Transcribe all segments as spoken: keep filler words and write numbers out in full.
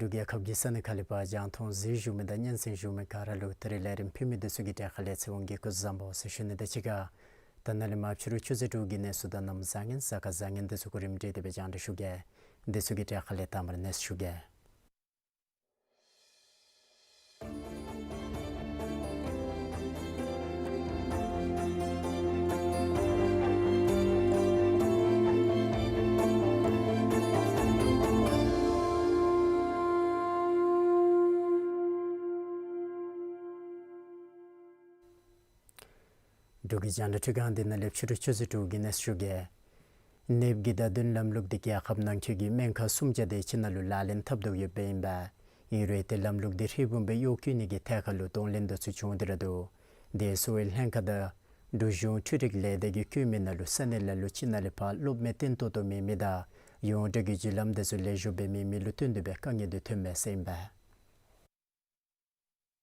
འབྲུག་རྒྱལ་ཁབ་ཀྱི་ས་གནས་ཁག་ལས་ཕར་རྒྱང་མཐོང་གཟིགས་བཞུགས་མི་དང་སྙན་གསན་བཞུགས་མི་ག་ར་ལུ་ད་རིས་ལས་རིམ་ཕུལ་མི་འདི་ཚུ་གི་གྲས་ཁ་ལས་ཚེ་དབང་གིས་སྐུ་གཟུགས་བཟང་པོ་ཟེར་ཞུ་ནི་དང་གཅིག་ཁར་ད་ནཱ་ལས་མར་ཕྱི་རུ་ཆུ་ཚོད་དྲུག་གི་གནས་ཚུལ་དང་གནམ་བཟང་ངན་གཟའ་སྐར་བཟང་ངན་འདི་ཚུ་གོ་རིམ་སྒྲིག་སྟེ་སྦེ་རྒྱང་བསྒྲགས་ཞུ་གེ། འདི་ཚུ་གི་གྲས་ཁ་ལས་དང་པ་ར་གནས་ཚུལ་ཞུ་གེ། འབྲུག་གི་རྒྱང་བསྒྲགས་ཁྲི་སྒང་འདི་ནང་ལས་ཕྱི་རུ་ཆུ་ཚོད་དྲུག་གི་གནས་ཚུལ་ཞུ་གེ། ནདཔ་གི་བརྡ་དོན་ལམ་ལུགས་འདི་རྒྱལ་ཁབ་ནང་འཁོད་ཀྱི་སྨན་ཁང་སུམ་བརྒྱ་དེ་ཅིག་ནང་ལུ་ལག་ལེན་འཐབ་དོ་ཡོདཔ་ཨིན་པས། ཨིན་རུང་ཏེ་ལམ་ལུགས་འདི་ཧྲིལ་བུམ་སྦེ་གཡོག་བཀོལ་ནི་གི་ཐད་ཁར་ལུ་གདོང་ལེན་འདི་ཚུ་བྱུང་སྟེ་ར་འདུག། དེ་གསོ་བའི་ལྷན་ཁག་དང་འབྲུག་གཞུང་འཕྲུལ་རིག་ལས་སྡེ་གིས་བཀོད་མི་ནང་ལུ་ས་གནས་ལ་ལུ་ཅིག་ནང་ལས་ཕར་སློབ་མའི་སྟོན་ཐོག་ཏུ་མེད་མི་དང་ཡོངས་གྲགས་ཀྱི་བརྒྱུད་ལམ་འདི་ཚུ་ལེགས་ཤོམ་སྦེ་མེད་མི་ལུ་བརྟེན་ཏེ་སྦེ་དཀའ་ངལ་འདི་ཐོན་མས་ཟེར་ཨིན་པས།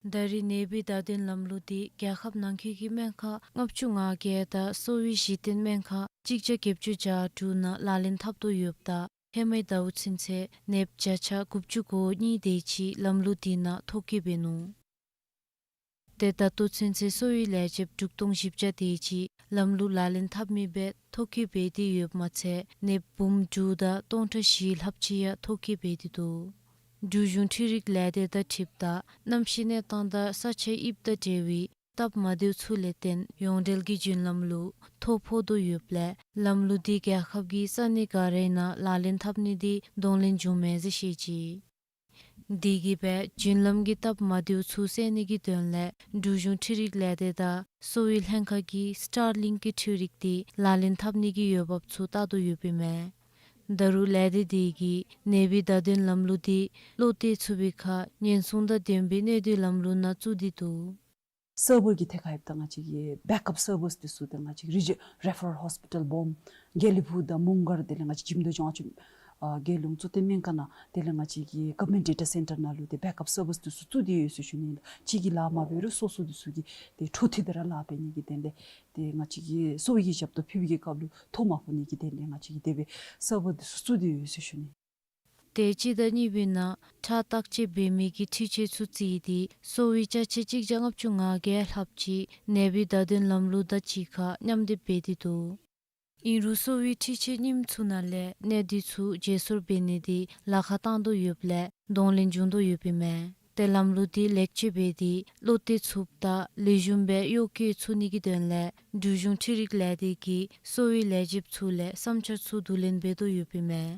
ད་རེས་ནད་པའི་བརྡ་དོན་ལམ་ལུགས་འདི་རྒྱལ་ཁབ་ནང་འཁོད་ཀྱི་སྨན་ཁང་ལྔ་བཅུ་ང་བརྒྱད་དང་གསོ་བའི་གཞི་རྟེན་སྨན་ཁང་གཅིག་བརྒྱ་བརྒྱད་ཅུ་གྱ་དྲུག་ནང་ལག་ལེན་འཐབ་དོ་ཡོདཔ་ད་ཧེ་མའི་ཟླཝ་ཚུན་ཚོད་ནདཔ་བརྒྱ་ཆ་དགུ་བཅུ་གོ་གཉིས་དེ་ཅིག་ལམ་ལུགས་འདི་ནང་ཐོ་བཀོད་འབད་ནུག། ཏེ་ད་ལྟོ་ཚུན་ཚོད་གསོ་བའི་ལས་བྱེདཔ་དྲུག་སྟོང་བཞི་བརྒྱ་དེ་ཅིག་ལམ་ལུགས་ལག་ལེན་འཐབ་མི་སྦེ་ཐོ་བཀོད་འབད་དེ་ཡོདཔ་མ་ཚད་ནདཔ་འབུམ་དྲུག་དང་སྟོང་ཕྲག་བཞི་ལྷགཔ་ཅིག་ཡང་ཐོ་བཀོད་འབད་དེ་འདུག། འབྲུག་གཞུང་འཕྲུལ་རིག་ལས་སྡེ་དང་འཁྲིལཝ་ད་གནམ་གཤིས་གནས་སྟངས་དང་ས་ཆའི་དབྱིབས་དང་འབྲེལ་བའི་སྟབས་མ་བདེཝ་ཚུ་ལས་བརྟེན་ཡོངས་འབྲེལ་གྱི་བརྒྱུད་ལམ་ལུ་ཐོ་ཕོག་དོ་ཡོདཔ་ལས་ལམ་ལུགས་འདི་རྒྱལ་ཁབ་ཀྱི་ས་གནས་ག་རའི་ནང་ལག་ལེན་འཐབ་ནི་འདི་གདོང་ལེན་བྱུངམ་མས་ཟེར་བཤད་ཅི། དེ་གིས་སྦེ་བརྒྱུད་ལམ་གྱི་སྟབས་མ་བདེཝ་ཚུ་སེལ་ནི་གི་དོན་ལས་འབྲུག་གཞུང་འཕྲུལ་རིག་ལས་སྡེ་དང་གསོ་བའི་ལྷན་ཁག་གིས་སི་ཊར་ལིང་གི་འཕྲུལ་རིག་འདི་ལག་ལེན་འཐབ་ནི་གི་འོས་འབབ་ཚུ་བལྟ་དོ་ཡོདཔ་ཨིན་མས། ད་རུང་ལས་སྡེ་དེ་གིས་ནད་པའི་བརྡ་དོན་ལམ་ལུགས་འདི་བློ་གཏད་ཚུགས་པའི་ཁར་ཉེན་སྲུང་དང་ལྡན་པའི་གནས་སྡུད་ལམ་ལུགས་ནང་བཙུགས་ཏེ་འདུག། སར་བར་གྱི་ཐད་ཁར་ཡོདཔ་ད་ང་བཅས་ཀྱི་བེཀ་ཨཔ་སར་བརསི་འདི་ཚུ་ཏེ་ང་བཅས་ཀྱི་རི་ཇི་རེ་ཕ་རལ་ཧོསི་པི་ཊལ་སྦོམ་དགེ་ལེགས་ཕུག་དང་མོང་སྒར་དེ་ལས་ང་བཅས་ཀྱི་ཇིམ་མདོ་ལྗོངས་ཨ་ཅོ་ཨ་རྒྱལ་ཡོངས་གཙོ་བསྟེན་སྨན་ཁང་ནང་དེ་ལས་ང་བཅས་ཀྱི་གོ་ཝར་མེནཊ་ཌེ་ཊ་སེན་ཊར་ནང་ལུ་ཏེ་བེཀ་ཨཔ་སར་བརསི་འདི་ཚུ་བཙུགས་ཏེ་ཡོད་ཟེར་ཞུ་ནི་ལགས། གཅིག་གིས་ལཱ་མ་འབད་རུང་སོ་སོ་འདི་ཚུ་གིས་ཏེ་འཕྲོ་མཐུད་དེ་ར་ལཱ་འབད་ནི་གི་དོན་ལས་ཏེ་ང་བཅས་ཀྱིས་གསོ་བའི་གི་ཞབས་ཏོག་ཕུལ་བའི་གི་སྐབས་ལུ་ཐོ་མ་ཕོག་ནི་གི་དོན་ལས་ང་བཅས་ཀྱིས་དེ་སྦེ་སར་བར་འདི་ཚུ་བཙུགས་ཏེ་ཡོད་ཟེར་ཞུ་ནི། ཏེ་སྤྱི་ཟླ་གཉིས་པའི་ནང་ཁྲག་བརྟག་དཔྱད་འབད་མི་གི་འཕྲུལ་ཆས་ཚུ་བརྩིས་ཏེ་གསོ་བའི་ཅ་ཆས་གཅིག་བརྒྱ་ལྔ་བཅུ་ང་བརྒྱད་ལྷགཔ་ཅིག་ནད་པའི་བརྡ་དོན་ལམ་ལུགས་དང་གཅིག་ཁར་མཉམ་སྡེབ་འབད་དེ་འདུག། ཨིན་རུང་གསོ་བའི་འཕྲུལ་ཆས་རྙིངམ་ཚུ་ནང་ལས་གནད་འདི་ཚུ་བརྗེ་སོར་འབད་ནི་འདི་ལཱ་ཁག་བཏང་དོ་ཡོདཔ་ལས་གདོང་ལེན་བྱུང་དོ་ཡོདཔ་ཨིན་མས། ཏེ་ལམ་ལུགས་འདི་ལེགས་བཅོས་འབད་དེ་བློ་གཏད་ཚུགསཔ་དང་ལེགས་ཤོམ་སྦེ་གཡོག་བཀོལ་ཚུགས་ནི་གི་དོན་ལས་འབྲུག་གཞུང་འཕྲུལ་རིག་ལས་སྡེ་གིས་གསོ་བའི་ལས་བྱེདཔ་ཚུ་ལས་བསམ་འཆར་ཚུ་བསྡུ་ལེན་འབད་དོ་ཡོདཔ་ཨིན་མས།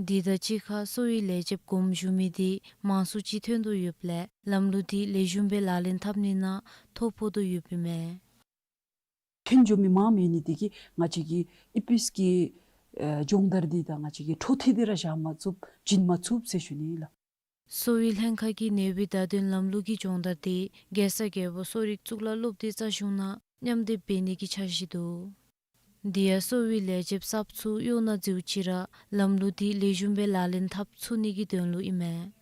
འདི་དང་གཅིག་ཁར་གསོ་བའི་ལས་བྱེདཔ་དགོངསམ་ཞུ་མི་འདི་མང་སུ་ཅིག་ཐོན་དོ་ཡོདཔ་ལས་ལམ་ལུགས་འདི་ལེགས་ཤོམ་སྦེ་ལག་ལེན་འཐབ་ནི་ནང་ཐོ་ཕོག་དོ་ཡོདཔ་ཨིན་མས། ཐོན་འགྱོ་མི་མང་མེད་ནི་འདི་གིས་ང་བཅས་ཀྱིས་ཨི་པི་ཨེསི་གི་ཨེ་སྦྱོང་བརྡར་འདི་དང་ང་བཅས་ཀྱིས་འཕྲོ་མཐུད་དེ་ར་བཞག་མ་ཚུགས་བྱིན་མ་ཚུགས་ཟེར་ཞུ་ནི་ལགས། གསོ་བའི་ལྷན་ཁག་གིས་ནད་པའི་བརྡ་དོན་ལམ་ལུགས་ཀྱི་སྦྱོང་བརྡར་འདི་རྒྱལ་ས་རྒྱལ་པོ་གསོ་རིག་གཙུག་ལག་སློབ་སྡེ་རྩ་གཞུང་ནང་མཉམ་སྡེབ་འབད་ནི་གི་འཆར་གཞི་འདུག། འདི་ཡང་གསོ་བའི་ལས་བྱེདཔ་གསརཔ་ཚུ་གཡོག་ནང་འཛུལ་ཅི་ར་ལམ་ལུགས་འདི་ལེགས་ཤོམ་སྦེ་ལག་ལེན་འཐབ་ཚུགས་ནི་གི་དོན་ལུ་ཨིན་མས།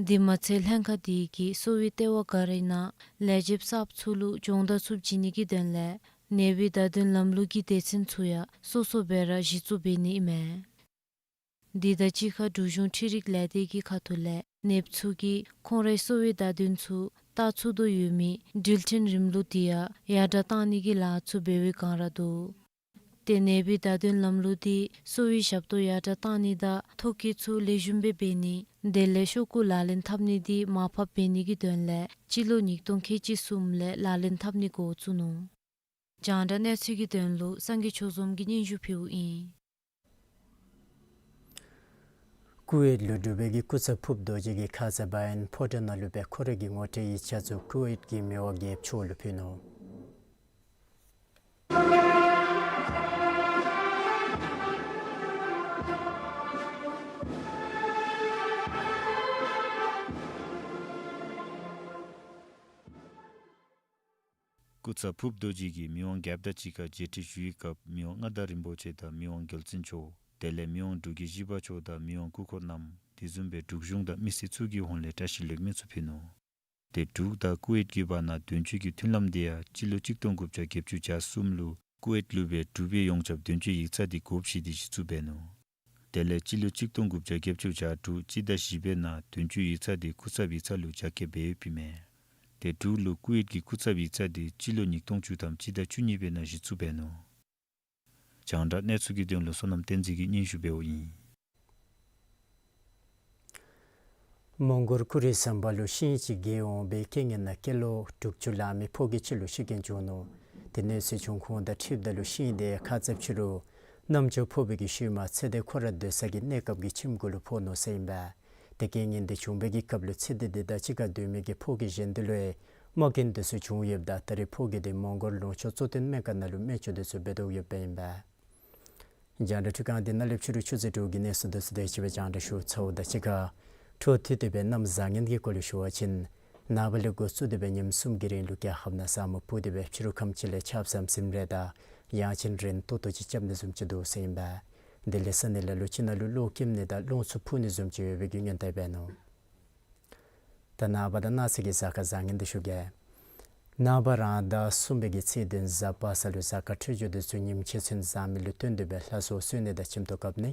འདི་མ་ཚད་ལྷན་ཁག་འདི་གིས་གསོ་བའི་ལྟེ་བ་ག་རའི་ནང་ལས་བྱེདཔ་གསརཔ་ཚུ་ལུ་སྦྱོང་བརྡར་ཚུ་བྱིན་ནི་གི་དོན་ལས་ནད་པའི་བརྡ་དོན་ལམ་ལུགས་ཀྱི་སྡེ་ཚན་ཚུ་ཡང་སོ་སོ་སྦེ་ར་གཞི་བཙུགས་འབད་ནི་ཨིན་མས། འདི་དང་གཅིག་ཁར་འབྲུག་གཞུང་འཕྲུལ་རིག་ལས་སྡེ་གི་ཁ་ཐུག་ལས་ནདཔ་ཚུ་གིས་ཁོང་རའི་གསོ་བའི་བརྡ་དོན་ཚུ་བལྟ་ཚུགས་དོ་ཡོད་མི་འགྲུལ་འཕྲིན་རིམ་ལུགས་འདི་ཡང་ཡར་དྲགས་བཏང་ནི་གི་ལཱ་ཚུ་འབད་བའི་བསྒང་ར་འདུག། ཏེ་ནད་པའི་བརྡ་དོན་ལམ་ལུགས་འདི་གསོ་བའི་ཞབས་ཏོག་ཡར་དྲགས་བཏང་ནི་དང་ཐོ་བཀོད་ཚུ་ལེགས་ཤོམ་སྦེ་འབད་ནི་དེ་ལས་ཤོག་གུ་ལག་ལེན་འཐབ་ནི་འདི་མར་ཕབ་འབད་ནི་གི་དོན་ལས་སྤྱི་ལོ་ཉིས་སྟོང་ཁལ་གཅིག་གསུམ་ལས་ལག་ལེན་འཐབ་ནི་འགོ་བཙུགས་ནུག། རྒྱང་བསྒྲགས་གནས་ཚུལ་གྱི་དོན་ལུ་སངས་རྒྱས་ཆོས་འཛོམས་ཀྱིས་སྙན་ཞུ་ཕུལཝ་ཨིན། ཀུ་ཝེཊ་ལུ་འབྲུག་པའི་གི་སྐུ་ཚབ་ཕུརཔ་རྡོ་རྗེ་གིས་ཁ་ཙ་བ་ཡན་ཕོ་བྲང་ནང་ལུ་སྦེ་ཁོ་རའི་གི་ངོ་སྤྲོད་ཡིག་ཆ་ཚུ་ཀུ་ཝེཊ་གི་མི་དབང་རྒྱལཔོ་མཆོག་ལུ་ཕུལ་ནུག། སྐུ་ཚབ་ཕུརཔ་རྡོ་རྗེ་གིས་མི་དབང་རྒྱལཔོ་དང་གཅིག་ཁར་མཇལ་འཕྲད་ཞུ་བའི་སྐབས་མི་དབང་མངའ་བདག་རིན་པོ་ཆེ་དང་མི་དབང་རྒྱལ་བཙུན་མཆོག་དེ་ལས་མི་དབང་འབྲུག་རྒྱལ་བཞི་པ་མཆོག་དང་མི་དབང་སྐུ་འཁོར་རྣམས་དེ་བཟུམ་སྦེ་འབྲུག་གཞུང་དང་མི་སེར་ཚུ་གི་ཧོངས་ལས་བཀྲ་ཤིས་ལེགས་སྨོན་ཚུ་ཕུལ་ནུག། ཏེ་འབྲུག་དང་ཀུ་ཝེཊ་ཀྱི་བར་ན་དོན་གཅོད་ཀྱི་མཐུན་ལམ་དེ་ཡང་སྤྱི་ལོ་གཅིག་སྟོང་དགུ་བརྒྱ་བརྒྱད་ཅུ་གྱ་གསུམ་ལུ་ཀུ་ཝེཊ་ལུ་སྦེ་འབྲུག་པའི་ཡོངས་ཁྱབ་དོན་གཅོད་ཡིག་ཚང་དེ་དགོཔ་བཞེས་ཏེ་གཞི་བཙུགས་འབད་ནུག། དེ་ལས་སྤྱི་ལོ་གཅིག་སྟོང་དགུ་བརྒྱ་བརྒྱད་ཅུ་གྱ་དྲུག་སྤྱི་ཟླ་བཞི་པའི་ནང་དོན་གཅོད་ཡིག་ཚང་དེ་སྐུ་ཚབ་ཡིག་ཚང་ལུ་རྒྱ་སྐྱེད་འབད་ཡོདཔ་ཨིན་མས། ཏེ་འབྲུག་ལུ་ཀུ་ཝེཊ་ཀྱི་སྐུ་ཚབ་ཡིག་ཚང་དེ་སྤྱི་ལོ་ཉིས་སྟོང་བཅུ་ཐམ་སྤྱི་ཟླ་བཅུ་གཉིས་པའི་ནང་གཞི་བཙུགས་འབད་ནུག། རྒྱང་བསྒྲགས་གནས་ཚུལ་གྱི་དོན་ལུ་བསོད་ནམས་བསྟན་འཛིན་གྱིས་སྙན་ཞུ་འབདཝ་ཨིན། མོང་གོལ་ཀུ་རི་ཟམ་པ་ལུ་ཤིང་ཅིག་གས་འོང་བའི་རྐྱེན་ངན་ནང་སྐྱེས་ལོ་དྲུག་ཅུ་ལང་མི་ཕོ་སྐྱེས་ཅིག་ལུ་ཤི་རྐྱེན་བྱུང་ནུག། དེ་གནོད་འཚེ་བྱུང་ཁུངས་དང་འཁྲིལཝ་ད་ལུ་ཤིང་དེ་ཁ་ཙ་ཕྱི་རུ་རྣམ་ཅོ་ཕོག་པའི་གི་ཤུལ་མ་ཚེ་འདས་ཁོ་ར་སྡོད་ས་གི་གནས་སྐབས་ཀྱི་ཁྱིམ་གུ་ལུ་ཕོག་ནུག་ཟེར་ཨིན་པས། ཏེ་རྐྱེན་ངན་དེ་བྱུང་བའི་གི་སྐབས་ལུ་ཚེ་འདས་དེ་དང་གཅིག་ཁར་སྡོད་མི་གི་ཕོ་སྐྱེས་གཞན་དེ་ལུ་ཡང་རྨ་སྐྱོན་དེ་ཚུ་བྱུང་ཡོདཔ་ད་ད་རེས་ཕོ་སྐྱེས་དེ་མོང་གོལ་ལུང་ཕྱོགས་གཙོ་བསྟེན་སྨན་ཁང་ནང་ལུ་སྨན་བཅོས་དེ་ཚུ་འབད་དོ་ཡོདཔ་ཨིན་པས། རྒྱང་བསྒྲགས་འཕྲུལ་ཁང་འདི་ནང་ལས་ཕྱི་རུ་ཆུ་ཚོད་དྲུག་གི་གནས་ཚུལ་དེ་ཚུ་དེ་ཅིག་སྦེ་རྒྱང་བསྒྲགས་ཞུ་ཚརཝ་དང་གཅིག་ཁར་འཕྲོ་མཐུད་དེ་སྦེ་གནམ་བཟང་ངན་གྱི་སྐོར་ལས་ཞུ་བ་ཅིན་ནངས་པ་ལས་འགོ་བཙུགས་ཏེ་སྦེ་ཉིནམ་གསུམ་གྱི་རིང་ལུ་རྒྱལ་ཁབ་ནང་ས་སྨུག་སྤུབས་ཏེ་སྦེ་ཕྱི་རུ་ཁམས་ཅིག་ལས་ཆརཔ་ཟམ་ཟིམ་རེ་དང་ཡང་ཅིན་རན་ཏོག་ཏོ་ཅིག་རྐྱབ་ནི་བཟུམ་ཅིག་འདུག་ཟེར་ཨིན་པས། དེ་ལས་ས་གནས་ལ་ལུ་ཅིག་ནང་ལུ་གློག་ཀེམ་ནི་དང་རླུང་འཚུབ་འཕུ་ནི་བཟུམ་ཅིག་ཡོད་པའི་གི་སྔོན་བརྡ་འབད་ནུག། ད་ནངས་པ་དང་གནངས་ཚེ་གི་གཟའ་སྐར་བཟང་ངན་དེ་ཞུ་གེ། ནངས་པ་རང་ཟླ་གསུམ་པའི་གི་ཚེས་བདུན་གཟའ་པ་སངས་ལུ་གཟའ་སྐར་འཕྲོད་སྦྱོར་དེ་ཚུ་ཉིནམ་ཕྱེད་ཚུན་བཟང་མི་ལུ་བསྟུན་ཏེ་སྦེ་ལྷ་གསོལ་གསོལ་ནི་དང་ཁྱིམ་ཐོག་བཀབ་ནི།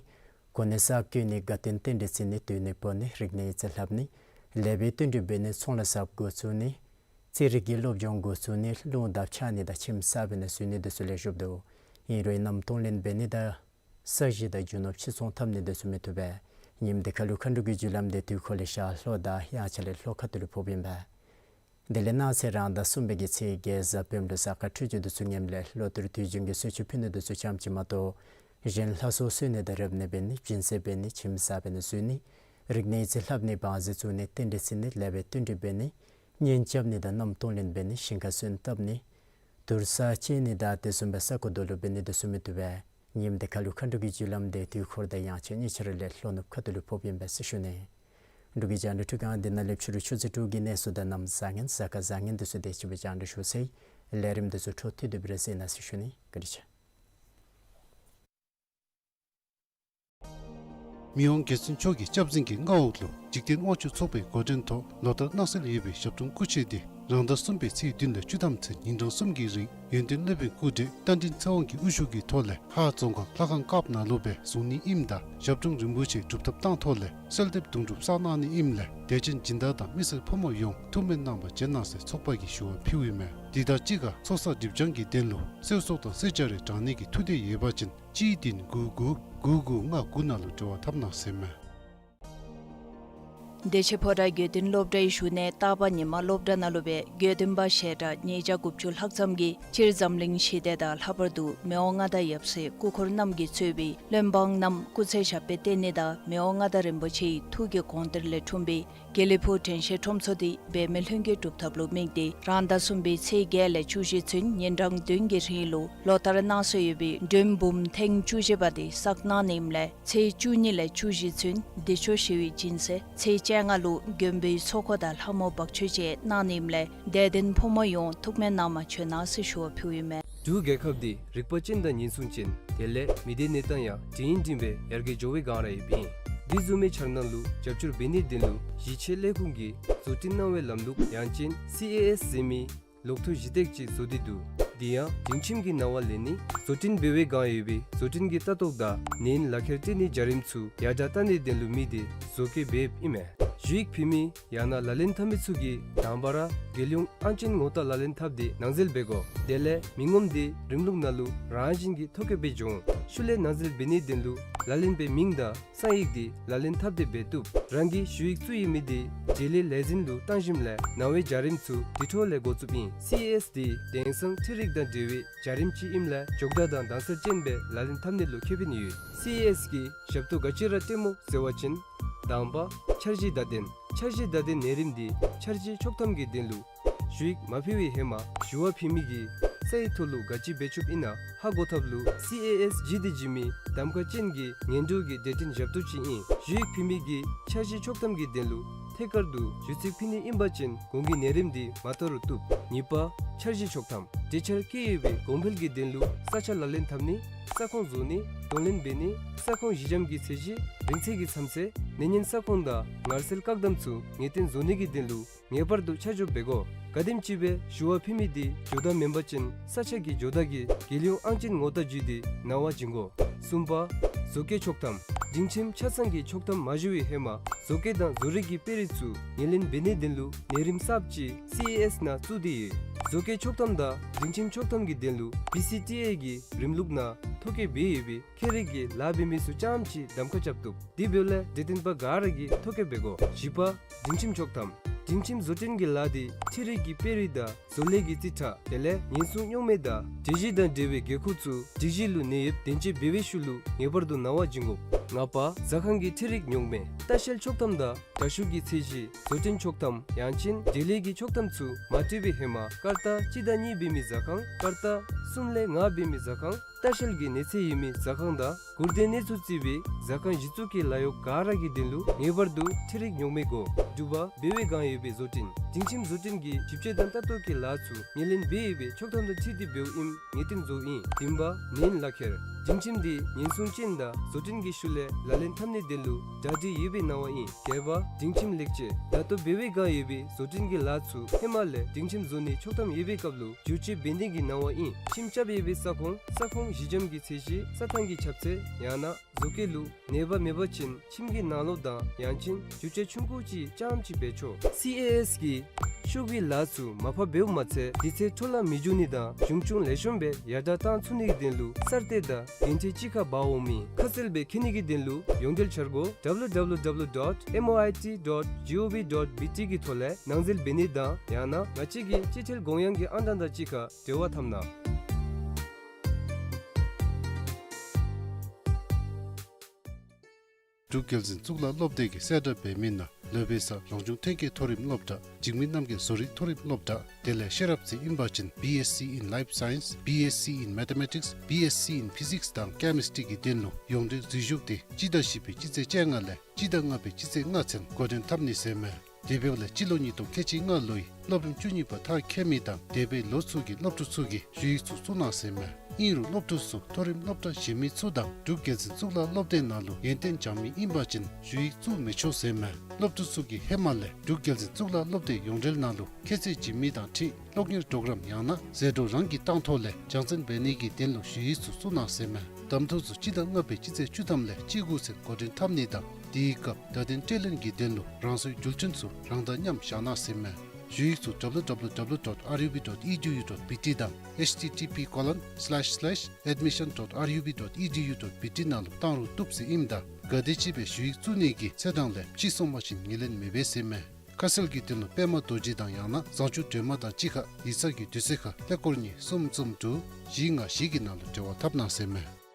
གོ་གནས་གསར་བསྐོ་ནི་དགའ་སྟོན་རྟེན་འབྲེལ་བརྩི་ནི། སྡོད་གནས་སྤོ་ནི། རིག་གནས་ཡིག་རྩིས་ལྷབ་ནི། ལེགས་པའི་བསྟུན་གྲོས་འབད་ནི། ཚོང་ལཱ་གསརཔ་འགོ་བཙུགས་ནི། རྩེད་རིགས་ཀྱི་སློབ་སྦྱོང་འགོ་བཙུགས་ནི། རླུང་དར་འཕྱར་ནི་དང་ཁྱིམ་གསར་པའི་ནང་འཛུལ་ནི་དེ་ཚུ་ལེགས་ཤོམ་འདུག། ཨིན་རུང་གནམ་གཏོང་ལེན་འབད་ནི་དང་ས་གཞི་དང་རྒྱུ་ནོར་ཕྱིར་ཚོང་འཐབ་ནི་དེ་ཚུ་མི་བཏུབ་པས། ཉིནམ་དེ་ཁར་ལུ་མཁའ་འགྲོ་གི་རྒྱུ་ལམ་དེ་དུས་འཁོར་ལས་ཤར་ལྷོ་དང་དབྱངས་འཆར་ལས་ལྷོ་ཁ་ཐུག་ལུ་ཕོགཔ་ཨིན་པས། དེ་ལས་གནངས་ཚེ་རང་ཟླ་གསུམ་པའི་གི་ཚེས་བརྒྱད་གཟའ་སྤེནམ་ལུ་གཟའ་སྐར་འཕྲོད་སྦྱོར་དེ་ཚུ་ངནམ་ལས་ལོ་ལྟར་དུས་རྒྱུན་གྱི་གསོལ་མཆོད་ཕུལ་ནི་དེ་ཚུ་ཙམ་ཅིག་མ་གཏོགས་གཞན་ལྷ་གསོལ་གསོལ་ནི་དང་རབ་གནས་འབད་ནི། སྦྱིན་སྲེག་འབད་ནི། ཁྱིམ་གསར་པའི་ནང་འཛུལ་ནི། རིག་གནས་ཡིག་རྩིས་ལྷབ་ནི། བང་མཛོད་བཙུགས་ནི། རྟེན་འབྲེལ་བརྩི་ནི། ལེགས་པའི་བསྟུན་གྲོས་འབད་ནི། གཉེན་རྐྱབ་ནི་དང་གནམ་གཏོང་ལེན་འབད་ནི། ཞིང་ཁར་སོན་བཏབ་ནི། དུར་ས་བཅད་ནི་དང་དེ་བཟུམ་སྦེ་ས་རྐོ་རྡོ་ལུ་འབད་ནི་དེ་ཚུ་མི་བཏུབ་པས། ཉིནམ་དེ་ཁར་ལུ་མཁའ་འགྲོ་གི་རྒྱུ་ལམ་དེ་དུས་འཁོར་དང་དབྱངས་འཆར་གཉིས་ཆ་ར་ལས་ལྷོ་ནུབ་ཁ་ཐུག་ལུ་ཕོགཔ་ཨིན་པས་ཟེར་ཞུ་ནི། འབྲུག་གི་རྒྱང་བསྒྲགས་འཕྲུལ་ཁང་འདི་ནང་ལས་ཕྱི་རུ་ཆུ་ཚོད་དྲུག་གི་གནས་ཚུལ་དང་གནམ་བཟང་ངན་གཟའ་སྐར་བཟང་ངན་དེ་ཚུ་དེ་ཅིག་སྦེ་རྒྱང་བསྒྲགས་ཞུ་ཚར་ཡི། ལས་རིམ་དེ་ཚུ་འཕྲོ་མཐུད་དེ་སྦེ་ར་གཟིགས་གནང་ཟེར་ཞུ་ནི། བཀའ་དྲིན་ཆེ། མི་དབང་རྒྱལ་བཙུན་མཆོག་གི་སྐྱབས་འཛིན་གྱི་མངའ་འོག་ལུ་འཇིག་རྟེན་དབང་ཕྱུག་ཚོགས་པའི་འགོ་འདྲེན་ཐོག་ལོ་ལྟར་གནང་སྲོལ་ཡོད་པའི་ཞབས་དྲུང་སྐུ་མཆེད་དེ་རང་ཟླ་གསུམ་པའི་ཚེས་བདུན་ལས་བཅུ་ཐམ་ཚུན་ཉིན་གྲངས་གསུམ་གྱི་རིང་ཡོན་ཏན་སློབ་དཔོན་སྐུ་བགྲེས་རྟ་མགྲིན་ཚེ་དབང་གི་དབུ་བཞུགས་ཀྱི་ཐོག་ལས་ཧཱ་རྫོང་ཁག་ལྷ་ཁང་དཀརཔོ་ནང་ལུ་སྦེ་བཟུང་ནི་ཨིནམ་ད་ཞབས་དྲུང་རིན་པོ་ཆེའི་སྒྲུབ་ཐབས་བཏང་ཐོག་ལས་གསོལ་འདེབས་དུང་སྒྲུབ་བསགས་གནང་ནི་ཨིནམ་ལས་དད་ཅན་སྦྱིན་བདག་དང་མི་སེར་ཕོ་མོ་ཡོངས་ཐུགས་སྨོན་གནང་བར་བྱོན་གནང་ཟེར་ཚོགས་པ་གིས་ཞུ་བ་ཕུལཝ་ཨིན་མས། དེ་དང་གཅིག་ཁར་ཚོགས་བསགས་སྒྲིབ་སྦྱང་གི་དོན་ལུ་གསོལ་ཚོགས་དང་གསོལ་ཇ་རེ་དྲང་ནི་གི་ཐུགས་འདོད་ཡོད་པ་ཅིན་གཅིག་བདུན་དགུ་དགུ་དགུ་དགུ་ལྔ་དགུ་ནང་ལུ་འབྲེལ་བ་འཐབ་གནང་ཟེར་མས། བདེ་ཆེན་ཕོ་བྲང་དགེ་འདུན་སློབ་གྲྭའི་བཞུགས་གནས་སྟག་པ་ཉི་མ་སློབ་གྲྭ་ནང་ལུ་སྦེ་དགེ་འདུན་པ་ཞལ་གྲངས་ཉིས་བརྒྱ་དགུ་བཅུ་ལྷག་ཙམ་གྱིས་སྤྱིར་འཛམ་གླིང་ཞི་བདེ་དང་ལྷག་པར་དུ་མི་དབང་མངའ་བདག་ཡབ་སྲས་སྐུ་འཁོར་རྣམས་ཀྱིས་གཙོས་པའི་བློན་འབངས་རྣམས་སྐུ་ཚེ་ཞབས་པད་བརྟན་ནི་དང་མི་དབང་མངའ་བདག་རིན་པོ་ཆེའི་ཐུགས་ཀྱི་དགོངས་གཏེར་ལས་འཁྲུངས་པའི་དགེ་ལེགས་ཕུག་དྲན་ཤེས་ཁྲོམ་ཚོགས་འདི་འབད་མེད་ལྷུན་གྱིས་གྲུབ་ཐབས་ལུ་དམིགས་ཏེ་རང་ཟླ་གསུམ་པའི་ཚེས་བརྒྱད་ལས་བཅུ་བཞི་ཚུན་ཉིན་གྲངས་བདུན་གྱི་རིང་ལུ་ལོ་ལྟར་གནང་སྲོལ་ཡོད་པའི་མགྲོན་འབུམ་ཐེངས་བཅུ་བཞི་པ་དེ་བསགས་གནང་ནི་ཨིནམ་ལས་ཚེས་བཅུ་གཉིས་ལས་བཅུ་བཞི་ཚུན་བདེ་མཆོག་ཞི་བའི་སྦྱིན་སྲེག་ཚེས་བཅོ་ལྔ་ལུ་མགོན་པོའི་ཚོགས་འཁོར་དང་ལྷ་མོ་འབག་མཆོད་བཅས་གནང་ནི་ཨིནམ་ལས་དད་ལྡན་ཕོ་མོ་ཡོངས་ཐུགས་སྨོན་གནང་བར་བྱོན་གནང་ཟེར་ཞུ་བ་ཕུལཝ་ཨིན་མས། འབྲུག་རྒྱལ་ཁབ་འདི་རིག་པ་ཅན་དང་ཉེན་སྲུང་ཅན་དེ་ལས་མི་སྡེ་གནས་སྟངས་ཡང་འབྲིང་འབྲིང་སྦེ་ཡར་རྒྱས་འགྱོ་བའི་སྒང་ར་ཡོདཔ་ཨིན། འདི་བཟུམ་མའི་འཆར་སྣང་ལུ་རྒྱབ་སྐྱོར་འབད་ནིའི་དོན་ལུ་གཞིས་བྱེས་ལས་ཁུངས་ཀྱིས་བཟོ་སྐྲུན་གནང་བའི་ལམ་ལུགས་ཡང་ཅིན་སི་ཨེ་ཨེསི་ཟེར་མི་ལོག་ཐོ་གཞི་སྟེགས་ཅིག་བཟོ་སྟེ་འདུག། འདི་ཡང་སྒྲིང་ཁྱིམ་གྱི་ནང་ལས་ནི་བཟོ་སྐྲུན་འབད་བའི་སྒང་ཡོད་པའི་བཟོ་སྐྲུན་གྱི་ལྟ་རྟོག་དང་ནན་ལག་ཁྱེར་སྤྲོད་ནིའི་བྱ་རིམ་ཚུ་ཡར་དྲག་བཏང་ནིའི་དོན་ལུ་དམིགས་ཏེ་བཟོ་བཀོད་འབདཝ་ཨིན་མས། ཞུ་ཡིག་ཕུལ་མི་ཡང་ན་ལག་ལེན་འཐབ་མི་ཚུ་གིས་དང་པ་ར་རྒྱལ་ཡོངས་ཨང་ཅན་ངོ་རྟགས་ལག་ལེན་འཐབ་སྟེ་ནང་འཛུལ་འབད་དགོ། དེ་ལས་མི་ངོམ་དེ་རིམ་ལུགས་ནང་ལུ་རང་བཞིན་གྱིས་ཐོ་བཀོད་འབད་འགྱོ་འོང་། ཤུལ་ལས་ནང་འཛུལ་འབད་ནིའི་དོན་ལུ་ ལག་ལེན་པའི་མིང་དང་གསང་ཡིག་འདི་ལག་ལེན་འཐབ་སྟེ་འབད་བཏུབ། རང་གི་ཞུ་ཡིག་བཙུགས་ཡོད་མི་འདི་འབྲེལ་ཡོད་ལས་འཛིན་ལུ་བཏང་ཞིནམ་ལས་ནང་པའི་བྱ་རིམ་ཚུ་འདི་འཕྲོ་ལས་འགོ་བཙུགསཔ་ཨིན། སི་ཨེ་ཨེསི་འདི་དེང་སང་འཕྲུལ་རིག་དང་འབྲེལ་བའི་བྱ་རིམ་ཅིག་ཨིནམ་ལས་མགྱོགས་དྲགས་དང་དྭངས་གསལ་ཅན་སྦེ་ལག་ལེན་འཐབ་ནི་ལུ་ཁེ་ཕན་ཡོད། སི་ཨེ་ཨེསི་གི་ཞབས་ཏོག་ག་ཅི་ར་སྟོནམ་སྨོ་ཟེར་བ་ཅིན། དང་པ་འཆར་གཞི་བརྡ་དོན། འཆར་གཞི་བརྡ་དོན་ནད་རིམས་འདི་འཆར་གཞི་ཆོག་ཐམ་གྱི་དོན་ལུ་ཞུ་ཡིག་མ་ཕུལ་བའི་ཧེ་མ་ཞུ་བ་ཕུལ་མི་གིས་ས་ཡི་ཐོག་ལུ་ག་ཅི་འབད་བཅུགཔ་ཨིན་ན་ཧ་གོ་ཐབས་ལུ་སི་ཨེ་ཨེསི་བྱིན་ཏེ་བྱིན་མི་གདམ་ཁ་ཅན་གྱི་སྔོན་འགྲོ་གི་བརྡ་དོན་ཞབས་ཏོག་ཅིག་ཨིན། ཞུ་ཡིག་ཕུལ་མི་གིས་འཆར་གཞི་ཆོག་ཐམ་གྱི་དོན་ལུ་ཐད་ཀར་དུ་ཞུ་ཚིག་ཕུལ་ནི་ཨིན་པ་ཅིན་གོང་གི་ནད་རིམས་འདི་མ་དོ་རུང་བཏུབ། གཉིས་པ་འཆར་གཞི་ཆོག་ཐམ། འབྲེལ་ཆར་བཀལ་ཡོད་པའི་གོང་འཕེལ་གྱི་དོན་ལུ་ས་ཆ་ལག་ལེན་འཐབ་ནི། ས་ཁོངས་བཟོ་ནི། གདོང་ལེན་འབད་ནི། ས་ཁོངས་གཞི་འགྱམ་གྱི་ཚད་གཞི། རིང་ཚད་ཀྱི་མཚམས་ཚད། ནད་ཡམས་ས་ཁོངས་དང་ངལ་སེལ་བཀག་དམ་ཚུ་ངེས་གཏན་བཟོ་ནི་གི་དོན་ལུ་ངེས་པར་དུ་ཆ་འཇོག་འབད་དགོ། ག་དེམ་ཅིག་སྦེ་ཞུ་བ་ཕུལ་མི་འདི་འགྱོ་བརྡ་མེན་པ་ཅིན་ས་ཆ་གི་འགྱོ་བརྡ་གིས་རྒྱལ་ཡོངས་ཨང་ཅན་ངོ་རྟགས་བརྒྱུད་དེ་ནང་པ་བྱིན་དགོ། གསུམ་པ་བཟོ་བཀོད་ཆོག་ཐམ། སྒྲིང་ཁྱིམ་ཆ་ཚང་གི་ཆོག་ཐམ་མ་ཞུ་བའི་ཧེ་མ་བཟོ་བཀོད་དང་བཟོ་རིག་གི་དཔེ་རིས་ཚུ་ངོས་ལེན་འབད་ནིའི་དོན་ལུ་ནད་རིམས་གསརཔ་ཅིག་སི་ཨེ་ཨེསི་ནང་བཙུགས་ཏེ་ཡོད། བཟོ་བཀོད་ཆོག་ཐམ་དང་སྒྲིང་ཁྱིམ་ཆོག་ཐམ་གྱི་དོན་ལུ་བི་སི་ཊི་ཨེ་གི་རིམ་ལུགས་ནང་ཐོ་བཀོད་འབད་ཡོད་པའི་ཁྱད་རིག་གི་ལཱ་འབད་མི་ཚུ་རྐྱངམ་ཅིག་གདམ་ཁ་རྐྱབ་བཏུབ། དེ་འབདཝ་ལས་འབྲེལ་ལྡན་པ་ག་ར་གིས་ཐོ་བཀོད་འབད་དགོ། བཞི་པ་སྒྲིང་ཁྱིམ་ཆོག་ཐམ། སྒྲིང་ཁྱིམ་བཟོ་སྐྲུན་གྱི་ལཱ་འདི་འཕྲུལ་རིག་གི་དཔེ་རིས་དང་བཟོ་ལས་ཀྱི་རྩིས་ཁྲ་དེ་ལས་ཉེན་སྲུང་རྙོག་མེད་དང་སྒྲིག་གཞི་དང་འབྲེལ་བའི་འགན་ཁུར་ཚུ་སྒྲིག་གཞི་ལུ་གནས་ཡོདཔ་བདེན་དཔྱད་འབད་བའི་ཤུལ་ལུ་ངེས་པར་དུ་ནང་པ་བྱིན་དགོ། ལྔ་པ་ཟ་ཁང་གི་འཕྲུལ་རིག་རྙོག་མེད། ལྟ་བཤལ་ཆོག་ཐམ་དང་དྲ་ཤུགས་ཀྱི་ཚད་གཞི། བཟོ་སྐྲུན་ཆོག་ཐམ་ཡང་ཅིན་འབྲེལ་ཡོད་ཀྱི་ཆོག་ཐམ་ཚུ་མ་སྤྲོད་པའི་ཧེ་མ་ཀར་ཏ་གཅིག་དང་གཉིས་འབད་མི་ཟ་ཁང་། ཀར་ཏ་གསུམ་ལས་ལྔ་འབད་མི་ཟ་ཁང་། ལྟ་བཤལ་གྱི་གནས་ཚད་ཡོད་མི་ཟ་ཁང་དང་མགུར་དོན་གནས་ཚུལ་བརྩི་བའི་ཟ་ཁང་གཞི་བཙུགས་ཀྱི་ལཱ་གཡོག་ག་ར་གི་དོན་ལུ་ངེས་པར་དུ་འཕྲུལ་རིག་རྙོག་མེད་དགོ། དྲུག་པ་འབད་བའི་བསྒང་ཡོད་པའི་བཟོ་སྐྲུན། སྒྲིང་ཁྱིམ་བཟོ་སྐྲུན་གྱི་ཞིབ་དཔྱད་དང་ལྟ་རྟོག་གི་ལཱ་ཚུ་ངོས་ལེན་འབད་ཡོད་པའི་ཆོག་ཐམ་དང་འཁྲིལ་ཏེ་འབདཝ་ཨིནམ་ངེས་གཏན་བཟོཝ་ཨིན། བདུན་པ་ནན་ལག་ཁྱེར། སྒྲིང་ཁྱིམ་འདི་ཉེན་སྲུང་ཅན་དང་བཟོ་སྐྲུན་གྱི་ཤུལ་ལས་ལག་ལེན་འཐབ་ནིའི་དོན་ལུ་གྲ་སྒྲིག་ཡོད་པའི་ནང་པ་ཨིན། བརྒྱད་པ་སྒྲིང་ཁྱིམ་ལེགས་བཅོས། ལྟ་རྟོག་འབད་བའི་བསྒང་ཡོད་པའི་བཟོ་སྐྲུན་གྱི་ལཱ་ཚུ་ཧེ་མ་ལས་སྒྲིང་ཁྱིམ་བཟོ་ནི་ཆོག་ཐམ་ཡོད་པའི་སྐབས་ལུ་བསྒྱུར་བཅོས་འབད་ནི་གི་ནང་པ་ཨིན། ཁྱིམ་རྐྱབ་ཡོད་པའི་ས་ཁོངས་ས་ཁོངས་གཞི་འགྱམ་གྱི་ཚད་གཞི། ས་ཐང་གི་ཁྱབ་ཚད། ཡང་ན་བཟོ་བཀོད་ལུ་ནད་པ་མེད་པ་ཅིན་ཁྱིམ་གྱི་ནང་ལོགས་དང་ཡང་ཅིན་བསྒྱུར་བཅོས་ཆུང་ཀུ་ཅིག་རྐྱངམ་ཅིག་འབད་ཆོག། སི་ཨེ་ཨེསི་གིས་ཤོག་གུའི་ལཱ་ཚུ་མར་ཕབ་འབདཝ་མ་ཚད་དུས་ཚོད་འཕྲོ་བརླག་མི་འགྱོ་ནི་དང་གཞུང་ཆུང་ལེགས་ཤོམ་སྦེ་ཡར་དྲག་བཏང་ཚུགས་ནིའི་དོན་ལུ་གསར་གཏོད་དང་འགན་འཁྲི་གཅིག་ཁར་འབག་འོངམ་ཨིན། ཁ་གསལ་སྦེ་མཁྱེན་ནིའི་དོན་ལུ་ཡོངས་འབྲེལ་འཆར་སྒོ་W W W dot M O I T dot G O V dot B T གི་ཐོག་ལས་ནང་འཛུལ་འབད་ནི་དང་ཡང་ན་ང་བཅས་ཀྱི་སྤྱི་ཐེལ་གོང་ཡང་གི་ཨང་གྲངས་དང་གཅིག་ཁར་འབྲེལ་བ་འཐབ་གནང་། འབྲུག་རྒྱལ་འཛིན་གཙུག་ལག་སློབ་སྡེ་གིས་གསལ་བསྒྲགས་འབད་མི་ནང་ལོ་པའི་ས་རང་བྱུང་ཐོན་སྐྱེད་མཐོ་རིམ་སློབ་གྲྭ། འཇིགས་མེད་རྣམ་རྒྱལ་བཟོ་རིག་མཐོ་རིམ་སློབ་གྲྭ། དེ་ལས་ཤེས་རབ་རྩེ་ཨིན་པ་ཅིན་B S c in Life Science, B S c in Mathematics, B S c in Physics དང་Chemistry གི་དོན་ལུ་ཡོངས་འབྲེལ་འཛུལ་ཞུགས་འདི་སྤྱི་ཟླ་བཞི་པའི་སྤྱི་ཚེས་བཅོ་ལྔ་ལས་སྤྱི་ཟླ་ལྔ་པའི་སྤྱི་ཚེས་ལྔ་ཚུན་འགོ་འདྲེན་འཐབ་ནི་ཟེར་མས། དེ་འབདཝ་ལས་སྤྱི་ལོ་ཉིས་སྟོང་ཁལ་གཅིག་ལྔ་ལོའི་སློབ་རིམ་བཅུ་གཉིས་པ་མཐར་འཁྱོལ་མི་དང་འདས་པའི་ལོ་ཚུ་གི་སློབ་ཕྲུག་ཚུ་གིས་ཞུ་ཡིག་ཚུ་བཙུགས་གནང་ཟེར་མས། ཨིན་རུང་སློབ་ཕྲུག་ཚུ་མཐོ་རིམ་སློབ་གྲྭ་གཞན་མི་ཚུ་དང་འབྲུག་རྒྱལ་འཛིན་གཙུག་ལག་སློབ་སྡེ་ནང་ལུ་ཡོན་ཏན་སྦྱང་མི་ཨིན་པ་ཅིན་ཞུ་ཡིག་བཙུགས་མི་ཆོག་ཟེར་མས། སློབ་ཕྲུག་ཚུ་གིས་ཧེ་མ་ལས་འབྲུག་རྒྱལ་འཛིན་གཙུག་ལག་སློབ་སྡེ་ཡོངས་འབྲེལ་ནང་ལུ་ཁྱད་ཚད་བྱིན་མི་དང་འཁྲིལ་སློབ་གཉེར་གྲོགས་རམ་ཡང་ན་ཟད་འགྲོ་རང་གིས་བཏང་ཐོག་ལས་སྦྱང་བརྩོན་འབད་ནི་གི་དོན་ལུ་ཞུ་ཡིག་ཚུ་བཙུགས་གནང་ཟེར་མས། གདམ་འཐུ་ཚུ་སྤྱི་ཟླ་ལྔ་པའི་སྤྱི་ཚེས་བཅུ་ཐམ་ལས་བཅུ་དགུ་ཚུན་འགོ་འདྲེན་འཐབ་ནི་དང་དེའི་སྐབས་བརྡ་དོན་སྤྲོད་ལེན་གྱི་དོན་ལུ་རང་སོའི་རྒྱུ་མཚན་ཚུ་རང་དང་མཉམ་བཞག་གནང་ཟེར་མས། ཞུ་ཡིག་ཚུ་W W W dot R U B dot E D U dot B T དང་H T T P colon slash slash admission dot R U B dot E D U dot B T ནང་ལུ་བཏང་རུང་བཏུབ་ཟེར་ཨིནམ་ད་ག་དེམ་ཅིག་སྦེ་ཞུ་ཡིག་བཙུགས་ནི་གི་ཚེས་གྲངས་ལས་ཕྱིས་སོང་པ་ཅིན་ངོས་ལེན་མི་འབད་ཟེར་མས། ཁ་གསལ་གྱི་དོན་ལུ་པདྨ་རྡོ་རྗེ་དང་ཡང་ན་བཟང་སྤྱོད་སྒྲོལ་མ་དང་གཅིག་ཁར་ཡིག་ཚང་གི་དུས་ཚོད་ཁར་ཀླད་ཀོར་གཉིས་གསུམ་གསུམ་དྲུག་བཞི་ལྔ་བཞི་གི་ནང་ལུ་འབྲེལ་བ་འཐབ་གནང་ཟེར་མས།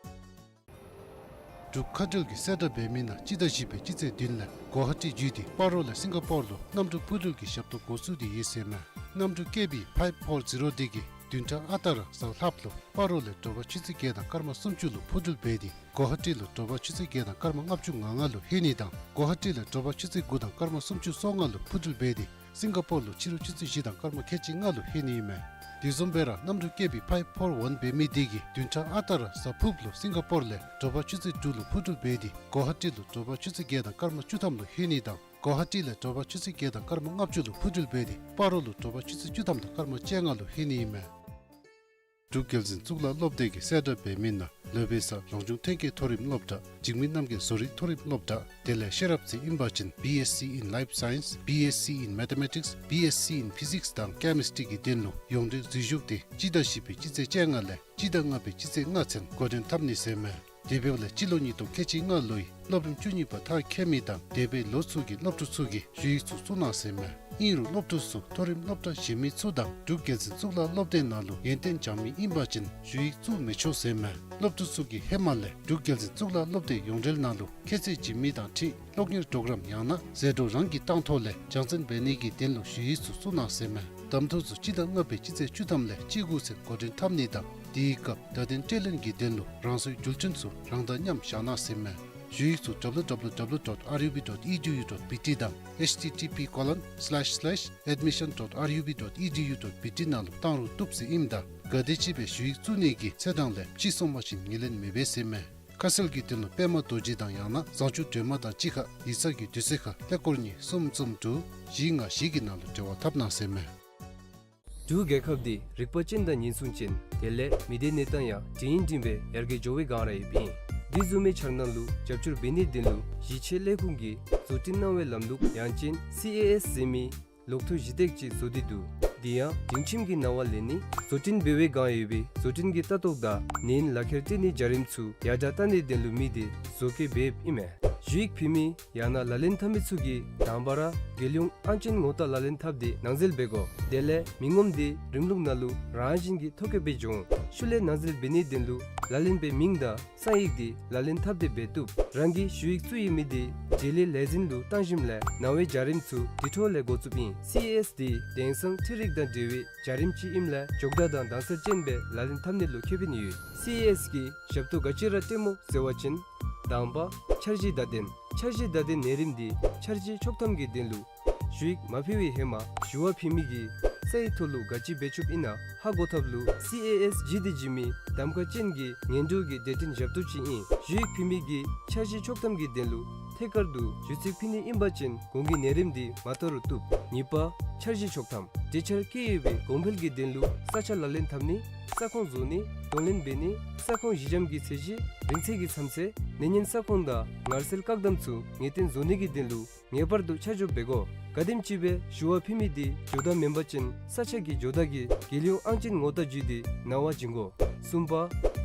འབྲུག་མཁའ་འགྲུལ་གྱིས་གསལ་བསྒྲགས་འབད་མི་ནང་སྤྱི་ཟླ་བཞི་པའི་སྤྱི་ཚེས་བདུན་ལས་གོ་ཧ་ཊི་བརྒྱུད་དེ་སྤ་རོ་ལས་སིང་ག་པོར་ལུ་གནམ་གྲུ་འཕུར་འགྲུལ་གྱི་ཞབས་ཏོག་འགོ་བཙུགས་ཏེ་ཡོད་ཟེར་མས། གནམ་གྲུ་ཀེ་བི་ཕའིབ་ཕོར་ཛི་རོ་འདི་གིས་བདུན་ཕྲག་ཨ་རྟག་ར་གཟའ་ལྷགཔ་ལུ་སྤ་རོ་ལས་དྲོ་པ་ཆུ་ཚོད་བརྒྱད་དང་སྐར་མ་སུམ་ཅུ་ལུ་འཕུར་འགྲུལ་འབད་དེ་གོ་ཧ་ཊི་ལུ་དྲོ་པ་ཆུ་ཚོད་བརྒྱད་དང་སྐར་མ་ལྔ་བཅུ་ང་ལྔ་ལུ་ལྷོད་ནི་དང་གོ་ཧ་ཊི་ལས་དྲོ་པ་ཆུ་ཚོད་དགུ་དང་སྐར་མ་སུམ་ཅུ་སོ་ལྔ་ལུ་འཕུར་འགྲུལ་འབད་དེ་སིང་ག་པོར་ལུ་ཕྱི་རུ་ཆུ་ཚོད་བཞི་དང་སྐར་མ་ཁལ་གཅིག་ལྔ་ལུ་ལྷོད་ནི་ཨིན་མས། དེ་བཟུམ་སྦེ་ར་གནམ་གྲུ་ཀེ་བི་ཕའིབ་ཕོར་ཝན་འབད་མི་འདི་གིས་བདུན་ཕྲག་ཨ་རྟག་ར་གཟའ་ཕུརཔ་ལུ་སིང་ག་པོར་ལས་དྲོ་པ་ཆུ་ཚོད་དྲུག་ལུ་འཕུར་འགྲུལ་འབད་དེ་གོ་ཧ་ཊི་ལུ་དྲོ་པ་ཆུ་ཚོད་བརྒྱད་དང་སྐར་མ་བཅུ་ཐམ་ལུ་ལྷོད་ནི་དང་གོ་ཧ་ཊི་ལས་དྲོ་པ་ཆུ་ཚོད་བརྒྱད་དང་སྐར་མ་ལྔ་བཅུ་ལུ་འཕུར་འགྲུལ་འབད་དེ་སྤ་རོ་ལུ་དྲོ་པ་ཆུ་ཚོད་བཅུ་ཐམ་དང་སྐར་མ་བཅོ་ལྔ་ལུ་ལྷོད་ནི་ཨིན་མས། འབྲུག་རྒྱལ་འཛིན་གཙུག་ལག་སློབ་སྡེ་གིས་གསལ་བསྒྲགས་འབད་མི་ནང་ལོ་པའི་ས་རང་བྱུང་ཐོན་སྐྱེད་མཐོ་རིམ་སློབ་གྲྭ། འཇིགས་མེད་རྣམ་རྒྱལ་བཟོ་རིག་མཐོ་རིམ་སློབ་གྲྭ། དེ་ལས་ཤེས་རབ་རྩེ་ཨིན་པ་ཅིན་B S c in Life Science, B S c in Mathematics, B S c in Physics དང་Chemistry གི་དོན་ལུ་ཡོངས་འབྲེལ་འཛུལ་ཞུགས་འདི་སྤྱི་ཟླ་བཞི་པའི་སྤྱི་ཚེས་བཅོ་ལྔ་ལས་སྤྱི་ཟླ་ལྔ་པའི་སྤྱི་ཚེས་ལྔ་ཚུན་འགོ་འདྲེན་འཐབ་ནི་ཟེར་མས། དེ་འབདཝ་ལས་སྤྱི་ལོ་ཉིས་སྟོང་ཁལ་གཅིག་ལྔ་ལོའི་སློབ་རིམ་བཅུ་གཉིས་པ་མཐར་འཁྱོལ་མི་དང་འདས་པའི་ལོ་ཚུ་གི་སློབ་ཕྲུག་ཚུ་གིས་ཞུ་ཡིག་ཚུ་བཙུགས་གནང་ཟེར་མས། ཨིན་རུང་སློབ་ཕྲུག་ཚུ་མཐོ་རིམ་སློབ་གྲྭ་གཞན་མི་ཚུ་དང་འབྲུག་རྒྱལ་འཛིན་གཙུག་ལག་སློབ་སྡེ་ནང་ལུ་ཡོན་ཏན་སྦྱང་མི་ཨིན་པ་ཅིན་ཞུ་ཡིག་བཙུགས་མི་ཆོག་ཟེར་མས། སློབ་ཕྲུག་ཚུ་གིས་ཧེ་མ་ལས་འབྲུག་རྒྱལ་འཛིན་གཙུག་ལག་སློབ་སྡེ་ཡོངས་འབྲེལ་ནང་ལུ་ཁྱད་ཚད་བྱིན་མི་དང་འཁྲིལ་སློབ་གཉེར་གྲོགས་རམ་ཡང་ན་ཟད་འགྲོ་རང་གིས་བཏང་ཐོག་ལས་སྦྱང་བརྩོན་འབད་ནི་གི་དོན་ལུ་ཞུ་ཡིག་ཚུ་བཙུགས་གནང་ཟེར་མས། གདམ་འཐུ་ཚུ་སྤྱི་ཟླ་ལྔ་པའི་སྤྱི་ཚེས་བཅུ་ཐམ་ལས་སྤྱི་འགོ་ཚུན་འགོ་འདྲེན་འཐབ་ནི་དང་དེའི་སྐབས་བརྡ་དོན་སྤྲོད་ལེན་གྱི་དོན་ལུ་རང་སོའི་འགྲུལ་འཕྲིན་ཚུ་རང་དང་མཉམ་བཞག་གནང་ཟེར་མས། ཞུ་ཡིག་ཚུ་W W W dot R U B dot E D U dot B T དང་H T T P colon slash slash admission dot R U B dot E D U dot B T ནང་ལུ་བཏང་རུང་བཏུབ་ཟེར་ཨིནམ་ད་ག་དེམ་ཅིག་སྦེ་ཞུ་ཡིག་བཙུགས་ནི་གི་ཚེས་གྲངས་ལས་ཕྱི་སོང་པ་ཅིན་ངོས་ལེན་མི་འབད་ཟེར་མས། ཁ་གསལ་གྱི་དོན་ལུ་པདྨ་རྡོ་རྗེ་དང་ཡང་ན་བཟང་སྤྱོད་སྒྲོལ་མ་དང་གཅིག་ཁར་ཡིག་ཚང་གི་དུས་ཚོད་ཁར་ཀླད་ཀོར་གཉིས་གསུམ་གསུམ་དྲུག་བཞི་ལྔ་བཞི་གི་ནང་ལུ་འབྲེལ་བ་འཐབ་གནང་ཟེར་མས། འབྲུག་རྒྱལ་ཁབ་འདི་རིག་པ་ཅན་དང་ཉེན་སྲུང་ཅན་དེ་ལས་མི་སྡེ་གནས་སྟངས་ཡང་འབྲིང་འབྲིང་སྦེ་ཡར་རྒྱས་འགྱོ་བའི་སྒང་ར་ཡོདཔ་ཨིན། དེ་བཟུམ་མའི་འཆར་སྣང་ལུ་རྒྱབ་སྐྱོར་འབད་ནིའི་དོན་ལུ་གཞིས་བྱེས་ལས་ཁུངས་ཀྱིས་བཟོ་སྐྲུན་གནང་བའི་ལམ་ལུགས་ཡང་ཅིན་སི་ཨེ་ཨེསི་ཟེར་མི་ལོག་ཐོ་གཞི་བཏགས་ཅིག་བཟོ་སྟེ་འདུག། དེ་ཡང་སྒྲིང་ཁྱིམ་གྱི་ནང་ལས་ནི་བཟོ་སྐྲུན་འབད་བའི་སྒང་ཡོད་པའི་བཟོ་སྐྲུན་གྱི་ལྟ་རྟོག་དང་ནན་ལག་ཁྱེར་སྤྲོད་ནིའི་བྱ་རིམ་ཚུ་ཡར་དྲག་བཏང་ནིའི་དོན་ལུ་དམིགས་ཏེ་བཟོ་བཀོད་འབདཝ་ཨིན་མས། ཞུ་ཡིག་ཕུལ་མི་ཡང་ན་ལག་ལེན་འཐབ་མི་ཚུ་གིས་དང་པ་ར་རྒྱལ་ཡོངས་ཨང་ཅན་ངོ་རྟགས་ལག་ལེན་འཐབ་སྟེ་ནང་འཛུལ་འབད་དགོ། དེ་ལས་མི་ངོམ་དེ་རིམ་ལུགས་ནང་ལུ་རང་བཞིན་གྱིས་ཐོ་བཀོད་འབད་འགྱོ་འོང་། ཤུལ་ལས་ནང་འཛུལ་འབད་ནིའི་དོན་ལུ་ལག་ལེན་པའི་མིང་དང་གསང་ཡིག་དེ་ལག་ལེན་འཐབ་སྟེ་འབད་བཏུབ། རང་གིས་ཞུ་ཡིག་བཙུགས་ཡོད་མི་དེ་འབྲེལ་ཡོད་ལས་འཛིན་ལུ་བཏང་ཞིནམ་ལས་ནང་པའི་བྱ་རིམ་ཚུ་དེ་འཕྲོ་ལས་འགོ་བཙུགསཔ་ཨིན། སི་ཨེ་ཨེསི་དེ་དེང་སང་འཕྲུལ་རིག་དང་འབྲེལ་བའི་བྱ་རིམ་ཅིག་ཨིནམ་ལས་མགྱོགས་དྲགས་དང་དྭངས་གསལ་ཅན་སྦེ་ལག་ལེན་འཐབ་ནི་ལུ་ཁེ་ཕན་ཡོད། སི་ཨེ་ཨེསི་གིས་ཞབས་ཏོག་ག་ཅི་ར་སྤྲོདཔ་སྨོ་ཟེར་བ་ཅིན། དང་པ་འཆར་གཞི་བརྡ་དོན། འཆར་གཞི་བརྡ་དོན་ནད་རིམས་འདི་འཆར་གཞི་ཆོག་ཐམ་གྱི་དོན་ལུ་ཞུ་ཡིག་མ་ཕུལ་བའི་ཧེ་མ་ཞུ་བ་ཕུལ་མི་གིས་སའི་ཐོག་ལུ་ག་ཅི་འབད་བཅུགཔ་ཨིན་ན་ཧ་གོ་ཐབས་ལུ་སི་ཨེ་ཨེསི་ཇི་ཌི་ཟེར་མི་གདམ་ཁ་ཅན་གྱི་ངན་འགྲོ་གི་སྡེ་ཕྲན་ཞབས་ཏོག་ཅིག་ཨིན། ཞུ་ཡིག་ཕུལ་མི་གིས་འཆར་གཞི་ཆོག་ཐམ་གྱི་དོན་ལུ་ཐད་ཀར་དུ་ཞུ་ཚིག་ཕུལ་ནི་ཨིན་པ་ཅིན་གོང་གི་ནད་རིམས་འདི་མ་དར་རུང་བཏུབ། གཉིས་པ་འཆར་གཞི་ཆོག་ཐམ། གྲོས་འཆར་བཀོད་ཡོད་པའི་གོང་འཕེལ་གྱི་དོན་ལུ་ས་ཆ་ལག་ལེན་འཐབ་ནི། ས་ཁོངས་བཟོ་ནི། གདོང་ལེན་འབད་ནི། ས་ཁོངས་ཞི་འཇམ་གྱི་ཚད་གཞི། རིང་ཚད་ཀྱི་མཚམས་ཚད། ནད་ཉེན་ས་ཁོངས་དང་ངལ་སེལ་བཀག་སྡོམ་ཚུ་ངེས་གཏན་བཟོ་ནི་གི་དོན་ལུ་ངེས་པར་དུ་ཆ་འཇོག་འབད་དགོ། ག་དེམ་ཅིག་སྦེ་ཞུ་བ་ཕུལ་མི་དེ་འགྱོ་བརྡ་མེན་པ་ཅིན་ས་ཆ་གི་འགྱོ་བརྡ་གིས་རྒྱལ་ཡོངས་ཨང་ཅན་ངོ་རྟགས་བརྒྱུད་དེ་ནང་པར་བྱིན་དགོ། གསུམ་པ་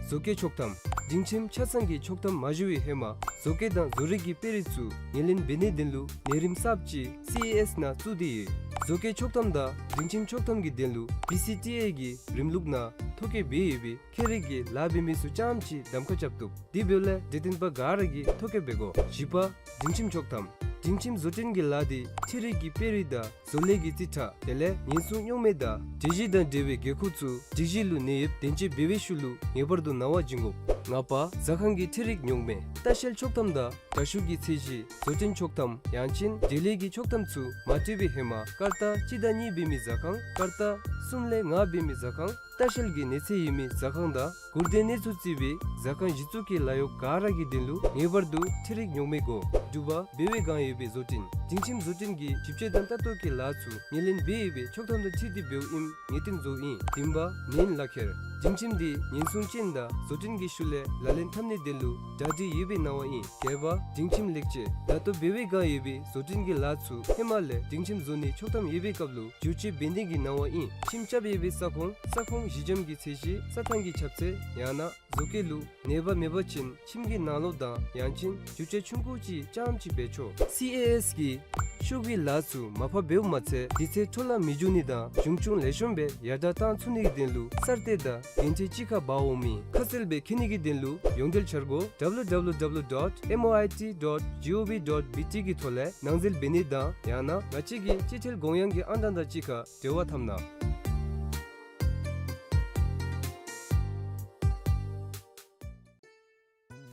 བཟོ་བཀོད་ཆོག་ཐམ། སྒྲིང་ཁྱིམ་ཆ་ཚང་གི་ཆོག་ཐམ་མ་ཞུ་བའི་ཧེ་མ་བཟོ་བཀོད་དང་བཟོ་རིག་གི་དཔེ་རིས་ཚུ་ངོས་ལེན་འབད་ནིའི་དོན་ལུ་ནད་རིམས་གསརཔ་ཅིག་སི་ཨེ་ཨེསི་ནང་བཙུགས་ཏེ་ཡོད། བཟོ་བཀོད་ཆོག་ཐམ་དང་སྒྲིང་ཁྱིམ་ཆོག་ཐམ་གྱི་དོན་ལུ་བི་སི་ཊི་ཨེ་གི་རིམ་ལུགས་ནང་ཐོ་བཀོད་འབད་ཡོད་པའི་ཁྱད་རིག་གི་ལཱ་འབད་མི་ཚུ་རྐྱངམ་ཅིག་གདམ་ཁ་རྐྱབ་བཏུབ། དེ་འབདཝ་ལས་འབྲེལ་ལྡན་པ་ག་ར་གིས་ཐོ་བཀོད་འབད་དགོ། བཞི་པ་སྒྲིང་ཁྱིམ་ཆོག་ཐམ། སྒྲིང་ཁྱིམ་བཟོ་སྐྲུན་གྱི་ལཱ་འདི་འཕྲུལ་རིག་གི་དཔེ་རིས་དང་བཟོ་ལས་ཀྱི་རྩིས་ཁྲ་དེ་ལས་ཉེན་སྲུང་རྙོག་མེད་དང་སྒྲིག་གཞི་དང་འབྲེལ་བའི་འགན་ཁུར་ཚུ་སྒྲིག་གཞི་ལུ་གནས་ཡོདཔ་བདེན་དཔྱད་འབད་བའི་ཤུལ་ལུ་ངེས་པར་དུ་ནང་པར་བྱིན་དགོ། ལྔ་པ་ཟ་ཁང་གི་འཕྲུལ་རིག་རྙོག་མེད། ལྟ་བཤལ་ཆོག་ཐམ་དང་དྲ་ཞུགས་ཀྱི་ཚད་གཞི། བཟོ་སྐྲུན་ཆོག་ཐམ་ཡང་ཅིན་འབྲེལ་ཡོད་ཀྱི་ཆོག་ཐམ་ཚུ་མ་སྤྲོད་པའི་ཧེ་མ་ཀར་ཏ་གཅིག་དང་གཉིས་འབད་མི་ཟ་ཁང་། ཀར་ཏ་གསུམ་ལས་ལྔ་འབད་མི་ཟ་ཁང་། ལྟ་བཤལ་གྱི་གནས་ཚད་ཡོད་མི་ཟ་ཁང་དང་མགུར་དོན་གནས་ཚུལ་བརྩི་བའི་ཟ་ཁང་གཞི་བཙུགས་ཀྱི་ལཱ་གཡོག་ག་ར་གི་དོན་ལུ་ངེས་པར་དུ་འཕྲུལ་རིག་རྙོག་མེད་དགོ། དྲུག་པ་འབད་བའི་སྒང་ཡོད་པའི་བཟོ་སྐྲུན། སྒྲིང་ཁྱིམ་བཟོ་སྐྲུན་གྱི་ཞིབ་དཔྱད་དང་ལྟ་རྟོག་གི་ལཱ་ཚུ་ངོས་ལེན་འབད་ཡོད་པའི་ཆོག་ཐམ་དང་འཁྲིལ་ཏེ་འབདཝ་ཨིནམ་ངེས་གཏན་བཟོཝ་ཨིན། བདུན་པ་ནན་ལག་ཁྱེར། སྒྲིང་ཁྱིམ་འདི་ཉེན་སྲུང་ཅན་དང་བཟོ་སྐྲུན་གྱི་ཤུལ་ལས་ལག་ལེན་འཐབ་ནིའི་དོན་ལུ་གྲ་སྒྲིག་ཡོད་པའི་གནང་བ་ཨིན། བརྒྱད་པ་སྒྲིང་ཁྱིམ་ལེགས་བཅོས། ད་ལྟོ་འབད་བའི་སྒང་ཡོད་པའི་བཟོ་སྐྲུན་གྱི་ལཱ་ཚུ་ཧེ་མ་ལས་སྒྲིང་ཁྱིམ་བཟོ་ནིའི་ཆོག་ཐམ་ཡོད་པའི་སྐབས་ལུ་བསྒྱུར་བཅོས་འབད་ནི་གི་གནང་བ་ཨིན། ཁྱིམ་རྐྱབ་ཡོད་པའི་ས་ཁོངས་ས་ཁོངས་ཞི་འཇམ་གྱི་ཚད་གཞི་རྩྭ་ཐང་གི་ཁྱབ་ཚད་ཡང་ན་བཟོ་བཀོད་ལུ་ནད་པ་མེད་པ་ཅིན་ཁྱིམ་གྱི་ནང་ལོགས་དང་ཡང་ཅིན་བསྒྱུར་བཅོས་ཆུང་ཀུ་ཅིག་རྐྱངམ་ཅིག་འབད་ཆོག། སི་ཨེ་ཨེསི་གིས་ཤོག་གུའི་ལཱ་ཚུ་མར་ཕབ་འབདཝ་མ་ཚད་དུས་ཚོད་འཕྲོ་བརླག་མི་འགྱོ་ནི་དང་གཞུང་ཆུང་ལེགས་ཤོམ་སྦེ་ཡར་དྲག་བཏང་ཚུགས་ནི་གི་དོན་ལུ་གསར་གཏོད་དང་འགན་འཁྲི་གཅིག་ཁར་འབག་འོངམ་ཨིན། ཁ་གསལ་སྦེ་མཁྱེན་ནི་གི་དོན་ལུ་ཡོངས་འབྲེལ་འཆར་སྒོ་W W W dot M O I T dot G O V dot B T གི་ཐོག་ལས་ནང་འཛུལ་འབད་ནི་དང་ཡང་ན་ང་བཅས་ཀྱི་སྤྱི་ཐེལ་གོང་ཡངས་ཀྱི་ཨང་གྲངས་དང་གཅིག་ཁར་འབྲེལ་བ་འཐབ་གནང་།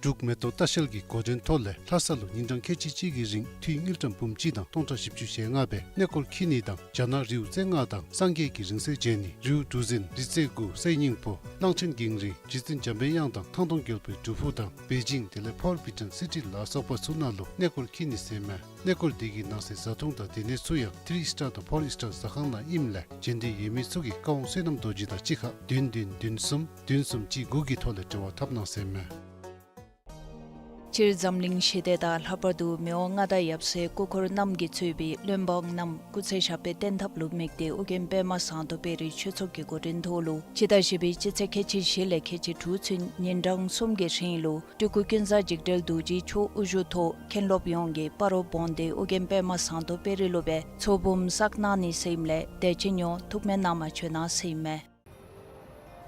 འབྲུག་མེ་ཏོག་ལྟ་བཤལ་གྱི་འགོ་འདྲེན་ཐོག་ལས་ལྷ་ས་ལུ་ཉིན་གྲངས་ཁལ་གཅིག་གཅིག་གི་རིང་འཐུས་དངུལ་ཀྲམ་འབུམ་གཅིག་དང་སྟོང་ཕྲག་བཞི་བཅུ་ཞེ་ལྔ་སྦེ་གནས་སྐོར་འཁྱིད་ནི་དང་རྒྱ་ནག་རིའུ་རྩེ་ལྔ་དང་སངས་རྒྱས་ཀྱི་རིང་བསྲེལ་མཇལ་ནི། རིའུ་གྲུ་གཟིངས་རི་རྩེ་དགུ་གསེར་སྙིང་པོ་གླང་ཆེན་གངས་རི་རྗེ་བཙུན་འཇམ་པའི་དབྱངས་དང་ཐང་སྟོང་རྒྱལ་པོའི་སྒྲུབ་ཕུག་དང་པེ་ཅིང་དེ་ལས་ཕོར་བི་ཊོན་སི་ཊི་ལ་སོགས་པ་ཚུ་ནང་ལུ་གནས་སྐོར་འཁྱིད་ནི་ཟེར་མས། གནས་སྐོར་འདི་གི་ནང་གསེས་བཟའ་འཐུང་དང་སྡོད་གནས་ཚུ་ཡང་ཐི་རི་སི་ཊར་དང་ཕོར་སི་ཊར་ཟ་ཁང་ནང་ཨིནམ་ལས་མཇལ་འདོད་ཡོད་མི་ཚུ་གིས་བཀའ་དབང་བསོད་ནམས་རྡོ་རྗེ་དང་གཅིག་ཁར་བདུན་བདུན་བདུན་གསུམ་བདུན་གསུམ་གཅིག་དགུ་གི་ཐོག་ལས་འབྲེལ་བ་འཐབ་གནང་ཟེར་མས། སྤྱིར་འཛམ་གླིང་ཞི་བདེ་དང་ལྷག་པར་དུ་མི་དབང་མངའ་བདག་ཡབ་སྲས་སྐུ་འཁོར་རྣམས་ཀྱིས་གཙོས་པའི་བློན་འབངས་རྣམས་སྐུ་ཚེ་ཞབས་པད་བརྟན་ཐབས་ལུ་དམིགས་ཏེ་ཨོ་རྒྱན་པདྨ་ཟངས་མདོག་དཔལ་རིའི་ཆོས་ཚོགས་ཀྱི་འགོ་འདྲེན་ཐོག་ལུ་སྤྱི་ཟླ་བཞི་པའི་སྤྱི་ཚེས་ཁལ་གཅིག་བཞི་ལས་ཁལ་གཅིག་དྲུག་ཚུན་ཉིན་གྲངས་གསུམ་གྱི་རིང་ལུ་སྤྲུལ་སྐུ་ཀུན་བཟང་འཇིགས་བྲལ་རྡོ་རྗེའི་ཆོས་དབུ་བཞུགས་ཐོག་མཁན་སློབ་ཡོངས་ཀྱིས་སྤ་རོ་བོན་སྡེ་ཨོ་རྒྱན་པདྨ་ཟངས་མདོག་དཔལ་རི་ལུ་སྦེ་ཚོགས་འབུམ་བསགས་གནང་ནི་ཟེར་ཨིནམ་ལས་དད་ཅན་ཡོངས་ཐུགས་སྨོན་གནང་མ་བཅོལ་གནང་ཟེར་ཨིན་མས།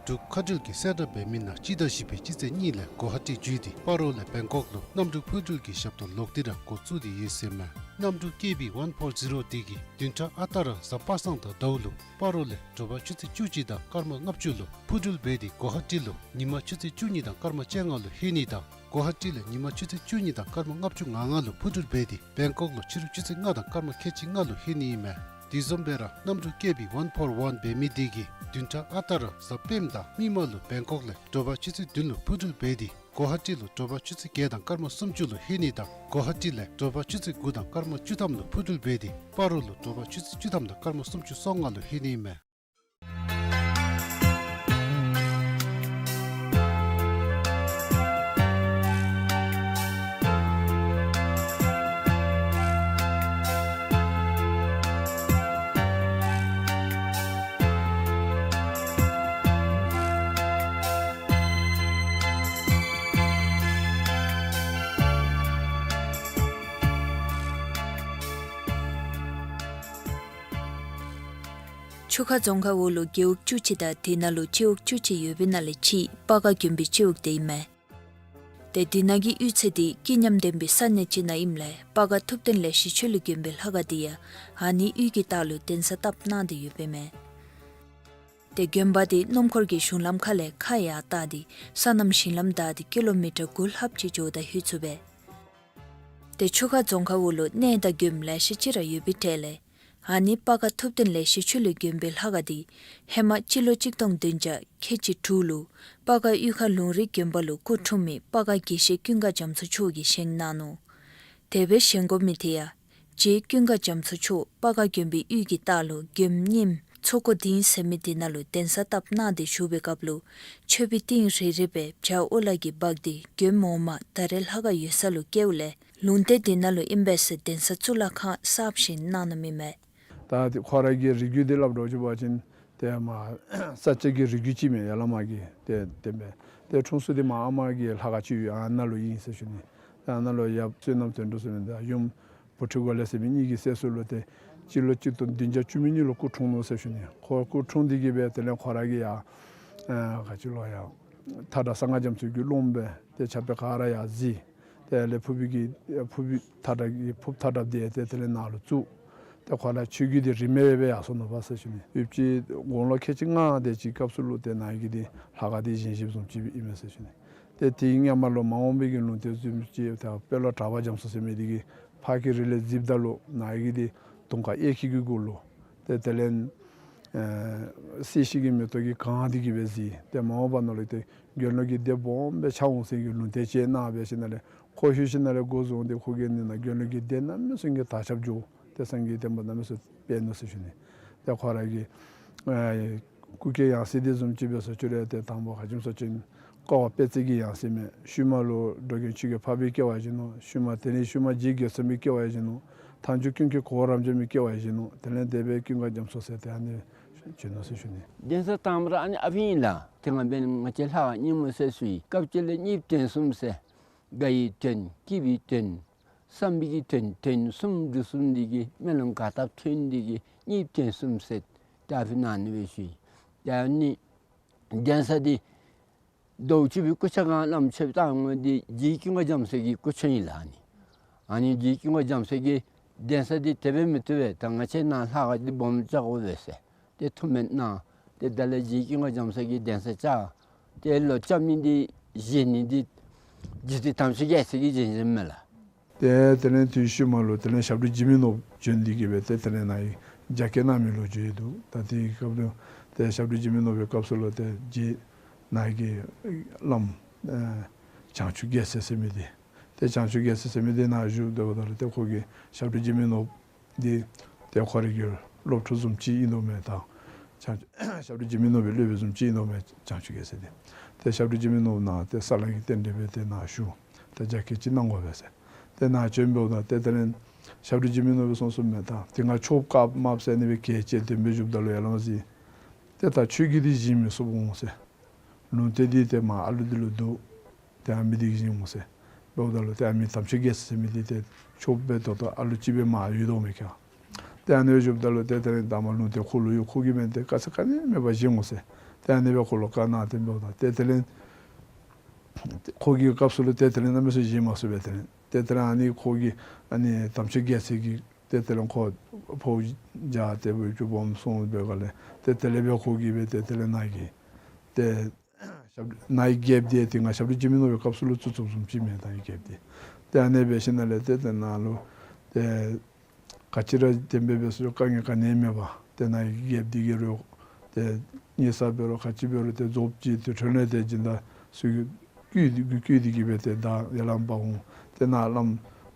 འབྲུག་མཁའ་འགྲུལ་གྱིས་གསལ་བསྒྲགས་འབད་མི་ནང་སྤྱི་ཟླ་བཞི་པའི་སྤྱི་ཚེས་གཉིས་ལས་གོ་ཧ་ཊི་བརྒྱུད་དེ་སྤ་རོ་ལས་བེང་ཀོག་ལུ་གནམ་གྲུ་འཕུར་འགྲུལ་གྱི་ཞབས་ཏོག་ལོག་སྟེ་ར་འགོ་བཙུགས་ཏེ་ཡོད་ཟེར་མས། གནམ་གྲུ་ཀེ་བི་ཝན་ཕོར་ཛི་རོ་དེ་གིས་བདུན་ཕྲག་ཨ་རྟག་ར་གཟའ་པ་སངས་དང་ཟླཝ་ལུ་སྤ་རོ་ལས་དྲོ་པ་ཆུ་ཚོད་བཅུ་གཅིག་དང་སྐར་མ་ལྔ་བཅུ་ལུ་འཕུར་འགྲུལ་འབད་དེ་གོ་ཧ་ཊི་ལུ་ཉིན་མ་ཆུ་ཚོད་བཅུ་གཉིས་དང་སྐར་མ་བཅོ་ལྔ་ལུ་ལྷོད་ནི་དང་། གོ་ཧ་ཊི་ལས་ཉིན་མ་ཆུ་ཚོད་བཅུ་གཉིས་དང་སྐར་མ་ལྔ་བཅུ་ང་ལྔ་ལུ་འཕུར་འགྲུལ་འབད་དེ་བེང་ཀོག་ལུ་ཕྱི་རུ་ཆུ་ཚོད་ལྔ་དང་སྐར་མ་ཁལ་གཅིག་ལྔ་ལུ་ལྷོད་ནི་ཨིན་མས། དེ་བཟུམ་སྦེ་ར་གནམ་གྲུ་ཀེ་བི་ཝན་ཕོར་ཝན་འབད་མི་དེ་གིས་བདུན་ཕྲག་ཨ་རྟག་ར་གཟའ་སྤེནམ་དང་མིག་དམར་ལུ་བེང་ཀོག་ལས་དྲོ་པ་ཆུ་ཚོད་བདུན་ལུ་འཕུར་འགྲུལ་འབད་དེ་གོ་ཧ་ཊི་ལུ་དྲོ་པ་ཆུ་ཚོད་བརྒྱད་དང་སྐར་མ་སུམ་ཅུ་ལུ་ལྷོད་ནི་དང་གོ་ཧ་ཊི་ལས་དྲོ་པ་ཆུ་ཚོད་དགུ་དང་སྐར་མ་བཅུ་ཐམ་ལུ་འཕུར་འགྲུལ་འབད་དེ་སྤ་རོ་ལུ་དྲོ་པ་ཆུ་ཚོད་བཅུ་ཐམ་དང་སྐར་མ་སུམ་ཅུ་སོ་ལྔ་ལུ་ལྷོད་ནི་ཨིན་མས། ཆུ་ཁ་རྫོང་ཁག་འོག་ལུ་རྒེད་འོག་བཅུ་གཅིག་དང་དེ་ནང་ལུ་སྤྱི་འོག་བཅུ་གཅིག་ཡོད་པའི་ནང་ལས་གཅིག་སྤ་སྒར་དགོན་པའི་སྤྱི་འོག་དེ་ཨིན་མས། ཏེ་དེ་ནང་གི་གཡུས་ཚན་དེ་སྐྱིད་མཉམ་ལྡན་པའི་ས་གནས་ཅིག་ནང་ཨིནམ་ལས་སྤ་སྒར་ཐུབ་བསྟན་ལེགས་བཤད་ཆོས་གླིང་དགོན་པའི་ལྷ་ཁང་དེ་ཡང་ཨ་ནི་གཡུས་ཀྱི་ལྟག་ལུ་གདན་ས་བཏབ་གནང་སྟེ་ཡོདཔ་ཨིན་མས། ཏེ་དགོན་པ་དེ་སྣུམ་འཁོར་གྱི་གཞུང་ལམ་ཁ་ལས་ཁ་ཡར་བལྟ་སྟེ་སོ་ནམ་ཞིང་ལམ་བདའ་སྟེ་ཀི་ལོ་མི་ཊར་དགུ་ལྷགཔ་ཅིག་འགྱོཝ་ད་ལྷོད་ཚུགས་པས། ཏེ་ཆུ་ཁ་རྫོང་ཁག་འོག་ལུ་གནས་དང་དགོནམ་ལེ་ཤ་ཅིག་ར་ཡོད་པའི་གྲས་ལས་ཨ་ནི་སྤ་སྒར་ཐུབ་བསྟན་ལེགས་བཤད་ཆོས་གླིང་དགོན་པའི་ལྷ་ཁང་དེ་ཧེ་མ་སྤྱི་ལོ་གཅིག་སྟོང་བདུན་བརྒྱ་ཁལ་གཅིག་དྲུག་ལུ་སྤ་སྒར་གཡུས་ཁ་ལུང་རིགས་དགོན་པ་ལུ་སྐུ་འཁྲུངས་མི་སྤ་སྒར་དགེ་བཤེས་ཀུན་དགའ་རྒྱ་མཚོ་མཆོག་གིས་བཞེངས་གནང་ནུག། དེ་སྦེ་བཞེངས་དགོ་མི་དེ་ཡང་རྗེ་ཀུན་དགའ་རྒྱ་མཚོ་མཆོག་སྤ་སྒར་དགོན་པའི་གཡུས་ཀྱི་ལྟག་ལུ་དགོནམ་རྙིངམ་ཚོགས་འཁོར་སྡིངས་ཟེར་མི་དེ་ནང་ལུ་གདན་ས་བཏབ་གནང་སྟེ་བཞུགས་པའི་སྐབས་ལུ་མཆོད་པའི་ཏིང་རེ་རེ་སྦེ་བྱ་ཨོ་ལ་གིས་འབག་སྟེ་དགོནམ་འོག་མ་ད་རེས་ལྷ་ཁང་ཡོད་ས་ལུ་བསྐྱལཝ་ལས་ལུང་བསྟན་དེ་ནང་ལུ་ཨིན་པས་ཟེར་གདན་ས་གཙུག་ལག་ཁང་གསརཔ་བཞེངས་གནང་ནུག་མི་མས། ད་དེ་ཁོ་ར་གི་རིགས་རྒྱུད་དེ་སླབ་འགྱོ་བ་ཅིན་ཏེ་མ་ས་སྐྱ་གི་རིགས་རྒྱུད་ཅིག་མས། ཡར་ལས་མར་གྱི་ཏེ་དེ་སྦེ་ཏེ་འཁྲུངས་ས་དེ་མར་ཨ་མ་གི་ལྷ་ཁང་ཅིག་ཡོད། ཨ་ནཱ་ལུ་ཨིན་ཟེར་ཞུ་ནི། ཏེ་ཨ་ནཱ་ལུ་ཡབ་བསོད་ནམས་དོན་གྲུབ་ཟེར་མི་དང་ཡུམ་བུ་ཁྲིད་འགོ་ལེགས་ཟེར་མི་གཉིས་ཀྱི་སྲས་སུ་ལུ་ཏེ་སྤྱི་ལོ་གཅིག་སྟོང་བདུན་བརྒྱ་བཅུ་མེད་གཉིས་ལུ་སྐུ་འཁྲུངས་ནུག་ཟེར་ཞུ་ནི། ཁོ་སྐུ་འཁྲུངས་དེ་གིས་སྦེ་དེ་ལས་ཁོ་ར་གིས་ཡར་ཨ་ག་ཅི་ལོ་ཡར་མཐའ་བྲག་གསང་སྔགས་རྒྱ་མཚོ་གི་ལུང་སྦེ་ཏེ་ཆ་པེ་ག་ར་ཡར་གཟིགས། དེ་ལས་ཕུར་བུ་གི་ཕུར་བུ་མཐའ་བྲག་གི་ཕུར་བུ་མཐའ་བྲགཔ་དེ་ཏེ་དེ་ལས་ནཱ་ལུ་བཙུགས། ཏེ་ཁོ་ར་ཆོས་བརྒྱུད་དེ་རིས་མེད་སྦེ་ཡར་སོང་ནུག་པ་ཟེར་ཞུ་ནི། ཡུདཔ་ཅིག་དགུང་ལོ་ཁལ་གཅིག་ལྔ་དེ་ཅིག་སྐབས་སུ་ལུ་ཏེ་ནཱ་གི་དེ་ལྷ་ཁང་དེ་བཞེངས་བཞེངསམ་བཟུམ་ཅིག་ཨིན་མས་ཟེར་ཞུ་ནི། ཏེ་དེའི་སྔ་མ་ལུ་མ་འོངས་པའི་གི་ལུང་བསྟན་བཟུམ་ཅིག་ཏེ་དཔོན་སློབ་གྲགས་པ་རྒྱ་མཚོ་ཟེར་མི་དེ་གིས་ཕར་གྱི་རི་ལས་གཟིགསཔ་ད་ལུ་ནཱ་གི་དེ་དུང་དཀར་གཡས་འཁྱིལ་གྱི་གུ་ལུ་ཏེ་དེ་ལས་ཨེ་སྲིད་ཞི་གི་མེ་ཏོག་གིས་གང་སྟེ་གིས་སྦེ་གཟིགས། ཏེ་མ་འོངས་པ་ནང་ལུ་ཏེ་དགེ་སློང་གི་སྡེ་སྦོམ་སྦེ་ཆགས་འོང་ཟེར་གྱི་ལུང་བསྟན་ཅིག་གནང་སྦེ་ཞིནམ་ལས་ཁོ་ལྷོད་ཞིནམ་ལས་འགོ་བཟུང་སྟེ་ཁོ་གི་ནི་ནཱ་དགེ་སློང་གི་སྡེ་གནམ་མེད་ས་མེད་ཀྱི་དར་ཁྱབ་འགྱོ། ཏེ་སངས་རྒྱས་བསྟན་པ་གནམ་མེད་ས་མེད་སྤེལ་ནུག་ཟེར་ཞུ་ནི། ཏེ་ཁོ་ར་གི་ཨེ་སྐུ་སྐྱེ་ཡང་སྲིད་དེ་བཟུམ་ཅིག་སྦེ་སོང་ཅི་རུང་ཏེ་དང་པོ་ཧ་ཅིམ་སོ་ཅིན་ཀ་བ་དཔལ་བརྩེགས་ཀྱི་ཡང་སྲིད་མས། ཤུལ་མ་ལུ་འགྲོ་མགོན་ཆོས་རྒྱལ་འཕགས་པའི་སྐྱེ་བ་བཞེས་ནུག། ཤུལ་མ་དེ་ལས་ཤུལ་མ་རྗེ་རྒོད་ཚང་པའི་སྐྱེ་བ་བཞེས་ནུག། མཐའ་མཇུག་ཀུན་མཁྱེན་གོ་བོ་རབ་འབྱམས་པའི་སྐྱེ་བ་བཞེས་ནུག། དེ་ལས་དེ་སྦེ་ཀུན་དགའ་རྒྱ་མཚོ་ཟེར་ཏེ་ཨ་ནི་བྱོན་ནུག་ཟེར་ཞུ་ནི། གདན་ས་དང་པ་ར་ཨ་ནི་ཨ་ཕི་ཨིན་ལགས། ཏེ་ང་འབདན་ང་བཅས་ལྷ་ཁང་རྙིང་མ་ཟེར་ཞུ་ཡི། སྐབས་ཅིག་ལས་གཉིས་བརྟེན་གསུམ་ཟེར་དགའ་བའི་དོན་སྐྱིད་པའི་དོན་བསམ་པའི་གི་དོན་དོན་གསུམ་འབྲུ་གསུམ་འདི་གིས་སྨོན་ལམ་ག་དག་ཐོན་འདི་གིས་གཉིས་བརྟེན་གསུམ་ཟེར་ཏེ་ཨ་ཕི་ཨིན་ན་ཨ་ནི་སྦེ་ཞུ་ཡི། ཏེ་ཨ་ནི་གདན་ས་འདི་རྡོ་རྗེ་སྤུན་གྱི་སྐུ་ཆས་སྒང་བླམ་ཆོསཔ་བཏང་མི་འདི་རྗེ་ཀུན་དགའ་རྒྱ་མཚོ་གི་སྐུ་ཆས་ཨིན་ལགས། ཨ་ནི་ཨ་ནི་རྗེ་ཀུན་དགའ་རྒྱ་མཚོ་གིས་གདན་ས་འདི་དེ་སྦེ་མི་བཏུབ་པས། ད་ང་བཅས་ནཱ་ལྷ་ཁང་འདི་སྦོམ་རྐྱབ་དགོ་པས་ཟེར་ཏེ་ཐུགས་སྨོན་གནང་། ཏེ་ད་ལས་རྗེ་ཀུན་དགའ་རྒྱ་མཚོ་གིས་གདན་ས་བཅགས། ཏེ་ལོག་རྐྱབ་ནི་འདི་བཞེངས་ནི་འདི་རྗེ་བཙུན་དམ་ཆོས་རྒྱལ་མཚན་གྱིས་བཞེངས་བཞེངསམ་མས་ལགས། ཏེ་དེ་ལས་དུས་ཤུལ་མ་ལུ་དེ་ལས་ཞབས་དྲུང་འཇིགས་མེད་ནོར་བུ་བྱོན་འདི་གིས་སྦེ་ཏེ་དེ་ལས་ནཱ་གི་རྒྱ་བསྐྱེད་གནང་མི་ལོ་རྒྱུས་འདུག། ད་དེའི་སྐབས་ལུ་ཏེ་ཞབས་དྲུང་འཇིགས་མེད་ནོར་བུའི་སྐབས་སུ་ལུ་ཏེ་རྗེ་ནཱ་གི་བླམ་ཨེ་བྱང་ཆུབ་རྒྱལ་མཚན་ཟེར་མི་འདི་ཏེ་བྱང་ཆུབ་རྒྱལ་མཚན་ཟེར་མི་འདི་ནཱ་བཞུགས་སྡོདཔ་ད་ལུ་ཏེ་ཁོ་གིས་ཞབས་དྲུང་འཇིགས་མེད་ནོར་བུ་འདི་ཏེ་ཁོ་རའི་གི་སློབ་ཕྲུག་བཟུམ་ཅིག་ཨིན་དོ་མས། ད་བྱང་ཞབས་དྲུང་འཇིགས་མེད་ནོར་བུའི་སློབ་དཔོན་བཟུམ་ཅིག་ཨིན་དོ་མས་བྱང་ཆུབ་རྒྱལ་མཚན་འདི། ཏེ་ཞབས་དྲུང་འཇིགས་མེད་ནོར་བུ་ནཱ་ཏེ་ས་བསླང་གི་རྟེན་འབྲེལ་སྦེ་ཏེ་ནཱ་བཞུགས། ད་རྒྱ་སྐྱེད་ཅིག་གནང་དགོ་པས་ཟེར། ཏེ་ནཱ་བྱོན་འབདཝ་ད་ཏེ་དེ་ལས་ཞབས་དྲུང་འཇིགས་མེད་ནོར་བུ་གསུངས་གསུངསམ་མས། ད་དེ་སྒང་ཆོསཔ་བཀའ་དམརཔོ་ཟེར་ཨ་ནི་སྦེ་གྱལ་ཅིག་འདོན་སྦེ་བཞུགསཔ་ད་ལུ་ཡར་ལས་མར་གཟིགས། ཏེ་ད་ཁྱོད་ཀྱིས་འདི་བཞེངས་མི་ཚུགསཔ་འོང་ཟེར། ལུང་བསྟན་འདི་ཏེ་མར་ཨ་ལུ་འདི་ལུ་འདུག། ཏེ་ཨ་མི་འདི་གིས་བཞེངས་འོང་ཟེར། འབདཝ་ད་ལུ་ཏེ་ཨ་མི་དམ་ཆོས་རྒྱལ་མཚན་ཟེར་མི་འདི་ཏེ་ཆོསཔ་སྦེ་ད་ལྟོ་ཨ་ལུ་ཅིག་སྦེ་མར་ཡོད་དོ་མས་ཁྱོད། ཏེ་ཨ་ནི་སྦེ་བཞུགསཔ་ད་ལུ་ཏེ་དེ་ལས་ད་མར་ལུང་བསྟན་ཁོ་ལུ་ཡོད། ཁོ་གིས་མེན་ཏེ་དཀའ་ཚེགས་ག་ནི་མེད་པར་བཞེངས་འོང་ཟེར། ཏེ་ཨ་ནི་སྦེ་ཁོ་ལུ་བཀའ་གནང་སྟེ་འབདཝ་ད་ཏེ་དེ་ལས་ཁོ་གི་སྐབས་སུ་ལུ་ཏེ་དེ་ལས་གནམ་མེད་ས་མེད་བཞེངས་མ་ཚུགས་པས། དེ་ལས་ཏེ་དེ་ལས་ཨ་ནི་ཁོ་གི་ཨ་ནི་དམ་ཆོས་རྒྱལ་མཚན་གྱིས་ཏེ་དེ་ལས་ཁོ་ཕོཝ་བརྒྱ་དེ་སྦེ་ཅིག་སྦོམ་སོང་བའི་སྒང་ལས་ཏེ་དེ་ལས་སྦེ་ཁོ་གིས་སྦེ་ཏེ་དེ་ལས་ནཱ་གི་ཏེ་ཞབས་ནཱ་གི་རྒྱལཔོ་འདི་དེ་སྒང་ཞབས་དྲུང་འཇིགས་མེད་ནོར་བུའི་སྐབས་སུ་ལུ་བཙུགས་བཙུགསཔ་བཟུམ་ཅིག་མས་ད་ནཱ་གི་རྒྱལཔོ་འདི། ཏེ་ཨ་ནི་སྦེ་ཞིནམ་ལས་ཏེ་ཏེ་ནཱ་ལུ་ཏེ་ག་ཅི་ར་བདེན་པའི་སྦེ་སོ་དཀའ་ངལ་ག་ནི་མེད་པར་ཏེ་ནཱ་གི་རྒྱལཔོ་འདི་གིས་རོགས་ཏེ་ཉེས་ས་འབད་རུང་ག་ཅི་འབད་རུང་ཏེ་རྫོགསཔ་ཅིག་ཏེ་ཁྲོད་ལས་ཏེ་སྦྱིན་བདག་ཚུ་གིས་བསྐུལ་ཏེ་བསྐུལ་ཏེ་གིས་སྦེ་ཏེ་ད་ཡར་ལས་མར་འབག་འོང་། ཏེ་ནཱ་བླམ་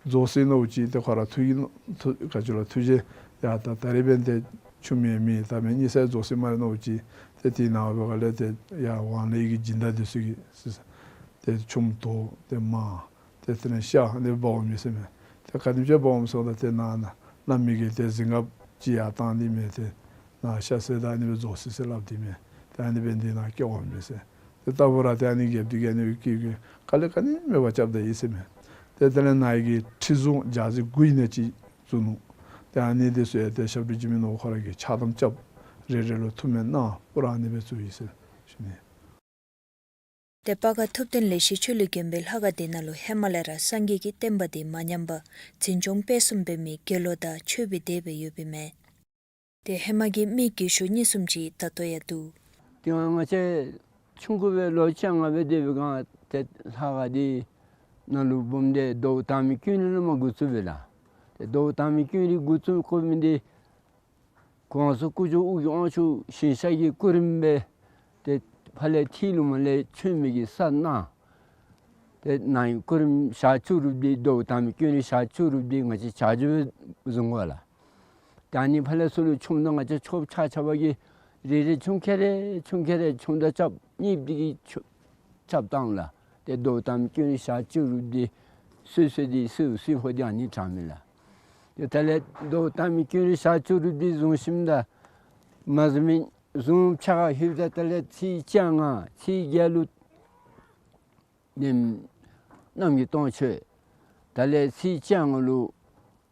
རྫོགས་ཅི་མནོཝ་ཅིག་ཏེ་ཁོ་ར་ཐུགས་ཀྱི་ཐུགས་ག་ཅི་ལོ་ཐུགས་རྗེ་ཡ་ད་ད་རིས་འབདན་ཏེ་ཆུམ་ཡང་མེད། ད་མེན་ཉེས་ས་རྫོགས་ཅི་སྨ་རེ་མནོཝ་ཅིག་ཏེ་དེ་ནང་འབད་སྒང་ལས་ཏེ་ཡར་ཝང་ལས་ཀྱི་སྦྱིན་བདག་འདི་ཚུ་གིས་ཏེ་ཆུམ་དོ་ཏེ་མར་ཏེ་དེ་ལས་ཤ་ཨ་ནི་འབག་འོང་མི་ཟེར་མས། ཏེ་ག་དེམ་ཅིག་འབག་འོང་ཟེརཝ་ད་ཏེ་ནཱ་ནཱ་བླ་མའི་གི་ཏེ་གཟིམ་རྒཔོ་ཅིག་ཡར་བཏང་སྟེ་མས། ཏེ་ནཱ་ཤ་བསད་ད་ཨ་ནི་སྦེ་རྫོགས་ཅི་ཟེར་སླབ་སྟེ་མས། ཏེ་ཨ་ནི་སྦེ་འདི་ནཱ་སྐྱེ་འོང་མི་ཟེར། ཏེ་ལྟ་བུ་ར་ཏེ་ཨ་ནི་རྒྱལཔོ་འདི་གིས་ཨ་ནི་སྦེ་བསྐུལ་བསྐུལ་དཀའ་ལས་ག་ནི་མེད་པར་རྐྱབ་ད་ཡི་ཟེར་མས། ཏེ་དེ་ལས་ནཱ་གི་ཁྲི་བཟུང་རྒྱ་རྫི་དགུ་ཨིན་ན་ཅིག་བཙུགས་ནུག། ཏེ་ཨ་ནི་འདི་ཚུ་ཡང་ཏེ་ཞབས་དྲུང་འཇིགས་མེད་ནོར་བུ་ཁོ་ར་གིས་ཕྱག་དམ་རྐྱབ། རེ་རེ་ལུ་ཐུགས་སྨོན་གནང་། སྤུ་ར་ཨ་ནི་སྦེ་བཙུགས་ཡི་ཟེར་ཞུ་ནི། ཏེ་སྤ་ག་ཐུབ་བསྟན་ལེགས་བཤད་ཆོས་གླིང་དགོན་པའི་ལྷ་ཁང་འདི་ནང་ལུ་ཧེ་མ་ལས་ར་སངས་རྒྱས་ཀྱི་བསྟན་པ་འདི་མ་ཉམས་པར་འཛིན་སྐྱོང་སྤེལ་གསུམ་འབད་མི་དགེ་སློང་དང་ཆོསཔ་སྦེ་སྡོད་སྦེ་ཡོདཔ་ཨིན་མས། ཏེ་ཧེ་མ་གི་མི་རྒས་ཤོས་གཉིས་གསུམ་ཅིག་ད་ལྟོ་ཡང་འདུག། དེ་སྒང་ང་བཅས་ཆུང་ཀུ་སྦེ་ལོ་བཅོ་ལྔ་སྦེ་སྡོད་པའི་སྒང་ཏེ་ལྷ་ཁང་འདི་ནང་ལུ་འབུམ་སྡེ་ཟླཝ་དང་པའི་ཀུན་རིག་ལས་མར་འགོ་བཙུགས་པས་ལགས། ཏེ་ཟླཝ་དང་པའི་ཀུན་རིག་འགོ་བཙུགས་དགོ་མི་འདི་གོང་ས་སྐུ་ཞབས་ཨོ་རྒྱན་དབང་ཕྱུག་ཞིང་གཤེགས་ཀྱི་སྐུ་རིམ་སྦེ་ཏེ་ཕར་ལས་ཐིམ་ལུ་མར་ལས་བྱོན་མི་གི་ས་གནང་། ཏེ་ནཱ་གི་སྐུ་རིམ་ཞག་བཅུ་རུབ་འདི་ཟླཝ་དང་པའི་ཀུན་རིག་ཞག་བཅུ་རུབ་འདི་ང་བཅས་བྱ་རྒྱུད་བཟུང་དགོ་ལགས། ད་ནི་ཕར་ལས་ཚུར་ལུ་ཆོམ་དང་ང་བཅས་ཆོསཔ་ཆ་ཁྱབ་ཀྱིས་རེ་རེ་ཆུང་ཀེ་རེ་ཆུང་ཀེ་རེ་ཆོམ་དང་རྐྱབ་གཉིས་འདི་གིས་ཆོ་རྐྱབ་བཏང་ལགས། ཏེ་ཟླཝ་དང་པའི་ཀུན་རིག་ཞག་བཅུ་རུབ་འདི་སོ་སོ་འདི་སུ་སུ་ཧོ་འདི་ཨ་ནི་དྲང་མི་ལགས། ཏེ་ད་ལས་ཟླཝ་དང་པའི་ཀུན་རིག་ཞག་བཅུ་རུབ་འདི་བཟུང་ཞིནམ་ད་མ་བཟུང་མི་བཟུང་ཕྱག་ཁར་ལྷོདཔ་ད་ད་ལས་ཚེས་བཅོ་ལྔ་ཚེས་བརྒྱད་ལུ་ནེམ་གནམ་གྱི་སྟོང་མཆོད། ད་ལས་ཚེས་བཅོ་ལྔ་ལུ་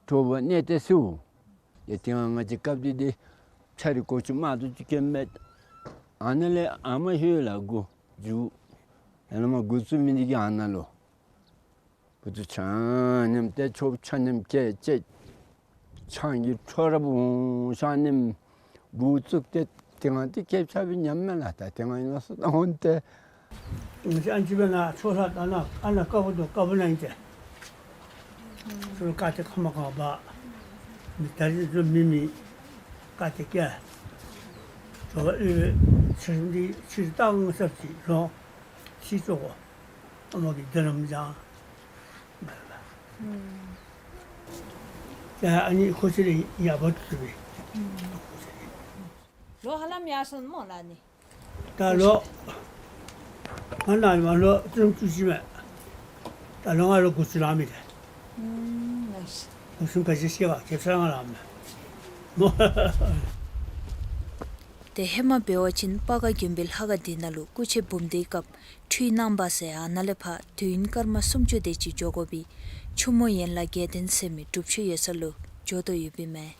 དྲོ་པ་གནས་བརྟན་གསོལཝ། ཏེ་དེ་སྒང་ང་བཅས་སྐབས་འདི་འདི་ཆ་རི་གོ་ཆུ་མ་ཏོ་ཅིག་ཀེམ་མེད། ཨ་ནཱ་ལས་ཨ་མ་ཧེ་ལ་འགོ་འཇུག། ཡར་ལས་མར་འགོ་བཙུགས་མི་འདི་གིས་ཨ་ནཱ་ལུ་བུ་ཚུ་ཆ་མཉམ་ཏེ་ཆོསཔ་ཆ་མཉམ་སྐད་ཅིག་ཆང་གི་ཁྲོ་ར་འབུ་ཆ་མཉམ་འབུ་བཙུགས་ཏེ་དེ་སྒང་འདི་སྐད་ཆ་སྦེ་ཉམས་མས་ལགས། ད་དེ་སྒང་ཨིན་ན་སོ་ད་འོང་ཏེ། ང་བཅས་ཨ་ནི་ཅིག་སྦེ་ནཱ་ཆོས་ལྷ་ད་ནཱ་ཨ་ནཱ་དཀར་པོ་དང་དཀར་པོ་ནང་ཨིན་ཏེ། ཚུར་བཀའ་དྲིན་ཁ་མ་གང་བ་མི་ད་རིས་ཚུ་མི་མི་བཀའ་དྲིན་སྐྱེལ། ཚུར་ཨེ་ཕྱིར་འདི་ཕྱིར་ད་ང་སབ་ཅིག་རོང་ཕྱིར་ཚུར་གོ། ཨ་མ་གི་འདི་རྣམས་ཀྱང་། ད་ཨ་ནི་ཁོ་ཚེ་རིང་ཡག་པོ་ཐུབ་པས། ལོ་ཧ་ལམ་ཡར་སོང་སྨོ་ལགས་ནི། ད་ལོ་ང་ནཱ་མར་ལོ་བཅུ་བཅུ་གཅིག་མས། ད་ལོ་ང་ལོ་དགུ་བཅུ་ལང་མི་དེ། ཨུམ་ལགས་སོ། དགུ་བཅུ་ག་ཅི་ཤེས་པ་ཁེབ་ས་ང་ལང་མས། ཏེ་ཧེ་མ་འབད་བ་ཅིན་སྤ་ག་དགོན་པའི་ལྷ་ཁང་འདི་ནང་ལུ་སྐུ་མཆོད་འབུམ་སྡེའི་སྐབས་ཁྲུས་གནང་བ་ཟེར་ཨ་ནཱ་ལས་ཕར་དུས་ཡུན་སྐར་མ་སུམ་ཅུ་དེ་ཅིག་འགྱོ་དགོ་པའི་ཆུ་མོ་ཡན་ལག་བརྒྱད་ལྡན་ཟེར་མི་སྒྲུབ་མཆོད་ཡོད་ས་ལུ་འགྱོ་དོ་ཡོདཔ་ཨིན་མས།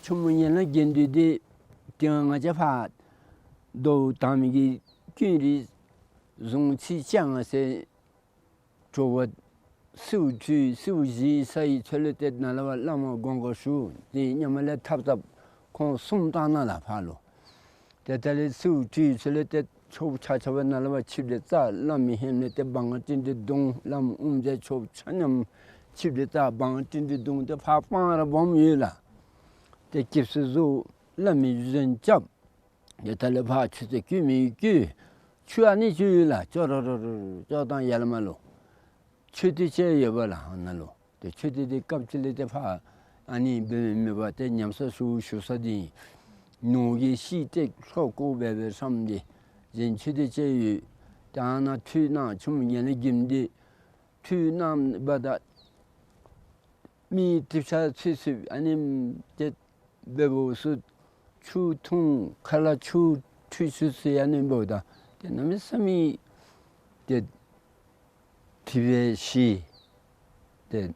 ཆུ་མོ་ཡན་ལག་བརྒྱད་ལྡན་འདི་དེ་སྒང་ང་བཅས་ཕར་ཟླཝ་དང་པའི་གི་ཀུན་རིག་བཟུང་ཚེས་བཅོ་ལྔ་ཚེ་དྲོ་པ་གསོལཝ་ཁྲུས་གསོལཝ་བཞེས་ཚར་བའི་ཚེ་ལུ་ཏེ་ནཱ་ལས་ཕར་བླ་མ་དགོངས་སྐོར་ཞུ། དེ་ཉམས་ལེན་འཐབ་འཐབ་ཁོང་གསུམ་བཏང་གནང་ལགས་ཕར་ལུ། ཏེ་ད་ལས་གསོལཝ་ཁྲུས་ཚེ་ལུ་ཏེ་ཆོསཔ་ཆ་ཁྱབ་ནཱ་ལས་ཕར་ཆིབས་ཏེ་རྩ་བླ་མའི་ཧེམ་ལས་ཏེ་བང་སྒྲིག་སྟེ་གདོང་བླམ་དབུ་མཛད་ཆོསཔ་ཆ་མཉམ་ཆིབས་ཏེ་རྩ་བང་སྒྲིག་སྟེ་གདོང་ཏེ་ཕར་སྤང་ར་སྦོམ་ཡོད་ལགས། ཏེ་སྐྱིབས་སུ་བཟོ་བླ་མའི་བཞེངས་རྐྱབ། ཏེ་ད་ལས་ཕར་ཆུ་ཚོད་བསྐྱོད་མི་བསྐྱོད། ཆུ་ཨ་ནི་ཆུ་ཡོད་ལགས། ཅོག་རོ་རོ་རོ་ཅོག་དང་ཡར་ལས་མར་ལུ་མཆོད་རྟེན་ཅིག་ཡོདཔ་ལགས་ཨ་ནཱ་ལུ། ཏེ་མཆོད་རྟེན་འདི་སྐབས་ཅིག་ལས་ཏེ་ཕར་ཨ་ནི་འབད་མི་མེད་པར་ཏེ་ཉམས་གསོ་ཞུ་ཞུ་ས་འདི་ཨིན། ནོར་གྱི་ཤིང་སྟེགས་ལྷོ་སྐོར་སྦེ་སྦེ་བསམ་སྟེ་གཞན་ཆོས་སྡེ་ཅིག་ཡོད། ད་ནཱ་ཁྲུས་གནང་ཆུ་མོ་ངན་ལེན་གྱིན་འདི་ཁྲུས་གནང་བ་ད་མི་གྲིབ་ཤ་ཚུད་ཚུདཔ་ཨ་ནི་ཏེ་འབདཝ་སུ་ཆུ་འཐུང་ཁ་ལས་ཆུ་ཁྲུས་ཆུ་ཟེར་ཨ་ནི་འབདཝ་ད་ཏེ་གནམ་མེད་ས་མེད་ཏེ་གྲིབ་པས་ཞི། ཏེ་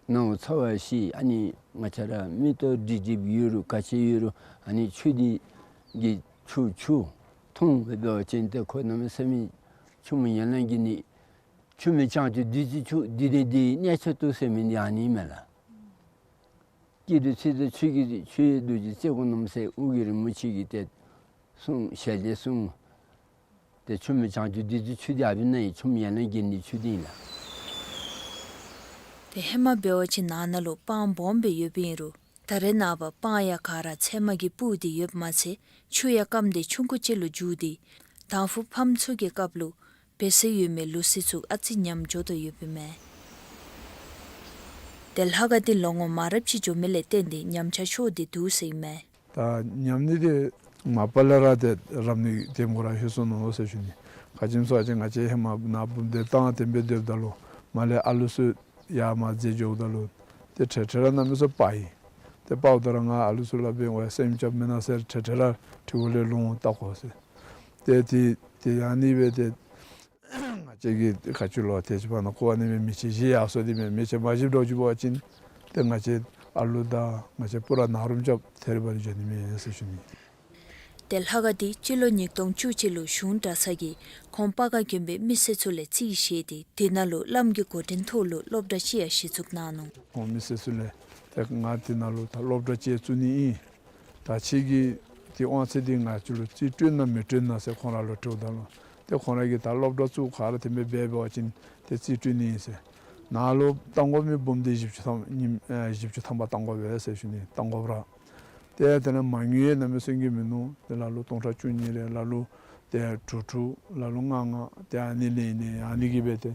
ནང་ཚ་བས་ཞི། ཨ་ནི་ང་བཅས་ར་མིག་ཏོ་སྒྲིབ་སྒྲིབ་ཡོད་རུང་ག་ཅི་ཡོད་རུང་ཨ་ནི་ཆུ་འདི་གི་ཆུ་ཆུ་འཐུང་སྦེ་འབད་བ་ཅིན་ཏེ་ཁོ་གནམ་མེད་ས་མེད་ཆུ་མོ་ངན་ལེན་གྱི་ནི་ཆུ་མོ་བྱང་ཆུབ་བདུད་རྩིའི་ཆུ་འདི་ནི་འདི་གནས་ཆེན་དུ་ཟེར་མི་འདི་ཨ་ནི་མས་ལགས། སྐྱེས་བུ་ཚེ་རྫོགས་ཆོས་ཀྱི་ཆོས་ཀྱི་རྡོ་རྗེ་རྩེ་དགུ་རྣམ་གསལ་ཨོ་རྒྱན་རིན་པོ་ཆེ་གིས་ཏེ་གསུངས་ཞལ་ལས་གསུངས། ཏེ་ཆུ་མོ་བྱང་ཆུབ་བདུད་རྩིའི་ཆུ་འདི་ཨ་ཕི་ན་ཡི་ཆུ་མོ་ངན་ལེན་གྱི་ནི་ཆུ་འདི་ཨིན་ལགས། ཏེ་ཧེ་མ་འབད་བ་ཅིན་ནང་ན་ལུ་སྤང་སྦོམ་སྦེ་ཡོདཔ་ཨིན་རུང་ད་རེས་ནངས་པ་སྤང་ཡང་ག་ར་ཚལ་མ་གིས་སྤུར་ཏེ་ཡོདཔ་མ་ཚད་ཆུ་ཡང་སྐམ་སྟེ་ཆུང་ཀུ་ཅིག་ལུ་འགྱུར་ཏེ་དང་ཕུ་ཕམ་ཚུ་གི་སྐབས་ལུ་འབད་སྲོལ་ཡོད་མི་ལུགས་སྲོལ་ཚུ་ཨ་ཙི་ཉམས་འགྱོ་དོ་ཡོདཔ་ཨིན་མས། ཏེ་ལྷ་ཁང་འདི་ལོ་ངོ་མང་རབས་ཅིག་འགྱོ་མི་ལས་བརྟེན་ཏེ་ཉམས་ཆག་ཤོར་ཏེ་འདུག་ཟེར་ཨིན་མས། ད་ཉམས་ནི་འདི་མ་པ་ལས་ར་ཏེ་རབ་ནི་དེམ་གུ་ར་ལྷོད་སོ་ནུག་ཟེར་ཞུ་ནི། ག་ཅི་སྨོ་ཟེར་བ་ཅིན་ང་བཅས་ཧེ་མ་ནཱ་བུམ་སྡེ་བཏང་དེམ་སྦེ་སྡོདཔ་ད་ལུ་མར་ལས་ཨ་ལུ་ཚུ་ཡར་མར་འཛེགས་འགྱོཝ་ད་ལུ་ཏེ་འཕྲལ་འཕྲལ་ར་གནམ་མེད་ས་མེད་སྤར་ཡི། ཏེ་སྤརཝ་ད་ར་ང་ཨ་ལུ་ཚུ་ལུ་འབད་བ་སེམས་རྐྱབ་མེན་ན་ཟེར་འཕྲལ་འཕྲལ་ར་ཁྲི་གུ་ལས་ལོང་བལྟ་དགོ་ཟེར། ཏེ་ཏེ་ཏེ་ཨ་ནི་སྦེ་ཏེ་ང་བཅས་ཀྱིས་ག་ཅི་ལོ་ཏེ་ཅིག་འབད་ན་ཁོ་ཨ་ནི་སྦེ་མི་ཆེན་བཞེས་ཡར་སོ་དེ་མས། མི་ཆེན་མ་བཞེསཔ་འགྱོ་བཅུག་པ་ཅིན་ཏེ་ང་བཅས་ཨ་ལུ་དང་ང་བཅས་པུ་ར་ནཱ་རུམ་རྐྱབ་ཐད་རི་བ་རི་འགྱོ་ནི་མས་ཟེར་ཞུ་ནི། ཏེ་ལྷ་ཁང་འདི་སྤྱི་ལོ་ཉིས་སྟོང་བཅུ་གཅིག་ལུ་གཞུང་གྲྭ་ཚང་གིས་ཁོང་སྤ་སྒར་དགོན་པའི་མི་སེར་ཚུ་ལས་རྩིས་བཞེས་ཏེ་དེ་ནང་ལུ་བླམ་གྱི་འགོ་འདྲེན་ཐོག་ལུ་སློབ་གྲྭ་ཅིག་ཡང་གཞི་བཙུགས་གནང་ནུག། ཁོང་མི་སེར་ཚུ་ལས་ཏེ་ང་དེ་ནང་ལུ་ད་སློབ་གྲྭ་ཅིག་བཙུགས་ནི་ཨིན། ད་ཁྱེད་ཀྱིས་ཏེ་དབང་ཚད་འདི་ང་བཅས་ལུ་རྩིས་སྤྲོད་ན་མི་སྤྲོད་ན་ཟེར་ཁོང་ར་ལུ་དྲིཝ་ད་ལུ་ཏེ་ཁོང་ར་གིས་ད་སློབ་གྲྭ་བཙུགས་ག་ར་དེམ་སྦེ་འབད་བ་ཅིན་ཏེ་རྩིས་སྤྲོད་ནི་ཨིན་ཟེར། ནཱ་ལུ་བཏང་དགོ་མི་བུམ་སྡེ་བཞི་བཅུ་ཐམ་ཉིནམ་ཨེ་བཞི་བཅུ་ཐམ་པ་བཏང་དགོ་པས་ཟེར་ཞུ་ནི། བཏང་དགོཔ་ར། ཏེ་དེ་ལས་མ་དངུལ་ཡང་གནམ་མེད་ས་མེད་མིན་ནུག། ཏེ་ལ་ལུ་སྟོང་ཕྲག་བཅུ་གཉིས་རེ་ལ་ལུ་ཏེ་དྲུག་དྲུག་ལ་ལུ་ལྔ་ལྔ་ཏེ་ཨ་ནི་ལེན་ལེན་ཨ་ནི་གིས་སྦེ་ཏེ་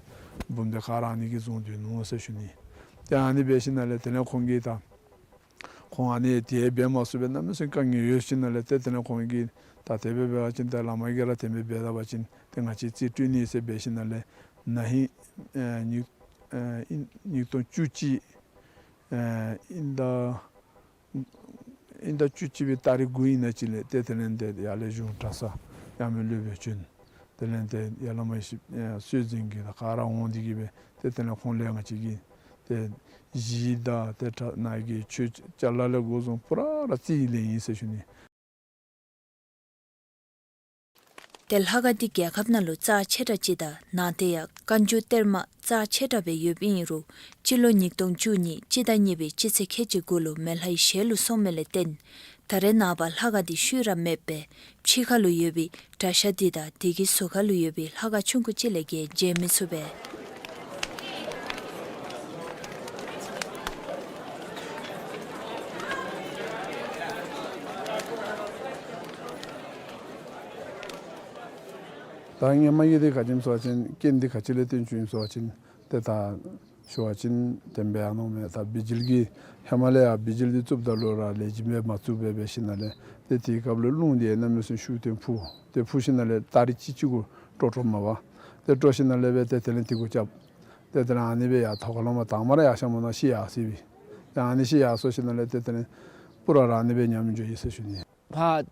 བུམ་སྡེ་ག་ར་ཨ་ནི་གིས་བཟུང་སྡོད་ནུག་ཟེར་ཞུ་ནི། ཏེ་ཨ་ནི་འབད་ཞིནམ་ལས་དེ་ལས་ཁོང་གིས་ད་ཁོང་ཨ་ནི་དེ་འབད་མ་ཚུགས་པའི་གནམ་མེད་ས་མེད་དཀའ་ངལ་ཡོད་ཞིནམ་ལས་ཏེ་དེ་ལས་ཁོང་གིས་ད་དེ་སྦེ་འབད་བ་ཅིན་ཏེ་བླ་མ་གིས་ར་དེ་སྦེ་འབད་ད་པ་ཅིན་ཏེ་ང་བཅས་རྩིས་སྤྲོད་ནི་ཟེར་འབད་ཞིནམ་ལས་ན་ཧིང་ཨེ་ཉིས་ཨེ་ཨིན་ཉིས་སྟོང་བཅུ་གཅིག་ཨེ་ཨིན་ད་ཨིན་ད་བཅུ་གཅིག་པའི་ཏ་རིག་དགུ་ཨིན་ན་ཅིག་ལས་ཏེ་དེ་ལས་ཏེ་ཡར་ལས་གཞུང་གྲྭ་ཚང་ཡར་མི་སློབ་དཔོན་བྱོན། དེ་ལས་ཏེ་ཡར་བླ་མ་ཡེ་ཤེས་ཨེ་སྲོལ་འཛིན་གྱིས་ད་ག་ར་འོང་སྟེ་གིས་སྦེ་ཏེ་དེ་ལས་ཁོང་ལས་ང་བཅས་ཀྱིས་ཏེ་གཞི་དང་ཏེ་གྲྭ་ནང་གི་ཆོས་ཅ་ལ་ལས་འགོ་བཟུང་པུ་ར་ར་རྩིས་ལེན་ཡི་ཟེར་ཞུ་ནི། ཏེ་ལྷ་ཁང་འདི་རྒྱལ་ཁབ་ནང་ལུ་རྩ་ཆེ་དྲགས་ཅིག་དང་ནང་དེ་ཡང་བཀའ་འགྱུར་གཏེར་མ་རྩ་ཆེ་དྲགས་སྦེ་ཡོདཔ་ཨིན་རུང་སྤྱི་ལོ་ཉིས་སྟོང་བཅུ་གཉིས་སྤྱི་ཟླ་གཉིས་པའི་སྤྱི་ཚེས་ཁལ་གཅིག་དགུ་ལུ་མེ་ལྷའི་ཞལ་ལུ་སོང་མི་ལས་བརྟེན་ད་རེས་ནངས་པ་ལྷ་ཁང་འདི་ཤུལ་ར་མེདཔ་སྦེ་ཕྱི་ཁ་ལུ་ཡོད་པའི་གྲྭ་ཤག་འདི་དང་དེ་གི་ཟུར་ཁ་ལུ་ཡོད་པའི་ལྷ་ཁང་ཆུང་ཀུ་ཅིག་ལས་བརྒལ་མཇལ་མི་ཚུགས་པས། ད་སྔོན་མ་གི་འདི་ག་ཅི་སྨོ་ཟེར་བ་ཅིན་རྐྱེན་འདི་ག་ཅི་ལས་བརྟེན་བྱུང་ཡི་སྨོ་ཟེར་བ་ཅིན་ཏེ་ད་ཞུ་བ་ཅིན་དེ་སྦེ་ཨ་ནོ་མས། ད་བི་ཇི་ལི་གི་ཧེ་མ་ལས་ཡར་བི་ཇི་ལི་འདི་བཙུགསཔ་ད་ལུ་ར་ལེགས་ཤོམ་སྦེ་མ་བཙུགས་པར་འབད་ཞིནམ་ལས་ཏེ་དེའི་སྐབས་ལུ་རླུང་འདི་གནམ་མེད་ས་མེད་ཤུགས་བཏོན་འཕུ། ཏེ་འཕུ་ཞིནམ་ལས་ཏ་རིག་གཅིག་གཅིག་གུ་ཀྲོག་ཀྲོག་མར་འབབ། ཏེ་ཀྲོག་ཞིནམ་ལས་སྦེ་ཏེ་དེ་ལས་དེ་གུ་རྐྱབ། ཏེ་དེ་ལས་ཨ་ནི་སྦེ་ཡར་ཐོག་ཁ་ལུ་མར་དང་པ་ར་ཡར་ཤམ་མོ་ནང་ཤི་ཡར་སོ་ཡི། ཏེ་ཨ་ནི་ཤི་ཡར་སོ་ཞིནམ་ལས་ཏེ་དེ་ལས་པུ་ར་ར་ཨ་ནི་སྦེ་ཉམས་འགྱོ་ཡི་ཟེར་ཞུ་ནི། ཕར་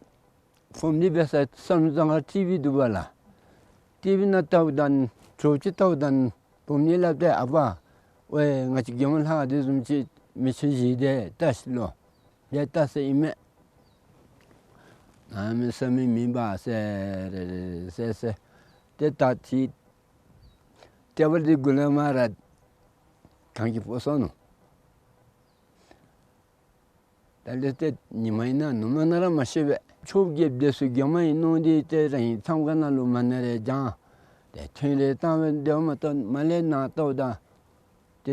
བུམ་འདི་འབད་ས་ས་ནུ་གཙང་ཁར་ཊི་བི་འདུག་པ་ལགས། ཊི་བི་ནང་བལྟཝ་ད་ནི་ཇོ་བོ་རྗེ་བལྟཝ་ད་ནི་བུམ་འདི་སླབ་སྟེ་ཨ་པ་ཝའེ་ང་བཅས་རྒྱལ་མོ་ལྷ་ཁང་འདི་བཟུམ་ཅིག་མི་ཆུང་བཞི་དེ་བལྟ་ཤིག་ལོ། དེ་བལྟ་ཟེར་ཨིན་མས། གནམ་མེད་ས་མེད་མེད་པ་ཟེར་ཟེར་ཟེར། ཏེ་ད་ཏེ་ཊེ་བཱལ་འདི་གུ་ལས་མར་ར་གངས་ཀྱིས་ཕོག་སོ་ནུག། ད་ལས་ཏེ་ཉིན་མ་ཨིན་ན་ནུབ་མོ་ཨིན་ན་ར་མ་ཤེས་པས། ཆོས་རྒྱལཔོ་འདི་ཚུ་རྒྱལ་མོ་ཨིན་མནོ་སྟེ་ཏེ་ར་ཧིང་མཚམས་ཁང་ནང་ལུ་མ་ཎི་རེ་བགྱང་། ཏེ་ཐུན་རེ་བཏང་སྦེ་སྡོདཔ་མ་གཏོགས་མར་ལས་ནཱ་བལྟཝ་ད་ཏེ་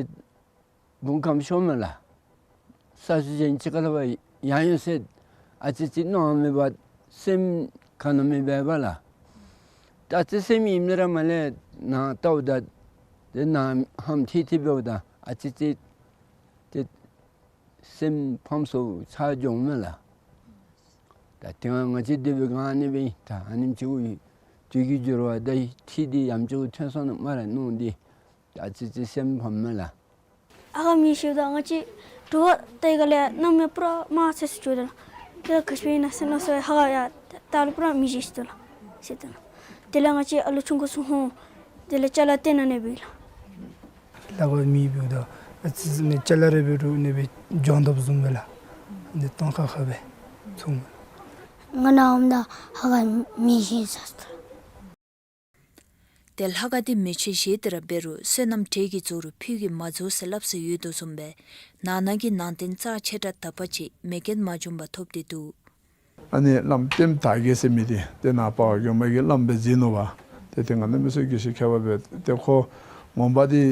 བུམ་ཁམས་ཤོར་མས་ལགས། ས་ཆ་གཞན་ཅིག་ཁར་ལུ་ཡང་ཡོད་ཟེར་ཨ་ཙི་ཅིག་མནོ་མི་འབད་སེམས་ག་ནི་མེད་པས་ལགས། ད་ཨ་ཙི་སེམས་ཨིནམ་ར་མར་ལས་ནཱ་བལྟཝ་ད་ཏེ་ནཱ་ཧམ་ཐིག་ཐིག་འབདཝ་ད་ཨ་ཙི་ཅིག་ཏེ་སེམས་ཕམ་སོ་ཆགས་འགྱོཝ་མས་ལགས། ད་དེ་སྒང་ང་བཅས་སྡོད་པའི་སྒང་ཨ་ནི་སྦེ་ད་ཨ་ནེམ་ཅིག་གུ་དུས་ཀྱི་འགྱུར་བ་དང་འཁྲིལ་ཏེ་ཡང་ཅིག་གུ་ཐོན་སོང་ནུག་སྨ་རེ་མནོ་སྟེ་ད་ཨ་ཙི་ཙི་སེམས་ཕམ་མས་ལགས། ཨ་ཁ་མེ་ཤེས་ད་ང་བཅས་དྲོ་པ་ད་ཡི་ག་ལས་གནམ་མེད་ཕུ་ར་དམར་ཚེ་སུ་བྱོས་ད་ལགས། དེ་ལས་ག་ཅི་སྦེ་ཨིན་ན་ཟེར་མནོ་སོང་ཡི། ཧ་ག་ཡ་ད་ལུ་ཕུ་ར་མེ་ཤེས་ཤི་ད་ལགས་ཟེར་ད་ལགས། དེ་ལས་ང་བཅས་ཨ་ལུ་ཆུང་ཀུ་ཚུ་ཧོང་དེ་ལས་ཅ་ལ་སྟོན་ནི་ཨ་ནི་སྦེ་ལགས། ལག་པར་མེ་འབདཝ་ད་ཨ་ཙི་ཙི་ནི་ཅ་ལ་རེ་འབད་རུང་ཨ་ནི་སྦེ་འཇོང་དོ་བཟུམ་སྦེ་ལགས། ཨ་ནི་སྟོང་ཁ་ཁ་སྦེ་ཚུད་མས། ང་ནཱ་འོངམ་ད་ཧ་ག་མེ་ཤེས་ས་ད་ལགས། ཏེ་ལྷ་ཁང་འདི་མེ་མཆོད་བཞེས་ཏེ་ར་འབད་རུང་བསོད་ནམས་འབྲས་ཀྱིས་རྫོགས་རུང་ཕུད་ཀྱིས་མ་རྫོགས་ཟེར་སླབ་སྲོལ་ཡོད་དོ་བཟུམ་སྦེ་ནང་ན་གི་ནང་རྟེན་རྩ་ཆེ་དྲགས་དག་པ་ཅིག་མེ་རྐྱེན་མ་བྱུང་པར་ཐོབ་སྟེ་འདུག། ཨ་ནི་བླམ་ལྟདམོ་དར་རྒྱས་ཟེར་མི་འདི་ཏེ་ནཱ་སྤ་རྒོད་མ་གི་བླམ་སྦེ་མཛད་ནུག་པ། ཏེ་ཏེ་ང་གནམ་མེད་ས་མེད་དགེ་བཤེས་མཁས་པ་སྦེ་ཏེ་ཁོ་ངོ་མ་འདི་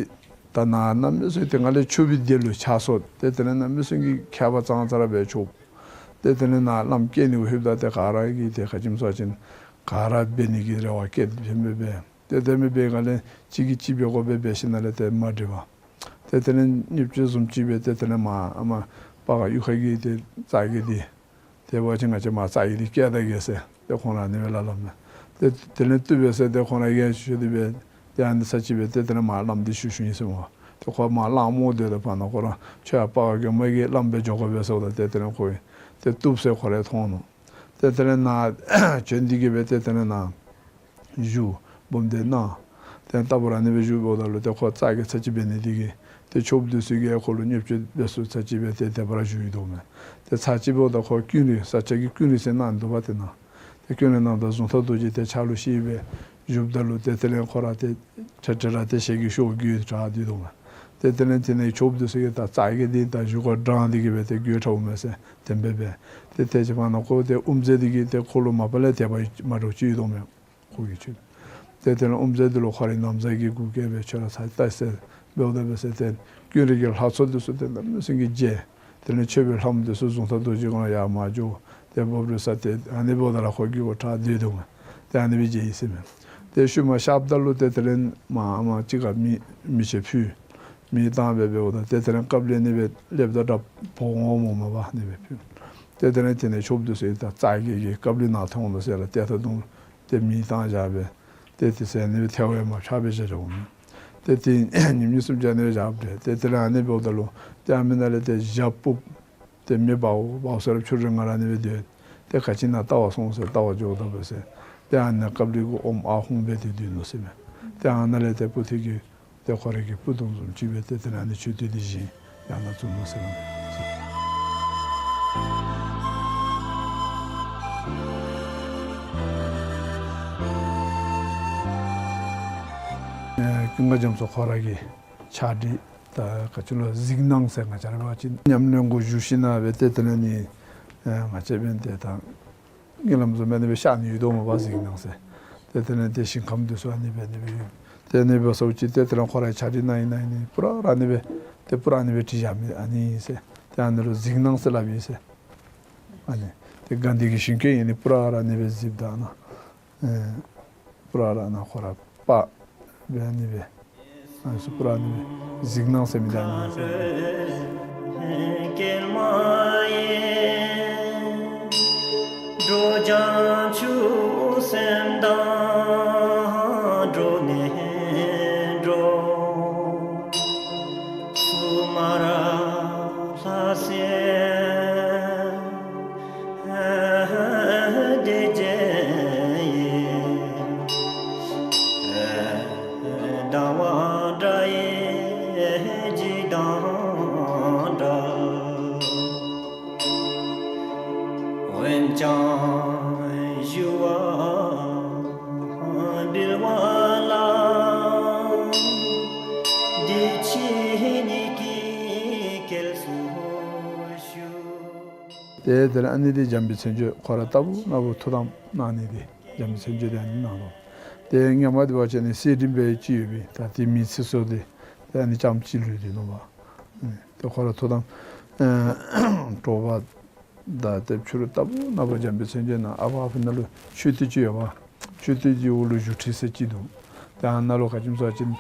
ད་ནཱ་གནམ་མེད་ས་མེད་ཏེ་ང་ལས་ཆོསཔ་འདི་ལུ་ཆགས་སོང་། ཏེ་དེ་ལས་གནམ་མེད་ས་མེད་ཀྱི་མཁས་པ་ཙང་ཙ་ར་སྦེ་ཆོསཔ། ཏེ་དེ་ལས་ནཱ་བླམ་བསྐོ་ནི་གུ་ལྷོདཔ་ད་ཏེ་ག་ར་གིས་ཏེ་ག་ཅི་སྨོ་ཟེར་བ་ཅིན་ག་ར་འབད་ནི་གི་རེ་བ་བསྐྱེད་དེ་འབད་འབད་ཏེ་དེ་མི་འབད་ག་ལས་གཅིག་གིས་གཅིག་འབད་དགོ་པས་འབད་ཞིནམ་ལས་ཏེ་མ་འགྲིག་པར་ཏེ་དེ་ལས་མཉེས་མཆོད་བཟུམ་ཅིག་སྦེ་ཏེ་དེ་ལས་མར་ཨ་མར་སྤ་གཡུས་ཁ་གི་ཏེ་རྩ་གི་འདི་ཏེ་འབད་བ་ཅིན་ང་བཅས་མར་རྩ་གི་འདི་བསྐྱལ་ད་གེ་ཟེར་ཏེ་ཁོང་ར་ཨ་ནི་སྦེ་སླབ་སླབ་མས། ཏེ་དེ་ལས་བཏུབ་པས་ཟེར་ཏེ་ཁོང་ར་ཡང་ཞུ་སྟེ་སྦེ་ཏེ་ཨ་ནི་ཚར་གཅིག་སྦེ་ཏེ་དེ་ལས་མར་བླམ་འདི་ཞུ་ཞུཝ་ཨིན་ཟེར་སྨོ། ཏེ་ཁོ་མར་གླང་རྨོ་སྡོདཔ་ད་ཕར་ནང་ཁོ་ར་ཁྱོད་ཡར་སྤ་རྒོད་མ་གི་བླམ་སྦེ་འགྱོ་དགོ་པས་ཟེརཝ་ད་ཏེ་དེ་ལས་ཁོ་ཏེ་བཏུབ་ཟེར་ཁོ་ར་མཐོང་ནུག། ཏེ་དེ་ལས་ནཱ་བྱོན་ཏེ་གི་སྦེ་ཏེ་དེ་ལས་ནཱ་བཞུགས་སྦོམ་སྡེ་གནང་། ཏེ་ལྟ་བུ་ར་ཨ་ནི་སྦེ་བཞུགས་འབདཝ་ད་ལུ་ཏེ་ཁོ་རྩ་གི་ཚར་གཅིག་འབད་ནི་དེ་གིས་ཏེ་ཆོསཔ་འདི་ཚུ་གིས་ཁོ་ལུ་མཉེས་མཆོད་འབད་ས་ཚར་གཅིག་སྦེ་ཏེ་དེ་སྦེ་ར་བཞུགས་ཡི་དོ་མས། ཏེ་ཚར་གཅིག་འབདཝ་ད་ཁོ་ཀུན་རིག་ས་སྐྱ་གི་ཀུན་རིག་ཟེར་གནང་འདུག་པ། ཏེ་ནཱ་ཏེ་ཀུན་རིག་ནང་དུ་གཟུངས་ཐག་རྡོ་རྗེ་ཏེ་ཕྱག་ལུ་བཞེས་སྦེ་བཞུགསཔ་ད་ལུ་ཏེ་དེ་ལས་ཁོ་ར་ཏེ་ཁྲེ་ཁྲེ་ར་ཏེ་ཞལ་གྱི་ཤོག་གུ་དྲག་སྟེ་འདུག་མས། ཏེ་དེ་ལས་དེ་ནང་ཆོསཔ་འདི་ཚུ་གིས་ད་རྩ་གི་འདི་ད་བཞུགས་སྒར་དྲངས་ཏེ་གི་སྦེ་ཏེ་དགོད་བྲ་འོང་མས་ཟེར་དེ་སྦེ་འབད། ཏེ་དེ་ཅིག་ཕར་ནང་ཁོ་ཏེ་དབུ་མཛད་འདི་གིས་ཏེ་ཁོ་ལུ་མ་པ་ལས་དད་པ་མ་འདྲཝ་ཅིག་ཡོད་དོ་མས། ཁོ་གིས་ཅིག་ཏེ་དེ་ལས་དབུ་མཛད་འདི་ལུ་ཁོ་རའི་ན་བཟའ་གི་གུ་སྐལ་སྦེ་ཁྱོད་ར་ཚར་བལྟ་ཟེར་འབདཝ་ད་འབད་ཟེར་ཏེ་ཀུན་རིག་གི་ལྷ་ཚོགས་འདི་ཚུ་ཏེ་གནམ་མེད་ས་མེད་ཀྱི་མཇལ། དེ་ལས་མཆོད་པའི་ལྷ་མོ་འདི་ཚུ་གཟུངས་ཐག་རྡོ་རྗེ་གུ་ཡར་མར་འགྱོ། ཏེ་འབབ་རོལ་ས་ཏེ་ཨ་ནི་འབདཝ་ད་ར་ཁོ་གི་གུ་ཁྲ་སྡོད་འདུག་མས། ཏེ་ཨ་ནི་སྦེ་མཇལ་ཡི་ཟེར་མས། ཏེ་ཤུལ་མ་ཤརཔ་ད་ལུ་ཏེ་དེ་ལས་མར་ཨ་མར་ཅིག་ཁར་མེ་མེ་མཆོད་ཕུལ། མེ་བཏང་སྦེ་འབདཝ་ད་ཏེ་དེ་ལས་ཀབ་ལི་ཨ་ནི་སྦེ་ལེབ་ད་དྲག་པོ་འོང་སྨོ་མ་པ་ཨ་ནི་སྦེ་ཕུལ། ཏེ་དེ་ལས་དེ་ནང་ཆོསཔ་འདི་ཚུ་ད་རྩ་གི་གི་ཀབ་ལི་ནང་ཐོན་འོང་ཟེར་ལགས། ཏེ་ད་དུང་ཏེ་མེ་བཏང་བཞག་སྦེ་ཏེ་དེ་ཚུ་ཨ་ནི་སྦེ་ཐལ་བ་མ་ཆགས་པའི་བཞག་འོང་མས། ཏེ་དེ་ཉིནམ་གཉིས་གསུམ་ཅིག་ཨ་ནི་སྦེ་བཞག་སྦེ་ཏེ་དེ་ལས་ཨ་ནི་འབདཝ་ད་ལུ་ཏེ་ཨ་མི་ནང་ལས་ཏེ་ཞག་སྦུབ་ཏེ་མེ་འབརཝ་འབརཝ་ཟེར་རུང་ཆུ་རུད་ང་ར་ཨ་ནི་སྦེ་སྡོད། ཏེ་ག་ཅི་ཨིན་ན་བལྟ་བར་སོང་ཟེར་བལྟ་བར་འགྱོཝ་ད་འབད་ཟེར་ཏེ་ཨ་ནཱ་ཀབ་ལི་གུ་ཨོམ་ཨ་ཧུང་སྦེ་ཏེ་སྡོད་ནུག་ཟེར་མས། ཏེ་ཨ་ནཱ་ལས་ཏེ་སྤུ་ཐིག་གི་ཏེ་ཁོ་རའི་གི་སྤུ་དུང་བཟུམ་ཅིག་སྦེ་ཏེ་དེ་ལས་ཨ་ནི་མཆོད་རྟེན་འདི་བཞེངས་ཡར་ནཱ་བཙུགས་ནུག་ཟེར་མས། ཨེ་ཀུན་དགའ་རྒྱ་མཚོ་ཁོ་ར་གི་ཕྱག་བྲིས་ད་ག་ཅི་ལོ་གཟིགས་སྣང་ཟེར་ང་བཅས་ར་འབད་བ་ཅིན་ཉམས་ལེན་གུ་བཞུགས་ཞིནམ་ལས་སྦེ་ཏེ་དེ་ལས་ནི་ཨེ་ང་བཅས་འབདན་ཏེ་ད་ངན་ལམ་བཟུམ་ཨ་ནི་སྦེ་ཤར་ནི་ཡོད་དོ་མ་པ་གཟིགས་སྣང་ཟེར། ཏེ་དེ་ལས་ཏེ་ཞིང་ཁམས་འདི་ཚུ་ཨ་ནི་སྦེ་ཨ་ནི་སྦེ་ཡོད། ཏེ་ཨ་ནི་སྦེ་སོང་ཅི་ཏེ་དེ་ལས་ཁོ་རའི་ཕྱག་བྲིས་ནང་ཨིན་ན་ཨ་ནི་པུ་ར་ར་ཨ་ནི་སྦེ་ཏེ་པུ་ར་ཨ་ནི་སྦེ་བྲིས་བཞག་མི་ཨ་ནི་ཨིན་ཟེར། ཏེ་ཨ་ནི་ལུ་གཟིགས་སྣང་ཟེར་སླབ་ཨིན་ཟེར། ཨ་ནི་ཏེ་དགའ་བདེ་གི་ཞིང་སྐྱོང་ཨིན་ནི་པུ་ར་ར་ཨ་ནི་སྦེ་གཟིགསཔ་ད་ཨ་ནཱ་ཨེ་པུ་ར་ར་ཨ་ནཱ་ཁོ་ར་པ་སྦེ་ཨ་ནི་སྦེ་ཨ་ནི་ཚུ་པུ་ར་ཨ་ནི་སྦེ་གཟིགས་སྣང་ཟེར་མི་འདི་ཨ་ནི་ཨིན་ཟེར། ཏེ་དེ་ལས་ཨ་ནི་འདི་འཇམ་དཔལ་མཚན་བརྗོད་ཁོ་ར་ལྟ་བུ་ན་བུ་ཐུགས་དམ་གནང་ནི་འདི་འཇམ་དཔལ་མཚན་བརྗོད་འདི་ཨ་ནི་གནང་ནུག། ཏེ་སྔོན་མ་འདི་འབད་བ་ཅིན་ཨ་ནི་གསེར་ཌིན་སྦེ་ཅིག་ཡོད་པས། ད་ཏེ་མེ་འཚིག་སོང་སྟེ་ཏེ་ཨ་ནི་རྐྱངམ་ཅིག་ལུས་ཏེ་ནུག་པ། ཏེ་ཁོ་ར་ཐུགས་དམ་ཨེ་དྲོ་པ་ད་ཏེ་ཕྱི་རུ་ལྟ་བུ་ན་བུ་འཇམ་དཔལ་མཚན་བརྗོད་གནང་། ཨ་ཕ་ཨ་ཕི་ནང་ལུ་མཆོད་རྟེན་ཅིག་ཡོད་པ། མཆོད་རྟེན་གྱི་འོག་ལུ་བཞུགས་ཁྲི་ཟེར་ཅིག་འདུག། ཏེ་ཨ་ནཱ་ལུ་ག་ཅི་སྨོ་ཟེར་བ་ཅིན་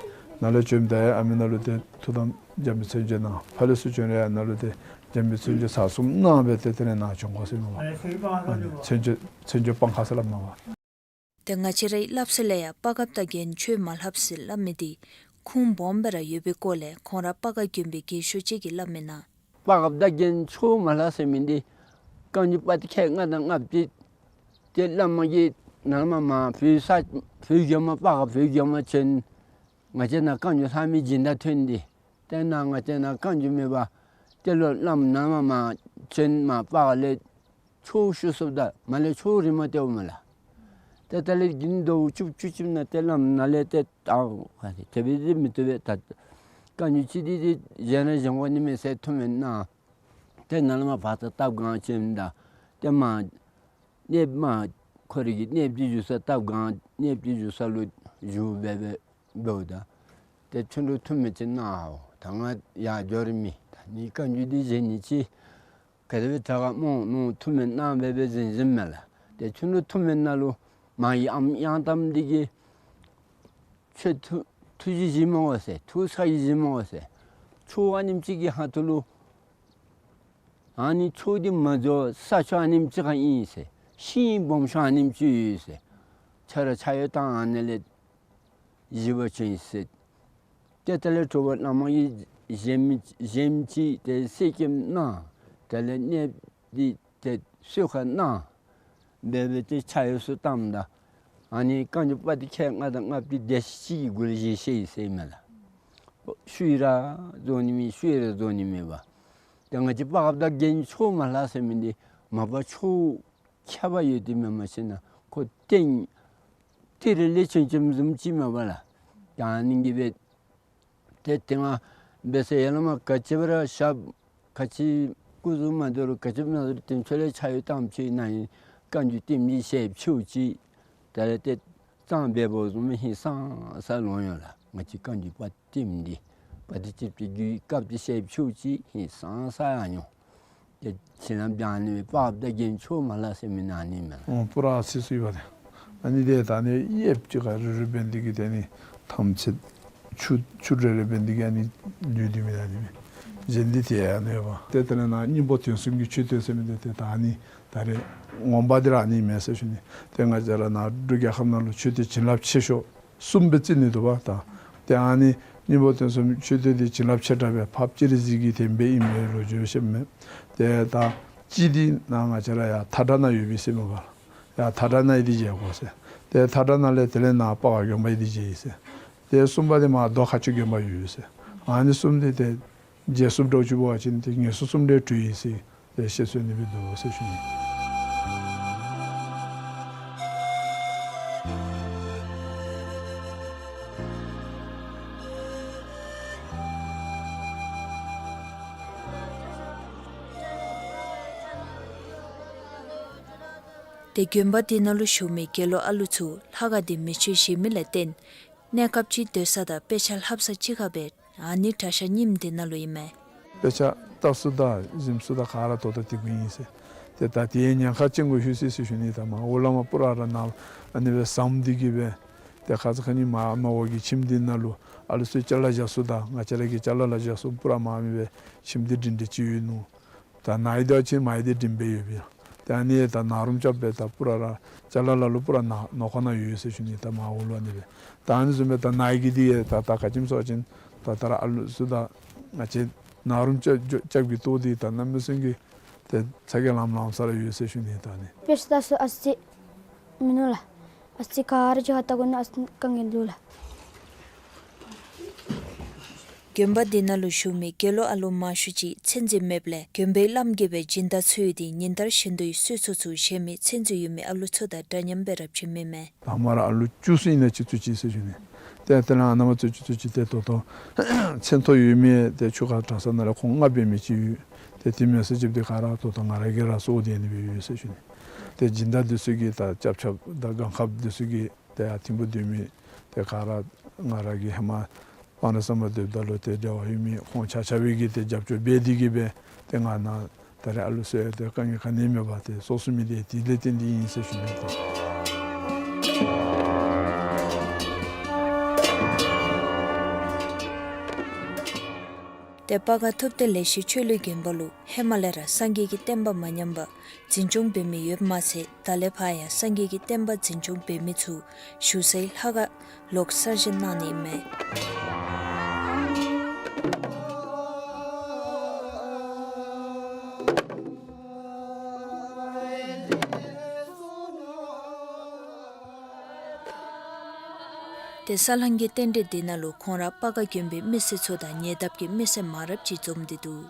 ནཱ་ལས་བྱོནམ་ད་ཡང་ཨ་མི་ནང་ལུ་ཏེ་ཐུགས་དམ་འཇམ་དཔལ་མཚན་བརྗོད་གནང་། ཕར་ལས་ཚུར་བྱོན་རུང་ཡང་ནཱ་ལུ་ཏེ་ བདེན་པའི་མཚན་བརྗོད་ཚར་གསུམ་གནང་སྦེ་ཏེ་དེ་ལས་ནཱ་བྱོན་དགོ་ཟེར་མས་པ། ཨ་ནི་མཚན་བརྗོད་མཚན་བརྗོད་སྤང་ཁ་ཟེར་སླབ་མས་པ། ཏེ་ང་བཅས་རའི་སླབ་སྲོལ་ལས་ཡང་དཔའ་རྒདཔ་དང་རྒྱན་ཆོས་མ་ལྷབ་ཟེར་སླབ་མི་འདི་ཁུངས་སྦོམ་སྦེ་ར་ཡོད་པའི་སྐོར་ལས་ཁོང་ར་སྤ་སྒར་དགོན་པའི་རྒན་ཤོས་ཅིག་གིས་སླབ་མི་ནང་། དཔའ་རྒདཔ་དང་རྒྱན་ཆོས་མ་ལྷབ་ཟེར་མི་འདི་བཀའ་འགྱུར་པོ་ཏི་ཁལ་ལྔ་དང་ལྔ་བཅུ་ཏེ་བླ་མ་གིས་ནཱ་ལས་མར་མར་བོད་ས་བོད་རྒྱལ་མོ་སྤ་སྒར་བོད་རྒྱལ་མོ་བྱོན། ང་བཅས་ནཱ་བཀའ་འགྱུར་ལྷབ་མི་སྦྱིན་བདག་ཐོན་ཏེ་ཏེ་ནཱ་ང་བཅས་ནཱ་བཀའ་འགྱུར་མེད་པར་ཏེ་ལོག་བླམ་ནཱ་ལས་མར་མར་བྱོན། མར་སྤ་སྒར་ལས་ཆོས་ཞུ་ཚུགསཔ་ད་མར་ལས་ཆོས་རིངམོ་སྟོནམ་མས་ལགས། ཏེ་ད་ལས་དགུན་ཟླཝ་བཅུ་བཅུ་གཅིག་ནང་ཏེ་བླམ་ནཱ་ལས་ཏེ་ད་ག་ཏེ་དེ་སྦེ་འདི་མི་བཏུབ་པས། ད་བཀའ་འགྱུར་ཅིག་འདི་ཏེ་གཞན་ར་གཞན་དགོ་ནི་མས་ཟེར་ཐུགས་སྨོན་གནང་། ཏེ་ནཱ་ལས་མར་བར་ཐག་སྟབས་གང་ཅིག་ཨིནམ་ད་ཏེ་མར་གནསཔ་མར་ཁོ་རའི་གི་གནསཔ་ཅིག་བཞུགས་ས་སྟབས་གང་གནསཔ་ཅིག་བཞུགས་ས་ལུ་བཞུགས་སྦེ་སྦེ་འབདཝ་ད་ཏེ་ཁྱོད་ར་ཐུགས་སྨོན་ཅིག་གནང་འོང་། ད་ང་ཡར་འགྱོ་རན་མི་ད་ནི་བཀའ་འགྱུར་འདི་གཞན་ནི་ཅིག་ག་དེ་སྦེ་དྲག་ག་སྨོ་མནོ་ཐུགས་སྨོན་གནང་སྦེ་སྦེ་གཟིམ་གཟིམ་མས་ལགས། ཏེ་ཁྱོད་ར་ཐུགས་སྨོན་ནང་ལུ་མ་ཡི་ཨམ་གཡང་དམ་འདི་གིས་ཁྱོད་ཐུགས་ཐུགས་རྗེ་བཞེས་མི་དགོ་ཟེར། ཐུགས་ཁྲོ་བཞེས་མི་དགོ་ཟེར། ཆོས་ཨ་ནེམ་ཅིག་གི་ཁ་ཐུག་ལུ་ཨ་ནི་ཆོས་འདི་མ་འགྱོ་ས་ཆ་ཨ་ནེམ་ཅིག་ཁར་ཨིན་ཟེར། ཤིང་སྦོམ་ཤོས་ཨ་ནེམ་ཅིག་ཡོད་ཟེར། ཁྱོད་ར་ཕྱག་གཡོག་བཏང་ཨ་ནི་ལས་བཞེས་པར་བྱོན་ཟེར། ཏེ་དེ་ལས་དྲོ་པ་བླ་མ་གིས་གཞལམ་གཞལམ་ཅིག་ཏེ་གསེར་སྐྱེམས་གནང་། དེ་ལས་གནསཔ་འདི་ཏེ་གསོལ་ཁ་གནང་སྦེ་སྦེ་ཏེ་ཕྱག་གཡོག་ཚུ་བཏངམ་ད་ཨ་ནི་བཀའ་འགྱུར་པོ་ཏི་ཁལ་ལྔ་དང་ལྔ་བཅུ་དེ་ཅིག་གི་གུ་ལས་བཞེས་བཞེས་ཡི་ཟེར་མས་ལགས། ཤུལ་ར་རྫོགས་ནི་མེད། ཤུལ་ར་རྫོགས་ནི་མེད་པ། ཏེ་ང་བཅས་སྤ་སྒརཔ་དང་རྒན་ཆོས་མ་ལྷབ་ཟེར་མི་འདི་མ་པ་ཆོས་ཁྱད་པར་ཡོད་དེ་མེན་མ་ཤེས་ན་ཁོ་ཏེ་ཏི་རི་ལས་ཆེན་ཆེན་བཟུམ་ཅིག་མས་པ་ལགས། ད་ཨ་ནི་གིས་སྦེ་ཏེ་དེ་སྔ་འབད་ས་ཡར་ལས་མར་ག་ཅི་སྦེ་ར་ཞབས་ག་ཅི་སྐུ་གཟུགས་མ་བདེ་རུང་ག་ཅི་མ་བདེ་རུང་ཏེ་ཁྱོད་ལས་ཕྱག་གཡོག་བཏངམ་ཅིག་ནཱ་ཨིན་བཀའ་འགྱུར་བསྟནམ་གྱི་ཞལ་ཕྱེཝ་ཅིག་ད་ལས་ཏེ་གཙང་སྦས་པ་བཟུམ་ཧིང་སངས་ས་ལོང་ཡོད་ལགས། ང་བཅས་བཀའ་འགྱུར་པོ་ཏི་བསྟནམ་འདི་པོ་ཏི་ཅིག་ཏེ་གི་སྐབས་ཏེ་ཞལ་ཕྱེཝ་ཅིག་ཧིང་སངས་ས་ཡང་ཡོད། ཏེ་ཁྱེད་རྣམས་ཀྱང་ཨ་ནི་སྦེ་དཔའ་བདག་རྒྱན་ཆོས་མ་ལྷ་ཟེར་མི་ནང་ཨ་ནི་མས། ཨོ་པུ་ར་ཨ་ཙི་ཚུ་ཡོད་པ་ཏེ། ཨ་ནི་ཏེ་ད་ཨ་ནི་ཡོདཔ་ཅིག་ག་རི་རི་འབད་ནི་འདི་གིས་ཏེ་ཨ་ནི་ཐམས་ཅད་ཆུ་ཆུ་རེ་རེ་འབད་ནི་འདི་གིས་ཨ་ནི་ལུས་ཏེ་མི་ད་ཨ་ནི་མས། གཞན་འདི་ཏེ་ཨ་ནི་ཡོདཔ། ཏེ་དེ་ལས་ནཱ་སྙིང་པོ་དོན་གསུམ་གྱི་མཆོད་རྟེན་ཟེར་མི་འདི་ཏེ་ད་ཨ་ནི་ད་རེས་ངོ་མ་འདི་ར་ཨ་ནི་མས་ཟེར་ཞུ་ནི། ཏེ་ང་བཅས་ར་ནཱ་འབྲུག་རྒྱལ་ཁབ་ནང་ལུ་མཆོད་རྟེན་བྱིན་རླབས་ཆེ་ཤོས་གསུམ་སྦེ་རྩི་ནི་འདུག་པ་ད། ཏེ་ཨ་ནི་སྙིང་པོ་དོན་གསུམ་མཆོད་རྟེན་འདི་བྱིན་རླབས་ཆེ་དྲགས་སྦེ་འཕགས་པ་སྤྱན་རས་གཟིགས་ཀྱི་ཏེ་སྦེ་ཨིན་པའི་ལོ་རྒྱུས་བཤདཔ་མས། ཏེ་ད་གཅིག་འདི་ནཱ་ང་བཅས་ར་ཡར་མཐའ་བྲག་ནང་ཡོད་པས་ཟེར་མས་པ། ཡར་མཐའ་བྲག་ནང་ཡོད་འདི་མཇལ་དགོ་ཟེར། ཏེ་མཐའ་བྲག་ནང་ལས་དེ་ལས་ནཱ་སྤ་སྒར་དགོན་པ་ཡོད་འདི་མཇལ་ཡི་ཟེར། ཏེ་གསུམ་པ་འདི་མར་རྡོ་ཁ་ཆུ་དགོན་པ་ཡོད་ཟེར། ཨ་ནི་གསུམ་འདི་ཏེ་མཇལ་ཚུགསཔ་འདྲཝ་ཅིག་འབད་བ་ཅིན་ཏེ་ངལ་གསོ་གསུམ་འདི་གྲོལ་ཡི་ཟེར། ཏེ་བཤད་སྲོལ་ཨ་ནི་སྦེ་འདུག་ཟེར་ཞུ་ནི། ཏེ་དགོན་པ་འདི་ནང་ལུ་བཞུགས་མི་དགེ་སློང་ཨ་ལུ་ཚུ་ལྷ་ཁང་འདི་མེ་མཆོད་བཞེས་མི་ལས་བརྟེན་གནས་སྐབས་ཅིག་སྡོད་ས་དང་དཔེ་ཆ་ལྷབ་ས་གཅིག་ཁར་སྦེ་ཨ་ནི་གྲྭ་ཤག་རྙིངམ་འདི་ནང་ལུ་ཨིན་མས། དཔེ་ཆ་ལྟ་ས་དང་གཟིམ་ས་དང་ག་ར་ད་ལྟོ་དེ་གུ་ཨིན་ཟེར། ཏེ་ད་དེ་ཉེན་ཁ་ཅན་གུ་ལྷོད་ཅི་ཟེར་ཞུ་ནི། ད་མར་འོག་ལས་མར་པུ་ར་ར་ནཱ་ཨ་ནི་སྦེ་ཟམ་འདི་གིས་སྦེ་ཏེ་ཁ་ཙ་ཁ་ཉིནམ་མར་མར་འོག་གི་ཁྱིམ་འདི་ནང་ལུ་ཨ་ལུ་ཚུ་ཅ་ལ་བཞག་ས་དང་ང་བཅས་ར་གི་ཅ་ལ་ལ་བཞག་ས་པུ་ར་མར་མི་སྦེ་ཁྱིམ་འདི་སྒྲིང་སྒྲི་ཅིག་ཡོད་ནུག། ད་ནཱ་ཡོད་དོ་ཅིག་མར་ཡོད་དེ་སྒྲིང་སྦེ་ཡོད་པས། ཏེ་ཨ་ནི་ད་ནཱ་རུམ་རྐྱབ་སྦེ་ད་པུ་ར་ར་ཅ་ལ་ལ་ལུ་པུ་ར་ནཱ་ནང་ཁོག་ནང་ཡོད་ཟེར་ཞུ་ནི། ད་མར་འོག་ལུ་ཨ་ནི་སྦེ། ད་ཨ་ནི་བཟུམ་སྦེ་ད་ནཱ་གི་འདི་ཡང་ད་ད་ག་ཅི་སྨོ་ཟེར་བ་ཅིན་ད་ད་ར་ཨ་ལུ་ཚུ་ད་ང་བཅས་ནཱ་རུམ་རྐྱབ་རྐྱབ་ཀྱི་ལྟོ་འདི་ད་གནམ་མེད་ས་མེད་ཀྱི་ཏེ་ཚ་གྱང་ལངམ་ལངམ་ས་ར་ཡོད་ཟེར་ཞུ་ནི། ད་ཨ་ནི་དཔེ་ཆ་ལྟ་ས་ཨ་ཙི་མིན་ནུག་ལགས། ཨ་ཙི་ག་ར་ཅིག་ཁར་ལྟ་དགོ་ནི་ཨ་ཙི་དཀའ་ངལ་འདུག་ལགས། དགོན་པ་འདི་ནང་ལུ་བཞུགས་མི་དགེ་སློང་ཨ་ལུ་མང་ཤོས་ཅིག་མཚན་རྩིས་མེདཔ་ལས་དགོན་པའི་བླམ་གིས་སྦེ་སྦྱིན་བདག་འཚོལ་ཡོད་དེ་ཉིན་ལྟར་བཞིན་དུ་གསོལ་ཚོགས་ཚུ་བཞེས་མི་མཚན་རྩིས་ཡོད་མི་ཨ་ལུ་ཚུ་དང་འདྲ་མཉམ་སྦེ་ར་བྱོན་མི་མས། ད་མར་ཨ་ལུ་བཅུ་གསུམ་ཨིན་ན་ཅིག་ཚུད་ཅི་ཟེར་ཞུ་ནི། ཏེ་དེ་ལས་ཨ་ནཱ་མར་ཚུད་ཅི་ཚུད་ཅི་ཏེ་ད་ལྟོ་མཚན་ཐོ་ཡོད་མི་ཏེ་ཆུ་ཁ་གྲྭ་ཚང་ནང་ལས་ཁོང་ལྔ་འབད་མི་ཅིག་ཡོད། ཏེ་དེ་མེན་ས་ཅིག་འདི་ག་ར་ད་ལྟོ་ང་ར་གིས་ར་གསོ་སྟེ་ཨ་ནི་སྦེ་ཡོད་ཟེར་ཞུ་ནི། ཏེ་སྦྱིན་བདག་འདི་ཚུ་གིས་ད་སྐྱབས་ཆ་དང་སྒང་ཁ་འདི་ཚུ་གིས་ཏེ་ཡར་ཐིམ་ཕུ་སྡོད་མི་ཏེ་ག་ར་ང་ར་གི་ཧེ་མ་སྤང་རི་ཟམ་པ་སྡོདཔ་ད་ལུ་ཏེ་འབྲེལ་བ་ཡོད་མི་ཁོང་ཆ་ཁྱབ་ཀྱིས་ཏེ་རྒྱབ་སྐྱོར་འབད་དེ་གིས་སྦེ་ཏེ་ང་ནཱ་ད་རེས་ཨ་ལུ་ཚུ་ཡང་ཏེ་དཀའ་ངལ་ག་ནི་མེད་པར་ཏེ་གསོ་ཚུགས་མི་འདི་དེ་ལས་བརྟེན་ཏེ་ཨིན་ཟེར་ཞུ་ནི། ཏེ་ ཏེ་སྤ་ག་ཐུབ་བསྟན་ལེགས་བཤད་ཆོས་གླིང་དགོན་པ་ལུ་ཧེ་མ་ལས་ར་སངས་རྒྱས་ཀྱི་བསྟན་པ་མ་ཉམས་པར་འཛིན་སྐྱོང་འབད་མི་ཡོདཔ་མ་ཚད་ད་ལས་ཕར་ཡང་སངས་རྒྱས་ཀྱི་བསྟན་པ་འཛིན་སྐྱོང་འབད་མི་ཚུ་བཞུགས་སའི་ལྷ་ཁང་ལོག་གསར་བཞེངས་གནང་ནི་ཨིན་མས། ཏེ་ས་ལང་གི་རྟེན་འབྲེལ་འདི་ནང་ལུ་ཁོང་ར་སྤ་ག་དགོན་པའི་མི་སེར་ཚུ་དང་ཉེ་འདབས་ཀྱི་མི་སེར་མང་རབས་ཅིག་འཛོམས་ཏེ་འདུག།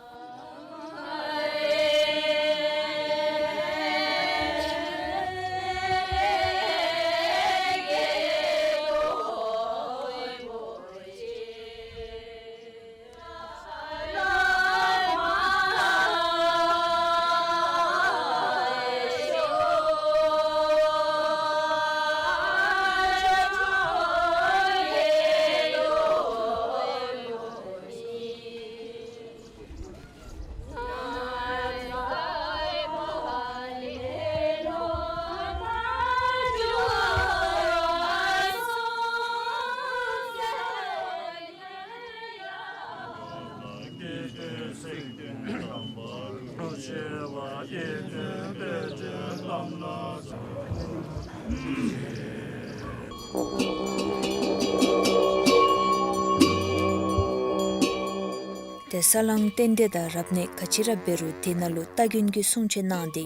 ཏེ་ས་ལང་རྟེན་འབྲེལ་དང་རབ་གནས་ག་ཅི་ར་འབད་རུང་དེ་ནང་ལུ་སྟ་གོན་གྱི་སྲུང་བྱེད་གནང་སྟེ་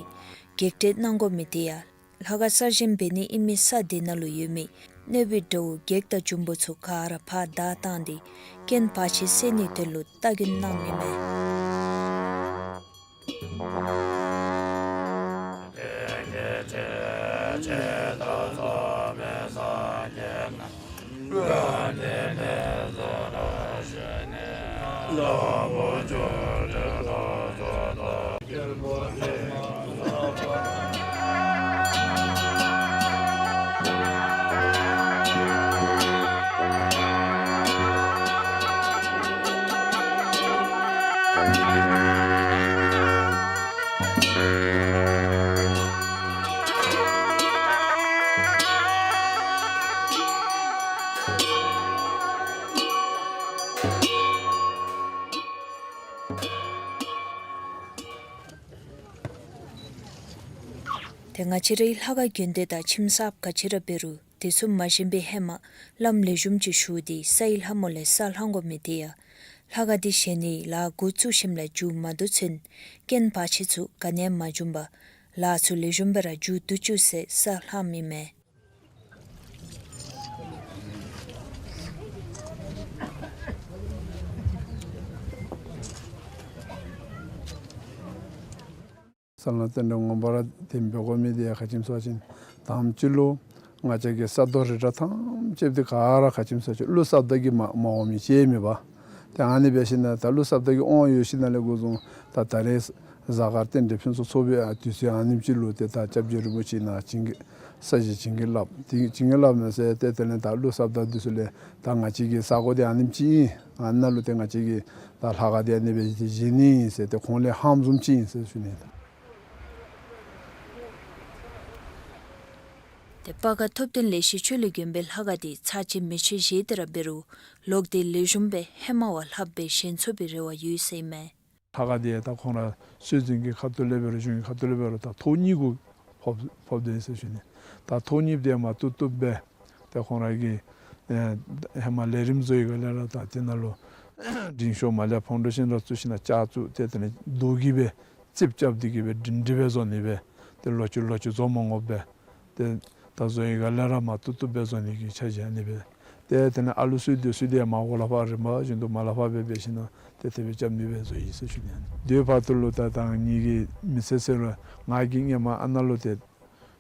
གེགས་སྤྲོད་གནང་དགོ་མི་དེ་ཡང་ལྷ་ཁང་གསར་བཞེངས་འབད་ནི་ཨིན་མི་ས་དེ་ནང་ལུ་ཡོད་མི་གནོད་པའི་དགྲ་བོ་བགེགས་དང་འབྱུང་པོ་ཚུ་ག་ར་ཕར་བདའ་བཏང་སྟེ་རྐྱེན་བར་ཆད་སེལ་ནིའི་དོན་ལུ་སྟ་གོན་གནངམ་ཨིན་མས། ཏེ་ང་བཅས་རའི་ལྷ་ཁང་དགོན་སྡེ་དང་ཁྱིམ་གསརཔ་ག་ཅི་ར་འབད་རུང་དེ་ཚུ་མ་བཞེངས་པའི་ཧེ་མ་བླམ་ལེགས་ཤོམ་ཅིག་ཞུ་སྟེ་སའི་ལྷ་མོ་ལས་ས་ལྷང་དགོ་མི་དེ་ཡང་ལྷ་ཁང་འདི་བཞེངས་ནི་ལཱ་འགོ་བཙུགས་ཞིནམ་ལས་མཇུག་མ་བསྡུ་ཚུན་རྐྱེན་བར་ཆད་ཚུ་ག་ནི་ཡང་མ་འབྱུང་པར་ལཱ་ཚུ་ལེགས་ཤོམ་སྦེ་ར་མཇུག་བསྡུ་བཅུག་ཟེར་ས་ལྷངམ་ཨིན་མས། ས་ལང་རྟེན་འབྲེལ་ངོ་མ་ར་དེ་འབད་དགོ་མི་དེ་ཡང་ག་ཅི་སྨོ་ཟེར་བ་ཅིན་དང་པ་ཅིག་ལུ་ང་བཅས་ཀྱི་ས་རྡོ་རི་བྲག་ཐམས་ཅད་འདི་ག་ར་ག་ཅི་སྨོ་ཟེར་བ་ཅིན་ཀླུ་ས་བདག་གིས་མ་མ་འོང་མི་ཅིག་མེད་པ། ཏེ་ཨ་ནི་འབད་ཞིནམ་ད་ཀླུ་ས་བདག་གིས་འོང་ཡོད་ཞིནམ་ལས་འགོ་བཟུང་ད་ད་རེས་གཟའ་སྐར་རྟེན་འབྲེལ་ཕུན་སུམ་ཚོགས་པའི་ཨ་དུས་ཚོད་ཨ་ནེམ་ཅིག་ལུ་ཏེ་ད་སྐྱབས་རྗེ་རིན་པོ་ཆེ་ནཱ་བྱིན་གྱིས་ས་གཞི་བྱིན་གྱིས་བརླབས། ཏེ་བྱིན་གྱིས་བརླབས་མས་ཟེར་ཏེ་དེ་ལས་ད་ཀླུ་ས་བདག་འདི་ཚུ་ལས་ད་ང་བཅས་ཀྱི་ས་གོ་འདི་ཨ་ནེམ་ཅིག་ཨིན། ཨ་ནཱ་ལུ་ཏེ་ང་བཅས་ཀྱི་ད་ལྷ་ཁང་འདི་ཨ་ནི་སྦེ་བཞེངས་ནི་ཨིན་ཟེར་ཏེ་ཁོང་ལས་ཧམ་བཟུམ་ཅིག་ཨིན་ཟེར་ཞུ་ནི། ཏེ་སྤ་ག་ཐུབ་བསྟན་ལེགས་བཤད་ཆོས་གླིང་དགོན་པའི་ལྷ་ཁང་འདི་ཚར་གཅིག་མེ་མཆོད་བཞེས་ཏེ་ར་འབད་རུང་ལོག་སྟེ་ལེགས་ཤོམ་སྦེ་ཧེ་མ་བ་ལྷགཔ་སྦེ་བཞེངས་ཚུགས་པའི་རེ་བ་ཡོད་ཟེར་ཨིན་མས། ལྷ་ཁང་འདི་ཡང་ད་ཁོང་ར་སྲོལ་འཛིན་གྱི་ཁ་ཐུག་ལས་འབད་རུང་གཞུང་གི་ཁ་ཐུག་ལས་འབད་རུང་ད་ཐོག་གཉིས་གུ་ཕོག་ཕོགཔ་འདུག་ཟེར་ཞུ་ནི། ད་ཐོག་གཉིས་འདི་མ་བཏུབ་བཏུབ་སྦེ་ཏེ་ཁོང་ར་གིས་ཨེ་ཧེ་མ་ལས་རིམ་བཟོ་བའི་སྒང་ལས་ར་ད་དེ་ནང་ལུ་འབྲིང་ཤོས་མར་ལས་ཕོ་བྲང་ཅིག་ར་བཙུགས་ཞིནམ་ལས་ལྕགས་བཙུགས་ཏེ་དེ་ལས་རྡོ་གིས་སྦེ་རྩིགཔ་རྐྱབ་སྟེ་གིས་སྦེ་སྒྲིང་སྒྲི་སྦེ་བཟོ་ནི་སྦེ་ཏེ་ལོག་ཅི་ལོག་ཅི་བཟོ་མ་དགོཔ་སྦེ་ཏེ་ད་བཟོ་བའི་སྒང་ལས་ར་མ་བཏུབ་བཏུབ་སྦེ་བཟོ་ནི་གི་འཆར་གཞི་ཨ་ནི་སྦེ། ཏེ་དེ་ལས་ཨ་ལུ་གསོལ་འདེབས་ཚུ་འདི་ཡང་མར་འོག་ལས་ཕར་རིམ་པ་བཞིན་དུ་མར་ལས་ཕར་སྦེ་འབད་ཞིནམ་ལས་ཏེ་དེ་སྦེ་རྐྱབ་ནི་སྦེ་བཟོ་ཡི་ཟེར་ཞུ་ནི། དེ་བར་དུ་ལུ་ད་ད་ངེ་གི་མི་ཚེ་ཟེར་རུང་ང་གིས་སྔོན་མ་ཨ་ནཱ་ལུ་ཏེ་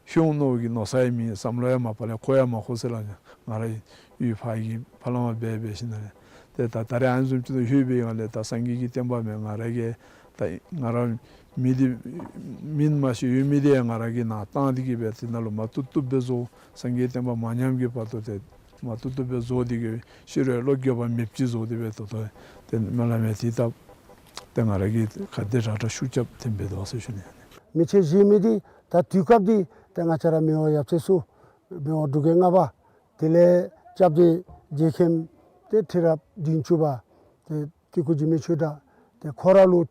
ཤོང་ནི་གི་མནོ་ས་ཡང་མེད། བསམ་བློ་ཡང་མ་པ་ལས་འཁོར་ཡང་མ་འཁོར་ཟེར་སླབ་ནི། ང་ར་ཡུལ་ཕར་གྱི་ཕར་ལས་མར་འབད་འབད་ཞིནམ་ལས་ཏེ་ད་ད་རེས་ཨ་ནི་བཟུམ་ཅིག་ཏུ་ལྷོད་པའི་སྒང་ལས་ད་སངས་རྒྱས་ཀྱི་བསྟན་པ་མེན་ང་ར་གིས་ད་ང་ར་མི་འདི་མིང་མ་ཤེས་ཡོད་མི་འདི་ཡང་ང་ར་གིས་ནཱ་བཏང་སྟེ་གིས་སྦེ་དེ་ནང་ལུ་མ་བཏུབ་བཏུབ་སྦེ་བཟོ། སངས་རྒྱས་བསྟན་པ་མ་ཉམས་ཀྱི་བར་དུ་ཏེ་མ་བཏུབ་བཏུབ་སྦེ་བཟོ་སྟེ་གིས་ཤི་རུང་བློ་འགྱོད་པ་མེདཔ་ཅིག་བཟོ་སྟེ་སྦེ་ད་ལྟོ་ཏེ་མ་ལས་མར་དེ་ད་ཏེ་ང་ར་གིས་ག་དེ་དྲག་དྲག་ཤུགས་རྐྱབ་སྟེ་འབད་དོ་ཟེར་ཞུ་ནི། མེ་མཆོད་བཞེངས་མི་འདི་ད་དུས་སྐབས་འདི་ཏེ་ང་བཅས་ར་མི་དབང་ཡབ་སྲས་ཚུ་མི་དབང་འབྲུག་རྒྱལ་ལྔ་པ་དེ་ལས་སྐྱབས་རྗེ་རྗེ་མཁན་ཏེ་ཁྲི་རབས་བདུན་ཅུ་པ་ཏེ་སྐྱེ་སྐུ་འཇིགས་མེད་ཆོས་གྲགས་ ཏེ་ཁོ་ར་ལུ་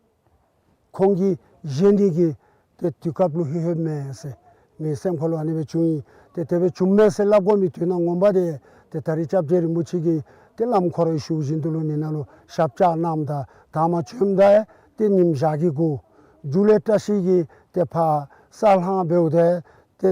ཁོང་གིས་བཞེས་ནི་གི་ཏེ་དུས་སྐབས་ལུ་ལྷོད་ལྷོདཔ་མས་ཟེར་ངེའི་སེམས་ཁ་ལུ་ཨ་ནི་སྦེ་བྱུང་ཡི། ཏེ་དེ་སྦེ་བྱུངམ་མས་ཟེར་སླབ་དགོ་མི་དོན་དག་ངོ་མ་འདི་ཏེ་ད་རིས་སྐྱབས་རྗེ་རིན་པོ་ཆེ་གིས་ཏེ་བླམ་ཁོ་རའི་བཞུགས་བཞིན་དུ་ལུ་ཨ་ནཱ་ལུ་ཞབས་བཅགས་གནངམ་ད་ད་མ་བྱོནམ་ད་ཏེ་ཉིམ་ཞག་གི་གུ་མཇུག་ལས་བཀྲ་ཤིས་ཀྱིས་ཏེ་ཕར་ས་ལྷང་འབདཝ་ད་ཏེ་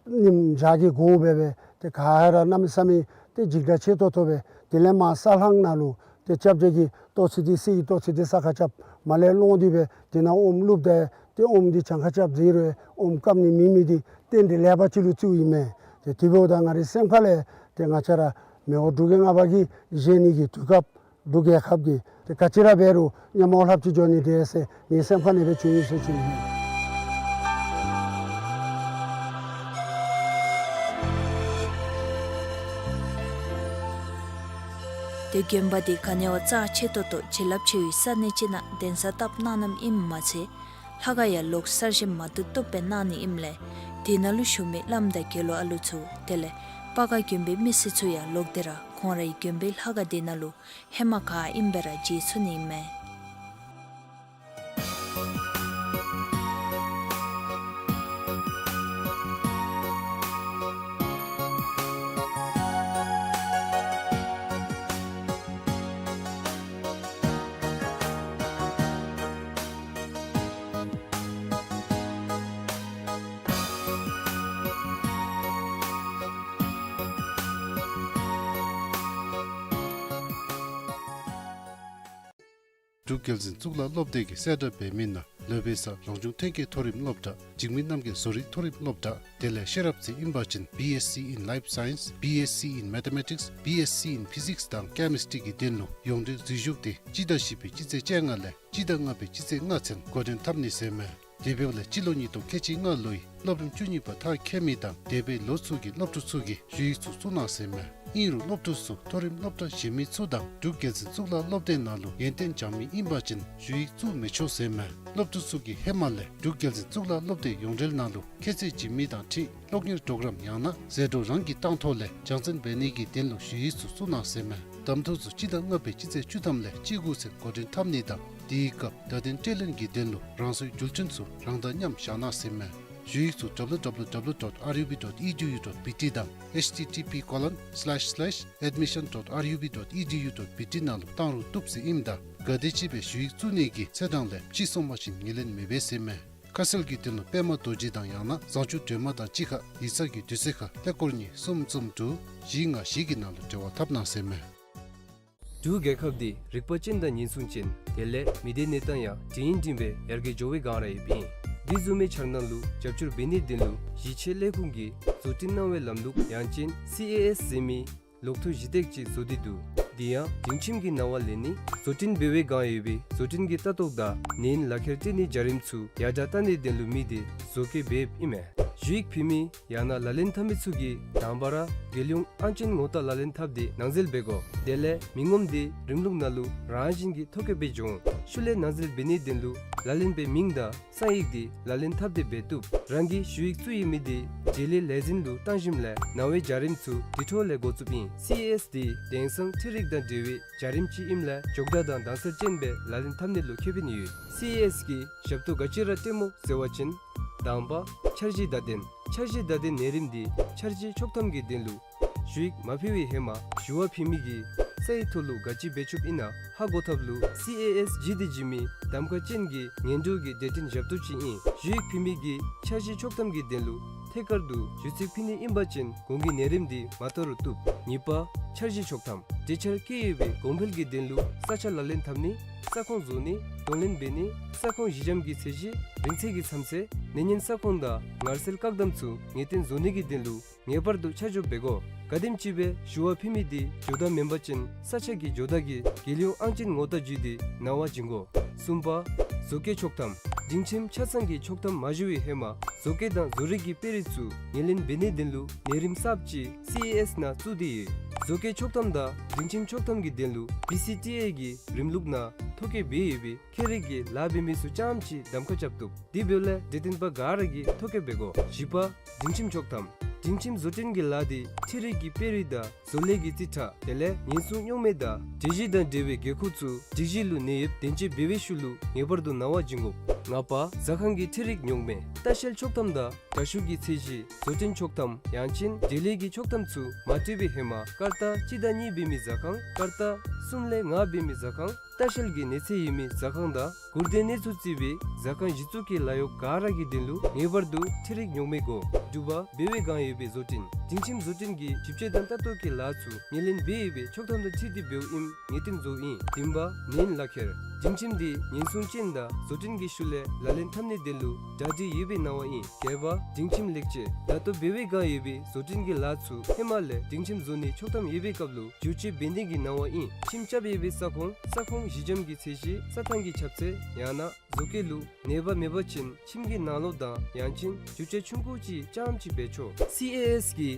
ཉིམ་ཞག་གི་གུ་སྦེ་སྦེ་ཏེ་ག་ར་གནམ་མེད་ས་མེད་ཏེ་འཇིགས་སྐྲག་ཆེ་ཏོག་ཏོ་སྦེ། དེ་ལས་མར་ས་ལྷང་ནང་ལུ་ཏེ་སྐྱབས་རྗེ་གིས་ལྟོ་ཚིགས་འདི་བསིལ་ཡི། ལྟོ་ཚིགས་འདི་ས་ཁ་རྐྱབ། མར་ལས་སློང་སྟེ་སྦེ་དེ་ནང་ཨོམ་བླུགསཔ་ད་ཏེ་ཨོམ་འདི་གྱངས་ཁ་རྐྱབ་ཟེར་རུང་ཨོམ་སྐམ་ནི་མེད་མི་འདི་རྟེན་འབྲེལ་ལེགས་པ་ཅིག་ལུ་བརྩིཝ་ཨིན་མས། ཏེ་དེ་འབདཝ་ད་ང་རའི་སེམས་ཁ་ལས་ཏེ་ང་བཅས་ར་མི་དབང་འབྲུག་རྒྱལ་ལྔ་པ་གིས་བཞེས་ནི་གི་དུས་སྐབས་འབྲུག་རྒྱལ་ཁབ་ཀྱི་ཏེ་ག་ཅི་ར་འབད་རུང་ཉམས་མྱོང་ལྷབ་ཅིག་འགྱོ་ནི་འདྲས་ཟེར་ངེའི་སེམས་ཁ་ནང་སྦེ་བྱུང་ཡི་ཟེར་ཞུ་ནི། ཏེ་དགོན་པ་འདི་ག་ནི་བ་རྩ་ཆེ་ཏོག་ཏོ་བྱིན་རླབས་ཆེ་བའི་ས་གནས་ཅིག་ནང་གདན་ས་བཏབ་གནང་གནངམ་ཨིནམ་མ་ཚད་ལྷ་ཁང་ཡང་ལོག་གསར་བཞེངས་མ་བཏུབ་བཏུབ་སྦེ་གནང་ནི་ཨིནམ་ལས་དེ་ནང་ལུ་བཞུགས་མི་བླམ་དང་དགེ་སློང་ཨ་ལུ་ཚུ་དེ་ལས་སྤ་སྒར་དགོན་པའི་མི་སེར་ཚུ་ཡང་ལོག་སྟེ་ར་ཁོང་རའི་དགོན་པའི་ལྷ་ཁང་དེ་ནང་ལུ་ཧེ་མ་ག་ཨིནམ་སྦེ་ར་མཇལ་ཚུགས་ནི་ཨིན་མས། འབྲུག་རྒྱལ་འཛིན་གཙུག་ལག་སློབ་སྡེ་གིས་གསལ་བསྒྲགས་འབད་མི་ནང་ལོ་པའི་ས་རང་བྱུང་ཐོན་སྐྱེད་མཐོ་རིམ་སློབ་གྲྭ། འཇིགས་མེད་རྣམ་རྒྱལ་བཟོ་རིག་མཐོ་རིམ་སློབ་གྲྭ། དེ་ལས་ཤེས་རབ་རྩེ་ཨིན་པ་ཅིན་B S c in Life Science, B S c in Mathematics, B S c in Physics དང་Chemistry གི་དོན་ལུ་ཡོངས་འབྲེལ་འཛུལ་ཞུགས་ཏེ་སྤྱི་ཟླ་བཞི་པའི་སྤྱི་ཚེས་བཅོ་ལྔ་ལས་སྤྱི་ཟླ་ལྔ་པའི་སྤྱི་ཚེས་ལྔ་ཚུན་འགོ་འདྲེན་འཐབ་ནི་ཟེར་མས། དེ་འབདཝ་ལས་སྤྱི་ལོ་ཉིས་སྟོང་ཁལ་གཅིག་ལྔ་ལོའི་སློབ་རིམ་བཅུ་གཉིས་པ་མཐར་འཁྱོལ་མི་དང་འདས་པའི་ལོ་ཚུ་གི་སློབ་ཕྲུག་ཚུ་གིས་ཞུ་ཡིག་ཚུ་བཙུགས་གནང་ཟེར་མས། ཨིན་རུང་སློབ་ཕྲུག་ཚུ་མཐོ་རིམ་སློབ་གྲྭ་གཞན་མི་ཚུ་དང་འབྲུག་རྒྱལ་འཛིན་གཙུག་ལག་སློབ་སྡེ་ནང་ལུ་ཡོན་ཏན་སྦྱང་མི་ཨིན་པ་ཅིན་ཞུ་ཡིག་བཙུགས་མི་ཆོག་ཟེར་མས། སློབ་ཕྲུག་ཚུ་གིས་ཧེ་མ་ལས་འབྲུག་རྒྱལ་འཛིན་གཙུག་ལག་སློབ་སྡེ་ཡོངས་འབྲེལ་ནང་ལུ་ཁྱད་ཚད་བྱིན་མི་དང་འཁྲིལ་སློབ་གཉེར་གྲོགས་རམ་ཡང་ན་ཟད་འགྲོ་རང་གིས་བཏང་ཐོག་ལས་སྦྱང་བརྩོན་འབད་ནི་གི་དོན་ལུ་ཞུ་ཡིག་ཚུ་བཙུགས་གནང་ཟེར་མས། གདམ་འཐུ་ཚུ་སྤྱི་ཟླ་ལྔ་པའི་སྤྱི་ཚེས་བཅུ་ཐམ་ལས་བཅུ་དགུ་ཚུན་འགོ་འདྲེན་འཐབ་ནི་དང་དེའི་སྐབས་བརྡ་དོན་སྤྲོད་ལེན་གྱི་དོན་ལུ་རང་སོའི་འགྲུལ་འཕྲིན་ཚུ་རང་དང་མཉམ་བཞག་གནང་ཟེར་མས། ཞུ་ཡིག་ཚུ་W W W dot R U B dot E D U dot B T དང་H T T P colon slash slash admission dot R U B dot E D U dot B T ནང་ལུ་བཏང་རུང་བཏུབ་ཟེར་ཨིནམ་ད་ག་དེམ་ཅིག་སྦེ་ཞུ་ཡིག་བཙུགས་ནི་གི་ཚེས་གྲངས་ལས་ཕྱི་སོང་པ་ཅིན་ངོས་ལེན་མི་འབད་ཟེར་མས། ཁ་གསལ་གྱི་དོན་ལུ་པདྨ་རྡོ་རྗེ་དང་ཡང་ན་བཟང་སྤྱོད་སྒྲོལ་མ་དང་གཅིག་ཁར་ཡིག་ཚང་གི་དུས་ཚོད་ཁར་ཀླད་ཀོར་གཉིས་གསུམ་གསུམ་དྲུག་བཞི་ལྔ་བཞི་གི་ནང་ལུ་འབྲེལ་བ་འཐབ་གནང་ཟེར་མས། འབྲུག་རྒྱལ་ཁབ་འདི་རིག་པ་ཅན་དང་ཉེན་སྲུང་ཅན། དེ་ལས་མི་སྡེ་གནས་སྟངས་ཡང་འདྲ་ཡིན་འདྲ་མིན་སྦེ་ཡར་རྒྱས་འགྱོ་བའི་སྒང་ར་ཡོདཔ་ཨིན། འདི་བཟུམ་མའི་འཆར་སྣང་ལུ་རྒྱབ་སྐྱོར་འབད་ནིའི་དོན་ལུ་གཞིས་བྱེས་ལས་ཁུངས་ཀྱིས་བཟོ་སྐྲུན་གནང་བའི་ལམ་ལུགས་ཡང་ཅིན་སི་ཨེ་ཨེསི་ཟེར་མི་ལོག་ཐུག་གཞི་སྟེགས་ཅིག་བཟོ་སྟེ་འདུག། འདི་ཡང་སྒྲིང་ཁྱིམ་གྱི་ནང་ལས་ནི་བཟོ་སྐྲུན་འབད་བའི་སྒང་ཡོད་པའི་བཟོ་སྐྲུན་གྱི་ལྟ་རྟོག་དང་ནན་ལག་ཁྱེར་སྤྲོད་ནིའི་བྱ་རིམ་ཚུ་ཡར་དྲག་གཏང་ནིའི་དོན་ལུ་དམིགས་ཏེ་བཟོ་བཀོད་འབདཝ་ཨིན་མས། ཞུ་ཡིག་ཕུལ་མི་ཡང་ན་ལག་ལེན་འཐབ་མི་ཚུ་གིས་དང་པ་ར་རྒྱལ་ཡོངས་ཨང་ཅན་ངོ་རྟགས་ལག་ལེན་འཐབ་སྟེ་ནང་འཛུལ་འབད་དགོ། དེ་ལས་མི་ངོམ་དེ་རིམ་ལུགས་ནང་ལུ་རང་བཞིན་གྱིས་ཐོ་བཀོད་འབད་འབྱུང་། ཤུལ་ལས་ནང་འཛུལ་འབད་ནིའི་དོན་ལུ་ལག་ལེན་པའི་མིང་དང་གསང་ཡིག་དེ་ལག་ལེན་འཐབ་སྟེ་འབད་བཏུབ། རང་གི་ཞུ་ཡིག་བཙུགས་ཡོད་མི་དེ་འབྲེལ་ཡོད་ལས་འཛིན་ལུ་བཏང་ཞིནམ་ལས་ནང་པའི་བྱ་རིམ་ཚུ་དེ་འཕྲོ་ལས་འགོ་བཙུགསཔ་ཨིན། སི་ཨེ་ཨེསི་དེ་དེང་སང་འཕྲུལ་རིག་དང་འབྲེལ་བའི་བྱ་རིམ་ཅིག་ཨིནམ་ལས་མགྱོགས་དྲགས་དང་དྭངས་གསལ་ཅན་སྦེ་ལག་ལེན་འཐབ་ནི་ལུ་ཁེ་ཕན་ཡོད། སི་ཨེ་ཨེསི་གི་ཞབས་ཏོག་ག་ཅི་ར་སྤྲོད་སྨོ་ཟེར་བ་ཅིན་དང་པ་འཆར་གཞི་བརྡ་དོན། འཆར་གཞི་བརྡ་དོན་ནང་རིམ་དེ་འཆར་གཞི་ཆོག་ཐམ་གྱི་དོན་ལུ་ཞུ་ཡིག་མ་ཕུལ་བའི་ཧེ་མ་ཞུ་བ་ཕུལ་མི་གིས་ས་ཡི་ཐོག་ལུ་ག་ཅི་འབད་བཅུགཔ་ཨིན་ན་ཧ་གོ་ཐབས་ལུ་སི་ཨེ་ཨེསི་ཇི་དེ་ཇི་མི་གདམ་ཁ་ཅན་གྱི་ངན་འགྲོ་གི་སྡེ་ཚན་ཞབས་ཏོག་ཅིག་ཨིན། ཞུ་ཡིག་ཕུལ་མི་གིས་འཆར་གཞི་ཆོག་ཐམ་གྱི་དོན་ལུ་ཐད་ཀར་དུ་ཞུ་ཚིག་ཕུལ་ནི་ཨིན་པ་ཅིན་གོང་གི་ནང་རིམ་དེ་མ་དོ་རུང་བཏུབ། གཉིས་པ་འཆར་གཞི་ཆོག་ཐམ། འབྲེལ་ཆར་བཀལ་ཡོད་པའི་གོང་འཕེལ་གྱི་དོན་ལུ་ས་ཆ་ལག་ལེན་འཐབ་ནི། ས་ཁོངས་བཟོ་ནི། གདོང་ལེན་འབད་ནི། ས་ཁོངས་གཞི་འགྱམ་གྱི་ཚད་གཞི། རིང་ཚད་ཀྱི་མཚམས་ཚད། ནད་ཉེན་ས་ཁོངས་དང་ངལ་སེལ་བཀག་དམ་ཚུ་ངེས་གཏན་བཟོ་ནི་གི་དོན་ལུ་ངེས་པར་དུ་ཆ་འཇོག་འབད་དགོ། ག་དེམ་ཅིག་སྦེ་ཞུ་བ་ཕུལ་མི་དེ་འགྱོ་བརྡ་མེན་པ་ཅིན་ས་ཆ་གི་འགྱོ་བརྡ་གིས་རྒྱལ་ཡོངས་ཨང་ཅན་ངོ་རྟགས་བརྒྱུད་དེ་ནང་པ་བྱིན་དགོ། གསུམ་པ་བཟོ་བཀོད་ཆོག་ཐམ། སྒྲིང་ཁྱིམ་ཆ་ཚང་གི་ཆོག་ཐམ་མ་ཞུ་བའི་ཧེ་མ་བཟོ་བཀོད་དང་བཟོ་རིག་གི་དཔེ་རིས་ཚུ་ངོས་ལེན་འབད་ནིའི་དོན་ལུ་ནང་རིམ་གསརཔ་ཅིག་སི་ཨེ་ཨེསི་ནང་བཙུགས་ཏེ་ཡོད། བཟོ་བཀོད་ཆོག་ཐམ་དང་སྒྲིང་ཁྱིམ་ཆོག་ཐམ་གྱི་དོན་ལུ་བི་སི་ཊི་ཨེ་གི་རིམ་ལུགས་ནང་ཐོ་བཀོད་འབད་ཡོད་པའི་ཁྱད་རིག་གི་ལཱ་འབད་མི་ཚུ་རྐྱངམ་ཅིག་གདམ་ཁ་རྐྱབ་བཏུབ། དེ་འབདཝ་ལས་འབྲེལ་ཐོན་པ་ག་ར་གིས་ཐོ་བཀོད་འབད་དགོ། བཞི་པ་སྒྲིང་ཁྱིམ་ཆོག་ཐམ། སྒྲིང་ཁྱིམ་བཟོ་སྐྲུན་གྱི་ལཱ་འདི་འཕྲུལ་རིག་གི་དཔེ་རིས་དང་བཟོ་ལས་ཀྱི་རྩིས་ཁྲ་དེ་ལས་ཉེན་སྲུང་རྙོག་མེད་དང་སྒྲིག་གཞི་དང་འབྲེལ་བའི་འགན་ཁུར་ཚུ་སྒྲིག་གཞི་ལུ་ནད་ཡོདཔ་བདེན་དཔྱད་འབད་བའི་ཤུལ་ལུ་ངེས་པར་དུ་གནང་བ་བྱིན་དགོ། ལྔ་པ། ཟ་ཁང་གི་འཕྲུལ་རིག་རྙོག་མེད། ལྟ་བཤལ་ཆོག་ཐམ་དང་དྲ་ཞུགས་ཀྱི་ཚད་གཞི། བཟོ་སྐྲུན་ཆོག་ཐམ་ཡང་ཅིན་འབྲེལ་ཡོད་ཀྱི་ཆོག་ཐམ་ཚུ་མ་སྤྲོད་པའི་ཧེ་མ་ཀར་ཏ་གཅིག་དང་གཉིས་འབད་མི་ཟ་ཁང་ཀར་ཏ་གསུམ་ལས་ལྔ་འབད་མི་ཟ་ཁང་ལྟ་བཤལ་གྱི་གནས་ཚད་ཡོད་མི་ཟ་ཁང་དང་གུར་དེ་གནས་ཚུལ་བརྩི་བའི་ཟ་ཁང་གཞི་བཙུགས་ཀྱི་ལཱ་གཡོག་ག་ར་གི་དོན་ལུ་ངེས་པར་དུ་འཕྲུལ་རིག་རྙོག་མེད་དགོ། དྲུག་པ། འབད་བའི་བསྒང་ཡོད་པའི་བཟོ་སྐྲུན། སྒྲིང་ཁྱིམ་བཟོ་སྐྲུན་གྱི་ཞིབ་དཔྱད་དང་ལྟ་རྟོག་གི་ལཱ་ཚུ་ངོས་ལེན་འབད་ཡོད་པའི་ཆོག་ཐམ་དང་འཁྲིལ་ཏེ་འབདཝ་ཨིནམ་ངེས་བསྟན་བཟོཝ་ཨིན། བདུན་པ། ནན་ལག་ཁྱེར། སྒྲིང་ཁྱིམ་འདི་ཉེན་སྲུང་ཅན་དང་བཟོ་སྐྲུན་གྱི་ཤུལ་ལས་ལག་ལེན་འཐབ་ནིའི་དོན་ལུ་གྲ་སྒྲིག་ཡོད་པའི་གནང་བ་ཨིན། བརྒྱད་པ། སྒྲིང་ཁྱིམ་ལེགས་བཅོས། ད་ལྟོ་འབད་བའི་བསྒང་ཡོད་པའི་བཟོ་སྐྲུན་གྱི་ལཱ་ཚུ་ཧེ་མ་ལས་སྒྲིང་ཁྱིམ་བཟོ་ནིའི་ཆོག་ཐམ་ཡོད་པའི་སྐབས་ལུ་བསྒྱུར་བཅོས་འབད་ནིའི་གནང་བ་ཨིན། ཁྱིམ་རྐྱབ་ཡོད་པའི་ས་ཁོངས་ས་ཁོངས་གཞི་འགྱམ་གྱི་ཚད་གཞི་རྩྭ་ཐང་གི་ཁྱབ་ཚད་ཡང་ན་བཟོ་བཀོད་ལུ་ནད་པ་མེད་པ་ཅིན་ཁྱིམ་གྱི་ནང་ལོགས་དང་ཡང་ཅིན་བསྒྱུར་བཅོས་ཆུང་ཀུ་ཅིག་རྐྱངམ་ཅིག་འབད་ཆོག། སི་ཨེ་ཨེསི་གི་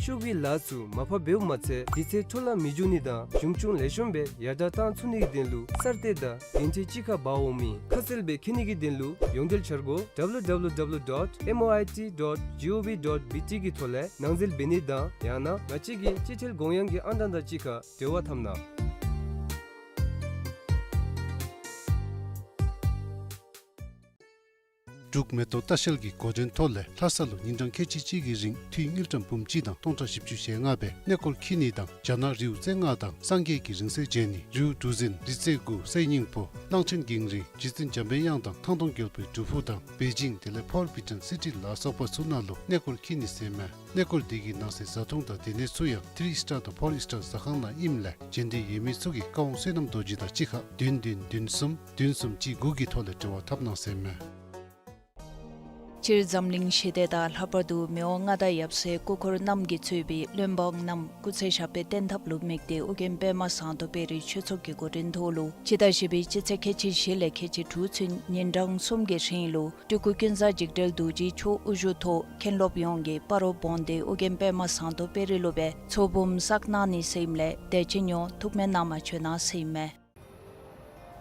ཤོག་གུའི་ལཱ་ཚུ་མར་ཕབ་འབདཝ་མ་ཚད་དུས་ཚོད་འཕྲོ་བརླག་མི་འགྱོ་ནི་དང་གཞུང་ཆུང་ལེགས་ཤོམ་སྦེ་ཡར་དྲག་བཏང་ཚུགས་ནིའི་དོན་ལུ་གསར་གཏོད་དང་འགན་འཁྲི་གཅིག་ཁར་འབག་འོངམ་ཨིན། ཁ་གསལ་སྦེ་མཁྱེན་ནིའི་དོན་ལུ་ཡོངས་འབྲེལ་འཆར་སྒོ་W W W dot M O I T dot G O V dot B T གི་ཐོག་ལས་ནང་འཛུལ་འབད་ནི་དང་ཡང་ན་ང་བཅས་ཀྱི་སྤྱི་ཐེལ་གོང་ཡངས་ཀྱི་ཨང་གྲངས་དང་གཅིག་ཁར་འབྲེལ་བ་འཐབ་གནང་། འབྲུག་མེ་ཏོག་ལྟ་བཤལ་གྱི་འགོ་འདྲེན་ཐོག་ལས་ལྷ་ས་ལུ་ཉིན་གྲངས་ཁལ་གཅིག་གཅིག་གི་རིང་འཐུས་དངུལ་ཀྲམ་འབུམ་གཅིག་དང་སྟོང་ཕྲག་བཞི་བཅུ་ཞེ་ལྔ་སྦེ་གནས་སྐོར་འཁྱིད་ནི་དང་རྒྱ་ནག་རིའུ་རྩེ་ལྔ་དང་སངས་རྒྱས་ཀྱི་རིང་བསྲེལ་མཇལ་ནི། རིའུ་གྲུ་འཛིན་རི་རྩེ་དགུ་གསེར་སྙིང་པོ་གླང་ཆེན་གངས་རི་རྗེ་བཙུན་འཇམ་པའི་དབྱངས་དང་ཐང་སྟོང་རྒྱལ་པོའི་སྒྲུབ་ཕུག་དང་པེ་ཅིང་དེ་ལས་ཕོར་བི་ཊོན་སི་ཊི་ལ་སོགས་པ་ཚུ་ནང་ལུ་གནས་སྐོར་འཁྱིད་ནི་ཟེར་མས། གནས་སྐོར་འདི་གི་ནང་གསེས་བཟའ་འཐུང་དང་སྡོད་གནས་ཚུ་ཡང་ཐི་རི་ཨིསི་ཊར་དང་ཕོར་ཨིསི་ཊར་ཟ་ཁང་ནང་ཨིནམ་ལས་མཇལ་འདོད་ཡོད་མི་ཚུ་གིས་བཀའ་དབང་བསོད་ནམས་རྡོ་རྗེ་དང་གཅིག་ཁར་བདུན་བདུན་བདུན་གསུམ་བདུན་གསུམ་གཅིག་དགུ་གི་ཐོག་ལས་འབྲེལ་བ་འཐབ་གནང་ཟེར་མས། སྤྱིར་འཛམ་གླིང་ཞི་བདེ་དང་ལྷག་པར་དུ་མི་དབང་མངའ་བདག་ཡབ་སྲས་སྐུ་འཁོར་རྣམས་ཀྱིས་གཙོས་པའི་བློན་འབངས་རྣམས་སྐུ་ཚེ་ཞབས་པད་བརྟན་ཐབས་ལུ་དམིགས་ཏེ་ཨོ་རྒྱན་པདྨ་ཟངས་མདོག་དཔལ་རི་ཆོས་ཚོགས་ཀྱི་འགོ་འདྲེན་ཐོག་ལུ་སྤྱི་ཟླ་བཞི་པའི་སྤྱི་ཚེས་ཁལ་གཅིག་བཞི་ལས་ཁལ་གཅིག་དྲུག་ཚུན་ཉིན་གྲངས་གསུམ་གྱི་རིང་ལུ་སྤྲུལ་སྐུ་ཀུན་བཟང་འཇིགས་བྲལ་རྡོ་རྗེ་མཆོག་དབུ་བཞུགས་ཐོག་མཁན་སློབ་ཡོངས་ཀྱིས་སྤ་རོ་བོན་སྡེ་ཨོ་རྒྱན་པདྨ་ཟངས་མདོག་དཔལ་རི་ལུ་སྦེ་ཚོགས་འབུམ་བསགས་གནང་ནི་ཟེར་ཨིནམ་ལས་དད་ཅན་ཡོངས་ཐུགས་སྨོན་གནང་བ་བྱོན་གནང་ཟེར་ཨིན་མས།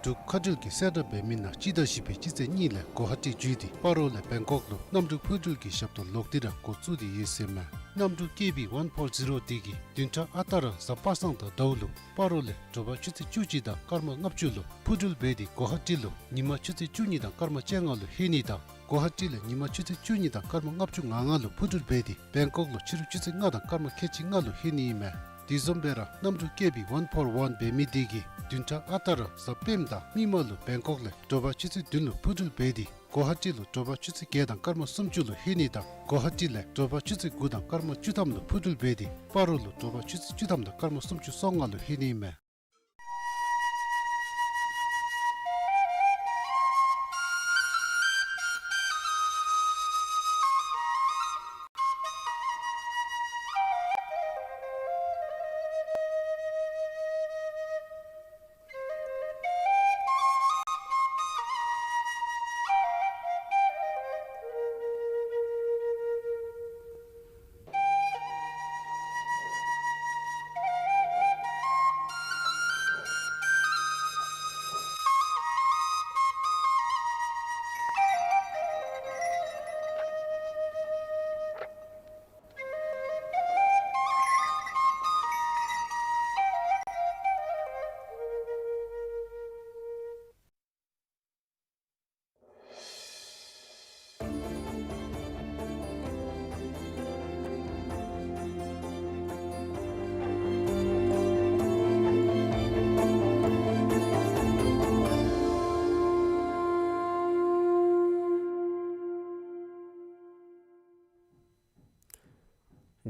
འབྲུག་མཁའ་འགྲུལ་གྱིས་གསལ་བསྒྲགས་འབད་མི་ནང་སྤྱི་ཟླ་བཞི་པའི་སྤྱི་ཚེས་གཉིས་ལས་གོ་ཧ་ཊི་བརྒྱུད་དེ་སྤ་རོ་ལས་བེང་ཀོག་ལུ་གནམ་གྲུ་འཕུར་འགྲུལ་གྱི་ཞབས་ཏོག་ལོག་སྟེ་ར་འགོ་བཙུགས་ཏེ་ཡོད་ཟེར་མས། གནམ་གྲུ་ཀེ་བི་ཝན་ཕོར་ཟི་རོ་འདི་གིས་བདུན་ཕྲག་ཨ་རྟག་ར་གཟའ་པ་སངས་དང་ཟླཝ་ལུ་སྤ་རོ་ལས་དྲོ་པ་ཆུ་ཚོད་བཅུ་གཅིག་དང་སྐར་མ་ལྔ་བཅུ་ལུ་འཕུར་འགྲུལ་འབད་དེ་གོ་ཧ་ཊི་ལུ་ཉིན་མ་ཆུ་ཚོད་བཅུ་གཉིས་དང་སྐར་མ་བཅོ་ལྔ་ལུ་ལྷོད་ནི་དང་གོ་ཧ་ཊི་ལས་ཉིན་མ་ཆུ་ཚོད་བཅུ་གཉིས་དང་སྐར་མ་ལྔ་བཅུ་ང་ལྔ་ལུ་འཕུར་འགྲུལ་འབད་དེ་བེང་ཀོག་ལུ་ཕྱི་རུ་ཆུ་ཚོད་ལྔ་དང་སྐར་མ་ཁལ་གཅིག་ལྔ་ལུ་ལྷོད་ནི་ཨིན་མས། དེ་བཟུམ་སྦེ་ར་གནམ་གྲུ་ཀེ་བི་ཝན་ཕོར་ཝན་འབད་མི་འདི་གིས་བདུན་ཕྲག་ཨ་རྟག་ར་གཟའ་སྤེནམ་དང་མིག་དམར་ལུ་བེང་ཀོག་ལས་དྲོ་པ་ཆུ་ཚོད་བདུན་ལུ་འཕུར་འགྲུལ་འབད་དེ་གོ་ཧ་ཊི་ལུ་དྲོ་པ་ཆུ་ཚོད་བརྒྱད་དང་སྐར་མ་སུམ་ཅུ་ལུ་ལྷོད་ནི་དང་གོ་ཧ་ཊི་ལས་དྲོ་པ་ཆུ་ཚོད་དགུ་དང་སྐར་མ་བཅུ་ཐམ་ལུ་འཕུར་འགྲུལ་འབད་དེ་སྤ་རོ་ལུ་དྲོ་པ་ཆུ་ཚོད་བཅུ་ཐམ་དང་སྐར་མ་སུམ་ཅུ་སོ་ལྔ་ལུ་ལྷོད་ནི་ཨིན་མས།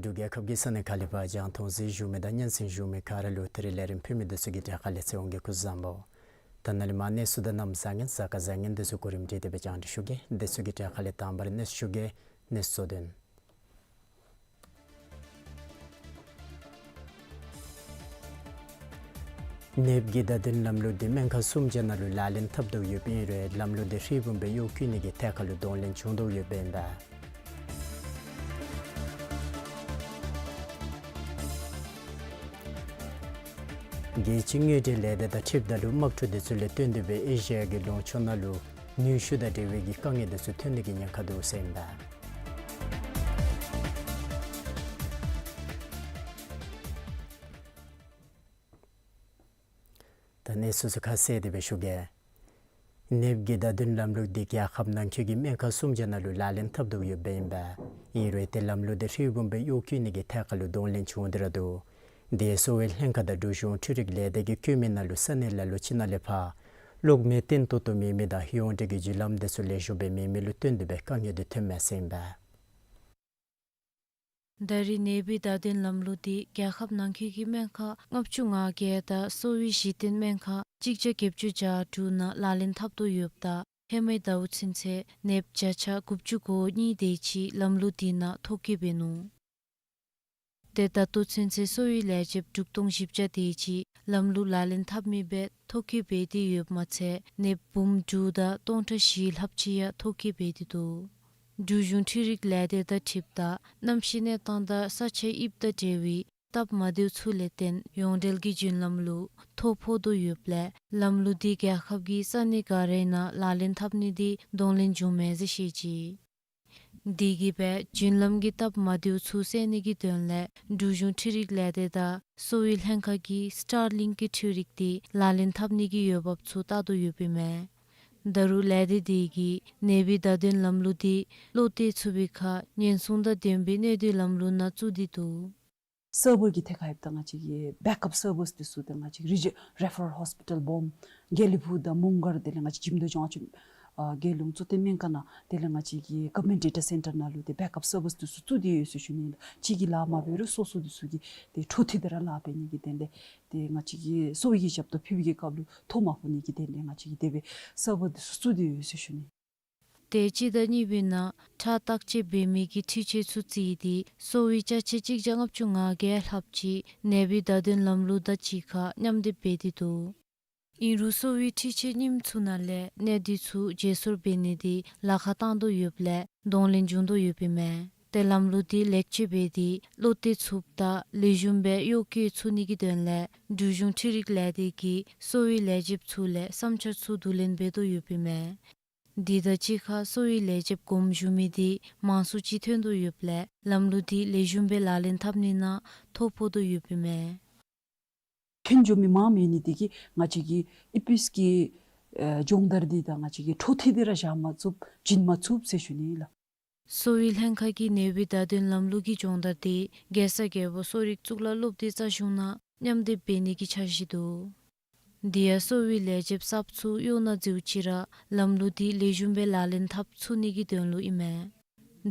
འབྲུག་རྒྱལ་ཁབ་ཀྱི་ས་གནས་ཁག་ལས་ཕར་རྒྱང་མཐོང་གཟིགས་བཞུགས་མི་དང་སྙན་གསན་བཞུགས་མི་ག་ར་ལུ་ད་རིས་ལས་རིམ་ཕུལ་མི་དེ་ཚུ་གི་གྲས་ཁ་ལས་ཚེ་དབང་གིས་སྐུ་གཟུགས་བཟང་པོ། ད་ནཱ་ལས་མར་གནས་ཚུལ་དང་གནམ་བཟང་ངན་གཟའ་སྐར་བཟང་ངན་དེ་ཚུ་གོ་རིམ་སྒྲིག་སྟེ་སྦེ་རྒྱང་བསྒྲགས་ཞུ་གེ། དེ་ཚུ་གི་གྲས་ཁ་ལས་དང་པ་ར་གནས་ཚུལ་ཞུ་གེ། གནས་ཚུལ་དོན། ནདཔ་གི་བརྡ་དོན་ལམ་ལུགས་འདི་སྨན་ཁང་གསུམ་ཅིག་ནང་ལུ་ལག་ལེན་འཐབ་དོ་ཡོདཔ་ཨིན་རུང་ལམ་ལུགས་འདི་ཧྲིལ་བུམ་སྦེ་གཡོག་བཀོལ་ནི་གི་ཐད་ཁར་ལུ་གདོང་ལེན་བྱུང་དོ་ཡོདཔ་ཨིན་པས། རྒྱལ་སྤྱིའི་དངུལ་འབྲེལ་ལས་སྡེ་དང་འཁྲིལཝ་ད་ལུ་དམག་འཁྲུག་དེ་ཚུ་ལས་བརྟེན་ཏེ་སྦེ་ཨེ་ཤི་ཡ་གི་ལུང་ཕྱོགས་ནང་ལུ་ནུས་ཤུགས་དང་འབྲེལ་བའི་གི་དཀའ་ངལ་དེ་ཚུ་ཐོན་ནི་གི་ཉེན་ཁ་འདུག་ཟེར་ཨིན་པས། ད་གནས་ཚུལ་ཚུ་ཁ་གསལ་དེ་སྦེ་ཞུ་གེ། ནེབ་ཀྱི་བརྡ་དོན་ལམ་ལུགས་འདི་རྒྱལ་ཁབ་ནང་འཁོད་ཀྱི་སྨན་ཁང་སུམ་བརྒྱ་ནང་ལུ་ལག་ལེན་འཐབ་དོ་ཡོདཔ་ཨིན་པས། ཨིན་རུང་ཏེ་ལམ་ལུགས་འདི་ཧྲིལ་བུམ་སྦེ་གཡོག་བཀོལ་ནི་གི་ཐད་ཁར་ལུ་གདོང་ལེན་བྱུང་སྟེ་ར་འདུག། དེ་གསོ་བའི་ལྷན་ཁག་དང་འབྲུག་གཞུང་འཕྲུལ་རིག་ལས་སྡེ་གིས་བཀོད་མི་ནང་ལུ་ས་གནས་ལ་ལུ་ཕྱི་ནང་ལས་ཕར་གློག་མེ་བརྟན་ཏོག་ཏོ་མེད་མི་དང་ཡོངས་འབྲེལ་གྱི་བརྒྱུད་ལམ་དེ་ཚུ་ལེགས་ཤོམ་སྦེ་མེད་མི་ལུ་བརྟེན་ཏེ་སྦེ་དཀའ་ངལ་འདི་ཐོན་མས་ཟེར་ཨིན་པས། ད་རེས་ནད་པའི་བརྡ་དོན་ལམ་ལུགས་འདི་རྒྱལ་ཁབ་ནང་འཁོད་ཀྱི་སྨན་ཁང་ལྔ་བཅུ་ང་བརྒྱད་དང་གསོ་བའི་གཞི་རྟེན་སྨན་ཁང་གཅིག་བརྒྱ་བརྒྱད་ཅུ་གྱ་དྲུག་ནང་ལག་ལེན་འཐབ་དོ་ཡོདཔ་ད་ཧེ་མའི་ཟླཝ་ཚུན་ཚོད་ནདཔ་བརྒྱ་ཆ་དགུ་བཅུ་གོ་གཉིས་དེ་ཅིག་ལམ་ལུགས་འདི་ནང་ཐོ་བཀོད་འབད་ནུག། ཏེ་ད་ལྟོ་ཚུན་ཚོད་གསོ་བའི་ལས་བྱེདཔ་དྲུག་སྟོང་བཞི་བརྒྱ་དེ་ཅིག་ལམ་ལུགས་ལག་ལེན་འཐབ་མི་སྦེ་ཐོ་བཀོད་འབད་དེ་ཡོདཔ་མ་ཚད་ནདཔ་འབུམ་དྲུག་དང་སྟོང་ཕྲག་བཞི་ལྷགཔ་ཅིག་ཡང་ཐོ་བཀོད་འབད་དེ་འདུག། འབྲུག་གཞུང་འཕྲུལ་རིག་ལས་སྡེ་དང་འཁྲིལཝ་ད་གནམ་གཤིས་གནས་སྟངས་དང་ས་ཆའི་དབྱིབས་དང་འབྲེལ་བའི་སྟབས་མ་བདེཝ་ཚུ་ལས་བརྟེན་ཡོངས་འབྲེལ་གྱི་བརྒྱུད་ལམ་ལུ་ཐོ་ཕོག་དོ་ཡོདཔ་ལས་ལམ་ལུགས་འདི་རྒྱལ་ཁབ་ཀྱི་ས་གནས་ག་རའི་ནང་ལག་ལེན་འཐབ་ནི་འདི་གདོང་ལེན་བྱུངམ་མས་ཟེར་བཤད་ཅི། དེ་གིས་སྦེ་བརྒྱུད་ལམ་གྱི་སྟབས་མ་བདེཝ་ཚུ་སེལ་ནི་གི་དོན་ལས་འབྲུག་གཞུང་འཕྲུལ་རིག་ལས་སྡེ་དང་གསོ་བའི་ལྷན་ཁག་གིས་སི་ཊར་ལིང་གི་འཕྲུལ་རིག་འདི་ལག་ལེན་འཐབ་ནི་གི་འོས་འབབ་ཚུ་བལྟ་དོ་ཡོདཔ་ཨིན་མས། ད་རུང་ལས་སྡེ་དེ་གིས་ནད་པའི་བརྡ་དོན་ལམ་ལུགས་འདི་བློ་གཏད་ཚུགས་པའི་ཁར་ཉེན་སྲུང་དང་ལྡན་པའི་གནས་སྡོད་ལམ་ལུགས་ནང་བཙུགས་ཏེ་འདུག། སར་བར་གྱི་ཐད་ཁར་ཡོདཔ་ད་ང་བཅས་ཀྱི་བེཀ་ཨཔ་སར་བརསི་འདི་ཚུ་ཏེ་ང་བཅས་ཀྱི་རི་ཇི་རེ་ཕ་རལ་ཧོསི་པི་ཊལ་སྦོམ་དགེ་ལེགས་ཕུག་དང་མོང་སྒར་དེ་ལས་ང་བཅས་ཀྱི་འཇིམ་དོ་ལྗང་ཆུ་ཨ་རྒྱལ་ཡོངས་གཙོ་བསྟེན་སྨན་ཁང་ནང་དེ་ལས་ང་བཅས་ཀྱི་གོ་མིའུ་ནི་ཊི་ཌེ་ཊ་སེན་ཊར་ནང་ལུ་ཏེ་བེཀ་ཨཔ་སར་བརསི་འདི་ཚུ་བཙུགས་ཏེ་ཡོད་ཟེར་ཞུ་ནི་ལགས། གཅིག་གིས་ལཱ་མ་འབད་རུང་སོ་སོ་འདི་ཚུ་གིས་ཏེ་འཕྲོ་མཐུད་དེ་ར་ལཱ་འབད་ནི་གི་དོན་ལས་ཏེ་ང་བཅས་ཀྱི་གསོ་བའི་ཞབས་ཏོག་ཕུལ་བའི་སྐབས་ལུ་ཐོ་མ་ཕོག་ནི་གི་དོན་ལས་ང་བཅས་ཀྱིས་དེ་སྦེ་སར་བར་འདི་ཚུ་བཙུགས་ཏེ་ཡོད་ཟེར་ཞུ་ནི། ཏེ་གཅིག་དང་གཉིས་པའི་ནང་ཁྲག་བརྟག་དཔྱད་འབད་མི་གི་འཕྲུལ་ཆས་ཚུ་བརྩིས་ཏེ་གསོ་བའི་ཅ་ཆས་གཅིག་བརྒྱ་ལྔ་བཅུ་ང་བརྒྱད་ལྷགཔ་ཅིག་ནད་པའི་བརྡ་དོན་ལམ་ལུགས་དང་གཅིག་ཁར་མཉམ་སྡེབ་འབད་དེ་འདུག། ཨིན་རུང་གསོ་བའི་འཕྲུལ་ཆས་རྙིངམ་ཚུ་ནང་ལས་གནས་སྡུད་ཚུ་བརྗེ་སོར་འབད་ནི་འདི་ལཱ་ཁག་བཏང་དོ་ཡོདཔ་ལས་གདོང་ལེན་བྱུང་དོ་ཡོདཔ་ཨིན་མས། ཏེ་ལམ་ལུགས་འདི་ལེགས་བཅོས་འབད་དེ་བློ་གཏད་ཚུགསཔ་དང་ལེགས་ཤོམ་སྦེ་གཡོག་བཀོལ་ཚུགས་ནི་གི་དོན་ལས་འབྲུག་གཞུང་འཕྲུལ་རིག་ལས་སྡེ་གིས་གསོ་བའི་ལས་བྱེདཔ་ཚུ་ལས་བསམ་འཆར་ཚུ་བསྡུ་ལེན་འབད་དོ་ཡོདཔ་ཨིན་མས། དེ་དང་གཅིག་ཁར་གསོ་བའི་ལས་བྱེདཔ་དགོངསམ་ཞུ་མི་འདི་མང་སུ་ཅིག་ཐོན་དོ་ཡོདཔ་ལས་ལམ་ལུགས་འདི་ལེགས་ཤོམ་སྦེ་ལག་ལེན་འཐབ་ནི་ནང་ཐོ་ཕོག་དོ་ཡོདཔ་ཨིན་མས། ཐོན་འགྱོ་མི་མང་མེད་ནི་དེ་གིས་ང་བཅས་ཀྱི་ཨི་པི་ཨེས་ཀྱི་ཨེ་སྦྱོང་བརྡར་འདི་ད་ང་བཅས་ཀྱིས་འཕྲོ་མཐུད་དེ་ར་བཞག་མ་ཚུགས་བྱིན་མ་ཚུགས་ཟེར་ཞུ་ནི་ལགས། གསོ་བའི་ལྷན་ཁག་གིས་ནད་པའི་བརྡ་དོན་ལམ་ལུགས་ཀྱི་སྦྱོང་བརྡར་འདི་རྒྱལ་ས་རྒྱལ་པོ་གསོ་རིག་གཙུག་ལག་སློབ་སྡེ་རྩ་གཞུང་ནང་མཉམ་སྡེབ་འབད་ནི་གི་འཆར་གཞི་འདུག། དེ་ཡང་གསོ་བའི་ལས་བྱེདཔ་གསརཔ་ཚུ་གཡོག་ནང་འཛུལཝ་ཅིག་ར་ལམ་ལུགས་འདི་ལེགས་ཤོམ་སྦེ་ལག་ལེན་འཐབ་ཚུགས་ནི་གི་དོན་ལུ་ཨིན་མས།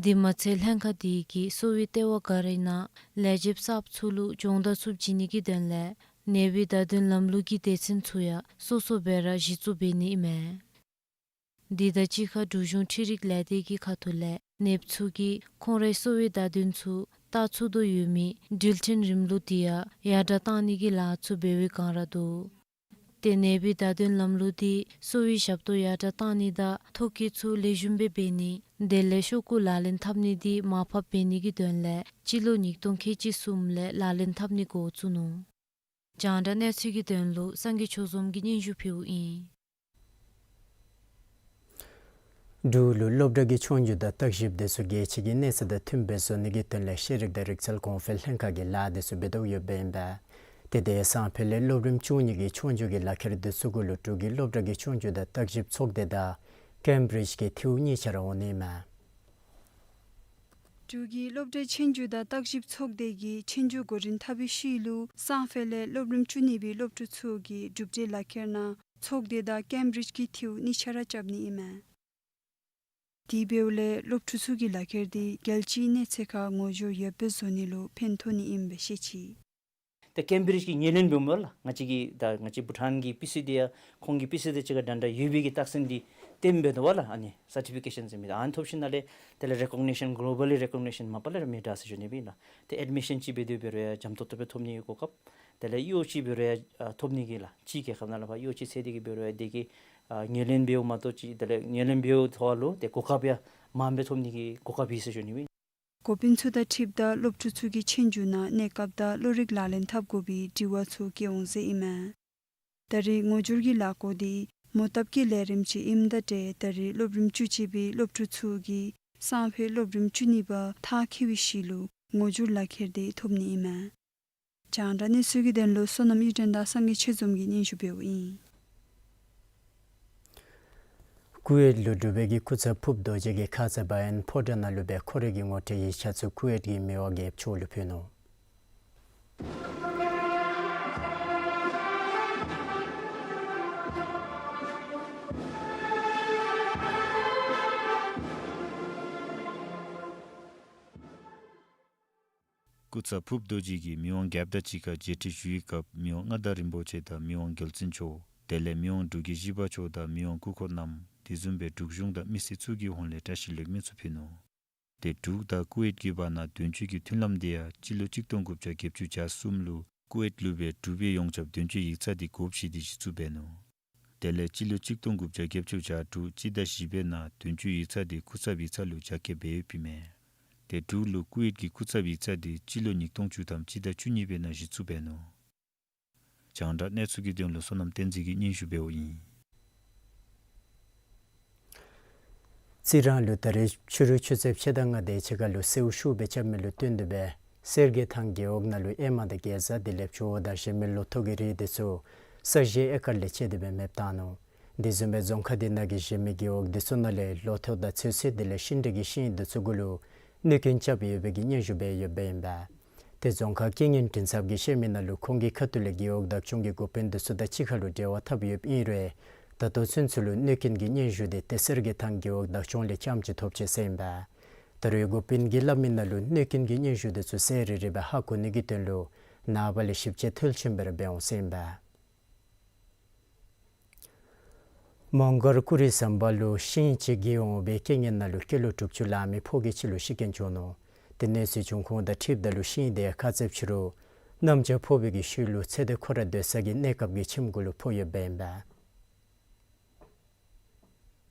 དེ་མ་ཚད་ལྷན་ཁག་དེ་གིས་གསོ་བའི་ལྟེ་བ་ག་རའི་ནང་ལས་བྱེདཔ་གསརཔ་ཚུ་ལུ་སྦྱོང་བརྡར་ཚུ་བྱིན་ནི་གི་དོན་ལས་ནད་པའི་བརྡ་དོན་ལམ་ལུགས་ཀྱི་སྡེ་ཚན་ཚུ་ཡང་སོ་སོ་སྦེ་ར་གཞི་བཙུགས་འབད་ནི་ཨིན་མས། དེ་དང་གཅིག་ཁར་འབྲུག་གཞུང་འཕྲུལ་རིག་ལས་སྡེ་གི་ཁ་ཐུག་ལས་ནདཔ་ཚུ་གིས་ཁོང་རའི་གསོ་བའི་བརྡ་དོན་ཚུ་བལྟ་ཚུགས་དོ་ཡོད་མི་འགྲུལ་འཕྲིན་རིམ་ལུགས་དེ་ཡང་ཡར་དྲགས་བཏང་ནི་གི་ལཱ་ཚུ་འབད་བའི་བསྒང་ར་འདུག། ཏེ་ནད་པའི་བརྡ་དོན་ལམ་ལུགས་འདི་གསོ་བའི་ཞབས་ཏོག་ཡར་དྲགས་བཏང་ནི་དང་ཐོ་བཀོད་ཚུ་ལེགས་ཤོམ་སྦེ་འབད་ནི་དེ་ལས་ཤོག་གུ་ལག་ལེན་འཐབ་ནི་འདི་མར་ཕབ་འབད་ནི་གི་དོན་ལས་སྤྱི་ལོ་ཉིས་སྟོང་ཁལ་གཅིག་གསུམ་ལས་ལག་ལེན་འཐབ་ནི་འགོ་བཙུགས་ནུག། རྒྱང་བསྒྲགས་གནས་ཚུལ་གྱི་དོན་ལུ་སངས་རྒྱས་ཆོས་འཛོམས་ཀྱིས་སྙན་ཞུ་ཕུལཝ་ཨིན། འབྲུག་ལུ་སློབ་གྲྭ་གི་ཆོས་རྒྱུགས་དང་བརྟག་ཞིབ་དེ་ཚུ་རྒྱལ་སྤྱི་གི་གནས་ཚད་དང་མཐུནམ་སྦེ་བཟོ་ནི་གི་དོན་ལས་ཤེས་རིག་དང་རིག་རྩལ་གོང་འཕེལ་ལྷན་ཁག་གིས་ལཱ་དེ་ཚུ་འབད་དོ་ཡོདཔ་ཨིན་པས། ཏེ་དེ་སང་ཕོད་ལས་སློབ་རིམ་བཅུ་གཉིས་ཀྱི་ཆོས་རྒྱུགས་ཀྱི་ལག་ཁྱེར་དེ་ཚུ་གུ་ལུ་འབྲུག་གི་སློབ་གྲྭ་གི་ཆོས་རྒྱུགས་དང་བརྟག་ཞིབ་ཚོགས་སྡེ་དང་ཀེམ་བི་རིཇ་གི་ཐིའུ་གཉིས་ཆ་ར་འོང་ནི་ཨིན་མས། འབྲུག་གི་སློབ་གྲྭའི་ཆོས་རྒྱུགས་དང་བརྟག་ཞིབ་ཚོགས་སྡེ་གིས་ཆོས་རྒྱུགས་འགོ་འདྲེན་འཐབ་པའི་ཤུལ་ལུ་སང་ཕོད་ལས་སློབ་རིམ་བཅུ་གཉིས་པའི་སློབ་ཕྲུག་ཚུ་གིས་གྲུབ་འབྲས་ལག་ཁྱེར་ནང་ཚོགས་སྡེ་དང་ཀེམ་བི་རིཇ་གི་ཐིའུ་གཉིས་ཆ་ར་རྐྱབ་ནི་ཨིན་མས། དེ་འབདཝ་ལས་སློབ་ཕྲུག་ཚུ་གི་ལག་ཁྱེར་དེ་རྒྱལ་སྤྱིའི་གནས་ཚད་ཁར་ངོ་སྦྱོར་ཡོདཔ་སྦེ་བཟོ་ནི་ལུ་ཕན་ཐོགས་ནི་ཨིནམ་སྦེ་བཤད་ཅི། ཏེ་ཀེམ་བི་རིཇ་གི་ངོས་ལེན་འབདཝ་ལས་ང་བཅས་ཀྱི་ད་ང་བཅས་བྷུ་ཊཱན་གྱི་པི་སི་དེ་ཡང་ཁོང་གི་པི་སི་དེ་གཅིག་ཁར་འདྲན་འདྲ་ཡོད་པའི་གི་རྟགས་མཚན་འདི་སྟོནམ་འབད་དོ་བ་ལགས། ཨ་ནི་སར་ཊི་ཕི་ཀེ་ཤཱན་ཟེར་མི་འདི་ཨ་ནི་ཐོབ་ཞིནམ་ལས་དེ་ལས་རེ་ཀོག་ནི་ཤཱན་གོ་ལོ་བཱ་ལི་རེ་ཀོག་ནི་ཤཱན་མ་པ་ལས་ར་མི་དྲག་ཟེར་ཞུ་ནི་སྦེ་ཨིན་ལགས། ཏེ་ཨེཌ་མི་ཤཱན་ཅིག་འབད་དེ་འབད་རུང་ཡང་འཇམ་ཏོག་ཏོ་སྦེ་ཐོབ་ནི་གི་གོ་སྐབས། དེ་ལས་གཡོག་ཅིག་འབད་རུང་ཡང་ཨ་ཐོབ་ནི་གི་ལགས། ཕྱིའི་རྒྱལ་ཁབ་ནང་ལས་ཕར་གཡོག་ཅིག་འཚོལ་ཏེ་གི་འབད་རུང་ཡང་དེ་གིས་ཨ་ངོས་ལེན་འབདཝ་མ་གཏོགས་ཅིག་དེ་ལས་ངོས་ལེན་འབདཝ་ཐོག་ལུ་ཏེ་གོ་སྐབས་ཡང་མངམ་སྦེ་ཐོབ་ནི་གི་གོ་སྐབས་ཨིན་ཟེར་ཞུ་ནི་སྦེ་ཨིན། འགོ་དཔོན་ཚུ་དང་འཁྲིལཝ་ད་སློབ་ཕྲུག་ཚུ་གིས་ཆོས་རྒྱུགས་ནང་གནས་སྐབས་དང་བློ་རིག་ལག་ལེན་འཐབ་དགོ་པའི་དྲི་བ་ཚུ་བཀོད་འོང་ཟེར་ཨིན་མས། ད་རེས་ངོ་སྦྱོར་གྱི་ལས་སྒོ་འདི་མོ་བཏབ་ཀྱི་ལས་རིམ་ཅིག་ཨིནམ་ད་ཏེ་ད་རེས་སློབ་རིམ་བཅུ་གཅིག་པའི་སློབ་ཕྲུག་ཚུ་གིས་སང་ཕོད་སློབ་རིམ་བཅུ་གཉིས་པ་མཐར་འཁྱོལ་བའི་ཤུལ་ལུ་ངོ་སྦྱོར་ལག་ཁྱེར་དེ་ཐོབ་ནི་ཨིན་མས། རྒྱང་བསྒྲགས་གནས་ཚུལ་གྱི་དོན་ལུ་བསོད་ནམས་གཡུ་སྒྲོན་དང་སངས་རྒྱས་ཆོས་འཛོམས་ཀྱིས་སྙན་ཞུ་འབདཝ་ཨིན། ཀུ་ཝེཊ་ལུ་འབྲུག་པའི་གི་སྐུ་ཚབ་ཕུརཔ་རྡོ་རྗེ་གིས་ཁ་ཙ་བ་ཡན་ཕོ་བྲང་ནང་ལུ་སྦེ་ཁོ་རའི་གི་ངོ་སྤྲོད་ཡིག་ཆ་ཚུ་ཀུ་ཝེཊ་གི་མི་དབང་རྒྱལཔོ་མཆོག་ལུ་ཕུལ་ནུག། སྐུ་ཚབ་ཕུརཔ་རྡོ་རྗེ་གིས་མི་དབང་རྒྱལཔོ་དང་གཅིག་ཁར་མཇལ་འཕྲད་ཞུ་བའི་སྐབས་མི་དབང་མངའ་བདག་རིན་པོ་ཆེ་དང་མི་དབང་རྒྱལ་བཙུན་མཆོག་དེ་ལས་མི་དབང་འབྲུག་རྒྱལ་བཞི་པ་མཆོག་དང་མི་དབང་སྐུ་འཁོར་རྣམས་དེ་བཟུམ་སྦེ་འབྲུག་གཞུང་དང་མི་སེར་ཚུ་གི་ཧོངས་ལས་བཀྲ་ཤིས་ལེགས་སྨོན་ཚུ་ཕུལ་ནུག། ཏེ་འབྲུག་དང་ཀུ་ཝེཊ་གི་བར་ན་དོན་གཅོད་ཀྱི་མཐུན་ལམ་དེ་ཡང་སྤྱི་ལོ་གཅིག་སྟོང་དགུ་བརྒྱ་བརྒྱད་ཅུ་གྱ་གསུམ་ལུ་ཀུ་ཝེཊ་ལུ་སྦེ་འབྲུག་པའི་ཡོངས་ཁྱབ་དོན་གཅོད་ཡིག་ཚང་དེ་དགོཔ་བཞེས་ཏེ་གཞི་བཙུགས་འབད་ནུག། དེ་ལས་སྤྱི་ལོ་གཅིག་སྟོང་དགུ་བརྒྱ་བརྒྱད་ཅུ་གྱ་དྲུག་སྤྱི་ཟླ་བཞི་པའི་ནང་དོན་གཅོད་ཡིག་ཚང་དེ་སྐུ་ཚབ་ཡིག་ཚང་ལུ་རྒྱ་བསྐྱེད་འབད་ཡོདཔ་ཨིན་མས། ཏེ་འབྲུག་ལུ་ཀུ་ཝེཊ་གི་སྐུ་ཚབ་ཡིག་ཚང་དེ་སྤྱི་ལོ་ཉིས་སྟོང་བཅུ་ཐམ་སྤྱི་ཟླ་བཅུ་གཉིས་པའི་ནང་གཞི་བཙུགས་འབད་ནུག། རྒྱང་བསྒྲགས་གནས་ཚུལ་གྱི་དོན་ལུ་བསོད་ནམས་བསྟན་འཛིན་གྱིས་སྙན་ཞུ་འབདཝ་ཨིན། རྩི་རང་ལུ་ད་རེས་ཕྱི་རུ་ཆུ་ཚོད་ཕྱེད་དང་ལྔ་དེ་ཅིག་ཁར་ལུ་སེརཝ་ཤུགས་སྦེ་རྐྱབ་མི་ལུ་བརྟེན་ཏེ་སྦེ་གསེར་གྱི་ཐང་རྒེད་འོག་ནང་ལུ་ཨེ་མ་དང་གེ་ཛ་དེ་ལས་ཇོ་བོ་དང་གཞན་མི་ལོ་ཐོག་གི་རིགས་དེ་ཚུ་ས་གཞི་ཨེ་ཀར་ལས་བཅད་དེ་སྦེ་མེདཔ་བཏང་ནུག། དེ་བཟུམ་སྦེ་རྫོང་ཁག་དེ་ནང་གི་གཞན་མི་རྒེད་འོག་དེ་ཚུ་ནང་ལས་ལོ་ཐོག་དང་ཚོད་བསྲེ་དེ་ལས་ཤིང་འབྲས་ཀྱི་ཤིང་དེ་ཚུ་གུ་ལུ་གནོད་སྐྱོན་རྐྱབ་ཡོད་པའི་གི་སྙན་ཞུ་འབད་ཡོདཔ་ཨིན་པས། ཏེ་རྫོང་ཁག་རྐྱེན་ངན་མགྲིན་ཚབ་ཀྱིས་བཤད་མི་ནང་ལུ་ཁོང་གི་ཁ་ཐུག་ལས་རྒེད་འོག་བདག་སྐྱོང་གི་འགོ་དཔོན་དེ་ཚུ་དང་གཅིག་ཁར་ལུ་འབྲེལ་བ་འཐབ་ཡོདཔ་ཨིན་རུང་ད་ལྟོ་ཚུན་ཚོད་ལུ་གནོད་སྐྱོན་གྱི་སྙན་ཞུ་དེ་ཏེ་གསེར་གྱི་ཐང་རྒེད་འོག་བདག་སྐྱོང་ལས་རྐྱངམ་ཅིག་ཐོབ་ཅི་ཟེར་ཨིན་པས། ད་རུང་འགོ་དཔོན་གྱིས་སླབ་མི་ནང་ལུ་གནོད་སྐྱོན་གྱི་སྙན་ཞུ་དེ་ཚུ་གསལ་རི་རི་སྦེ་ཧ་གོ་ནི་གི་དོན་ལུ་ནངས་པ་ལས་ཞིབ་དཔྱད་མཐིལ་ཕྱིནམ་སྦེ་ར་འབད་འོང་ཟེར་ཨིན་པས། མོང་སྒར་ཀུ་རི་ཟམ་པ་ལུ་ཤིང་ཅིག་འགྱེལ་འོང་བའི་རྐྱེན་ངན་ནང་ལུ་སྐྱེས་ལོ་དྲུག་ཅུ་ལང་མི་ཕོ་སྐྱེས་ཅིག་ལུ་ཤི་རྐྱེན་བྱུང་ནུག། ཏེ་གནས་ཚུལ་བྱུང་ཁུངས་དང་འཁྲིལཝ་ད་ལུ་ཤིང་དེ་ཁ་ཙ་ཕྱི་རུ་གནམ་ལྕགས་ཕོག་པའི་གི་ཤུལ་ལུ་ཚེ་འདས་ཁོ་ར་སྡོད་ས་གི་གནས་སྐབས་ཀྱི་ཁྱིམ་གུ་ལུ་ཕོག་ཡོདཔ་ཨིན་པས།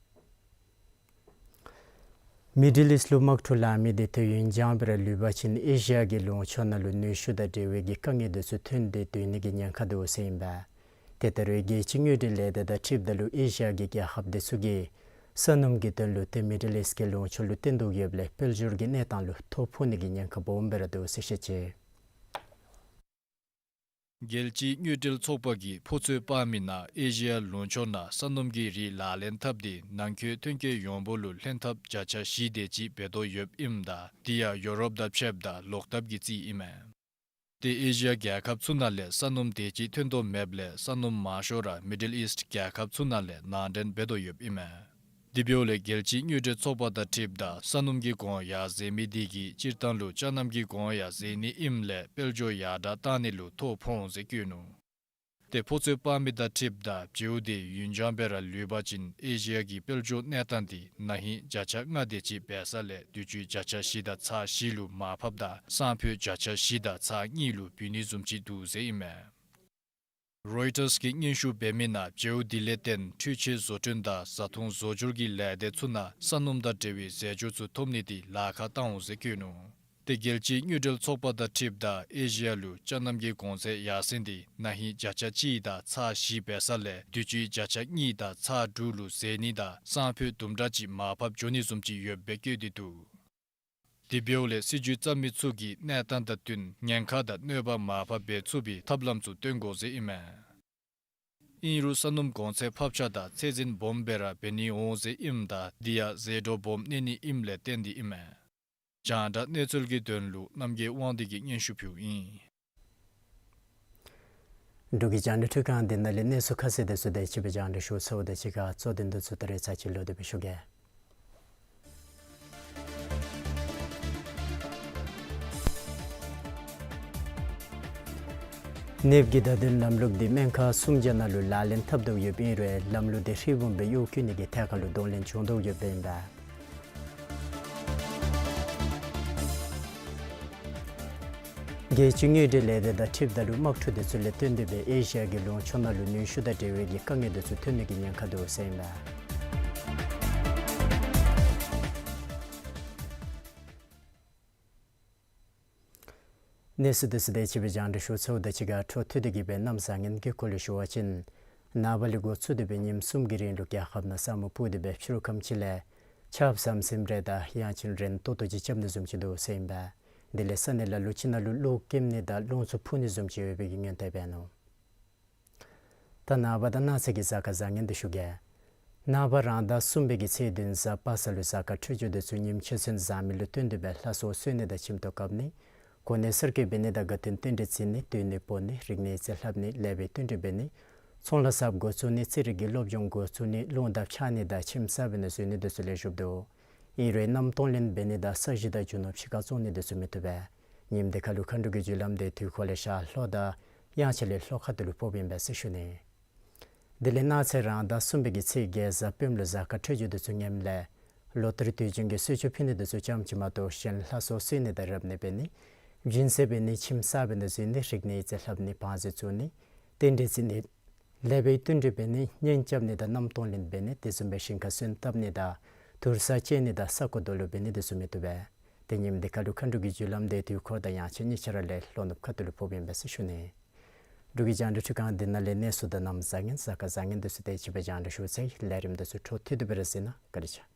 མི་ཌིལ་ཨིསཊ་ལུ་དམག་འཁྲུག་ལང་མི་དེ་ཏེ་ཡུན་འགྱངས་སྦེ་ར་ལུས་པ་ཅིན་ཨེ་ཤི་ཡ་གི་ལུང་ཕྱོགས་ནང་ལུ་གནོན་ཤུགས་དང་འབྲེལ་བའི་གི་དཀའ་ངལ་དེ་ཚུ་ཐོན་ཏེ་སྡོད་ནི་གི་ཉེན་ཁ་འདུག་ཟེར་ཨིན་པས། ཏེ་ད་རུང་རྒྱལ་སྤྱིའི་དངུལ་འབྲེལ་ལས་སྡེ་དང་འཁྲིལཝ་ད་ལུ་ཨེ་ཤི་ཡ་གི་རྒྱལ་ཁབ་དེ་ཚུ་གིས་ས་སྣུམ་གྱི་དོན་ལུ་ཏེ་མི་ཌིལ་ཨིསཊ་གི་ལུང་ཕྱོགས་ལུ་བཏོན་དོ་ཡོདཔ་ལས་དཔལ་འབྱོར་གྱི་གནས་སྟངས་ལུ་ཐོ་ཕོག་ནི་གི་ཉེན་ཁ་སྦོམ་སྦེ་ར་འདུག་ཟེར་བཤད་ཅི། རྒྱལ་སྤྱིའི་དངུལ་འབྲེལ་ཚོགས་པ་གིས་ཕོ་ཚོད་དཔག་མི་ནང་ཨེ་ཤི་ཡ་ལུང་ཕྱོགས་ནང་ས་སྣུམ་གྱི་རིགས་ལག་ལེན་འཐབ་སྟེ་ནང་འཁོད་ཐོན་སྐྱེད་ཡོངས་འབོར་ལུ་ལྷན་ཐབས་བརྒྱ་ཆ་བཞི་དེ་ཅིག་འབད་དོ་ཡོདཔ་ཨིནམ་ད་དེ་ཡང་ཡུ་རོབ་དང་ཕྱདཔ་ད་ལོག་ཐབས་ཀྱི་རྩིས་ཨིན་མས། ཏེ་ཨེ་ཤི་ཡ་རྒྱལ་ཁབ་ཚུ་ནང་ལས་ས་སྣུམ་དེ་ཅིག་ཐོན་དོ་མེདཔ་ལས་ས་སྣུམ་མང་ཤོས་ར་མི་ཌིལ་ཨིསཊ་རྒྱལ་ཁབ་ཚུ་ནང་ལས་ནང་འདྲེན་འབད་དོ་ཡོདཔ་ཨིན་མས། དེ་འབདཝ་ལས་རྒྱལ་སྤྱིའི་དངུལ་འབྲེལ་ཚོགས་པ་དང་འཁྲིལཝ་ད་ས་སྣུམ་གྱི་གོང་ཡར་འཛེགས་མི་དེ་གིས་སྤྱིར་བཏང་ལུ་ཅ་རྣམ་གྱི་གོང་ཡར་འཛེགས་ནི་ཨིནམ་ལས་དཔལ་འབྱོར་ཡར་དྲག་བཏང་ནི་ལུ་ཐོ་ཕོག་འོང་ཟེར་བཀོད་ནུག། ཏེ་ཕོ་ཚོད་དཔག་མི་དང་འཁྲིལཝ་ད་བྱེའུ་དེ་ཡུན་འགྱངས་སྦེ་ར་ལུས་པ་ཅིན་ཨེ་ཤི་ཡ་གི་དཔལ་འབྱོར་གནས་སྟངས་དེ་ན་ཧིང་བརྒྱ་ཆ་ལྔ་དེ་ཅིག་འབད་ས་ལས་དུས་ཅི་བརྒྱ་ཆ་བཞི་དང་ཚག་བཞི་ལུ་མར་ཕབ་ད་སང་ཕོད་བརྒྱ་ཆ་བཞི་དང་ཚག་གཉིས་ལུ་བུད་ནི་བཟུམ་ཅིག་འདུག་ཟེར་ཨིན་མས། རོའི་ཊརསི་གིས་སྙན་ཞུ་འབད་མི་ནང་བྱེའུ་དེ་ལས་བརྟེན་འཕྲུལ་ཆས་བཟོ་སྐྲུན་དང་བཟའ་འཐུང་བཟོ་སྒྱུར་གྱི་ལས་སྡེ་ཚུ་ནང་ས་སྣུམ་དང་འབྲེལ་བའི་རྫས་སྦྱོར་ཚུ་ཐོབ་ནི་དེ་ལཱ་ཁག་བཏང་འོང་ཟེར་བཀོད་ནུག། ཏེ་རྒྱལ་སྤྱིའི་དངུལ་འབྲེལ་ཚོགས་པ་དང་འཁྲིལཝ་ད་ཨེ་ཤི་ཡ་ལུ་ཅ་རྣམ་གྱི་གོང་ཚད་ཡར་སེང་དེ་ན་ཧིང་བརྒྱ་ཆ་གཅིག་དང་ཚག་བཞི་འབད་ས་ལས་དུས་ཅི་བརྒྱ་ཆ་གཉིས་དང་ཚག་དྲུག་ལུ་འཛེགས་ནི་དང་སང་ཕོད་དུམ་གྲ་ཅིག་མར་ཕབ་འགྱོ་ནི་བཟུམ་ཅིག་ཡོདཔ་སྦེ་བཀོད་དེ་འདུག། དེ་འབདཝ་ལས་སྲིད་བྱུས་བརྩམ་མི་ཚུ་གིས་གནས་སྟངས་དང་བསྟུན་ཉེན་ཁ་དང་གནོད་པ་མར་ཕབ་འབད་ཚུགས་པའི་ཐབས་ལམ་ཚུ་སྟོན་དགོ་ཟེར་ཨིན་མས། ཨིན་རུང་ས་སྣུམ་གོང་ཚད་ཕབ་ཆག་དང་ཚད་འཛིན་སྦོམ་སྦེ་ར་འབད་ནི་འོང་ཟེར་ཨིནམ་ད་དེ་ཡང་ཟད་འགྲོ་སྦོམ་གནས་ནི་ཨིནམ་ལས་བརྟེན་ཏེ་ཨིན་མས། རྒྱང་བསྒྲགས་གནས་ཚུལ་གྱི་དོན་ལུ་རྣམ་རྒྱལ་དབང་འདུས་ཀྱིས་སྙན་ཞུ་ཕུལཝ་ཨིན། འབྲུག་གི་རྒྱང་བསྒྲགས་འཕྲུལ་ཁང་འདི་ནང་ལས་གནས་ཚུལ་ཁ་གསལ་དེ་ཚུ་དེ་ཅིག་སྦེ་རྒྱང་བསྒྲགས་ཞུ་ཚརཝ་དང་གཅིག་ཁར་གཙོ་དོན་དེ་ཚུ་ད་རེས་ཚར་གཅིག་ལོག་སྟེ་སྦེ་ཞུ་གེ། ནེབ་ཀྱི་བརྡ་དོན་ལམ་ལུགས་འདི་སྨན་ཁང་སུམ་བརྒྱ་ནང་ལུ་ལག་ལེན་འཐབ་དོ་ཡོདཔ་ཨིན་རུང་ལམ་ལུགས་འདི་ཧྲིལ་བུམ་སྦེ་གཡོག་བཀོལ་ནི་གི་ཐད་ཁར་ལུ་གདོང་ལེན་བྱུང་དོ་ཡོདཔ་ཨིན་པས། རྒྱལ་སྤྱིའི་དངུལ་འབྲེལ་ལས་སྡེ་དང་འཁྲིལཝ་ད་ལུ་དམག་འཁྲུག་དེ་ཚུ་ལས་བརྟེན་ཏེ་སྦེ་ཨེ་ཤི་ཡ་གི་ལུང་ཕྱོགས་ནང་ལུ་གནོན་ཤུགས་དང་འབྲེལ་བའི་གི་དཀའ་ངལ་དེ་ཚུ་ཐོན་ནི་གི་ཉེན་ཁ་འདུག་ཟེར་ཨིན་པས། གནས་ཚུལ་དེ་ཚུ་དེ་ཅིག་སྦེ་རྒྱང་བསྒྲགས་ཞུ་ཚརཝ་དང་གཅིག་ཁར་འཕྲོ་མཐུད་དེ་གི་སྦེ་གནམ་བཟང་ངན་གྱི་སྐོར་ལས་ཞུ་བ་ཅིན་ནངས་པ་ལས་འགོ་བཙུགས་ཏེ་སྦེ་ཉིནམ་གསུམ་གྱི་རིང་ལུ་རྒྱལ་ཁབ་ནང་ས་སྨུག་སྤུབས་ཏེ་སྦེ་ཕྱི་རུ་ཁམས་ཅིག་ལས་ཆརཔ་ཟམ་ཟིམ་རེ་དང་ཡང་ཅིན་རན་ཏོག་ཏོ་ཅིག་རྐྱབ་ནི་བཟུམ་ཅིག་འདུག་ཟེར་ཨིན་པས། དེ་ལས་ས་གནས་ལ་ལུ་ཅིག་ནང་ལུ་གློག་སྐེམ་ནི་དང་རླུང་འཚུབ་འཕུ་ནི་བཟུམ་ཅིག་ཡོད་པའི་གི་སྔོན་དེ་འབད་ནུག། ད་ནངས་པ་དང་གནངས་ཚེ་གི་གཟའ་སྐར་བཟང་ངན་འདི་ཞུ་གེ། ནངས་པ་རང་ཟླ་གསུམ་པའི་གི་ཚེས་བདུན་གཟའ་པ་སངས་ལུ་གཟའ་སྐར་འཕྲོད་སྦྱོར་འདི་ཚུ་ཉིནམ་ཆོས་ཚན་བཟང་མི་ལུ་བསྟུན་ཏེ་སྦེ་ལྷ་གསོལ་གསོལ་ནི་དང་ཁྱིམ་ཐོག་བཀབ་ནི། གོ་གནས་གསར་བསྐོ་འབད་ནི་དང་དགའ་སྟོན་རྟེན་འབྲེལ་བརྩི་ནི། སྡོད་གནས་སྤོ་ནི། རིག་གནས་རྩིས་ལྷབ་ནི། ལེགས་པའི་བསྟུན་གྲོས་འབད་ནི། ཚོང་ལཱ་གསརཔ་འགོ་བཙུགས་ནི། རྩེད་རིགས་ཀྱི་སློབ་སྦྱོང་འགོ་བཙུགས་ནི། རླུང་དར་འཕྱར་ནི་དང་ཁྱིམ་གསར་པའི་ནང་འཛུལ་ནི་འདི་ཚུ་ལེགས་ཤོམ་འདུག། ཨིན་རུང་གནམ་སྟོང་ལེན་འབད་ནི་དང་ས་གཞི་དང་རྒྱུ་ནོར་ཕྱི་ཁར་བཙོང་ནི་འདི་ཚུ་མི་བཏུབ་པས། ཉིནམ་འདི་ཁར་ལུ་མཁའ་འགྲོ་གི་རྒྱུ་ལམ་འདི་དུས་འཁོར་ལས་ཤར་ལྷོ་དང་དབྱངས་འཆར་ལས་ལྷོ་ཁ་ཐུག་ལུ་ཕོགཔ་ཨིན་པས་ཟེར་ཞུ་ནི། དེ་ལས་གནངས་ཚེ་རང་ཟླ་གསུམ་པའི་གི་ཚེས་བརྒྱད་གཟའ་སྤེནམ་ལུ་གཟའ་སྐར་འཕྲོད་སྦྱོར་འདི་ཚུ་ངནམ་ལས་ལོ་ལྟར་དུས་རྒྱུན་གྱི་གསོལ་མཆོད་ཕུལ་ནི་འདི་ཚུ་ཙམ་ཅིག་མ་གཏོགས་གཞན་ལྷ་གསོལ་གསོལ་ནི་དང་རབ་གནས་འབད་ནི། སྦྱིན་སྲེག་འབད་ནི། ཁྱིམ་གསར་པའི་ནང་འཛུལ་ནི། རིག་གནས་རྩིས་ལྷབ་ནི། བང་མཛོད་བཙུགས་ནི། རྟེན་འབྲེལ་བརྩི་ནི། ལེགས་པའི་བསྟུན་གྲོས་འབད་ནི། གཉེན་རྐྱབ་ནི་དང་གནམ་སྟོང་ལེན་འབད་ནི། དེ་བཟུམ་སྦེ་ཞིང་ཁར་སོན་བཏབ་ནི་དང་དུར་ས་བཅད་ནི་དང་ས་རྐོ་རྡོ་སློག་འབད་ནི་འདི་ཚུ་མི་བཏུབ་པས། ཏེ་ཉིནམ་འདི་ཁར་ལུ་མཁའ་འགྲོ་གི་རྒྱུ་ལམ་འདི་དུས་འཁོར་དང་དབྱངས་འཆར་གཉིས་ཆ་ར་ལས་ལྷོ་ནུབ་ཁ་ཐུག་ལུ་ཕོགཔ་ཨིན་པས་ཟེར་ཞུ་ནི། འབྲུག་གི་རྒྱང་བསྒྲགས་འཕྲུལ་ཁང་འདི་ནང་ལས་གནས་ཚུལ་དང་གནམ་བཟང་ངན་གཟའ་སྐར་བཟང་ངན་འདི་ཚུ་དེ་ཅིག་སྦེ་རྒྱང་བསྒྲགས་ཞུ་ཚར་ཡི། ལས་རིམ་འདི་ཚུ་འཕྲོ་མཐུད་དེ་སྦེ་ར་གཟིགས་གནང་། བཀའ་དྲིན་ཆེ།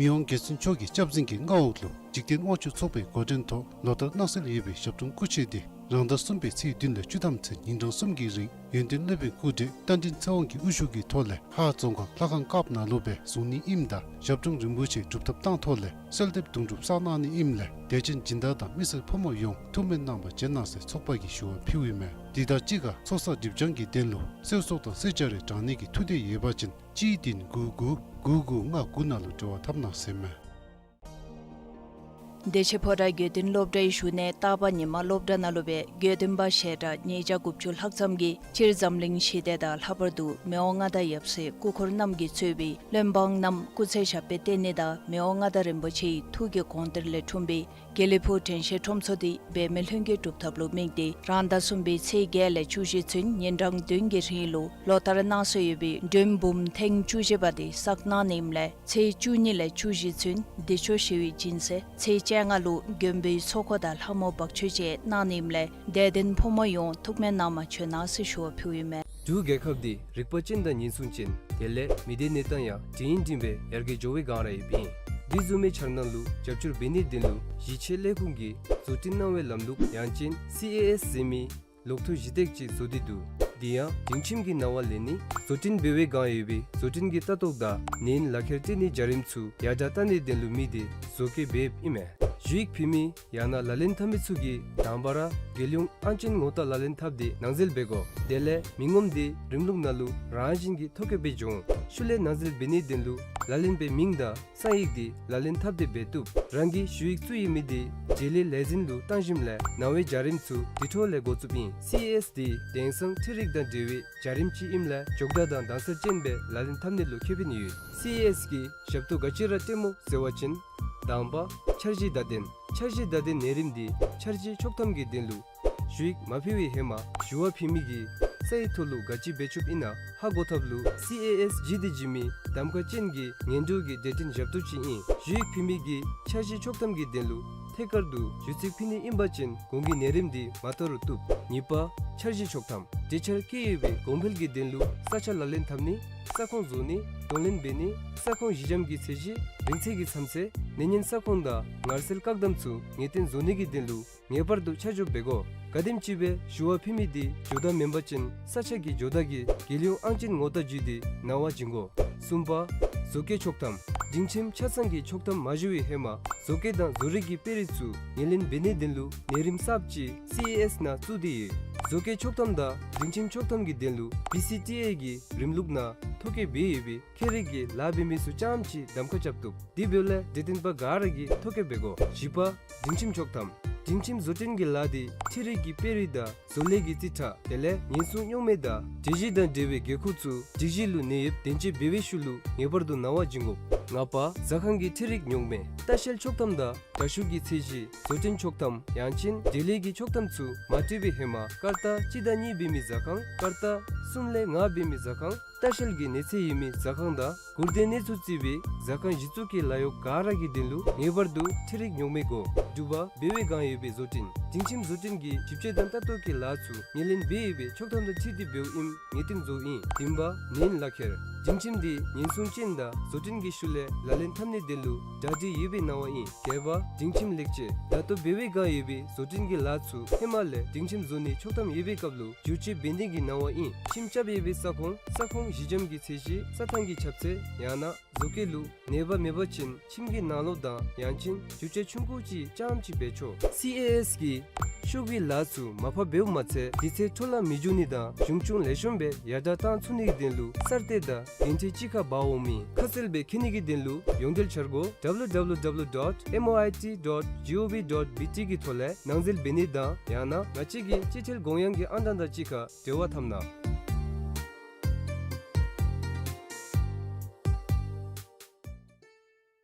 མི་དབང་རྒྱལ་བཙུན་མཆོག་གི་སྐྱབས་འཛིན་གྱི་མངའ་འོག་ལུ་འཇིག་རྟེན་དབང་ཕྱུག་ཚོགས་པའི་འགོ་འདྲེན་ཐོག་ལོ་ལྟར་གནང་སྲོལ་ཡོད་པའི་ཞབས་དྲུང་སྐུ་མཆོད་འདི་རང་ཟླ་གསུམ་པའི་ཚེས་བདུན་ལས་བཅུ་ཐམ་ཚུན་ཉིན་གྲངས་གསུམ་གྱི་རིང་ཡོན་ཏན་སློབ་དཔོན་སྐུ་བགྲེས་རྟ་མགྲིན་ཚེ་དབང་གི་དབུ་བཞུགས་ཀྱི་ཐོག་ལས་ཧཱ་རྫོང་ཁག་ལྷ་ཁང་ཀརཔ་ནང་ལུ་སྦེ་བཟུང་ནི་ཨིནམ་ད་ཞབས་དྲུང་རིན་པོ་ཆེ་སྒྲུབ་ཐབས་བཏང་ཐོག་ལས་གསོལ་འདེབས་དུང་སྒྲུབ་བསགས་གནང་ནི་ཨིནམ་ལས་དད་ཅན་སྦྱིན་བདག་དང་མི་སེར་ཕོ་མོ་ཡོངས་ཐུགས་སྨོན་གནང་བར་བྱོན་གནང་ཟེར་ཚོགས་པ་གིས་ཞུ་བ་ཕུལཝ་ཨིན་མས། དེ་དང་གཅིག་ཁར་ཚོགས་བསགས་སྒྲིབ་སྦྱང་གི་དོན་ལུ་གསོལ་ཚོགས་དང་གསོལ་ཇ་རེ་དྲང་ནི་གི་ཐུགས་འདོད་ཡོད་པ་ཅིན་གཅིག་བདུན་དགུ་དགུ་དགུ་དགུ་ལྔ་དགུ་ནང་ལུ་འབྲེལ་བ་འཐབ་གནང་ཟེར་མས། བདེ་ཆེན་ཕོ་བྲང་དགེ་འདུན་སློབ་གྲྭའི་ཞུ་ནི་རྟག་པར་ཉི་མ་སློབ་གྲྭ་ནང་ལུ་སྦེ་དགེ་འདུན་པ་ཞལ་གྲངས་ཉིས་བརྒྱ་དགུ་བཅུ་ལྷག་ཙམ་གྱིས་སྤྱིར་འཛམ་གླིང་ཞི་བདེ་དང་ལྷག་པར་དུ་མི་དབང་མངའ་བདག་ཡབ་སྲས་སྐུ་འཁོར་རྣམས་ཀྱིས་གཙོས་པའི་བློན་འབངས་རྣམས་སྐུ་ཚེ་ཞབས་པད་བརྟན་ནི་དང་མི་དབང་མངའ་བདག་རིན་པོ་ཆེའི་ཐུགས་ཀྱི་དགོངས་གཏེར་ལས་འཁྲུངས་པའི་དགེ་ལེགས་ཕུག་དྲན་ཤེས་ཁྲོམ་ཚོགས་འདི་འབད་མེད་ལྷུན་གྱིས་གྲུབ་ཐབས་ལུ་དམིགས་ཏེ་རང་ཟླ་གསུམ་པའི་ཚེས་བརྒྱད་ལས་བཅུ་བཞི་ཚུན་ཉིན་གྲངས་བདུན་གྱི་རིང་ལུ་ལོ་ལྟར་གནང་སྲོལ་ཡོད་པའི་མགྲོན་འབུམ་ཐེངས་བཅུ་བཞི་པ་དེ་བསགས་གནང་ནི་ཨིནམ་ལས་ཚེས་བཅུ་གཉིས་ལས་བཅུ་བཞི་ཚུན་བདེ་མཆོག་ཞི་བའི་སྦྱིན་སྲེག་ཚེས་བཅོ་ལྔ་ལུ་མགོན་པོའི་ཚོགས་འཁོར་དང་ལྷ་མོ་འབག་མཆོད་བཅས་གནང་ནི་ཨིནམ་ལས་དད་ལྡན་ཕོ་མོ་ཡོངས་ཐུགས་སྨོན་གནང་བར་བྱོན་གནང་ཟེར་ཞུ་བ་ཕུལཝ་ཨིན་མས། འབྲུག་རྒྱལ་ཁབ་འདི་རིག་པ་ཅན་དང་ཉེན་སྲུང་ཅན་དེ་ལས་མི་སྡེ་གནས་སྟངས་ཡང་འདྲ་ཡིན་འདྲ་མིན་སྦེ་ཡར་རྒྱས་འགྱོ་བའི་སྒང་ར་ཡོདཔ་ཨིན། འདི་བཟུམ་མའི་འཆར་སྣང་ལུ་རྒྱབ་སྐྱོར་འབད་ནིའི་དོན་ལུ་གཞི་ཆེ་ལས་ཁུངས་ཀྱིས་བཟོ་སྐྲུན་གནང་བའི་ལམ་ལུགས་ཡང་ཅིན་སི་ཨེ་ཨེསི་ཟེར་མི་ལོག་ཐུག་གཞི་སྟེགས་ཅིག་བཟོ་སྟེ་འདུག། འདི་ཡང་སྒྲིང་ཁྱིམ་གྱི་ནང་ལས་ནི་བཟོ་སྐྲུན་འབད་བའི་སྒང་ཡོད་པའི་བཟོ་སྐྲུན་གྱི་ལྟ་རྟོག་དང་ནན་ལག་ཁྱེར་སྤྲོད་ནིའི་བྱ་རིམ་ཚུ་ཡར་དྲག་གཏང་ནིའི་དོན་ལུ་དམིགས་ཏེ་བཟོ་བཀོད་འབདཝ་ཨིན་མས། ཞུ་ཡིག་ཕུལ་མི་ཡང་ན་ལག་ལེན་འཐབ་མི་ཚུ་གིས་དང་པ་ར་རྒྱལ་ཡོངས་ཨང་ཅན་ངོ་རྟགས་ལག་ལེན་འཐབ་སྟེ་ནང་འཛུལ་འབད་དགོ། དེ་ལས་མི་ངོམ་དེ་རིམ་ལུགས་ནང་ལུ་རང་བཞིན་གྱིས་ཐོ་བཀོད་འབད་འགྱོ་འོང་། ཤུལ་ལས་ནང་འཛུལ་འབད་ནིའི་དོན་ལུ་ལག་ལེན་པའི་མིང་དང་གསང་ཡིག་དེ་ལག་ལེན་འཐབ་སྟེ་འབད་བཏུབ། རང་གི་ཞུ་ཡིག་བཙུགས་ཡོད་མི་དེ་འབྲེལ་ཡོད་ལས་འཛིན་ལུ་བཏང་ཞིནམ་ལས་ནང་པའི་བྱ་རིམ་ཚུ་དེ་འཕྲོ་ལས་འགོ་བཙུགསཔ་ཨིན། སི་ཨེ་ཨེསི་དེ་དེང་སང་འཕྲུལ་རིག་དང་འབྲེལ་བའི་བྱ་རིམ་ཅིག་ཨིནམ་ལས་མགྱོགས་དྲགས་དང་དྭངས་གསལ་ཅན་སྦེ་ལག་ལེན་འཐབ་ནི་ལུ་ཁེ་ཕན་ཡོད། སི་ཨེ་ཨེསི་གི་ཞབས་ཏོག་ག་ཅི་ར་སྤྲོད་སྨོ་ཟེར་བ་ཅིན་དང་པ་འཆར་གཞི་བརྡ་དོན། འཆར་གཞི་བརྡ་དོན་ནང་རིམ་དེ་འཆར་གཞི་ཆོག་ཐམ་གྱི་དོན་ལུ་ཞུ་ཡིག་མ་ཕུལ་བའི་ཧེ་མ་ཞུ་བ་ཕུལ་མི་གིས་ས་ཡི་ཐོག་ལུ་ག་ཅི་འབད་བཅུགཔ་ཨིན་ན་ཧ་གོ་ཐབས་ལུ་སི་ཨེ་ཨེསི་ཇི་དེ་ཇི་མི་གདམ་ཁ་ཅན་གྱི་ངན་འགྲོ་གི་སྡེ་ཚན་ཞབས་ཏོག་ཅིག་ཨིན། ཞུ་ཡིག་ཕུལ་མི་གིས་འཆར་གཞི་ཆོག་ཐམ་གྱི་དོན་ལུ་ཐད་ཀར་དུ་ཞུ་ཚིག་ཕུལ་ནི་ཨིན་པ་ཅིན་གོང་གི་ནང་རིམ་དེ་མ་དོ་རུང་བཏུབ། གཉིས་པ་འཆར་གཞི་ཆོག་ཐམ། གྲོས་འཆར་བཀོད་ཡོད་པའི་གོང་འཕེལ་གྱི་དོན་ལུ་ས་ཆ་ལག་ལེན་འཐབ་ནི་ས་ཁོངས་བཟོ་ནི་གདོང་ལེན་འབད་ནི་ས་ཁོངས་གཞི་འགྱམ་གྱི་ཚད་གཞི་རིང་ཚད་ཀྱི་མཚམས་ཚད་ནད་ཉེན་ས་ཁོངས་དང་ངར་སེལ་བཀག་དམ་ཚུ་ངེས་གཏན་བཟོ་ནི་གི་དོན་ལུ་ངེས་པར་དུ་ཆ་འཇོག་འབད་དགོ། ག་དེམ་ཅིག་སྦེ་ཞུ་བ་ཕུལ་མི་དེ་ཇོ་བདག་མེན་པ་ཅིན་ས་ཆ་གི་ཇོ་བདག་གིས་རྒྱལ་ཡོངས་ཨང་ཅན་ངོ་རྟགས་བརྒྱུད་དེ་གནང་བ་བྱིན་དགོ། གསུམ་པ། བཟོ་བཀོད་ཆོག་ཐམ། སྒྲིང་ཁྱིམ་ཆ་ཚང་གི་ཆོག་ཐམ་མ་ཞུ་བའི་ཧེ་མ་བཟོ་བཀོད་དང་བཟོ་རིག་གི་དཔེ་རིས་ཚུ་ངོས་ལེན་འབད་ནིའི་དོན་ལུ་ནད་རིམས་གསརཔ་ཅིག་སི་ཨེ་ཨེསི་ནང་བཙུགས་ཏེ་ཡོད། བཟོ་བཀོད་ཆོག་ཐམ་དང་སྒྲིང་ཁྱིམ་ཆོག་ཐམ་གྱི་དོན་ལུ་བི་སི་ཊི་ཨེ་གི་རིམ་ལུགས་ནང་ཐོ་བཀོད་འབད་ཡོད་པའི་ཁྱད་རིག་གི་ལཱ་འབད་མི་ཚུ་རྐྱངམ་ཅིག་གདམ་ཁ་རྐྱབ་བཏུབ། དེ་འབདཝ་ལས་འབྲེལ་ཐོན་པ་ག་ར་གིས་ཐོ་བཀོད་འབད་དགོ། བཞི་པ། སྒྲིང་ཁྱིམ་ཆོག་ཐམ། སྒྲིང་ཁྱིམ་བཟོ་སྐྲུན་གྱི་ལཱ་དེ་འཕྲུལ་རིག་གི་དཔེ་རིས་དང་བཟོ་ལས་ཀྱི་རྩིས་ཁྲ་དེ་ལས་ཉེན་སྲུང་རྙོག་མེད་དང་འགྲུལ་བཞུད་དང་འབྲེལ་བའི་འགན་ཁུར་ཚུ་སྒྲིག་གཞི་ལུ་གནས་ཡོདཔ་བདེན་དཔྱད་འབད་བའི་ཤུལ་ལུ་ངེས་པར་དུ་གནང་བ་བྱིན་དགོ། ལྔ་པ། ཟ་ཁང་གི་འཕྲུལ་རིག་རྙོག་མེད། ལྟ་བཤལ་ཆོག་ཐམ་དང་དྲ་ཞུགས་ཀྱི་ཚད་གཞི་བཟོ་སྐྲུན་ཆོག་ཐམ་ཡང་ཅིན་འབྲེལ་ཡོད་ཀྱི་ཆོག་ཐམ་ཚུ་མ་སྤྲོད་པའི་ཧེ་མ་སྐར་རྟགས་གཅིག་དང་གཉིས་འབད་མི་ཟ་ཁང་སྐར་རྟགས་གསུམ་ལས་མངམ་འབད་མི་ཟ་ཁང་ལྟ་བཤལ་གྱི་གནས་ཚད་ཡོད་མི་ཟ་ཁང་དང་གུར་དེ་གནས་ཚུལ་བརྩི་བའི་ཟ་ཁང་གཞི་བཙུགས་ཀྱི་ལཱ་གཡོག་ག་ར་གི་དོན་ལུ་ངེས་པར་དུ་འཕྲུལ་རིག་རྙོག་མེད་དགོ། དྲུག་པ། འབད་བའི་བསྒང་ཡོད་པའི་བཟོ་སྐྲུན། སྒྲིང་ཁྱིམ་བཟོ་སྐྲུན་གྱི་ཞིབ་དཔྱད་དང་ལྟ་རྟོག་གི་ལཱ་ཚུ་ངོས་ལེན་འབད་ཡོད་པའི་ཆོག་ཐམ་དང་འཁྲིལ་ཏེ་འབདཝ་ཨིནམ་ངེས་གཏན་བཟོཝ་ཨིན། བདུན་པ། ནན་ལག་ཁྱེར། སྒྲིང་ཁྱིམ་དེ་ཉེན་སྲུང་ཅན་དང་བཟོ་སྐྲུན་གྱི་ཤུལ་ལས་ལག་ལེན་འཐབ་ནིའི་དོན་ལུ་གྲ་སྒྲིག་ཡོད་པའི་གནང་བ་ཨིན། བརྒྱད་པ། སྒྲིང་ཁྱིམ་ལེགས་བཅོས། ད་ལྟོ་འབད་བའི་བསྒང་ཡོད་པའི་བཟོ་སྐྲུན་གྱི་ལཱ་ཚུ་ཧེ་མ་ལས་སྒྲིང་ཁྱིམ་བཟོ་ནི་ཆོག་ཐམ་ཡོད་པའི་སྐབས་ལུ་བསྒྱུར་བཅོས་འབད་ནི་གི་གནང་བ་ཨིན། ཁྱིམ་རྐྱབ་ཡོད་པའི་ས་ཁོངས་ས་ཁོངས་གཞི་འགྱམ་གྱི་ཚད་གཞི་ས་ཐང་གི་ཁྱབ་ཚད་ཡང་ན་བཟོ་བཀོད་ལུ་ནད་པ་མེད་པ་ཅིན་ཁྱིམ་གྱི་ནང་ལོགས་དང་ཡང་ཅིན་བསྒྱུར་བཅོས་ཆུང་ཀུ་ཅིག་རྐྱངམ་ཅིག་འབད་ཆོག། སི་ཨེ་ཨེསི་གིས་ཤོག་གུའི་ལཱ་ཚུ་མར་ཕབ་འབདཝ་མ་ཚད་དུས་ཚོད་འཕྲོ་བརླག་མི་འགྱོ་ནི་དང་གཞུང་ཆུང་ལེགས་ཤོམ་སྦེ་ཡར་དྲག་བཏང་ཚུགས་ནིའི་དོན་ལུ་གསར་གཏོད་དང་འགན་འཁྲི་གཅིག་ཁར་འབག་འོངམ་ཨིན། ཁ་གསལ་སྦེ་མཁྱེན་ནི་གི་དོན་ལུ་ཡོངས་འབྲེལ་འཆར་སྒོ་W W W dot M O I T dot G O V dot B T གི་ཐོག་ལས་ནང་འཛུལ་འབད་ནི་དང་ཡང་ན་ང་བཅས་ཀྱི་སྤྱི་ཁྲལ་དགོངས་ཡངས་ཀྱི་ཨང་གྲངས་དང་གཅིག་ཁར་འབྲེལ་བ་འཐབ་གནང་།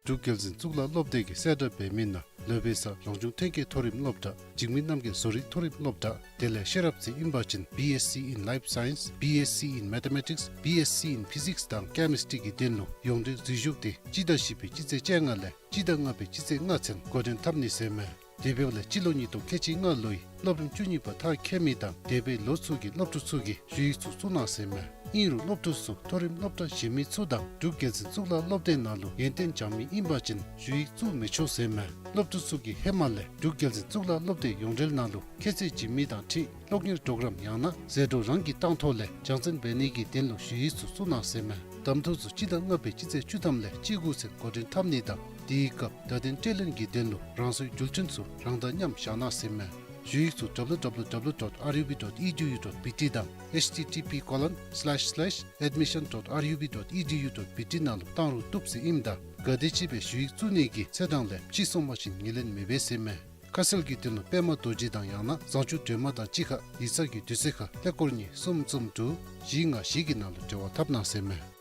འབྲུག་རྒྱལ་འཛིན་གཙུག་ལག་སློབ་སྡེ་གིས་གསལ་བསྒྲགས་འབད་མི་ནང་ལོ་པའི་སར་རང་བྱུང་ཐོན་སྐྱེད་མཐོ་རིམ་སློབ་གྲྭ། འཇིགས་མེད་རྣམ་རྒྱལ་བཟོ་རིག་མཐོ་རིམ་སློབ་གྲྭ། དེ་ལས་ཤེས་རབ་རྩེ་ཨིན་པ་ཅིན་B S C in Life Science, B S C in Mathematics, B S C in Physics དང་Chemistry གི་དོན་ལུ་ཡོངས་འབྲེལ་འཛུལ་ཞུགས་དེ་སྤྱི་ཟླ་བཞི་པའི་སྤྱི་ཚེས་བཅོ་ལྔ་ལས་སྤྱི་ཟླ་ལྔ་པའི་སྤྱི་ཚེས་ལྔ་ཚུན་འགོ་འདྲེན་འཐབ་ནི་ཟེར་མས། དེ་འབདཝ་ལས་སྤྱི་ལོ་ཉིས་སྟོང་ཁལ་གཅིག་ལྔ་ལོའི་སློབ་རིམ་བཅུ་གཉིས་པ་མཐར་འཁྱོལ་མི་དང་འདས་པའི་ལོ་ཚུ་གི་སློབ་ཕྲུག་ཚུ་གིས་ཞུ་ཡིག་ཚུ་བཙུགས་གནང་ཟེར་མས། ཨིན་རུང་སློབ་ཕྲུག་ཚུ་མཐོ་རིམ་སློབ་གྲྭ་གཞན་མི་ཚུ་དང་འབྲུག་རྒྱལ་འཛིན་གཙུག་ལག་སློབ་སྡེ་ནང་ལུ་ཡོན་ཏན་སྦྱང་མི་ཨིན་པ་ཅིན་ཞུ་ཡིག་བཙུགས་མི་ཆོག་ཟེར་མས། སློབ་ཕྲུག་ཚུ་གིས་ཧེ་མ་ལས་འབྲུག་རྒྱལ་འཛིན་གཙུག་ལག་སློབ་སྡེ་ཡོངས་འབྲེལ་ནང་ལུ་ཁྱད་ཚད་བྱིན་མི་དང་འཁྲིལ་སློབ་གཉེར་གྲོགས་རམ་ཡང་ན་ཟད་འགྲོ་རང་གིས་བཏང་ཐོག་ལས་སྦྱང་བརྩོན་འབད་ནི་གི་དོན་ལུ་ཞུ་ཡིག་ཚུ་བཙུགས་གནང་ཟེར་མས། གདམ་འཐུ་ཚུ་སྤྱི་ཟླ་ལྔ་པའི་སྤྱི་ཚེས་བཅུ་ཐམ་ལས་བཅུ་དགུ་ཚུན་འགོ་འདྲེན་འཐབ་ནི་དང་དེའི་སྐབས་བརྡ་དོན་སྤྲོད་ལེན་གྱི་དོན་ལུ་རང་སོའི་རྒྱུ་མཚན་ཚུ་རང་དང་མཉམ་བཞག་གནང་ཟེར་མས། ཞུ་ཡིག་ཚུ་W W W dot R U B dot E D U dot B T དང་H T T P colon slash slash admission dot R U B dot E D U dot B T ནང་ལུ་བཏང་རུང་བཏུབ་ཟེར་ཨིནམ་ད་ག་དེམ་ཅིག་སྦེ་ཞུ་ཡིག་བཙུགས་ནི་གི་ཚེས་གྲངས་ལས་ཕྱི་སོང་པ་ཅིན་ངོས་ལེན་མི་འབད་ཟེར་མས། ཁ་གསལ་གྱི་དོན་ལུ་པདྨ་རྡོ་རྗེ་དང་ཡང་ན་བཟང་སྤྱོད་སྒྲོལ་མ་དང་གཅིག་ཁར་ཡིག་ཚང་གི་དུས་ཚོད་ཁར་ཀླད་ཀོར་གཉིས་གསུམ་གསུམ་དྲུག་བཞི་ལྔ་བཞི་གི་ནང་ལུ་འབྲེལ་བ་འཐབ་གནང་ཟེར་མས།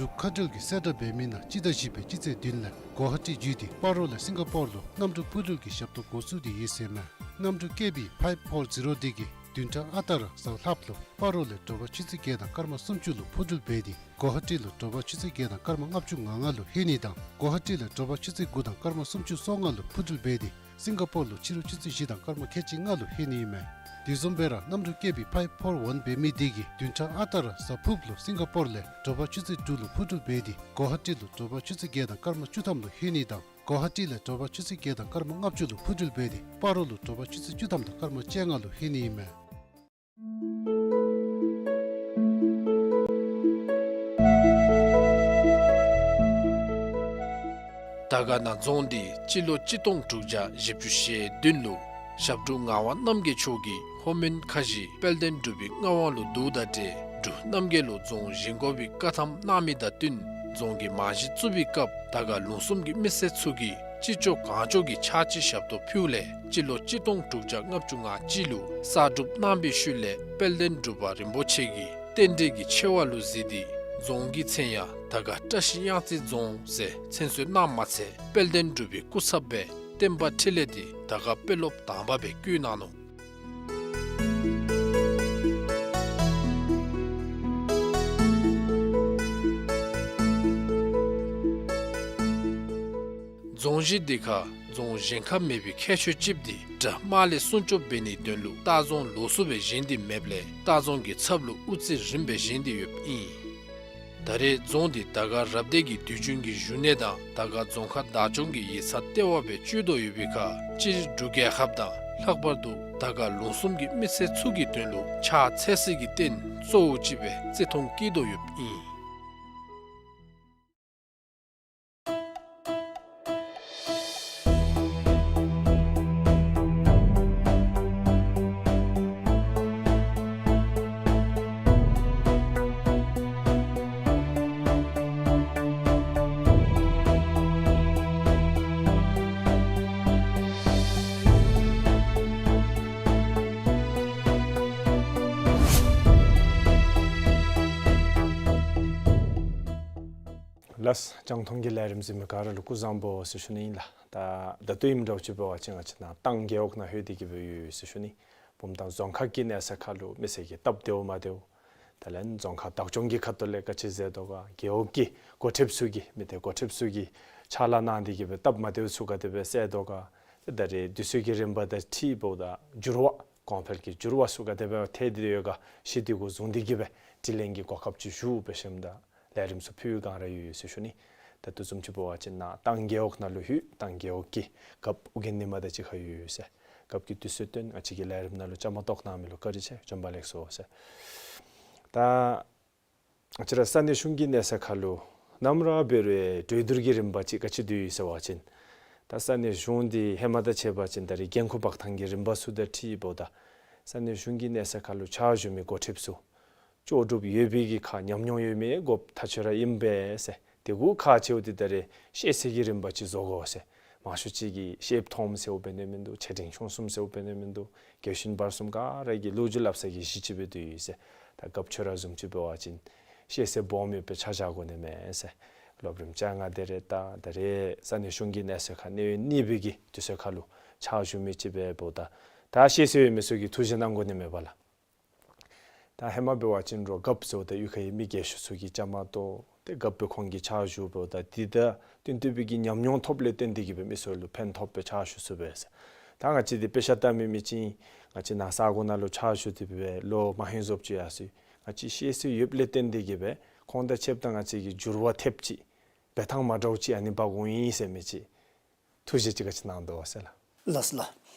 འབྲུག་མཁའ་འགྲུལ་གྱིས་གསལ་བསྒྲགས་འབད་མི་ནང་སྤྱི་ཟླ་བཞི་པའི་སྤྱི་ཚེས་བདུན་ལས་གོ་ཧ་ཊི་བརྒྱུད་དེ་སྤ་རོ་ལས་སིང་ག་པོར་ལུ་གནམ་གྲུ་འཕུར་འགྲུལ་གྱི་ཞབས་ཏོག་འགོ་བཙུགས་ཏེ་ཡོད་ཟེར་མས། གནམ་གྲུ་ཀེ་བི་ཕའིབ་ཕོར་ཛི་རོ་དེ་གིས་བདུན་ཕྲག་ཨ་རྟག་ར་གཟའ་ལྷགཔ་ལུ་སྤ་རོ་ལས་དྲོ་པ་ཆུ་ཚོད་བརྒྱད་དང་སྐར་མ་སུམ་ཅུ་ལུ་འཕུར་འགྲུལ་འབད་དེ་གོ་ཧ་ཊི་ལུ་དྲོ་པ་ཆུ་ཚོད་བརྒྱད་དང་སྐར་མ་ལྔ་བཅུ་ང་ལྔ་ལུ་ལྷོད་ནི་དང་གོ་ཧ་ཊི་ལས་དྲོ་པ་ཆུ་ཚོད་དགུ་དང་སྐར་མ་སུམ་ཅུ་སོ་ལྔ་ལུ་འཕུར་འགྲུལ་འབད་དེ་སིང་ག་པོར་ལུ་ཕྱི་རུ་ཆུ་ཚོད་བཞི་དང་སྐར་མ་ཁལ་གཅིག་ལྔ་ལུ་ལྷོད་ནི་ཨིན་མས། དེ་བཟུམ་སྦེ་ར་གནམ་གྲུ་ཀེ་བི་ཕའིབ་ཕོར་ཝན་འབད་མི་དེ་གིས་བདུན་ཕྲག་ཨ་རྟག་ར་གཟའ་ཕུརཔ་ལུ་སིང་ག་པོར་ལས་དྲོ་པ་ཆུ་ཚོད་དྲུག་ལུ་འཕུར་འགྲུལ་འབད་དེ་གོ་ཧ་ཊི་ལུ་དྲོ་པ་ཆུ་ཚོད་བརྒྱད་དང་སྐར་མ་བཅུ་ཐམ་ལུ་ལྷོད་ནི་དང་གོ་ཧ་ཊི་ལས་དྲོ་པ་ཆུ་ཚོད་བརྒྱད་དང་སྐར་མ་ལྔ་བཅུ་ལུ་འཕུར་འགྲུལ་འབད་དེ་སྤ་རོ་ལུ་དྲོ་པ་ཆུ་ཚོད་བཅུ་ཐམ་དང་སྐར་མ་བཅོ་ལྔ་ལུ་ལྷོད་ནི་ཨིན་མས། དར་དཀར་ན་རྫོང་འདི་སྤྱི་ལོ་གཅིག་སྟོང་དྲུག་བརྒྱ་བཞི་བཅུ་ཞེ་བདུན་ལུ་ཞབས་དྲུང་ངག་དབང་རྣམ་རྒྱལ་མཆོག་གིས་ལྷོ་མོན་ཁ་བཞི་དཔལ་ལྡན་འབྲུག་པའི་མངའ་དབང་ལུ་བསྡུཝ་ད་ཏེ་འབྲུག་རྣམ་རྒྱལ་ལུ་རྫོང་བཞེངས་དགོ་པའི་བཀའ་ཐམ་གནང་མི་དང་བསྟུན་རྫོང་གི་རྨང་གཞི་བཙུགས་པའི་སྐབས་དར་དཀར་ལུང་གསུམ་གྱི་མི་སེར་ཚུ་གིས་ཅི་ལྕོགས་གང་ལྕོགས་ཀྱི་ཕྱག་ཕྱི་ཞབས་ཏོག་ཕུལཝ་ལས་སྤྱི་ལོ་གཅིག་སྟོང་དྲུག་བརྒྱ་ལྔ་བཅུ་ང་གཅིག་ལུ་གསར་སྒྲུབ་གནང་བའི་ཤུལ་ལས་དཔལ་ལྡན་འབྲུག་པ་རིན་པོ་ཆེ་གིས་རྟེན་འབྲེལ་གྱི་ཆེ་བ་ལུ་གཟིགས་ཏེ་རྫོང་གི་མཚན་ཡང་དར་དཀར་བཀྲ་ཤིས་གཡང་རྩེ་རྫོང་ཟེར་མཚན་གསོལ་གནངམ་མ་ཚད་དཔལ་ལྡན་འབྲུག་པའི་སྐུ་ཚབ་སྦེ་བསྟན་པ་འཕྲིན་ལས་འདི་དར་དཀར་དཔོན་སློབ་དང་པ་སྦེ་བསྐོ་གནང་ནུག། རྫོང་གཞི་འདི་ཁར་ རྫོང་གཞན་ཁར་མེད་པའི་ཁྱད་ཆོས་ཅིག་འདི་དགྲ་དམག་ལས་སྲུང་སྐྱོབ་འབད་ནིའི་དོན་ལུ་སྟག་རྫོང་ལོགས་སུ་སྦེ་བཞེངས་ཏེ་མེདཔ་ལས་སྟག་རྫོང་གི་ཚབ་ལུ་དབུ་རྩེ་རིམ་པས་བཞེངས་ཏེ་ཡོདཔ་ཨིན། ད་རེས་རྫོང་འདི་དར་དཀར་རབ་སྡེ་གི་དུས་རྒྱུན་གྱི་བཞུགས་གནས་དང་དར་དཀར་རྫོང་ཁག་བདག་སྐྱོང་གི་ཡིག་ཚང་ལྟེ་བ་སྦེ་སྤྱོད་དོ་ཡོད་པའི་ཁར་སྤྱིར་འབྲུག་རྒྱལ་ཁབ་དང་ལྷག་པར་དུ་དར་དཀར་ལུང་གསུམ་གྱི་མི་སེར་ཚུ་གི་དོན་ལུ་ཕྱག་འཚལ་སའི་རྟེན་གཙོ་བོ་ཅིག་སྦེ་བརྩི་མཐོང་བསྐྱེད་དོ་ཡོདཔ་ཨིན། ལགས། རྒྱང་མཐོང་གི་ལས་རིམ་གཟིགས་མི་ག་ར་ལུ་སྐུ་གཟུགས་བཟང་པོ་ཟེར་ཞུ་ནི་ཨིན་ལགས། ད་ད་ལྟོ་ཨིནམ་འདྲཝ་ཅིག་འབད་བ་ཅིན་ང་བཅས་ནཱ་ཏང་རྒེད་འོག་ནང་ལྷོད་དེ་གི་སྦེ་ཡོད་ཟེར་ཞུ་ནི། བུམ་ཐང་རྫོང་ཁག་གི་གནས་ས་ཁར་ལུ་མི་སེར་གྱི་སྟབས་བདེཝ་མ་བདེཝ། དེ་ལས་རྫོང་ཁག་བདག་སྐྱོང་གི་ཁ་ཐུག་ལས་ག་ཅི་མཛད་དོ་ག། རྒེད་འོག་གི་འགོ་ཁྲིདཔ་ཚུ་གིས་མི་སྡེ་འགོ་ཁྲིདཔ་ཚུ་གིས་ཕྱག་ལཱ་གནང་སྟེ་གི་སྦེ་སྟབས་མ་བདེཝ་ཚུ་ག་དེ་སྦེ་སེལ་དོ་ག། ད་རེས་དུས་ཚོད་ཀྱི་རིམ་པ་དང་འཁྲིལཝ་ད་འགྱུར་བ་གོང་འཕེལ་གྱི་འགྱུར་བ་ཚུ་ག་དེ་སྦེ་ཐལ་ཏེ་ཡོད་ག་ཤེས་ཏེ་འགོ་བཟུང་སྟེ་གི་སྦེ་དྲི་ལན་གྱི་གོ་སྐབས་ཅིག་ཞུ་འབད་ཞིནམ་ད་ལས་རིམ་ཚུ་ཕུལ་བའི་སྒང་ར་ཡོད་ཟེར་ཞུ་ནི། ད་ལྟོ་བཟུམ་ཅིག་འབད་བ་ཅིན་ནཱ་ཏང་རྒེད་འོག་ནང་ལུ་ལྷོད། ཏང་རྒེད་འོག་གི་རྒཔོ་ཨོ་རྒྱན་ཉི་མ་དང་གཅིག་ཁར་ཡོད་ཟེར། རྒཔོ་གིས་དུས་ཚོད་བཏོན་ང་བཅས་ཀྱི་ལས་རིམ་ནང་ལུ་བཅའ་མར་གཏོགས་གནང་མི་ལུ་བཀའ་དྲིན་ཆེ། བྱོན་པ་ལེགས་སོ་ཟེར། ད་ང་བཅས་ར་ས་གནས་གཞུང་གི་གནས་ས་ཁར་ལུ་ནམ་ར་འབད་རུང་གྲོས་བསྡུར་གྱི་རིམ་པ་ཅིག་ག་ཅི་འདུག་ཟེར་བ་ཅིན་ད་ས་གནས་གཞུང་འདི་ཧེ་མ་དང་ཕྱད་པ་ཅིན་ད་རེས་འགན་ཁུར་འབག་ཐངས་ཀྱི་རིམ་པ་ཚུ་དང་འཁྲིལཝ་ད་ས་གནས་གཞུང་གི་གནས་ས་ཁར་ལུ་ཕྱག་ཞུ་མི་འགོ་ཁྲིདཔ་ཚུ་ལྕོགས་གྲུབ་ཡོད་པའི་གི་ཁར་ཉམས་མྱོང་ཡོད་མི་དགོཔ་ཐག་ཆོད་ར་ཨིན་པས་ཟེར། དེ་གུ་ཁག་ཆེཝ་འདི་ད་རེས་ཤེས་ཚད་ཀྱི་རིམ་པ་ཅིག་བཟོ་དགོ་ཟེར། མང་ཤོས་ཅིག་གིས་ཤེསཔ་མཐོངམ་ཟེརཝ་འབད་ནི་མིན་འདུག། ཆེ་འབྲིང་ཆུང་གསུམ་ཟེརཝ་འབད་ནི་མིན་འདུག། རྒས་གཞོན་བར་གསུམ་ག་ར་གི་ལོ་རྒྱུས་སླབ་ས་གི་གཞི་ཅིག་སྦེ་འདུག་ཟེར། ད་རྒཔོ་ཁྱོད་ར་བཟུམ་ཅིག་འབད་བ་ཅིན་ཤེས་ཚད་སྦོམ་ཡོད་པའི་ཆ་བཞག་དགོ་ནི་མས་ཟེར། སློབ་རིམ་བཅོ་ལྔ་དེ་རེ་ད་ད་རེས་ས་གནས་གཞུང་གི་གནས་ས་ཁར་གནས་ཡུན་གཉིས་པའི་གི་དུས་ཚོད་ཁར་ལུ་ཕྱག་ཞུ་མི་ཅིག་སྦེ་འབདཝ་ད་ད་ཤེས་ཚད་ཡོད་མི་ཚུ་གིས་ཐུགས་བཞེད་གནང་དགོ་ནི་མས་པ་ལགས། ད་ཧེ་མ་འབད་བ་ཅིན་རོགས་རྒཔོ་ཟེརཝ་ད་གཡུས་ཁའི་མི་རྒས་ཤོས་ཚུ་གིས་བཅའ་མར་གཏོགས་ཏེ་རྒཔོ་སྦེ་ཁོང་གིས་ཕྱག་ཞུ་འབདཝ་ད་འདི་ད་བསྟུན་ཏེ་སྦེ་གི་ཉམས་མྱོང་ཐོབ་ལས་བརྟེན་ཏེ་གི་སྦེ་མི་ཚུ་ལུ་ཕན་ཐོགས་པའི་ཕྱག་ཞུ་ཚུགས་པས་ཟེར། ད་ང་བཅས་འདི་དཔེ་ཆ་ལྟ་མི་མི་ཅིག་ང་བཅས་ནཱ་ས་གོ་ནང་ལུ་ཕྱག་ཞུ་སྟེ་སྦེ་ལོ་མང་ཧེང་བཟོཝ་ཅིག་ཡར་སོ་ཡི། ང་བཅས་ཤེས་ཚད་ཡོདཔ་ལས་བརྟེན་ཏེ་གི་སྦེ་ཁོང་དང་ཕྱདཔ་ད་ང་བཅས་ཀྱིས་འགྱུར་བ་ཐེབས་ཅིག་འབད་ཐངས་མ་འདྲཝ་ཅིག་ཨ་ནི་འབག་འོང་ཡི་ཟེར་མི་ཅིག་ཐུགས་བཞེད་ཅིག་ག་ཅི་གནང་དོ་ཟེར་ལགས། ལགས་སོ་ལགས།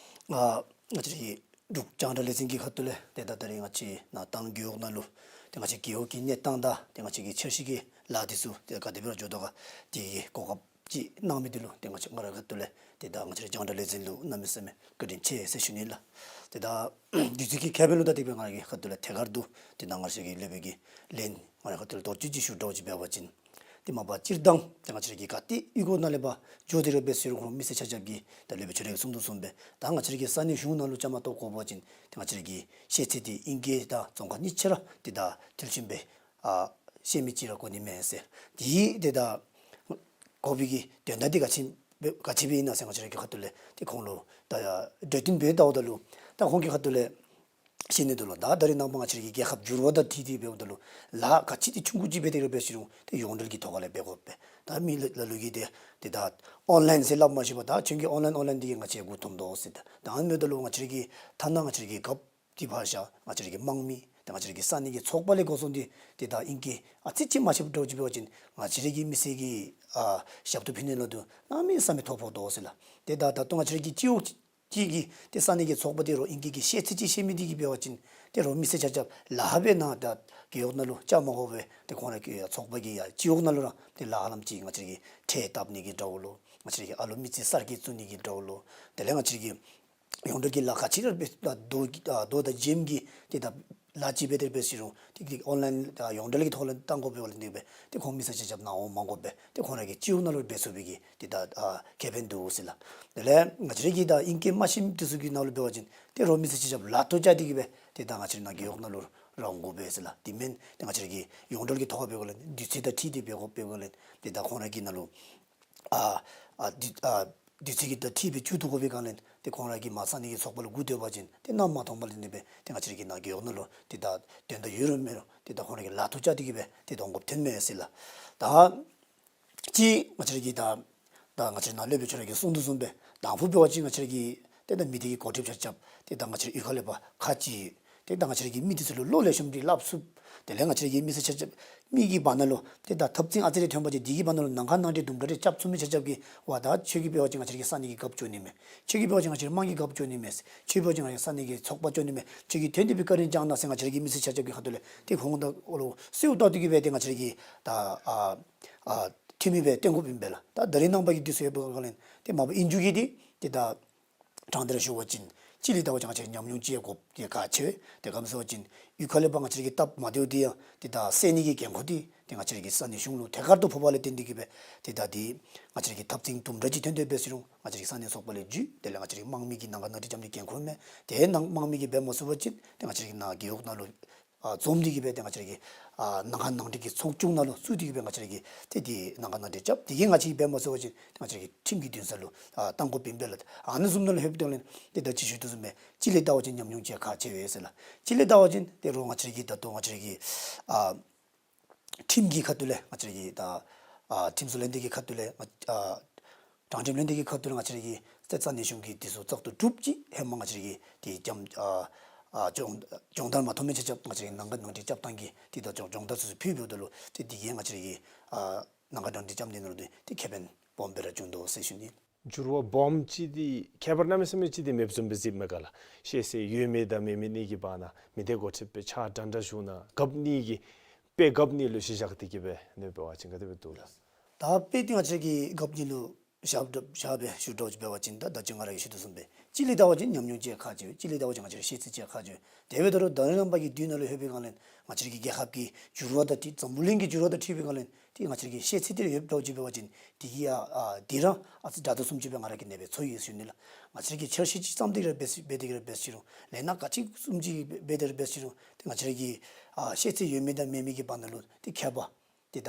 ཨ་ང་བཅས་ར་གི་འབྲུག་རྒྱང་བསྒྲགས་ལས་འཛིན་གྱི་ཁ་ཐུག་ལས་ཏེ་ད་ད་རེས་ང་བཅས་ནཱ་ཏང་རྒེད་འོག་ནང་ལུ་ཏེ་ང་བཅས་རྒེད་འོག་གི་གནས་སྟངས་དང་ཏེ་ང་བཅས་ཀྱི་འཆར་གཞི་གི་ལཱ་འདི་ཚུ་ཏེ་ག་དེ་སྦེ་ར་འགྱོ་དོ་ག་དེ་གི་གོ་སྐབས་ཅིག་གནང་མི་འདི་ལུ་ཏེ་ང་བཅས་ང་རའི་ཁ་ཐུག་ལས་ཏེ་ད་ང་བཅས་ར་རྒྱང་བསྒྲགས་ལས་འཛིན་ལུ་གནམ་མེད་ས་མེད་བཀའ་དྲིན་ཆེ་ཟེར་ཞུ་ནི་ལགས། ཏེ་ད་དུས་ཚོད་ཀྱི་ཁེ་ཕན་ལུ་ད་དེ་སྦེ་ང་རའི་ཁ་ཐུག་ལས་ཐད་ཀར་དུ་ཏེ་ད་ང་བཅས་ཀྱི་སློབ་དཔོན་གྱི་ལན་ང་རའི་ཁ་ཐུག་ལས་དོགས་གཅོད་ཅིག་ཞུ་འདྲཝ་ཅིག་འབད་བ་ཅིན་ཏེ་མ་པ་སྤྱིར་བཏང་ཏེ་ང་བཅས་ར་གི་ག་ཏེ་གཡུས་སྒོ་ནང་ལས་ཕར་འགྱོ་སྟེ་ར་འབད་ཟེར་རུང་མི་སེར་ཆ་ཁྱབ་ཀྱིས་ད་སློབ་དཔོན་ཁྱོད་ར་གིས་གསུང་དོ་བཟུམ་སྦེ་ད་ང་བཅས་ར་གི་ས་གནས་གཞུང་ནང་ལུ་བཅའ་མར་གཏོགས་དགོ་པ་ཅིན་ཏེ་ང་བཅས་ར་གི་ཤེས་ཚད་འདི་ཨིང་སྐད་དང་རྫོང་ཁ་གཉིས་ཆ་ར་ཏེ་ད་མཐིལ་ཕྱིན་སྦེ་ཨ་ཤེས་མི་ཅིག་ར་དགོ་ནི་མས་ཟེར། དེ་ཏེ་ད་དགོ་པའི་གི་དོན་དག་འདི་ག་ཅི་སྦེ་ག་ཅི་སྦེ་ཨིན་ན་ཟེར་ང་བཅས་ར་གི་ཁ་ཐུག་ལས་ཏེ་ཁོང་ལུ་ད་གྲོས་བསྟུན་འབད་བལྟཝ་ད་ལུ་ད་ཁོང་གི་ཁ་ཐུག་ལས་ཤེས་ནི་འདུག་ལགས། ད་ད་རེས་ནངས་པ་ང་བཅས་ར་གི་རྒྱལ་ཁབ་འགྱུར་བ་དང་འཁྲིལ་ཏེ་འབདཝ་ད་ལུ་ལཱ་ག་ཅི་དེ་ཆུང་ཀུ་ཅིག་འབད་དེ་ར་འབད་ཟེར་རུང་ཏེ་ཡོངས་འབྲེལ་གྱི་ཐོག་ཁ་ལས་འབད་དགོ་པས། ད་མི་ལ་ལ་ལུ་གིས་ཏེ་ཏེ་ད་ཨོན་ལཱའིན་ཟེར་སླབ་མ་ཤེས་པས། ད་ཁྱོད་ཀྱིས་ཨོན་ལཱའིན་ཨོན་ལཱའིན་འདི་གིས་ང་བཅས་མགུ་འཐོམ་དོ་ཟེར། ད་ད་ཨ་ནི་འབདཝ་ད་ལུ་ང་བཅས་ར་གི་ཐ་ན་ང་བཅས་ར་གི་རྒཔོ་འདི་ཕར་བཞག་ང་བཅས་ར་གི་དམངས་མི་ཏེ་ང་བཅས་ར་གི་ས་གནས་ཀྱི་ཚོགས་པ་ལས་འགོ་བཟུང་སྟེ་ཏེ་ད་ཨིང་སྐད་ཨ་ཙི་ཅིག་མ་ཤེསཔ་འདྲཝ་ཅིག་འབད་བ་ཅིན་ང་བཅས་ར་གི་མི་སེར་གྱི་ཨ་ཞབས་ཏོག་ཕུལ་ནི་ལུ་ཏེ་གནམ་མེད་ས་མེད་ཐོ་ཕོག་དོ་ཟེར་ལགས། ཏེ་ད་ད་ལྟོ་ང་བཅས་ར་གི་སྤྱི་འོག་ཅིག་གི་ཏེ་ས་གནས་ཀྱི་ཚོགས་པ་འདི་རོགས་ཨིང་སྐད་ཀྱི་ཤེས་ཚད་ཅིག་ཤེས་མི་འདི་གིས་འབད་བ་ཅིན་ཏེ་རོགས་མི་སེར་ཆ་ཁྱབ་ལཱ་འབད་ནཱ་ད་རྒེད་འོག་ནང་ལུ་བཅའ་མ་དགོ་པར་ཏེ་ཁོང་ར་གི་ཡ་ཚོགས་པ་གི་ཡ་སྤྱི་འོག་ནང་ལུ་ར་ཏེ་ལཱ་ཧ་ལམ་ཅིག་ང་བཅས་ར་གི་ཁྲལ་བཏབ་ནི་གི་འདྲཝ་ལོ། ང་བཅས་ར་གི་ཨ་ལོ་མི་རྩིས་གསར་བསྐོ་བཙུགས་ནི་གི་འདྲཝ་ལོ། དེ་ལས་ང་བཅས་ར་གི་ཡོངས་འབྲེལ་གྱི་ལཱ་ག་ཅི་ར་འབད་ད་རྡོ་རྡོ་དང་བྱེམ་གྱི་ཏེ་ད་ལཱ་ཅིག་འབད་དེ་ར་འབད་ཟེར་རུང་ཏེ་ཏེ་ཨོན་ལཱའིན་ཡོངས་འབྲེལ་གྱི་ཐོག་ལས་བཏང་དགོ་པས་ལགས། འདི་སྦེ་ཏེ་ཁོང་མི་སེར་ཆ་ཁྱབ་ནཱ་འོང་མ་དགོ་པར་ཏེ་ཁོང་ར་གི་སྤྱི་འོག་ནང་ལུ་འབད་ཚུགས་པའི་གི་ཏེ་ད་ཨ་ཁེ་ཕན་འདུག་ཟེར་ལགས། དེ་ལས་ང་བཅས་ར་གི་ད་ཨིང་སྐད་མ་ཤེས་མི་འདི་ཚུ་གི་ནང་ལུ་འབད་བ་ཅིན་ཏེ་རོགས་མི་སེར་ཆ་ཁྱབ་ལཱ་ཐོག་བཅར་ཏེ་གི་སྦེ་ཏེ་ད་ང་བཅས་ར་ནཱ་རྒེད་འོག་ནང་ལུ་ར་འོང་དགོ་པས་ཟེར་ལགས། དེ་མེན་ཏེ་ང་བཅས་ར་གི་ཡོངས་འབྲེལ་གྱི་ཐོག་ཁར་འབད་དགོ་ལགས། དུས་ཚོད་དང་འཁྲིལ་ཏེ་འབད་དགོ་པས་ལགས། ཏེ་ད་ཁོང་ར་གི་ནང་ལུ་ཨ་ཨ་དུས་ཨ་དུས་ཚོད་ཀྱི་ད་འཁྲིལ་སྦེ་བཙུགས་དགོ་པའི་སྒང་ལས་ཏེ་ཁོང་ར་གིས་མར་ས་གནས་ཀྱི་ཚོགས་པ་ལུ་སྒུག་སྡོད་པ་ཅིན་ཏེ་གནམ་མ་མཐོང་བར་ལས་འདི་སྦེ་ཏེ་ང་བཅས་ར་གི་ནཱ་རྒེད་འོག་ནང་ལུ་ཏེ་ད་དོན་དག་ཡོད་རུང་མེད་རུང་ཏེ་ད་ཁོང་ར་གི་ལཱ་ཐོག་བཅར་ཏེ་གི་སྦེ་ཏེ་འོང་དགོཔ་ཐོནམ་མས་ཟེར་ལགས། ད་ཅི་ང་བཅས་ར་གི་ད་ད་ང་བཅས་ར་ནཱ་སློབ་དཔོན་ཁྱོད་ར་གིས་གསུང་དོ་བཟུམ་སྦེ་ དང་ཕུ་འབད་བ་ཅིན་ང་བཅས་ར་གི་ཏེ་ད་མི་སྡེ་གི་འགོ་ཁྲིདཔ་ཆ་ཁྱབ་ཏེ་ད་ང་བཅས་ར་གཡུས་ཁ་ལས་ཕར་ཁག་ཅིག་ཏེ་ད་ང་བཅས་ར་གི་མི་འདི་ཚུ་ལུ་བློ་ལེགས་ཤོམ་འདི་སླབ་ཚུགས། དེ་ལས་ང་བཅས་ར་གི་མི་སེར་ཆ་ཁྱབ་མི་གི་བར་ན་ལུ་ཏེ་ད་འཐབ་འཛིང་ཨ་ཙི་རེ་ཐོན་པ་ཅིན་འདི་གི་བར་ན་ལུ་ནང་ཁ་ནང་འགྲིག་དུམ་གྲ་རེ་རྐྱབ་ཚུགས་མི་ཆ་ཁྱབ་ཀྱིས་ཝ་ད་ཁྱོད་ཀྱིས་འབད་བ་ཅིན་ང་བཅས་ར་གི་ས་གནས་ཀྱི་རྒཔོ་འགྱོ་ནི་མས། ཁྱོད་ཀྱིས་འབད་བ་ཅིན་ང་བཅས་ར་དམངས་ཀྱི་རྒཔོ་འགྱོ་ནི་མས། ཁྱོད་ཀྱིས་འབད་བ་ཅིན་ང་བཅས་ས་གནས་ཀྱི་ཚོགས་པ་འགྱོ་ནི་མས། ཁྱོད་ཀྱིས་དོན་དེ་སྦེ་བཀའ་དྲིན་བསྐྱང་གནང་ཟེར་ང་བཅས་ར་གི་མི་སེར་ཆ་ཁྱབ་ཀྱི་ཁ་ཐུག་ལས་ཏེ་ཁོང་དང་འོ་ལོ་གསོལཝ་བཏབ་སྟེ་གིས་སྦེ་ཏེ་ང་བཅས་ར་གི་ད་ཨ་ཨ་འཐུས་མི་སྦེ་བཏོན་དགོཔ་ཨིན་པས་ལགས། ད་ད་རེས་ནངས་པ་གི་དུས་ཚོད་ཡོད་པའི་སྒང་ལས་ཏེ་མ་པ་ཨིན་རྒྱུ་གི་འདི་ཏེ་ད་དྲང་སྟེ་ར་ཞུ་བ་ཅིན་གཅིག་ལས་ད་བ་ཅིན་ང་བཅས་ཉམས་མྱོང་ཅིག་ཡང་དགོཔ་གི་ཁག་ཆེ་བས། ཏེ་ག་ཅི་སྨོ་ཟེར་བ་ཅིན་གཡུས་ཁ་ལས་ཕར་ང་བཅས་ར་གི་སྟབས་མ་བདེཝ་འདི་ཡང་ཏེ་ད་སེལ་ནི་གི་འགན་ཁུར་འདི་ཏེ་ང་བཅས་ར་གི་ས་གནས་གཞུང་ལུ་ཐད་ཀར་དུ་ཕོག་པ་ལས་བརྟེན་ཏེ་གིས་སྦེ་ཏེ་ད་འདི་ང་བཅས་ར་གི་འཐབ་འཛིང་དུམ་གྲ་ཅིག་ཐོན་ཏེ་འབད་ཟེར་རུང་ང་བཅས་ར་གི་ས་གནས་ཚོགས་པ་ལས་བརྒྱུད་དེ་ལས་ང་བཅས་ར་གི་དམངས་མི་གིས་ནང་ཁ་ནང་འགྲིག་རྐྱབ་ནི་འགན་ཁུར་མས། ཏེ་ནང་དམངས་མི་གིས་འབད་མ་ཚུགས་པ་ཅིན་ཏེ་ང་བཅས་ར་གི་ནཱ་རྒེད་འོག་ནང་ལུ་ཨ་འཛོམས་ཏེ་གིས་སྦེ་ཏེ་ང་བཅས་ར་གི་ཨ་ནང་ཁ་ནང་འགྲིག་གི་ཚོགས་ཆུང་ནང་ལུ་བཙུགས་ཏེ་གིས་སྦེ་ང་བཅས་ར་གིས་ཏེ་འདི་ནང་ཁ་ནང་འགྲིག་རྐྱབ། དེ་གིས་ང་བཅས་ཀྱིས་འབད་མ་ཚུགས་པ་ཅིན་ཏེ་ང་བཅས་ར་གི་ཁྲིམས་ཀྱི་འདུན་ས་ལུ་ཨ་བཏང་དགོཔ་ཨིན་པས་ལགས། ཨ་ནི་བཟུམ་ནང་ལུ་ལྷོདཔ་ད་ལུ་ཏེ་ད་ཅི་ཞུ་དོ་བཟུམ་སྦེ་གཅིག་ལས་ད་བ་ཅིན་ཉམས་མྱོང་ཅིག་ཁག་ཆེ་བས་ཟེར་ལགས། གཅིག་ལས་ད་བ་ཅིན་ཏེ་རོགས་ང་བཅས་ར་གི་ད་ལྟོ་ང་བཅས་ར་གི་ཨ་ཁྲིམས་ཀྱི་ཁ་ཐུག་ལས་ང་བཅས་ར་གི་ད་ཨ་ཁྲིམས་བཟོ་ལྷན་སྡེ་གི་ཁ་ཐུག་ལས་ང་ཨ་དྲང་ཁྲིམས་ལྷན་སྡེ་གི་ཁ་ཐུག་ལས་ང་བཅས་ར་གི་ས་གནས་གཞུང་གི་འདི་ཚུ་བཙག་འཐུ་གྲུབ་ཅི། ཧེ་མ་ང་བཅས་ར་གི་ཏེ་འཇམ་ཨ་ཨ་སྦྱོང་སྦྱོང་བརྡར་མ་ཐོབ་མི་ཆ་ཁྱབ་ང་བཅས་ར་གི་ནང་ཁ་ནང་འགྲིག་རྐྱབ་ཐངས་ཀྱི་ཏེ་ད་སྦྱོང་སྦྱོང་བརྡར་ཚུ་ཚུ་ཕུལ་འབདཝ་ད་ལུ་ཏེ་འདི་གིས་ང་བཅས་ར་གི་ཨ་ནང་ཁ་ནང་འགྲིག་རྐྱབ་ནི་ནང་ལུ་ཏེ་ཏེ་ཁེ་ཕན་སྦོམ་སྦེ་ར་བྱུང་དོ་ཟེར་ཞུ་ནི། འགྱུར་བ་སྦོམ་ཅིག་འདི་ཁྱད་པར་གནམ་མེད་ས་མེད་ཅིག་འདི་མེདཔ་བཟུམ་སྦེ་གཟིགསཔ་མས་ག་ལགས། ཤེས་ཚད་ཡོད་མི་དང་མེད་མི་གཉིས་ཀྱི་བར་ན་མི་སྡེ་འགོ་ཁྲིདཔ་སྦེ་ཕྱག་འདྲ་འདྲ་བཞུགས་ན་རྒཔོ་གཉིས་ཀྱིས་དཔེ་རྒཔོ་གཉིས་ལུ་གཞི་བཞག་སྟེ་གིས་སྦེ་ནི་འབད་བ་ཅིན་ག་དེ་སྦེ་འདུག་ལགས། ད་དཔེ་འདི་ང་བཅས་ཀྱིས་རྒཔོ་གཉིས་ལུ་བཞག་བཞག་སྦེ་ཞུ་དོ་ཅིག་འབད་བ་ཅིན་ད་ད་ཅི་ང་ར་གིས་ཞུ་དོ་བཟུམ་སྦེ་གཅིག་ལས་ད་བ་ཅིན་ཉམས་མྱོང་ཅིག་ཁག་ཆེ་བས། གཅིག་ལས་ད་བ་ཅིན་ང་བཅས་ར་ཤེས་ཚད་ཅིག་ཁག་ཆེ་བས། དེ་འབདཝ་ད་རུང་ད་རེས་ནངས་པ་གི་དུས་ནང་ལུ་ལྷོད་པའི་སྒང་ལས་ང་བཅས་ར་གི་རྒྱལ་ཁབ་ཀྱི་འགྱུར་བ་དང་འཁྲིལ་འཛམ་བུ་གླིང་གི་འགྱུར་བ་དང་འཁྲིལ་བའི་སྒང་ལས་ཏེ་ང་བཅས་ར་གི་ཤེས་ཚད་འདི་ར་ཡོདཔ་འདྲཝ་ཅིག་འབད་བ་ཅིན་འདི་གིས་ཡང་ཨ་འདི་ར་ཨ་ཙི་དྲག་དོ་བཟུམ་ཅིག་སྦེ་ང་ར་གི་ནང་སྦེ་ཚོར་ཡི་ཟེར་ཞུ་ནི་ལགས། ང་བཅས་ར་གིས་འཆར་གཞི་ཅིག་བརྩམས་ཏེ་གིས་ར་འབད་འབད་དེ་གིས་ར་འབད་ཟེར་རུང་ལས་སྣ་ག་ཅི་བཟུམ་ཅིག་འབད་དེ་ར་འབད་ཟེར་རུང་ཏེ་ང་བཅས་ར་གི་ཨ་ཤེས་ཚད་ཡོད་མི་དང་མེད་མི་གི་བར་ན་ལུ་ཏེ་ཁྱད་པར་ཏེ་ད་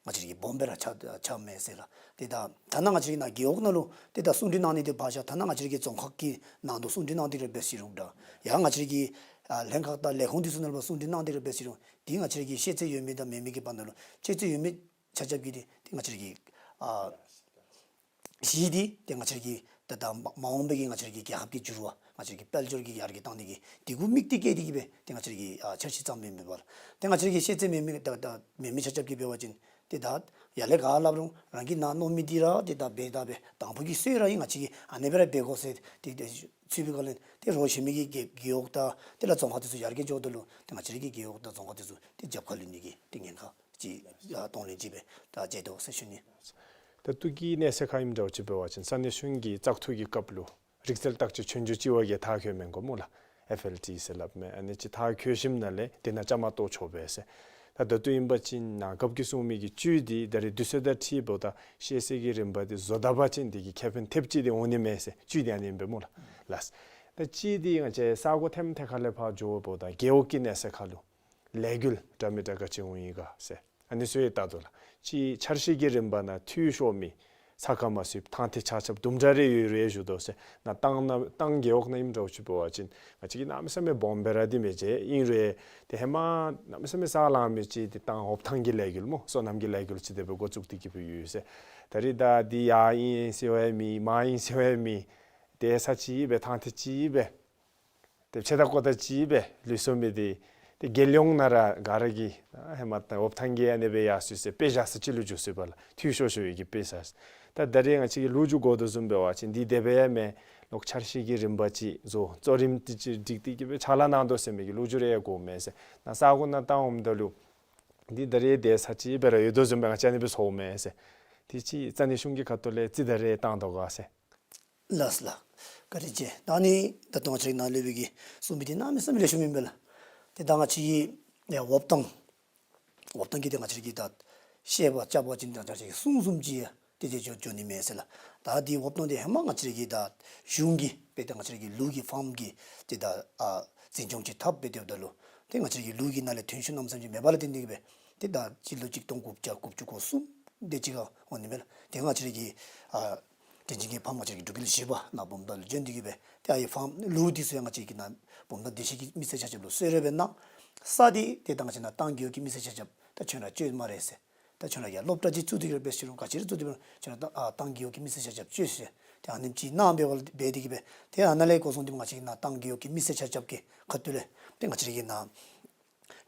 ང་བཅས་ར་གི་སྦོམ་སྦེ་ར་ཆགས་ཆགསཔ་མས་ཟེར་ལགས། ཏེ་ད་ཐ་ན་ང་བཅས་ར་གི་ནཱ་རྒེད་འོག་ནང་ལུ་ཏེ་ད་གསུང་གྲོས་གནང་ནི་འདི་ཕར་བཞག། ཐ་ན་ང་བཅས་ར་གི་རྫོང་ཁག་གི་ནང་དུ་གསུང་གྲོས་གནང་སྟེ་ར་འབད་ཟེར་རུང་འདྲ། ཡང་ང་བཅས་ར་གི་ཨ་ལྷན་ཁག་དང་ལས་ཁུངས་འདི་ཚུ་ནང་ལུ་ཕར་གསུང་གྲོས་གནང་སྟེ་ར་འབད་ཟེར་རུང་འདི་ང་བཅས་ར་གི་ཤེས་ཚད་ཡོད་མི་དང་མེད་མི་གི་བར་ན་ལུ་ཤེས་ཚད་ཡོད་མི་ཆ་ཁྱབ་ཀྱིས་འདི་ཏེ་ང་བཅས་ར་གི་ཨ་གཞི་འདི་ཏེ་ང་བཅས་ར་གི་ད་ད་མ་མ་འོངས་པའི་གི་ང་བཅས་ར་གི་རྒྱལ་ཁབ་ཀྱི་འགྱུར་བ་ང་བཅས་ར་གི་དཔལ་འབྱོར་གྱི་ཡར་རྒྱས་བཏང་ནི་གི་འདི་གུ་དམིགས་ཏེ་བསྐྱེད་དེ་གིས་སྦེ་ཏེ་ང་བཅས་ར་གི་ཨ་འཆར་གཞི་བརྩམས་མི་མེན་པ་ལགས། ཏེ་ང་བཅས་ར་གི་ཤེས་ཚད་མེད་མི་ད་ད་མེད་མི་ཆ་ཁྱབ་ཀྱིས་འབད་བ་ཅིན་ཏེ་ད་ཡར་ལས་ག་སླབ་རུང་རང་གིས་ནཱ་མནོ་མི་འདི་ར་ཏེ་ད་འབད་ད་འབད་དང་ཕུ་གི་སྲོལ་ར་ཨིན། ང་བཅས་ཀྱིས་ཨ་ནེ་སྦེ་ར་འབད་དགོ་ཟེར་ཏེ་ཏེ་ཚུད་པའི་སྒང་ལས་ཏེ་རོགས་གཞན་མི་གི་རྒེད་རྒེད་འོག་དང་དེ་ལས་རྫོང་ཁག་འདི་ཚུ་ཡར་རྒྱས་འགྱོཝ་ད་ལུ་ཏེ་ང་བཅས་ར་གི་རྒེད་འོག་དང་རྫོང་ཁག་འདི་ཚུ་ཏེ་རྒྱབ་ཁར་ལུས་ནི་གི་ཏེ་ཉེན་ཁ་ཅིག་ཡང་གཏོང་ལེན་ཅིག་སྦེ་ད་མཇལ་དོ་ཟེར་ཞུ་ནི། ད་ལྟོ་གི་གནས་ཚད་ཁར་ཨིནམ་འདྲཝ་ཅིག་འབད་བ་ཅིན་ས་གནས་གཞུང་གི་བཙག་འཐུ་གི་སྐབས་ལུ་རིག་རྩལ་བརྟག་དཔྱད་ཆོས་རྒྱུགས་ཅིག་འབད་གེ་མཐར་འཁྱོལ་མི་དགོ་སྨོ་ལགས། ཨེཕ་ཨེལ་ཊི་ཟེར་སླབ་མི་ཨ་ནི་ཅིག་མཐར་འཁྱོལ་ཞིནམ་ལས་དེ་ནང་བཅའ་མར་གཏོགས་ཆོག་པས་ཟེར། ད་ད་ལྟོ་ཨིན་པ་ཅིན་ནཱ་རྒཔོ་གིས་གསུང་མི་གི་བཅུད་འདི་ད་རེས་དུས་ཚོད་དང་འཁྲིལཝ་ད་ཤེས་ཚད་ཀྱི་རིམ་པ་འདི་བཟོ་ད་པ་ཅིན་འདི་གིས་ཁེ་ཕན་ཐེབས་ཅིག་འདི་འོང་ནི་མས་ཟེར་བཅུད་འདི་ཨ་ནི་ཨིན་པས་སྨོ་ལགས། ལགས། ད་གཅིག་འདི་ང་བཅས་ས་གོ་ཐེམ་ཐེ་ཁ་ལས་ཕར་འགྱོཝ་ད་རྒེད་འོག་གི་གནས་ཚད་ཁར་ལུ་ལས་འགུལ་འདྲ་མི་འདྲ་ག་ཅི་འོང་ཡི་ག་ཟེར་ཨ་ནི་ཚུ་ཡང་བལྟ་དོ་ལགས། གཅིག་འཆར་གཞི་གི་རིམ་པ་ནང་འཐུས་ཤོར་མི་ས་ཁར་མ་ཚུདཔ་ཐང་ཐེ་ཆ་ཁྱབ་དུམ་གྲ་རེ་ཡོད་རེ་ཞུ་དོ་ཟེར། ནཱ་ཏང་ནང་ཏང་རྒེད་འོག་ནང་ཨིནམ་འདྲཝ་ཅིག་འབད་བ་ཅིན་ང་བཅས་ཀྱིས་གནམ་མེད་ས་མེད་སྦོམ་སྦེ་ར་འདི་མི་མཇལ། ཨིན་རུང་ཏེ་ཧེ་མ་གནམ་མེད་ས་མེད་ས་ལང་མི་ཅིག་འདི་ཏང་འོབ་ཐང་གི་ལས་འགུལ་སྨོ་སོ་ནམ་གྱི་ལས་འགུལ་ཅིག་དེ་སྦེ་འགོ་བཙུགས་ཏེ་གི་སྦེ་ཡོད་ཟེར། ད་རེས་ད་འདི་ཡར་ཨིན་ཟེར་བའི་མི་མར་ཨིན་ཟེར་བའི་མི་དེ་ས་ཅིག་སྦེ་ཐང་ཐེ་ཅིག་སྦེ་ཏེ་ཕྱེད་དང་ཀོ་ཏ་ཅིག་སྦེ་ལུས་སོ་མི་འདི་ཏེ་རྒྱལ་ཡོངས་ནང་ར་ག་ར་གིས་ཧེ་མ་ད་འོབ་ཐང་གི་ཨ་ནི་སྦེ་ཡར་སོང་ཟེར་དཔེ་བཞག་ས་ཅིག་ལུ་འགྱོ་སོ་པ་ལགས། འཐུས་ཤོར་ཤོར་བའི་གི་དཔེ་བཞག་ས། ད་ད་རེས་ང་བཅས་ཀྱིས་ལོ་རྒྱུས་གོ་དོ་བཟུམ་འབད་བ་ཅིན་འདི་དེ་སྦེ་མེན་ལོག་འཆར་གཞི་གི་རིམ་པ་ཅིག་བཟོ་གཙོ་རིམ་དེ་ཅིག་སྒྲིག་སྟེ་གི་སྦེ་ཕྱག་ལཱ་གནང་དོ་ཟེར་མི་གི་ལོ་རྒྱུས་རེ་ཡང་གོཝ་མས་ཟེར། ནཱ་ས་གོ་ནང་བཏང་འོངམ་ད་ལུ་འདི་ད་རེས་དེ་ས་ཅིག་སྦེ་ར་ཡོད་དོ་བཟུམ་སྦེ་ང་བཅས་ཨ་ནི་སྦེ་ཚོརཝ་མས་ཟེར། དེ་ཅིག་ས་གནས་གཞུང་གི་ཁ་ཐུག་ལས་ཅིག་ད་རེས་བཏང་དོ་ག་ཟེར། ལགས་ལགས། བཀའ་དྲིན་ཆེ། ད་ནི་ད་ལྟོ་ང་བཅས་ནཱ་ལས་སྦེ་གི་གསུང་མི་འདི་གནམ་མེད་ས་མེད་ལེགས་ཤོམ་ཨིན་པས་ལགས། ཏེ་ད་ང་བཅས་ཀྱི་ཡ་འོབ་ཐང་འོབ་ཐང་གི་ཏེ་ང་བཅས་ཀྱི་ད་བཤད་པ་རྐྱབ་པ་ཅིན་ད་ང་བཅས་ཀྱི་གསུང་བཟུམ་ཅིག་ཡ་ཏེ་ཏེ་འགྱོ་འགྱོ་ནི་མས་ཟེར་ལགས། ད་འདི་འོབ་ཐང་འདི་ཧེ་མ་ང་བཅས་ཀྱི་ད་གཞུང་གིས་སྦེ་ད་ང་བཅས་ཀྱི་ལུག་གི་ཕཱམ་གྱི་ཏེ་ད་ཨ་འཛིན་སྐྱོང་ཅིག་འཐབ་སྦེ་སྡོདཔ་ད་ལུ་ཏེ་ང་བཅས་ཀྱི་ལུག་གི་ནང་ལས་ཐོན་ཤུགས་གནམ་མེད་ས་མེད་ཅིག་མེད་པ་ལས་བརྟེན་ཏེ་གི་སྦེ་ཏེ་ད་སྤྱི་ལོ་གཅིག་སྟོང་དགུ་བརྒྱ་དགུ་བཅུ་གོ་གསུམ་དེ་ཅིག་ཁར་འོང་ནི་མས་ལགས། ཏེ་ང་བཅས་ཀྱི་ཨ་དྲིན་ཅན་གྱི་ཕཱམ་ང་བཅས་ཀྱི་འབྲུག་རྒྱལ་བཞི་པ་ནཱ་བུམ་ཐང་ལུ་བྱོན་ཏེ་གི་སྦེ་ཏེ་ཨ་ཡི་ཕཱམ་ལུག་འདི་ཚུ་ཡང་ང་བཅས་ཀྱི་ནཱ་བུམ་ཐང་སྡེ་བཞི་གི་མི་སེར་ཆ་ཁྱབ་ལུ་གསོལ་རས་སྦེ་གནང་། ས་འདི་ཏེ་ད་ང་བཅས་ནཱ་ཏང་རྒེད་འོག་གི་མི་སེར་ཆ་ཁྱབ་ད་ཁྱོད་ར་བཅོལ་སྨ་རེ་ཟེར། ད་ཁྱོད་ར་གིས་སློབ་གྲྭ་ཅིག་བཙུགས་ཏེ་གི་ར་འབད་ཟེར་རུང་ག་ཅི་ར་བཙུགས་ཏེ་འབད་རུང་ཁྱོད་ར་ད་ཨ་ཏང་རྒེད་འོག་གི་མི་སེར་ཆ་ཁྱབ་བཅོལ་ཟེར། ཏེ་ཨ་ནེམ་ཅིག་གནང་འབད་བ་འབད་དེ་གིས་སྦེ་ཏེ་ཨ་ནཱ་ལས་འགོ་བཟུང་སྟེ་ང་བཅས་ཀྱི་ནཱ་ཏང་རྒེད་འོག་གི་མི་སེར་ཆ་ཁྱབ་ཀྱི་ཁ་ཐུག་ལས་ཏེ་ང་བཅས་ར་གི་ནཱ་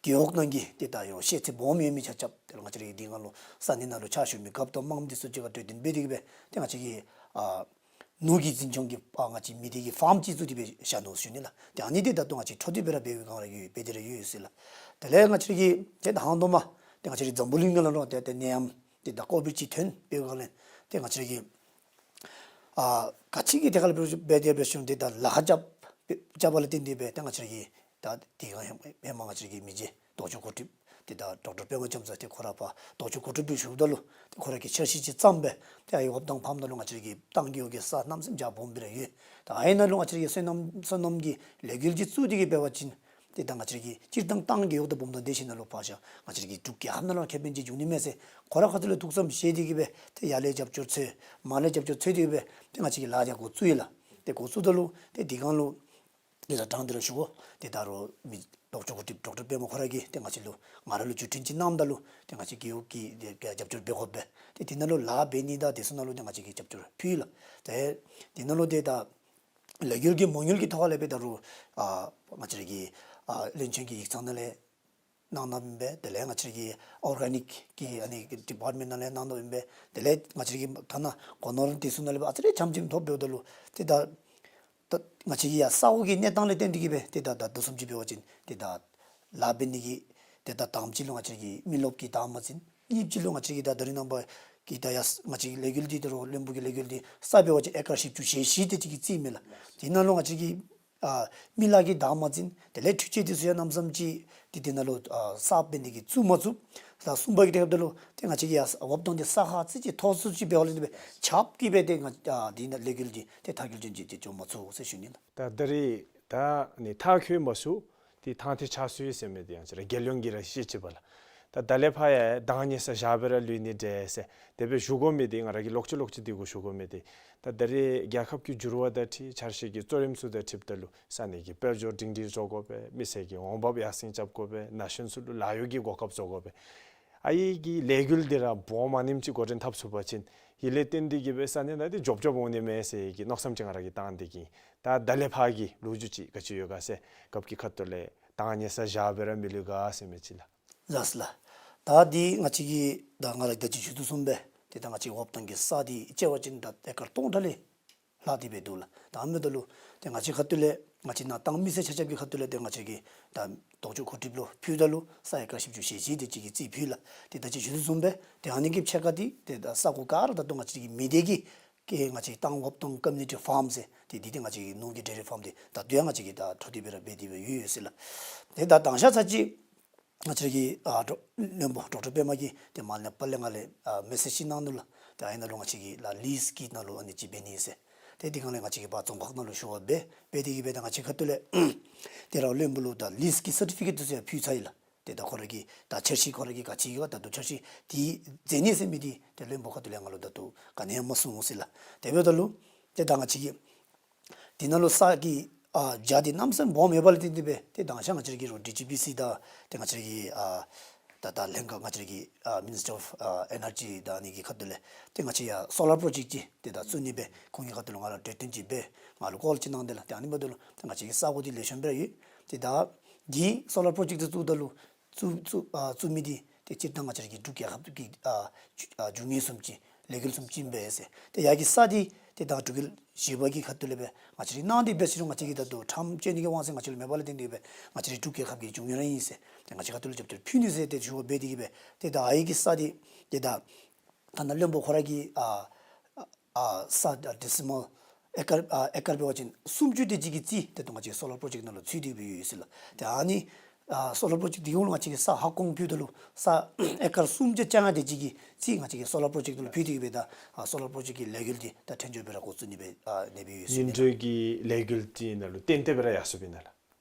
རྒེད་འོག་ནང་གི་ཏེ་ད་ཡོད་ཤེས་ཚད་སྦོམ་ཡོད་མི་ཆ་ཁྱབ་ཏེ་ང་བཅས་ར་གི་འདི་སྒང་ལུ་ས་གནས་ནང་ལུ་ཕྱག་ཞུ་མི་རྒཔོ་དང་དམངས་འདི་ཚུ་གཅིག་ཁར་གྲོས་བསྟུན་འབད་དེ་གིས་སྦེ་ཏེ་ང་བཅས་ཀྱི་ཨ་ནོར་གྱིས་འཛིན་སྐྱོང་གི་ཨ་ང་བཅས་མི་སྡེ་གི་ཕཱརམ་ཅིག་བཙུགས་ཏེ་སྦེ་བཞག་ནུག་ཟེར་ཞུ་ནི་ལགས། ཏེ་ཨ་ནི་འདི་ད་ལྟོ་ང་བཅས་འཕྲོ་མཐུད་སྦེ་ར་འབད་བའི་སྒང་ར་ཡོད། འབད་དེ་ར་ཡོད་ཟེར་ལགས། དེ་ལས་ང་བཅས་ར་གི་ཏེ་ད་ཧང་དོ་མ་ཏེ་ང་བཅས་ར་འཛམ་བུ་གླིང་ནང་ལུ་ཏེ་ཏེ་ནད་ཡམས་ཏེ་ད་ཀོ་བིཌ་ཅིག་ཐོན་པའི་སྒང་ལས་ཏེ་ང་བཅས་ར་གི་ཨ་ག་ཅི་གི་ཏེ་ཁ་ལས་འབད་དེ་འབད་ཞིནམ་ཏེ་ད་ལཱ་ཁག་རྐྱབ་རྐྱབ་པ་ལས་བརྟེན་ཏེ་སྦེ་ཏེ་ང་བཅས་ར་གི་ད་དེ་སྒང་ཧེ་མ་ང་བཅས་ར་གི་མི་རྗེ་ལྡོག་ཕྱོགས་འགོ་ཁྲིདཔ་ཏེ་ད་ཌོག་ཊར་པདྨ་ལྕམ་ཚ་ཏེ་ཁོ་ར་ཕར་ལྡོག་ཕྱོགས་འགོ་ཁྲིདཔ་སྦེ་བཞུགསཔ་ད་ལུ་ཏེ་ཁོ་ར་གིས་འཆར་གཞི་ཅིག་བརྩམས་སྦེ་ཏེ་ཨའི་འོབ་ཐང་ཕཱརམ་ནང་ལུ་ང་བཅས་ར་གི་ཏང་རྒེད་འོག་གི་ས་གནམ་མེད་ས་མེད་རྒྱ་སྦོམ་སྦེ་ར་ཡོད། ད་ཨའི་ནང་ལུ་ང་བཅས་ར་གི་སོ་ནམ་སོ་ནམ་གྱི་ལས་འགུལ་ཅིག་བཙུགས་ཏེ་གིས་འབད་བ་ཅིན་ཏེ་ད་ང་བཅས་ར་གི་སྤྱིར་བཏང་ཏང་རྒེད་འོག་དང་བུམ་ཐང་སྡེ་བཞི་ནང་ལུ་ཕར་བཞག་ང་བཅས་ར་གི་འབྲུག་རྒྱལ་ཁབ་ནང་ལུ་ཁེ་ཕན་ཅིག་འབྱུང་ནི་མས་ཟེར་ཁོ་ར་ཁ་ཐུག་ལས་ཐུགས་བསམ་བཞེས་ཏེ་གིས་སྦེ་ཏེ་ཡར་ལས་རྒྱབ་སྐྱོར་འཚོལ་མར་ལས་རྒྱབ་སྐྱོར་འཚོལ་ཏེ་གིས་སྦེ་ཏེ་ང་བཅས་ཀྱིས་ལཱ་རྒྱབ་འགོ་བཙུགས་ཡི་ལགས། ཏེ་འགོ་བཙུགསཔ་ད་ལུ་ཏེ་དེ་སྒང་ལུ་ཏེ་ད་དྲང་སྟེ་ར་ཞུ་དགོ། ཏེ་ད་རུང་མི་ལྡོག་ཕྱོགས་འགོ་ཁྲིདཔ་ཌོག་ཊར་པདྨ་ཁོ་ར་གིས་ཏེ་ང་བཅས་ལུ་ང་ར་ལུ་བརྒྱུད་འཕྲིན་ཅིག་གནངམ་ད་ལུ་ཏེ་ང་བཅས་རྒེད་འོག་གིས་ཏེ་རྒྱབ་སྐྱོར་འབད་དགོ་པས། ཏེ་དེ་ནང་ལུ་ལཱ་འབད་ནི་དང་དེ་ཚུ་ནང་ལུ་ཏེ་ང་བཅས་ཀྱིས་རྒྱབ་སྐྱོར་ཕུལ་ཡི་ལགས། ཏེ་དེ་ནང་ལུ་ཏེ་ད་ལས་འགུལ་གྱི་མ་དངུལ་གྱི་ཐོག་ལས་འབད་ད་རུང་ཨ་ང་བཅས་ར་གི་ཨ་བློན་ཆེན་གྱི་ཡིག་ཚང་ནང་ལས་གནང་གནངམ་ཨིན་པས། དེ་ལས་ང་བཅས་ར་གི་ཨོར་ག་ནིཀ་གི་ཨ་ནི་ཌི་པཱརཊ་མེནཊ་ནང་ལས་གནང་གནངམ་ཨིན་པས། དེ་ལས་ང་བཅས་ར་གི་ཐ་ན་སྒོ་ནོར་དེ་ཚུ་ནང་ལས་ཨ་ཙི་རེ་ཆམ་ཆིམ་ཐོབ་འབདཝ་ད་ལུ་ཏེ་ད་ད་ང་བཅས་ཀྱི་ཡ་ས་གོ་གི་གནས་སྟངས་ལས་བརྟེན་ཏེ་གིས་སྦེ་ཏེ་ད་ད་དེ་བཟུམ་ཅིག་འབད་བ་ཅིན་ཏེ་ད་ལཱ་འབད་ནི་གི་ཏེ་ད་དང་པ་ཅིག་ལུ་ང་བཅས་ར་གི་མི་རློབས་ཀྱི་དྭངས་མ་འཛིན། གཉིས་པ་ཅིག་ལུ་ང་བཅས་ར་གི་ད་ད་རིས་ནངས་པ་གི་ད་ཡ་ང་བཅས་ཀྱི་ལས་འགུལ་འདི་ད་རུང་བློན་པོ་གི་ལས་འགུལ་འདི་ས་འབད་བ་ཅིན་ཨེ་ཀར་བཞི་བཅུ་ཞེ་བཞི་དེ་ཅིག་གི་རྩིས་མས་ལགས། དེ་ནང་ལུ་ང་བཅས་ར་གི་ཨ་མི་ལཱ་གི་དྭངས་མ་འཛིན། དེ་ལས་འཕྲུལ་ཆས་དེ་ཚུ་ཡང་གནམ་མེད་ས་མེད་ཅིག་ཏེ་དེ་ནང་ལུ་ཨ་གསརཔ་འབད་ནི་གི་བཙུགས་མ་བཙུགས། ད་གསུམ་པ་གི་ཐད་ཁར་འབདཝ་ད་ལུ་ཏེ་ང་བཅས་ཀྱི་ཡ་འོབ་ཐང་འདི་ས་ཁར་ཨ་ཙི་ཅིག་མཐོ་སུ་ཅིག་འབདཝ་ལས་བརྟེན་ཏེ་སྦེ་ཆརཔ་གིས་སྦེ་ཏེ་ང་ཨ་དེ་ནང་ལས་འགུལ་འདི་ཏེ་མཐར་འཁྱོལ་ཅན་ཅིག་ཏེ་འགྱོ་མ་ཚུགས་ཟེར་ཞུ་ནི་ལགས། ད་ད་རིས་ད་ནི་མཐར་འཁྱོལ་མ་ཚུགས། ཏེ་ཐང་ཐེ་ཆགས་སོ་ཡི་ཟེར་མི་འདི་ཡང་ང་བཅས་ར་རྒྱལ་ཡོངས་ཀྱིས་ར་ཤེས་ཅི་པ་ལགས། ད་ད་ལས་ཕར་ཡང་གདངས་ཉེ་ས་བཞག་སྦེ་ར་ལུས་ནི་འདྲས་ཟེར་དེ་སྦེ་ཞུ་དགོ་མི་འདི་ང་ར་གིས་ལོག་ཅི་ལོག་ཅི་འདི་གུ་ཞུ་དགོ་མི་འདི། ད་ད་རིས་རྒྱལ་ཁབ་ཀྱི་འགྱུར་བ་དང་འཁྲིལ་འཆར་གཞི་གི་གཙོ་རིམ་ཚུ་དང་འཁྲིལཝ་ད་ལུ་ས་གནས་ཀྱི་དཔལ་འབྱོར་སྒྲིང་སྒྲིང་བཟོ་དགོ་པས། མི་སེར་གྱི་འོང་འབབ་ཡར་སེང་རྐྱབ་དགོ་པས། ན་གཞོན་ཚུ་ལུ་ལཱ་གཡོག་གི་གོ་སྐབས་བཟོ་དགོ་པས། ཨའི་གི་ལས་འགུལ་འདི་ར་སྦོམ་ཨ་ནེམ་ཅིག་འགོ་འདྲེན་འཐབ་ཚུགས་པ་ཅིན་ཨའི་ལས་བརྟེན་ཏེ་གིས་སྦེ་ས་གནས་ནང་འདི་འཇོབ་འཇོབ་འོང་ནི་མས་ཟེར་གྱི་མནོ་བསམ་ཅིག་ང་ར་གིས་བཏང་སྟེ་གིས། ད་ད་ལས་ཕར་གྱི་ལོ་རྒྱུས་ཅིག་ག་ཅི་ཡོད་ག་ཟེར་རྒཔོ་གི་ཁ་ཐུག་ལས་གདངས་ཉེ་ས་བཞག་སྦེ་ར་མི་ལུས་ག་ཟེར་མི་ཅིག་ལགས། ལགས་སོ་ལགས། ད་འདི་ང་བཅས་ཀྱི་ད་ང་ར་ད་ཅི་ཞུ་དོ་བཟུམ་སྦེ་ཏེ་ད་ང་བཅས་འོབ་ཐང་གི་ས་འདི་བཅད་པ་ཅིན་ད་ཨེ་ཀར་སྟོང་ཕྲག་ལས་ལྷག་སྟེ་སྦེ་འདུག་ལགས། ད་ཨ་ནི་འབདཝ་ད་ལུ་ཏེ་ང་བཅས་ཁ་ཐུག་ལས་ང་བཅས་ནཱ་ཏང་མི་སེར་ཆ་ཁྱབ་ཀྱི་ཁ་ཐུག་ལས་ཏེ་ང་བཅས་ཀྱིས་ད་ལྡོག་ཕྱོགས་འགོ་ཁྲིདཔ་ལུ་ཕུལཝ་ད་ལུ་ས་ཨེ་ཀར་བཞི་བཅུ་ཞེ་བཞི་དེ་ཅིག་གི་རྩིས་ཕུལ་ལགས། ཏེ་ད་ཅི་ཞུ་དོ་བཟུམ་སྦེ་ཏེ་ཨ་ནི་གི་ཕྱེད་ཀ་འདི་ཏེ་ད་ས་གོ་ག་ར་ད་ལྟོ་ང་བཅས་ཀྱི་མི་སྡེ་གི་ཀྱི་ང་བཅས་ཏང་འོབ་ཐང་ཀོ་མིའུ་ནི་ཊི་ཕཱརམ་ཟེར་ཏེ་འདི་ཏེ་ང་བཅས་ཀྱི་ནོར་གྱི་ཌེ་རི་ཕཱརམ་འདི་ད་ལྟོ་ཡང་ང་བཅས་ཀྱིས་ད་འཕྲོ་མཐུད་སྦེ་ར་འབད་དེ་སྦེ་ཡོད་ཡོད་ཟེར་ལགས། ཏེ་ད་དང་ཤ་ཚར་ཅིག་ང་བཅས་ཀྱི་ཨ་ཌོག་བློན་པོ་ཌོག་ཊར་པདྨ་གིས་ཏེ་མ་ལས་པ་ལས་ང་ལས་ཨ་མེ་སེཇ་ཅིག་གནང་ནུག་ལགས། ཏེ་ཨའི་ནང་ལུ་ང་བཅས་ཀྱིས་ལཱ་ལིསི་གི་ནང་ལུ་ཨ་ནི་ཅིག་འབད་ནི་ཟེར། ཏེ་དེ་སྒང་ལས་ང་བཅས་ཀྱིས་ཕར་རྫོང་ཁག་ནང་ལུ་ཞུ་བ་འབད་འབད་དེ་གིས་སྦེ་ད་ང་བཅས་ཁ་ཐུག་ལས་ཏེ་ར་བློན་པོ་ལུ་ད་ལིསི་གི་སར་ཊི་ཕི་ཀེཊ་དེ་ཚུ་ཡང་ཕུལ་ཚར་ཡི་ལགས། ཏེ་ད་ཁོ་ར་གི་ད་འཆར་གཞི་ཁོ་ར་གི་ག་ཅི་ཡོད་ག་ད་ལྟོ་འཆར་གཞི་འདི་མཛད་ནི་ཟེར་མི་འདི་ཏེ་བློན་པོ་ཁ་ཐུག་ལས་ང་ལུ་ད་ལྟོ་ག་ནི་ཡང་མ་གསུངས་ཟེར་ལགས། དེ་འབདཝ་ད་ལུ་ཏེ་ད་ང་བཅས་ཀྱི་འདི་ནང་ལུ་ས་གི་ཨ་རྒྱ་འདི་གནམ་མེད་ས་མེད་སྦོམ་ཡོདཔ་ལས་བརྟེན་ཏེ་སྦེ་ཏེ་དང་ཤ་ང་བཅས་ཀྱི་རོགས་ཌི་ཇི་པི་སི་དང་ཏེ་ང་བཅས་ཀྱི་ཨ་ད་ད་ལྷན་ཁག་ང་བཅས་ཀྱི་ཨ་མི་ནི་སི་ཊར་ཨོཕ་ཨ་ཨེ་ནར་ཇི་དང་ཨ་ནི་གི་ཁ་ཐུག་ལས་ཏེ་ང་བཅས་ཡ་སོ་ལར་པྲོ་ཇེཀཊ་ཅིག་ཏེ་ད་བཙུགས་ནི་སྦེ་ཁོང་གི་ཁ་ཐུག་ལུ་ང་ལུ་གྲོས་བསྟུན་ཅིག་འབད་ང་ལུ་ཀོལ་ཅིག་གནང་སྟེ་ལགས། ཏེ་ཨ་ནི་འབདཝ་ད་ལུ་ཏེ་ང་བཅས་ཀྱི་ས་གོ་འདི་ལེགས་ཤོམ་སྦེ་ར་ཡོད། ཏེ་ད་འདི་སོ་ལར་པྲོ་ཇེཀཊ་འདི་བཙུགསཔ་ད་ལུ་བཙུགས་བཙུགས་ཨ་བཙུགས་མི་འདི་ཏེ་སྤྱིར་བཏང་ང་བཅས་ར་གི་འབྲུག་རྒྱལ་ཁབ་ཀྱི་ཨ་འབྱུང་ཨ་འབྱུང་ངེས་བཟུམ་ཅིག་ལས་འགུལ་བཟུམ་ཅིག་ཨིན་པས་ཟེར། ཏེ་ཡ་གི་ས་འདི་ཏེ་ད་འབྲུག་རྒྱལ་བཞི་པ་གི་ཁ་ཐུག་ལས་སྦེ་ང་བཅས་ར་གནང་སྟེ་འབད་ཟེར་རུང་ང་བཅས་ཀྱིས་ད་ལྟོ་ཁྲམ་སྤྱོད་ནི་གི་དབང་ཚད་ང་བཅས་ལུ་མེདཔ་ལས་བརྟེན་ཏེ་སྦེ་ང་བཅས་ར་འབྲུག་རྒྱལ་ཁབ་ཀྱི་འབྱུང་ཡོད་ར་ཨིན་ཟེར། ཏེ་ང་བཅས་ཁ་ཐུག་ལུ་རྒྱབ་སྐྱོར་ཕུལ་ནི་ཟེར་ཏེ་ཞུ་བ་འབད་དེ་གིས་སྦེ་ཏེ་ད་ཡ་གི་ས་འདི་ཏེ་ད་ཐ་ན་བློན་པོ་ཁོ་ར་གིས་ཨ་ཨ་ས་ཌེ་སི་མལ་ཨེ་ཀར་ཨ་ཨེ་ཀར་འབད་བ་ཅིན་སུམ་ཅུ་དེ་ཅིག་གི་རྩིས་ཏེ་ད་ང་བཅས་སོ་ལར་པྲོ་ཇེཀཊ་ནང་ལུ་ཚུད་དེ་སྦེ་ཡོད་ཟེར་ལགས། ཏེ་ཨ་ནི་ཨ་སོ་ལར་པྲོ་ཇེཀཊ་འདི་གུ་ལུ་ང་བཅས་ཀྱིས་ས་ཧ་གོ་ཕུལཝ་ད་ལུ་ས་ཨེ་ཀར་སུམ་ཅུ་རྩ་ལྔ་དེ་ཅིག་གི་རྩིས་ང་བཅས་ཀྱིས་སོ་ལར་པྲོ་ཇེཀཊ་ལུ་ཕུལ་ཏེ་གིས་སྦེ་ད་ཨ་སོ་ལར་པྲོ་ཇེཀཊ་ཀྱི་ལས་འགུལ་འདི་ད་ཐོན་སྐྱེད་སྦེ་ར་འགོ་བཙུགས་ནི་སྦེ་ཨ་ཨ་ནི་སྦེ་ཡོད་ཟེར་ཨིན་ལགས། ཡུན་གྲོན་གྱི་ལས་འགུལ་འདི་ནང་ལུ་ཏན་ཏན་སྦེ་ར་ཡར་སོངམ་ཨིན་ན་ལགས།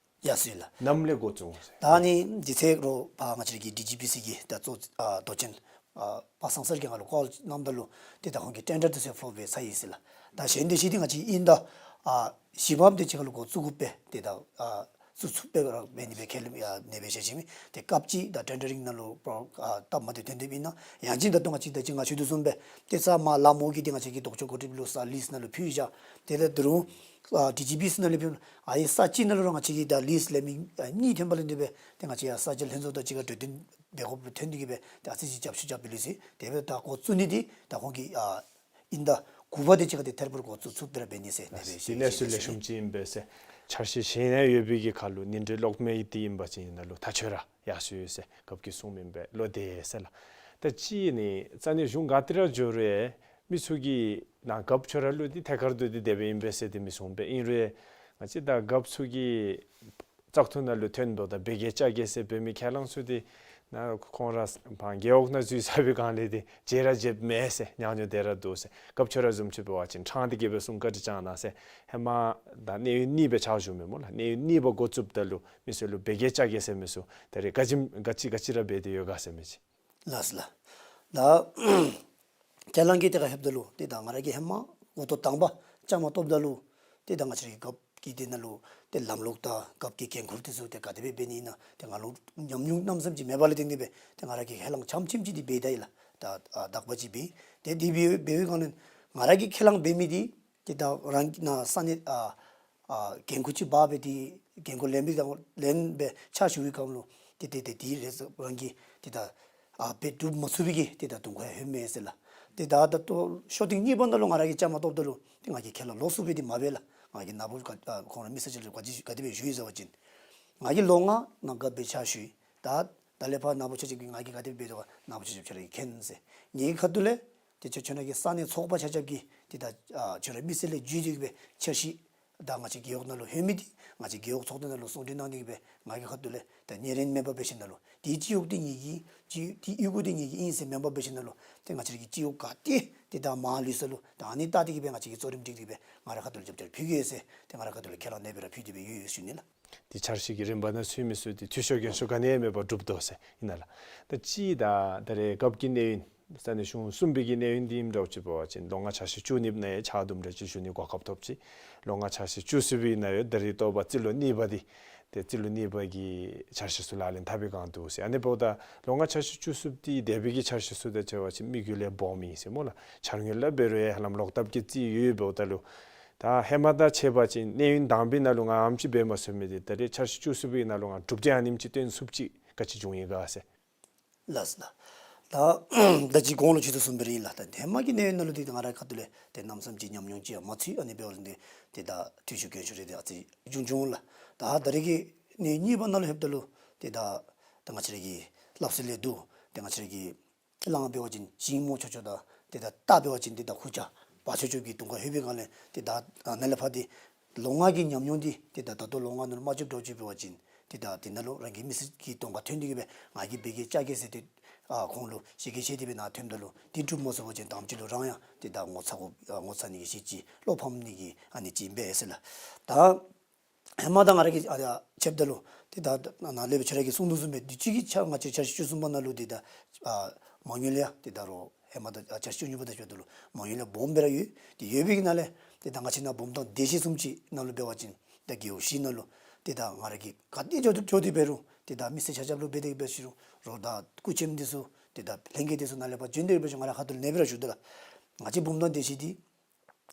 ཡར་སོང་ཡི་ལགས། ནམ་ལས་འགོ་བཙུགས་འོང་ཟེར། ད་ཨ་ནི་འདི་ཚེ་རོགས་ཕར་ང་བཅས་ར་གི་ཌི་ཇི་པི་སི་གི་ད་གཙོ་ཨ་མདོ་ཆེན་ཨ་པ་སངས་སར་གྱིས་ང་ལུ་ཀོལ་གནངམ་ད་ལུ་ཏེ་ད་ཁོང་གིས་ཊེན་ཌར་དེ་ཚུ་ཕོག་སྦེ་ཚར་ཡི་ཟེར་ལགས། ད་གཞན་དེ་ཅིག་འདི་ང་བཅས་ཨིན་ཟླ་ཨ་བཞི་པམ་དེ་ཅིག་ཁར་ལུ་འགོ་བཙུགས་དགོ་པས། ཏེ་ད་ཨ་ ཚུད་ཚུདཔ་སྦེ་ར་འབད་ནི་སྦེ་ཁས་ལེན་ཡང་ཨ་ནེ་སྦེ་བཞེས་ཅི་མས། ཏེ་སྐབས་ཅིག་ད་ཊེན་ཌར་རིང་ནང་ལུ་པོ་ཨ་སྟབས་མ་བདེཝ་ཐོན་ཏེ་ཨིན་ན་ཡང་ཅིན་ད་ལྟོ་ང་བཅས་ད་ཅི་ང་ཞུ་དོ་བཟུམ་སྦེ་ཏེ་ས་མར་ལམ་འོག་གི་ཏེ་ང་བཅས་ཀྱི་ལྡོག་ཕྱོགས་འགོ་ཁྲིདཔ་ལུ་ས་ལིསི་ནང་ལུ་ཕུལ་བཞག། ཏེ་ད་ད་རུང་ཨ་ཌི་ཇི་བི་སི་ནང་ལུ་ཕུལ། ཨ་ཡི་ས་གཅིག་ནང་ལུ་ར་ང་བཅས་ཀྱི་ད་ལིསི་ལེན་མི་ཨ་གཉིས་ཐོན་པ་ལས་དེ་སྦེ་ཏེ་ང་བཅས་ཡང་ས་ཆ་ལྷན་ཚོགས་དང་གཅིག་ཁར་གྲོས་བསྟུན་འབད་དགོཔ་ཐོན་ཏེ་གིས་སྦེ་ཏེ་ཨ་ཙི་ཅིག་རྒྱབ་སྐྱོར་རྐྱབ་པའི་ལུགས་སྲོལ་དེ་སྦེ་ད་འགོ་བཙུགས་ནི་འདི་ད་ཁོང་གིས་ཨ་དབྱིན་ཟླ་དགུ་པ་དེ་ཅིག་ཁར་ཏེ་ཐད་རི་བ་རི་འགོ་བཙུགས་ཚུགསཔ་སྦེ་ར་འབད་ནི་ཟེར་ཨ་དེ་སྦེ་དེ་གནས་ཚུལ་ལེགས་ཤོམ་ཅིག་ཨིན་པས་ཟེར། འཆར་གཞི་གཞན་ཡང་ཡོད་པའི་གི་ཁར་ལུ་ཉིན་རེ་གློག་མེ་དེ་ཨིན་པ་ཅིན་ཨིན་ན་ལུ་ཐག་ཆོད་ར་ཡར་སོང་ཡོད་ཟེར་སྐབས་ཀྱིས་གསུངམ་ཨིན་པས། ལོ་དེ་ཟེར་ལགས། ད་ཅི་ཨིན་ནི་ས་གནས་གཞུང་ག་ཏེ་ར་འགྱོ་རུང་མི་ཚུ་གིས་ནཱ་རྒཔོ་ཁྱོད་ར་ལུ་འདི་ཐད་ཀར་དུ་འདི་དེ་སྦེ་ཨིན་པས་ཟེར་ཏེ་མི་གསུངམ་པས། ཨིན་རུང་ང་བཅས་ད་རྒཔོ་ཚུ་གི་བཙག་འཐུ་ནང་ལུ་ཐོན་དོ་ད་བེ་གེ་ཅ་གེ་ཟེར་འབད་མི་ཁས་བླངས་ཚུ་འདི་ནཱ་ཁོང་ར་ཕར་རྒེད་འོག་ནང་འཛུལ་ཚར་བའི་སྒང་ལས་འདི་བརྗེད་ར་བརྗེདཔ་མེད་ཟེར། ཉག་ཉོག་དེ་ར་འདུག་ཟེར། རྒཔོ་ཁྱོད་ར་བཟུམ་ཅིག་འབད་བ་ཅིན་ཕྲང་སྟེ་གིས་སྦེ་གསུང་བཀའ་དྲིན་བསྐྱང་གནང་ཟེར། ཧེ་མ་ད་གནས་ཡུན་གཉིས་སྦེ་ཕྱག་ཞུཝ་མས་སྨོ་ལགས། གནས་ཡུན་གཉིས་པ་འགོ་བཙུགསཔ་ད་ལུ་མི་ཚུ་ལུ་བེ་གེ་ཅ་གེ་ཟེར་མི་ཚུ་ད་རེས་ག་ཅི་ག་ཅི་ག་ཅི་ར་འབད་དེ་ཡོད་ག་ཟེར་མི་ཅིག། ལགས་སོ་ལགས། ད་ཁས་བླངས་ཀྱི་ཐད་ཁར་ལྷོདཔ་ད་ལུ་ཏེ་ད་ང་ར་གིས་ཧེ་མ་འགོ་ཐོག་དང་པ་བཅའ་མར་གཏོགསཔ་ད་ལུ་ཏེ་ད་ང་བཅས་རའི་རྒཔོ་གི་དེ་ནང་ལུ་ཏེ་ལམ་ལུགས་དང་རྒཔོ་གི་འགན་ཁུར་དེ་ཚུ་ཏེ་ག་དེ་སྦེ་འབད་ནི་ཨིན་ན་ཏེ་ང་ལུ་ཉམས་མྱོང་གནམ་མེད་ས་མེད་ཅིག་མེད་པ་ལས་བརྟེན་ཏེ་སྦེ་ཏེ་ང་ར་གིས་ཁས་བླངས་ཙམ་ཅིག་འདི་འབད་ད་ཡི་ལགས། ད་ཨ་དག་པ་ཅིག་འབད། ཏེ་འདི་འབད་འབད་བའི་སྒང་ལས་ང་ར་གིས་ཁས་བླངས་འབད་མི་འདི་ཏེ་ད་རང་གི་ནཱ་ས་གནས་ཨ་ཨ་འགན་ཁུར་ཅིག་འབག་སྦེ་ཏེ་འགན་ཁུར་ལེན་པའི་དང་ལེན་སྦེ་ཕྱག་ཞུ་བའི་སྐབས་ལུ་ཏེ་ཏེ་ཏེ་དེ་རེ་ཟུང་རང་གིས་ཏེ་ད་ཨ་འབད་སྒྲུབ་མ་ཚུགས་པའི་གི་ཏེ་ད་དུང་ཁོ་ཡང་ལྷོད་མས་ཟེར་ལགས། ཏེ་ད་ད་ལྟོ་ཤོ་ཐེངས་གཉིས་པ་ནང་ལུ་ང་ར་གིས་བཅའ་མར་གཏོགསཔ་ད་ལུ་ཏེ་ང་གིས་ཁས་བླངས་ལོགས་སུ་སྦེ་འདི་མ་འབད་ལགས། ང་གིས་ནཱ་བུ་ག་ཨ་ཁོང་ར་མི་སེར་ཅིག་ལུ་ག་ཅི་ག་དེ་སྦེ་ཞུ་ཡི་ཟེར་བ་ཅིན་ང་གིས་ལོ་ལྔ་ནཱ་རྒཔོ་སྦེ་ཕྱག་ཞུ་ཡི། ད་ད་ལས་ཕར་ནཱ་བུ་ཆ་ཁྱབ་ཀྱིས་ང་གིས་ག་དེ་སྦེ་འབད་དོ་ག་ནཱ་བུ་ཆ་ཁྱབ་ཁྱོད་ར་གིས་མཁྱེན་ཟེར། ངེའི་ཁ་ཐུག་ལས་ཏེ་ཁྱོད་ཁྱོད་ར་གི་ས་གནས་ཚོགས་པ་ཆ་ཁྱབ་ཀྱིས་ཏེ་ད་ཨ་ཁྱོད་ར་མི་སེར་ལས་བརྒྱུད་དེ་གིས་སྦེ་འཆར་གཞི་ད་ང་བཅས་རྒེད་འོག་ནང་ལུ་ལྷོད་མི་འདི་ང་བཅས་རྒེད་འོག་ཚོགས་སྡེ་ནང་ལུ་གསུང་གྲོས་གནང་སྟེ་གིས་སྦེ་ང་གི་ཁ་ཐུག་ལས་ད་ཉེ་རིང་མེད་པར་འབད་ཞིནམ་ལས་ཏེ་སྤྱི་གཡོག་འདི་ངེ་གི་སྤྱི་འདི་གཡོག་འདི་ངེ་གི་ཨིན་ཟེར་མེན་པར་འབད་ཞིནམ་ལས་ཏེ་ང་བཅས་ར་གི་སྤྱི་གཡོག་ག་ཏེ་ཏེ་ད་མར་ལུས་ས་ལུ་ད་ཨ་ནི་བལྟ་སྟེ་གིས་སྦེ་ང་བཅས་ཀྱིས་གཙོ་རིམ་སྒྲིག་སྟེ་གིས་སྦེ་ང་རའི་ཁ་ཐུག་ལས་རྒྱབ་སྐྱོར་ཕུལ་གེ་ཟེར་ཏེ་ང་རའི་ཁ་ཐུག་ལས་ཁས་བླངས་ཨ་ནེ་སྦེ་ར་ཕུལ་ཏེ་སྦེ་ཡོད་ཡོད་ཞུ་ནི་ལགས། ཏེ་འཆར་གཞི་གི་རིམ་པ་ནང་ཚུད་མི་ཚུ་ཏེ་འཐུས་ཤོར་འགན་ཤོར་ག་ནི་ཡང་མེད་པར་སྒྲུབ་དོ་ཟེར་ཨིན་ན་ལགས། ད་ཅི་ད་ད་རེས་རྒཔོ་གི་གནས་ཡུན་ས་གནས་གཞུང་གསུམ་པའི་གི་གནས་ཡུན་འདི་ཨིནམ་འདྲཝ་ཅིག་འབད་བ་ཅིན་ལོ་ལྔ་འཆར་གཞི་བཅུ་གཉིས་པ་ནང་ཡང་ཆ་དུམ་གྲ་ཅིག་ཞུ་ནི་གོ་སྐབས་ཐོབ་ཅི། ལོ་ལྔ་འཆར་གཞི་བཅུ་གསུམ་པའི་ནང་ཡང་ད་རེས་ཐོག་པ་རྩིས་ལོ་གཉིས་པ་འདི་ཏེ་རྩིས་ལོ་གཉིས་པ་གི་འཆར་གཞི་ཚུ་ལག་ལེན་འཐབ་པའི་སྒང་འདུག་ཟེར། ཨ་ནི་འབདཝ་ད་ལོ་ལྔ་འཆར་གཞི་བཅུ་གསུམ་འདི་འདས་པའི་གི་འཆར་གཞི་ཚུ་དང་འབད་བ་ཅིན་དམིགས་ཡུལ་ལས་སྦོམ་ཨིན་ཟེར་སྨོ་ལགས། འཆར་དངོས་ལས་འབད་རུང་ཡང་ཧ་ལམ་ལོག་ལྟབ་ཀྱི་རྩིས་ཡོད་ཡོདཔ་འབདཝ་ད་ལུ་ད་ཧེ་མ་དང་ཕྱད་པ་ཅིན་གནས་ཡུན་དང་པའི་ནང་ལུ་ང་ཨ་ནེམ་ཅིག་འབད་མ་ཚུགས་མི་འདི་ད་རེས་འཆར་གཞི་བཅུ་གསུམ་པའི་ནང་ལུ་ང་གྲུབ་འབྲས་ཨ་ནེམ་ཅིག་སྟོན་ཚུགསཔ་ཅིག་ག་ཅི་བྱུང་ཡི་ག་ཟེར། ལགས་ལགས། ད་ད་ཅི་གོང་ལུ་ཞུ་དོ་བཟུམ་སྦེ་ར་ཨིན་ལགས། ད་ཧེ་མ་གི་གནས་ཡུན་ནང་ལུ་འདི་ང་རའི་ཁ་ཐུག་ལས་ཏེ་གནམ་མེད་ས་མེད་ཅིག་ཉམས་མྱོང་ཅིག་ཡང་མ་ཚུད། ཨ་ནི་འབདཝ་ལས་འདི་ཏེ་ད་འཐུས་ཤོར་འགན་ཤོར་རེ་ཏེ་ཨ་ཙི་བྱུང་བྱུངམ་ལགས། ད་ད་རེས་ཀྱི་གནས་ཡུན་གཉིས་པ་ནང་ལུ་ལྷོདཔ་ད་ལུ་ཏེ་ད་ད་ང་བཅས་ར་གི་སླབ་སྲོལ་ལས་འདུག། ཏེ་ང་བཅས་ར་གི་གླང་འབད་བ་ཅིན་ཞིང་རྨོ་ཆོག་ཆོག་དང་ཏེ་ད་རྟ་འབད་བ་ཅིན་ཏེ་ད་ཧུ་ཅག་འབག་ཆོག་ཆོག་གི་དུང་ཁ་ལྷོད་པའི་སྒང་ལས་ཏེ་ད་ཨ་ནཱ་ལས་ཕར་འདི་ལོ་ལྔ་གི་ཉམས་མྱོང་འདི་ཏེ་ད་ད་ལྟོ་ལོ་ལྔ་ནང་ལུ་མ་འགྱོཝ་འདྲཝ་ཅིག་འབད་བ་ཅིན་ཏེ་ད་དེ་ནང་ལུ་རང་གི་མི་སེར་གྱི་དུང་ཁ་ཐོན་ཏེ་གིས་སྦེ་ང་གིས་འབད་གེ་བཅའ་གེ་ཟེར་ཏེ་ཨ་ཁོང་ལུ་བཤད་གེ་བཤད་དེ་སྦེ་ནཱ་ཐོནམ་ད་ལུ་འདི་འགྲུབ་མ་ཚུགས་པ་ཅིན་དེམ་ཅིག་ལུ་རང་ཡང་ཏེ་ད་ངོ་ཚ་དགོ་ཨ་ངོ་ཚ་ནི་གི་ཤེས་ཅིག་བློ་ཕམ་ནི་གི་ཨ་ནི་ཅིག་ཨིན་པས་ཟེར་ལགས། ད་ཧེ་མ་ད་ང་ར་གིས་ཨ་ད་ཕྱདཔ་ད་ལུ་ཏེ་ད་ནཱ་ལས་སྦེ་ཁྱོད་ར་གིས་གསུང་དོ་བཟུམ་སྦེ་དུས་ཅི་གི་འཆར་ང་བཅས་འཆར་གཞི་བཅུ་གསུམ་པ་ནང་ལུ་ཏེ་ད་ཨ་མ་དངུལ་ཡང་ཏེ་ད་རུང་ཧེ་མ་ད་ཨ་འཆར་གཞི་བཅུ་གཉིས་པ་དང་ཕྱདཔ་ད་ལུ་མ་དངུལ་ཡང་སྦོམ་སྦེ་ར་ཡོད། ཏེ་ཡོད་པའི་གི་ནང་ལས་ཏེ་ད་ང་བཅས་ནཱ་བུམ་ཐང་སྡེ་བཞི་བཟུམ་ཅིག་ནང་ལུ་འབད་བ་ཅིན་ད་རྒེད་འོག་བཞི་ནང་ལུ་ཏེ་ད་ང་ར་གིས་ག་ཏེ་འགྱོ་འགྱོ་སྟེ་འབད་རུང་ཏེ་ད་མི་སེར་ཆ་ཁྱབ་ལུ་འབད་དེ་འབད་ཞུ་རུང་རོགས་ད་སྐུ་མཆེད་འདི་ཚུ་ཏེ་ད་ལྷན་རྒྱས་འདི་ཚུ་ནཱ་ལས་ཕར་བྱོན་ཏེ་འབད་ཞུ་ང་རའི་ཁ་ཐུག་ལས་ཨ་ནེ་སྦེ་ར་ཞུ་དོ་ལགས། ང་བཅས་བུམ་ཐང་སྡེ་བཞི་འདི་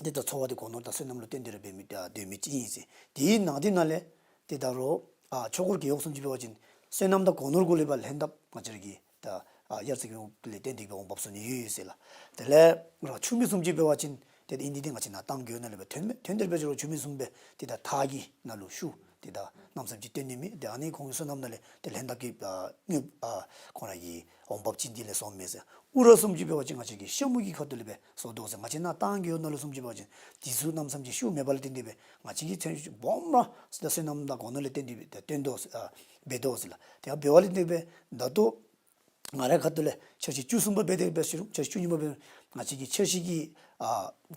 ཏེ་ད་འཚོ་བ་འདི་སྒོ་ནོར་དང་སོ་ནམ་ལུ་བརྟེན་ཏེ་ར་འབད་མི་ཨ་སྡོད་མི་ཅིག་ཨིན་ཟེར། དེའི་ནང་འདི་ནང་ལས་ཏེ་ད་རུང་ཨ་ཆོས་འཁོར་རྒེད་འོག་བཟུམ་ཅིག་འབད་བ་ཅིན་སོ་ནམ་དང་སྒོ་ནོར་གུ་ལུ་ཕར་ལྷན་ཐབས་ང་བཅས་ར་གི་ད་ཨ་དབྱར་རྩྭ་དགུན་འབུ་ལས་བརྟེན་ཏེ་འབད་འོང་འབབ་ཚུགས་ནི་ཡོད་ཡོད་ཟེར་ལགས། དེ་ལས་ར་ཆུ་མིག་བཟུམ་ཅིག་འབད་བ་ཅིན་ཏེ་ད་ཨིན་ཏེ་ཏེ་ང་བཅས་ནཱ་ཏང་རྒེད་འོག་ནང་ལས་སྦེ་ཐོན་མས། ཐོན་ཏེ་འབད་ཞུ་རུང་ཆུ་མིག་བཟུམ་སྦེ་ཏེ་ད་ཐགས་ཀྱི་ནང་ལུ་ཤུགས་ཏེ་ད་གནམ་མེད་ས་མེད་ཅིག་བཏོན་ནི་མེད། ཏེ་ཨ་ནི་ཁོང་གི་སོ་ནམ་ནང་ལས་ཏེ་ལྷན་ཐབས་ཀྱི་ཨ་དངུལ་ཨ་ཁོང་ར་གི་འོང་འབབ་ཅིག་འདི་ལས་སོང་མས་ཟེར། ཨུ་ར་བཟུམ་ཅིག་འབད་བ་ཅིན་ང་བཅས་ཀྱི་ཤ་མུ་གི་ཁ་ཐུག་ལས་སྦེ་བཟོ་དོ་ཟེར། ང་བཅས་ནཱ་ཏང་རྒེད་འོག་ནང་ལུ་བཟུམ་ཅིག་འབད་བ་ཅིན་དེ་ཚུ་གནམ་མེད་ས་མེད་ཅིག་ཤུགས་མེད་པ་ལས་བརྟེན་ཏེ་སྦེ་ང་བཅས་ཀྱི་ཚོན་སྦོམ་ར་ད་སོ་ནམ་དང་སྒོ་ནོར་ལས་བརྟེན་ཏེ་སྦེ་ཏེ་བཏོན་དོ་ཟེར་ཨ་འབད་དོ་ཟེར་ལགས། ཏེ་ཨ་འབདཝ་ལས་བརྟེན་ཏེ་སྦེ་ད་ལྟོ་ང་རའི་ཁ་ཐུག་ལས་འཆར་གཞི་བཅུ་གསུམ་པ་འབད་དེ་འབད་ཞུ་རུང་འཆར་གཞི་བཅུ་གཉིས་པ་འབད་རུང་ང་བཅས་ཀྱི་འཆར་གཞི་གི་ཨ་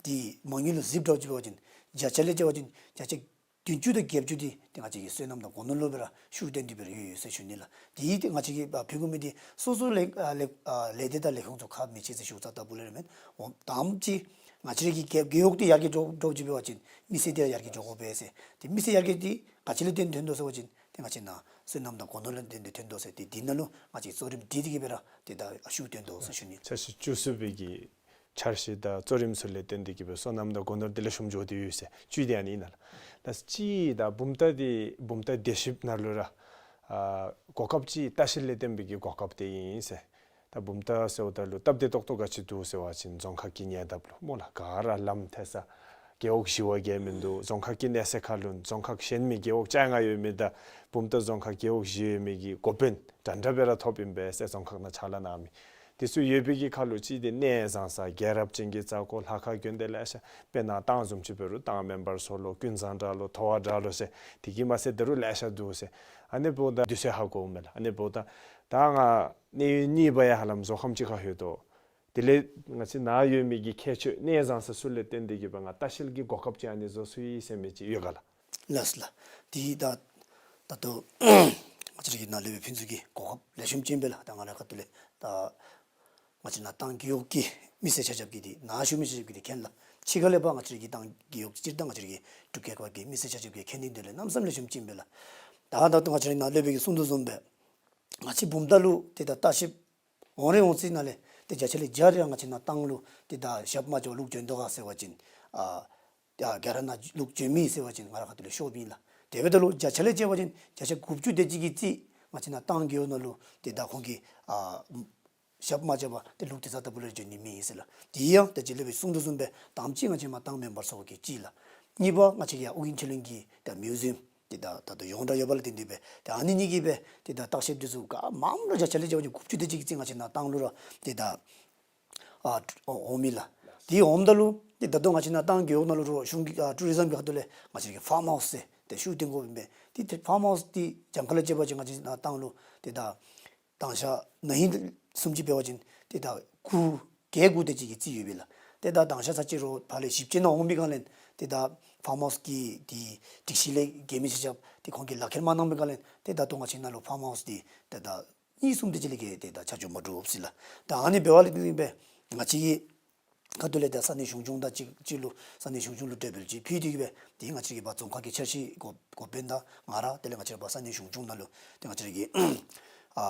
འདི་མ་དངུལ་ལུ་གཟིགསཔ་འདྲཝ་ཅིག་འབད་བ་ཅིན་བརྒྱ་ཆ་ལས་བྱ་བ་ཅིན་བརྒྱ་ཆ་བདུན་ཅུ་དང་བརྒྱད་ཅུ་འདི་ཏེ་ང་བཅས་ཀྱི་སོ་ནམ་དང་སྒོ་ནོར་ལུ་སྦེ་ར་ཤུགས་བཏོན་ཏེ་སྦེ་ར་ཡོད་ཡོད་ཟེར་ཞུ་ནི་ལགས། དེ་ཏེ་ང་བཅས་ཀྱིས་ཨ་ཕུལ་དགོ་མི་འདི་སོ་སོ་ལས་ཨ་ལས་ཨ་ལས་སྡེ་དང་ལས་ཁུངས་ཚུ་ཁག་མི་ཆེ་ཟེར་ཞུ་ཚར་ལྟ་བུ་ལས་ར་མེན། འོ་དེམ་ཅིག་ང་བཅས་ར་གི་རྒེད་རྒེད་འོག་འདི་ཡར་རྒྱས་འགྱོ་འགྱོཝ་ཅིག་འབད་བ་ཅིན་མི་སེར་འདི་ཡང་ཡར་རྒྱས་འགྱོ་དགོ་པས་ཟེར། ཏེ་མི་སེར་ཡར་རྒྱས་འདི་ ག་ཅི་ལས་བརྟེན་ཐོན་དོ་ཟེར་བ་ཅིན་ཏེ་ང་བཅས་ནཱ་སོ་ནམ་དང་སྒོ་ནོར་ལས་བརྟེན་ཏེ་ཐོན་དོ་ཟེར། ཏེ་འདི་ནང་ལུ་ང་བཅས་གཙོ་རིམ་སྒྲིག་སྟེ་གི་སྦེ་ར་ཏེ་ད་ཤུགས་བཏོན་དོ་ཟེར་ཞུ་ནི། འཆར་གཞི་བཅུ་གསུམ་པའི་གི་འཆར་གཞི་དང་གཙོ་རིམ་ཚུ་ལས་བརྟེན་ཏེ་གི་སྦེ་སོ་ནམ་དང་སྒོ་ནོར་འདི་ལེགས་ཤོམ་འགྱོ་སྟེ་ཡོད་ཟེར། བཅུད་འདི་ཨ་ནི་ཨིན་ལགས། ད་གཅིག་ད་བུམ་ཐང་འདི་བུམ་ཐང་བདེ་ཞིབ་ནང་ལུ་ར་ཨ་གོ་སྐབས་ཅིག་ལྟ་བཤལ་ལས་བརྟེན་པའི་གི་གོ་སྐབས་འདི་ཨིན་ཟེར། ད་བུམ་ཐང་ཟེརཝ་ད་ལུ་སྟབས་བདེ་ཏོག་ཏོ་ག་ཅི་འདུག་ཟེར་བ་ཅིན་རྫོང་ཁག་གི་ཉེ་འདབས་ལུ་སྨོ་ལགས། ག་ར་ལམ་ཐེ་ས་རྒེད་འོག་བཞི་བ་བརྒལ་མིན་འདུག། རྫོང་ཁག་གི་གནས་ཚད་ཁར་ལུ་རྫོང་ཁག་གཞན་མི་རྒེད་འོག་བཅོ་ལྔ་ཡོད་མི་དང་བུམ་ཐང་རྫོང་ཁག་རྒེད་འོག་བཞི་ཡོད་མི་གི་འགོ་དཔོན་འདྲན་འདྲ་སྦེ་ར་ཐོབ་ཨིན་པས་ཟེར། རྫོང་ཁག་ནང་ཕྱག་ལཱ་གནང་མི་དེ་ཚུ་ཡོད་པའི་གི་ཁར་ལུ་གཅིག་འདི་གནས་བཟང་ས་རྒྱལ་རབས་ཅན་གྱི་ས་གོ་ལྷ་ཁང་དགོན་སྡེ་ལེ་ཤ། དཔེར་ན་ཏང་བཟུམ་ཅིག་འབད་རུང་ཏང་མེམ་བར་ཚུ་ལུ་ཀུན་བཟང་འདྲ་ལོ་ཐོ་བ་འདྲ་ལོ་ཟེར་དེ་གིས་མ་ཚད་ད་རུང་ལེ་ཤ་འདུག་ཟེར། ཨ་ནི་འབདཝ་ད་དུས་ཚོད་ཧ་གོཝ་མས་ལགས། ཨ་ནི་འབདཝ་ད་ད་ང་གནས་ཡུན་གཉིས་པ་ཡང་ཧ་ལམ་མཛོ་ཁམས་ཅིག་ཁར་ལྷོད་དོ། དེ་ལས་ང་བཅས་ནཱ་ཡོད་མི་གི་ཁྱད་ཆོས་གནས་བཟང་ས་ཚུ་ལས་བརྟེན་ཏེ་གི་སྦེ་ང་ལྟ་བཤལ་གྱི་གོ་སྐབས་ཅིག་ཨ་ནི་བཟོ་ཚུགས་ཡི་ཟེར་མི་ཅིག་ཡོད་ག་ལགས། ལགས་སོ་ལགས། དེ་ད་ད་ལྟོ་ང་བཅས་ར་གི་ནཱ་ལས་སྦེ་ཕུན་ཚོགས་ཀྱི་གོ་སྐབས་ལེགས་ཤོམ་ཅིག་ཨིན་པས་ལགས། ད་ང་རའི་ཁ་ཐུག་ལས་ད་ང་བཅས་ནཱ་ཏང་རྒེད་འོག་གི་མི་སེར་ཆ་ཁྱབ་ཀྱིས་འདི་ནཱ་བཞུགས་མི་ཆ་ཁྱབ་ཀྱིས་འདི་མཁྱེན་ལགས། ཕྱི་ཁ་ལས་ཕར་ང་བཅས་ར་གི་ཏང་རྒེད་འོག་སྤྱིར་བཏང་ང་བཅས་ར་གི་འབྲུག་རྒྱལ་ཁབ་ཀྱི་མི་སེར་ཆ་ཁྱབ་ཀྱིས་མཁྱེན་ནི་འདི་ལས་གནམ་མེད་ས་མེད་ལེགས་ཤོམ་ཅིག་ཨིན་པས་ལགས། ད་ད་ལྟོ་ང་བཅས་ར་ནཱ་ལས་སྦེ་གི་གསུང་དོ་བཟུམ་སྦེ་ང་བཅས་བུམ་ཐང་ལུ་ཏེ་ད་ལྟ་བཤལ་འོང་རན་འོང་ཚེ་ནང་ལས་ཏེ་བརྒྱ་ཆ་ལས་བརྒྱ་རེ་ཡང་ང་བཅས་ནཱ་ཏང་ལུ་ཏེ་ད་ཞབས་མ་བཅགས་པར་ལོག་འགྱོ་དོ་ག་ཟེར་བ་ཅིན་ཨ་ཡ་ག་ར་ནཱ་ལོག་འགྱོ་མི་ཟེར་བ་ཅིན་ང་རའི་ཁ་ཐུག་ལས་ཤོབ་ཨིན་ལགས། དེ་འབདཝ་ད་ལུ་བརྒྱ་ཆ་ལས་བརྒྱ་བ་ཅིན་བརྒྱ་ཆ་དགུ་བཅུ་དེ་ཅིག་གི་རྩིས་ང་བཅས་ནཱ་ཏང་རྒེད་འོག་ནང་ལུ་ཏེ་ད་ཁོང་གིས་ཨ་ཞབས་མ་བཅགས་པར་ཏེ་ལོག་སྟེ་ས་ལྟ་བུ་ལས་འགྱོ་ནི་མེད་ཟེར་ལགས། དེ་ཡང་ད་ཅི་ལས་སྦེ་གསུང་དོ་བཟུམ་སྦེ་དང་པ་ཅིག་ང་བཅས་མ་ཏང་མེམ་བར་ཚུ་གིས་གཅིག་ལགས། གཉིས་པ་ང་བཅས་ཀྱི་ཡ་ཨོ་རྒྱན་ཆོས་གླིང་གི་ད་མིའུ་ཛི་ཡམ་ཏེ་ད་ད་ལྟོ་ཡོངས་གྲགས་ཡོདཔ་ལས་བརྟེན་ཏེ་སྦེ་ཏེ་ཨ་ནི་གཉིས་ཀྱིས་སྦེ་ཏེ་ད་བརྟག་ཞིབ་འདི་ཚུ་ག་མངམ་ར་བརྒྱ་ཆ་ལས་བརྒྱ་བ་ཅིན་དགུ་བཅུ་དེ་ཅིག་གི་རྩིས་ང་བཅས་ནཱ་ཏང་ལུ་ར་ཏེ་ད་ཨ་འོང་མི་ལགས། དེ་འོངམ་ད་ལུ་ཏེ་ད་ལྟོ་ང་བཅས་ནཱ་ཏང་རྒེད་འོག་ནང་ལུ་རོགས་གཞུང་གི་ཨ་ཊུ་རི་ཛམ་གྱི་ཁ་ཐུག་ལས་ང་བཅས་ཀྱི་ཕཱརམ་ཧའུསི་ཟེར་ཏེ་ཤུགས་བཏོན་དགོཔ་ཨིན་པས། ཏེ་ཏེ་ཕཱརམ་ཧའུསི་འདི་གྱངས་ཁ་ལས་བཅད་པ་ཅིན་ང་བཅས་ནཱ་ཏང་ལུ་ཏེ་ད་དང་ཤ་ན་ཧིང་བཟུམ་ཅིག་འབད་བ་ཅིན་ཏེ་ད་དགུ་བརྒྱད་དགུ་དེ་ཅིག་གི་རྩིས་ཡོད་པས་ལགས། ཏེ་ད་དང་ཤ་ཚར་གཅིག་རོགས་ཕར་ལས་ཞིབ་དཔྱད་ནང་འོང་པའི་སྒང་ལས་ཏེ་ད་ཕཱརམ་ཧའུསི་གི་ཏེ་སྒྲིག་གཞི་ལས་འགལ་མི་ཆ་ཁྱབ་ཏེ་ཁོང་གིས་ལག་ཁྱེར་མ་གནང་པའི་སྒང་ལས་ཏེ་ད་ལྟོ་ང་བཅས་ནཱ་ལུ་ཕཱརམ་ཧའུསི་འདི་ཏེ་ད་གཉིས་གསུམ་དེ་ཅིག་ལས་བརྒལ་ཏེ་ད་ཆ་འཇོག་མ་གྲུབ་ཟེར་ལགས། ད་ཨ་ནི་འབདཝ་ལས་བརྟེན་ཏེ་སྦེ་ང་བཅས་ཀྱི་ཁ་ཐུག་ལས་ད་ས་གནས་གཞུང་སྐྱོང་དང་གཅིག་གཅིག་ལུ་ས་གནས་གཞུང་སྐྱོང་ལུ་གྲོས་འབུལ་ཅིག་ཕུལ་ཏེ་གི་སྦེ་ཏེ་ང་བཅས་ཀྱི་ཕར་རྫོང་ཁག་གི་འཆར་གཞི་འགོ་འགོ་དཔོན་དང་ང་ར་དེ་ལས་ང་བཅས་ར་ཕར་ས་གནས་གཞུང་སྐྱོང་ནང་ལུ་ཏེ་ང་བཅས་ར་གི་ཨ་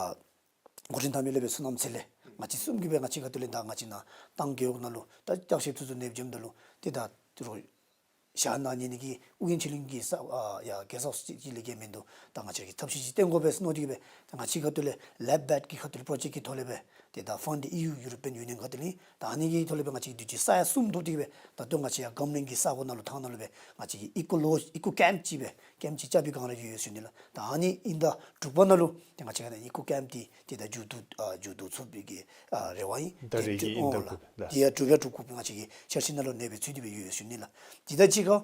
འགོ་འདྲེན་འཐབ་མི་ལས་སྦེ་བསོད་ནམས་ཚེ་ལེགས་ང་བཅས་གསུམ་གྱིས་སྦེ་ང་བཅས་ཁ་ཐུག་ལས་ད་ང་བཅས་ནཱ་ཏང་རྒེད་འོག་ནང་ལུ་ད་བརྟག་ཞིབ་ཚུ་ཚུ་གནང་བྱིནམ་ད་ལུ་ཏེ་ད་ཏེ་རོགས་ཞག་ནང་ཉིད་ནི་གི་ཨོ་རྒྱན་ཆོས་གླིང་གི་ས་ཨ་ཡ་གེསཊ་ཧའུསི་ཅིག་ལས་བརྒལ་མིན་འདུག། ད་ང་བཅས་ཀྱིས་ཐབས་ཤེས་ཅིག་བཏོན་དགོ་པས་མནོ་སྟེ་གི་སྦེ་ད་ང་བཅས་ཁ་ཐུག་ལས་ལེབ་བེཌ་ཀྱི་ཁ་ཐུག་ལས་པྲོ་ཇེཀཊ་ཀྱི་ཐོག་ལས་སྦེ་ཏེ་ད་ཕཱནཌ་ཨི་ཡུ་ཡུ་རོ་པི་ཡཱན་ཡུ་ནི་ཡཱན་ཁ་ཐུག་ལས་ད་ཨ་ནི་གི་ཐོག་ལས་སྦེ་ང་བཅས་ཀྱིས་དུས་ཅི་ས་ཡ་གསུམ་ཐོབ་སྟེ་གི་སྦེ་ད་ལྟོ་ང་བཅས་ཡར་སྒམ་རིང་གི་ས་གོ་ནང་ལུ་ཐང་ནང་ལུ་སྦེ་ང་བཅས་ཀྱིས་ཨི་ཀོ་ལོ་ཨི་ཀོ་ཀེམཔ་ཅིག་སྦེ་ཀེམཔ་ཅིག་རྐྱབ་པའི་བསྒང་ར་ཡོད་ཡོད་ཟེར་ཞུ་ནི་ལགས། ད་ཨ་ནི་ཨིན་ཟླ་དྲུག་པ་ནང་ལུ་ཏེ་ང་བཅས་ཀྱིས་ཨི་ཀོ་ཀེམཔ་འདི་ཏེ་ད་མཇུག་བསྡུ་ཨ་མཇུག་བསྡུ་ཚུགས་པའི་གི་ཨ་རེ་བ་ཨིན། ད་རེས་ཀྱི་ཨིན་ཟླ་དགུ་པ་ལགས། ཏེ་ཡར་གྲུབ་ཡར་གྲུབ་དགོ་པའི་ང་བཅས་ཀྱི་འཆར་གཞི་ནང་ལུ་ཨ་ནི་སྦེ་ཚུད་དེ་སྦེ་ཡོད་ཡོད་ཟེར་ཞུ་ནི་ལགས། དེ་དང་གཅིག་ཁར་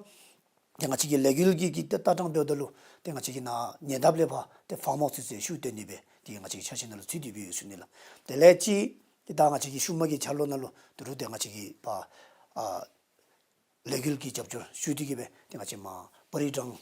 ཏེ་ང་བཅས་ཀྱི་ལས་འགུལ་གྱི་གི་ལྟ་སྟངས་འབདཝ་ད་ལུ་ཏེ་ང་བཅས་ཀྱི་ནཱ་ཉེ་འདབས་ལས་ཕར་ཏེ་ཕཱརམ་ཧའུསི་ཚུ་ཡང་ཤུགས་བཏོན་ནི་སྦེ་ཏེ་ང་བཅས་ཀྱི་འཆར་གཞི་ནང་ལུ་ཚུད་དེ་སྦེ་ཡོད་ཟེར་ཞུ་ནི་ལགས། དེ་ལས་ཅིག་ཏེ་ད་ང་བཅས་ཀྱི་ཤུལ་མ་གི་འཆར་ལོ་ནང་ལུ་ད་རུང་ཏེ་ང་བཅས་ཀྱིས་ཕར་ཨ་ལས་འགུལ་གྱི་རྒྱབ་སྐྱོར་ཞུ་སྟེ་གི་སྦེ་ཏེ་ང་བཅས་མར་བ་རི་སྦྲང་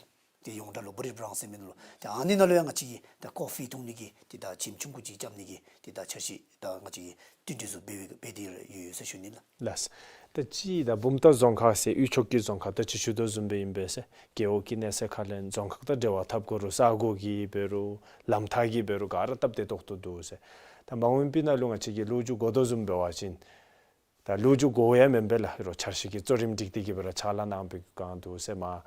ཏེ་ཡོངས་གྲགས་ལུ་བ་རི་སྦྲང་ཟེར་མི་ནང་ལུ་ཏེ་ཨ་ནི་ནང་ལུ་ཡང་ང་བཅས་ཀྱིས་ད་ཀོ་ཕི་འཐུང་ནི་གི་ཏེ་ད་ཁྱིམ་ཆུང་ཀུ་ཅིག་རྐྱབ་ནི་གི་ཏེ་ད་འཆར་གཞི་ད་ང་བཅས་ཀྱིས་བསྟུན་གྲོས་ཚུ་འབད་འབད་དེ་ཡོད་ཡོད་ཟེར་ཞུ་ནི་ལགས། ལགས། ད་ཅི་ད་བུམ་ཐང་རྫོང་ཁག་ཟེར་དབུས་ཕྱོགས་ཀྱི་རྫོང་ཁག་ད་ཅི་ཞུ་དོ་བཟུམ་སྦེ་ཨིན་པས་ཟེར། རྒེད་འོག་གི་གནས་ཚད་ཁར་ལས་རྫོང་ཁག་དང་འབྲེལ་བ་འཐབ་དགོ་རུང་ས་གོ་གི་འབད་རུང་ལམ་ཐག་གི་འབད་རུང་ག་ར་སྟབས་བདེ་ཏོག་ཏོ་འདུག་ཟེར། ད་མ་འོངས་པའི་ནང་ལུ་ང་བཅས་ཀྱིས་ལོ་རྒྱུས་གོ་དོ་བཟུམ་འབད་བ་ཅིན་ད་ལོ་རྒྱུས་གོཝ་ཡང་མེན་པས་ལགས། རོགས་འཆར་གཞི་གི་གཙོ་རིམ་སྒྲིག་སྟེ་གི་སྦེ་ར་ཕྱག་ལཱ་གནང་པའི་བསྒང་འདུག་ཟེར། མར་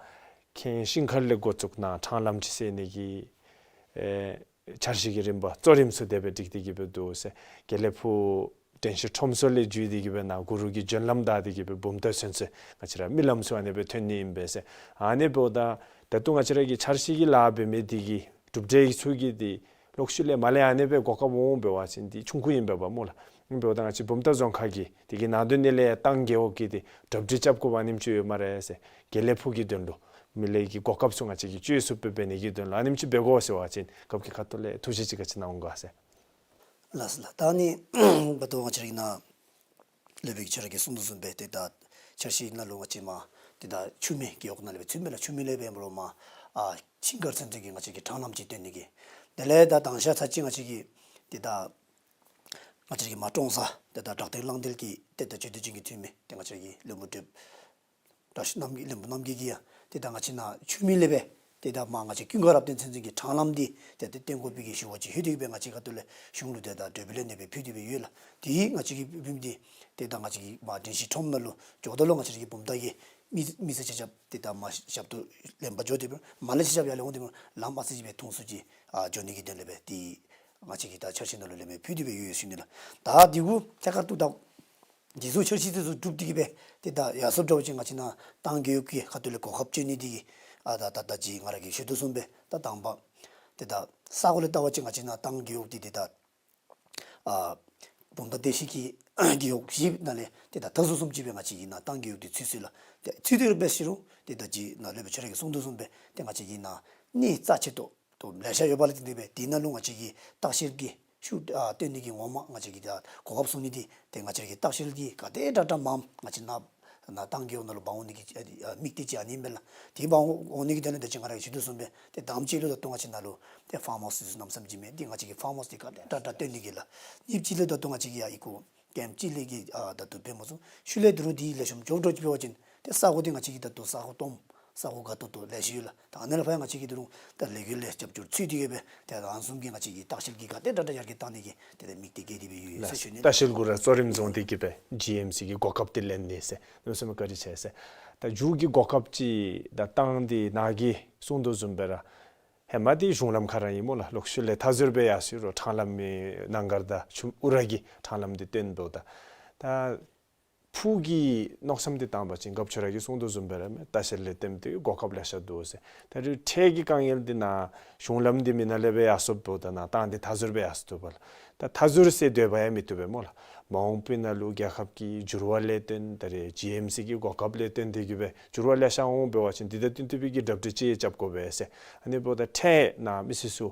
ཁེངས་ཤིང་མཁར་ལས་འགོ་བཙུགས་ནཱ་འཕྲང་ལམ་ཅིག་བསལ་ནི་གི་ཨེ་འཆར་གཞི་གི་རིམ་པ་གཙོ་རིམ་ཚུ་དེ་སྦེ་སྒྲིག་སྟེ་གི་སྦེ་འདུག་ཟེར། དགེ་ལེགས་ཕུག་དྲན་ཤེས་ཁྲོམ་ཚོ་ལས་བརྒྱུད་དེ་གི་སྦེ་ནཱ་གུ་རུ་གི་བྱོན་ལམ་བདའ་སྟེ་གི་སྦེ་བུམ་ཐང་ཚུན་ཚོད་ང་བཅས་ར་རྨི་ལམ་ཚུ་ཨ་ནི་སྦེ་ཐོན་ནི་ཨིན་པས་ཟེར། ཨ་ནི་འབདཝ་ད་ད་ལྟོ་ང་བཅས་ར་གི་འཆར་གཞི་གི་ལཱ་འབད་མི་འདི་གི་གྲུབ་འབྲས་ཚུ་གི་འདི་ལོག་ཤུལ་ལས་མར་ལས་ཨ་ནི་སྦེ་གོ་སྐབས་འོང་འབད་བ་ཅིན་འདི་ཆུང་ཀུ་ཨིན་པས་པ་སྨོ་ལགས། ཨིན་འབདཝ་ད་ང་བཅས་བུམ་ཐང་རྫོང་ཁག་གི་འདི་གི་ནང་དོན་ནི་ལས་ཏང་རྒེད་འོག་གི་འདི་གྲ་སྒྲིག་རྐྱབ་དགོཔ་ཨ་ནེམ་ཅིག་ཡོད་སྨ་རེ་ཟེར། དགེ་ལེགས་ཕུག་གི་དོན་ལུ་མི་ལས་ཀྱི་གོ་སྐབས་ཚུ་ང་བཅས་ཀྱིས་སྤྱོད་ཚུགསཔ་སྦེ་འབད་ནི་གི་དོན་ལུ་ཨ་ནེམ་ཅིག་འབད་དགོ་ཟེར་བ་ཅིན་རྒཔོ་གི་ཁ་ཐུག་ལས་ཐུགས་བཞེད་ཅིག་ག་ཅི་གནང་འོང་ག་ཟེར། ལགས་སོ་ལགས། ད་ནི་ད་ལྟོ་ང་བཅས་ར་གི་ནཱ་ལས་སྦེ་གི་ཁྱོད་ར་གིས་གསུང་དོ་བཟུམ་སྦེ་ཏེ་ད་འཆར་གཞི་ནང་ལུ་ང་བཅས་མར་ཏེ་ད་ཆུ་སྨད་རྒེད་འོག་ནང་ལས་སྦེ་ཚུན་སྦེ་ལགས། ཆུ་སྨད་ལས་སྦེ་འབད་རུང་མར་ཨ་ཤིང་མཁར་ཚུན་ཚོད་ཀྱི་ང་བཅས་ཀྱིས་འཕྲང་ལམ་ཅིག་བཏོན་ནི་གི། དེ་ལས་ད་དང་ཤ་ཚར་གཅིག་ང་བཅས་ཀྱིས་ཏེ་ད་ང་བཅས་ཀྱི་མར་ཀྲོང་གསར་ཏེ་ད་བྲག་སྟེང་གླང་མདུན་གྱི་ཏེ་ད་ཆོས་སྡེ་ཅན་གྱི་འཐུས་མི་ཏེ་ང་བཅས་ཀྱི་བློན་པོ་བགྲེསཔ་བཀྲ་ཤིས་རྣམ་རྒྱལ་བློན་པོ་རྣམ་རྒྱལ་གྱིས་ཡང་ཏེ་ད་ང་བཅས་ནཱ་ཆུ་སྨད་ལས་སྦེ་ ཏེ་ད་མར་ང་བཅས་ཀུན་དགའ་རབ་བརྟན་ཚུན་ཚོད་ཀྱི་ཁྲང་ལམ་འདི་ཏེ་ཏེ་བཏོན་དགོ་པའི་གི་ཞུ་བ་ཅིག་ལྷོད་དེ་གི་སྦེ་ང་བཅས་ཁ་ཐུག་ལས་གཞུང་ལུ་ཏེ་ད་གྲོས་འབུལ་ལེན་ནི་སྦེ་ཕུལ་ཏེ་སྦེ་ཡོད་ལགས། དེ་ང་བཅས་ཀྱི་བུམ་འདི་ཏེ་ད་ང་བཅས་ཀྱི་མར་དྲན་ཤིང་ཁྲོམ་ནང་ལུ་འགྱོཝ་ད་ལུ་ང་བཅས་ར་གི་བུམ་ཐང་གི་མི་མི་སེར་ཆ་ཁྱབ་ཏེ་ད་མར་ཞབས་ཏོག་ལེན་པར་འགྱོ་སྟེ་སྦེ་མར་ལས་ཆ་ཁྱབ་ཡར་ལས་འོང་སྟེ་སྦེ་ལམ་ཨ་ཙི་ཅིག་སྦེ་ཐུང་སུ་ཅིག་ཨ་འགྱོ་ནི་གི་དོན་ལས་སྦེ་ཏེ་ང་བཅས་ཀྱིས་ད་འཆར་གཞི་ནང་ལུ་ལེན་སྦེ་ཕུལ་ཏེ་སྦེ་ཡོད་ཟེར་ཞུ་ནི་ལགས། ད་འདི་གུ་ཐད་ཀར་དུ་ད་འདི་ཚུ་འཆར་གཞི་འདི་ཚུ་གྲུབ་སྟེ་གི་སྦེ་ཏེ་ད་ཡར་སོངམ་འདྲཝ་ཅིག་ང་བཅས་ནཱ་ཏང་རྒེད་འོག་གི་ཁ་ཐུག་ལས་གོ་སྐབས་སྤྱོད་ནི་འདི་གིས་ཨ་ད་ད་ད་ཅི་ང་ར་གིས་ཞུ་དོ་བཟུམ་སྦེ་ད་དང་པ་ཏེ་ད་ས་གོ་ལས་བལྟ་བ་ཅིན་ང་བཅས་ནཱ་ཏང་རྒེད་འོག་འདི་ཏེ་ད་ཨ་བུམ་ཐང་བདེ་སྐྱིད་ཀྱི་རྒེད་འོག་བཞི་ནང་ལས་ཏེ་ད་མཐའ་ཟུར་བཟུམ་ཅིག་སྦེ་ང་བཅས་ཀྱི་ནཱ་ཏང་རྒེད་འོག་འདི་ཚུད་སོ་ཡི་ལགས། ཏེ་ཚུད་དེ་འབད་ཟེར་རུང་ཏེ་ད་ཅི་ནཱ་སློབ་དཔོན་ཁྱོད་ར་གིས་གསུང་དོ་བཟུམ་སྦེ་ཏེ་ང་བཅས་ཀྱི་ནཱ་གནས་རྩ་ཆེ་ཏོག་ཏོ་ལེ་ཤ་ཡོད་པ་ལས་བརྟེན་ཏེ་སྦེ་དེ་ནང་ལུ་ང་བཅས་ཀྱིས་ལྟ་བཤལ་གྱི་ཤུགས་ཨ་བཏོན་ནི་གི་ངོ་མ་ང་བཅས་ཀྱིས་ད་གོ་སྐབས་བཟུང་ནི་འདི་ཏེ་ང་བཅས་ཀྱི་ལྟ་བཤལ་གྱི་ག་དེ་དྲག་དྲག་མངམ་ང་བཅས་ནཱ་ནཱ་ཏང་རྒེད་འོག་ནང་ལུ་འབག་འོང་ནི་གི་ཨ་དམིགས་གཏད་ཅིག་ཨ་ནི་ཨིན་པས་ལགས། དེ་འབག་འོང་ནི་གི་དོན་ལས་ད་ཅི་ང་ར་གིས་ཞུ་དོ་བཟུམ་སྦེ་ཏེ་དང་པ་ཅིག་ལུ་ད་ལྟོ་ང་བཅས་ནཱ་ལུ་ཏེ་ཕཱརམ་ཧའུསི་འདི་ཚུ་གནམ་མེད་ས་མེད་ཅིག་མེད། ཏེ་ང་བཅས་ཀྱིས་ཕཱརམ་ཧའུསི་འདི་ག་དེ་དྲག་དྲག་བཏོན་ནི་གི་ལགས། གཉིས་པ་ཅིག་ལུ་ད་ལྟོ་ང་བཅས་ཀྱིས་ཡར་ཨི་ཁུག་ཀེམཔ་གཅིག་ལས་ཀྱི་ཨ་ད་ལྟོ་འབད་མ་ཚུགས། ཤུལ་ལས་ད་རུང་དེ་ལེགས་ཤོམ་འགྱོ་འགྱོ་ཅིག་འབད་བ་ཅིན་ཏེ་ས་གོ་འདི་ང་བཅས་ཀྱིས་ད་ལྟོ་ས་གོ་སྟོངམ་ས་གོ་དགའ་ཏོག་ཏོ་ལེ་ཤ་ཡོད་ལགས། ད་ཨ་ནི་ལས་ཕར་ཡང་ང་བཅས་ཀྱིས་ད་རུང་ད་ལས་འགུལ་ལས་རྒྱབ་སྐྱོར་ཚུད་དེ་གི་སྦེ་ཏེ་ད་ཨ་ནི་བཟུམ་གྱི་ང་བཅས་ཀྱིས་ལྟ་བཤལ་གྱི་ག་དེ་དྲག་དྲག་ཡར་རྒྱས་བཏང་ནི་གི་ཏེ་ད་དམིགས་གཏད་བསྐྱེད་དེ་སྦེ་ཡོད་ཟེར་ཞུ་ནི། ལྟ་བཤལ་གུ་ར་གཙོ་རིམ་བཟུང་སྟེ་གི་སྦེ་ཇི་ཨེམ་སི་གི་གོ་སྐབས་འདི་ལེན་ནི་ཟེར་གནམ་མེད་ས་མེད་བཀའ་དྲིན་ཆེ་ཟེར། ད་མཇུག་གི་གོ་སྐབས་ཅིག་ད་ཏང་འདི་ནཱ་གིས་གསུང་དོ་བཟུམ་སྦེ་ར་ཧེ་མ་འདི་གཞུང་ལམ་ཁར་ར་ཨིན་སྨོ་ལགས། ལོག་ཤུལ་ལས་མཐའ་ཟུར་སྦེ་ཡར་སོ་རུང་ཁྲང་ལམ་གྱི་གནང་སྒར་དང་ཆུ་ཨུ་ར་གི་ཁྲང་ལམ་འདི་བཏོན་འབདཝ་ད་ད་ཕུགས་ཀྱི་མནོ་བསམ་འདི་བཏང་བ་ཅིན་སྐབས་ཁྱོད་ར་གིས་གསུང་དོ་བཟུམ་སྦེ་ར་མས། ལྟ་བཤལ་ལས་བརྟེན་ཏེ་གོ་སྐབས་ལེ་ཤ་འདུག་ཟེར། ད་རེས་འཕྲལ་གྱི་དཀའ་ངལ་འདི་ནཱ་གཞུང་ལམ་འདི་མེད་ནཱ་ལས་སྦེ་ཡར་སོངམ་འབདཝ་ད་ནཱ་ཏང་འདི་མཐའ་ཟུར་སྦེ་ཡར་སོ་བ་ལགས། ད་མཐའ་ཟུར་ཟེར་སྡོད་པ་ཡང་མི་བཏུབ་པས་སྨོ་ལགས། མ་འོངས་པའི་ནང་ལུ་རྒྱལ་ཁབ་ཀྱི་འགྱུར་བ་ལས་བརྟེན་ད་རེས་ཇི་ཨེམ་སི་གི་གོ་སྐབས་ལས་བརྟེན་ཏེ་གི་སྦེ་འགྱུར་བ་ལེ་ཤ་འོང་འབད་བ་ཅིན་འདི་དང་བསྟུན་ཏེ་སྦེ་གི་གྲ་སྒྲིག་ཅིག་རྐྱབ་དགོ་པས་ཟེར། ཨ་ནི་འབདཝ་ད་འཕྲལ་ནཱ་མི་སེར་ཚུ་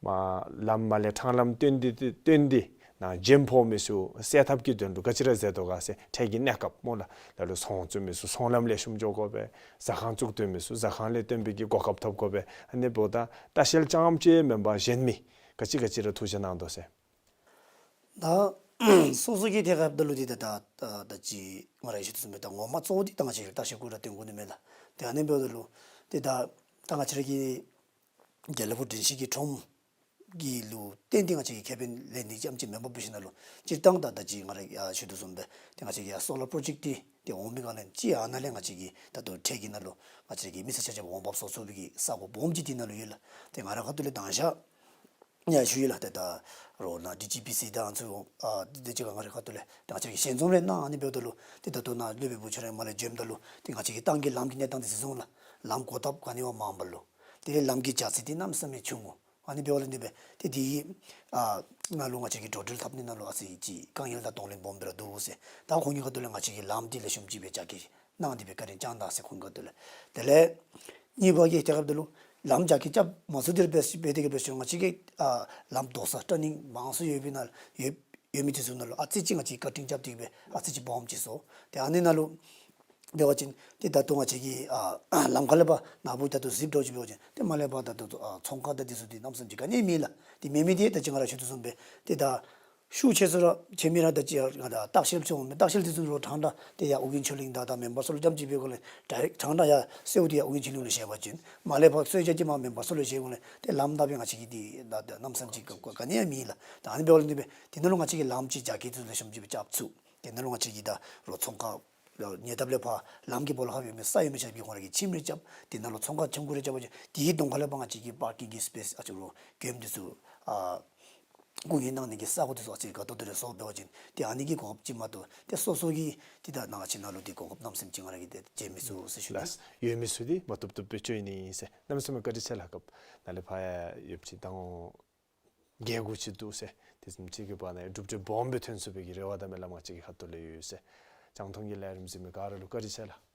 མར་ལམ་མར་ལས་ཁྲང་ལམ་བཏོན་ཏེ་བཏོན་ཏེ་ནཱ་འགྲེམས་ཕོག་མི་ཚུ་སེལ་ཐབས་ཀྱི་དོན་ལུ་ག་ཅི་ར་མཛད་དོ་ག་ཟེར། འཕྲལ་གྱི་གནས་སྐབས་སྨོ་ལགས། ད་ལུ་ཚོང་བཙུགས་མི་ཚུ་ཚོང་ལམ་ལེགས་ཤོམ་འགྱོ་དགོ་པས། ཟ་ཁང་བཙུགས་སྡོད་མི་ཚུ་ཟ་ཁང་ལས་བརྟེན་པའི་གི་གོ་སྐབས་ཐོབ་དགོ་པས། ཨ་ནི་འབདཝ་ད་ལྟ་བཤལ་རྐྱངམ་ཅིག་མེན་པར་གཞན་མི་ག་ཅི་ག་ཅི་ར་ཐུགས་རྗེ་གནང་དོ་ཟེར། ད་སོ་སོ་གི་ཐད་ཁར་འབདཝ་ད་ལུ་འདི་ད་ད་ད་ཅི་ང་ར་ཡང་ཞུ་དོ་བཟུམ་སྦེ་ད་ངོ་མ་གཙོ་བོ་འདི་ད་ང་བཅས་ལྟ་བཤལ་གུ་ར་བརྟེན་དགོ་ནི་མས་ལགས། ཏེ་ཨ་ནི་འབདཝ་ད་ལུ་ཏེ་ད་ད་ང་བཅས་ར་གི་དགེ་ལེགས་ཕུག་དྲན་ཤེས་ཀྱི་ཁྲོམ་གྱི་ལུ་བརྟེན་ཏེ་ང་བཅས་ཀྱིས་ཁེ་ཕན་ལེན་ནི་རྐྱངམ་ཅིག་མེན་པར་འབད་ཞིནམ་ལས་སྤྱིར་བཏང་ད་ད་ཅི་ང་ར་ཡང་ཞུ་དོ་བཟུམ་སྦེ་ཏེ་ང་བཅས་ཀྱི་ཡར་སོ་ལར་པྲོ་ཇེཀཊ་འདི་ཏེ་འོང་མི་ག་ལས་ཅིག་ཨ་ནཱ་ལས་ང་བཅས་ཀྱིས་ད་ལྟོ་འཕྲལ་གྱི་ནང་ལུ་ང་བཅས་ཀྱི་མི་སེར་ཆ་ཁྱབ་འོང་འབབ་བཟོ་ཚུགས་པའི་གི་ས་གོ་སྦོམ་ཅིག་འདི་ནང་ལུ་ཡོད་ལགས། ཏེ་ང་རའི་ཁ་ཐུག་ལས་མདང་ཞག་ཡང་ཞུ་ཡི་ལགས། ཏེ་ད་རོགས་ནཱ་ཌི་ཇི་པི་སི་དང་ཚུ་ཨ་དེ་ཅིག་ང་རའི་ཁ་ཐུག་ལས་ཏེ་ང་བཅས་ཀྱིས་ཞལ་འཛོམས་རེ་གནང་། ཨ་ནི་འབདཝ་ད་ལུ་ཏེ་ད་ལྟོ་ནཱ་སློབ་དཔོན་བུ་ཁྱོད་ར་མར་ལས་བྱོནམ་ད་ལུ་ཏེ་ང་བཅས་ཀྱི་ཏང་གི་ལམ་གྱི་གནས་སྟངས་འདི་གཟིགས་སོང་ལགས། ལམ་གོ་ཐབས་ག་ནི་བ་མ་འབད་ལོ། དེ་ལས་ལམ་གྱི་རྒྱ་ཚད་འདི་གནམ་མེད་ས་མེད་ཆུང་ངུ། ཨ་ནི་འབདཝ་ལས་འདི་སྦེ་ཏེ་འདི་ཨ་ནཱ་ལུ་ང་བཅས་ཀྱིས་འགྲོ་འགྲུལ་འཐབ་ནི་ནང་ལུ་ཨ་ཙི་ཅིག་དཀའ་ངལ་དང་གདོང་ལེན་སྦོམ་སྦེ་ར་འདུག་ཟེར། ད་ཁོང་གི་ཁ་ཐུག་ལས་ང་བཅས་ཀྱིས་ལམ་འདི་ལེགས་ཤོམ་ཅིག་སྦེ་རྒྱ་སྐྱེད་གནང་སྟེ་སྦེ་བཀའ་དྲིན་བསྐྱང་ད་ཟེར་ཁོང་གི་ཁ་ཐུག་ལས། དེ་ལས་གཉིས་པ་གི་ཐད་ཁར་འབདཝ་ད་ལུ་ལམ་རྒྱ་སྐྱེད་རྐྱབ་མ་ཚུགས་དེ་སྦེ་འབད་དེ་གི་སྦེ་ཞུ་ང་བཅས་ཀྱི་ཨ་ལམ་རྡོག་ས་ཊར་ནིང་མང་སུ་ཡོད་པའི་ནང་ཡོད་ཡོད་མི་དེ་ཚུ་ནང་ལུ་ཨ་ཙི་ཅིག་ང་བཅས་ཀྱིས་ཀ་ཊིང་རྐྱབ་སྟེ་སྦེ་ཨ་ཙི་ཅིག་སྦོམ་ཅིག་བཟོ། ཏེ་ཨ་ནི་ནང་ལུ་འབད་བ་ཅིན་ཏེ་ད་ལྟོ་ང་བཅས་ཀྱི་ཨ་ལམ་ཁ་ལས་ཕར་ནཱ་བུ་ད་ལྟོ་ཟིགཔ་འདྲཝ་ཅིག་འབད་བ་ཅིན་ཏེ་མར་ལས་ཕར་ད་ལྟོ་ཨ་ཚོང་ཁང་དང་དེ་ཚུ་འདི་གནམ་མེད་ས་མེད་ཅིག་ག་ནི་མེད་ལགས། ཏེ་མེད་མི་འདི་ད་ཅི་ང་ར་ཞུ་དོ་བཟུམ་སྦེ་ཏེ་ད་ཤུགས་ཆེ་སུ་ར་ཆེ་མི་ར་ད་ཅི་ཡར་ང་ད་ལྟ་བཤལ་ཚུ་འོང་མི་ལྟ་བཤལ་དེ་ཚུ་ལུ་ཕྲང་ཕྲང་ཏེ་ཡར་ཨོ་རྒྱན་ཆོས་གླིང་དང་ད་མེ་འབར་སོགས་ལུ་རྐྱངམ་ཅིག་འབད་དགོ་ལས་ཌའི་རེཀཊ་ཕྲང་ཕྲང་ཡར་གསོལཝ་འདི་ཡར་ཨོ་རྒྱན་ཆོས་གླིང་ལུ་བཞེས་པ་ཅིན་མར་ལས་ཕར་གསོལ་ཇ་འདི་མར་མེ་འབར་སོགས་ལུ་བཞེས་དགོ་ལས་ཏེ་ལམ་ད་སྦེ་ང་བཅས་ཀྱི་འདི་ད་ད་གནམ་མེད་ས་མེད་ཅིག་ག་ག་ནི་ཡང་མེད་ལགས། ད་ཨ་ནི་འབདཝ་ལས་འདི་སྦེ་དེ་ནང་ལུ་ང་བཅས་ཀྱིས་ལམ་ཅིག་རྒྱ་སྐྱེད་དེ་ཚུ་ལེགས་ཤོམ་ཅིག་སྦེ་རྐྱབ་ཚུགས། དེ་ནང་ལུ་ང་བཅས་ཀྱིས་ད་རོགས་ཚོང་ཁང་ཉེ་འདབས་ལས་ཕར་ལམ་གྱི་སྦོ་ལོགས་ཁར་ཡོད་མི་ས་ཡོད་མི་ཆ་ཁྱབ་ཀྱིས་ཁོང་ར་གི་ཁྱིམ་རེ་རྐྱབ། དེ་ནང་ལུ་ཚོང་ཁང་ཆུང་ཀུ་རེ་རྐྱབ་པ་ཅིན་དེའི་གདོང་ཁ་ལས་ཕར་ང་བཅས་ཀྱིས་པར་ཀིང་གི་སི་པེསི་ཨ་ཅོ་རོགས་གྱོནམ་དེ་ཚུ་ཨ་སྐུ་ངལ་གནང་ནི་གི་ས་གོ་དེ་ཚུ་ཨ་ཙི་དགའ་ཏོག་ཏོ་རེ་བཟོ་འབད་བ་ཅིན་ཏེ་ཨ་ནི་གི་གོ་སྐབས་ཅིག་མ་གཏོགས་ཏེ་སོ་སོ་གི་ཏེ་ད་ནཱ་ང་བཅས་ནཱ་ལུ་ཏེ་གོ་སྐབས་གནམ་མེད་ས་མེད་ཅིག་ང་ར་གིས་ཏེ་བྱིན་མི་ཚུགས་ཟེར་ཞུ་ནི། ལགས། ཡོད་མི་ཚུ་འདི་མ་བཏུབ་བཏུབ་སྦེ་སྤྱོད་ནི་ཨིན་ཟེར། གནམ་མེད་ས་མེད་བཀའ་དྲིན་ཆེ་ལགས། སྐབས་ནཱ་ལས་ཕར་ཡང་ཡོདཔ་ཅིག་ད་ངོ་བརྒྱད་དགུ་ཅིག་འདུག་ཟེར། དེ་བཟུམ་ཅིག་གི་བར་ན་ཡང་གྲུབ་འབྲས་སྦོམ་སྦེ་ཐོན་ཚུགས་པའི་གི་རེ་བ་དང་སྨོན་ལམ་ང་བཅས་ཀྱི་ཁ་ཐུག་ལས་ཡོད་ཟེར། རྒྱང་མཐོང་གི་ལས་རིམ་གཟིགས་མི་ག་ར་ལུ་བཀའ་དྲིན་ཆེ་ལགས།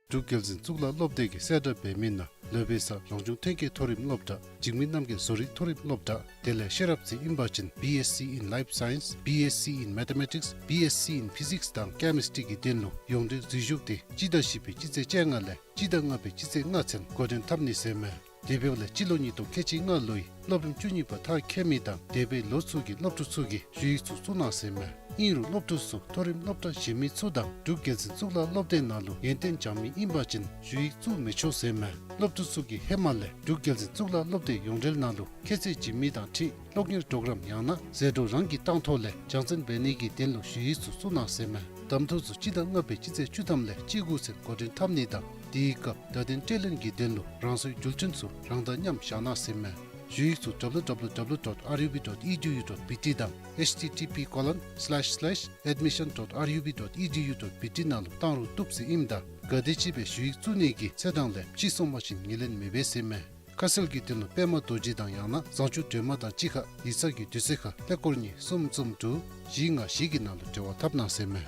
འབྲུག་རྒྱལ་འཛིན་གཙུག་ལག་སློབ་སྡེ་གི་གསལ་བསྒྲགས་འབད་མི་ནང་ལོ་པའི་ས་རང་བྱུང་ཐོན་སྐྱེད་མཐོ་རིམ་སློབ་གྲྭ། འཇིགས་མེད་རྣམ་རྒྱལ་བཟོ་རིག་མཐོ་རིམ་སློབ་གྲྭ། དེ་ལས་ཤེས་རབ་རྩེ་ཨིན་པ་ཅིན་B Sc in Life Science, B Sc in Mathematics, B Sc in Physics དང་Chemistry གི་སྟེང་ལུ་ཡོངས་འབྲེལ་འཛུལ་ཞུགས་འདི་སྤྱི་ཟླ་བཞི་པའི་སྤྱི་ཚེས་བཅོ་ལྔ་ལས་སྤྱི་ཟླ་ལྔ་པའི་སྤྱི་ཚེས་ལྔ་ཚུན་འགོ་འདྲེན་འཐབ་ནི་ཟེར་མས། དེ་འབདཝ་ལས་སྤྱི་ལོ་ཉིས་སྟོང་ཁལ་གཅིག་ལྔ་ལོའི་སློབ་རིམ་བཅུ་གཉིས་པ་མཐར་འཁྱོལ་མི་དང་འདས་པའི་ལོ་ཚུ་གི་སློབ་ཕྲུག་ཚུ་གིས་ཞུ་ཡིག་ཚུ་བཙུགས་གནང་ཟེར་མས། ཨིན་རུང་སློབ་ཕྲུག་ཚུ་མཐོ་རིམ་སློབ་གྲྭ་གཞན་མི་ཚུ་དང་འབྲུག་རྒྱལ་འཛིན་གཙུག་ལག་སློབ་སྡེ་ནང་ལུ་ཡོན་ཏན་སྦྱང་མི་ཨིན་པ་ཅིན་ཞུ་ཡིག་བཙུགས་མི་ཆོག་ཟེར་མས། སློབ་ཕྲུག་ཚུ་གིས་ཧེ་མ་ལས་འབྲུག་རྒྱལ་འཛིན་གཙུག་ལག་སློབ་སྡེ་ཡོངས་འབྲེལ་ནང་ལུ་ཁྱད་ཚད་བྱིན་མི་དང་འཁྲིལ་སློབ་གཉེར་གྲོགས་རམ་ཡང་ན་ཟད་འགྲོ་རང་གིས་བཏང་ཐོག་ལས་སྦྱང་བརྩོན་འབད་ནི་གི་དོན་ལུ་ཞུ་ཡིག་ཚུ་བཙུགས་གནང་ཟེར་མས། གདམ་འཐུ་ཚུ་སྤྱི་ཟླ་ལྔ་པའི་སྤྱི་ཚེས་བཅུ་ཐམ་ལས་སྤྱི་དགུ་ཚུན་འགོ་འདྲེན་འཐབ་ནི་དང་དེའི་སྐབས་བརྡ་དོན་སྤྲོད་ལེན་གྱི་དོན་ལུ་རང་སོའི་རྒྱུ་མཚན་ཚུ་རང་དང་མཉམ་བཞག་གནང་ཟེར་མས། ཞུ་ཡིག་ཚུ་W W W dot R U B dot E D U dot B T དང་H T T P colon slash slash admission dot R U B dot E D U dot B T ནང་ལུ་བཏང་རུང་བཏུབ་ཟེར་ཨིནམ་ད་ག་དེམ་ཅིག་སྦེ་ཞུ་ཡིག་བཙུགས་ནི་གི་ཚེས་གྲངས་ལས་ཕྱིས་སོང་པ་ཅིན་ངོས་ལེན་མི་འབད་ཟེར་མས། ཁ་གསལ་གྱི་དོན་ལུ་པདྨ་རྡོ་རྗེ་དང་ཡང་ན་བཟང་སྤྱོད་སྒྲོལ་མ་དང་གཅིག་ཁར་ཡིག་ཚང་གི་དུས་ཚོད་ཁར་ཀླད་ཀོར་གཉིས་གསུམ་གསུམ་དྲུག་བཞི་ལྔ་བཞི་གི་ནང་ལུ་འབྲེལ་བ་འཐབ་གནང་ཟེར་མས།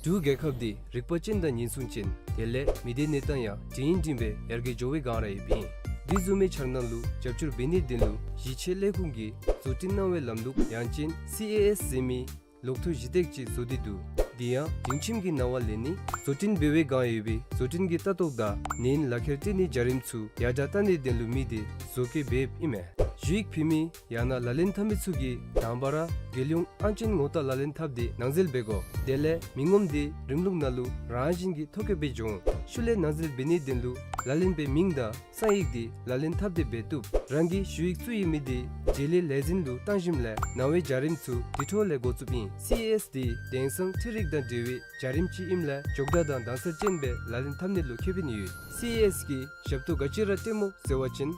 འབྲུག་རྒྱལ་ཁབ་འདི་རིག་པ་ཅན་དང་ཉེན་སྲུང་ཅན་དེ་ལས་མི་སྡེ་གནས་སྟངས་ཡང་འབྲིང་འབྲིང་སྦེ་ཡར་རྒྱས་འགྱོ་བའི་སྒང་ར་ཡོདཔ་ཨིན། འདི་བཟུམ་མའི་འཆར་སྣང་ལུ་རྒྱབ་སྐྱོར་འབད་ནིའི་དོན་ལུ་གཞིས་བྱེས་ལས་ཁུངས་ཀྱིས་བཟོ་སྐྲུན་གནང་བའི་ལམ་ལུགས་ཡང་ཅིན་སི་ཨེ་ཨེསི་ཟེར་མི་ལོག་ཐོ་གཞི་བཏགས་ཅིག་བཟོ་སྟེ་འདུག། འདི་ཡང་སྒྲིང་ཁྱིམ་གྱི་ནང་ལུ་ལེན་ནི་བཟོ་སྐྲུན་འབད་བའི་སྒང་ཡོད་པའི་བཟོ་སྐྲུན་གྱི་ལྟ་རྟོག་དང་ནན་ལག་ཁྱེར་སྤྲོད་ནིའི་བྱ་རིམ་ཚུ་ཡར་དྲག་གཏང་ནིའི་དོན་ལུ་དམིགས་ཏེ་བཟོ་བཀོད་འབདཝ་ཨིན་མས། ཞུ་ཡིག་ཕུལ་མི་ཡང་ན་ལག་ལེན་འཐབ་མི་ཚུ་གིས་དང་པ་ར་རྒྱལ་ཡོངས་ཨང་ཅན་ངོ་རྟགས་ལག་ལེན་འཐབ་སྟེ་ནང་འཛུལ་འབད་དགོ། དེ་ལས་མི་ངོམ་འདི་རིམ་ལུགས་ནང་ལུ་རང་བཞིན་གྱིས་ཐོ་བཀོད་འབད་འགྱོ་འོང་། ཤུལ་ལས་ནང་འཛུལ་འབད་ནིའི་དོན་ལུ་ལག་ལེན་པའི་མིང་དང་གསང་ཡིག་འདི་ལག་ལེན་འཐབ་སྟེ་འབད་བཏུབ། རང་གི་ཞུ་ཡིག་བཙུགས་ཡོད་མི་འདི་བྱེད་ལས་ལས་འཛིན་ལུ་བཏང་ཞིནམ་ལས་ནང་པའི་བྱ་རིམ་ཚུ་དེ་འཕྲོ་ལས་འགོ་བཙུགསཔ་ཨིན། སི་ཨེ་ཨེསི་འདི་དེང་སང་འཕྲུལ་རིག་དང་འབྲེལ་བའི་བྱ་རིམ་ཅིག་ཨིནམ་ལས་མགྱོགས་དྲགས་དང་དྭངས་གསལ་ཅན་སྦེ་ལག་ལེན་འཐབ་ནི་ལུ་ཁེ་ཕན་ཡོད། སི་ཨེ་ཨེསི་གི་ཞབས་ཏོག་ག་ཅི་ར་སྤྲོདཔ་སྨོ་ཟེར་བ་ཅིན་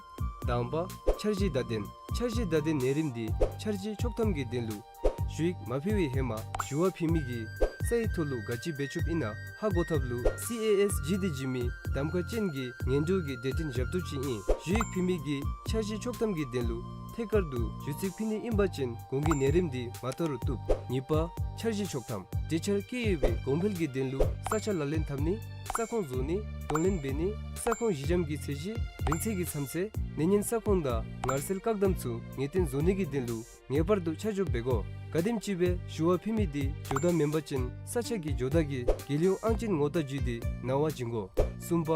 དང་པ་འཆར་གཞི་བརྡ་དོན། འཆར་གཞི་བརྡ་དོན་ནང་རིམ་འདི་འཆར་གཞི་ཆོག་ཐམ་གྱི་དོན་ལུ་ཞུ་ཡིག་མ་ཕུལ་བའི་ཧེ་མ་ཞུ་བ་ཕུལ་མི་གིས་ས་ཡི་ཐོག་ལུ་ག་ཅི་འབད་བཅུགཔ་ཨིན་ན་ཧ་གོ་ཐབས་ལུ་སི་ཨེ་ཨེསི་ཇི་ཌི་ཟེར་མི་གདམ་ཁ་ཅན་གྱི་ངན་འགྲོ་གི་སྡེ་ཚན་ཞབས་ཏོག་ཅིག་ཨིན། ཞུ་ཡིག་ཕུལ་མི་གིས་འཆར་གཞི་ཆོག་ཐམ་གྱི་དོན་ལུ་ཐད་ཀར་དུ་ཞུ་ཚིག་ཕུལ་ནི་ཨིན་པ་ཅིན་གོང་གི་ནང་རིམ་འདི་མ་བཏང་རུང་བཏུབ། གཉིས་པ་འཆར་གཞི་ཆོག་ཐམ། གྲོས་འཆར་བཀོད་ཡོད་པའི་གོང་འཕེལ་གྱི་དོན་ལུ་ས་ཆ་ལག་ལེན་འཐབ་ནི། ས་ཁོངས་བཟོ་ནི། གདོང་ལེན་འབད་ནི། ས་ཁོངས་གཞི་འགྱམ་གྱི་ཚད་གཞི། རིང་ཚད་ཀྱི་མཚམས་ཚད། ནད་ཉེན་ས་ཁོངས་དང་ངལ་སེལ་བཀག་དམ་ཚུ་ངེས་གཏན་བཟོ་ནི་གི་དོན་ལུ་ངེས་པར་དུ་ཆ་འཇོག་འབད་དགོ། ག་དེམ་ཅིག་སྦེ་ཞུ་བ་ཕུལ་མི་འདི་འགྱོ་བརྡ་མེན་པ་ཅིན་ས་ཆ་གི་འགྱོ་བརྡ་གིས་རྒྱལ་ཡོངས་ཨང་ཅན་ངོ་རྟགས་བརྒྱུད་དེ་ནང་པ་བྱིན་དགོ། གསུམ་པ་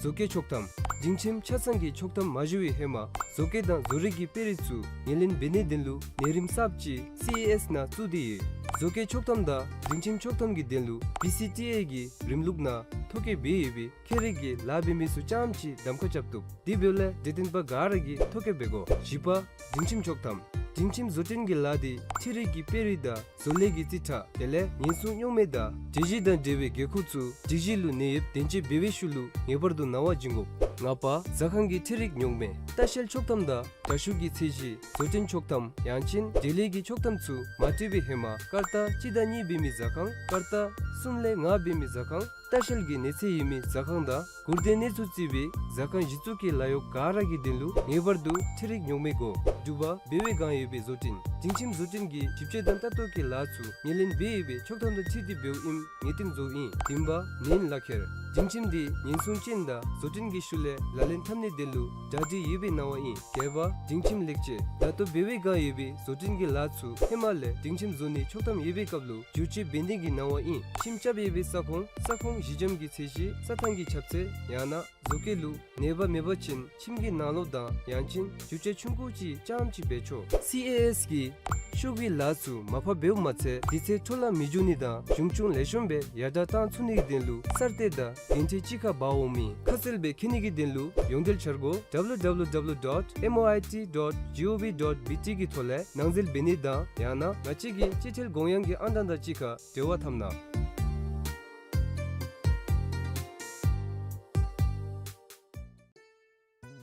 བཟོ་བཀོད་ཆོག་ཐམ། སྒྲིང་ཁྱིམ་ཆ་ཚང་གི་ཆོག་ཐམ་མ་ཞུ་བའི་ཧེ་མ་བཟོ་བཀོད་དང་བཟོ་རིག་གི་དཔེ་རིས་ཚུ་ངོས་ལེན་འབད་ནིའི་དོན་ལུ་ནང་རིམ་གསརཔ་ཅིག་སི་ཨེ་ཨེསི་ནང་བཙུགས་ཏེ་ཡོད། བཟོ་བཀོད་ཆོག་ཐམ་དང་སྒྲིང་ཁྱིམ་ཆོག་ཐམ་གྱི་དོན་ལུ་བི་སི་ཊི་ཨེ་གི་རིམ་ལུགས་ནང་ཐོ་བཀོད་འབད་ཡོད་པའི་ཁྱད་རིག་གི་ལཱ་འབད་མི་ཚུ་རྐྱངམ་ཅིག་གདམ་ཁ་རྐྱབ་བཏུབ། དེ་འབདཝ་ལས་འབྲེལ་ཐོན་པ་ག་ར་གིས་ཐོ་བཀོད་འབད་དགོ། བཞི་པ་སྒྲིང་ཁྱིམ་ཆོག་ཐམ། སྒྲིང་ཁྱིམ་བཟོ་སྐྲུན་གྱི་ལཱ་འདི་འཕྲུལ་རིག་གི་དཔེ་རིས་དང་བཟོ་ལས་ཀྱི་རྩིས་ཁྲ་དེ་ལས་ཉེན་སྲུང་རྙོག་མེད་དང་འགྲུལ་བཞུད་དང་འབྲེལ་བའི་འགན་ཁུར་ཚུ་སྒྲིག་གཞི་ལུ་གནས་ཡོདཔ་བདེན་དཔྱད་འབད་བའི་ཤུལ་ལུ་ངེས་པར་དུ་ནང་པ་བྱིན་དགོ། ལྔ་པ་ཟ་ཁང་གི་འཕྲུལ་རིག་རྙོག་མེད། ལྟ་བཤལ་ཆོག་ཐམ་དང་དྲ་ཤུགས་ཀྱི་ཚད་གཞི། བཟོ་སྐྲུན་ཆོག་ཐམ་ཡང་ཅིན་འབྲེལ་ཡོད་ཀྱི་ཆོག་ཐམ་ཚུ་མ་སྤྲོད་པའི་ཧེ་མ་སྐར་རྟགས་གཅིག་དང་གཉིས་འབད་མི་ཟ་ཁང་། སྐར་རྟགས་གསུམ་ལས་ལྔ་འབད་མི་ཟ་ཁང་། ལྟ་བཤལ་གྱི་གནས་ཚད་ཡོད་མི་ཟ་ཁང་དང་སྒུར་སྡེ་གནས་ཚུལ་བརྩི་བའི་ཟ་ཁང་གཞི་བཙུགས་ཀྱི་ལཱ་གཡོག་ག་ར་གི་དོན་ལུ་ངེས་པར་དུ་འཕྲུལ་རིག་རྙོག་མེད་དགོ། དྲུག་པ་འབད་བའི་སྒང་ཡོད་པའི་བཟོ་སྐྲུན། སྒྲིང་ཁྱིམ་བཟོ་སྐྲུན་གྱི་ཞིབ་དཔྱད་དང་ལྟ་རྟོག་གི་ལཱ་ཚུ་ངོས་ལེན་འབད་ཡོད་པའི་ཆོག་ཐམ་དང་འཁྲིལ་ཏེ་འབདཝ་ཨིནམ་ངེས་གཏན་བཟོཝ་ཨིན། བདུན་པ་ནན་ལག་ཁྱེར། སྒྲིང་ཁྱིམ་འདི་ཉེན་སྲུང་ཅན་དང་བཟོ་སྐྲུན་གྱི་ཤུལ་ལས་ལག་ལེན་འཐབ་ནིའི་དོན་ལུ་གྲ་སྒྲིག་ཡོད་པའི་ནང་པ་ཨིན། བརྒྱད་པ་སྒྲིང་ཁྱིམ་ལེགས་བཅོས། ད་ལྟོ་འབད་བའི་སྒང་ཡོད་པའི་བཟོ་སྐྲུན་གྱི་ལཱ་ཚུ་ཧེ་མ་ལས་སྒྲིང་ཁྱིམ་བཟོ་ནིའི་ཆོག་ཐམ་ཡོད་པའི་སྐབས་ལུ་བསྒྱུར་བཅོས་འབད་ནི་གི་ནང་པ་ཨིན། ཁྱིམ་རྐྱབ་ཡོད་པའི་ས་ཁོངས་ས་ཁོངས་གཞི་འགྱམ་གྱི་ཚད་གཞི། རྩྭ་ཐང་གི་ཁྱབ་ཚད་ཡང་ན་བཟོ་བཀོད་ལུ་ནད་པ་མེད་པ་ཅིན་ཁྱིམ་གྱི་ནང་ལོགས་དང་ཡང་ཅིན་བསྒྱུར་བཅོས་ཆུང་ཀུ་ཅིག་རྐྱངམ་ཅིག་འབད་ཆོག། སི་ཨེ་ཨེསི་གིས་ཤོག་གུའི་ལཱ་ཚུ་མ་ཕབ་འབདཝ་མ་ཚད་དུས་ཚོད་འཕྲོ་བརླག་མི་འགྱོ་ནི་དང་གཞུང་ཆུང་ལེགས་ཤོམ་སྦེ་ཡར་དྲག་གཏང་ཚུགས་ནིའི་དོན་ལུ་གསར་གཏོད་དང་འགན་འཁྲི་གཅིག་ཁར་འབག་འོང་མི་ཁ་གསལ་སྦེ་མཁྱེན་ནི་གི་དོན་ལུ་ཡོངས་འབྲེལ་འཆར་སྒོ་W W W dot M O I T dot G O V dot B T གི་ཐོག་ལས་ནང་འཛུལ་འབད་ནི་དང་ཡང་ན་ང་བཅས་ཀྱི་སྤྱི་ཐལ་དགོངས་ཡངས་ཀྱི་ཨང་གྲངས་དང་གཅིག་ཁར་འབྲེལ་བ་འཐབ་གནང་།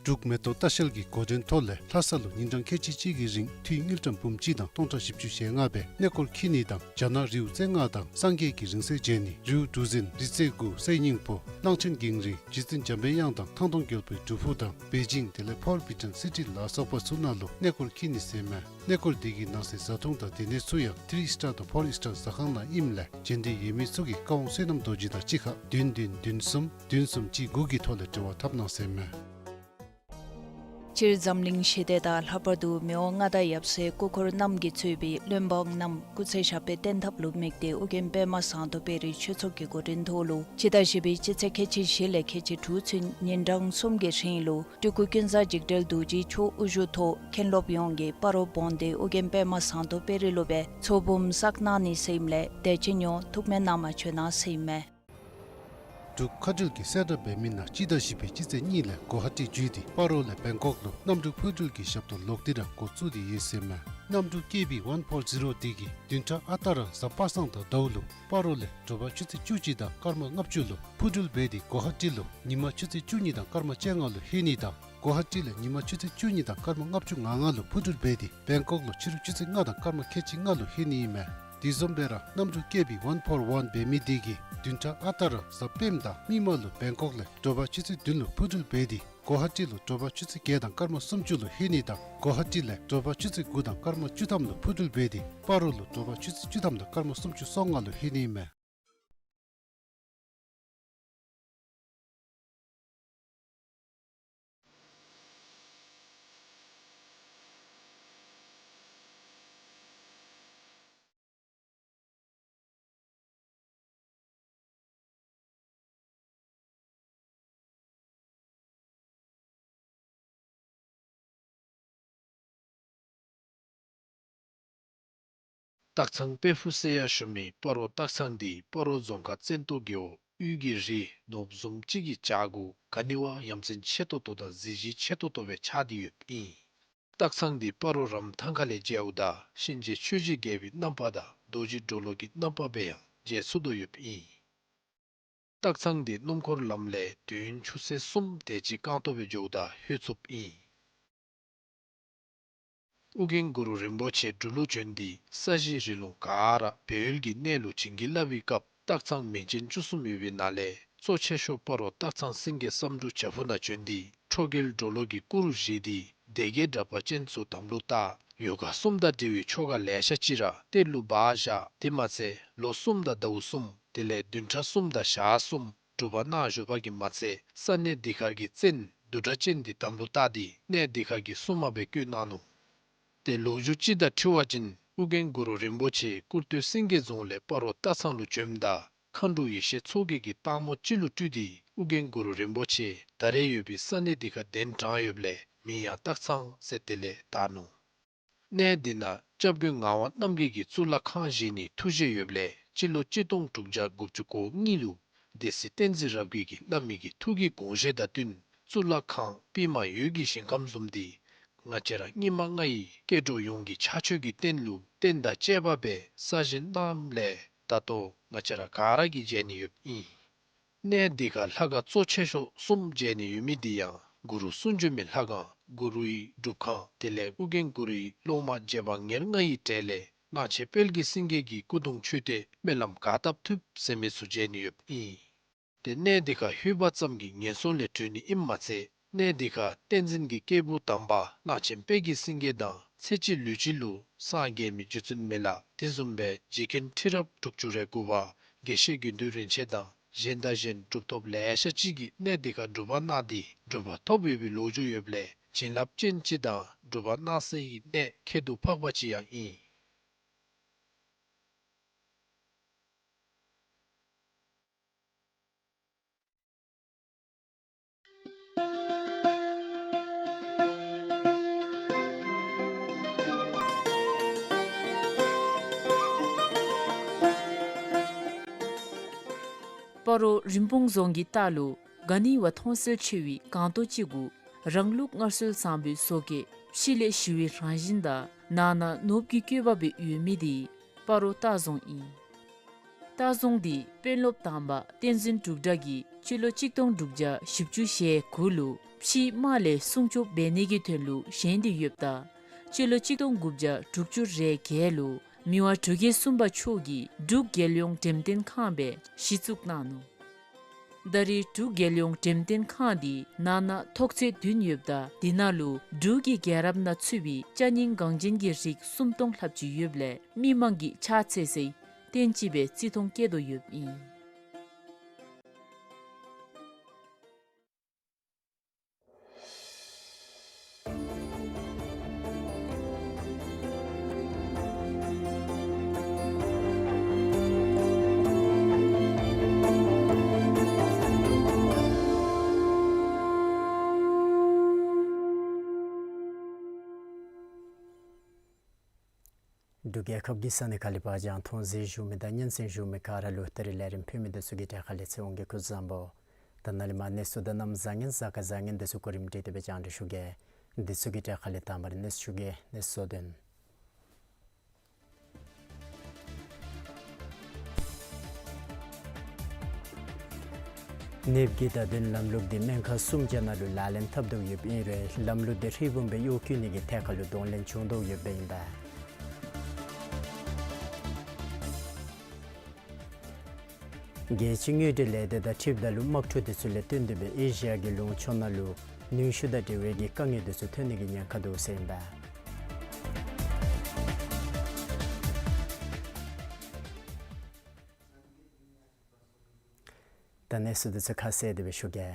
འབྲུག་མེ་ཏོག་ལྟ་བཤལ་གྱི་འགོ་འདྲེན་ཐོག་ལས་ལྷ་ས་ལུ་ཉིན་གྲངས་ཁལ་གཅིག་གཅིག་གི་རིང་འཐུས་དངུལ་ཀྲམ་འབུམ་གཅིག་དང་སྟོང་ཕྲག་བཞི་བཅུ་ཞེ་ལྔ་སྦེ་གནས་སྐོར་འཁྱིད་ནི་དང་རྒྱ་ནག་རིའུ་རྩེ་ལྔ་དང་སངས་རྒྱས་ཀྱི་རིང་བསྲེལ་མཇལ་ནི། རིའུ་གྲུ་གཟིངས་རི་རྩེ་དགུ་གསེར་སྙིང་པོ་གླང་ཆེན་འགྱིང་རིང་རྗེ་བཙུན་འཇམ་པའི་དབྱངས་དང་ཐང་སྟོང་རྒྱལ་པོའི་སྒྲུབ་ཕུག་དང་པེ་ཅིང་དེ་ལས་ཕོར་བི་ཇན་སི་ཊི་ལ་སོགས་པ་ཚུ་ནང་ལུ་གནས་སྐོར་འཁྱིད་ནི་ཟེར་མས། གནས་སྐོར་འདི་གི་ནང་གསེས་བཟའ་འཐུང་དང་སྡོད་གནས་ཚུ་ཡང་ཐི་རི་སི་ཊར་དང་ཕོར་སི་ཊར་ཟ་ཁང་ནང་ཨིནམ་ལས་མཇལ་འདོད་ཡོད་མི་ཚུ་གིས་ཀ་ཝང་བསོད་ནམས་རྡོ་རྗེ་དང་གཅིག་ཁར་བདུན་བདུན་བདུན་གསུམ་བདུན་གསུམ་གཅིག་དགུ་གི་ཐོག་ལས་འབྲེལ་བ་འཐབ་གནང་ཟེར་མས། སྤྱིར་འཛམ་གླིང་ཞི་བདེ་དང་ལྷག་པར་དུ་མི་དབང་མངའ་བདག་ཡབ་སྲས་སྐུ་འཁོར་རྣམས་ཀྱིས་གཙོས་པའི་བློན་འབངས་རྣམས་སྐུ་ཚེ་ཞབས་པད་བརྟན་ཐབས་ལུ་དམིགས་ཏེ་ཨོ་རྒྱན་པདྨ་ཟངས་མདོག་དཔལ་རི་ཆོས་ཚོགས་ཀྱི་འགོ་འདྲེན་ཐོག་ལུ་སྤྱི་ཟླ་བཞི་པའི་སྤྱི་ཚེས་ཁལ་གཅིག་བཞི་ལས་ཁལ་གཅིག་དྲུག་ཚུན་ཉིན་གྲངས་གསུམ་གྱི་རིང་ལུ་སྤྲུལ་སྐུ་ཀུན་བཟང་འཇིགས་བྲལ་རྡོ་རྗེ་མཆོག་དབུ་བཞུགས་ཐོག་མཁན་སློབ་ཡོངས་ཀྱིས་སྤ་རོ་བོན་སྡེ་ཨོ་རྒྱན་པདྨ་ཟངས་མདོག་དཔལ་རི་སློབ་དཔོན་ཚོགས་འབུམ་བསགས་གནང་ནི་ཟེར་ཨིནམ་ལས་དད་ཅན་ཡོངས་ཐུགས་སྨོན་གནང་མ་བཅོལ་གནང་ཟེར་ཨིན་མས། འབྲུག་མཁའ་འགྲུལ་གྱིས་གསལ་བསྒྲགས་འབད་མི་ནང་སྤྱི་ཟླ་བཞི་པའི་སྤྱི་ཚེས་གཉིས་ལས་གོ་ཧ་ཊི་བརྒྱུད་དེ་སྤ་རོ་ལས་བེང་ཀོག་ལུ་གནམ་གྲུ་འཕུར་འགྲུལ་གྱི་ཞབས་ཏོག་ལོག་སྟེ་ར་འགོ་བཙུགས་ཏེ་ཡོད་ཟེར་མས། གནམ་གྲུ་ཀེ་བི་ཝན་ཕོར་ཛི་རོ་དེ་གིས་བདུན་ཕྲག་ཨ་རྟག་ར་གཟའ་པ་སངས་དང་ཟླཝ་ལུ་སྤ་རོ་ལས་དྲོ་པ་ཆུ་ཚོད་བཅུ་གཅིག་དང་སྐར་མ་ལྔ་བཅུ་ལུ་འཕུར་འགྲུལ་འབད་དེ་གོ་ཧ་ཊི་ལུ་ཉིན་མ་ཆུ་ཚོད་བཅུ་གཉིས་དང་སྐར་མ་བཅོ་ལྔ་ལུ་ལྷོད་ནི་དང་གོ་ཧ་ཊི་ལས་ཉིན་མ་ཆུ་ཚོད་བཅུ་གཉིས་དང་སྐར་མ་ལྔ་བཅུ་ང་ལྔ་ལུ་འཕུར་འགྲུལ་འབད་དེ་བེང་ཀོག་ལུ་ཕྱི་རུ་ཆུ་ཚོད་ལྔ་དང་སྐར་མ་ཁལ་གཅིག་ལྔ་ལུ་ལྷོད་ནི་ཨིན་མས། དེ་བཟུམ་སྦེ་ར་གནམ་གྲུ་ཀེ་བི་ཝན་ཕོར་ཝན་འབད་མི་དེ་གིས་བདུན་ཕྲག་ཨ་རྟག་ར་གཟའ་སྤེནམ་དང་མིག་དམར་ལུ་བེང་ཀོག་ལས་དྲོ་པ་ཆུ་ཚོད་བདུན་ལུ་འཕུར་འགྲུལ་འབད་དེ་གོ་ཧ་ཊི་ལུ་དྲོ་པ་ཆུ་ཚོད་བརྒྱད་དང་སྐར་མ་སུམ་ཅུ་ལུ་ལྷོད་ནི་དང་གོ་ཧ་ཊི་ལས་དྲོ་པ་ཆུ་ཚོད་དགུ་དང་སྐར་མ་བཅུ་ཐམ་ལུ་འཕུར་འགྲུལ་འབད་དེ་སྤ་རོ་ལུ་དྲོ་པ་ཆུ་ཚོད་བཅུ་ཐམ་དང་སྐར་མ་སུམ་ཅུ་སོ་ལྔ་ལུ་ལྷོད་ནི་ཨིན་མས། སྟག་ཚང་དཔལ་ཕུག་ཟེར་ཡང་ཞུ་མི་སྤ་རོ་སྟག་ཚང་འདི་སྤ་རོ་རྫོང་ཁག་བཙན་ཏོ་རྒེད་འོག་དབུས་ཀྱི་རི་ནོར་བུ་བཟུམ་ཅིག་གི་བྱག་གུ་ག་ནི་བ་ཡ་མཚན་ཆེ་ཏོག་ཏོ་དང་གཟི་བརྗིད་ཆེ་ཏོག་ཏོ་སྦེ་ཆགས་ཏེ་ཡོདཔ་ཨིན། སྟག་ཚང་འདི་སྤ་རོ་རམ་ཐང་ཁ་ལས་མཇལཝ་ད་གཤིན་རྗེ་ཆོས་ཀྱི་རྒྱལ་པོའི་རྣམ་པ་དང་རྡོ་རྗེ་གྲོ་ལོད་ཀྱི་རྣམ་པ་སྦེ་ཡང་མཇལ་ཚུགས་དོ་ཡོདཔ་ཨིན། སྟག་ཚང་འདི་སྣུམ་འཁོར་ལམ་ལས་དུས་ཡུན་ཆུ་ཚོད་གསུམ་དེ་ཅིག་རྐང་སྟོང་སྦེ་འགྱོཝ་ད་ལྷོད་ཚུགསཔ་ཨིན། ཨོ་རྒྱན་གུ་རུ་རིན་པོ་ཆེ་འབྲུག་ལུ་བྱོན་ཏེ་ས་གཞི་རི་ལུང་ག་ར་སྦས་ཡུལ་གྱི་གནས་ལུ་བྱིན་གྱིས་བརླབས་པའི་སྐབས་སྟག་ཚང་མིང་ཅན་བཅུ་གསུམ་ཡོད་པའི་ནང་ལས་གཙོ་ཆེ་ཤོས་སྤ་རོ་སྟག་ཚང་སེང་གེ་བསམ་འགྲུབ་བྱག་ཕུག་ནང་བྱོན་ཏེ་ཁྲོ་རྒྱལ་གྲོ་ལོད་ཀྱི་སྐུ་རུ་བཞེངས་ཏེ་སྡེ་བརྒྱད་དྲེགས་པ་ཅན་ཚུ་དམ་ལུ་བཏགས། ཡོ་ག་གསུམ་དང་འབྲེལ་བའི་ཆོ་ག་ལེ་ཤ་ཅིག་ར་གཏེར་ལུ་སྦ་བཞག། དེ་མ་ཚད་ལོ་གསུམ་དང་ཟླཝ་གསུམ་དེ་ལས་བདུན་ཕྲག་གསུམ་དང་ཞག་གསུམ་སྒྲུབ་པ་གནང་བཞུགས་པ་གིས་མ་ཚད་ས་གནས་འདི་ཁར་གྱི་བཙན་བདུད་དྲག་ཅན་འདི་དམ་ལུ་བཏགས་ཏེ་གནས་འདི་ཁར་གྱི་སྲུང་མ་སྦེ་བསྐོས་གནང་ནུག། ཏེ་ལོ་རྒྱུས་ཅིག་དང་འཁྲིལ་བ་ཅིན་ཨོ་རྒྱན་གུ་རུ་རིན་པོ་ཆེ་ཀུར་སྟོད་སེང་གེ་རྫོང་ལས་སྤ་རོ་སྟག་ཚང་ལུ་བྱོནམ་ད་མཁའ་འགྲོ་ཡེ་ཤེས་མཚོ་རྒྱལ་གྱིས་སྟག་མོ་ཅིག་ལུ་སྤྲུལ་ཏེ་ཨོ་རྒྱན་གུ་རུ་རིན་པོ་ཆེ་ད་རེས་ཡོད་པའི་ས་གནས་འདི་ཁར་གདན་དྲངས་ཡོདཔ་ལས་མིང་ཡང་སྟག་ཚང་ཟེར་དེ་ལས་བཏགས་ནུག། གནས་འདི་ནང་སྐྱབས་མགོན་ངག་དབང་རྣམ་རྒྱལ་གྱིས་གཙུག་ལག་ཁང་བཞེངས་ནིའི་ཐུགས་བཞེད་ཡོདཔ་ལས་སྤྱི་ལོ་གཅིག་སྟོང་དྲུག་བརྒྱ་དགུ་བཅུ་གོ་གཉིས་ལུ་སྡེ་སྲིད་བསྟན་འཛིན་རབ་རྒྱས་ཀྱིས་གནང་མི་གི་ཐུགས་ཀྱི་དགོངས་བཞེད་དང་བསྟུན་གཙུག་ལག་ཁང་པདྨ་འོད་ཀྱི་ཞིང་ཁམས་བཟུམ་འདི་ང་བཅས་ར་སྙིགས་མ་ལྔ་ཡི་སྐྱེ་འགྲོ་ཡོངས་ཀྱི་ཕྱག་མཆོད་ཀྱི་རྟེན་ལུ་རྟེན་དང་བཅས་པ་སྦེ་གསར་བཞེངས་གནངམ་ལས་ད་ལྟོ་ང་བཅས་ར་ག་ར་གིས་མཇལ་ནི་ཡོདཔ་ཨིན། གནས་འདི་ཁར་ལྷ་ཁང་གཙོ་ཆེ་ཤོས་གསུམ་མཇལ་ནི་ཡོད་མི་འདི་ཡང་གུ་རུ་གསུང་བྱོན་མའི་ལྷ་ཁང་གུ་རུའི་སྒྲུབ་ཁང་དེ་ལས་ཨོ་རྒྱན་གུ་རུའི་སློབ་མ་རྗེ་འབངས་ཉེར་ལྔ་ཡི་གྲས་ལས་གླང་ཆེན་དཔལ་གྱི་སེང་གེ་གི་སྐུ་གདུང་མཆོད་རྟེན་སྨོན་ལམ་ག་བཏབ་ཐུབ་ཟེར་མི་ཚུ་མཇལ་ནི་ཡོདཔ་ཨིན། ཏེ་གནས་འདི་ཁར་ལྷོད་པ་ཙམ་གྱིས་ངན་སོང་ལས་གྲོལ་ནི་ཨིནམ་མ་ཚད་གནས་འདི་ཁར་བསྟན་འཛིན་གྱི་སྐྱེས་བུ་དམ་པ་གླང་ཆེན་དཔལ་གྱི་སེང་གེ་དང་ཚེ་གཅིག་ལུས་གཅིག་ལུ་སངས་རྒྱས་མི་རྗེ་བཙུན་མི་ལ་དེ་བཟུམ་སྦེ་རྗེ་མཁན་ཁྲི་རབས་དྲུག་ཅུ་རེ་དགུ་པ་དགེ་བཤེས་དགེ་འདུན་རིན་ཆེན་དང་གཞན་དང་གཞན་གྲུབ་ཐོབ་ལེ་ཤ་ཅིག་གིས་གནས་འདི་ཁར་སྒྲུབ་པ་གནང་སྟེ་གྲུབ་པ་ཐོབ་ཡོད་པའི་ལོ་རྒྱུས་ཡོདཔ་ལས་བྱིན་རླབས་ཅན་ཅིག་དང་སྒྲུབ་པ་གནང་སའི་གནས་ཁྱད་དུ་འཕགས་པ་ཅིག་ཡང་ཨིན། སྤ་རོ་རིན་སྤུངས་རྫོང་གི་ལྟག་ལུ་ག་ནི་བ་མཐོང་གསལ་ཆེ་བའི་སྒང་ཏོག་ཅིག་གུ་རང་ལུགས་སྔར་སྲོལ་བཟང་པོའི་བཟོ་བཀོད་ཕྱི་ལས་ཞི་བའི་རང་བཞིན་དང་ནང་ན་ནོར་བུ་གི་བཀོད་པ་སྦེ་ཡོད་མི་འདི་སྤ་རོ་སྟག་རྫོང་ཨིན། སྟག་རྫོང་འདི་དཔོན་སློབ་དང་པ་བསྟན་འཛིན་འབྲུག་གྲགས་ཀྱིས་སྤྱི་ལོ་གཅིག་སྟོང་དྲུག་བརྒྱ་བཞི་བཅུ་ཞེ་དགུ་ལུ་ཕྱིའི་དམག་ལས་སྲུང་སྐྱོབ་འབད་ནི་གི་དོན་ལུ་བཞེངས་ཏེ་ཡོདཔ་ད་སྤྱི་ལོ་གཅིག་སྟོང་དགུ་བརྒྱ་དྲུག་ཅུ་རེ་བརྒྱད་ལུ་མི་དབང་འབྲུག་རྒྱལ་གསུམ་པ་མཆོག་གིས་འབྲུག་རྒྱལ་ཡོངས་འགྲེམས་སྟོན་ཁང་སྦེ་གཞི་བཙུགས་གནང་ནུག། ད་རེས་འབྲུག་རྒྱལ་ཡོངས་འགྲེམས་སྟོན་ཁང་འདི་ནང་ན་ཐོག་ཚད་བདུན་ཡོདཔ་ད་འདི་ནང་ལུ་འབྲུག་གི་རྒྱལ་རབས་ནང་ཚུད་པའི་ཅ་རྙིང་འགངས་ཅན་གྱི་རིགས་སུམ་སྟོང་ལྷགཔ་ཅིག་ཡོདཔ་ལས་མི་མང་གིས་ཕྱག་འཚལ་སའི་རྟེན་ཅིག་སྦེ་བརྩི་མཐོང་བསྐྱེད་དོ་ཡོདཔ་ཨིན། འབྲུག་རྒྱལ་ཁབ་ཀྱི་ས་གནས་ཁག་ལས་ཕར་འབྱང་མཐོང་གཟིགས་བཞུགས་མི་དང་སྙན་གསན་བཞུགས་མི་ག་ར་ལུ་ད་རིས་ལས་རིམ་ཕུལ་མི་འདི་ཚུ་གི་གྲས་ཁ་ལས་ཚེ་དབང་གིས་སྐུ་གཟུགས་བཟང་པོ། ད་ནཱ་ལས་མར་གནས་ཚུལ་དང་གནམ་བཟང་ངན་གཟའ་སྐར་བཟང་ངན་འདི་ཚུ་གོ་རིམ་སྒྲིག་སྟེ་སྦེ་རྒྱང་བསྒྲགས་ཞུ་གེ། འདི་ཚུ་གི་གྲས་ཁ་ལས་དང་པ་ར་གནས་ཚུལ་གྱི་གནས་ཚུལ་དོན། ནེབ་ཀྱི་བརྡ་དོན་ལམ་ལུགས་འདི་སྨན་ཁང་སུམ་བརྒྱ་ནང་ལུ་ལག་ལེན་འཐབ་དོ་ཡོདཔ་ཨིན་རུང་ལམ་ལུགས་འདི་ཧྲིལ་བུམ་སྦེ་གཡོག་བཀོལ་ནི་གི་ཐད་ཁར་ལུ་གདོང་ལེན་བྱུང་དོ་ཡོདཔ་ཨིན་པས། རྒྱལ་སྤྱིའི་དངུལ་འབྲེལ་ལས་སྡེ་དང་འཁྲིལཝ་ད་ལུ་དམག་འཁྲུག་འདི་ཚུ་ལས་བརྟེན་ཏེ་སྦེ་ཨེ་ཤི་ཡ་གི་ལུང་ཕྱོགས་ནང་ལུ་ནུས་ཤུགས་དང་འབྲེལ་བའི་གི་དཀའ་ངལ་འདི་ཚུ་ཐོན་ནི་གི་ཉེན་ཁ་འདུག་ཟེར་ཨིན་པས། ད་གནས་ཚུལ་འདི་ཚུ་ཁ་གསལ་ཏེ་སྦེ་ཞུ་གེ།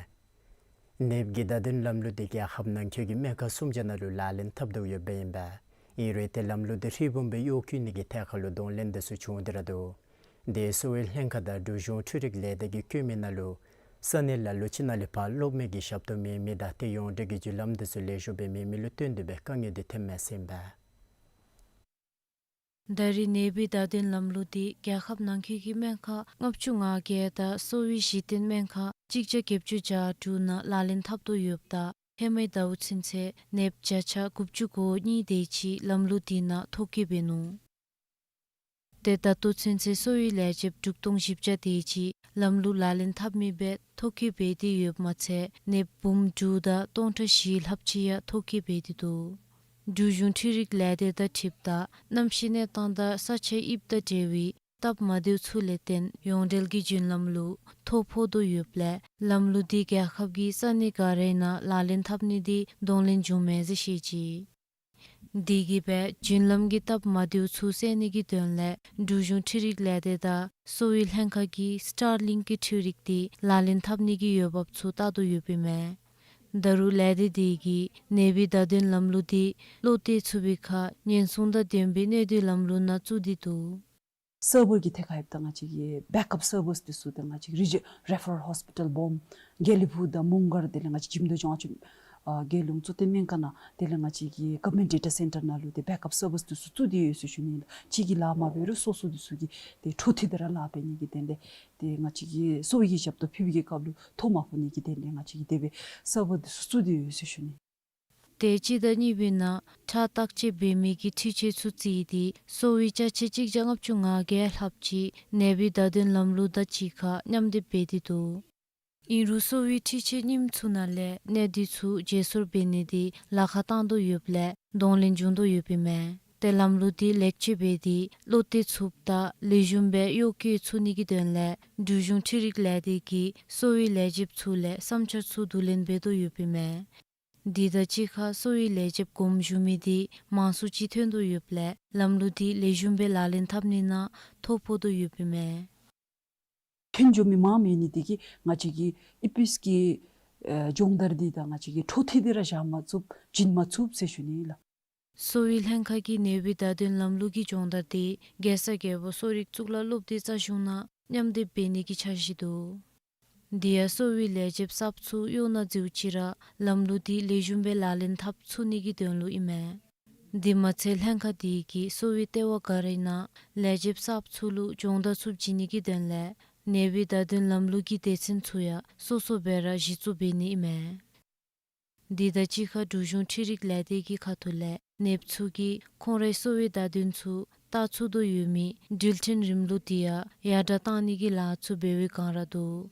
ནེབ་ཀྱི་བརྡ་དོན་ལམ་ལུགས་འདི་རྒྱལ་ཁབ་ནང་འཁོད་ཀྱི་སྨན་ཁང་སུམ་བརྒྱ་ནང་ལུ་ལག་ལེན་འཐབ་དོ་ཡོདཔ་ཨིན་པས། ཨིན་རུང་ཏེ་ལམ་ལུགས་འདི་ཧྲིལ་བུམ་སྦེ་གཡོག་བཀོལ་ནི་གི་ཐད་ཁར་ལུ་གདོང་ལེན་འདི་ཚུ་བྱུང་སྟེ་ར་འདུག། དེ་གསོ་བའི་ལྷན་ཁག་དང་འབྲུག་གཞུང་འཕྲུལ་རིག་ལས་སྡེ་གིས་བཀོད་མི་ནང་ལུ་ས་གནས་ལ་ལུ་ཅིག་ནང་ལས་ཕར་སློབ་མའི་གི་ཞབས་ཏོག་མེད་མི་དང་ཏེ་ཡོངས་འབྲེལ་གྱི་བརྒྱུད་ལམ་འདི་ཚུ་ལེགས་ཤོམ་སྦེ་མེད་མི་ལུ་བརྟེན་ཏེ་སྦེ་དཀའ་ངལ་འདི་ཐོནམ་མས་ཟེར་ཨིན་པས། ད་རེས་ནེབ་ཀྱི་བརྡ་དོན་ལམ་ལུགས་འདི་རྒྱལ་ཁབ་ནང་འཁོད་ཀྱི་སྨན་ཁང་ལྔ་བཅུ་ང་བརྒྱད་དང་གསོ་བའི་གཞི་རྟེན་སྨན་ཁང་གཅིག་བརྒྱ་བརྒྱད་ཅུ་གྱ་དྲུག་ནང་ལག་ལེན་འཐབ་དོ་ཡོདཔ་ད་ཧེ་མའི་ཟླཝ་ཚུན་ཚོད་ནེབ་བརྒྱ་ཆ་དགུ་བཅུ་གོ་གཉིས་དེ་ཅིག་ལམ་ལུགས་འདི་ནང་ཐོ་བཀོད་འབད་ནུག། ཏེ་ད་ལྟོ་ཚུན་ཚོད་གསོ་བའི་ལས་བྱེདཔ་དྲུག་སྟོང་བཞི་བརྒྱ་དེ་ཅིག་ལམ་ལུགས་ལག་ལེན་འཐབ་མི་སྦེ་ཐོ་བཀོད་འབད་དེ་ཡོདཔ་མ་ཚད་ནེབ་འབུམ་དྲུག་དང་སྟོང་ཕྲག་བཞི་ལྷགཔ་ཅིག་ཡང་ཐོ་བཀོད་འབད་དེ་འདུག། འབྲུག་གཞུང་འཕྲུལ་རིག་ལས་སྡེ་དང་འཁྲིལཝ་ད་གནམ་གཤིས་གནས་སྟངས་དང་ས་ཆའི་དབྱིབས་དང་འབྲེལ་བའི་སྟབས་མ་བདེཝ་ཚུ་ལས་བརྟེན་ཡོངས་འབྲེལ་གྱི་བརྒྱུད་ལམ་ལུ་ཐོ་ཕོག་དོ་ཡོདཔ་ལས་ལམ་ལུགས་འདི་རྒྱལ་ཁབ་ཀྱི་ས་གནས་ག་རའི་ནང་ལག་ལེན་འཐབ་ནི་འདི་གདོང་ལེན་བྱུངམ་མས་ཟེར་བཤད་ཅི། དེ་གིས་སྦེ་བརྒྱུད་ལམ་གྱི་སྟབས་མ་བདེཝ་ཚུ་སེལ་ནི་གི་དོན་ལས་འབྲུག་གཞུང་འཕྲུལ་རིག་ལས་སྡེ་དང་གསོ་བའི་ལྷན་ཁག་གིས་སི་ཊར་ལིང་གི་འཕྲུལ་རིག་འདི་ལག་ལེན་འཐབ་ནི་གི་འོས་འབབ་ཚུ་བལྟ་དོ་ཡོདཔ་ཨིན་མས། ད་རུང་ལས་སྡེ་དེ་གིས་ནེབ་ཀྱི་བརྡ་དོན་ལམ་ལུགས་འདི་བློ་གཏད་ཚུགས་པའི་ཁར་ཉེན་སྲུང་དང་ལྡན་པའི་གནས་སྡུད་ལམ་ལུགས་ནང་བཙུགས་ཏེ་འདུག། སར་བར་གྱི་ཐད་ཁར་ཡོདཔ་ད་ང་བཅས་ཀྱི་བེཀ་ཨཔ་སར་བརས་འདི་ཚུ་ད་ང་བཅས་ཀྱི་རི་ཇི་རེ་ཕརལ་ཧོསི་པི་ཊལ་སྦོམ་དགེ་ལེགས་ཕུག་དང་མོང་སྒར་དེ་ལས་ང་བཅས་ཀྱི་འཇིམ་དོ་ལྗང་ཁུ་ཨ་རྒྱལ་ཡོངས་གཙོ་བསྟེན་སྨན་ཁང་ནང་དེ་ལས་ང་བཅས་ཀྱི་གོ་ཝར་མེནཊ་ཌེ་ཊ་སེན་ཊར་ནང་ལུ་ཏེ་བེཀ་ཨཔ་སར་བརས་འདི་ཚུ་བཙུགས་ཏེ་ཡོད་ཟེར་ཞུ་ནི་ལགས། གཅིག་གིས་ལཱ་མ་འབད་རུང་སོ་སོ་འདི་ཚུ་གིས་ཏེ་འཕྲོ་མཐུད་དེ་ར་ལཱ་འབད་ནི་གི་དོན་ལས་ཏེ་ང་བཅས་ཀྱི་གསོ་བའི་གི་ཞབས་ཏོག་ཕུལ་བའི་གི་སྐབས་ལུ་ཐོ་མ་ཕོག་ནི་གི་དོན་ལས་ང་བཅས་ཀྱིས་དེ་སྦེ་སར་བར་འདི་ཚུ་བཙུགས་ཏེ་ཡོད་ཟེར་ཞུ་ནི། ཏེ་སྤྱི་ཟླ་གཉིས་པའི་ནང་ཁྲག་བརྟག་དཔྱད་འབད་མི་གི་འཕྲུལ་ཆས་ཚུ་བརྩིས་ཏེ་གསོ་བའི་ཅ་ཆས་གཅིག་བརྒྱ་ལྔ་བཅུ་ང་བརྒྱད་ལྷགཔ་ཅིག་ནེབ་ཀྱི་བརྡ་དོན་ལམ་ལུགས་དང་གཅིག་ཁར་མཉམ་སྡེབ་འབད་དེ་འདུག། ཨིན་རུང་གསོ་བའི་འཕྲུལ་ཆས་རྙིངམ་ཚུ་ནང་ལས་གནད་སྡུད་ཚུ་བརྗེ་སོར་འབད་ནི་འདི་ལཱ་ཁག་བཏང་དོ་ཡོདཔ་ལས་གདོང་ལེན་བྱུང་དོ་ཡོདཔ་ཨིན་མས། ཏེ་ལམ་ལུགས་འདི་ལེགས་བཅོས་འབད་དེ་བློ་གཏད་ཚུགསཔ་དང་ལེགས་ཤོམ་སྦེ་གཡོག་བཀོལ་ཚུགས་ནི་གི་དོན་ལས་འབྲུག་གཞུང་འཕྲུལ་རིག་ལས་སྡེ་གིས་གསོ་བའི་ལས་བྱེདཔ་ཚུ་ལས་བསམ་འཆར་ཚུ་བསྡུ་ལེན་འབད་དོ་ཡོདཔ་ཨིན་མས། དེ་དང་གཅིག་ཁར་གསོ་བའི་ལས་བྱེདཔ་དགོངསམ་ཞུ་མི་འདི་མང་སུ་ཅིག་ཐོན་དོ་ཡོདཔ་ལས་ལམ་ལུགས་འདི་ལེགས་ཤོམ་སྦེ་ལག་ལེན་འཐབ་ནི་ནང་ཐོ་ཕོག་དོ་ཡོདཔ་ཨིན་མས། ཐོན་འགྱོ་མི་མང་མེད་ནི་དེ་གིས་ང་བཅས་ཀྱིས་ཨི་པི་ཨེསི་གི་ཨེ་སྦྱོང་བརྡར་འདི་དང་ང་བཅས་ཀྱིས་འཕྲོ་མཐུད་དེ་ར་བཞག་མ་ཚུགས་བྱིན་མ་ཚུགས་ཟེར་ཞུ་ནི་ལགས། གསོ་བའི་ལྷན་ཁག་གིས་ནེབ་ཀྱི་བརྡ་དོན་ལམ་ལུགས་ཀྱི་སྦྱོང་བརྡར་འདི་རྒྱལ་ས་རྒྱལ་པོ་གསོ་རིག་གཙུག་ལག་སློབ་སྡེ་རྩ་གཞུང་ནང་མཉམ་སྡེབ་འབད་ནི་གི་འཆར་གཞི་འདུག། དེ་ཡང་གསོ་བའི་ལས་བྱེདཔ་གསརཔ་ཚུ་གཡོག་ནང་འཛུལཝ་ཅིག་ར་ལམ་ལུགས་འདི་ལེགས་ཤོམ་སྦེ་ལག་ལེན་འཐབ་ཚུགས་ནི་གི་དོན་ལུ་ཨིན་མས། དེ་མ་ཚད་ལྷན་ཁག་དེ་གིས་གསོ་བའི་ལྟེ་བ་ག་རའི་ནང་ལས་བྱེདཔ་གསརཔ་ཚུ་ལུ་སྦྱོང་བརྡར་ཚུ་བྱིན་ནི་གི་དོན་ལས་ནེབ་ཀྱི་བརྡ་དོན་ལམ་ལུགས་ཀྱི་སྡེ་ཚན་ཚུ་ཡང་སོ་སོ་སྦེ་ར་གཞི་བཙུགས་འབད་ནི་ཨིན་མས། དེ་དང་གཅིག་ཁར་འབྲུག་གཞུང་འཕྲུལ་རིག་ལས་སྡེ་གི་ཁ་ཐུག་ལས་ནེབ་ཚུ་གིས་ཁོང་རའི་གསོ་བའི་བརྡ་དོན་ཚུ་བལྟ་ཚུགས་དོ་ཡོད་མི་འགྲུལ་འཕྲིན་རིམ་ལུགས་དེ་ཡང་ཡར་དྲག་བཏང་ནི་གི་ལཱ་ཚུ་འབད་བའི་བསྒང་ར་འདུག།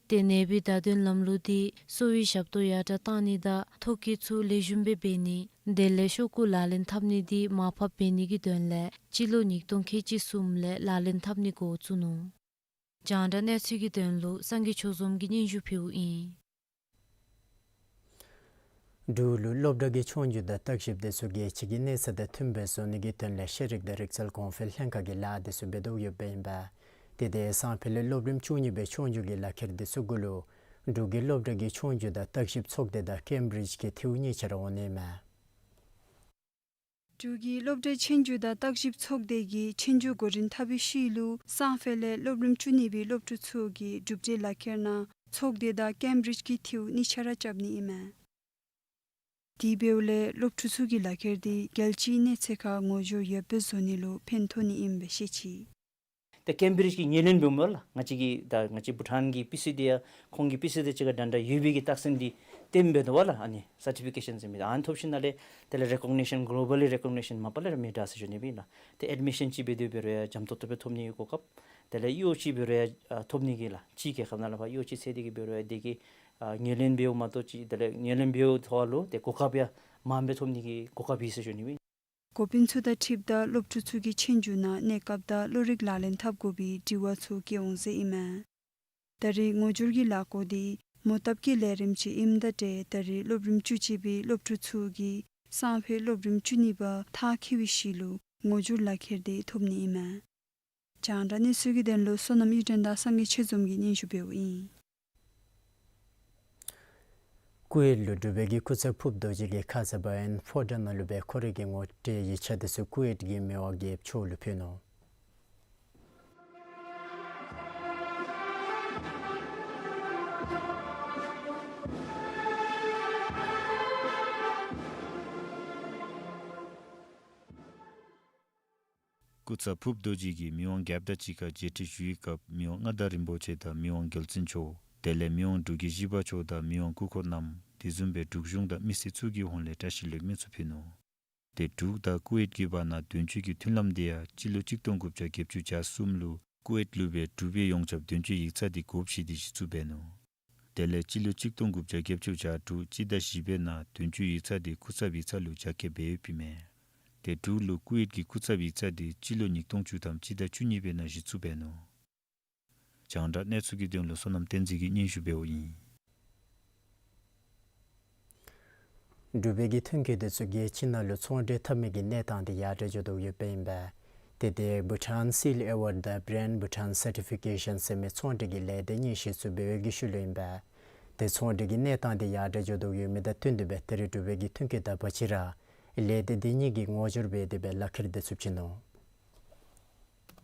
ཏེ་ནེབ་ཀྱི་བརྡ་དོན་ལམ་ལུགས་འདི་གསོ་བའི་ཞབས་ཏོག་ཡར་དྲག་བཏང་ནི་དང་ཐོ་བཀོད་ཚུ་ལེགས་ཤོམ་སྦེ་འབད་ནི་དེ་ལས་ཤོག་གུ་ལག་ལེན་འཐབ་ནི་འདི་མར་ཕབ་འབད་ནི་གི་དོན་ལས་སྤྱི་ལོ་ཉིས་སྟོང་ཁལ་གཅིག་གསུམ་ལས་ལག་ལེན་འཐབ་ནི་འགོ་བཙུགས་ནུག། རྒྱང་བསྒྲགས་གནས་ཚུལ་གྱི་དོན་ལུ་སངས་རྒྱས་ཆོས་འཛོམས་ཀྱིས་སྙན་ཞུ་ཕུལཝ་ཨིན། འབྲུག་ལུ་སློབ་གྲྭ་གི་ཆོས་རྒྱུགས་དང་བརྟག་ཞིབ་དེ་ཚུ་རྒྱལ་སྤྱི་གི་གནས་ཚད་དང་མཐུནམ་སྦེ་བཟོ་ནི་གི་དོན་ལས་ཤེས་རིག་དང་རིག་རྩལ་གོང་འཕེལ་ལྷན་ཁག་གིས་ལཱ་དེ་ཚུ་འབད་དོ་ཡོདཔ་ཨིན་པས། དེ་དེ་སང་ཕོད་ལས་སློབ་རིམ་བཅུ་གཉིས་པའི་ཆོས་རྒྱུགས་ཀྱི་ལག་ཁྱེར་དེ་ཚུ་གུ་ལུ་འབྲུག་གི་སློབ་གྲྭ་གི་ཆོས་རྒྱུགས་དང་བརྟག་ཞིབ་ཚོགས་སྡེ་དང་ཀེམ་བི་རིཇ་གི་ཐེའུ་གཉིས་ཆ་ར་འོང་ནི་ཨིན་མས། འབྲུག་གི་སློབ་གྲྭའི་ཆོས་རྒྱུགས་དང་བརྟག་ཞིབ་ཚོགས་སྡེ་གིས་ཆོས་རྒྱུགས་འགོ་འདྲེན་འཐབ་པའི་ཤུལ་ལུ་སང་ཕོད་ལས་སློབ་རིམ་བཅུ་གཉིས་པའི་སློབ་ཕྲུག་ཚུ་གི་གྲུབ་འབྲས་ལག་ཁྱེར་ནང་ཚོགས་སྡེ་དང་ཀེམ་བི་རིཇ་གི་ཐེའུ་གཉིས་ཆ་ར་རྐྱབ་ནི་ཨིན་མས། དེ་འབདཝ་ལས་སློབ་ཕྲུག་ཚུ་གིས་ལག་ཁྱེར་དེ་རྒྱལ་སྤྱིའི་གནས་ཚད་ཁར་ངོ་སྦྱོར་ཡོདཔ་སྦེ་བཟོ་ནི་ལུ་ཕན་ཐོགས་ནི་ཨིནམ་སྦེ་བཤད་ཅི། ཏེ་ཀེམ་བི་རིཇ་གི་ངོས་ལེན་འབདཝ་མས་ལགས། ང་བཅས་ཀྱི་ད་ང་བཅས་བྷུ་ཊཱན་གྱི་པི་སི་དེ་ཡང་ཁོང་གི་པི་སི་དང་གཅིག་ཁར་འདྲན་འདྲ་ཡོད་པའི་གི་རྟགས་མཚན་འདི་སྟོནམ་འབད་དོ་བ་ལགས། ཨ་ནི་སར་ཊི་ཕི་ཀེ་ཤཱན་ཟེར་མི་ཨ་ནི་ཐོབ་ཞིནམ་ལས་དེ་ལས་རེ་ཀོག་ནི་ཤཱན་གོ་ལོ་བཱལ་ལི་རེ་ཀོག་ནི་ཤཱན་མ་པ་ལས་ར་མི་འདྲ་ཟེར་ཞུ་ནི་ཨིན་ལགས། ཏེ་ཨེཌ་མི་ཤཱན་ཅིག་འབད་དེ་འབད་རུང་ཡང་འཇམ་ཏོག་ཏོ་སྦེ་ཐོབ་ནི་གི་གོ་སྐབས། དེ་ལས་གཡོག་ཅིག་འབད་རུང་ཡང་ཨ་ཐོབ་ནི་གི་ལགས། ཕྱིའི་རྒྱལ་ཁབ་ནང་ལས་ཕར་གཡོག་ཅིག་འཚོལ་ཏེ་གི་འབད་རུང་ཡང་དེ་གིས་ཨ་ངོས་ལེན་འབདཝ་མ་གཏོགས་ཅིག་དེ་ལས་ངོས་ལེན་འབདཝ་ཐོག་ལུ་ཏེ་གོ་སྐབས་ཡང་མངམ་སྦེ་ཐོབ་ནི་གི་གོ་སྐབས་ཡོད་ཟེར་ཞུ་ནི་ཨིན། འགོ་དཔོན་ཚུ་དང་འཁྲིལཝ་ད་སློབ་ཕྲུག་ཚུ་གི་ཆོས་རྒྱུགས་ནང་གནས་སྐབས་དང་བློ་རིག་ལག་ལེན་འཐབ་དགོ་པའི་དྲི་བ་ཚུ་བཀོད་འོང་ཟེར་ཨིན་མས། ད་རེས་ངོ་སྦྱོར་གྱི་ལས་སྒོ་དེ་མོ་བཏབ་ཀྱི་ལས་རིམ་ཅིག་ཨིནམ་དང་འབྲེལ་ད་རེས་སློབ་རིམ་བཅུ་གཅིག་པའི་སློབ་ཕྲུག་ཚུ་གིས་སང་ཕོད་སློབ་རིམ་བཅུ་གཉིས་པ་མཐར་འཁྱོལ་བའི་ཤུལ་ལུ་ངོ་སྦྱོར་ལག་ཁྱེར་དེ་ཐོབ་ནི་ཨིན་མས། རྒྱང་བསྒྲགས་གནས་ཚུལ་གྱི་དོན་ལུ་བསོད་ནམས་གཡུ་སྒྲོན་དང་སངས་རྒྱས་ཆོས་འཛོམས་ཀྱིས་སྙན་ཞུ་འབདཝ་ཨིན། ཀུ་ཝེཊ་ལུ་འབྲུག་པའི་གི་སྐུ་ཚབ་ཕུརཔ་རྡོ་རྗེ་གིས་ཁ་ཙ་བ་ཡན་ཕོ་བྲང་ནང་ལུ་སྦེ་ཁོ་རའི་གི་ངོ་སྤྲོད་ཡིག་ཆ་དེ་ཚུ་ཀུ་ཝེཊ་གི་མི་དབང་རྒྱལཔོ་མཆོག་ལུ་ཕུལ་ནུག། སྐུ་ཚབ་ཕུརཔ་རྡོ་རྗེ་གིས་མི་དབང་རྒྱལཔོ་དང་གཅིག་ཁར་མཇལ་འཕྲད་ཞུ་བའི་སྐབས་མི་དབང་མངའ་བདག་རིན་པོ་ཆེ་དང་མི་དབང་རྒྱལ་བཙུན་མཆོག་དེ་ལས་མི་དབང་འབྲུག་རྒྱལ་བཞི་པ་མཆོག་དང་མི་དབང་སྐུ་འཁོར་རྣམས་དེ་བཟུམ་སྦེ་འབྲུག་གཞུང་དང་མི་སེར་ཚུ་གི་ཧོངས་ལས་བཀྲ་ཤིས་ལེགས་སྨོན་ཚུ་ཕུལ་ནུག། ཏེ་འབྲུག་དང་ཀུ་ཝེཊ་གི་བར་ན་དོན་གཅོད་ཀྱི་མཐུན་ལམ་དེ་ཡང་སྤྱི་ལོ་གཅིག་སྟོང་དགུ་བརྒྱ་བརྒྱད་ཅུ་གྱ་གསུམ་ལུ་ཀུ་ཝེཊ་ལུ་སྦེ་འབྲུག་པའི་ཡོངས་ཁྱབ་དོན་གཅོད་ཡིག་ཚང་དེ་དགོཔ་བཞེས་ཏེ་གཞི་བཙུགས་འབད་ནུག། དེ་ལས་སྤྱི་ལོ་གཅིག་སྟོང་དགུ་བརྒྱ་བརྒྱད་ཅུ་གྱ་དྲུག་སྤྱི་ཟླ་བཞི་པའི་ནང་དོན་གཅོད་ཡིག་ཚང་དེ་སྐུ་ཚབ་ཡིག་ཚང་ལུ་རྒྱ་སྐྱེད་འབད་ཡོདཔ་ཨིན་མས། ཏེ་འབྲུག་ལུ་ཀུ་ཝེཊ་གི་སྐུ་ཚབ་ཡིག་ཚང་དེ་སྤྱི་ལོ་ཉིས་སྟོང་བཅུ་ཐམ་སྤྱི་ཟླ་བཅུ་གཉིས་པའི་ནང་གཞི་བཙུགས་འབད་ནུག། རྒྱང་བསྒྲགས་གནས་ཚུལ་གྱི་དོན་ལུ་བསོད་ནམས་བསྟན་འཛིན་གྱིས་སྙན་ཞུ་འབདཝ་ཨིན། འབྲུག་པའི་གི་ཐོན་སྐྱེད་དེ་ཚུ་རྒྱལ་སྤྱི་ནང་ལུ་ཚོང་འབྲེལ་འཐབ་མི་གི་གནས་སྟངས་དེ་ཡར་དྲག་འགྱོ་དོ་ཡོདཔ་ཨིན་པས། ཏེ་དེ་Bhutan Seal Award དང་Brand Bhutan Certification ཟེར་མི་ཚོང་འབྲེལ་གྱི་ལས་སྡེ་གཉིས་གཞི་བཙུགས་འབད་བའི་གི་ཤུལ་ལུ་ཨིན་པས། ཏེ་ཚོང་འབྲེལ་གྱི་གནས་སྟངས་དེ་ཡར་དྲག་འགྱོ་དོ་ཡོད་མི་དང་བསྟུན་ཏེ་སྦེ་ད་རེས་འབྲུག་པའི་གི་ཐོན་སྐྱེད་དག་པ་ཅིག་ར་ལས་སྡེ་དེ་གཉིས་ཀྱིས་ངོ་སྦྱོར་འབད་དེ་སྦེ་ལག་ཁྱེར་དེ་ཚུ་བྱིན་ནུག།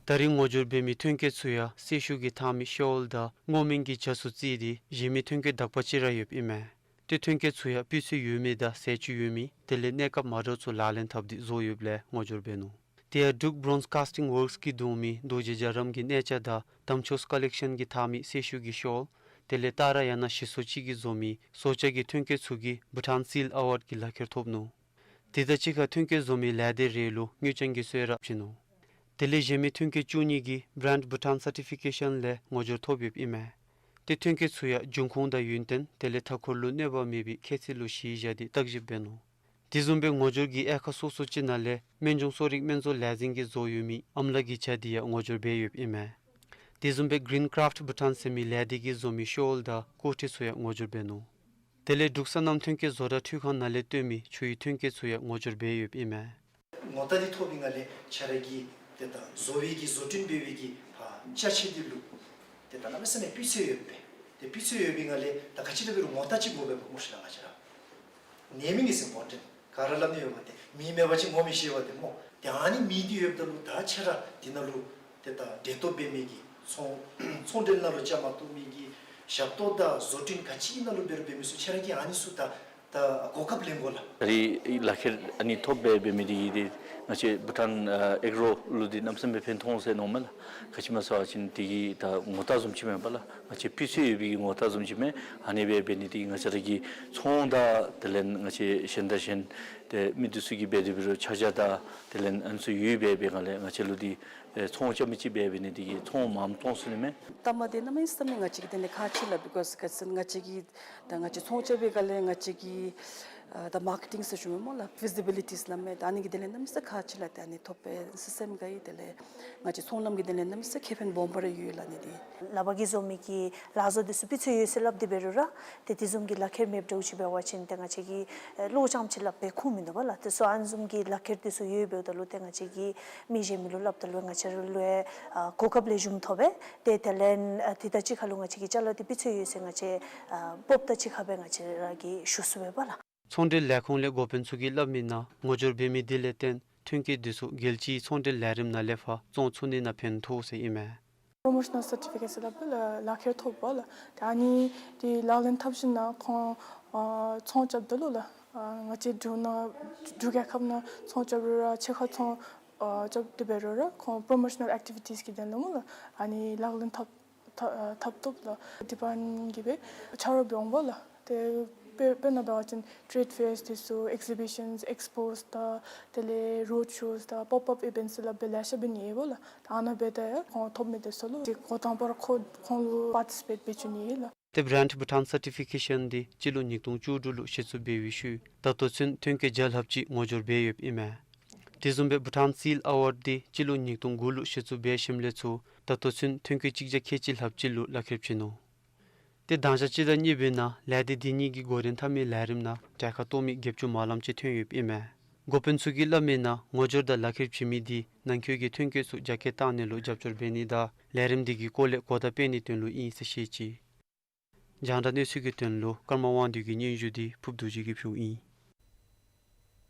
ད་རེས་ངོ་སྦྱོར་འབད་མི་ཐོན་སྐྱེད་ཚུ་ཡང་སེ་ཤུལ་གྱི་མཐའ་མི་ཤོལ་དང་སྔོ་སྨན་གྱི་ཇ་ཚུ་བརྩིས་ཏེ་བཞེས་མི་ཐོན་སྐྱེད་དག་པ་ཅིག་ར་ཡོདཔ་ཨིན་མས། ཏེ་ཐོན་སྐྱེད་ཚུ་ཡང་སྤུས་ཚད་ཡོད་མི་དང་ཟས་བཅུད་ཡོད་མི་དེ་ལས་གནས་སྐབས་མ་འདྲཝ་ཚུ་ལག་ལེན་འཐབ་སྟེ་བཟོ་ཡོདཔ་ལས་ངོ་སྦྱོར་འབད་ནུག། དེ་ཡང་འབྲུག་Bronze Casting Works གི་གདོང་མི་རྡོ་རྗེ་རྒྱལ་རམ་གྱི་གནས་ཆ་དང་དམ་ཆོས་ཀ་ལེག་ཤཱན་གྱི་མཐའ་མི་སེ་ཤུལ་གྱི་ཤོལ་དེ་ལས་སྟག་ར་ཡང་ན་ཞིག་སོ་ཅིག་གིས་བཟོ་མི་སོ་ཆ་གི་ཐོན་སྐྱེད་ཚུ་གིས་Bhutan Seal Award གི་ལག་ཁྱེར་ཐོབ་ནུག། དེ་དང་གཅིག་ཁར་ཐོན་སྐྱེད་བཟོ་མི་ལས་སྡེ་རེ་ལུ་དངུལ་རྐྱང་གི་གསོལ་རས་བྱིན་ནུག། དེ་ལས་གཞན་མི་ཐོན་སྐྱེད་བཅུ་གཉིས་ཀྱིས་Brand Bhutan Certification ལས་ངོ་སྦྱོར་ཐོབ་ཡོདཔ་ཨིན་མས། ཏེ་ཐོན་སྐྱེད་ཚུ་ཡང་འབྱུང་ཁུངས་དང་ཡུན་བརྟན་དེ་ལས་མཐའ་འཁོར་ལུ་གནོད་པ་མེད་པའི་ཁྱད་ཚད་ལུ་གཞི་བཞག་སྟེ་བརྟག་ཞིབ་འབད་ནུག། དེ་བཟུམ་སྦེ་ངོ་སྦྱོར་གྱི་དབྱེ་ཁག་སོ་སོ་ཅིག་ནང་ལས་སྨན་ལྗོངས་གསོ་རིག་སྨན་བཟོ་ལས་འཛིན་གྱིས་བཟོ་ཡོད་མི་ཨམ་ལ་གི་ཇ་དེ་ཡང་ངོ་སྦྱོར་འབད་ཡོདཔ་ཨིན་མས། དེ་བཟུམ་སྦེ་Green Craft Bhutan ཟེར་མི་ལས་སྡེ་གིས་བཟོ་མི་ཤོལ་དང་ཀོ་ཁྲི་ཚུ་ཡང་ངོ་སྦྱོར་འབད་ནུག། དེ་ལས་འབྲུག་སོ་ནམ་ཐོན་སྐྱེད་བཟོ་གྲྭ་འཕྲུལ་ཁང་ནང་ལས་བཏོན་མི་ཆུའི་ཐོན་སྐྱེད་ཚུ་ཡང་ངོ་སྦྱོར་འབད་ཡོདཔ་ཨིན་མས། ངོ་རྟགས་འདི་ཐོབ་པའི་སྒང་ལས་ཁྱེད་ར་གི་ཏེ་ད་བཟོ་བའི་གི་བཟོ་སྐྲུན་འབད་བའི་གི་ཕར་ཅ་ཆས་འདི་ལུ་ཏེ་ད་གནམ་མེད་ས་མེད་སྤུས་ཚད་ཡོདཔ་སྦེ་ཏེ་སྤུས་ཚད་ཡོད་པའི་སྒང་ལས་ད་ག་ཅི་ར་འབད་རུང་ངོ་རྟགས་ཅིག་དགོ་པས་སྨོ་ཤིག་ལགས། ང་བཅས་ར་ནད་མེད་ངེས་ཟིན་ངོ་འཕྲོད་ག་ར་སླབ་ནི་ཡོད་པ་ཏེ་མིང་མེད་པ་ཅིན་ངོ་མི་ཤེས་པ་ཏེ་སྨོ། ཏེ་ཨ་ནི་མིང་འདི་ཡོདཔ་ད་ལུ་ད་ཁྱེད་ར་འདི་ནང་ལུ་ཏེ་ད་འབྲེལ་གཏོགས་འབད་མི་གི་ཚོང་ཚོང་འབྲེལ་ནང་ལུ་བཅའ་མར་གཏོགས་མི་གི་ཞབས་ཏོག་དང་བཟོ་སྐྲུན་ག་ཅི་ནང་ལུ་འབད་རུང་འབད་མི་ཚུ་ཁྱེད་ར་གིས་ཨ་ནི་ཚུ་ད་ད་གོ་སྐབས་ལེན་དགོ་ལགས། ད་རེས་ལག་ཁྱེར་ཨ་ནི་ཐོབ་སྦེ་འབད་མི་འདི་གིས་ཏེ་ང་བཅས་བྷུ་ཊཱན་ཨ་ཨེག་རོ་ལུ་འདི་གནམ་མེད་ས་མེད་ཕན་ཐོགས་ཟེར་མནོཝ་མས་ལགས། ག་ཅི་སྨོ་ཟེར་བ་ཅིན་དེ་གིས་ད་ངོ་རྟགས་བཟུམ་ཅིག་མས་པ་ལགས། ང་བཅས་སྤུས་ཚད་ཡོད་པའི་གི་ངོ་རྟགས་བཟུམ་ཅིག་མས། ཨ་ནི་སྦེ་འབད་ནི་འདི་གིས་ང་བཅས་ར་གི་ཚོང་དང་དེ་ལས་ང་བཅས་གཞན་དང་གཞན་ཏེ་མི་འདི་ཚུ་གིས་འབད་དེ་འབད་རུང་ཆ་བཞག་དང་དེ་ལས་ཨ་ནི་ཚུ་ཡོད་པའི་སྒང་ལས་ང་བཅས་ལུ་འདི་ཨེ་ཚོང་རྐྱབ་མི་ཅིག་འབད་འབད་ནི་འདི་གིས་ཚོང་མངམ་བཙོང་ཚུགས་ནི་མས། ལྟ་མ་འདི་གནམ་མེད་ས་མེད་ང་བཅས་ཀྱི་དོན་ལས་ཁག་ཆེ་ལགས། བི་ཀོསི་ག་ཅི་ཟེར་ན་ང་བཅས་ཀྱི་ད་ང་བཅས་ཚོང་རྐྱབ་པའི་སྒང་ལས་ང་བཅས་ཀྱི་ཨ་ད་མར་ཀེ་ཊིང་ཟེར་ཞུ་མི་སྨོ་ལགས། བི་ཛི་བི་ལི་ཊི་སླབ་མི་ད་ཨ་ནི་གི་དོན་ལས་གནམ་མེད་ས་མེད་ཁག་ཆེ་ལགས། ཏེ་ཨ་ནི་ཐོབ་པའི་སེམས་དགའ་ཡི། དེ་ལས་ང་བཅས་ཚོང་ལམ་གྱི་དོན་ལས་གནམ་མེད་ས་མེད་ཁེ་ཕན་སྦོམ་པ་ར་ཡོད་ལགས་ཨ་ནི་འདི། ལག་པ་གིས་བཟོ་མི་གི་ལག་བཟོ་འདི་ཚུ་སྤུས་ཚད་ཡོད་ཟེར་སླབ་སྟེ་འབད་རུང་ར་ཏེ་དེ་བཟུམ་གྱི་ལག་ཁྱེར་མེདཔ་འདྲཝ་ཅིག་འབད་བ་ཅིན་ཏེ་ང་བཅས་ཀྱི་ཨེ་བློ་རྐྱངམ་ཅིག་སླབ་སྦེ་ཁུངས་མིན་འདུག་པ་ལགས། ཏེ་སོ་ཨ་ནི་བཟུམ་གྱི་ལག་ཁྱེར་འདི་ཚུ་ཡོདཔ་འབདཝ་ད་ལུ་ཏེ་ང་བཅས་ཀྱིས་མི་གཞན་མི་ལུ་སླབ་ད་ལུ་ང་བཅས་ར་ལུ་ཨེ་ཨ་གོ་སྐབས་ལེགས་ཤོམ་ཐོབ་པས། ཏེ་དེ་ལས་ཨ་དེ་དང་གཅིག་ཁར་ལུ་ང་བཅས་ཀྱི་ཅ་ལ་འདི་སྤུས་ཚད་ཡོད་ཟེར་ང་བཅས་ཨ་སྤོབས་པ་དང་གཅིག་ཁར་སྦེ་ང་བཅས་ར་གིས་ཞུ་ཚུགས་པས་པ་ལགས། ཚོང་འབྲེལ་ལས་ཁུངས་ལས་འགོ་དཔོན་ཚུ་གིས་སླབ་མིའི་ནང་ངོ་སྦྱོར་འབད་མི་འདི་ལས་བརྟེན་ཐོན་སྐྱེད་འདི་ཚུ་རྒྱལ་སྤྱིའི་ཚོང་འབྲེལ་ལས་རིམ་ནང་ལས་ཕར་བཙོང་ཚུགས་ནི་ནང་ཕན་ཐོགས་ཟེར་ཨིན་མས། པྲོ་མོ་ཤ་ནཱལ་སར་ཊི་ཕི་ཀེཊ་ཟེར་སླབ་ལགས་ལག་ཁྱེར་ཐོབ་པ་ལགས། ཏེ་ཨ་ནི་འདི་ལག་ལེན་འཐབ་ཞིནམ་ལས་ཁོང་ཨ་ཚོང་རྐྱབ་ད་ལུ་ལགས་ ཨ་ང་བཅས་འབྲུག་ནང་འབྲུག་རྒྱལ་ཁབ་ནང་ཚོང་རྐྱབ་རུང་ར་ཕྱེད་ཀ་ཚོང་ཨ་རྐྱབ་སྟེ་འབད་རུང་ར་ཁོང་པོརོ་མོ་ཤ་ནཱལ་ཨེག་ཊི་བི་ཊིས་ཀྱི་དོན་ལུ་སྨོ་ལགས། ཨ་ནི་ལག་ལེན་འཐབ་འཐབ་འཐབ་བཏུབ་ལགས། ཌི་པཱརཊ་མེནཊ་གིས་སྦེ་ཆ་རོགས་འབད་འོང་པ་ལགས། ཏེ་དཔེ་དཔེར་ན་འབད་བ་ཅིན་ཊེརེཌ་ཕེརསི་འདི་ཚུ་ཨེག་ཟི་བི་ཤཱནསི་ཨེགསི་པོ་དང་དེ་ལས་རོཌ་ཤོསི་དང་པོཔ་ཨཔ་ཨི་ཝེནཊསི་ལཱ་འབད་ལེ་ཤ་འབད་ནི་ཨིན་པ་ལགས། ཨ་ནཱ་འབདཝ་ད་ཡང་ཁོང་ཐོབ་མི་འདི་ཚུ་ལུ་ཏེ་འགོ་དང་པ་ར་ཁོང་ཁོང་ལུ་པར་ཊི་སི་པེཊ་འབད་བཅུག་ནི་ཨིན་ལགས། ཏེ་བྷི་རེནཌ་བྷུ་ཊཱན་སར་ཊི་ཕི་ཀེ་ཤཱན་འདི་སྤྱི་ལོ་ཉིས་སྟོང་བཅུ་དྲུག་ལུ་གཞི་བཙུགས་འབད་བའི་ཤུལ་ད་ལྟོ་ཚུན་ཐོན་སྐྱེད་བརྒྱ་ལྷགཔ་ཅིག་ངོ་སྦྱོར་འབད་ཡོདཔ་ཨིན་མས། དེ་བཟུམ་སྦེ་བྷུ་ཊཱན་སིལ་ཨ་ཝཱརཌ་འདི་སྤྱི་ལོ་ཉིས་སྟོང་དགུ་ལུ་གཞི་བཙུགས་འབད་ཞིནམ་ལས་ཚུར་ད་ལྟོ་ཚུན་ཐོན་སྐྱེད་གཅིག་བརྒྱ་ཁལ་གཅིག་ལྷགཔ་ཅིག་ལུ་ལག་ཁྱེར་བྱིན་ནུག། ཏེ་གདང་ཞག་གཅིག་དང་གཉིས་པའི་ནང་ལས་སྡེ་འདི་གཉིས་ཀྱིས་འགོ་འདྲེན་འཐབ་མི་ལས་རིམ་ནང་གྲལ་ཁར་གཏོགས་མི་བརྒྱད་ཅུ་མ་ལངམ་ཅིག་ཐོན་ཡོདཔ་ཨིན་མས། འགོ་དཔོན་ཚུ་གིས་སླབ་མིའི་ནང་ངོ་སྦྱོར་དང་ལག་ཁྱེར་བྱིན་མི་འདི་ནང་འཁོད་ཀྱི་ཐོན་སྐྱེད་ཚུ་རྒྱ་སྐྱེད་བཏང་ནི་ལུ་རྒྱབ་སྐྱོར་འབད་ནི་དང་ལས་རིམ་འདི་གི་སྐོར་ལས་གོ་བརྡ་སྤེལ་ནིའི་དོན་ལུ་ཨིན་ཟེར་བཤད་ཅི། རྒྱང་བསྒྲགས་གནས་ཚུལ་གྱི་དོན་ལུ་ཀརྨ་དབང་འདུས་ཀྱི་སྙན་ཞུ་འདི་ཕུརཔ་རྡོ་རྗེ་གིས་ཕུལཝ་ཨིན།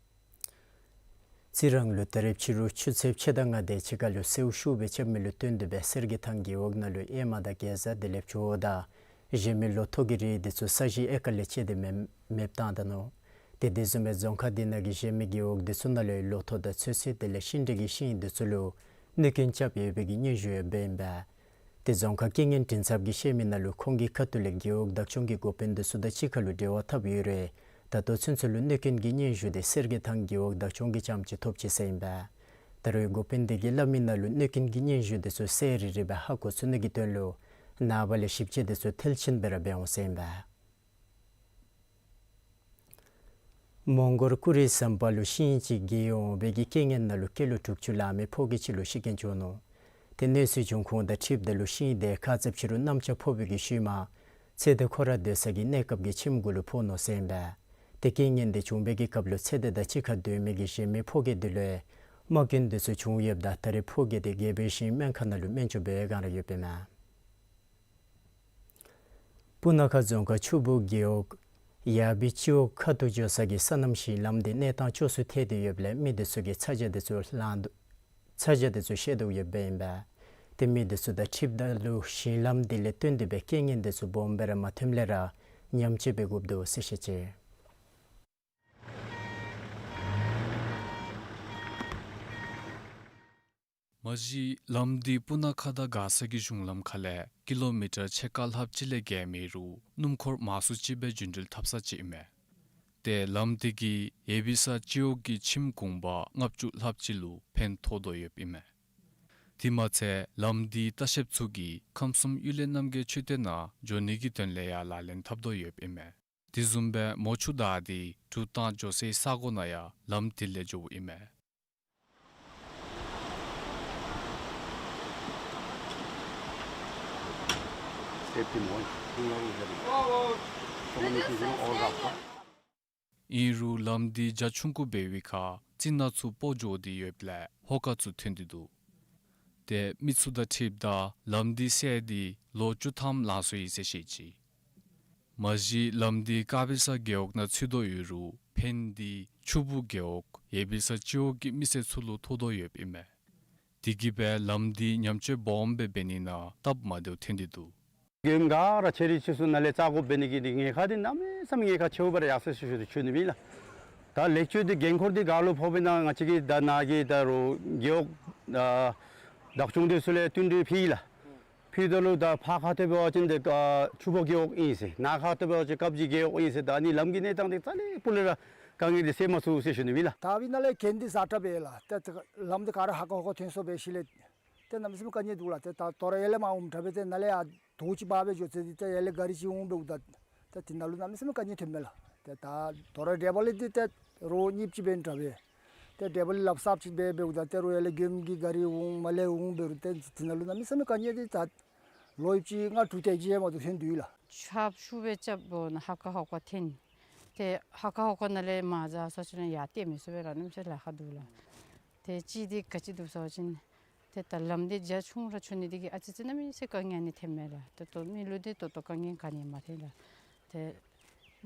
རྩི་རང་ལུ་ད་རེས་ཕྱི་རུ་ཆུ་ཚོད་ཕྱེད་དང་ལྔ་དེ་ཅིག་ཁར་ལུ་སེརཝ་ཤུགས་སྦེ་རྐྱབ་མི་ལུ་བརྟེན་ཏེ་སྦེ་གསེར་གྱི་ཐང་རྒེད་འོག་ནང་ལུ་ཨེ་མ་དང་གེ་ཛ་དེ་ལས་ཇོ་བོ་དང་གཞན་མི་ལོ་ཐོག་གི་རིགས་འདི་ཚུ་ས་གཞི་ཨེ་ཀར་ལས་བཅད་དེ་མེདཔ་མེདཔ་བཏང་ད་ནུག། ཏེ་དེ་བཟུམ་སྦེ་རྫོང་ཁག་འདི་ནང་གི་གཞན་མི་རྒེད་འོག་འདི་ཚུ་ནང་ལུ་ལོ་ཐོག་དང་ཚོད་བསྲེ་དེ་ལས་ཤིང་འབྲས་ཀྱི་ཤིང་འདི་ཚུ་ལུ་གནོད་སྐྱོན་རྐྱབ་ཡོད་པའི་གི་སྙན་ཞུ་ཡོདཔ་ཨིན་པས། ཏེ་རྫོང་ཁག་རྐྱེན་ངན་འཕྲིན་ཚབ་ཀྱིས་བཤད་མི་ནང་ལུ་ཁོང་གི་ཁ་ཐུག་ལས་རྒེད་འོག་བདག་སྐྱོང་གི་འགོ་དཔོན་འདི་ཚུ་དང་གཅིག་ཁར་ལུ་འབྲེལ་བ་འཐབ་ཡོད་རུང་ད་ལྟོ་ཚུན་ཚོད་ལུ་གནོད་སྐྱོན་གྱི་སྙན་ཞུ་འདི་གསེར་གྱི་ཐང་རྒེད་འོག་བདག་སྐྱོང་གིས་རྐྱངམ་ཅིག་ཐོབ་ཅི་ཟེར་ཨིན་པས། ད་རུང་འགོ་དཔོན་འདི་གིས་སླབ་མི་ནང་ལུ་གནོད་སྐྱོན་གྱི་སྙན་ཞུ་འདི་ཚུ་གསལ་རི་རི་སྦེ་ཧ་གོ་ཚུགས་ནི་གི་དོན་ལུ་ནངས་པ་ལས་ཞིབ་དཔྱད་འདི་ཚུ་མཐིལ་ཕྱིན་སྦེ་ར་འབད་འོང་ཟེར་ཨིན་པས། མོང་སྒོར་ཀུ་རེ་ཟམ་པ་ལུ་ཤིང་ཅིག་གས་འོང་བའི་གི་རྐྱེན་ངན་ནང་ལུ་ཀི་ལོ་དྲུག་ཅུ་ལང་མི་ཕོ་སྐྱེས་ཅིག་ལུ་ཤི་རྐྱེན་བྱུང་ནུག། ཏེ་གནོད་འཚེའི་འབྱུང་ཁུངས་དང་འཁྲིལཝ་ད་ལུ་ཤིང་དེ་ཁ་ཙ་ཕྱི་རུ་གནམ་ལྕགས་ཕོག་པའི་གི་ཤུལ་མ་ཚེ་འདས་ཁོ་ར་སྡོད་ས་གི་གནས་སྐབས་ཀྱི་ཁྱིམ་གུ་ལུ་ཕོག་ནུག་ཟེར་ཨིན་པས། ཏེ་རྐྱེན་ངན་དེ་བྱུང་བའི་གི་སྐབས་ལུ་ཚེ་འདས་དང་གཅིག་ཁར་སྡོད་མི་གི་གཞན་མི་ཕོ་སྐྱེས་དེ་ལུ་རྨ་སྐྱོན་དེ་ཚུ་བྱུང་ཡོདཔ་ད་ད་རེས་ཕོ་སྐྱེས་དེ་རྒྱལ་པོའི་ཞིང་སྨན་ཁང་ནང་ལུ་སྨན་བཅོས་འབད་བའི་བསྒང་ར་ཡོདཔ་ཨིན་མས། སྤུ་ན་ཁ་རྫོང་ཁག་ཆུ་སྦུག་རྒེད་འོག་ཡ་བི་སྤྱི་འོག་ཁ་ཐུག་འགྱོ་ས་གི་སོ་ནམ་ཞིང་ལམ་དེ་གནས་སྟངས་སྐྱོ་སུ་ཐལ་ཏེ་ཡོདཔ་ལས་མི་དེ་ཚུ་གིས་ཚ་གྱང་དེ་ཚུ་ལང་དོ་ཚ་གྱང་དེ་ཚུ་བཤད་དོ་ཡོདཔ་ཨིན་པས། ཏེ་མི་དེ་ཚུ་དང་འཁྲིལཝ་ད་ལུ་ཞིང་ལམ་དེ་ལས་བརྟེན་ཏེ་སྦེ་རྐྱེན་ངན་དེ་ཚུ་སྦོམ་སྦེ་ར་མ་ཐོནམ་ལས་ར་ཉམས་བཅོས་འབད་དགོཔ་འདུག་ཟེར་བཤད་ཅི། མ་གཞི་ལམ་འདི་སྤུ་ན་ཁ་དང་མགར་ས་གི་གཞུང་ལམ་ཁ་ལས་ཀི་ལོ་མི་ཊར་ཕྱེད་ཀ་ལྷགཔ་ཅིག་ལས་བརྒལ་མེད་རུང་སྣུམ་འཁོར་མང་སུ་ཅིག་སྦེ་རྒྱུན་འགྲུལ་འཐབ་ས་ཅིག་ཨིན་མས། ཏེ་ལམ་འདི་གིས་ཡེ་བི་ས་སྤྱི་འོག་གི་ཁྱིམ་གུང་པ་ལྔ་བཅུ་ལྷགཔ་ཅིག་ལུ་ཕན་ཐོགས་དོ་ཡོདཔ་ཨིན་མས། དེ་མ་ཚད་ལམ་འདི་ལྟ་བཤལཔ་ཚུ་གིས་ཁམས་གསུམ་གཡུལ་ལས་རྣམ་རྒྱལ་མཆོད་རྟེན་ནང་འགྱོ་ནི་གི་དོན་ལས་ཡང་ལག་ལེན་འཐབ་དོ་ཡོདཔ་ཨིན་མས། དེ་བཟུམ་སྦེ་མོ་ཆུ་བདའ་སྟེ་གྲུ་བཏང་འགྱོ་སའི་ས་གོ་ནང་ཡང་ལམ་དེ་ལས་འགྱོཝ་ཨིན་མས། Safety མོ་ཨིན་རུང་ལམ་འདི་རྒྱ་ཆུང་ཀུ་འབད་བའི་ཁར་རྩི་ནག་ཚུ་སྤོ་འགྱོ་སྟེ་ཡོདཔ་ལས་ཧོ་ཀ་ཚུ་ཐོན་ཏེ་འདུག། ཏེ་མི་ཚུ་དང་འཁྲིལཝ་ད་ལམ་འདི་བསལ་ཏེ་ལོ་བཅུ་ཐམ་ལང་སོ་ཡི་ཟེར་བཤད་ཅི། མ་གཞི་ལམ་འདི་དཀར་སྦིས་ས་རྒེད་འོག་ནང་ཚུད་དོ་ཡོད་རུང་ཕན་འདི་ཆུ་སྦུག་རྒེད་འོག་ཡེ་བི་ས་སྤྱི་འོག་གི་མི་སེར་ཚུ་ལུ་ཐོགས་དོ་ཡོདཔ་ཨིན་མས། དེ་གིས་སྦེ་ལམ་འདི་ཉམས་བཅོས་སྦོམ་སྦེ་འབད་ནི་ནང་སྟབས་མ་བདེཝ་ཐོན་ཏེ་འདུག། མགྱོནམ་ག་ར་ཆེ་རིགས་ཅིག་ཚུ་ནཱ་ལས་རྩ་འགོ་འབད་ནི་གི་འདི་ཉེན་ཁ་འདི་གནམ་མེད་ས་མེད་ཉེན་ཁ་ཆེཝ་སྦེ་ར་ཡར་སོ་ཡི་ཟེར་ཞུ་ནི་ཨིན་ལགས། ད་ལེགས་བཅོས་འདི་འགན་ཁུར་འདི་ག་ལུ་ཕོགཔ་ཨིན་ན་ང་བཅས་ཀྱི་ད་ནཱ་གི་ད་རུང་རྒེད་འོག་ཨ་བདག་སྐྱོང་འདི་ཚུ་ལས་བསྟུན་གྲོས་ཕུལ་ཡི་ལགས། ཕུལཝ་ད་ལུ་ད་ཕར་ཁ་ཐུག་འབད་བ་ཅིན་ཏེ་ཨ་ཆུ་སྦུག་རྒེད་འོག་ཨིན་ཟེར། ནཱ་ཁ་ཐུག་འབད་བ་ཅིན་དཀར་སྦིས་རྒེད་འོག་ཨིན་ཟེར། ད་ཨ་ནི་ལམ་གྱི་གནས་སྟངས་འདི་རྩ་ལས་སྤུ་ལས་ར་དཀའ་ངལ་འདི་སེལ་མ་ཚུགས་ཟེར་ཞུ་ནི་ཨིན་ལགས། ད་འབདན་ནཱ་ལས་འགན་འདི་ཟ་དྲགས་སྦེ་ལགས། ཏེ་ལམ་འདི་ག་ར་ཧ་གོ་ཧ་གོ་ཐོན་སོ་སྦེ་ཞིནམ་ལས་ཏེ་གནམ་མེད་ས་མེད་དཀའ་ངལ་འདུག་ལགས། ཏེ་ད་དོ་རུང་ཡར་ལས་མར་འོངམ་ད་འབད་ཏེ་ནཱ་ལས་ཡར་དོ་ཅིག་འབག་སྦེ་འགྱོ་ཚེ་འདི་ཏེ་ཡར་ལས་ག་རི་ཅིག་འོང་འབདཝ་ད་ཏེ་དེ་ནང་ལུ་གནམ་མེད་ས་མེད་དཀའ་ངལ་ཐོནམ་མས་ལགས། ཏེ་ད་དོ་རུང་ཌེ་བཱ་ལི་འདི་ཏེ་རོ་གཉིས་ཅིག་འབདཝ་ད་འབད་ཏེ་ཌེ་བཱ་ལི་ལགཔ་གསརཔ་ཅིག་འབད་འབདཝ་ད་ཏེ་རོ་ཡར་ལས་མགྱོནམ་གྱི་ག་རི་འོང་མར་ལས་འོང་འབད་རུང་ཏེ་དེ་ནང་ལུ་གནམ་མེད་ས་མེད་དཀའ་ངལ་འདི་ད་ལོ་ཡིབ་ཅིག་ལྔ་དྲུག་དེ་ཅིག་ཡང་མ་གཏོགས་ཐོན་དོ་ཡོད་ལགས། ཆརཔ་ཤུགས་སྦེ་རྐྱབ་འོང་ན་ཧ་ཀ་ཧོ་ཀ་ཐོན། ཏེ་ཧ་ཀ་ཧོ་ཀ་ནང་ལས་མར་འཛག་སོ་ཅི་རུང་ཡར་ཏེ་མི་ཚུགས་པས་ལགས། གནམ་མེད་ས་མེད་ལཱ་ཁག་འདུག་ལགས། ཏེ་གཅིག་འདི་ག་ཅི་འདུག་ཟེར་བ་ཅིན་ཏེ་ད་ལམ་འདི་རྒྱ་ཆུང་ར་ཆུང་ནི་འདི་གིས་ཨ་ཙི་ཙི་གནམ་མེད་ས་མེད་དཀའ་ངལ་ཨ་ནི་ཐོནམ་མས་ལགས། ཏེ་ད་མི་ལུ་འདི་ད་ལྟོ་དཀའ་ངལ་ག་ནི་ཡང་མ་ཐོན་ལགས། ཏེ་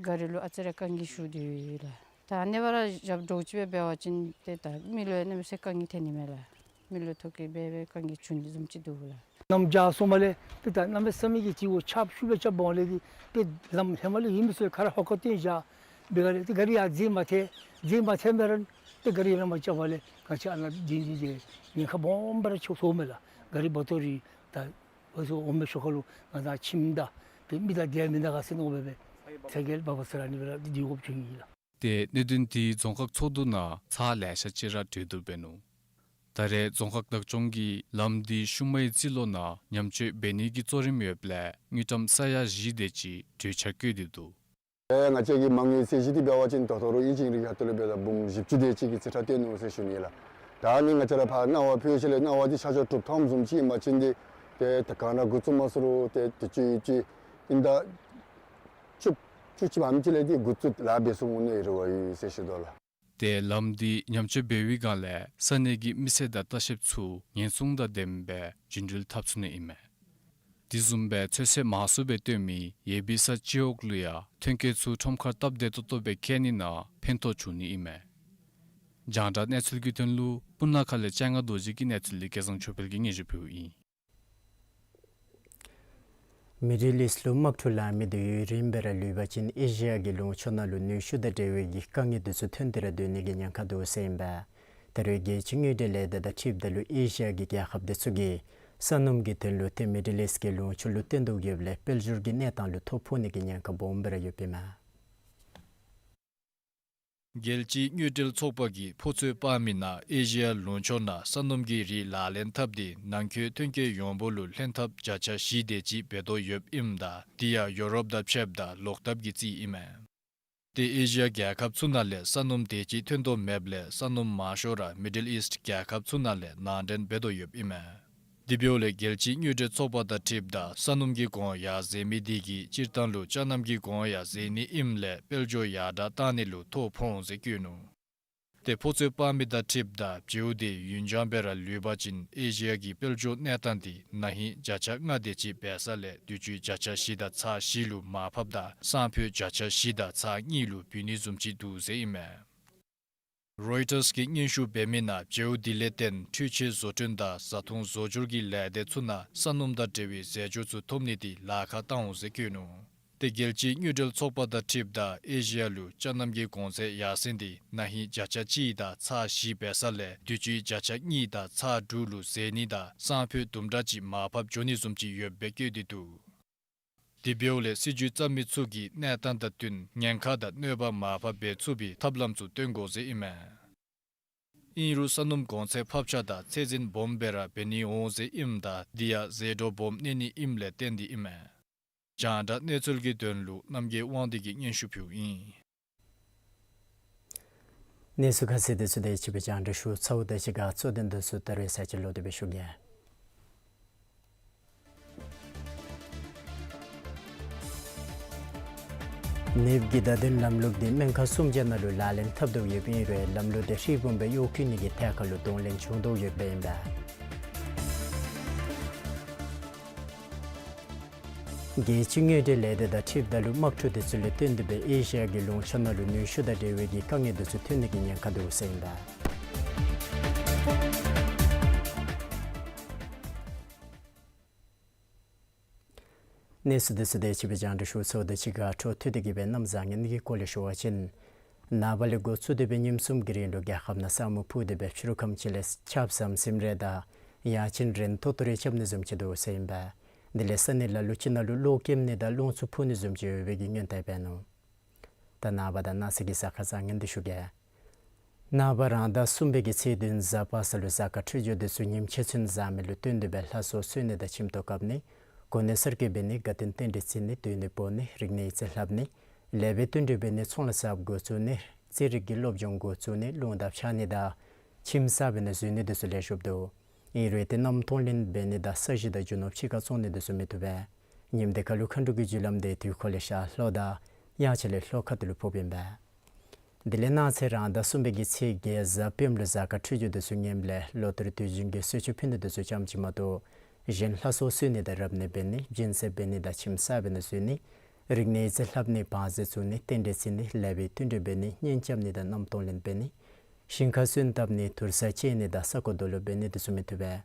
ག་རི་ལུ་ཨ་ཙི་རེ་དཀའ་ངལ་ཞུ་སྟེ་ཡོད་ལགས། ད་ཨ་ནི་སྦེ་ར་རྒྱབ་འདྲོག་ཅིག་སྦེ་འབད་བ་ཅིན་ཏེ་ད་མི་ལུ་ཡང་གནམ་མེད་ས་མེད་དཀའ་ངལ་ཐོན་ནི་མས་ལགས། མི་ལུ་ཐོག་གི་འབད་འབད་དཀའ་ངལ་བྱུང་ནི་བཟུམ་ཅིག་འདུག་ལགས། གནམ་རྒྱ་སོངམ་ལས་ཏེ་ད་གནམ་མེད་ས་མེད་ཀྱི་སྤྱི་བོ་ཆརཔ་ཤུགས་སྦེ་རྐྱབ་འོང་ལས་ཏེ་ལམ་ཧེ་མ་ལས་ཡོད་མི་ཚུ་ཁ་ར་ཧོ་ཀ་ཐོན་བཞག། འབད་ག་ལས་ཏེ་ག་རི་ཡང་འཛིང་མ་ཐེག། འཛིང་མ་ཐེག་མི་ར་ཏེ་ག་རི་ཡང་མ་རྐྱབ་པ་ལས་ང་བཅས་ཨ་ནཱ་འདི་འདི་འདི་ཉེན་ཁ་སྦོམ་སྦེ་ར་ཚོར་ཚོརཝ་མས་ལགས། ག་རི་བ་ཏོ་རི་ད་འོ་ཚུ་འོང་མི་ཤོག་ཁ་ལུ་ང་བཅས་ཁྱིམ་དང་ཏེ་མི་དང་སྡོད་མི་ནང་ག་ཟེར་མནོ་སྦེ་སྦེ་ས་གལ་བབ་པ་ས་ར་ཨ་ནི་སྦེ་ར་སྡོད་དགོཔ་བྱུང་ཡི་ལགས། ཏེ་གནད་དོན་དེའི་རྫོང་ཁག་ཚོགས་འདུ་ནང་ཚར་ལེ་ཤ་ཅིག་ར་གྲོས་བསྡུར་འབད་ནུག། ད་རེས་རྫོང་ཁག་བདག་སྐྱོང་གིས་ལམ་འདི་ཤུལ་མའི་རྩིས་ལོ་ནང་ཉམས་བཅོས་འབད་ནིའི་གཙོ་རིམ་ཡོདཔ་ལས་དངུལ་ཀྲམ་ས་ཡ་བཞི་དེ་ཅིག་གྲོས་འཆར་བཀོད་དེ་འདུག། ཨེ་ང་བཅས་ཀྱིས་མ་དངུལ་རྩིས་གཞི་འདི་འབད་བ་ཅིན་ད་ལྟོ་རུང་ཨིན་ཅི་ཨིན་རུང་ཁ་ཐུག་ལས་འབདཝ་ད་འབུམ་བཞི་བཅུ་དེ་ཅིག་གི་རྩིས་ཁྲ་བཏོན་ནུག་ཟེར་ཞུ་ནི་ལགས། ད་ནི་ང་བཅས་ར་ཕར་གནང་བ་ཕུལ་ཞིནམ་ལས་གནང་བ་འདི་ཆ་འཇོག་གྲུབ་ཐོན་བཟུམ་ཅིག་ཨིན་པ་ཅིན་འདི་ཏེ་ད་ག་ནི་འགོ་བཙུགས་མ་ཚུགས་རུང་ཏེ་དུས་ཅི་ཡུན་ཅི་ཨིན་ད་བཅུ་བཅུ་གཅིག་པ་ཨམ་ཅིག་ལས་འདི་འགོ་བཙུགས་ལཱ་འབད་ཚུགས་འོང་ནི་རེ་བ་ཡོད་ཟེར་ཞུ་དོ་ལགས། ཏེ་ལམ་འདི་ཉམས་བཅོས་འབད་བའི་སྒང་ལས་ས་གནས་ཀྱི་མི་སེར་དང་ལྟ་བཤལཔ་ཚུ་ཉེན་སྲུང་དང་ལྡནམ་སྦེ་རྒྱུན་འགྲུལ་འཐབ་ཚུགས་ནི་ཨིན་མས། དེ་བཟུམ་སྦེ་ཚོད་བསྲེ་མང་སུ་སྦེ་བཏོན་མི་ཡེ་བི་ས་སྤྱི་འོག་ལུ་ཡང་ཐོན་སྐྱེད་ཚུ་ཁྲོམ་ཁར་སྟབས་བདེ་ཏོག་ཏོ་སྦེ་བཀལ་ནི་ནང་ཕན་ཐོགས་འབྱུང་ནི་ཨིན་མས། རྒྱང་བསྒྲགས་གནས་ཚུལ་གྱི་དོན་ལུ་སྤུ་ན་ཁ་ལས་སྤྱན་སྔ་རྡོ་རྗེ་གི་གནས་ཚུལ་འདི་སྐལ་བཟང་ཆོས་འཕེལ་གྱིས་སྙན་ཞུ་ཕུལཝ་ཨིན། མི་ཌིལ་ཨིསཊ་ལུ་དམག་འཁྲུག་ལང་མི་འདི་ཡུན་རིངམོ་སྦེ་ར་ལུས་པ་ཅིན་ཨེ་ཤི་ཡ་གི་ལུང་ཕྱོགས་ནང་ལུ་ནུས་ཤུགས་དང་འབྲེལ་བའི་གི་དཀའ་ངལ་འདི་ཚུ་ཐོན་ཏེ་ར་སྡོད་ནི་གི་ཉེན་ཁ་འདུག་ཟེར་ཨིན་པས། ད་རེས་རྒྱལ་སྤྱིའི་དངུལ་འབྲེལ་ལས་སྡེ་དང་འཁྲིལཝ་ད་ལུ་ཨེ་ཤི་ཡ་གི་རྒྱལ་ཁབ་འདི་ཚུ་གིས་ས་སྣུམ་གྱི་དོན་ལུ་ཏེ་མི་ཌིལ་ཨིསཊ་གི་ལུང་ཕྱོགས་ལུ་བཏོན་དོ་ཡོདཔ་ལས་དཔལ་འབྱོར་གྱི་གནས་སྟངས་ལུ་ཐོ་ཕོག་ནི་གི་ཉེན་ཁ་སྦོམ་སྦེ་ར་ཡོདཔ་ཨིན་མས། རྒྱལ་སྤྱིའི་དངུལ་འབྲེལ་ཚོགས་པ་གིས་ཕོ་ཚོད་དཔག་མི་ནང་ཨེ་ཤི་ཡ་ལུང་ཕྱོགས་ནང་ས་སྣུམ་གྱི་རིགས་ལག་ལེན་འཐབ་སྟེ་ནང་འཁོད་ཐོན་སྐྱེད་ཡོངས་འབོར་ལུ་ལྷན་ཐབས་བརྒྱ་ཆ་བཞི་དེ་ཅིག་འབད་དོ་ཡོདཔ་ཨིནམ་ད་དེ་ཡང་ཡོ་རོབ་དང་ཕྱདཔ་ད་ལོག་ལྟབ་ཀྱི་རྩིས་ཨིན་མས། ཏེ་ཨེ་ཤི་ཡ་རྒྱལ་ཁབ་ཚུ་ནང་ལས་ས་སྣུམ་དེ་ཅིག་ཐོན་དོ་མེདཔ་ལས་ས་སྣུམ་མང་ཤོས་ར་མི་ཌིལ་ཨིསཊ་རྒྱལ་ཁབ་ཚུ་ནང་ལས་ནང་འདྲེན་འབད་དོ་ཡོདཔ་ཨིན་མས། དེ་འབདཝ་ལས་རྒྱལ་སྤྱིའི་དངུལ་འབྲེལ་ཚོགས་པ་དང་འཁྲིལཝ་ད་ས་སྣུམ་གྱི་གོང་ཡར་འཛེགས་མི་དེ་གིས་སྤྱིར་བཏང་ལུ་ཅ་རྣམ་གྱི་གོང་ཡང་འཛེགས་ནི་ཨིནམ་ལས་དཔལ་འབྱོར་ཡར་དྲག་བཏང་ནི་ལུ་ཐོ་ཕོག་འོང་ཟེར་བཀོད་ནུག། ཏེ་ཕོ་ཚོད་དཔག་མི་དང་འཁྲིལཝ་ད་བྱེའུ་དེ་ཡུན་འགྱངས་སྦེ་ར་ལུས་པ་ཅིན་ཨེ་ཤི་ཡ་གི་དཔལ་འབྱོར་གནས་སྟངས་དེ་ན་ཧིང་བརྒྱ་ཆ་ལྔ་དེ་ཅིག་འབད་ས་ལས་དུས་ཅི་བརྒྱ་ཆ་བཞི་དང་ཚག་བཞི་ལུ་མར་ཕབ་ད་སང་ཕོད་བརྒྱ་ཆ་བཞི་དང་ཚག་གཉིས་ལུ་བུད་ནི་བཟུམ་ཅིག་འདུག་ཟེར་ཨིན་མས། རོའི་ཊརསི་གིས་སྙན་ཞུ་འབད་མི་ནང་བྱེའུ་དེ་ལས་བརྟེན་འཕྲུལ་ཆས་བཟོ་སྐྲུན་དང་བཟའ་འཐུང་བཟོ་སྒྱུར་གྱི་ལས་སྡེ་ཚུ་ནང་ས་སྣུམ་དང་འབྲེལ་བའི་རྫས་སྦྱོར་ཚུ་ཐོབ་ནི་དེ་ལཱ་ཁག་བཏང་འོང་ཟེར་བཀོད་ནུག། ཏེ་རྒྱལ་སྤྱིའི་དངུལ་འབྲེལ་ཚོགས་པ་དང་འཁྲིལཝ་ད་ཨེ་ཤི་ཡ་ལུ་ཅ་རྣམ་གྱི་གོང་ཚད་ཡར་སེང་དེ་ན་ཧིང་བརྒྱ་ཆ་གཅིག་དང་ཚག་བཞི་འབད་ས་ལས་དུས་ཅི་བརྒྱ་ཆ་གཉིས་དང་ཚག་དྲུག་ལུ་འཛེགས་ནི་དང་སང་ཕོད་དུམ་གྲ་ཅིག་མར་ཕབ་འགྱོ་ནི་བཟུམ་ཅིག་ཡོདཔ་སྦེ་བཀོད་དེ་འདུག། དེ་འབདཝ་ལས་སྲིད་བྱུས་བརྩམ་མི་ཚུ་གིས་གནས་སྟངས་དང་བསྟུན་ཉེན་ཁ་དང་གནོད་པ་མར་ཕབ་འབད་ཚུགས་པའི་ཐབས་ལམ་ཚུ་སྟོན་དགོ་ཟེར་ཨིན་མས། ཨིན་རུང་ས་སྣུམ་གོང་ཚད་ཕབ་ཆག་དང་ཚད་འཛིན་སྦོམ་སྦེ་ར་འབད་ནི་འོང་ཟེར་ཨིནམ་ད་དེ་ཡང་ཟད་འགྲོ་སྦོམ་གནས་ནི་ཨིནམ་ལས་བརྟེན་ཏེ་ཨིན་མས། རྒྱང་བསྒྲགས་གནས་ཚུལ་གྱི་དོན་ལུ་རྣམ་རྒྱལ་དབང་འདུས་ཀྱིས་སྙན་ཞུ་ཕུལཝ་ཨིན། གནས་ཚུལ་ཁ་གསལ་དེ་ཚུ་དེ་ཅིག་སྦེ་རྒྱང་བསྒྲགས་ཞུ་ཚརཝ་ད་གཅིག་ཁར་གཙོ་དོན་དོན་ཚུ་ད་རེས་ཚར་གཅིག་ལོག་སྟེ་སྦེ་ཞུ་གེ། ནེབ་ཀྱི་བརྡ་དོན་ལམ་ལུགས་འདི་སྨན་ཁང་སུམ་བརྒྱ་ནང་ལུ་ལག་ལེན་འཐབ་དོ་ཡོདཔ་ཨིན་རུང་ལམ་ལུགས་འདི་ཧྲིལ་བུམ་སྦེ་གཡོག་བཀོལ་ནི་གི་ཐད་ཁར་ལུ་གདོང་ལེན་བྱུང་དོ་ཡོདཔ་ཨིན་པས། རྒྱལ་སྤྱིའི་དངུལ་འབྲེལ་ལས་སྡེ་དང་འཁྲིལཝ་ད་ལུ་དམག་འཁྲུག་འདི་ཚུ་ལས་བརྟེན་ཏེ་སྦེ་ཨེ་ཤི་ཡ་གི་ལུང་ཕྱོགས་ནང་ལུ་ནུས་ཤུགས་དང་འབྲེལ་བའི་གི་དཀའ་ངལ་འདི་ཚུ་ཐོན་ནི་གི་ཉེན་ཁ་འདུག་ཟེར་ཨིན་པས། གནས་ཚུལ་འདི་ཚུ་དེ་ཅིག་སྦེ་རྒྱང་བསྒྲགས་ཞུ་ཚརཝ་ད་གཅིག་ཁར་འཕྲོ་མཐུད་དེ་གི་སྦེ་གནམ་བཟང་ངན་གྱི་སྐོར་ལས་ཞུ་བ་ཅིན་ནངས་པ་ལས་འགོ་བཙུགས་ཏེ་སྦེ་ཉིནམ་གསུམ་གྱི་རིང་ལུ་རྒྱལ་ཁབ་ནང་ས་སྨུག་ཕུབ་སྟེ་སྦེ་ཕྱི་རུ་ཁམས་ཅིག་ལས་ཆརཔ་ཟམ་ཟིམ་རེ་དང་ཡང་ཅིན་རན་ཏོག་ཏོ་རེ་རྐྱབ་ནི་བཟུམ་ཅིག་འདུག་ཟེར་ཨིན་པས། དེ་ལས་ས་གནས་ལ་ལུ་ཅིག་ནང་ལུ་གློག་ཀེམ་ནི་དང་རླུང་འཚུབ་འཕུ་ནི་བཟུམ་ཅིག་ཡོད་པའི་གི་སྔོན་བརྡ་འབད་ནུག། ད་ནངས་པ་དང་གནངས་ཚེ་གི་གཟའ་སྐར་བཟང་ངན་འདི་ཞུ་གེ། ནངས་པ་རང་ཟླ་གསུམ་པའི་གི་ཚེས་བདུན་གཟའ་པ་སངས་ལུ་གཟའ་སྐར་འཕྲོད་སྦྱོར་འདི་ཚུ་ཉིནམ་ཕྱེད་ཚུན་བཟང་མི་ལུ་བསྟུན་ཏེ་སྦེ་ལྷ་སྲོག་གསོལ་ནི་དང་ཁྱིམ་ཐོག་བཀབ་ནི། གོ་གནས་གསར་བསྐོ་འབད་ནི། དགའ་སྟོན་རྟེན་འབྲེལ་བརྩི་ནི། སྡོད་གནས་སྤོ་ནི། རིག་གནས་ཡིག་རྩིས་ལྷབ་ནི། ལེགས་པའི་བསྟུན་གྲོས་འབད་ནི། ཚོང་ལཱ་གསརཔ་འགོ་བཙུགས་ནི། རྩེད་རིགས་ཀྱི་སློབ་སྦྱོང་འགོ་བཙུགས་ནི། རླུང་རྟ་འཕྱར་ནི་དང་ཁྱིམ་གསར་འབད་ནི་འཛུལ་ནི་འདི་ཚུ་ལེགས་ཤོམ་འདུག། ཨིན་རུང་ཏེ་གནམ་གཏོང་ལེན་འབད་ནི་དང་ས་གཞི་དང་རྒྱུ་ནོར་ཕྱི་ཁར་བཙོང་ནི་འདི་ཚུ་མི་བཏུབ་པས། ཉིནམ་འདི་ཁར་ལུ་མཁའ་འགྲོ་གི་རྒྱུ་ལམ་འདི་དུས་འཁོར་ལས་ཤར་ལྷོ་དང་དབྱངས་འཆར་ལས་ལྷོ་ཁ་ཐུག་ལུ་ཕོགཔ་ཨིན་པས། དེ་ལས་གནངས་ཚེ་རང་ཟླ་གསུམ་པའི་གི་ཚེས་བརྒྱད་གཟའ་སྤེནམ་ལུ་གཟའ་སྐར་འཕྲོད་སྦྱོར་འདི་ཚུ་ངནམ་ལས་ལོ་ལྟར་དུས་རྒྱུན་གྱི་གསོལ་མཆོད་ཕུལ་ནི་འདི་ཚུ་ཙམ་ཅིག་མ་གཏོགས་གཞན་ལྷ་སྲོག་གསོལ་ནི་དང་རབ་གནས་འབད་ནི། སྦྱིན་སྲེག་འབད་ནི་དང་ཁྱིམ་གསར་འབད་ནི་འཛུལ་ནི། རིག་གནས་ཡིག་རྩིས་ལྷབ་ནི། བང་རྩལ་བཙུགས་ནི། རྟེན་འབྲེལ་བརྩི་ནི། ལེགས་པའི་བསྟུན་གྲོས་འབད་ནི། གཉེན་རྐྱབ་ནི་དང་གནམ་གཏོང་ལེན་འབད་ནི། ཞིང་ཁར་སོན་བཏབ་ནི། དུར་ས་བཅད་ནི་དང་ས་རྐོ་རྡོ་སློག་འབད་ནི་འདི་ཚུ་མི་བཏུབ་པས།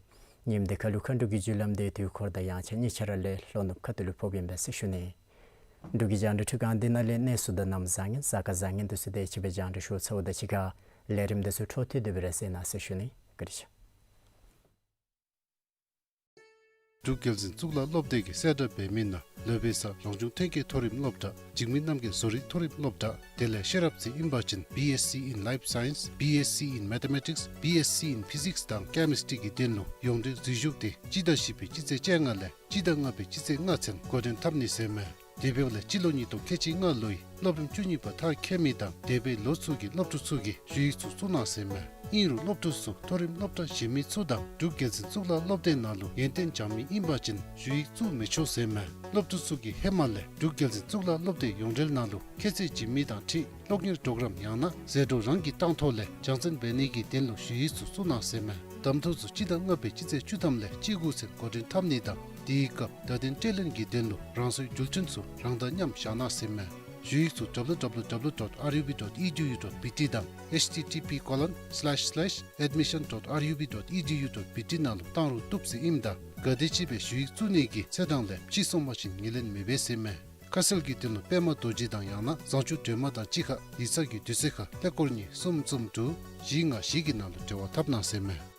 ཉིནམ་འདི་ཁར་ལུ་མཁའ་འགྲོ་གི་རྒྱུ་ལམ་འདི་དུས་འཁོར་དང་དབྱངས་འཆར་གཉིས་ཆ་ར་ལས་ལྷོ་ནུབ་ཁ་ཐུག་ལུ་ཕོགཔ་ཨིན་པས་ཟེར་ཞུ་ནི། འབྲུག་གི་རྒྱང་བསྒྲགས་འཕྲུལ་ཁང་འདི་ནང་ལས་གནས་ཚུལ་དང་གནམ་བཟང་ངན་གཟའ་སྐར་བཟང་ངན་འདི་ཚུ་དེ་ཅིག་སྦེ་རྒྱང་བསྒྲགས་ཞུ་ཚརཝ་དང་གཅིག་ཁར་ལས་རིམ་འདི་ཚུ་འཕྲོ་མཐུད་དེ་སྦེ་ར་གསན་གནང་ཟེར་ཞུ་ནི། བཀའ་དྲིན་ཆེ། འབྲུག་རྒྱལ་འཛིན་གཙུག་ལག་སློབ་སྡེ་གིས་གསལ་བསྒྲགས་འབད་མི་ནང་ལོ་པའི་ས་རང་བྱུང་ཐོན་སྐྱེད་མཐོ་རིམ་སློབ་གྲྭ། འཇིགས་མེད་རྣམ་རྒྱལ་བཟོ་རིག་མཐོ་རིམ་སློབ་གྲྭ། དེ་ལས་ཤེས་རབ་རྩེ་ཨིན་པ་ཅིན་B Sc in Life Science, B Sc in Mathematics, B Sc in Physics དང་Chemistry གི་དོན་ལུ་ཡོངས་འབྲེལ་འཛུལ་ཞུགས་དེ་སྤྱི་ཟླ་བཞི་པའི་སྤྱི་ཚེས་བཅོ་ལྔ་ལས་སྤྱི་ཟླ་ལྔ་པའི་སྤྱི་ཚེས་ལྔ་ཚུན་འགོ་འདྲེན་འཐབ་ནི་ཟེར་མས། དེ་འབདཝ་ལས་སྤྱི་ལོ་ཉིས་སྟོང་ཁལ་གཅིག་ལྔ་ལོའི་སློབ་རིམ་བཅུ་གཉིས་པ་མཐར་འཁྱོལ་མི་དང་འདས་པའི་ལོ་ཚུ་གི་སློབ་ཕྲུག་ཚུ་གིས་ཞུ་ཡིག་ཚུ་བཙུགས་གནང་ཟེར་མས། ཨིན་རུང་སློབ་ཕྲུག་ཚུ་མཐོ་རིམ་སློབ་གྲྭ་གཞན་མི་ཚུ་དང་འབྲུག་རྒྱལ་འཛིན་གཙུག་ལག་སློབ་སྡེ་ནང་ལུ་ཡོན་ཏན་སྦྱང་མི་ཨིན་པ་ཅིན་ཞུ་ཡིག་བཙུགས་མི་ཆོག་ཟེར་མས། སློབ་ཕྲུག་ཚུ་གིས་ཧེ་མ་ལས་འབྲུག་རྒྱལ་འཛིན་གཙུག་ལག་སློབ་སྡེ་ཡོངས་འབྲེལ་ནང་ལུ་ཁྱད་ཚད་བྱིན་མི་དང་འཁྲིལ་གློག་བརྙན་གྲོགས་རམ་ཡང་ན་ཟད་འགྲོ་རང་གིས་བཏང་ཐོག་ལས་སྦྱང་བརྩོན་འབད་ནི་གི་དོན་ལུ་ཞུ་ཡིག་ཚུ་བཙུགས་གནང་ཟེར་མས། གདམ་འཐུ་ཚུ་སྤྱི་ཟླ་ལྔ་པའི་སྤྱི་ཚེས་བཅུ་ཐམ་ལས་བཅུ་དགུ་ཚུན་འགོ་འདྲེན་འཐབ་ནི་དང་དེའི་སྐབས་བརྡ་དོན་སྤྲོད་ལེན་གྱི་དོན་ལུ་རང་སོའི་རྒྱུ་མཚན་ཚུ་རང་དང་མཉམ་བཞག་གནང་ཟེར་མས། ཞུ་ཡིག་ཚུ་W W W dot R U B dot E D U dot B T དང་H T T P colon slash slash admission dot R U B dot E D U dot B T ནང་ལུ་བཏང་རུང་བཏུབ་ཟེར་ཨིནམ་ད་ག་དེམ་ཅིག་སྦེ་ཞུ་ཡིག་བཙུགས་ནི་གི་ཚེས་གྲངས་ལས་ཕྱི་སོང་པ་ཅིན་ངོས་ལེན་མི་འབད་ཟེར་མས། ཁ་གསལ་གྱི་དོན་ལུ་པདྨ་རྡོ་རྗེ་དང་ཡང་ན་བཟང་སྤྱོད་སྒྲོལ་མ་དང་གཅིག་ཁར་ཡིག་ཚང་གི་དུས་ཚོད་ཁར་ཀླད་ཀོར་གཉིས་གསུམ་གསུམ་དྲུག་བཞི་ལྔ་བཞི་གི་ནང་ལུ་འབྲེལ་བ་འཐབ་གནང་ཟེར་མས།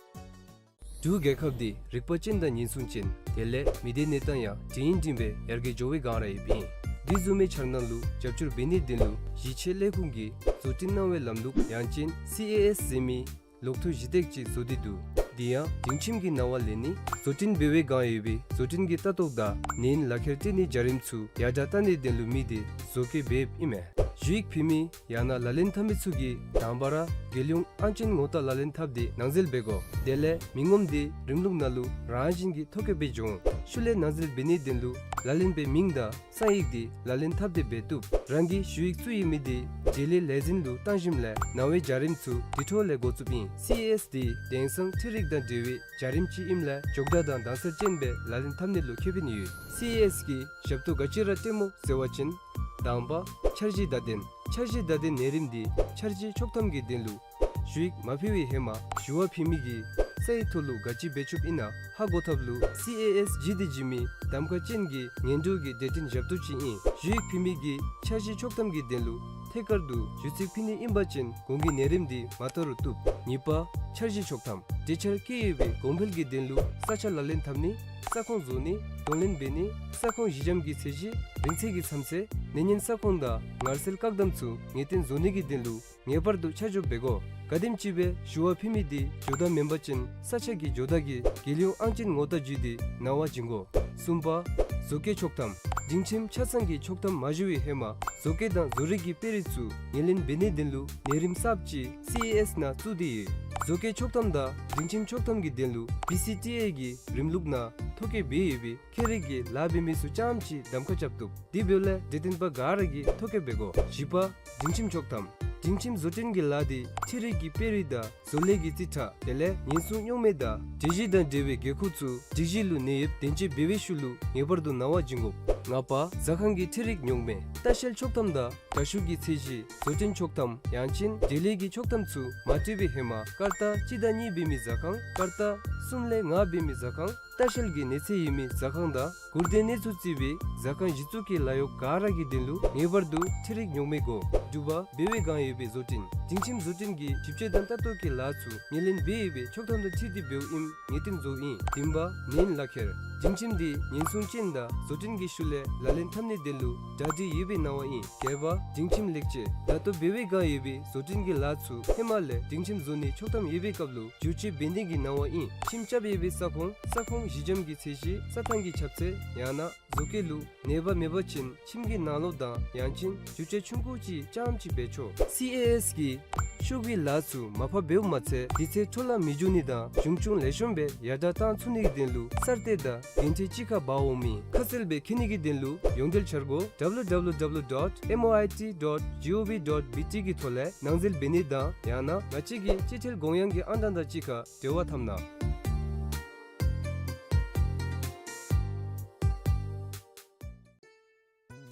འབྲུག་རྒྱལ་ཁབ་འདི་རིག་པ་ཅན་དང་ཉེན་སྲུང་ཅན། དེ་ལས་མི་སྡེ་གནས་སྟངས་ཡང་འབྲིང་ཨིན་འབྲིང་སྦེ་ཡར་རྒྱས་འགྱོ་བའི་སྒང་ར་ཡོདཔ་ཨིན། འདི་བཟུམ་མའི་འཆར་སྣང་ལུ་རྒྱབ་སྐྱོར་འབད་ནིའི་དོན་ལུ་གཞི་ཆེ་ལས་ཁུངས་ཀྱིས་བཟོ་སྐྲུན་གནང་བའི་ལམ་ལུགས་ཡང་ཅིན་C A S ཟེར་མི་ལོག་ཐུག་གཞི་སྟེགས་ཅིག་བཟོ་སྟེ་འདུག། འདི་ཡང་སྒྲིང་ཁྱིམ་གྱི་ནང་ལུ་ལེན་ནི་བཟོ་སྐྲུན་འབད་བའི་སྒང་ཡོད་པའི་བཟོ་སྐྲུན་གྱི་ལྟ་རྟོག་དང་ནན་ལག་ཁྱེར་སྤྲོད་ནིའི་བྱ་རིམ་ཚུ་ཡར་དྲག་བཏང་ནིའི་དོན་ལུ་དམིགས་ཏེ་བཟོ་བཀོད་འབདཝ་ཨིན་མས། ཞུ་ཡིག་ཕུལ་མི་ཡང་ན་ལག་ལེན་འཐབ་མི་ཚུ་གིས་དང་པ་ར་རྒྱལ་ཡོངས་ཨང་ཅན་ངོ་རྟགས་ལག་ལེན་འཐབ་སྟེ་ནང་འཛུལ་འབད་དགོ། དེ་ལས་མི་ངོམ་དེ་རིམ་ལུགས་ནང་ལུ་རང་བཞིན་གྱིས་ཐོ་བཀོད་འབད་འགྱོ་འོང་། ཤུལ་ལས་ནང་འཛུལ་འབད་ནིའི་དོན་ལུ་ལག་ལེན་པའི་མིང་དང་གསང་ཡིག་དེ་ལག་ལེན་འཐབ་སྟེ་འབད་བཏུབ། རང་གིས་ཞུ་ཡིག་བཙུགས་ཡོད་མི་དེ་བྱེད་ལས་ལས་འཛིན་ལུ་བཏང་ཞིནམ་ལས་ནང་པའི་བྱ་རིམ་ཚུ་དེ་འཕྲོ་ལས་འགོ་བཙུགསཔ་ཨིན། C A S དེ་དེང་སང་འཕྲུལ་རིག་དང་འབྲེལ་བའི་བྱ་རིམ་ཅིག་ཨིནམ་ལས་མགྱོགས་དྲགས་དང་དྭངས་གསལ་ཅན་སྦེ་ལག་ལེན་འཐབ་ནི་ལུ་ཁེ་ཕན་ཡོད། C A S གི་ཞབས་ཏོག་ག་ཅི་ར་སྤྲོདཔ་སྨོ་ཟེར་བ་ཅིན། དང་པ་འཆར་གཞི་བརྡ་དོན། འཆར་གཞི་བརྡ་དོན་ནང་རིམ་དེ་འཆར་གཞི་ཆོག་ཐམ་གྱི་དོན་ལུ་ཞུ་ཡིག་མ་ཕུལ་བའི་ཧེ་མ་ཞུ་བ་ཕུལ་མི་གིས་གསང་ཡིག་ཐོག་ལུ་ག་ཅི་འབད་བཅུགཔ་ཨིན་ན་ཧ་གོ་ཐབས་ལུ་C A S ཇི་དེ་ཇི་མི་གདམ་ཁ་ཅན་གྱི་ངན་འགྲོ་གི་གྲོས་སྟོན་ཞབས་ཏོག་ཅིག་ཨིན། ཞུ་ཡིག་ཕུལ་མི་གིས་འཆར་གཞི་ཆོག་ཐམ་གྱི་དོན་ལུ་ཐད་ཀར་དུ་ཞུ་ཚིག་ཕུལ་ནི་ཨིན་པ་ཅིན་གོང་གི་ནང་རིམ་དེ་མ་བཏང་རུང་བཏུབ། གཉིས་པ་འཆར་གཞི་ཆོག་ཐམ། གྲོས་འཆར་བཀོད་ཡོད་པའི་གོང་འཕེལ་གྱི་དོན་ལུ་ས་ཆ་ལག་ལེན་འཐབ་ནི། ས་ཁོངས་བཟོ་ནི། གདོང་ལེན་འབད་ནི། ས་ཁོངས་ཞི་འཇམ་གྱི་ཚད་གཞི། རིང་ཚད་ཀྱི་མཚམས་ཚད། ནད་ཡམས་ས་ཁོངས་དང་ངལ་སེལ་བཀག་སྡོམ་ཚུ་ངེས་གཏན་བཟོ་ནི་གི་དོན་ལུ་ངེས་པར་དུ་ཆ་འཇོག་འབད་དགོ། ག་དེམ་ཅིག་སྦེ་ཞུ་བ་ཕུལ་མི་དེ་འགྱོ་བརྡ་མེན་པ་ཅིན་ས་ཆ་གི་འགྱོ་བརྡ་གིས་རྒྱལ་ཡོངས་ཨང་ཅན་ངོ་རྟགས་བརྒྱུད་དེ་ནང་པར་བྱིན་དགོ། གསུམ་པ་བཟོ་བཀོད་ཆོག་ཐམ། སྒྲིང་ཁྱིམ་ཆ་ཚང་གི་ཆོག་ཐམ་མ་ཞུ་བའི་ཧེ་མ་བཟོ་བཀོད་དང་བཟོ་རིག་གི་དཔེ་རིས་ཚུ་ངོས་ལེན་འབད་ནིའི་དོན་ལུ་ནང་རིམ་གསརཔ་ཅིག་C A S ནང་བཙུགས་ཏེ་ཡོད། བཟོ་བཀོད་ཆོག་ཐམ་དང་སྒྲིང་ཁྱིམ་ཆོག་ཐམ་གྱི་དོན་ལུ་P C T A གི་རིམ་ལུགས་ནང་ཐོ་བཀོད་འབད་ཡོད་པའི་ཁྱད་རིག་གི་ལཱ་འབད་མི་ཚུ་རྐྱངམ་ཅིག་གདམ་ཁ་རྐྱབ་བཏུབ། དེ་འབདཝ་ལས་གྲོས་སྟོན་པ་ག་ར་གིས་ཐོ་བཀོད་འབད་དགོ། བཞི་པ་སྒྲིང་ཁྱིམ་ཆོག་ཐམ། སྒྲིང་ཁྱིམ་བཟོ་སྐྲུན་གྱི་ལཱ་དེ་འཕྲུལ་རིག་གི་དཔེ་རིས་དང་བཟོ་ལས་ཀྱི་རྩིས་ཁྲ་དེ་ལས་ཉེན་སྲུང་རྙོག་མེད་དང་སྒྲིག་གཞི་དང་འབྲེལ་བའི་དགོས་མཁོ་ཚུ་སྒྲིག་གཞི་ལུ་གནས་ཡོདཔ་བདེན་དཔྱད་འབད་བའི་ཤུལ་ལུ་ངེས་པར་དུ་ནང་པར་བྱིན་དགོ། ལྔ་པ་ཟ་ཁང་གི་འཕྲུལ་རིག་རྙོག་མེད། ལྟ་བཤལ་ཆོག་ཐམ་དང་དྲ་ཤུགས་ཀྱི་ཚད་གཞི། བཟོ་སྐྲུན་ཆོག་ཐམ་ཡང་ཅིན་འབྲེལ་ཡོད་ཀྱི་ཆོག་ཐམ་ཚུ་མ་སྤྲོད་པའི་ཧེ་མ་ཀར་ཏ་གཅིག་དང་གཉིས་འབད་མི་ཟ་ཁང་། ཀར་ཏ་གསུམ་ལས་ལྔ་འབད་མི་ཟ་ཁང་། ལྟ་བཤལ་གྱི་གནས་ཚད་ཡོད་མི་ཟ་ཁང་དང་། སྒུར་སྡེ་གནས་ཚུལ་བརྩི་བའི་ཟ་ཁང་གཞི་བཙུགས་ཀྱི་ལཱ་གཡོག་ག་ར་གི་དོན་ལུ་ངེས་པར་དུ་འཕྲུལ་རིག་རྙོག་མེད་དགོ། དྲུག་པ་འབད་བའི་སྒང་ཡོད་པའི་བཟོ་སྐྲུན། སྒྲིང་ཁྱིམ་བཟོ་སྐྲུན་གྱི་ཞིབ་དཔྱད་དང་ལྟ་རྟོག་གི་ལཱ་ཚུ་ངོས་ལེན་འབད་ཡོད་པའི་ཆོག་ཐམ་དང་འཁྲིལ་ཏེ་འབདཝ་ཨིནམ་ངེས་གཏན་བཟོཝ་ཨིན། བདུན་པ་ནན་ལག་ཁྱེར། སྒྲིང་ཁྱིམ་དེ་ཉེན་སྲུང་ཅན་དང་བཟོ་སྐྲུན་གྱི་ཤུལ་ལས་ལག་ལེན་འཐབ་ནིའི་དོན་ལུ་གྲ་སྒྲིག་ཡོད་པའི་ནང་པ་ཨིན། བརྒྱད་པ་སྒྲིང་ཁྱིམ་ལེགས་བཅོས། ད་ལྟོ་འབད་བའི་སྒང་ཡོད་པའི་བཟོ་སྐྲུན་གྱི་ལཱ་ཚུ་ཧེ་མ་ལས་སྒྲིང་ཁྱིམ་བཟོ་ནིའི་ཆོག་ཐམ་ཡོད་པའི་སྐབས་ལུ་བསྒྱུར་བཅོས་འབད་ནི་གི་གནང་བ་ཨིན། ཁྱིམ་རྐྱབ་ཡོད་པའི་ས་ཁོངས་ས་ཁོངས་ཞི་འཇམ་གྱི་ཚད་གཞི། རྩྭ་ཐང་གི་ཁྱབ་ཚད་ཡང་ན་བཟོ་བཀོད་ལུ་ནད་པ་མེད་པ་ཅིན་ཁྱིམ་གྱི་ནང་ལོགས་དང་ཡང་ཅིན་བསྒྱུར་བཅོས་ཆུང་ཀུ་ཅིག་རྐྱངམ་ཅིག་འབད་ཆོག། སི་ཨེ་ཨེསི་གིས་ཤོག་གུའི་ལཱ་ཚུ་མར་ཕབ་འབདཝ་མ་ཚད་དུས་ཚོད་འཕྲོ་བརླག་མི་འགྱོ་ནི་དང་གཞུང་ཆུང་ལེགས་ཤོམ་སྦེ་ཡར་དྲག་བཏང་ཚུགས་ནི་གི་དོན་ལུ་གསར་གཏོད་དང་འགན་འཁྲི་གཅིག་ཁར་འབག་འོང་མི་ཁ་གསལ་སྦེ་མཁྱེན་ནི་གི་དོན་ལུ་ཡོངས་འབྲེལ་འཆར་སྒོ་W W W dot M O I T dot G O V dot B T གི་ཐོག་ལས་ནང་འཛུལ་འབད་ནི་དང་ཡང་ན་ང་བཅས་ཀྱི་སྤྱི་ཁྲལ་དགོངས་ཡངས་ཀྱི་ཨང་གྲངས་དང་གཅིག་ཁར་འབྲེལ་བ་འཐབ་གནང་།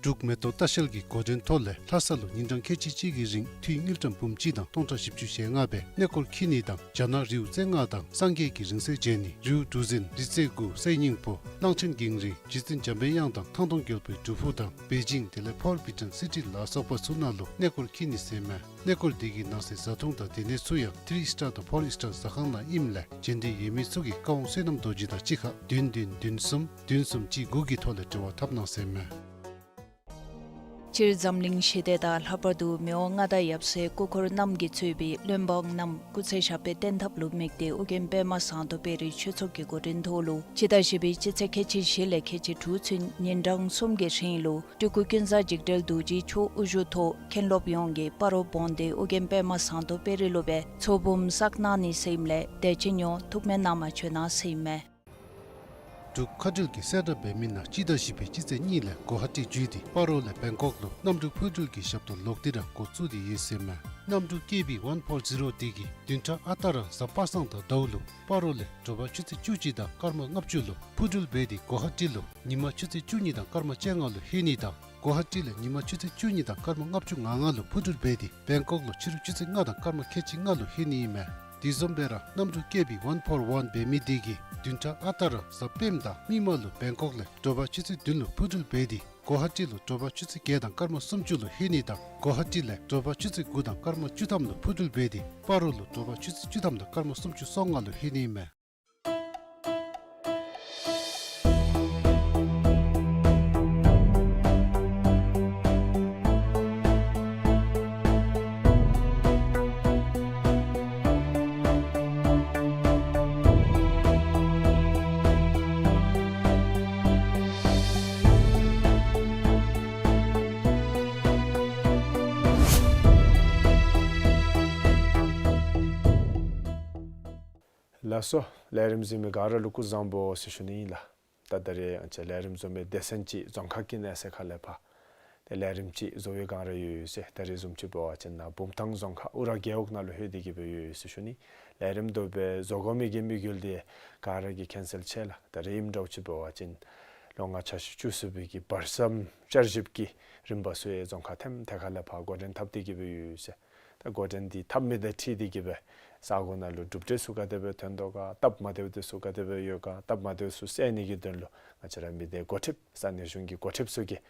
འབྲུག་མེ་ཏོག་ལྟ་བཤལ་གྱི་འགོ་འདྲེན་ཐོག་ལས་ལྷ་ས་ལུ་ཉིན་གྲངས་ཁལ་གཅིག་གཅིག་གི་རིང་འཐུས་དངུལ་ཀྲམ་འབུམ་གཅིག་དང་སྟོང་ཕྲག་བཞི་བཅུ་ཞེ་ལྔ་སྦེ་གནས་སྐོར་འཁྱིད་ནི་དང་རྒྱ་ནག་རི་བོ་རྩེ་ལྔ་དང་སངས་རྒྱས་ཀྱི་རིང་བསྲེལ་མཇལ་ནི། རི་བོ་གྲུ་གཟིངས་རི་རྩེ་དགུ་སའི་སྙིང་པོ་གླང་ཆེན་གངས་རི་རྗེ་བཙུན་འཇམ་པའི་དབྱངས་དང་ཐང་སྟོང་རྒྱལ་པོའི་སྒྲུབ་ཕུག་དང་པེ་ཅིང་དེ་ལས་ཕོར་བི་ཊོན་སི་ཊི་ལ་སོགས་པ་ཚུ་ནང་ལུ་གནས་སྐོར་འཁྱིད་ནི་ཟེར་མས། གནས་སྐོར་དེ་གི་ནང་གསེས་བཟའ་འཐུང་དང་སྡོད་གནས་ཚུ་ཡང་ཐི་རི་སི་ཊར་དང་ཕོར་སི་ཊར་ཟ་ཁང་ནང་ཨིནམ་ལས་མཇལ་འདོད་ཡོད་མི་ཚུ་གིས་ཀ་ཝང་བསོད་ནམས་རྡོ་རྗེ་དང་གཅིག་ཁར་བདུན་བདུན་བདུན་གསུམ་བདུན་གསུམ་གཅིག་དགུ་གི་ཐོག་ལས་འབྲེལ་བ་འཐབ་གནང་ཟེར་མས། སྤྱིར་འཛམ་གླིང་ཞི་བདེ་དང་ལྷག་པར་དུ་མི་དབང་མངའ་བདག་ཡབ་སྲས་སྐུ་འཁོར་རྣམས་ཀྱིས་གཙོས་པའི་བློན་འབངས་རྣམས་སྐུ་ཚེ་ཞབས་པད་བརྟན་ཐབས་ལུ་དམིགས་ཏེ་ཨོ་རྒྱན་པདྨ་ཟངས་མདོག་དཔལ་རི་ཆོས་ཚོགས་ཀྱི་འགོ་འདྲེན་ཐོག་ལུ་སྤྱི་ཟླ་བཞི་པའི་སྤྱི་ཚེས་ཁལ་གཅིག་བཞི་ལས་ཁལ་གཅིག་དྲུག་ཚུན་ཉིན་གྲངས་གསུམ་གྱི་རིང་ལུ་སྤྲུལ་སྐུ་ཀུན་བཟང་འཇིགས་བྲལ་རྡོ་རྗེའི་ཆོས་དབུ་བཞུགས་ཐོག་མཁན་སློབ་ཡོངས་ཀྱིས་སྤ་རོ་བོན་སྡེ་ཨོ་རྒྱན་པདྨ་ཟངས་མདོག་དཔལ་རི་ལུ་སྦེ་ཚོགས་འབུམ་བསགས་གནང་ནི་ཟེར་ཨིནམ་ལས་དད་ཅན་ཡོངས་ཐུགས་སྨོན་གནང་མ་བཅོལ་གནང་ཟེར་ཨིན་མས། འབྲུག་མཁའ་འགྲུལ་གྱིས་གསལ་བསྒྲགས་འབད་མི་ནང་སྤྱི་ཟླ་བཞི་པའི་སྤྱི་ཚེས་གཉིས་ལས་གོ་ཧ་ཊི་བརྒྱུད་དེ་སྤ་རོ་ལས་བེང་ཀོག་ལུ་གནམ་གྲུ་འཕུར་འགྲུལ་གྱི་ཞབས་ཏོག་ལོག་སྟེ་ར་འགོ་བཙུགས་ཏེ་ཡོད་ཟེར་མས། གནམ་གྲུ་ཀེ་བི་ཝན་ཕོར་ཛི་རོ་དེ་གིས་བདུན་ཕྲག་ཨ་རྟག་ར་གཟའ་པ་སངས་དང་ཟླཝ་ལུ་སྤ་རོ་ལས་དྲོ་པ་ཆུ་ཚོད་བཅུ་གཅིག་དང་སྐར་མ་ལྔ་བཅུ་ལུ་འཕུར་འགྲུལ་འབད་དེ་གོ་ཧ་ཊི་ལུ་ཉིན་མ་ཆུ་ཚོད་བཅུ་གཉིས་དང་སྐར་མ་བཅོ་ལྔ་ལུ་ལྷོད་ནི་དང་གོ་ཧ་ཊི་ལས་ཉིན་མ་ཆུ་ཚོད་བཅུ་གཉིས་དང་སྐར་མ་ལྔ་བཅུ་ང་ལྔ་ལུ་འཕུར་འགྲུལ་འབད་དེ་བེང་ཀོག་ལུ་ཕྱི་རུ་ཆུ་ཚོད་ལྔ་དང་སྐར་མ་ཁལ་གཅིག་ལྔ་ལུ་ལྷོད་ནི་ཨིན་མས། དེ་བཟུམ་སྦེ་ར་གནམ་གྲུ་ཀེ་བི་ཝན་ཕོར་ཝན་འབད་མི་དེ་གིས་བདུན་ཕྲག་ཨ་རྟག་ར་གཟའ་སྤེནམ་དང་མིག་དམར་ལུ་བེང་ཀོག་ལས་དྲོ་པ་ཆུ་ཚོད་བདུན་ལུ་འཕུར་འགྲུལ་འབད་དེ་གོ་ཧ་ཊི་ལུ་དྲོ་པ་ཆུ་ཚོད་བརྒྱད་དང་སྐར་མ་སུམ་ཅུ་ལུ་ལྷོད་ནི་དང་གོ་ཧ་ཊི་ལས་དྲོ་པ་ཆུ་ཚོད་དགུ་དང་སྐར་མ་བཅུ་ཐམ་ལུ་འཕུར་འགྲུལ་འབད་དེ་སྤ་རོ་ལུ་དྲོ་པ་ཆུ་ཚོད་བཅུ་ཐམ་དང་སྐར་མ་སུམ་ཅུ་སོ་ལྔ་ལུ་ལྷོད་ནི་ཨིན་མས། ལགས་སོ། ལས་རིམ་གཟིགས་མི་ག་ར་ལུ་སྐུ་གཟུགས་བཟང་པོ་ཟེར་ཞུ་ནི་ཨིན་ལགས། ད་ད་རེས་ང་བཅས་ལས་རིམ་བཟོ་མི་སྡེ་ཚན་ཅིག་རྫོང་ཁག་གི་གནས་ཚད་ཁ་ལས་ཕར་ཏེ་ལས་རིམ་ཅིག་བཟོ་བའི་བསྒང་ར་ཡོད་ཡོད་ཟེར། ད་རེས་བཟུམ་ཅིག་འབད་བ་ཅིན་ནཱ་བུམ་ཐང་རྫོང་ཁག་ཨུ་ར་རྒེད་འོག་ནང་ལུ་ལྷོད་དེ་གི་སྦེ་ཡོད་ཡོད་ཟེར་ཞུ་ནི། ལས་རིམ་དེ་སྦེ་བཟོ་དགོ་མི་གི་དམིགས་ཡུལ་འདི་ག་ར་གིས་མཁྱེན་གསལ་ཆེ་ལགས། ད་རེས་ཨིནམ་འདྲཝ་ཅིག་འབད་བ་ཅིན་ལོ་ལྔ་ཆ་ཤས་བཅུ་གསུམ་པའི་གི་བར་མཚམས་བསྐྱར་ཞིབ་ཀྱི་རིམ་པ་ཚུ་ཡང་རྫོང་ཁག་ཐེམ་ཐེ་ཁ་ལས་ཕར་འགོ་འདྲེན་འཐབ་སྟེ་གི་སྦེ་ཡོད་ཡོད་ཟེར། ད་འགོ་འདྲེན་འདི་འཐབ་མི་དང་འཁྲིལ་ཏེ་གི་སྦེ་ས་གོ་ནང་ལུ་གྲུབ་འབྲས་ཚུ་ག་དེ་སྦེ་ཐོན་དོ་ག་སྟབས་མ་བདེཝ་འདི་ཚུ་ག་དེ་སྦེ་ཡོད་ག་སྟབས་མ་བདེཝ་ཚུ་སེལ་ནི་གི་དོན་ལུ་ང་བཅས་ར་མི་སྡེ་འགོ་ཁྲིདཔ་ས་གནས་གཞུང་གི་འགོ་ཁྲིདཔ་ཚུ་གིས་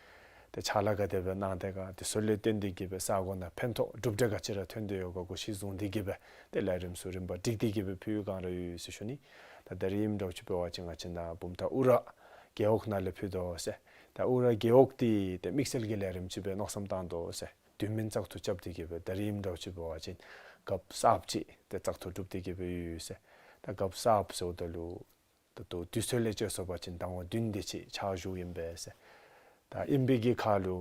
ཏེ་ཕྱག་ལཱ་ག་དེ་སྦེ་གནང་དེས་ག་དེ་ཚུ་ལས་བརྟེན་ཏེ་གི་སྦེ་ས་གོ་ནང་ཕན་ཐོགས་གྲུབ་འབྲས་ག་ཅི་ར་ཐོན་ཏེ་ཡོད་ག་གུ་གཞི་བཟུང་སྟེ་གི་སྦེ་ཏེ་ལས་རིམ་ཚུ་རིམ་པ་སྒྲིག་སྟེ་གི་སྦེ་ཕུལ་བའི་བསྒང་ར་ཡོད་ཡོད་ཟེར་ཞུ་ནི། ད་ད་རེས་ཨིནམ་འདྲཝ་ཅིག་འབད་བ་ཅིན་ང་བཅས་ནཱ་བུམ་ཐང་ཨུ་ར་རྒེད་འོག་ནང་ལས་ཕུལ་དོ་ཟེར། ད་ཨུ་ར་རྒེད་འོག་འདི་ཏེ་དམིགས་བསལ་གྱི་ལས་རིམ་ཅིག་སྦེ་མནོ་བསམ་བཏང་དོ་ཟེར། དུས་མིན་བཙག་འཐུ་རྐྱབ་སྟེ་གི་སྦེ་ད་རེས་ཨིནམ་འདྲཝ་ཅིག་འབད་བ་ཅིན་རྒཔོ་གསརཔ་ཅིག་ཏེ་བཙག་འཐུ་གྲུབ་སྟེ་གི་སྦེ་ཡོད་ཡོད་ཟེར། ད་རྒཔོ་གསརཔ་ཟེརཝ་ད་ལུ་ད་ལྟོ་དུས་ཚོད་ལས་དཔྱེ་སོང་པ་ཅིན་ཟླ་ངོ་བདུན་དེ་ཅིག་ཕྱག་ཞུཝ་ཨིན་པས་ཟེར། ད་ཨིན་པའི་གི་ཁར་ལུ་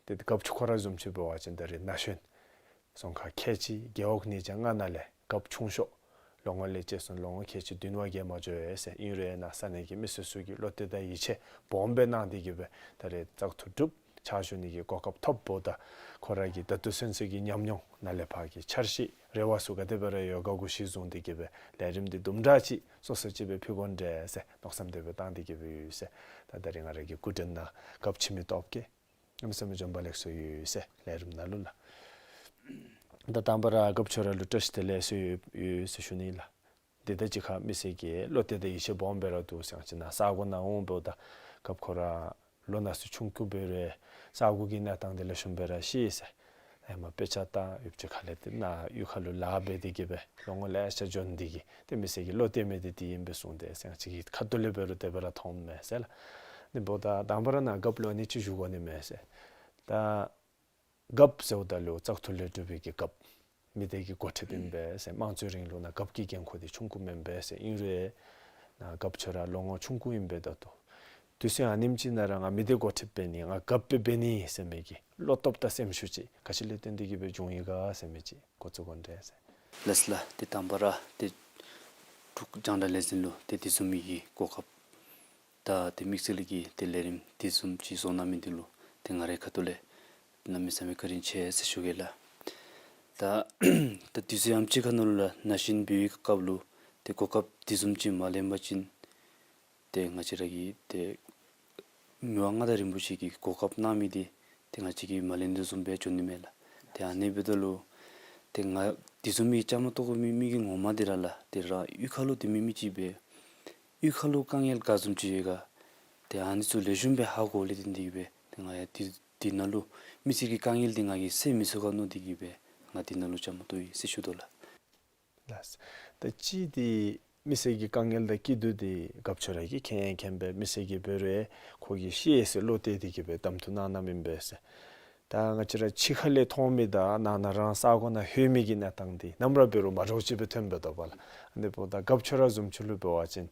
ཏེ་རྒཔོ་ཁྱོད་ཁོ་ར་བཟུམ་ཅིག་འབད་བ་ཅིན་ད་རེས་ན་གཞོན་རྫོང་ཁག་ཁལ་གཅིག་རྒེད་འོག་ཉིས་བརྒྱ་ལྔ་ནང་ལས་རྒཔོ་ཆུང་ཤོས་ལོ་ངོ་ལས་དཔྱེ་སོང་ལོ་ངོ་ཁལ་གཅིག་བདུན་བ་བརྒལ་མ་འགྱོ་ཡོད་ཟེར། ཨིན་རུང་ནཱ་ས་གནས་ཀྱི་མི་སེར་ཚུ་གིས་བློ་གཏད་དང་ཡིད་ཆེས་སྦོམ་སྦེ་གནང་སྟེ་གི་སྦེ་ད་རེས་བཙག་འཐུ་གྲུབ་ཕྱག་ཞུ་ནི་གི་གོ་སྐབས་ཐོབ་འབདཝ་ད་ཁོ་ར་གི་ད་ལྟོ་ཚུན་ཚོད་ཀྱི་ཉམས་མྱོང་ནང་ལས་ཕར་གྱི་འཆར་གཞི་རེ་བ་ཚུ་ག་དེ་སྦེ་ར་ཡོད་ག་གུ་གཞི་བཟུང་སྟེ་གི་སྦེ་ལས་རིམ་འདི་དུམ་གྲ་ཅིག་སོ་སོ་ཅིག་སྦེ་ཕུལ་དགོ་འདྲས་ཟེར་མནོ་བསམ་དེ་སྦེ་བཏང་སྟེ་གི་སྦེ་ཡོད་ཟེར། ད་ད་རེས་ང་ར་གི་སྐུ་མགྲོན་ནང་རྒཔོ་འཆི་མེད་སྟོབས་རྒྱས་གནམ་མེད་ས་མེད་འབྱོན་པ་ལེགས་སོ་ཡོད་ཟེར་ལས་རིམ་ནང་ལུ་ལགས། ད་དང་པ་ར་རྒཔོ་ཁྱོད་ར་ལུ་བཀྲ་ཤིས་བདེ་ལེགས་ཟེར་ཡོད་ཟེར་ཞུ་ནི་ལགས། འདི་ད་ཅི་ཁ་མི་སེར་གྱིས་བློ་གཏད་དང་ཡིད་ཆེས་སྦོམ་སྦེ་ར་འདུག་ཟེར། ང་བཅས་ནཱ་ས་གོ་ནང་འོང་འབདཝ་ད་རྒཔོ་ཁོ་ར་ལོ་ན་ཚོད་ཆུང་ཀུ་འབད་རུང་ས་གོ་གི་གནས་སྟངས་འདི་ལེགས་ཤོམ་སྦེ་ར་ཤེས་ཟེར། ཨེ་མ་དཔེ་ཆ་ལྟ་ཡུདཔ་ཅིག་ཁ་ལས་ཏེ་ནཱ་གཡུས་ཁ་ལུ་ལཱ་འབད་དེ་གི་སྦེ་ལོ་ངོ་ལེ་ཤ་འགྱོ་ནི་དེ་གིས་ཏེ་མི་སེར་གྱིས་བློ་གཏད་མི་འདི་འདི་ཨིན་པས་གསུངས་ཏེ་ཟེར། ང་བཅས་ཀྱི་ཁ་ཐུག་ལས་འབད་རུང་དེ་སྦེ་ར་མཐོངམ་མས་ཟེར་ལགས། ཨ་ནི་འབདཝ་ད་དང་པ་ར་ནཱ་རྒཔོ་ལུ་ཨ་ནི་ཅིག་ཞུ་དགོ་ནི་མས་ཟེར། ད་རྒཔོ་ཟེརཝ་ད་ལུ་བཙག་འཐུ་ལས་གྲུབ་པའི་གི་རྒཔོ་མི་སྡེ་གི་འགོ་ཁྲིདཔ་ཨིན་པས་ཟེར། དམངས་གཙོའི་རིང་ལུགས་ནང་རྒཔོ་གི་འགན་ཁུར་འདི་ཆུང་ཀུ་མེན་པས་ཟེར། ཨིན་རུང་ནཱ་རྒཔོ་ཁྱོད་ར་ལོ་ངོ་ཆུང་ཀུ་ཨིན་པས། ད་ལྟོ་དུས་ཚོད་ཨ་ནེམ་ཅིག་ནང་ར་ང་མི་སྡེ་འགོ་ཁྲིདཔ་འབད་ནི་ང་རྒཔོ་སྦེ་འབད་ནི་ཟེར་མི་གི་བློ་སྟོབས་དང་སེམས་ཤུགས་ཅིག་ག་ཅི་ལས་བརྟེན་ཏེ་གི་སྦེ་བྱུང་ཡི་ག་ཟེར་མི་ཅིག་འགོ་བཙུགས་དགོ་འདྲས་ཟེར། ལགས་ལགས། ཏེ་དང་པ་ར་ཏེ་འབྲུག་རྒྱང་བསྒྲགས་ལས་འཛིན་ལུ་ཏེ་དེ་བཟུམ་མའི་གི་གོ་སྐབས་ད་ཏེ་དམིགས་བསལ་གྱི་ཏེ་ལས་རིམ་དེ་བཟུམ་ཅིག་བཟོ་གནང་མི་འདི་ལུ་ཏེ་ང་རའི་ཁ་ཐུག་ལས་གནམ་མེད་ས་མེད་བཀའ་དྲིན་ཆེ་ཟེར་ཞུ་གེ་ལགས། ད་ད་དུས་ཚོད་ཡང་ཅིག་ཁ་ནང་ལུ་ལགས་ན་གཞོན་འབད་བའི་སྐབས་ལུ་ཏེ་གོ་སྐབས་དེ་བཟུམ་ཅིག་མ་ལེན་པ་ཅིན་ཏེ་ང་བཅས་ར་གི་ཏེ་ མི་དབང་མངའ་བདག་རིན་པོ་ཆེ་གིས་གོ་སྐབས་གནང་མི་འདི་ཏེ་ང་བཅས་ཀྱིས་མ་ལེན་དོ་བཟུམ་སྦེ་འགྱོ་ནི་མས་ལགས། ཏེ་ཨ་ནི་འབདཝ་ད་ལུ་ཏེ་ང་འདི་བཟུམ་མའི་བཅའ་མར་གཏོགས་མི་མི་གི་ངོ་མ་འདི་ར་ལགས་ཏེ་རང་གཡུས་ཁ་ལུ་ཏེ་མེད་མི་ཅིག་སྦེ་གཡུས་ཁ་ལུ་དཀའ་ངལ་ག་བཟུམ་ཅིག་ཡོད་ག་ཏེ་ཨ་ནི་ཚུ་ལེགས་ཤོམ་སྦེ་ཧ་གོ་ལས་ཏེ་འདི་སྦེ་ཏེ་ང་ཡང་འདི་འདི་ནང་ལུ་མི་སེར་གྱི་དཀའ་ངལ་འདི་ང་གིས་སེལ་མི་ཚུགས་ག་མནོ་སྟེ་གིས་སྦེ་ང་འདི་ནང་ལུ་བཅའ་མར་གཏོགས་ཡི་ཟེར་ཞུ་དོ་ལགས། ལགས། ད་ཅི་འདི་མི་སེར་གྱི་དཀའ་ངལ་དང་སྐྱིད་སྡུག་འདི་རྒཔོ་ཁྱོད་ར་གིས་མཁྱེན་མཁྱེན་པས། མི་སེར་གྱིས་འབད་རུང་ཁོ་གིས་ཤེས་ཟེར་བློ་གཏད་དེ་གིས་སྦེ་གདམ་འཐུ་གནང་གནངམ་ཨིན་པས་ཟེར། ད་ང་བཅས་ར་ཕྱི་ཁ་ལས་མཐོང་མི་དང་ནང་ན་རང་ས་གོ་ནང་ལྷོད་མི་གི་གནས་སྟངས་འདི་ནམ་ར་འབད་རུང་མ་འདྲཝ་ཅིག་སྦེ་ཐོན་འབད་དོ་བ་ལགས། ཨ་ནི་འབདཝ་ད་རྒཔོ་ཁྱོད་ར་བཟུམ་ཅིག་ལུ་འབད་བ་ཅིན་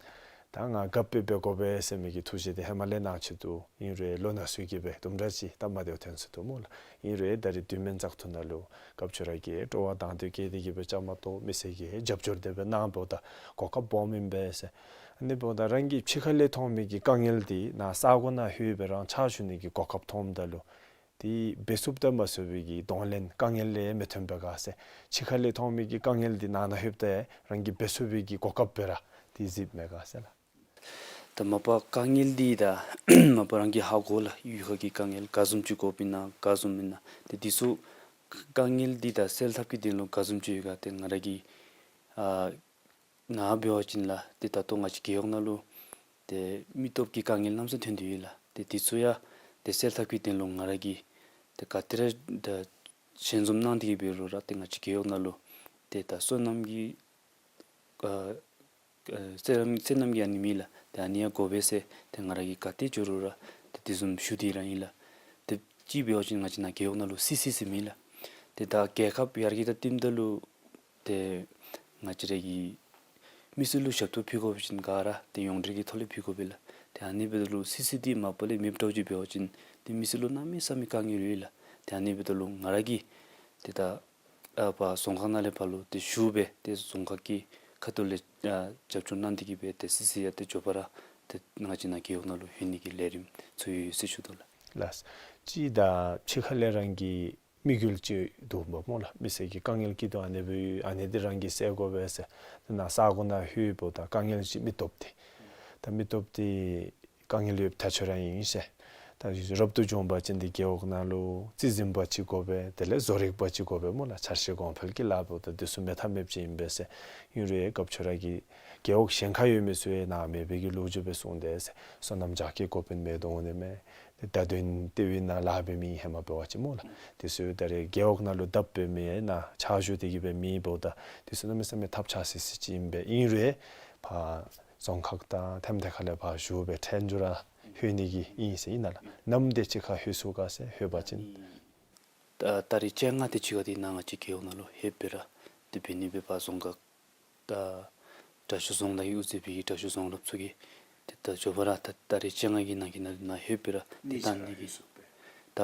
ད་ང་རྒཔོ་སྦེ་འབད་དགོ་པས་ཟེར་མི་གི་ཐུགས་བཞེད་འདི་ཧེ་མ་ལས་གནང་ཅི་འདུག། ཨིན་རུང་ལོ་ན་སོ་གིས་སྦེ་དུམ་གྲ་ཅིག་སྟབས་མ་བདེཝ་ཐོན་སོ་ནུག་སྨོ་ལགས། ཨིན་རུང་ད་རེས་དུས་མེན་བཙག་འཐུ་ནང་ལུ་རྒཔོ་ཁྱོད་ར་གིས་སྤྲོ་བ་དང་འདོད་བསྐྱེད་དེ་གིས་སྦེ་བཅའ་མར་གཏོགས། མི་སེར་གྱིས་རྒྱབ་སྐྱོར་དེ་སྦེ་གནང་འབདཝ་ད་གོ་སྐབས་སྦོམ་ཨིན་པས་ཟེར། ཨ་ནི་འབདཝ་ད་རང་གི་ཕྱི་ཁ་ལས་མཐོང་མི་གི་དཀའ་ངལ་འདི་ནཱ་ས་གོ་ནང་ལྷོད་སྦེ་རང་ཕྱག་ཞུ་ནི་གི་གོ་སྐབས་མཐོངམ་ད་ལུ་དེ་འབད་ཚུགསཔ་དང་མ་ཚུགས་པའི་གི་གདོང་ལེན་དཀའ་ངལ་ལས་མི་ཐོན་པས་ག་ཟེར། ཕྱི་ཁ་ལས་མཐོང་མི་གི་དཀའ་ངལ་འདི་ནང་ན་ལྷོདཔ་ད་རང་གིས་འབད་ཚུགས་པའི་གི་གོ་སྐབས་སྦེ་ར་དེ་གཟིགསཔ་མས་ག་ཟེར་ལགས། ད་མ་པ་དཀའ་ངལ་འདི་ད་མ་པ་རང་གིས་ཧ་གོ་ལགས། གཡུས་ཁ་གི་དཀའ་ངལ་ག་བཟུམ་ཅིག་དགོཔ་ཨིན་ན་ག་བཟུམ་ཨིན་ན། ཏེ་འདི་ཚུ་དཀའ་ངལ་འདི་ད་སེལ་ཐབས་ཀྱི་དོན་ལུ་ག་བཟུམ་ཅིག་ཡོད་ག་ཏེ་ང་ར་གིས་ཨ་ང་འབད་བ་ཅིན་ལགས་ཏེ་ད་ལྟོ་ང་བཅས་རྒེད་འོག་ནང་ལུ་ཏེ་མི་སྟོབས་ཀྱི་དཀའ་ངལ་གནམ་ས་ཐོན་ཏེ་ཡོད་ལགས། ཏེ་འདི་ཚུ་ཡང་ཏེ་སེལ་ཐབས་ཀྱི་དོན་ལུ་ང་ར་གིས་ཏེ་ག་ཏེ་ར་ད་ཞལ་འཛོམས་གནང་སྟེ་གིས་འབད་རུང་ར་ཏེ་ང་བཅས་རྒེད་འོག་ནང་ལུ་ཏེ་ད་སོ་ནམ་གྱི་ཨ་ཨ་སོ་ནམ་སོ་ནམ་གྱི་ཨ་ནི་མེད་ལགས། ཏེ་ཨ་ནི་ཡང་དགོ་པས་ཟེར་ཏེ་ང་ར་གིས་ག་ཏེ་འགྱོ་རུང་ར་ཏེ་དེ་བཟུམ་ཞུ་སྟེ་ར་ཨིན་ལགས། ཏེ་ཅིག་འབད་བ་ཅིན་ང་བཅས་ནཱ་རྒེད་འོག་ནང་ལུ་སི་སི་ཟེར་མེད་ལགས། ཏེ་ད་རྒྱལ་ཁབ་ཡར་རྒྱས་དང་བསྟུནམ་ད་ལུ་ཏེ་ང་བཅས་ར་གིས་མི་སེར་ལུ་ཞབས་ཏོག་ཕུལ་དགོ་པ་ཅིན་ག་ར་ཏེ་ཡོངས་འབྲེལ་གྱི་ཐོག་ལས་ཕུལ་དགོ་པས་ལགས། ཏེ་ཨ་ནི་འབདཝ་ད་ལུ་སི་སི་འདི་མ་པ་ལས་མེདཔ་འདྲཝ་ཅིག་འབད་བ་ཅིན་ཏེ་མི་སེར་ལུ་གནམ་མེད་ས་མེད་དཀའ་ངལ་ཡོད་ལགས། ཏེ་ཨ་ནི་འབདཝ་ད་ལུ་ང་ར་གིས་ཏེ་ད་ཨ་ཕར་རྫོང་ཁག་ནང་ལས་ཕར་ལུ་ཏེ་ཞུ་སྦེ་ཏེ་རྫོང་ཁག་གི་ཁ་ཐུག་ལས་ཨ་རྒྱབ་སྐྱོར་གནང་སྟེ་གིས་སྦེ་ཏེ་སི་སི་ཡང་ཏེ་མགྱོགས་པ་ར་ཏེ་ང་བཅས་ནཱ་རྒེད་འོག་ནང་ལུ་ལྷོད་ནི་གི་ལས་རིམ་ཚུ་ཡོད་ཡོད་ཟེར་ཞུ་དོ་ལགས། ལགས། ཅིག་ད་ཕྱི་ཁ་ལས་རང་གི་དམིགས་ཡུལ་ཅིག་འདུག་པ་སྨོ་ལགས། མི་སེར་གྱི་དཀའ་ངལ་སྐྱིད་སྡུག་ཨ་ནི་སྦེ་ཨ་ནི་འདི་རང་གིས་སེལ་དགོ་པས་ཟེར། ཏེ་ནཱ་ས་གོ་ནང་ལྷོདཔ་ད་དཀའ་ངལ་ཅིག་མི་སྟོབས་འདི་ད་མི་སྟོབས་འདི་དཀའ་ངལ་ཡོདཔ་ཐག་ཆོད་ར་ཨིན་ཟེར། ད་རབ་ཏུ་བྱུང་པ་ཅིན་འདི་རྒེད་འོག་ནང་ལུ་རྩིས་འཛིན་པ་ཅིག་དགོ་པས། དེ་ལས་བཟོ་རིག་པ་ཅིག་དགོ་པས་སྨོ་ལགས། འཆར་གཞི་གོང་འཕེལ་གྱི་ལཱ་འབདཝ་ད་འདི་ཚུ་མེད་ཐབས་མེདཔ་ཅིག་ཨིན་པས་ཟེར། ཨིན་རུང་རྒཔོ་ཁྱོད་ར་གིས་རྒེད་འོག་གཞན་ཁར་ཡོད་མི་ཚུ་ཡང་ནཱ་མེད་པའི་གི་ལོ་རྒྱུས་སྦེ་གསུངས་ཏེ་ཟེར། སོ་ནམ་རྒྱགས་ཀྱི་དགོ་པའི་མི་འདུག་ནི་མས། ཏེ་ད་དོན་དེ་བའི་ནང་ལཱ་འབད་མི་ཧེ་མ་འབད་བ་ཅིན་སྨོ་ལགས། དེ་ཚུ་ད་རེས་རྒེད་འོག་ནང་ལུ་བརྡབ་འབད་མི་ཡང་ནཱ་ཕྱག་ཞུ་སྟེ་གིས་སྦེ་མེདཔ་འབདཝ་ད་དེ་ཚུ་གནམ་མེད་ས་མེད་ཐབས་ཆག་སི་སི་ཅིག་ཨིན་པས། ཨིན་རུང་ཕར་རྫོང་ཁག་དང་ཐེམ་ཐེ་ཁ་ལས་ཕར་ཞུ་སྦེ་ཐོན་འགྱོ་ར་ལྷོད་ནི་གི་ཨིན་ཟེར་ཨིན་ན་ལགས། ནམ་དེ་ཅིག་ཁར་ལྷོད་ཚུགས་ག་ཟེར། ལྷོད་པ་ཅིན་ད་ད་རེས་བཅོ་ལྔ་དེ་ཅིག་ཁར་འདི་ནཱ་ང་བཅས་རྒེད་འོག་ནང་ལུ་ལྷོད་སྦེ་ར་ཏེ་འབད་ནི་སྦེ་ཕར་རྫོང་ཁག་ད་དྲག་ཤོས་རྫོང་བདག་གིས་དབུ་མཛད་པའི་གི་དྲག་ཤོས་རྫོང་རབ་ཚུ་གིས་ཏེ་ད་མགྱོགས་པ་ར་ད་ད་རེས་བཅོ་ལྔ་གི་ནང་གི་ནང་ནཱ་ལྷོད་སྦེ་ར་ཏེ་གནས་ཚུལ་བཏང་ནི་གི་ལྷོད་སོང་པས། ད་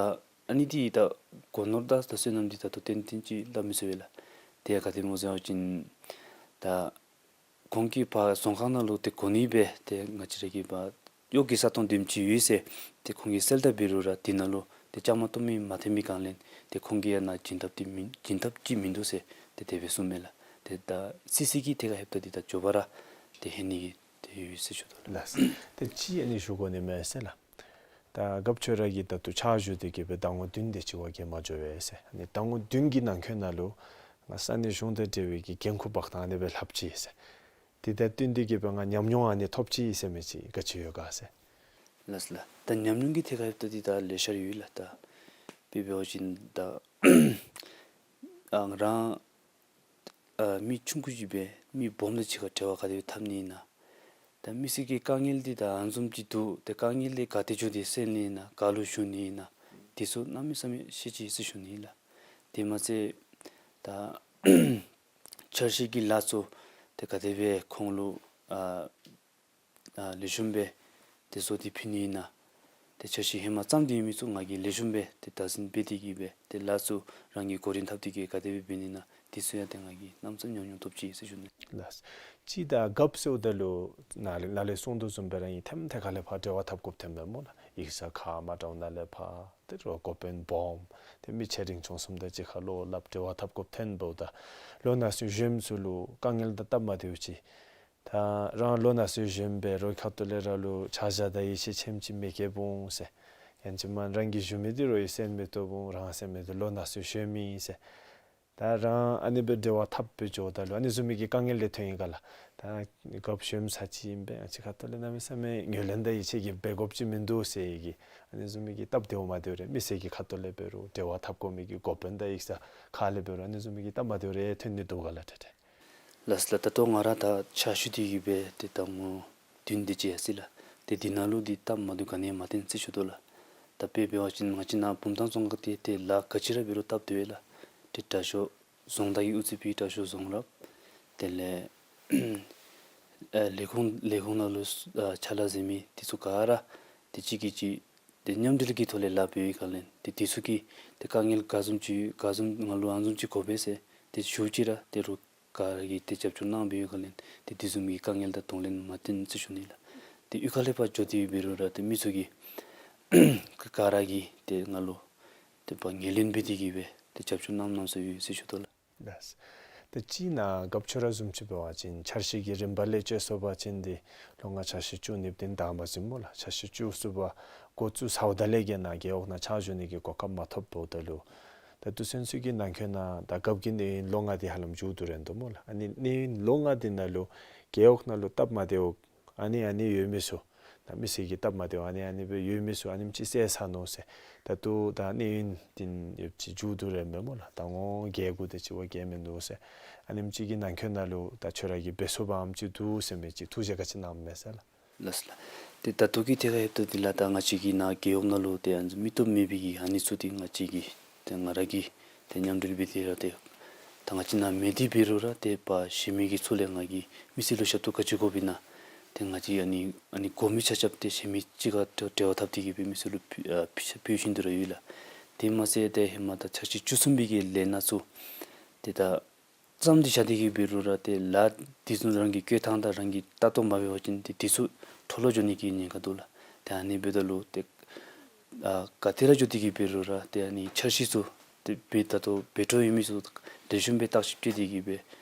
ཨ་ནི་འདི་ད་སྒོ་ནོར་དང་ད་སོ་ནམ་འདི་ད་ལྟོ་ཏན་ཏན་ཅིག་སླབ་མི་ཚུགས་པས་ལགས། ཏེ་ག་དེ་སྨོ་ཟེར་བ་ཅིན་ད་ཁོང་གིས་ཕར་རྫོང་ཁག་ནང་ལུ་ཏེ་གོ་ནི་སྦེ་ཏེ་ང་བཅས་ར་གི་ཕར་གཡོག་གི་ས་སྟོང་དེམ་ཅིག་ཡོད་ཟེར། ཏེ་ཁོང་གིས་སེལ་ཐབས་འབད་རུང་ར་འདི་ནང་ལུ་ཏེ་བཅའ་མར་གཏོགས་མི་མ་ཐོན་མི་གང་ལས་ཏེ་ཁོང་གིས་ཡང་ནཱ་བྱིན་ཐབས་འདི་མིན་བྱིན་ཐབས་ཅིག་མིན་འདུག་ཟེར་ཏེ་དེ་སྦེ་གསུངམ་མས་ལགས། ཏེ་ད་སི་སི་གི་ཐད་ཁར་ལྷོདཔ་ད་འདི་ད་མགྱོགས་པ་ར་ཏེ་ལྷོད་ནི་གི་ཏེ་ཡོད་ཟེར་ཞུ་དོ་ལགས། ལགས། ཏེ་ཅིག་ཨ་ནི་ཞུ་དགོ་ནི་མས་ཟེར་ལགས། ད་རྒཔོ་ཁྱོད་ར་གིས་ད་ལྟོ་ཕྱག་ཞུ་སྟེ་གིས་སྦེ་ཟླ་ངོ་བདུན་དེ་ཅིག་བ་གིས་མ་འགྱོ་བས་ཟེར། ཨ་ནི་ཟླ་ངོ་བདུན་གྱི་ནང་འཁོད་ནང་ལུ་ང་ས་གནས་གཞུང་དང་འབྲེལ་བའི་གི་འགན་ཁུར་འབག་ཐངས་ཨ་ནི་སྦེ་ལྷགཔ་ཅིག་ཟེར། དེ་དང་བསྟུན་ཏེ་གིས་སྦེ་ང་ཉམས་མྱོང་ཨ་ནི་ཐོབ་ཅི་ཟེར་མི་ཅིག་ག་ཅི་ཡོད་ག་ཟེར། ལགས་ལགས། ད་ཉམས་མྱོང་གི་ཐད་ཁར་ལྷོདཔ་ད་འདི་ད་ལེ་ཤ་ར་ཡོད་ལགས། ད་དཔེ་འབད་བ་ཅིན་ད་ཨ་རང་ཨ་མི་ཆུང་ཀུ་ཅིག་སྦེ་མི་སྦོམ་དང་གཅིག་ཁར་འབྲེལ་བ་ག་དེ་སྦེ་འཐབ་ནི་ཨིན་ན། ད་མི་སེར་གྱི་དཀའ་ངལ་འདི་ད་ཨ་ནི་བཟུམ་ཅིག་འདུག། ཏེ་དཀའ་ངལ་འདི་ག་ཏེ་འགྱོ་སྟེ་སེལ་ནི་ཨིན་ན། ག་ལུ་ཞུ་ནི་ཨིན་ན། དེ་ཚུ་གནམ་མེད་ས་མེད་ཤེས་ཅི་ཟེར་ཞུ་ནི་ལགས། དེ་མ་ཚད་ད་འཆར་གཞི་གི་ལཱ་ཚུ་ཏེ་ག་དེ་སྦེ་ཁོང་ལུ་ཨ་ཨ་ལེགས་ཤོམ་སྦེ་ཏེ་བཟོ་སྟེ་ཕུལ་ནི་ཨིན་ན། ཏེ་འཆར་གཞི་ཧེ་མ་བརྩམས་ཏེ་ཡོད་མི་ཚུ་ང་གིས་ལེགས་ཤོམ་སྦེ་ཏེ་བདག་འཛིན་འབད་དེ་གིས་སྦེ་ཏེ་ལཱ་ཚུ་རང་གིས་འགོ་འདྲེན་འཐབ་སྟེ་གིས་ག་དེ་སྦེ་འབད་ནི་ཨིན་ན། དེ་ཚུ་ཡང་ཏེ་ང་གིས་གནམ་མེད་ས་མེད་ཉམས་མྱོང་ཐོབ་ཅི་ཟེར་ཞུ་ནི། ལགས། ཅིག་ད་རྒཔོ་ཟེརཝ་ད་ལུ་ནཱ་ལས་ནཱ་ལས་གསུངས་དོ་བཟུམ་སྦེ་ར་ཨིན། ཐེམ་ཐེ་ཁ་ལས་ཕར་འབྲེལ་བ་འཐབ་དགོཔ་ཐོནམ་མས་སྨོ་ལགས། ཡིག་ཚང་ཁག་མ་འདྲཝ་ནང་ལས་ཕར་ཏེ་རོགས་འགོ་དཔོན་སྦོམ་ཏེ་མི་ཆེ་འབྲིང་ཆུང་གསུམ་དང་གཅིག་ཁར་བློ་སླབ་འབྲེལ་བ་འཐབ་དགོཔ་ཐོན་འབདཝ་ད་ལོ་ན་སོ་གཞོནམ་ཚུ་ལུ་དཀའ་ངལ་དང་སྟབས་མ་བདེཝ་ཅིག་ ད་རང་ལོ་ན་སོ་གཞོནམ་སྦེ་རོགས་ཁ་ཐུག་ལས་ར་ལུ་ཆ་བཞག་དང་ཡིད་ཆེས་ཆེམ་ཅིག་མི་བསྐྱེད་འོང་ཟེར། ཡང་ཅིན་མ་རང་གིས་ཞུ་མི་འདི་རོགས་ཀྱིས་གསན་མི་བཏུབ་འོང་། རང་གསན་མི་འདི་ལོ་ན་སོ་གཞོནམ་ཨིན་ཟེར། ད་རང་ཨ་ནི་སྦེ་འབྲེལ་བ་འཐབ་སྦེ་འགྱོཝ་ད་ལུ་ཨ་ནི་བཟུམ་མའི་གི་དཀའ་ངལ་ལས་ཐོན་ཡི་ག་ལགས། ད་རྒཔོ་གཞོནམ་ས་ཅིག་ཨིན་པས། ང་བཅས་ཁ་ཐུག་ལས་གནམ་མེད་ས་མེད་ངོས་ལེན་དང་ཡིད་ཆེས་ཀྱིས་འབད་དགོཔ་ཅིག་མིན་འདུག་ཟེར་གི་ཨ་ནི་བཟུམ་མའི་གི་སྟབས་བདེཝ་མ་བདེཝ་རེ་མི་སེར་གྱི་ཁ་ཐུག་ལས་འབད་རུང་འབྲེལ་བ་འཐབ་དགོ་མི་གི་འགོ་དཔོན་དང་ཡིག་ཚང་ཁ་ལས་འབད་རུང་ཨ་ནི་བཟུམ་མའི་གི་སྟབས་མ་བདེཝ་རེ་ཐོན་ནི་འདུག་ག་ལགས། ཏེ་ཏེ་ལགས་སོ་ལགས། ད་ལྟོ་ང་ར་ད་ཕྱག་ཞུ་སྟེ་གི་སྦེ་ཏེ་ཟླ་ངོ་བདུན་དེ་ཅིག་ཡར་སོ་ཡི་ལགས། ཏེ་འདི་ནང་ལུ་འདི་སྟབས་མ་བདེཝ་ག་ནི་ཡང་མ་ཐོན་ཟེར་ཞུ་དོ་ལགས། ད་དཔེ་འབད་བ་ཅིན་ང་བཅས་ནཱ་བུམ་ཐང་རྫོང་ཁག་འདི་ཏེ་ལཱ་ག་ཅི་ར་འབད་རུང་སྟབས་བདེ་བས་ལགས། ཏེ་དྲག་ཤོས་རྫོང་བདག་གིས་དབུ་རྩེ་འབད་དྲག་ཤོས་རྫོང་རབ། དེ་ལས་ཨ་ལས་ཁུངས་ལས་ཁུངས་ནང་ལུ་ཨ་ཕྱག་ལཱ་མཛད་མི་འདི་ཚུ་ག་ར་ཏེ་གཅིག་གིས་གཅིག་ཏེ་མཉམ་འབྲེལ་གྱི་ཐོག་ལས་ལཱ་འབད་བའི་སྒང་ལས་ཏེ་འདི་ཚུ་གིས་ཏེ་དཀའ་ངལ་ག་བཟུམ་ཅིག་ག་བཟུམ་ང་ལུ་ཨ་ནི་བཟུམ་ཅིག་དགོ་པས་ཟེར་ཏེ་ཞུཝ་ཅིག་ར་ཏེ་རོགས་ག་ར་གིས་ཏེ་རྒྱབ་སྐྱོར་གནང་བའི་སྒང་ལས་ཏེ་འདི་བཟུམ་གྱི་དཀའ་ངལ་དང་གདོང་ལེན་མ་ཐོན་ཟེར་ཞུ་ནི་ལགས། ཏེ་གཡུས་ཁ་ལས་ཕར་འགྱོ་སྟེ་འབད་རུང་ར་ཏེ་མི་ཚུ་གིས་ག་ར་གིས་ཏེ་ང་ལུ་ཏེ་ཕར་ངོས་ལེན་འབད་དེ་གི་སྦེ་ཏེ་རྒྱབ་སྐྱོར་གནངམ་གནང་སོ་ཡོད་ཟེར་ཞུ་དོ་ལགས། ལགས། ཏེ་གཅིག་ནཱ་རྒཔོ་ཁྱོད་ར་བཟུམ་ཅིག་འབད་བ་ཅིན་འཆར་གཞི་གི་རིམ་པ་ལས་བཅད་སོང་པ་ཅིན་ཏེ་ལོ་ལྔ་འཆར་གཞི་བཅུ་གནས་བརྟན་དང་པ་ཟེར་སྨོ་ལགས། འཆར་གཞི་བཅུ་ཚུགས་པ་འགོ་བཙུགས་ཚརཝ་ད་ལས་ཀྱི་ནཱ་རྒེད་འོག་ནང་ཕྱག་ཞུ་ནི་གི་གོ་སྐབས་མ་ཐོབ་འབདཝ་ད་ལུ་ད་ལྟོ་ཚུན་ཚོད་ཀྱི་ནང་འཁོད་ནང་ད་རྒཔོ་གི་གནས་ཡུན་ལོ་ལྔ་འདི་ཧ་ལམ་མཇུག་བསྡུ་རན་འདུག་སྨོ་ལགས། ཨ་ནི་གནས་ཡུན་ལོ་ལྔ་འདི་ནང་ལུ་རྒེད་འོག་ནང་ལུ་སྟབས་མ་བདེཝ་ཨ་ནི་ཨ་ནི་ཡོད་མི་ཚུ་ད་མི་སེར་གྱི་སྟབས་མ་བདེཝ་ཨ་ནི་ཨ་ནི་སྦེ་ཡོད་མི་ཚུ་ཨ་ནེམ་ཅིག་སེལ་ཚར་ནུག་ཟེར། ད་ལྟོ་ད་གནས་ཡུན་འདི་ཡོདཔ་ཅིག་མཇུག་བསྡུ་རན་མས་སྨོ་ལགས། ཟླ་ངོ་བརྒྱད་དགུ་དེ་ཅིག་བ་བརྒལ་མིན་འདུག་ཟེར། ཨ་ནེམ་ཅིག་གི་ནང་འཁོད་ནང་ལུ་ད་ཁྱོད་ར་གིས་འབད་ཚུགས་པའམ་ཅིག་འདུག་ཟེར་མི་ཅིག་ཐུགས་བཞེད་ག་ཅི་གནངམ་མས་ཟེར་ལགས། ལགས་སོ་ལགས། ཏེ་ད་ལྟོ་གི་ཐད་ཁར་ལྷོདཔ་ད་འདི་ལགས་ད་ང་བཅས་ཀྱི་ནཱ་རྒེད་འོག་ནང་ལུ་ཏེ་ཨ་ནི་མི་སྟོབས་མེད་པའི་གི་ཨ་ནི་ཚུ་འདི་ང་བཅས་ཀྱིས་ཏེ་ང་ར་གིས་ཏེ་མཉམ་འབྲེལ་འབད་དེ་ར་ཏེ་ད་ང་བཅས་ནཱ་མེད་དེ་འབད་རུང་ར་ཏེ་ཕར་གཞན་མི་གི་ཚུ་ལས་ང་གིས་མི་སེར་ལུ་ཞབས་ཏོག་ག་ཅི་དགོཔ་ཨིན་ན་ཏེ་ང་བཅས་ཨ་ནི་ཨ་ནི་དགོ་མི་ཆ་ཁྱབ་ཏེ་གཞན་མི་ཅིག་ཁར་འབྲེལ་བ་འཐབ་སྟེ་གི་སྦེ་མི་སེར་ལུ་ཕུལ་ཨ་ཕུལ་ཕུལ་བཞིན་དུ་ར་ཡོད་ལགས། དེ་མ་ཚད་ཏེ་ཧེ་མ་ད་འཆར་གཞི་བཅུ་གསུམ་པའི་གི་ལས་སྣ་ཚུ་ཏེ་ད་བརྩམས་ཏེ་བཞག་སྟེ་གི་འབད་རུང་ར་ཏེ་ལཱ་འདི་ཚུ་རང་གི་བཀོད་ཐངས་དང་རང་གི་ལྟ་རྟོག་མ་འབད་བ་ཅིན་ཏེ་འདི་ཚུ་འཕྲོ་བརླག་འགྱོ་ནི་གི་ཉེན་ཁ་འདུག་ལགས། ཏེ་ཨ་ནི་འབདཝ་ད་ལུ་ཏེ་ཨ་ག་ཏེ་ར་འགྱོ་སྟེ་གི་འབད་རུང་ར་ཏེ་ཨ་ནི་འཆར་གཞི་ཚུ་ཏེ་འབད་ད་ལྟོ་འབད་འཕྲོ་ཡོད་མི་ཚུ་ལེགས་ཤོམ་སྦེ་བརྟག་ཞིབ་སྤྱོད་དེ་གི་སྦེ་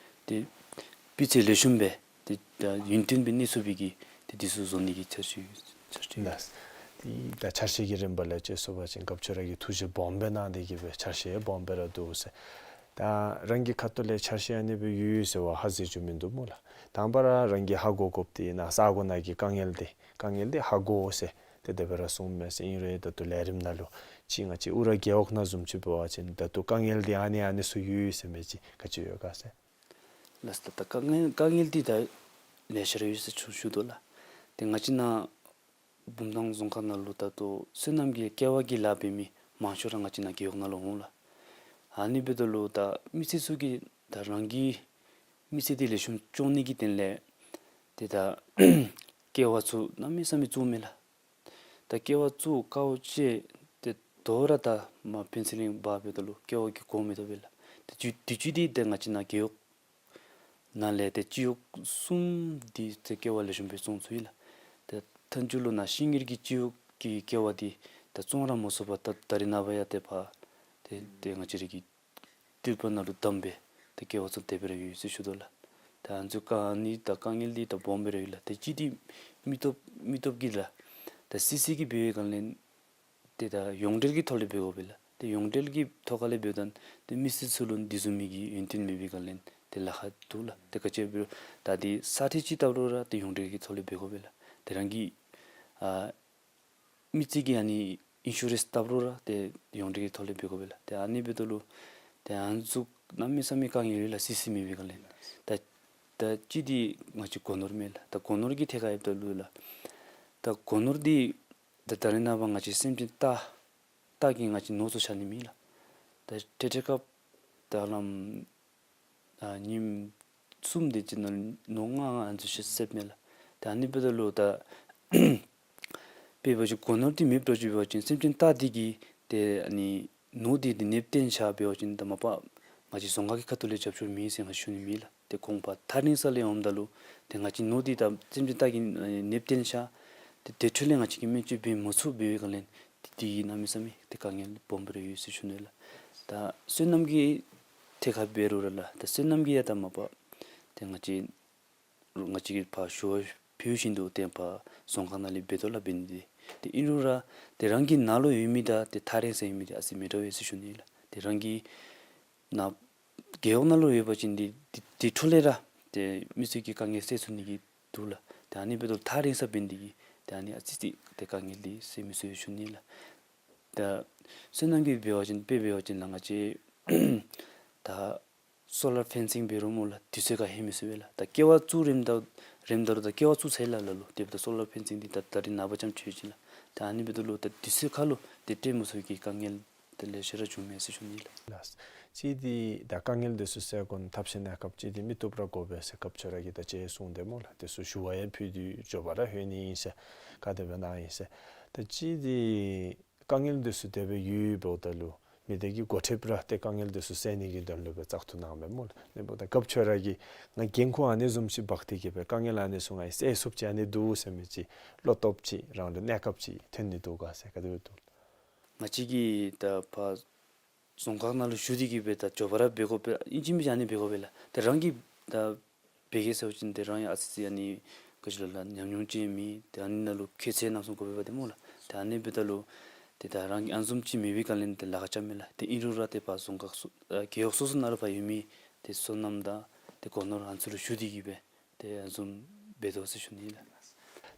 ཏེ་སྤུས་ཚད་ལེགས་ཤོམ་སྦེ་ཏེ་ད་ཡུན་བརྟན་སྦེ་གནས་ཚུགས་པའི་གི་ཏེ་འདི་ཚུ་བཟོ་ནི་གི་འཆར་གཞི་འཆར་གཞི་ལགས། ཏེ་ད་འཆར་གཞི་གི་རིམ་པ་ལས་བཅད་སོང་པ་ཅིན་རྒཔོ་ཁྱོད་ར་གིས་ཐུགས་བཞེད་སྦོམ་སྦེ་གནང་སྟེ་གི་སྦེ་འཆར་གཞི་སྦོམ་སྦེ་ར་འདུག་ཟེར། ད་རང་གི་ཁ་ཐུག་ལས་འཆར་གཞི་ཨ་ནི་སྦེ་ཡོད་ཡོད་ཟེར་བ་ཧ་གོ་རྒྱུ་མིན་འདུག་སྨོ་ལགས། དང་པ་ར་རང་གིས་ཧ་གོ་དགོཔ་འདི་ནཱ་ས་གོ་ནང་གི་དཀའ་ངལ་འདི་དཀའ་ངལ་འདི་ཧ་གོ་ཟེར་ཏེ་དེ་སྦེ་ར་གསུངམ་མས་ཟེར། ཨིན་རུང་ད་ལྟོ་ལས་རིམ་ནང་ལུ་ཅིག་ང་བཅས་ཨུ་ར་རྒེད་འོག་ནང་བཟུམ་ཅིག་འབད་བ་ཅིན་ད་ལྟོ་དཀའ་ངལ་འདི་ཨ་ནི་ཨ་ནི་ཚུ་ཡོད་ཡོད་ཟེར་མི་ཅིག་ག་ཅི་ཡོད་ག་ཟེར། ལགས་སོ། ད་དཀའ་ངལ་དཀའ་ངལ་འདི་ད་ལེ་ཤ་ར་ཡོད་ཟེར་ཞུ་ཞུ་དོ་ལགས། ཏེ་ང་བཅས་ནཱ་བུམ་ཐང་རྫོང་ཁག་ནང་ལུ་ད་ལྟོ་སོ་ནམ་གྱི་ཀེ་བ་གི་ལཱ་འབད་མི་མང་ཤོས་ར་ང་བཅས་ནཱ་རྒེད་འོག་ནང་ལུ་འོང་ལགས། ཨ་ནི་འབདཝ་ད་ལུ་ད་མི་སེར་ཚུ་གིས་ད་རང་གི་མི་ཚེ་འདི་ལེགས་ཤོམ་སྐྱོང་ནི་གི་དོན་ལས་ཏེ་ད་ཀེ་བ་ཚུ་གནམ་མེད་ས་མེད་བཙུགས་མས་ལགས། ད་ཀེ་བ་བཙུགས་དཀའཝ་སྤྱད་དེ་དོ་རུང་ད་མར་ཕན་ཚུན་ལས་འབག་འབདཝ་ད་ལུ་ཀེ་བ་གི་གོང་མི་ཐོབ་པས་ལགས། ཏེ་དུས་དུས་ཅི་འདི་ཏེ་ང་བཅས་ནཱ་རྒེད་འོག་ནང་ལས་ཏེ་སྤྱི་འོག་གསུམ་འདི་ཏེ་ཀེ་བ་ལེགས་ཤོམ་སྦེ་བཙོང་ཚུགས་ཡི་ལགས། ཏེ་མཐའ་མཇུག་ལུ་ནཱ་ཤིང་གི་སྤྱི་འོག་གི་ཀེ་བ་འདི་ད་བཙོང་ར་མ་ཚུགས་པར་ད་ད་རེས་ནངས་པ་ཡང་ཏེ་ཕར་ཏེ་ཏེ་ང་བཅས་ར་གི་སྟོད་པ་ནང་ལུ་བསྡམས་སྦེ་ཏེ་ཀེ་བ་ཚུ་དེ་སྦེ་ར་ཡོད་ཟེར་ཞུ་དོ་ལགས། ད་ཨ་ནི་ཚུ་ག་ནི་ད་དཀའ་ངལ་འདི་ད་སྦོམ་སྦེ་ར་ཡོད་ལགས། ཏེ་གཅིག་འདི་མི་སྟོབས་མི་སྟོབས་ཀྱིས་ལགས། ད་སི་སི་གིས་འབད་བའི་སྒང་ལས་ཏེ་ད་ཡོངས་འབྲེལ་གྱི་ཐོག་ལས་འབད་དགོ་པས་ལགས། ཏེ་ཡོངས་འབྲེལ་གྱི་ཐོག་ཁ་ལས་འབདཝ་ད་ཏེ་མི་སེར་ཚུ་ལུ་འདི་བཟུམ་མའི་གི་ཡོན་ཏན་མེད་པའི་སྒང་ལས་ཏེ་ལཱ་ཁག་འདུག་ལགས། ཏེ་ག་ཅི་འབད་རུང་ད་འདི་ས་ཁྲལ་ཅིག་བཏབ་རུང་ར་ཏེ་ཡོངས་འབྲེལ་གྱི་ཐོག་ལས་འབད་དགོ་པས་ལགས། ཏེ་རང་གི་ཨ་མི་རྩིས་ཀྱི་ཨ་ནི་ཨིན་ཤུ་རེནསི་བཏབ་རུང་ར་ཏེ་ཡོངས་འབྲེལ་གྱི་ཐོག་ལས་འབད་དགོ་པས་ལགས། ཏེ་ཨ་ནི་འབདཝ་ད་ལུ་ཏེ་ཨ་ནི་ཚུ་གནམ་མེད་ས་མེད་དཀའ་ངལ་ཡོད་ལགས། སི་སི་མེད་པའི་སྒང་ལས། ད་ད་གཅིག་འདི་ང་བཅས་སྒོ་ནོར་མས་ལགས། ད་སྒོ་ནོར་གྱི་ཐད་ཁར་འབདཝ་ད་ལུ་ལགས། ད་སྒོ་ནོར་འདི་ད་ད་རེས་ནངས་པ་ང་བཅས་སེམས་ཅན་སྟག་སྟག་གིས་ང་བཅས་ནོར་ཚུ་ཆག་ནི་མེད་ལགས། ད་འཕྲལ་འཕྲལ་སྐབས་ད་ལམ་ཨ་ཉིནམ་གསུམ་དེ་ཅིག་ནང་ནོར་ལྔ་ལྔ་ཨ་ནི་ཚུ་ཤ་བསདཔ་མས་ལགས། ད་ཨ་ནི་འབདཝ་ད་ལུ་ད་དཔེ་འབད་བ་ཅིན་སྒོ་ནོར་འདི་མེདཔ་འགྱོ་བཅུག་པ་ཅིན་སེམས་ཅན་སྟག་འདི་གིས་ཏེ་ཨ་ནི་ནོར་འདི་ཏེ་ནདཔ་བཏོན་བཞག་འབད་བ་ཅིན་ད་མ་པ་ང་བཅས་རྫོང་ཁག་གི་ཁ་ཐུག་ལས་རྒྱབ་སྐྱོར་མེད་ཟེར་ང་ཞུ་ནི་མེད་ལགས། ཏེ་ཁོང་ཕར་ཐག་རིང་ས་ལས་འོངམ་ད་ལུ་ཏེ་ང་བཅས་ནོར་འདི་ད་སེམས་ཅན་སྟག་གིས་ཨ་ནི་ནདཔ་བཏོན་བཞག། ཏེ་དེ་འཕྲོ་ལས་ང་བཅས་ཀྱིས་སྨན་བཅོས་འབད་མ་ཚུགས་འབད་བའི་སྒང་ལས་ཏེ་འདི་གནམ་མེད་ས་མེད་ཏེ་དཀའ་ངལ་སྦོམ་སྦེ་ར་ཡོད་ཟེར་ཞུ་ནི་ལགས། ད་སོ་ནམ་གྱི་ཐད་ཁར་འབད་རུང་ར་ལགས། ད་སོ་ནམ་གྱི་ཡང་ད་མ་པ་ཏེ་ང་བཅས་ ང་བཅས་ཀྱིས་ཕར་ཞུ་བ་ཕུལ་བཞིན་དུ་ཏེ་ཕར་རྫོང་ཁག་ནང་ལས་འབད་དོ་ལགས། འབད་ནི་འདི་ཏེ་ཨིན་རུང་ར་ཏེ་རང་གི་ནང་ལུ་ཡོད་མི་དང་ཏེ་ཐག་རིང་ས་ཡོད་མི་འདི་ཨ་ཙི་མི་འདྲཝ་ཨིན་ཟེར་ཞུ་ནི་ལགས། ཏེ་རང་གི་ནཱ་རྒེད་འོག་ནང་ལུ་ཡོད་པ་ཅིན་འདི་འདི་འདི་འཕྲོ་ལས་ར་ཏེ་མི་སེར་གྱི་དཀའ་ངལ་སེལ་ཚུགས་ནི་གི་འདུག་ལགས། ཏེ་ཨ་ནི་འབདཝ་ད་ཐག་རིང་ས་འབད་ནི་འདི་གིས་ཏེ་ཨ་ནི་ཨ་ཙི་ཅིག་ཏེ་དཀའ་ངལ་འདི་སེལ་མི་ཚུགས་ཟེར་ཞུ་ནི་ལགས། ད་སོ་ནམ་གྱི་འབད་བ་ཅིན་དཔེ་འབད་བ་ཅིན་ལགས་ང་བཅས་ད་སོ་ལར་ཕེན་སིང་འབད་རུང་སྨོ་ལགས་དུས་ཚོད་ཁར་ལྷོད་མི་ཚུགས་པས་ལགས། ད་ཀེ་བ་བཙུགས་རནམ་ད་རནམ་ད་རུང་ད་ཀེ་བ་བཙུགས་ཚར་ཡི་ལགས་ལ་ལུ། དེ་འབདཝ་ད་སོ་ལར་ཕེན་སིང་འདི་ད་ད་རིས་ནངས་པ་ཙམ་ཅིག་ཡོད་ཅི་ལགས། ད་ཨ་ནི་འབདཝ་ད་ལུ་ད་དུས་ཚོད་ཁར་ལུ་ཏེ་སྤྲོད་མི་ཚུགས་ཀྱི་དཀའ་ངལ་ཏེ་ལེ་ཤ་ར་བྱུངམ་མས་ཟེར་ཞུ་ནི་ལགས། ལགས། གཅིག་འདི་ད་དཀའ་ངལ་འདི་ཚུ་སེལ་དགོ་ན་ཐབས་ཤེས་གནས་སྐབས་ཅིག་འདི་མི་སྟོབས་ར་དགོ་པས་ཟེར་སྐབས་ཅིག་ར་གིས་ད་ཅི་གསུངས་དེས་སྨོ་ལགས། དེ་ཚུ་ཞུ་བ་ཡང་ཕུལ་ཏེ་མགྱོགས་པ་ར་ལྷོད་ནི་ཨིན་ཟེར་ག་དེ་སྦེ་གནང་ཡི་ཟེར། ད་གཅིག་འདི་དཀའ་ངལ་འདི་ཚུ་དེ་སྦེ་ཡོདཔ་ད་ལུ་མི་སྡེ་གི་འགོ་ཁྲིདཔ་ར་ཏེ་དཀའ་ངལ་འདི་ཚུ་སེལ་ནི་གི་དོན་ལུ་སྦེ་བཙག་འཐུ་གནངམ་མས་སྨོ་ལགས། དེ་འབདཝ་ད་སྐབས་ཅིག་ར་གིས་ང་འགན་ཁུར་ཨ་ནི་བཟུམ་ཅིག་འབག་སྟེ་གིས་སྦེ་དཀའ་ངལ་ཨ་ནི་ཚུ་ང་གིས་སེལ་ཚུགསཔ་ཅིག་ཨ་ནི་འདུག་ཟེར་མི་ཅིག་བློ་སྟོབས་ཅིག་རང་ལུ་གནས་སྐབས་ཅིག་ཐོན་ནི་འདུག་ག་ཟེར་ག་དེ་སྦེ་འདུག། ང་བཅས་ཀྱིས་ད་ཕར་རྫོང་ཁག་ནང་ལུ་ཞུ་སྟེ་གིས་སྦེ་ད་མགྱོགས་པ་ར་འབད་དགོ་པས། ཨིན་ཅི་མིན་ཅི་ཨ་ནི་འབད་དགོ་པས་ལགས། ཏེ་རང་གིས་ད་འབད་གེ་ཟེར་བ་ཅིན་ཏེ་རང་ཡང་ཨ་ཙི་ཨ་ནི་ག་ཅི་ལོ་ལགས་ཉམས་མྱོང་ཅིག་མེད། ཏེ་ཨ་ནི་ནང་ལུ་ཁྱད་ཚད་གནམ་མེད་ས་མེད་དགོ་པས་པ་ཏེ་སྨོ་ལགས། ཏེ་ཨ་ནི་འབདཝ་ད་ལུ་ཏེ་ད་རང་གིས་ཨ་ནི་བཟུམ་ཅིག་མེད་པའི་སྒང་ལས་ཏེ་ལཱ་ཁག་རྐྱབ་མས་ལགས། ཏེ་ཨིན་རུང་ར་ཏེ་ཕར་རྫོང་ཁག་སོ་ཨ་རྒེད་འོག་སོ་སོ་ནང་ལུ་ཕར་ཡོད་མི་ཏེ་སོ་ནམ་དང་ཏེ་སྒོ་ནོར་ཨ་ནི་ཚུ་ལུ་ཞུ་སྟེ་གིས་སྦེ་ཏེ་ཨ་ནི་བཟུམ་འབད་དོ་ཟེར་ཞུ་ནི་ལགས།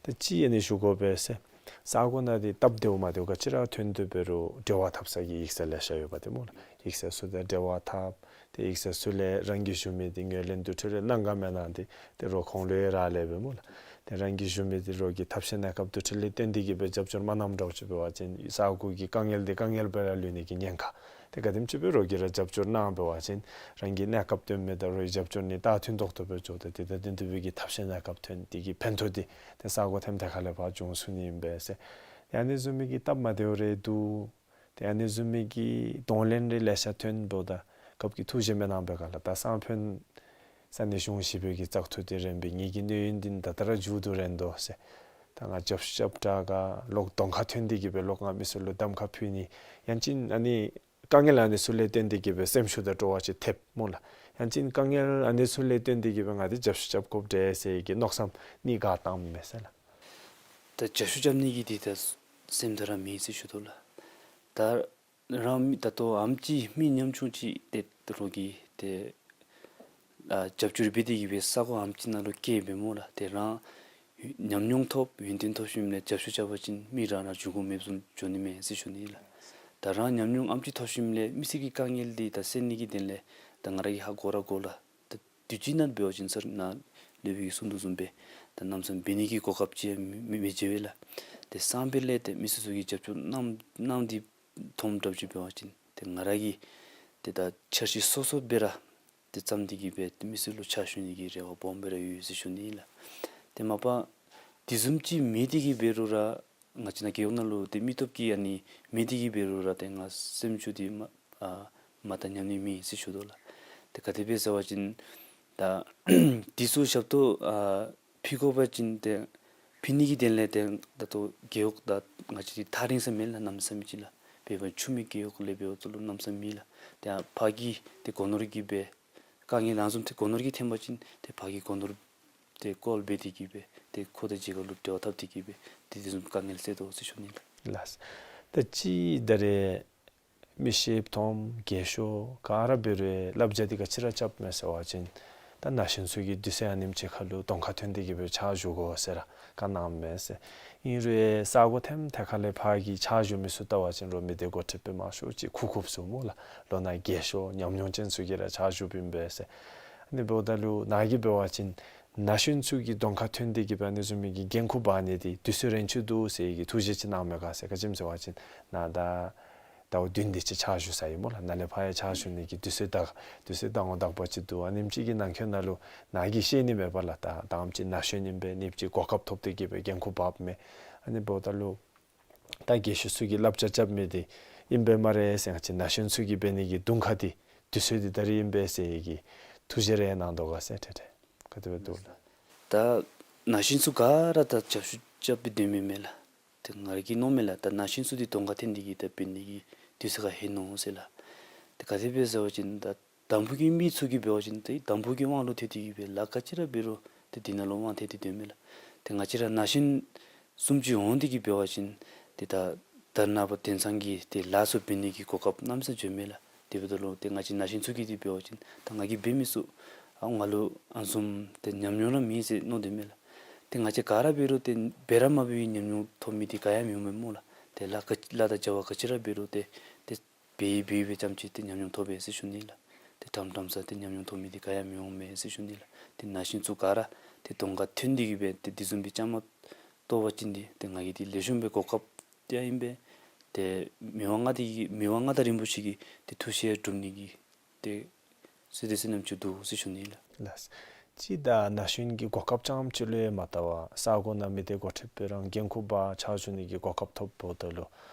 ད་གཅིག་ཨ་ནི་ཞུ་དགོ་པས་ཟེར། ས་གོ་ནང་འདི་སྟབས་བདེཝ་མ་བདེཝ་ག་ཅི་ར་ཐོན་དོ་འབད་རུང་འབྲེལ་བ་འཐབ་ས་གི་ཡིག་ཚང་ལེ་ཤ་ཡོད་པ་ཏེ་སྨོ་ལགས། ཡིག་ཚང་ཚུ་དང་འབྲེལ་བ་འཐབ། ཏེ་ཡིག་ཚང་ཚུ་ལས་རང་གིས་ཞུ་མི་འདི་ངོས་ལེན་དུ་འཕྲོ་ལས་གནང་ག་མེན་ན་འདི་ཏེ་རོགས་ཁོང་ལུ་ཡང་རག་ལས་པས་སྨོ་ལགས། ཏེ་རང་གིས་ཞུ་མི་འདི་རོགས་ཀྱིས་ཐབས་ཤེས་གནས་སྐབས་དུ་འཕྲོ་ལས་བརྟེན་ཏེ་གིས་སྦེ་རྒྱབ་སྐྱོར་མ་གནངམ་འདྲཝ་ཅིག་འབད་བ་ཅིན་ས་གོ་གི་དཀའ་ངལ་འདི་དཀའ་ངལ་སྦེ་ར་ལུས་ནི་གི་ཉེན་ཁ། ཏེ་ག་དེམ་ཅིག་སྦེ་རོགས་ཀྱིས་ར་རྒྱབ་སྐྱོར་གནང་འབད་བ་ཅིན་རང་གི་གནས་སྐབས་དོན་མེད་ད་རོགས་ཀྱི་རྒྱབ་སྐྱོར་ནི་ད་མཐུན་ཏོག་ཏོ་སྦེ་འགྱོ། ད་ཏེ་ད་དེ་འདི་སྦེ་གི་ཐབས་ཤེས་གནས་སྐབས་ཐོན་ཏེ་གིས་ཕན་ཐོགས་འདི་ཏེ་ས་གོ་ཐེམ་ཐེ་ཁ་ལས་ཕར་འབྱུང་ཚུགས་ནི་ཨིན་པས་ཟེར། ཏེ་ཨ་ནི་བཟུམ་མའི་གི་སྟབས་མ་བདེཝ་རེ་འདུག། ཏེ་ཨ་ནི་བཟུམ་མའི་གི་གདོང་ལེན་རེ་ལེ་ཤ་ཐོན་འབདཝ་ད་སྐབས་ཀྱི་ཐུགས་བཞེད་མི་གནང་པའི་སྒང་ལས་ད་སང་ཕོད་ས་གནས་གཞུང་ཞིབ་པའི་གི་བཙག་འཐུ་འདི་རན་པས། ངེ་གི་གནས་ཡུན་འདི་ད་ལྟོ་ར་མཇུག་བསྡུ་རན་དོ་ཟེར། ད་ང་རྒྱབ་བཤུད་རྐྱབ་དྲག་ག་ལོག་གདོང་ཁར་ཐོན་ཏེ་གིས་སྦེ་ལོག་ང་མི་སེར་ལུ་གདམ་ཁ་ཕུལ་ནི་ཡང་ཅིན་ཨ་ནི་དཀའ་ངལ་ཨ་ནི་ཚུ་ལས་བརྟེན་ཏེ་གིས་སྦེ་སེམས་ཤུགས་དང་སྤྲོ་བ་ཅིག་ཐེབས་སྨོ་ལགས། ཡང་ཅིན་དཀའ་ངལ་ཨ་ནི་ཚུ་ལས་བརྟེན་ཏེ་གིས་སྦེ་ང་འདི་རྒྱབ་བཤུད་རྐྱབ་དགོཔ་འདྲས་ཟེར་གྱི་མནོ་བསམ་གཉིས་ཀ་བཏངམ་མས་ཟེར་ལགས། ད་རྒྱབ་བཤུད་རྐྱབ་ནི་གི་འདི་ད་སེམས་ད་ར་མེད་ཟེར་ཞུ་དོ་ལགས། ད་རང་མི་ད་ལྟོ་ཨམ་ཅིག་མི་ཉམ་ཆུང་ཅིག་ཏེ་རོགས་ཀྱིས་ཏེ་ཨ་རྒྱབ་སྐྱོར་འབད་དེ་གིས་སྦེ་ས་གོ་ཨམ་ཅིག་ནང་ལུ་བསྐྱལ་བས་སྨོ་ལགས། ཏེ་རང་ཉམས་མྱོང་ཐོབ་ཡོན་ཏན་ཐོབ་ཞིནམ་ལས་རྒྱབ་བཤུད་རྐྱབ་པ་ཅིན་མི་རང་ར་འབྱུང་ཁུངས་མེདཔ་བཟུམ་འགྱོ་ནི་མས་ཟེར་ཞུ་ནི་ལགས། ད་རང་ཉམས་མྱོང་ཨམ་ཅིག་ཐོབ་ཞིནམ་ལས་མི་སེར་གྱི་དཀའ་ངལ་འདི་ད་སེལ་ནི་གི་དོན་ལས་ད་ང་ར་གིས་ཧ་གོ་ར་གོ་ལགས། ད་དུས་ཅི་ནང་འབད་བ་ཅིན་ས་གནས་སློབ་དཔོན་གྱིས་གསུངས་དོ་བཟུམ་སྦེ་ད་གནམ་མེད་ས་མེད་འབད་ནི་གི་གོ་སྐབས་ཅིག་མི་མི་མི་འབྱུང་བས་ལགས། ཏེ་སང་ཕོད་ལས་ཏེ་མི་སེར་ཚུ་གིས་རྒྱབ་སྐྱོར་གནང་གནང་སྟེ་མཐོངམ་འདྲཝ་ཅིག་འབད་བ་ཅིན་ཏེ་ང་ར་གིས་ཏེ་ད་འཆར་གཞི་སོ་སོ་སྦེ་ར་ཏེ་བརྩམས་ཏེ་གིས་སྦེ་ཏེ་མི་སེར་ལུ་ཕྱག་ཞུ་ནི་གི་རེ་བ་སྦོམ་སྦེ་ར་ཡོད་ཟེར་ཞུ་ནི་ལགས། ཏེ་མ་པ་དེ་བཟུམ་ཅིག་མེད་དེ་གིས་འབད་རུང་ར་ང་བཅས་ནཱ་རྒེད་འོག་ནང་ལུ་ཏེ་མི་སྟོབས་ཀྱིས་ཨ་ནི་མེད་དེ་གིས་འབད་རུང་ར་ཏེ་ང་སེམས་ཤུགས་འདི་མ་ཨ་མ་བཏང་ཉམས་ནི་མེད་ཟེར་ཞུ་དོ་ལགས། ཏེ་ག་དེ་སྦེ་ཟེར་བ་ཅིན་ད་དེ་ཚུ་ཞབས་ཏོག་ཨ་ཕུལ་དགོ་པ་ཅིན་ཏེ་ཕུལ་ནི་གི་དོན་ལས་ཏེ་ད་ལྟོ་རྒེད་འོག་ད་ང་བཅས་འདི་ཐག་རིང་ས་མས་ལགས། གནམ་མེད་ས་མེད་ཅིག་ལགས། དཔེ་འབད་བ་ཅིན་ཆུ་སྨད་རྒེད་འོག་ལས་འབདཝ་ད་ལུ་གནམ་མེད་ས་མེད་ལགས། ཏེ་ཕར་གྱི་ཏེ་སྒོ་ནོར་གྱིས་སྦེ་དཀའ་ངལ་ཨ་ནི་བཟུམ་ཏེ་སྒོ་ནོར་གྱིས་ཐོན་པ་ཅིན་ཏེ་ཕར་གྱི་སྒོ་ནོར་ཏེ་ཀོལ་འབད་དེ་གིས་སྦེ་ཏེ་ཁོ་དང་མཇལ་ཁ་ལུ་འབྲེལ་བ་འཐབ་སྟེ་གིས་སྦེ་ཏེ་དེ་བཟུམ་དཀའ་ངལ་སེལ་དོ་ཟེར་ཞུ་ནི་ལགས། ལགས། ད་ཅི་ད་རེས་མི་ཤེསཔ་མཐོངམ་རྒས་ཤོས་ག་ར་འབད་རུང་བསླབ་བྱ་འདི་ག་ཅི་ར་རྐྱབ་མས་ཟེར་བ་ཅིན་ད་ན་གཞོན་ཚུ་གིས་དུས་ཚོད་ཨ་ནེམ་ཅིག་ཁར་ལུ་གདོང་ཁར་ཐོན་ཏེ་གིས་སྦེ་ཕྱག་ཞུ་དགོ་ཟེར་ར་བཀའ་གནངམ་མས་ཟེར། ཨིན་རུང་ས་གོ་ཐེམ་ཐེ་ཁ་ལས་ཕར་གྱི་ཕྱག་ཞུ་མི་ཚུ་བལྟ་བ་ཅིན་རོགས་མི་སྡེ་འགོ་ཁྲིདཔ་མང་ཤོས་ཅིག་ཁུག་ཁུགཔ་ཚུ་སྨོ་ལགས། ལོ་ན་རྒས་ཤོས་ཉམས་མྱོང་ཅན་ཚུ་གིས་ར་ཕྱག་ཞུཝ་ཨིན་པས་ཟེར། ཨ་ནི་འབདཝ་ད་ལུ་ནཱ་གིས་འབད་བ་ཅིན་ན་གཞོན་ཚུ་གི་གདོང་ཁར་ཐོན་ཏེ་གིས་སྦེ་ཨ་ནི་བཟུམ་མའི་གི་འགན་ཁུར་འབག་ནི་འདི་དུས་ཚོད་རན་ཆི་འདུག་ཟེར་གྱི་ཐུགས་བཞེད་ཅིག་གནང་མས་ག་ཟེར། ག་ཅི་སྨོ་ཟེར་བ་ཅིན་ནཱ་ད་ཟླཝ་བདུན་དེ་ཅིག་ཕྱག་ཞུ་ས་ཨིན་སྨོ་ལགས། ནཱ་ལས་ཕར་ཡང་ཕྱག་ཞུ་ནི་གི་དུས་ཚོད་དང་དུས་ཚོད་དང་པ་དག་པ་ཅིག་འདུག། ཨ་ནེམ་ཅིག་གི་ནང་འཁོད་ནང་ལུ་ནཱ་གིས་ཤེས་ནི་མས་པ་ལགས། ད་ད་ཨེམ་ཅིག་ན་གཞོན་ཨིན་པས། ཨ་ནེམ་ཅིག་གོ་སྐབས་ཐོབ་སྟེ་གིས་སྦེ་འགན་ཁུར་འབགཔ་མས། ཨ་ནི་འབདཝ་ད་ལུ་ད་རྒས་ཤོས་ཚུ་གིས་བསླབ་བྱ་རྐྱབ་མི་འདི་ཨིན་པས་སྨ་རེ་ཟེར། ང་བཅས་ན་གཞོན་ཚུ་གིས་འབད་ནི་གི་དུང་ཁ་འདི་དུས་ཚོད་འདི་ད་རིས་ཨིན་པས་ཟེར་གྱི་ཐུགས་བཞེད་རེ་གནང་དོ་ག་ཟེར། ཏེ་ཏེ་ག་དེ་སྦེ་འདུག་ལགས། ད་ན་གཞོན་ཚུ་ག་ར་ད་རྒྱབ་བཤུད་རྐྱབ་པའི་དོན་མེན་མས་ལགས། ཏེ་ང་ར་གི་མནོཝ་མས་ལགས། ད་ན་གཞོན་ཚུ་འདི་གདོང་ཁར་ཐོན་ཏེ་གིས་ད་འབད་ནི་གི་དུས་ཚོད་ཁར་ལྷོད་ནུག་ཟེར་ལགས། ཏེ་ག་དེ་སྦེ་ཟེར་བ་ཅིན་ད་དང་ཕུ་གི་མི་ཚུ་གིས་འབད་བ་ཅིན་ཏེ་དང་ཕུ་གི་དབང་ལུ་ཐལ་ཏེ་གིས་སྦེ་ལཱ་ག་ཅི་ར་འབད་རུང་ ཏེ་འདི་ནང་ལུ་དབང་ཐལ་ཏེ་སྡོད་མས་ལགས། ཏེ་ང་བཅས་ར་ན་གཞོན་བཟུམ་ཅིག་འོང་སྟེ་གི་འབད་བ་ཅིན་ཏེ་ད་ད་རེས་ནངས་པ་དེང་སང་གི་ཏེ་ལཱ་ཚུ་འབད་ནི་གི་གོ་སྐབས་གནམ་མེད་ས་མེད་ཡོད་མས་ལགས། དེ་འབདཝ་ད་ལུ་ཏེ་ང་བཅས་ན་གཞོན་ཚུ་གིས་ཏེ་འབད་བ་ཅིན་ད་ང་གིས་འབད་མི་ཚུགས། ཨ་ང་ལུ་ཨ་ནི་བཟུམ་ཏེ་ཉམས་མྱོང་ར་མེད་ཟེར་མནོ་སྡོད་མས་ལགས། ཏེ་ང་བཅས་ག་ར་འབད་རུང་ཏེ་འབད་ར་མ་འབད་བའི་ཉམས་མྱོང་ཐོབ་མི་འདི་ག་ཡང་མི་འོང་མས་སྨོ་ལགས། ཏེ་ལཱ་ག་ལཱ་དང་བྱ་བ་ག་ཅི་ར་འབད་རུང་ཏེ་ཏེ་འབད་འབད་འབད་ཙམ་ཅིག་ཏེ་ཉམས་མྱོང་ཐོབ་པས་ཟེར་ཞུ་ནི་ལགས། ཏེ་ཕྲང་ཕྲང་ས་ཏེ་ཉམས་མྱོང་ཐོབ་མི་འདི་ག་ཡང་མི་འོང་མས་ཟེར་ཞུ་ནི་ལགས། ཏེ་ན་གཞོན་ཚུ་ག་ར་ཏེ་གདོང་ཁར་ཐོན་ཏེ་གི་སྦེ་ཏེ་དེ་བཟུམ་སྦེ་བཅའ་མར་གཏོགས་པ་ཅིན་ཏེ་ཏེ་ང་གིས་ཏེ་ལེགས་ཤོམ་སྦེ་གོ་སྐབས་ཏེ་ཨིན་པས། ཏེ་མི་དབང་མངའ་སྡེ་གི་མི་དབང་མངའ་བདག་རིན་པོ་ཆེ་གི་ཏེ་ཐུགས་བཞེད་སྒྲུབ་ནི་གི་ཏེ་བསོད་བདེ་བསོད་ནམས་ཅིག་འདུག་ཟེར་ཞུ་ནི་ལགས། ལགས། ཅིག་ད་ན་གཞོན་གྱི་གོ་སྐབས་རྐྱངམ་ཅིག་ལུ་ཡང་མ་བལྟ་བར་ས་གོ་ནང་མི་སྡེ་འགོ་ཁྲིདཔ་སྦེ་ར་འགན་ཁུར་འབག་ཕྱག་ཞུ་ནི་གི་གོ་སྐབས་ཐོབ་འབདཝ་ད་ལུ་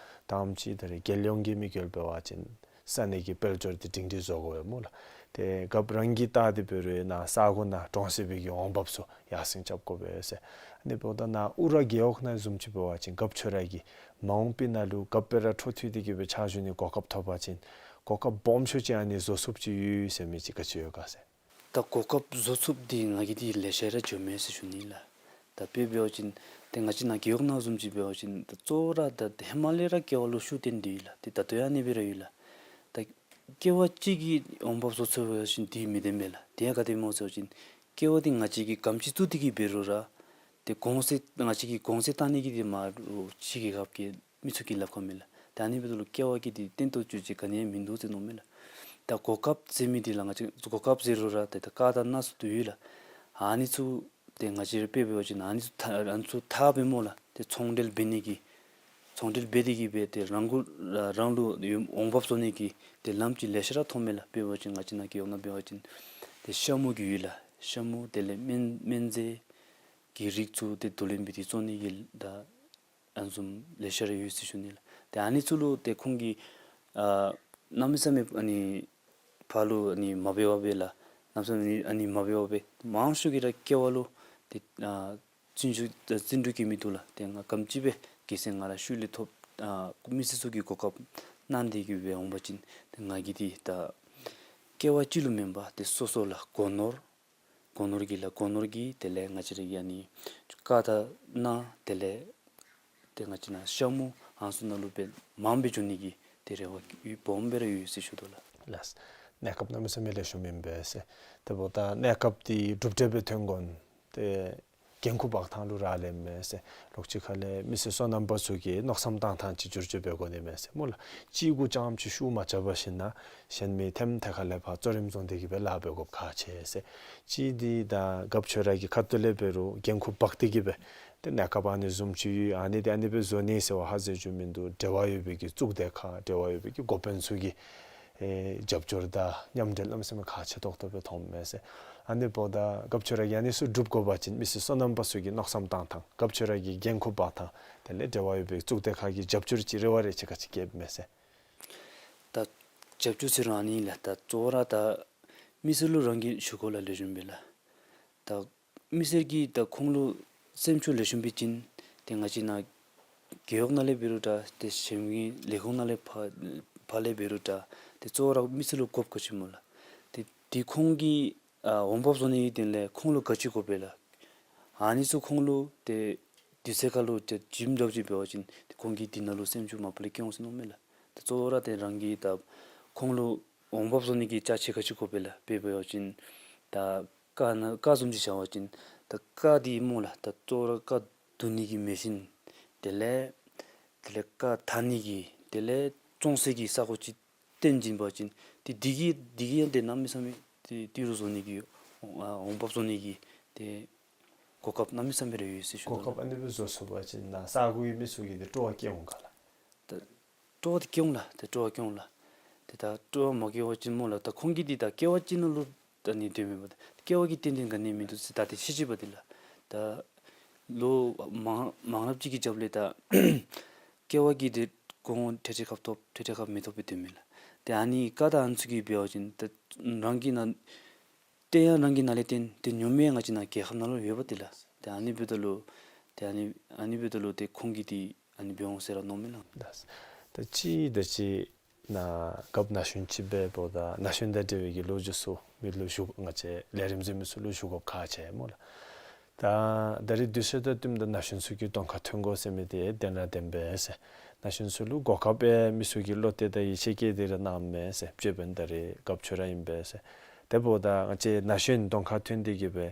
ད་ཨ་ནེམ་ཅིག་ད་རེས་རྒྱལ་ཡོངས་ཀྱི་དམིགས་ཡུལ་འབད་བ་ཅིན་ས་གནས་ཀྱི་དཔལ་འབྱོར་འདི་སྒྲིང་སྒྲི་བཟོ་དགོ་པས་སྨོ་ལགས། ཏེ་རྒཔོ་རང་གིས་བལྟ་སྟེ་འབད་རུང་ནཱ་ས་གོ་ནང་གྲོང་གསེབ་པའི་གི་འོང་འབབ་ཚུ་ཡར་སེང་རྐྱབ་དགོ་པས་ཟེར། ཨ་ནི་འབདཝ་ད་ནཱ་ཨུ་ར་རྒེད་འོག་ནང་བཟུམ་ཅིག་འབད་བ་ཅིན་རྒཔོ་ཁྱོད་ར་གིས་མ་འོངས་པའི་ནང་ལུ་རྒཔོ་སྦེ་ར་འཕྲོ་མཐུད་དེ་གི་སྦེ་ཕྱག་ཞུ་ནི་གོ་སྐབས་ཐོབ་པ་ཅིན་གོ་སྐབས་སྦོམ་ཤོས་ཅིག་ཨ་ནི་བཟོ་ཚུགསཔ་ཅིག་ཡོད་ཟེར་མི་ཅིག་ག་ཅི་ཡོད་ག་ཟེར། ད་གོ་སྐབས་བཟོ་ཚུགསཔ་འདི་ང་གིས་འདི་ལེ་ཤ་ར་འགྱོ་མས་ཟེར་ཞུ་ནི་ལགས། ད་དཔེ་འབད་བ་ཅིན་ཏེ་ང་བཅས་ནཱ་རྒེད་འོག་ནང་བཟུམ་ཅིག་འབད་བ་ཅིན་ད་གཙོ་བོ་ར་ད་ཧེ་མ་ལས་ར་ཀེ་བ་ལུ་ཤུགས་བཏོན་ཏེ་ཡོད་ལགས། ཏེ་ད་ལྟོ་ཡང་ཨ་ནི་སྦེ་ར་ཡོད་ལགས། ད་ཀེ་བ་གཅིག་གིས་འོང་འབབ་བཟོ་ཚུགས་པ་ཅིན་འདི་མི་བདེན་པས་ལགས། དེ་ཡང་ག་དེ་སྨོ་ཟེར་བ་ཅིན་ཀེ་བ་འདི་ང་བཅས་ཀྱིས་ག་དེམ་ཅིག་བཙུགས་ཏེ་གི་འབད་རུང་ར་ཏེ་གོང་ཚད་ང་བཅས་ཀྱིས་གོང་ཚད་བཏང་ནི་གི་འདི་མ་གཏོགས་ཕྱི་རྒྱལ་ཁབ་ཀྱི་མི་ཚུ་གིས་ལགཔ་ཁར་མེད་ལགས། ད་ཨ་ནི་འབདཝ་ད་ལུ་ཀེ་བ་གི་འདི་བརྟན་ཏོག་ཏོ་ཅིག་ག་ནི་ཡང་མིན་འདུག་ཟེར་མནོཝ་མས་ལགས། ད་གོ་སྐབས་ཟེར་མི་འདི་ལགས་ང་བཅས་གོ་སྐབས་ཟེར་རུང་ར་ཏེ་ད་ཀ་དང་ན་ཚུ་ཏེ་ཡོད་ལགས། ཨ་ནི་ཚུ་ཏེ་ང་བཅས་ར་དཔེ་འབད་བ་ཅིན་ཨ་ནི་ཚུ་ཐ་ཨ་ནི་ཚུ་ཐག་པ་སྨོ་ལགས། ཏེ་ཚོང་འབྲེལ་འབད་ནི་གི་ཚོང་འབྲེལ་འབད་དེ་གི་སྦེ་ཏེ་རང་གུ་རང་ལུ་འོང་འབབ་བཟོ་ནི་གི་ཏེ་ལམ་ཅིག་ལེ་ཤ་ར་མཐོངམ་མས་ལགས། དཔེ་འབད་བ་ཅིན་ང་བཅས་ནཱ་རྒེད་འོག་ནང་འབད་བ་ཅིན་ཏེ་ཤ་མུ་གི་ཡོད་ལགས། ཤ་མུ་དེ་ལས་སྨན་སྨན་རྫས་ཀྱི་རིགས་ཚུ་ཏེ་བསྡུ་ལེན་འབད་དེ་བཙོང་ནི་གི་ད་ཨ་ནི་བཟུམ་ལེ་ཤ་ར་ཡོད་ཟེར་ཞུ་ནི་ལགས། ཏེ་ཨ་ནི་ཚུ་ལུ་ཏེ་ཁོང་གིས་ཨ་གནམ་མེད་ས་མེད་ཨ་ནི་ཕར་ལུ་ཨ་ནི་མ་འབད་བར་སྦེ་ལགས། གནམ་མེད་ས་མེད་ཨ་ནི་མ་འབད་བར་སྦེ་མང་ཤོས་ཀྱིས་ར་ཀེ་བ་ལུ་ཏེ་ཨ་བརྩོན་ཤུགས་བརྩོན་འགྲུས་བསྐྱེད་མི་འདུག་ལགས། ཏེ་ང་ག་དེམ་ཅིག་སྦེ་གེ་སར་ང་ར་ཤུལ་ལས་ཐོབ་ཨ་མི་སེར་ཚུ་གིས་གོ་སྐབས་གནང་སྟེ་གི་སྦེ་འོང་པ་ཅིན་ཏེ་ང་གིས་འདི་ད་ཀེ་བ་གཅིག་ལུ་མེན་པར་ཏེ་སོ་སོ་ལགས་སྒོ་ནོར་སྒོ་ནོར་གྱི་ལགས་སྒོ་ནོར་གྱི་དེ་ལས་ང་བཅས་ར་གི་ཨ་ནི་ཀ་དང་ན་དེ་ལས་ཏེ་ང་བཅས་ནཱ་ཤ་མུ་ཨ་ནི་ཚུ་ནང་ལུ་སྦེ་མངམ་སྦེ་འགྱོ་ནི་གི་ཏེ་རེ་བ་ཡོད་སྦོམ་སྦེ་ར་ཡོད་ཟེར་ཞུ་དོ་ལགས། ལགས། གནས་སྐབས་གནམ་མེད་ས་མེད་ལེགས་ཤོམ་ཨིན་པས་ཟེར། དེ་འབདཝ་ད་གནས་སྐབས་འདི་གྲུབ་འབྲས་སྦེ་ཐོན་དགོ་ནི་ཏེ་འགན་ཁུར་འབག་ཐངས་ལུ་རག་ལས་མས་ཟེར། ལོགས་ཅིག་ཁ་ལས་མི་སེར་སོ་ནམ་པ་ཚུ་གིས་མནོ་བསམ་བཏང་ཐངས་ཅིག་བསྒྱུར་བཅོས་འབད་དགོ་ནི་མས་ཟེར་སྨོ་ལགས། གཅིག་གུ་རྐྱངམ་ཅིག་ཤུགས་མ་རྐྱབ་པར་ཞིན་ན་གཞན་མི་ཐེམ་ཐད་ཁ་ལས་ཕར་གཙོ་རིམ་བཟུང་སྟེ་གི་སྦེ་ལཱ་འབད་དགོཔ་ཁག་ཆེ་ཟེར། གཅིག་འདི་ད་རྒཔོ་ཁྱོད་ར་གི་ཁ་ཐུག་ལས་འབད་རུང་འགན་ཁུར་འབག་སྟེ་གི་སྦེ་ཏེ་གནས་སྐབས་ཨ་ནི་བཟུམ་ཅིག་ཡོད་ཨ་ནི་འདི་ཨ་ནི་སྦེ་བཟོ་ནི་ཟེར་བ་ཧ་ཟེར་རྒྱུ་མིན་འདུག། འབྲེལ་བ་ཡོད་པའི་གི་གཙུག་སྡེ་ཁག་འབྲེལ་བ་ཡོད་པའི་གི་འགོ་དཔོན་ཚུ་གི་ཨེ་རྒྱབ་སྐྱོར་དང་མཉམ་འབྲེལ་གནམ་མེད་ས་མེད་ཁག་ཆེ་ཏོག་ཏོ་སྦེ་མཐོངམ་མས་ཟེར། ཨ་ནི་འབདཝ་ད་རྒཔོ་ཁྱོད་ར་གིས་ཨ་ནི་ཚུ་སྒྲུབ་དགོ་པ་ཅིན་མི་སེར་སོ་ནམ་པ་ཚུ་གིས་མནོ་བསམ་བཏང་ཐངས་རྒཔོ་ཁྱོད་ར་གིས་འགན་ཁུར་འབག་ཐངས་དེ་ལས་འབྲེལ་བ་ཡོད་པའི་གཙུག་སྡེ་ཁག་གི་རྒྱབ་སྐྱོར་ཅིག་རེ་བ་རེ་ཅིག་ག་ཅི་བསྐྱེདཔ་མས་ཟེར། ད་རྒྱབ་སྐྱོར་ཟེར་རུང་ཨ་ནི་ལགས། ད་གཙོ་བོ་ར་ད་མི་སེར་ལུ་རང་གིས་ཞུ་དགོ་ལགས། ལེགས་ཤོམ་སྦེ་ལགས། ད་མི་སེར་གྱིས་ད་ཁོང་ལུ་སེམས་ཤུགས་ལེགས་ཤོམ་སྦེ་བྱིན་ཏེ་ང་བཅས་ནཱ་རྒེད་འོག་ནང་ལས་འབད་རུང་འདྲ་ཏེ་གཞན་མི་ལས་ཁུངས་ནང་ལས་ཕར་ཕར་ལས་འབད་རུང་འདྲ་ཏེ་གཙོ་བོ་ར་མི་སེར་ལུ་དགོཔ་ག་ཅི་སྨོ་ལགས། ཏེ་འདི་ཁོང་གིས་ཨ་འོང་འབབ་བཟོ་ནི་གི་དོན་ལས་ཁོང་ལུ་ག་ཅི་དགོ་པས་ལགས། ཨ་ནི་ཚུ་ཁོང་ལུ་ཏེ་དུས་ཚོད་ཁར་ལུ་ཏེ་བྱིནམ་འདྲཝ་ཅིག་འབད་བ་ཅིན་ཏེ་ཁོང་གིས་འདི་ནང་ལུ་སེམས་ཤུགས་མ་པ་ལས་སྐྱེ་འོང་ཟེར་མནོཝ་མས་ལགས། ཏེ་གཙོ་བོ་ར་ཏེ་རང་གིས་ད་ཁོང་ལུ་འོང་འབབ་བཟོ་ནི་གི་ཅ་ཆས་ག་ཅི་དགོ་པས་ལགས། དཔེ་འབད་བ་ཅིན་ད་ཀ་ནང་ཀ་བཟུམ་ཅིག་བཞག་པ་ཅིན་ད་ཀ་འདི་སྨོ་ལགས། ད་གཙོ་བོ་ར་ཀ་བརྡུང་ནི་གི་མེ་ཤིན་དེ་ལས་དེ་ལས་ཀ་འཐག་ནི་གི་དེ་ལས་བཙོང་སའི་གི་ས་གོ་ཅིག་བཏོན་བྱིན་པ་ཅིན་ཏེ་འདི་གིས་འདི་གིས་ཡང་ཏེ་གནམ་མེད་ས་མེད་ཏེ་ཏི་རུ་བཟོ་ནི་གི་ཨ་འོང་འབབ་བཟོ་ནི་གི་ཏེ་གོ་སྐབས་གནམ་མེད་ས་མེད་ར་ཡོད་ཟེར་ཞུ་དོ་ལགས། གོ་སྐབས་ཨ་ནི་སྦེ་བཟོ་ཚུགས་པ་ཅིན་ནཱ་ས་གོ་གི་མི་ཚུ་གིས་ཏེ་སྤྲོ་བ་སྐྱེ་འོང་ག་ལགས། ད་སྤྲོ་བ་འདི་སྐྱེ་འོང་ལགས། ད་སྤྲོ་བ་སྐྱེ་འོང་ལགས། ཏེ་ད་སྤྲོ་བ་མ་སྐྱེ་བ་ཅིན་སྨོ་ལགས། ད་ཁོང་གིས་འདི་ད་ཀེ་བ་གཅིག་ནང་ལུ་ད་ནི་སྡོད་མི་འབདཝ་ད་ཀེ་བ་གི་ཏན་ཏན་ག་ནི་མིན་འདུག་ཟེར་ད་ཏེ་ཤེས་ཅི་པ་འདི་ལགས། ད་ལོ་མང་མང་རབས་ཅིག་གི་རྒྱབ་ལས་ད་ཀེ་བ་གིས་ཏེ་གོང་འཕྲལ་འཕྲལ་ཁར་ཐོབ་འཕྲལ་འཕྲལ་ཁར་མི་ཐོབ་སྦེ་སྡོད་མི་ལགས། ཏེ་ཨ་ནི་ཀ་དང་ཨ་ནི་ཚུ་གིས་འབད་བ་ཅིན་ད་རང་གི་ནང་ཏེ་ཡང་རང་གི་ནང་ལས་བརྟེན་ཏེ་ཉོ་མི་ང་བཅས་ནཱ་རྒྱལ་ཁབ་ནང་ལུ་ཡོད་པ་ཏེ་ལགས། ཏེ་ཨ་ནི་འབདཝ་ད་ལུ་ཏེ་ཨ་ནི་ཨ་ནི་འབདཝ་ད་ལུ་ཏེ་ཁོང་གིས་ཏེ་ཨ་ནི་འབད་འོང་ཟེར་ར་མནོཝ་མས་ལགས། ད་ད་ཅི་ད་ཅི་ནཱ་རྒཔོ་ན་གཞོན་ཅིག་འབདཝ་ད་ན་གཞོན་དང་འབྲེལ་བའི་གི་ལོ་རྒྱུས་ཚུ་མི་ལུ་ཞུ་ང་བཅས་ལས་རིམ་གཟིགས་མི་ཚུ་ལུ་ཞུ་དགོཔ་ཁག་ཆེ་སྨོ་ལགས། ད་ད་རིས་དུས་ཚོད་དང་བསྟུནམ་ད་ན་གཞོན་ཚུ་གིས་གདོང་ཁར་ཐོན་དགོ་ཟེར་མི་འདི་བདེན་ར་བདེན་པས་ཟེར། ན་གཞོན་ཚུ་ལུ་གོ་སྐབས་ཨེ་མི་ཚུ་གིས་བློ་གཏད་དང་ཡིད་ཆེས་བསྐྱེད་དེ་ར་གནངམ་མས་ཟེར། དཔྱེ་འབདན་ད་རིས་རྒཔོ་ཁྱོད་ར་ཨིན་པས་ཟེར། དེ་འབདཝ་ད་ང་བཅས་ན་གཞོན་གདོང་ཁར་ཐོན་ཏེ་གི་སྦེ་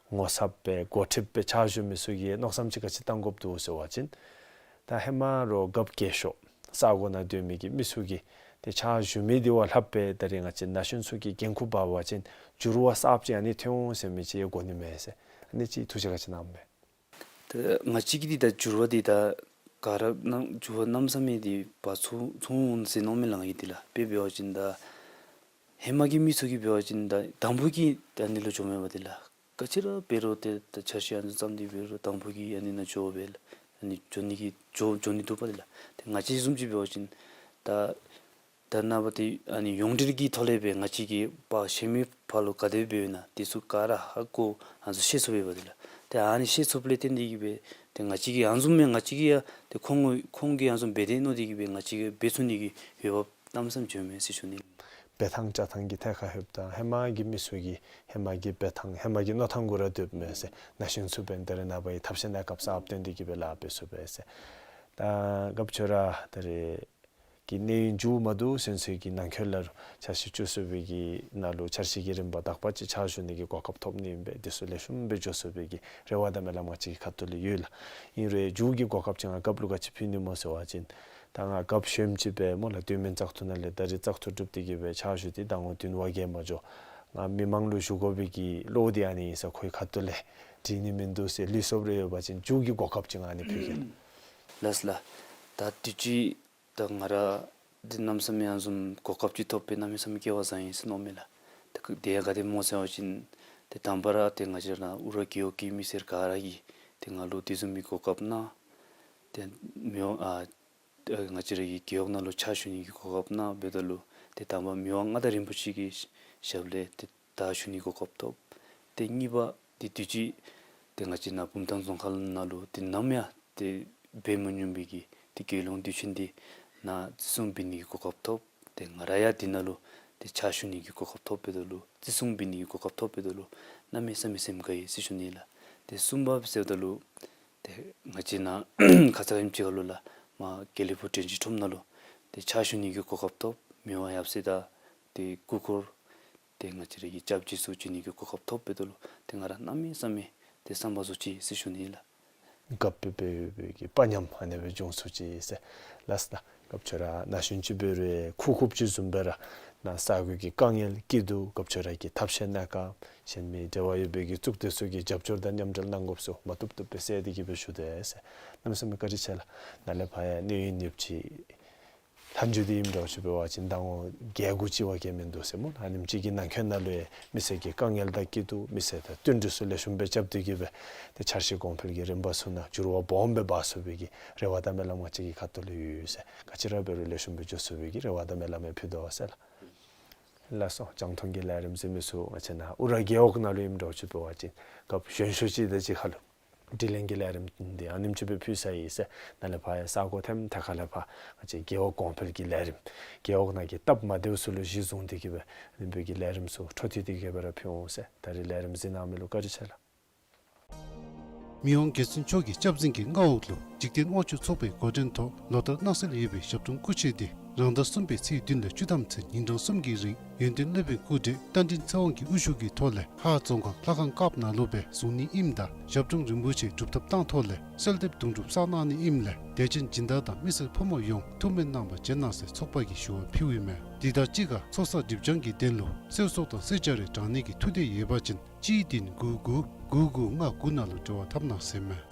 ངོ་ཚབ་སྦེ་འགོ་ཁྲིདཔ་སྦེ་ཕྱག་ཞུ་མི་ཚུ་གིས་མནོ་བསམ་ཅིག་ག་ཅི་བཏང་དགོཔ་འདུག་ཟེར་བ་ཅིན་ད་ཧེ་མ་རོགས་རྒཔོ་རྒས་ཤོས་ས་གོ་ནང་སྡོད་མི་གི་མི་ཚུ་གིས་ཏེ་ཕྱག་ཞུ་མི་དེ་བ་ལྷགཔ་སྦེ་ད་རིས་ང་བཅས་ན་གཞོན་ཚུ་གིས་འགན་ཁུར་འབག་པ་ཅིན་འགྱུར་བ་གསརཔ་ཅིག་ཨ་ནི་ཐོན་འོང་ཟེར་མི་ཅིག་ཡང་གོ་ནི་མས་ཟེར། ཨ་ནི་ཅིག་ཐུགས་བཞེད་ག་ཅི་གནངམ་མས། ད་ང་བཅས་ཀྱིས་འདི་ད་འགྱུར་བ་འདི་ད་ག་ར་གནམ་འགྱུར་བ་གནམ་མེད་ས་མེད་འདི་འབག་ཚུགས་ཚུགས་འོང་ཟེར་མནོཝ་མས་ལགས། ང་གིས་འདི་ལགས་དཔེ་འབད་བ་ཅིན་ད་ཧེ་མ་གི་མི་ཚུ་གིས་འབད་བ་ཅིན་ད་དང་པོ་གི་ད་ཨ་ནི་ལུ་འགྱོཝ་མས་པ་འདི་ལགས། ག་ཅི་ར་འབད་རུང་ཏེ་ད་འཆར་གཞི་ཨ་ནི་བརྩམས་ཏེ་འབད་རུང་དང་པོ་གི་ཨ་ནི་ནང་འགྱོ་སྦེ་ལགས། ཨ་ནི་འགྱོ་ནི་གི་འགྱོ་འགྱོ་ནི་འདུག་པ་འདི་ལགས། ཏེ་ང་བཅས་བཟུམ་ཅིག་འབད་བ་ཅིན་ད་ད་ནངས་པ་ཏེ་ཨ་ནི་ཡོངས་འབྲེལ་གྱི་ཐོག་ལས་སྦེ་ང་བཅས་ཀྱིས་ཕར་གཞན་མི་ཕར་ལུ་ག་དེ་འབདཝ་ཨིན་ན་དེ་ཚུ་ག་ར་ཧ་གོ་ཨ་ནི་ཚུ་ཤེས་ཚུགས་པས་པ་འདི་ལགས། ཏེ་ཨ་ནི་ཤེས་ཚུགསཔ་ལས་བརྟེན་ཏེ་གི་སྦེ་ཏེ་ང་བཅས་ཀྱིས་ཨ་ནི་བཟུམ་མའི་ང་བཅས་ཀྱིས་ཡང་ཏེ་ཁོང་ཁོང་གིས་ཨ་ནི་བཟུམ་འབད་དེ་མནོ་སྟེ་གི་སྦེ་ང་བཅས་ཀྱིས་འབད་ཚུགས་ནི་གི་འོས་འབབ་གནམ་མེད་ས་མེད་བྱུངམ་མས་ཟེར་ཞུ་ནི། འབད་ཐངས་བྱ་ཐངས་ཀྱི་ཐད་ཁར་ལྷོདཔ་ད་ཧེ་མ་གི་མི་ཚུ་གིས་ཧེ་མ་གི་འབད་ཐངས་ཧེ་མ་གི་མནོ་ཐངས་གུ་ར་སྡོདཔ་མས་ཟེར། ན་གཞོན་ཚུ་འབདན་ད་རེས་ནངས་པ་གི་ཐབས་ཤེས་གནས་སྐབས་གསརཔ་བཏོན་ཏེ་གི་སྦེ་ལཱ་འབད་ཚུགས་པས་ཟེར། ད་རྒཔོ་ཁྱོད་ར་ད་རེས་ཀྱི་གནས་ཡུན་མཇུག་མ་བསྡུ་ཚུན་ཚོད་ཀྱི་ནང་འཁོད་ལུ་འཆར་གཞི་བཅུ་གསུམ་པའི་གི་ནང་ལུ་འཆར་གཞི་གི་རིམ་པ་དག་པ་ཅིག་ཕྱག་ཞུ་ནི་གི་གོ་སྐབས་ཐོབ་ནི་ཨིན་པས། དེ་ཚུ་ལེགས་ཤོམ་སྦེ་འགྱོ་ཚུགས་པའི་གི་རེ་བ་དང་སྨོན་ལམ་ང་བཅས་ཀྱི་ཁ་ཐུག་ལས་ཡོད་ལགས། ཨིན་རུང་མཇུག་གི་གོ་སྐབས་ཅིག་ང་རྒཔོ་ལུ་ག་ཅི་ཕུལ་ནི་སྨོ་ཟེར་བ་ཅིན་ད་ང་རྒཔོ་གཞོནམ་ཅིག་སྦེ་སྨོ་ལགས། སྟོད་སྨད་བཙག་འཐུ་ནང་ལས་ད་རིས་བཙག་འཐུ་གྲུབ་སྟེ་གི་སྦེ་ཕྱག་ཞུ་སྟེ་ཟླ་ངོ་བདུན་བརྒྱད་མ་འགྱོ། ང་མི་མང་ལུ་ཞུ་དགོ་པའི་གི་བློ་འདི་ཨ་ནི་ཨིན་ཟེར་ཁོའི་ཁ་ཐུག་ལས་འདྲིས་ནི་མིན་འདུག་ཟེར་ལུས་སྲོག་རེ་ཡོད་པ་ཅིན་མཇུག་གི་གོ་སྐབས་ཅིག་ང་ཨ་ནི་ཕུལ་གེ་ལགས། ལགས་ལགས། ད་དུས་ཅི་ད་ང་ར་འདི་གནམ་མེད་ས་མེད་ཨ་ནི་བཟུམ་གོ་སྐབས་ཅིག་ཐོབ་སྦེ་གནམ་མེད་ས་མེད་སྐལ་བ་བཟང་ཡི་ཟེར་མནོཝ་མས་ལགས། ད་དེ་ཡང་ག་དེ་སྨོ་ཟེར་བ་ཅིན་ཏེ་དང་པ་ར་ཏེ་ང་བཅས་ར་ཨུ་ར་རྒེད་འོག་གི་མི་སེར་ག་ར་གིས་ཏེ་ང་ལུ་དེ་བཟུམ་མའི་གོ་སྐབས་གནང་། ཏེ་མི་དབང་ཨ་ཏེ་ང་བཅས་ར་གི་རྒེད་འོག་ནང་ལུ་ཕྱག་ཞུ་ནི་གི་གོ་སྐབས་གནང་འབདཝ་ད་ལུ་ཏེ་དང་པ་མི་དབང་མངའ་བདག་རིན་པོ་ཆེ་གི་ཞབས་ལས་ཏེ་ད་ཞུ་ནི་གོ་སྐབས་ཐོབ། ཏེ་གཉིས་པ་ཏེ་དུས་ཅི་ཏེ་ང་བཅས་ནཱ་བུམ་ཐང་རྫོང་ཁག་ནང་ལུ་ཏེ་ནམ་ཡང་ཏེ་འབད་མ་མྱོང་པའི་གི་ཏེ་རྒྱལ་ཡོངས་དུས་ཆེན་འདི་ནང་བརྩི་སྲུང་འབད་ནི་གི་གོ་སྐབས་ཐོབ། ཏེ་ང་ར་ཡང་འདི་ནང་ལུ་ཏེ་ཕྱག་ཞུ་ནི་གི་གོ་སྐབས་ཐོབ་འབདཝ་ད་ལུ་བརྩི་སྲུང་འབད་ནི་གི་གོ་སྐབས་ཐོབ་འབདཝ་ད་ལུ་གནམ་མེད་ས་མེད་སེམས་དགའ་ཡི་ཟེར་ཞུ་ནི་ལགས། ཏེ་གསུམ་པ་ཟེརཝ་ད་ལུ་ཏེ་ང་བཅས་ནཱ་ཁ་ཙ་ཉིནམ་ཅིག་ཁར་ལུ་ལགས་མར་དགེ་ལེགས་ཕུག་དྲན་རྒྱས་ཁྲོམ་ནང་ལུ་ཏེ་ཕྱག་ཞུ་ནི་གི་གོ་སྐབས་ཐོབ། མི་དབང་ཡབ་སྲས་དང་ཏེ་སྐུ་འཁོར་ཏེ་ང་བཅས་ར་གི་སྐྱབས་རྗེ་ཚུ་བྱོན་ནི་གི་གོ་སྐབས་ཐོབ་འབདཝ་ད་ལུ་ཏེ་ང་ར་གནམ་མེད་ས་མེད་ཏེ་བསམ་པ་རྫོགས་ཅི་ཟེར་ཞུ་ནི་ལགས། རྒཔོ་སྦེ་འབད་བའི་གི་དཔའ་ཉམས་ཨ་ནི་སྦེ་འབྱུང་ཚུགས་ཅི་ཟེར། ལགས་ལགས། རྒཔོ་ཁྱོད་ར་ན་གཞོན་ཅིག་འབད་རུང་ཁུག་ཁུགཔ་ཅིག་བཟུམ་སྦེ་ར་ནཱ་ས་གོ་གི་དཀའ་ངལ་སྐྱིད་སྡུག་རྒཔོ་ཁྱོད་ར་གིས་ཐབས་ཤེས་གནས་སྐབས་གཞན་མི་འབྲེལ་བ་ཡོད་པའི་གི་གཙུག་སྡེ་ཚུ་གི་རྒྱབ་སྐྱོར་དང་མཉམ་འབྲེལ་གནང་དགོཔ་ཚུ་མ་བཏུབ་བཏུབ་སྦེ་སེལ་ཏེ་གི་སྦེ་ཞུ་དེས་ཟེར། གནམ་མེད་ས་མེད་བཀའ་དྲིན་ཆེ་ལགས། ནཱ་ལས་ཕར་ཡང་གནས་ཡུན་ཡོདཔ་ཅིག་ལྷག་འགྱོ་དེ་ཨིནམ་འདྲཝ་ཅིག་འབད་བ་ཅིན་ཟླ་ངོ་བརྒྱད་དགུ་ཅིག་བ་ག་མིན་འདུག་ཟེར་སྨོ། ཨ་ནེམ་ཅིག་གི་ནང་འཁོད་ནང་ལུ་ཡང་མི་སེར་གྱི་དཀའ་ངལ་དང་སྐྱིད་སྡུག་མི་སེར་དང་བསྟུན་གྲོས་ཚུ་ལེགས་ཤོམ་སྦེ་རྐྱབ་སྟེ་གི་སྦེ་ཏེ་འཆར་གཞི་གོང་འཕེལ་གྱི་རིམ་པ་ཚུ་ནང་འགྱུར་བ་སྦོམ་སྦེ་འབག་ཚུགས་པའི་གི་རེ་བ་དང་སྨོན་ལམ་ང་བཅས་ཀྱི་ཁ་ཐུག་ལུ་ཡོད་ཟེར། ག་ཅི་ར་འབད་རུང་ལེགས་ཤོམ་སྦེ་འགྱོ་ཚུགས་པའི་གི་རེ་བ་དང་སྨོན་ལམ་ཡང་ཕུལ་དོ་ཟེར་ལགས། ལགས་སོ། རྒྱང་མཐོང་གི་ལས་རིམ་གཟིགས་མི་ཚུ་ང་བཅས་ནཱ་ཨུ་ར་རྒེད་འོག་ནང་ལུ་ཨིནམ་འདྲཝ་ཅིག་འབད་བ་ཅིན་རྒཔོ་གཞོན་ཤོས་ཅིག་དང་གཅིག་ཁར་ལུ་དྲི་ལན་གྱི་ལས་རིམ་འདི་ཨ་ནེམ་ཅིག་སྦེ་ཕུལ་ཚར་ཡི་ཟེར། ནཱ་ལས་ཕར་ཡང་ས་གོ་ཐེམ་ཐད་ཁ་ལས་ཕར་ང་བཅས་རྒེད་འོག་གོང་འཕེལ་གྱི་ལས་རིམ་རྒེད་འོག་ནང་གི་སྟབས་མ་བདེཝ་ཚུ་ལུ་གཞི་བཟུང་སྟེ་གི་སྦེ་ཨ་ནེམ་སྦེ་གི་ལས་རིམ་ཚུ་འཕྲོ་མཐུད་དེ་གི་སྦེ་ར་ཕུལ་འོང་ཟེར། ད་རིས་ལས་རིམ་གཟིགས་གནང་མི་ལུ་བཀའ་དྲིན་ཆེ་ལགས། མི་དབང་རྒྱལ་བཙུན་མཆོག་གི་སྐྱབས་འཛིན་གྱི་མངའ་འོག་ལུ་འཇིག་རྟེན་དབང་ཕྱུག་ཚོགས་པའི་འགོ་འདྲེན་ཐོག་ལོ་ལྟར་གནང་སྲོལ་ཡོད་པའི་ཞབས་དྲུང་སྐུ་མཆེད་འདི་རང་ཟླ་གསུམ་པའི་ཚེས་བདུན་ལས་བཅུ་ཐམ་ཚུན་ཉིན་གྲངས་གསུམ་གྱི་རིང་ཡོན་ཏན་སློབ་དཔོན་སྐུ་བགྲེས་རྟ་མགྲིན་ཚེ་དབང་གི་དབུ་བཞུགས་ཀྱི་ཐོག་ལས་ཧཱ་རྫོང་ཁག་ལྷ་ཁང་བཀབ་ནང་ལུ་སྦེ་བཟུང་ནི་ཨིནམ་ད་ཞབས་དྲུང་རིན་པོ་ཆེ་སྒྲུབ་ཐབས་བཏང་ཐོག་ལས་གསོལ་འདེབས་དུང་སྒྲུབ་བསགས་གནང་ནི་ཨིནམ་ལས་དད་ཅན་སྦྱིན་བདག་དང་མི་སེར་ཕོ་མོ་ཡོངས་ཐུགས་སྨོན་གནང་བར་བྱོན་གནང་ཟེར་ཚོགས་པ་གིས་ཞུ་བ་ཕུལཝ་ཨིན་མས། དེ་དང་གཅིག་ཁར་ཚོགས་བསགས་སྒྲིབ་སྦྱང་གི་དོན་ལུ་གསོལ་ཚོགས་དང་གསོལ་ཇ་རེ་དྲང་ནི་གི་ཐུགས་འདོད་ཡོད་པ་ཅིན་གཅིག་བདུན་དགུ་དགུ་དགུ་དགུ་ལྔ་དགུ་ནང་ལུ་འབྲེལ་བ་འཐབ་གནང་ཟེར་མས།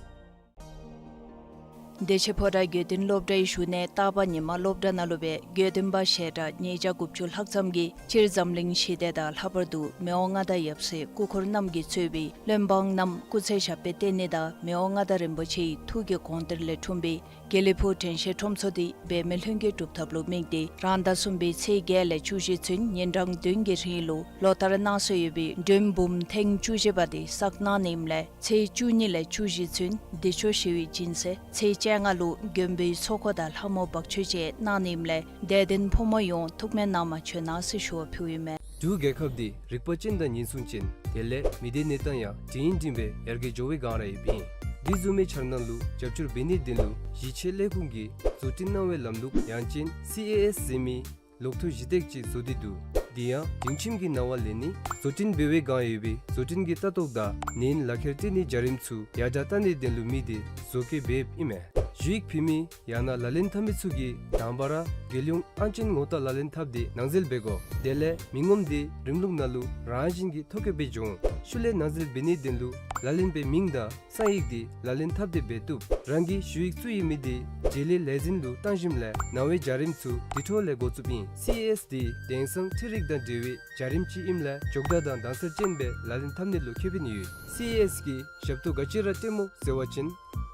བདེ་ཆེན་ཕོ་བྲང་དགེ་འདུན་སློབ་གྲྭའི་ཞུ་ནི་རྟག་པར་ཉིན་མ་སློབ་གྲྭ་ནང་ལུ་སྦེ་དགེ་འདུན་པ་ཞལ་གྲངས་ཉིས་བརྒྱ་དགུ་བཅུ་ལྷག་ཙམ་གྱིས་སྤྱིར་འཛམ་གླིང་ཞི་བདེ་དང་ལྷག་པར་དུ་མི་དབང་མངའ་བདག་ཡབ་སྲས་སྐུ་འཁོར་རྣམས་ཀྱིས་གཙོས་པའི་བློན་འབངས་རྣམས་སྐུ་ཚེ་ཞབས་པད་བརྟན་ནི་དང་མི་དབང་མངའ་བདག་རིན་པོ་ཆེའི་ཐུགས་ཀྱི་དགོངས་གཏེར་ལས་འཁྲུངས་པའི་དགེ་ལེགས་ཕུག་དྲན་ཤེས་ཁྲོམ་ཚོགས་འདི་འབད་མེད་ལྷུན་གྱིས་གྲུབ་ཐབས་ལུ་དམིགས་ཏེ་རང་ཟླ་གསུམ་པའི་ཚེས་བརྒྱད་ལས་བཅུ་བཞི་ཚུན་ཉིན་གྲངས་བདུན་གྱི་རིང་ལུ་ལོ་ལྟར་གནང་སྲོལ་ཡོད་པའི་མགྲོན་འབུམ་ཐེངས་བཅུ་བཞི་པ་དེ་བསགས་གནང་ནི་ཨིནམ་ལས་ཚེས་བཅུ་གཉིས་ལས་བཅུ་བཞི་ཚུན་བདེ་མཆོག་ཞི་བའི་སྦྱིན་སྲེག། ཚེས་བཅོ་ལྔ་ལུ་མགོན་པོའི་ཚོགས་འཁོར་དང་ལྷ་མོ་འབག་མཆོད་བཅས་གནང་ནི་ཨིནམ་ལས་དད་ལྡན་ཕོ་མོ་ཡོངས་ཐུགས་སྨོན་གནང་བར་བྱོན་གནང་ཟེར་ཞུ་བ་ཕུལཝ་ཨིན་མས། འབྲུག་རྒྱལ་ཁབ་འདི་རིག་པ་ཅན་དང་ཉེན་སྲུང་ཅན་དེ་ལས་མི་སྡེ་གནས་སྟངས་ཡང་སྒྲིང་སྒྲིང་སྦེ་ཡར་རྒྱས་འགྱོ་བའི་སྒང་ར་ཡོདཔ་ཨིན། དེ་བཟུམ་མའི་འཆར་སྣང་ལུ་རྒྱབ་སྐྱོར་འབད་ནིའི་དོན་ལུ་གཞིས་བྱེས་ལས་ཁུངས་ཀྱིས་བཟོ་སྐྲུན་གནང་བའི་ལམ་ལུགས་ཡང་ཅིན་སི་ཨེ་ཨེསི་ཟེར་མི་ལོག་ཐུག་གཞི་སྟེགས་ཅིག་བཟོ་སྟེ་འདུག། དེ་ཡང་སྒྲིང་ཁྱིམ་གྱི་ནང་ལས་ནི་བཟོ་སྐྲུན་འབད་བའི་སྒང་ཡོད་པའི་བཟོ་སྐྲུན་གྱི་ལྟ་རྟོག་དང་ནན་ལག་ཁྱེར་སྤྲོད་ནིའི་བྱ་རིམ་ཚུ་ཡར་དྲག་བཏང་ནིའི་དོན་ལུ་དམིགས་ཏེ་བཟོ་བཀོད་འབདཝ་ཨིན་མས། ཞུ་ཡིག་ཕུལ་མི་ཡང་ན་ལག་ལེན་འཐབ་མི་ཚུ་གིས་དང་པ་ར་རྒྱལ་ཡོངས་ཨང་ཅན་ངོ་རྟགས་ལག་ལེན་འཐབ་སྟེ་ནང་འཛུལ་འབད་དགོ། དེ་ལས་མི་ངོམ་དེ་རིམ་ལུགས་ནང་ལུ་རང་བཞིན་གྱིས་ཐོ་བཀོད་འབད་འགྱོ་འོང་། ཤུལ་ལས་ནང་འཛུལ་འབད་ནིའི་དོན་ལུ་ལག་ལེན་པའི་མིང་དང་གསང་ཡིག་དེ་ལག་ལེན་འཐབ་སྟེ་འབད་བཏུབ། རང་གི་ཞུ་ཡིག་བཙུགས་ཡོད་མི་དེ་འབྲེལ་ཡོད་ལས་འཛིན་ལུ་བཏང་ཞིནམ་ལས་ནང་པའི་བྱ་རིམ་ཚུ་དེ་འཕྲོ་ལས་འགོ་བཙུགསཔ་ཨིན། སི་ཨེ་ཨེསི་དེ་དེང་སང་འཕྲུལ་རིག་དང་འབྲེལ་བའི་བྱ་རིམ་ཅིག་ཨིནམ་ལས་མགྱོགས་དྲགས་དང་དྭངས་གསལ་ཅན་སྦེ་ལག་ལེན་འཐབ་ནི་ལུ་ཁེ་ཕན་ཡོད། སི་ཨེ་ཨེསི་གི་ཞབས་ཏོག་ག་ཅི་ར་སྤྲོདཔ་སྨོ་ཟེར་བ་ཅིན།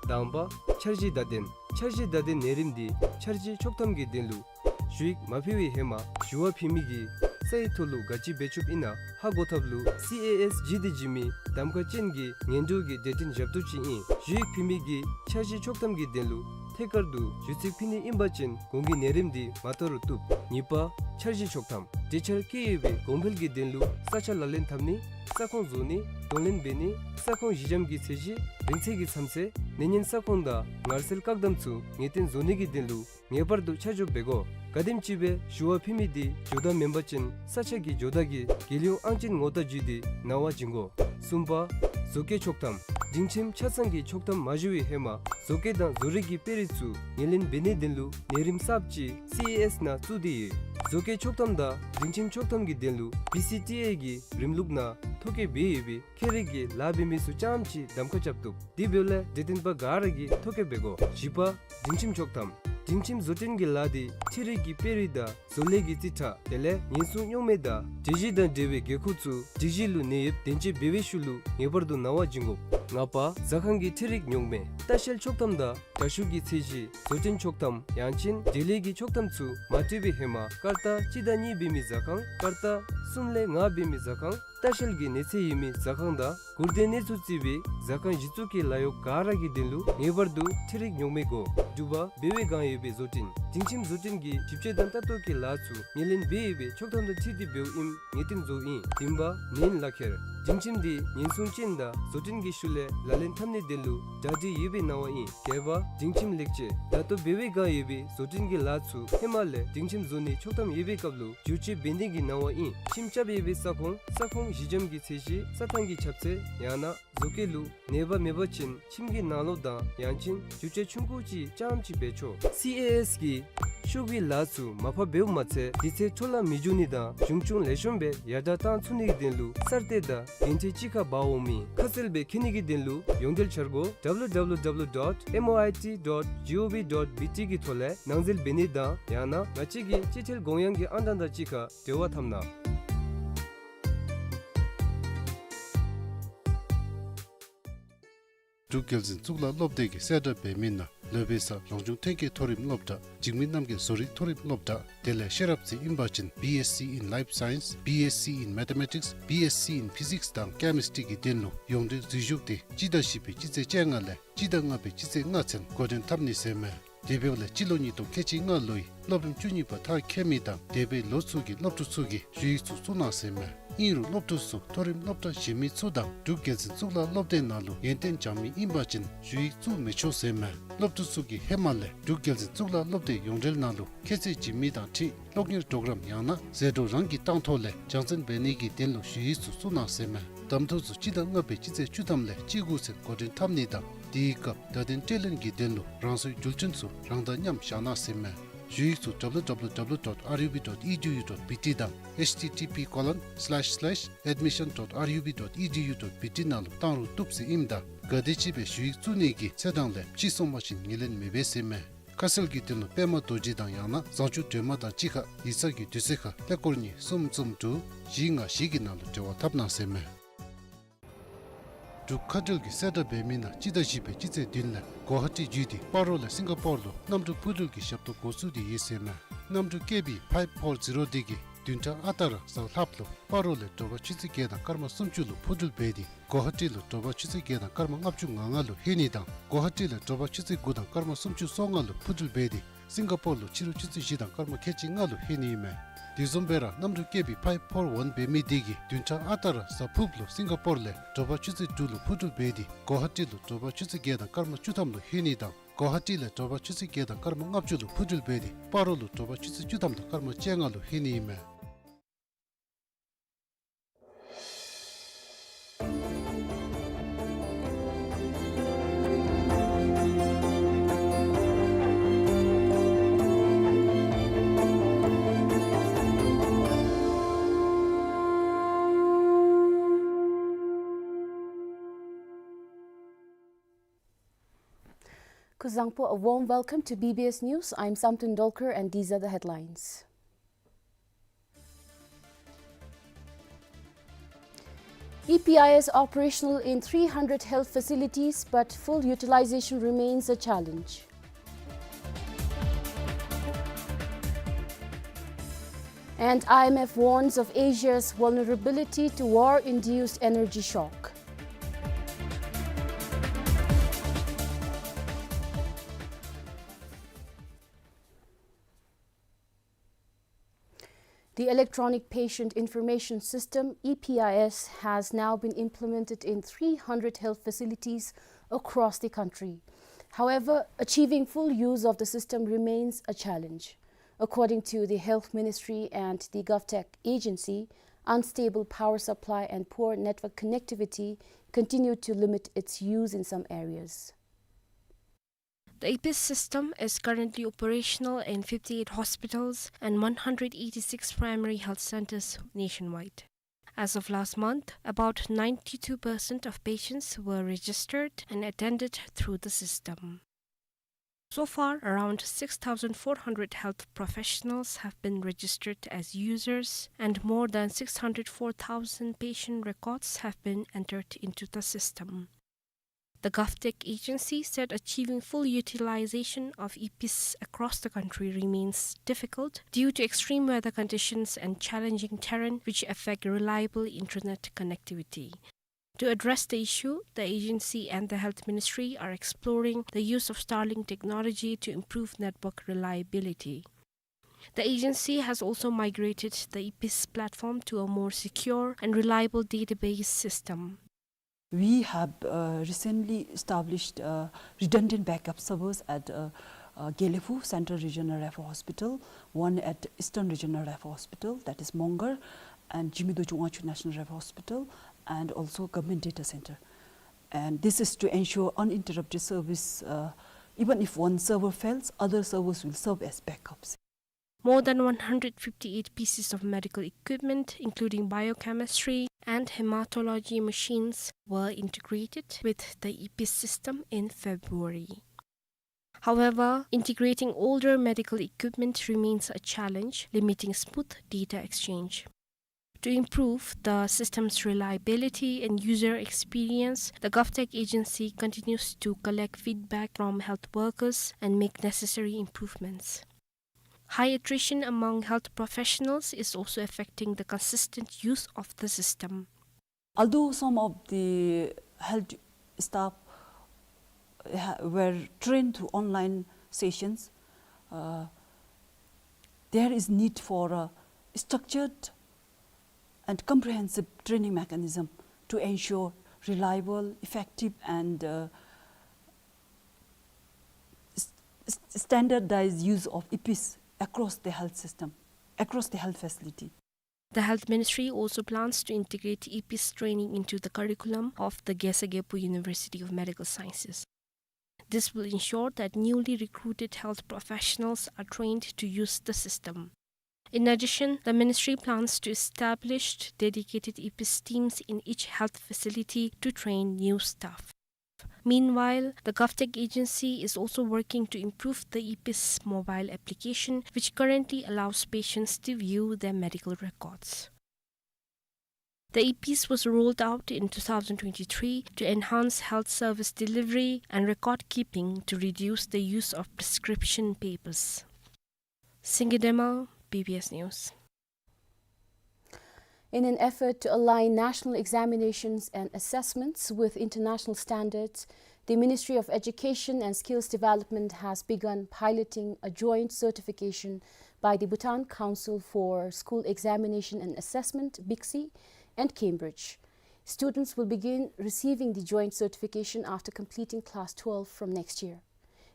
དང་པ་འཆར་གཞི་བརྡ་དོན། འཆར་གཞི་བརྡ་དོན་ནང་རིམ་དེ་འཆར་གཞི་ཆོག་ཐམ་གྱི་དོན་ལུ་ཞུ་ཡིག་མ་ཕུལ་བའི་ཧེ་མ་ཞུ་བ་ཕུལ་མི་གིས་ས་ཡི་ཐོག་ལུ་ག་ཅི་འབད་ཆོགཔ་ཨིན་ན་ཧ་གོ་ཐབས་ལུ་སི་ཨེ་ཨེསི་བྱིན་ཏེ་བྱིན་མི་གདམ་ཁ་ཅན་གྱི་ངན་འགྲོ་གི་གྲོས་བསྟུན་ཞབས་ཏོག་ཅིག་ཨིན། ཞུ་ཡིག་ཕུལ་མི་གིས་འཆར་གཞི་ཆོག་ཐམ་གྱི་དོན་ལུ་ཐད་ཀར་དུ་ཞུ་ཚིག་ཕུལ་ནི་ཨིན་པ་ཅིན་གོང་གི་ནང་རིམ་དེ་མ་དོ་རུང་བཏུབ། གཉིས་པ་འཆར་གཞི་ཆོག་ཐམ། གྲོས་འཆར་བཀོད་ཡོད་པའི་གོང་འཕེལ་གྱི་དོན་ལུ་ས་ཆ་ལག་ལེན་འཐབ་ནི། ས་ཁོངས་བཟོ་ནི། གདོང་ལེན་འབད་ནི། ས་ཁོངས་གཞི་འགྱམ་གྱི་ཚད་གཞི། རིང་ཚད་ཀྱི་མཚམས་ཚད། ནད་ཉེན་ས་ཁོངས་དང་ངར་སེལ་བཀག་སྡོམ་ཚུ་ངེས་གཏན་བཟོ་ནི་གི་དོན་ལུ་ངེས་པར་དུ་ཆ་འཇོག་འབད་དགོ། ག་དེམ་ཅིག་སྦེ་ཞུ་བ་ཕུལ་མི་དེ་འགྱོ་བདའ་མེན་པ་ཅིན་ས་ཆ་གི་འགྱོ་བདའ་གིས་རྒྱལ་ཡོངས་ཨང་ཅན་ངོ་རྟགས་བརྒྱུད་དེ་ནང་པ་བྱིན་དགོ། གསུམ་པ་བཟོ་བཀོད་ཆོག་ཐམ། སྒྲིང་ཁྱིམ་ཆ་ཚང་གི་ཆོག་ཐམ་མ་ཞུ་བའི་ཧེ་མ་བཟོ་བཀོད་དང་བཟོ་རིག་གི་དཔེ་རིས་ཚུ་ངོས་ལེན་འབད་ནིའི་དོན་ལུ་ནང་རིམ་གསརཔ་ཅིག་སི་ཨེ་ཨེསི་ནང་བཙུགས་ཏེ་ཡོད། བཟོ་བཀོད་ཆོག་ཐམ་དང་སྒྲིང་ཁྱིམ་ཆོག་ཐམ་གྱི་དོན་ལུ་བི་སི་ཊི་ཨེ་གི་རིམ་ལུགས་ནང་ཐོ་བཀོད་འབད་ཡོད་པའི་ཁྱད་རིག་གི་ལཱ་འབད་མི་ཚུ་རྐྱངམ་ཅིག་གདམ་ཁ་རྐྱབ་བཏུབ། དེ་འབདཝ་ལས་གྲོས་བསྟུན་པ་ག་ར་གིས་ཐོ་བཀོད་འབད་དགོ། བཞི་པ་སྒྲིང་ཁྱིམ་ཆོག་ཐམ། སྒྲིང་ཁྱིམ་བཟོ་སྐྲུན་གྱི་ལཱ་དེ་འཕྲུལ་རིག་གི་དཔེ་རིས་དང་བཟོ་ལས་ཀྱི་རྩིས་ཁྲ་དེ་ལས་ཉེན་སྲུང་རྙོག་མེད་དང་སྒྲིག་གཞི་དང་འབྲེལ་བའི་དགོས་མཁོ་ཚུ་སྒྲིག་གཞི་ལུ་གནས་ཡོདཔ་བདེན་དཔྱད་འབད་བའི་ཤུལ་ལུ་ངེས་པར་དུ་ནང་པ་བྱིན་དགོ། ལྔ་པ་ཟ་ཁང་གི་འཕྲུལ་རིག་རྙོག་མེད། ལྟ་བཤལ་ཆོག་ཐམ་དང་དྲ་ཤུགས་ཀྱི་ཚད་གཞི། བཟོ་སྐྲུན་ཆོག་ཐམ་ཡང་ཅིན་འབྲེལ་ཡོད་ཀྱི་ཆོག་ཐམ་ཚུ་མ་སྤྲོད་པའི་ཧེ་མ་སྐར་རྟགས་གཅིག་དང་གཉིས་འབད་མི་ཟ་ཁང་། སྐར་རྟགས་གསུམ་ལས་ལྔ་འབད་མི་ཟ་ཁང་། ལྟ་བཤལ་གྱི་གནས་ཚད་ཡོད་མི་ཟ་ཁང་དང་སྒུར་སྡེ་གནས་ཚུལ་བརྩི་བའི་ཟ་ཁང་གཞི་བཙུགས་ཀྱི་ལཱ་གཡོག་ག་ར་གི་དོན་ལུ་ངེས་པར་དུ་འཕྲུལ་རིག་རྙོག་མེད་དགོ། དྲུག་པ་འབད་བའི་སྒང་ཡོད་པའི་བཟོ་སྐྲུན། སྒྲིང་ཁྱིམ་བཟོ་སྐྲུན་གྱི་ཞིབ་དཔྱད་དང་ལྟ་རྟོག་གི་ལཱ་ཚུ་ངོས་ལེན་འབད་ཡོད་པའི་ཆོག་ཐམ་དང་འཁྲིལ་ཏེ་འབདཝ་ཨིནམ་ངེས་གཏན་བཟོཝ་ཨིན། བདུན་པ་ནན་ལག་ཁྱེར། སྒྲིང་ཁྱིམ་དེ་ཉེན་སྲུང་ཅན་དང་བཟོ་སྐྲུན་གྱི་ཤུལ་ལས་ལག་ལེན་འཐབ་ནིའི་དོན་ལུ་གྲ་སྒྲིག་ཡོད་པའི་ནང་པ་ཨིན། བརྒྱད་པ་སྒྲིང་ཁྱིམ་ལེགས་བཅོས། ད་ལྟོ་འབད་བའི་སྒང་ཡོད་པའི་བཟོ་སྐྲུན་གྱི་ལཱ་ཚུ་ཧེ་མ་ལས་སྒྲིང་ཁྱིམ་བཟོ་ནིའི་ཆོག་ཐམ་ཡོད་པའི་སྐབས་ལུ་བསྒྱུར་བཅོས་འབད་ནི་གི་ནང་པ་ཨིན། ཁྱིམ་རྐྱབ་ཡོད་པའི་ས་ཁོངས་ས་ཁོངས་གཞི་འགྱམ་གྱི་ཚད་གཞི་རྩྭ་ཐང་གི་ཁྱབ་ཚད་ཡང་ན་བཟོ་བཀོད་ལུ་ནུས་པ་མེད་པ་ཅིན་ཁྱིམ་གྱི་ནང་ལོགས་དང་ཡང་ཅིན་བསྒྱུར་བཅོས་ཆུང་ཀུ་ཅིག་རྐྱངམ་ཅིག་འབད་ཆོག། སི་ཨེ་ཨེསི་གིས་ཤོག་གུའི་ལཱ་ཚུ་མར་ཕབ་འབདཝ་མ་ཚད་དུས་ཚོད་འཕྲོ་བརླག་མི་འགྱོ་ནི་དང་གཞུང་ཆུང་ལེགས་ཤོམ་སྦེ་ཡར་དྲག་བཏང་ཚུགས་ནི་གི་དོན་ལུ་གསར་གཏོད་དང་འགན་འཁྲི་གཅིག་ཁར་འབག་འོངམ་ཨིན། ཁ་གསལ་སྦེ་མཁྱེན་ནི་གི་དོན་ལུ་ཡོངས་འབྲེལ་འཆར་སྒོ་W W W dot M O I T dot G O V dot B T གི་ཐོག་ལས་ནང་འཛུལ་འབད་ནི་དང་ཡང་ན་ང་བཅས་ཀྱི་སྤྱི་ཐེལ་གོང་ཡངས་ཀྱི་ཨང་གྲངས་དང་གཅིག་ཁར་འབྲེལ་བ་འཐབ་གནང་། འབྲུག་རྒྱལ་འཛིན་གཙུག་ལག་སློབ་སྡེ་གིས་གསལ་བསྒྲགས་འབད་མི་ནང་ལོ་པའི་སར་རང་བྱུང་ཐོན་སྐྱེད་མཐོ་རིམ་སློབ་གྲྭ། འཇིགས་མེད་རྣམ་རྒྱལ་བཟོ་རིག་མཐོ་རིམ་སློབ་གྲྭ། དེ་ལས་ཤེས་རབ་རྩེ་ཨིན་པ་ཅིན་B S C in Life Science, B S C in Mathematics, B S C in Physics དང་Chemistry གི་དོན་ལུ་ཡོངས་འབྲེལ་འཛུལ་ཞུགས་དེ་སྤྱི་ཟླ་བཞི་པའི་སྤྱི་ཚེས་བཅོ་ལྔ་ལས་སྤྱི་ཟླ་ལྔ་པའི་སྤྱི་ཚེས་ལྔ་ཚུན་འགོ་འདྲེན་འཐབ་ནི་ཟེར་མས། དེ་འབདཝ་ལས་སྤྱི་ལོ་ཉིས་སྟོང་ཁལ་གཅིག་ལྔ་ལོའི་སློབ་རིམ་བཅུ་གཉིས་པ་མཐར་འཁྱོལ་མི་དང་འདས་པའི་ལོ་ཚུ་གི་སློབ་ཕྲུག་ཚུ་གིས་ཞུ་ཡིག་ཚུ་བཙུགས་གནང་ཟེར་མས། ཨིན་རུང་སློབ་ཕྲུག་ཚུ་མཐོ་རིམ་སློབ་གྲྭ་གཞན་མི་ཚུ་དང་འབྲུག་རྒྱལ་འཛིན་གཙུག་ལག་སློབ་སྡེ་ནང་ལུ་ཡོན་ཏན་སྦྱང་མི་ཨིན་པ་ཅིན་ཞུ་ཡིག་བཙུགས་མི་ཆོག་ཟེར་མས། སློབ་ཕྲུག་ཚུ་གིས་ཧེ་མ་ལས་འབྲུག་རྒྱལ་འཛིན་གཙུག་ལག་སློབ་སྡེ་ཡོངས་འབྲེལ་ནང་ལུ་ཁྱད་ཚད་བྱིན་མི་དང་འཁྲིལ་སློབ་གཉེར་གྲོགས་རམ་ཡང་ན་ཟད་འགྲོ་རང་གིས་བཏང་ཐོག་ལས་སྦྱང་བརྩོན་འབད་ནི་གི་དོན་ལུ་ཞུ་ཡིག་ཚུ་བཙུགས་གནང་ཟེར་མས། གདམ་འཐུ་ཚུ་སྤྱི་ཟླ་ལྔ་པའི་སྤྱི་ཚེས་བཅུ་ཐམ་ལས་བཅུ་དགུ་ཚུན་འགོ་འདྲེན་འཐབ་ནི་དང་དེའི་སྐབས་བརྡ་དོན་སྤྲོད་ལེན་གྱི་དོན་ལུ་རང་སོའི་རྒྱུ་ཆ་ཚུ་རང་དང་མཉམ་བཞག་གནང་ཟེར་མས། ཞུ་ཡིག་ཚུ་W W W dot R U B dot E D U dot B T དང་H T T P colon slash slash admission dot R U B dot E D U dot B T ནང་ལུ་བཏང་རུང་བཏུབ་ཟེར་ཨིནམ་ད་ག་དེམ་ཅིག་སྦེ་ཞུ་ཡིག་བཙུགས་ནི་གི་ཚེས་གྲངས་ལས་ཕྱི་སོང་པ་ཅིན་ངོས་ལེན་མི་འབད་ཟེར་མས། ཁ་གསལ་གྱི་དོན་ལུ་པདྨ་རྡོ་རྗེ་དང་ཡང་ན་བཟང་སྤྱོད་སྒྲོལ་མ་དང་གཅིག་ཁར་ཡིག་ཚང་གི་དུས་ཚོད་ཁར་ཀླད་ཀོར་གཉིས་གསུམ་གསུམ་དྲུག་བཞི་ལྔ་བཞི་གི་ནང་ལུ་འབྲེལ་བ་འཐབ་གནང་ཟེར་མས། འབྲུག་མཁའ་འགྲུལ་གྱིས་གསལ་བསྒྲགས་འབད་མི་ནང་སྤྱི་ཟླ་བཞི་པའི་སྤྱི་ཚེས་བདུན་ལས་གོ་ཧ་ཊི་བརྒྱུད་དེ་སྤ་རོ་ལས་སིང་ག་པོར་ལུ་གནམ་གྲུ་འཕུར་འགྲུལ་གྱི་ཞབས་ཏོག་འགོ་བཙུགས་ཏེ་ཡོད་ཟེར་མས། གནམ་གྲུ་ཀེ་བི་ཕའིབ་ཕོར་ཛི་རོ་དེ་གིས་བདུན་ཕྲག་ཨ་རྟག་ར་གཟའ་ལྷགཔ་ལུ་སྤ་རོ་ལས་དྲོ་པ་ཆུ་ཚོད་བརྒྱད་དང་སྐར་མ་སུམ་ཅུ་ལུ་འཕུར་འགྲུལ་འབད་དེ་གོ་ཧ་ཊི་ལུ་དྲོ་པ་ཆུ་ཚོད་བརྒྱད་དང་སྐར་མ་ལྔ་བཅུ་ང་ལྔ་ལུ་ལྷོད་ནི་དང་གོ་ཧ་ཊི་ལས་དྲོ་པ་ཆུ་ཚོད་དགུ་དང་སྐར་མ་སུམ་ཅུ་སོ་ལྔ་ལུ་འཕུར་འགྲུལ་འབད་དེ་ སིང་ག་པོར་ལུ་ཕྱི་རུ་ཆུ་ཚོད་བཞི་དང་སྐར་མ་ཁལ་གཅིག་ལྔ་ལུ་ལྷོད་ནི་ཨིན་མས། དེ་བཟུམ་སྦེ་ར་གནམ་གྲུ་བསྐྱོད་པའི་ཕའིབ་ཕོར་ཝན་འབད་མི་དེ་གིས་བདུན་ཕྲག་ཨ་རྟག་ར་གཟའ་ཕུརཔ་ལུ་སིང་ག་པོར་ལས་དྲོ་པ་ཆུ་ཚོད་དྲུག་ལུ་འཕུར་འགྲུལ་འབད་དེ་གོ་ཧ་ཊི་ལུ་དྲོ་པ་ཆུ་ཚོད་བརྒྱད་དང་སྐར་མ་བཅུ་ཐམ་ལུ་ལྷོད་ནི་དང་གོ་ཧ་ཊི་ལས་དྲོ་པ་ཆུ་ཚོད་བརྒྱད་དང་སྐར་མ་ལྔ་བཅུ་ལུ་འཕུར་འགྲུལ་འབད་དེ་སྤ་རོ་ལུ་དྲོ་པ་ཆུ་ཚོད་བཅུ་ཐམ་དང་སྐར་མ་བཅོ་ལྔ་ལུ་ལྷོད་ནི་ཨིན་མས། Kuzuzangpo, a warm welcome to B B S News. I'm Samten Dolkar and these are the headlines. E P I S operational in three hundred health facilities, but full utilization remains a challenge. And I M F warns of Asia's vulnerability to war-induced energy shock. The Electronic Patient Information System, E P I S, has now been implemented in three hundred health facilities across the country. However, achieving full use of the system remains a challenge. According to the Health Ministry and the GovTech agency, unstable power supply and poor network connectivity continue to limit its use in some areas. The EPIS system is currently operational in fifty-eight hospitals and one hundred eighty-six primary health centers nationwide. As of last month, about ninety-two percent of patients were registered and attended through the system. So far, around six thousand four hundred health professionals have been registered as users, and more than six hundred four thousand patient records have been entered into the system. The GovTech agency said achieving full utilization of EPIS across the country remains difficult due to extreme weather conditions and challenging terrain, which affect reliable internet connectivity. To address the issue, the agency and the Health Ministry are exploring the use of Starlink technology to improve network reliability. The agency has also migrated the EPIS platform to a more secure and reliable database system. We have, uh, recently established, uh, redundant backup servers at, uh, uh, Gelephu Central Regional Referral Hospital, one at Eastern Regional Referral Hospital, that is Mongar, and Zhimido Chungwangchuk National Referral Hospital, and also Government Data Center. And this is to ensure uninterrupted service. Uh, even if one server fails, other servers will serve as backups. More than one hundred fifty-eight pieces of medical equipment, including biochemistry and hematology machines, were integrated with the EPIS system in February. However, integrating older medical equipment remains a challenge, limiting smooth data exchange. To improve the system's reliability and user experience, the GovTech agency continues to collect feedback from health workers and make necessary improvements. High attrition among health professionals is also affecting the consistent use of the system. Although some of the health staff ha-, were trained through online sessions, uh, there is need for a structured and comprehensive training mechanism to ensure reliable, effective, and, uh, s-, s-, standardized use of EPIS across the health system, across the health facility. The Health Ministry also plans to integrate EPIS training into the curriculum of the Gesagepu University of Medical Sciences. This will ensure that newly recruited health professionals are trained to use the system. In addition, the ministry plans to establish dedicated EPIS teams in each health facility to train new staff. Meanwhile, the GovTech agency is also working to improve the EPIS mobile application, which currently allows patients to view their medical records. The EPIS was rolled out in two thousand twenty-three to enhance health service delivery and record keeping to reduce the use of prescription papers. Singye Demal, B B S News. In an effort to align national examinations and assessments with international standards, The Ministry of Education and Skills Development has begun piloting a joint certification by the Bhutan Council for School Examination and Assessment, BICSE, and Cambridge. Students will begin receiving the joint certification after completing class twelve from next year.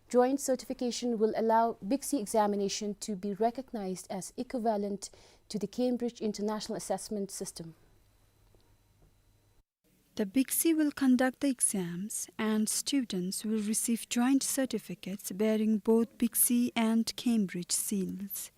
Joint certification will allow BICSE examination to be recognized as equivalent to the Cambridge International Assessment System. The BICSE will conduct the exams, and students will receive joint certificates bearing both BICSE and Cambridge seals.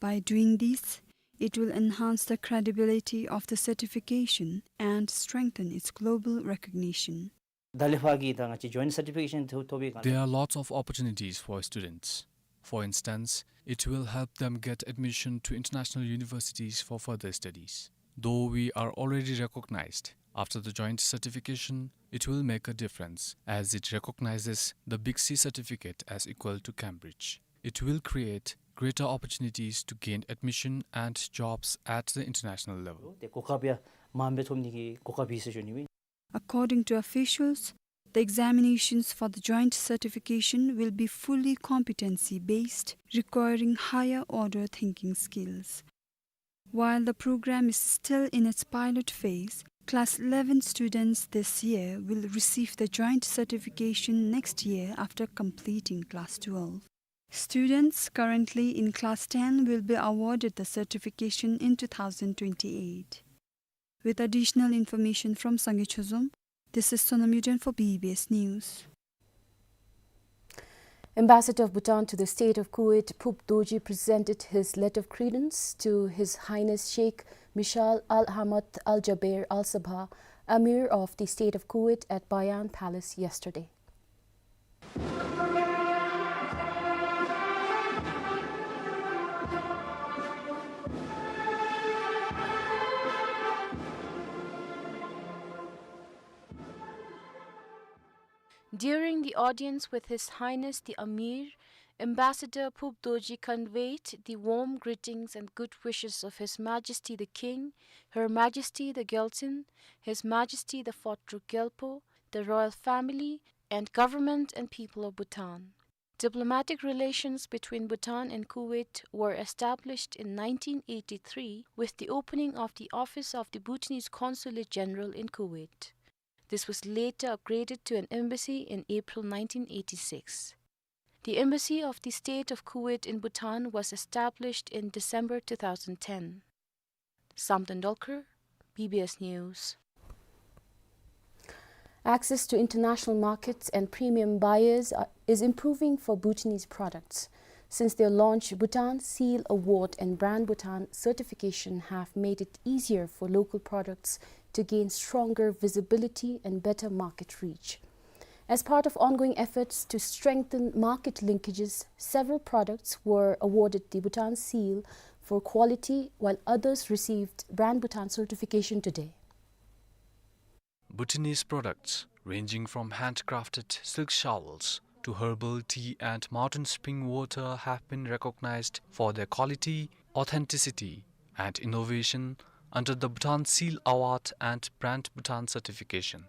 By doing this, it will enhance the credibility of the certification and strengthen its global recognition. ད་ལས་ཕར་གྱི་ད་ང་བཅས་joint certification ཐོབ་ཐོབ་པའི་སྒང་ལས། There are lots of opportunities for students. For instance, it will help them get admission to international universities for further studies. Though we are already recognized, after the joint certification, it will make a difference, as it recognizes the BICSE certificate as equal to Cambridge. It will create greater opportunities to gain admission and jobs at the international level. ཏེ་གོ་སྐབས་ཡང་མངམ་སྦེ་ཐོབ་ནི་གི་གོ་སྐབས་ཡོད་ཟེར་ཞུ་ནི་ཨིན། According to officials, the examinations for the joint certification will be fully competency-based, requiring higher order thinking skills. While the program is still in its pilot phase, class eleven students this year will receive the joint certification next year after completing class twelve. Students currently in class ten will be awarded the certification in two thousand twenty-eight. With additional information from Sangay Chozom, this is Sonam Yuden for B B S News. Ambassador of Bhutan to the State of Kuwait, Phup Dorji, presented his letter of credence to His Highness Sheikh Mishal Al Ahmad Al Jaber Al Sabah, Amir of the State of Kuwait, at Bayan Palace yesterday. During the audience with His Highness the Amir, Ambassador Phup Dorji conveyed the warm greetings and good wishes of His Majesty the King, Her Majesty the Gyaltsuen, His Majesty the Phot Druk Gyalpo, the royal family, and government and people of Bhutan. Diplomatic relations between Bhutan and Kuwait were established in nineteen eighty-three with the opening of the office of the Bhutanese Consulate General in Kuwait. This was later upgraded to an embassy in April nineteen eighty-six. The embassy of the State of Kuwait in Bhutan was established in December two thousand ten. Samten Dolkar, B B S News. Access to international markets and premium buyers are, is improving for Bhutanese products. Since their launch, Bhutan Seal Award and Brand Bhutan certification have made it easier for local products to gain stronger visibility and better market reach. As part of ongoing efforts to strengthen market linkages, several products were awarded the Bhutan Seal for quality, while others received Brand Bhutan certification today. Bhutanese products, ranging from handcrafted silk shawls to herbal tea and mountain spring water, have been recognized for their quality, authenticity, and innovation under the Bhutan Seal Award and Brand Bhutan certification.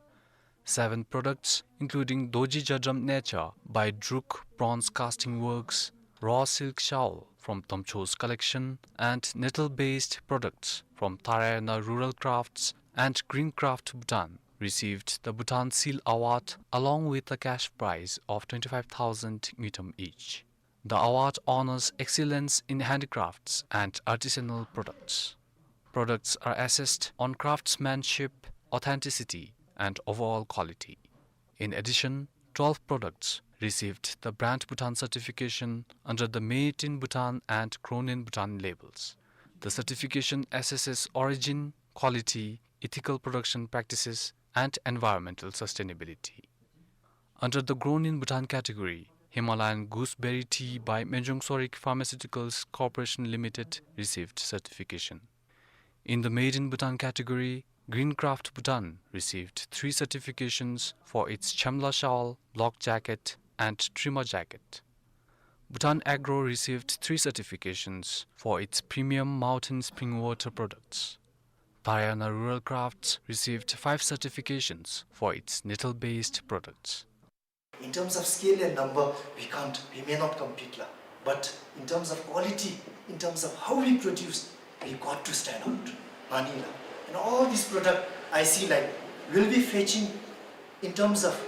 Seven products, including Dorji Jadram Nature by Druk Bronze Casting Works, raw silk shawl from Tomcho's collection, and nettle-based products from Taraiyana Rural Crafts and Green Craft Bhutan, received the Bhutan Seal Award along with a cash prize of twenty-five thousand ngultrum each. The award honors excellence in handicrafts and artisanal products. Products are assessed on craftsmanship, authenticity, and overall quality. In addition, twelve products received the Brand Bhutan certification under the Made in Bhutan and Grown in Bhutan labels. The certification assesses origin, quality, ethical production practices, and environmental sustainability. Under the Grown in Bhutan category, Himalayan Gooseberry Tea by Mejong Sorik Pharmaceuticals Corporation Limited received certification. In the Made in Bhutan category, Green Craft Bhutan received three certifications for its Chemla Shawl, Block Jacket, and Trimmer Jacket. Bhutan Agro received three certifications for its premium mountain spring water products. Taraiyana Rural Crafts received five certifications for its nettle-based products. In terms of scale and number, we can't, we may not compete la. But in terms of quality, in terms of how we produce, we got to stand out. Ani la. And all this product, I see, like, will be fetching in terms of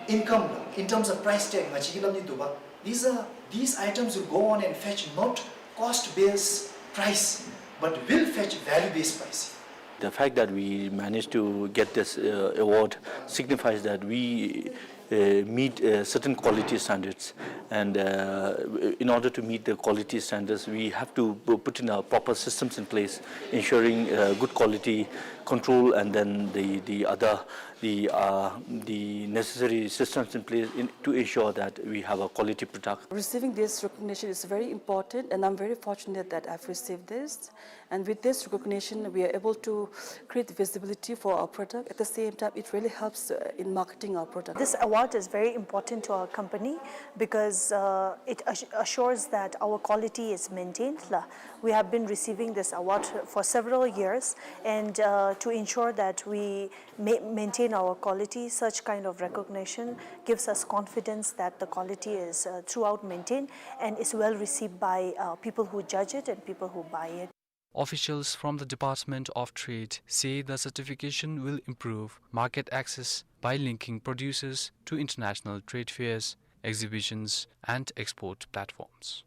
income, in terms of price tag, nga chiki lam ni duba. These are, these items will go on and fetch not cost-based price, but will fetch value-based price. The fact that we managed to get this, uh, award signifies that we, uh, meet, uh, certain quality standards, and, uh, in order to meet the quality standards, we have to pu-, put in our proper systems in place, ensuring, uh, good quality control, and then the, the other, the, uh, the necessary systems in place in, to ensure that we have a quality product. Receiving this recognition is very important, and I'm very fortunate that I've received this. And with this recognition, we are able to create visibility for our product. At the same time, it really helps, uh, in marketing our product. This award is very important to our company because, uh, it ass-, assures that our quality is maintained la. We have been receiving this award for several years, and, uh, to ensure that we ma-, maintain our quality, such kind of recognition gives us confidence that the quality is, uh, throughout maintained and is well received by, uh, people who judge it and people who buy it. Officials from the Department of Trade say the certification will improve market access by linking producers to international trade fairs, exhibitions, and export platforms.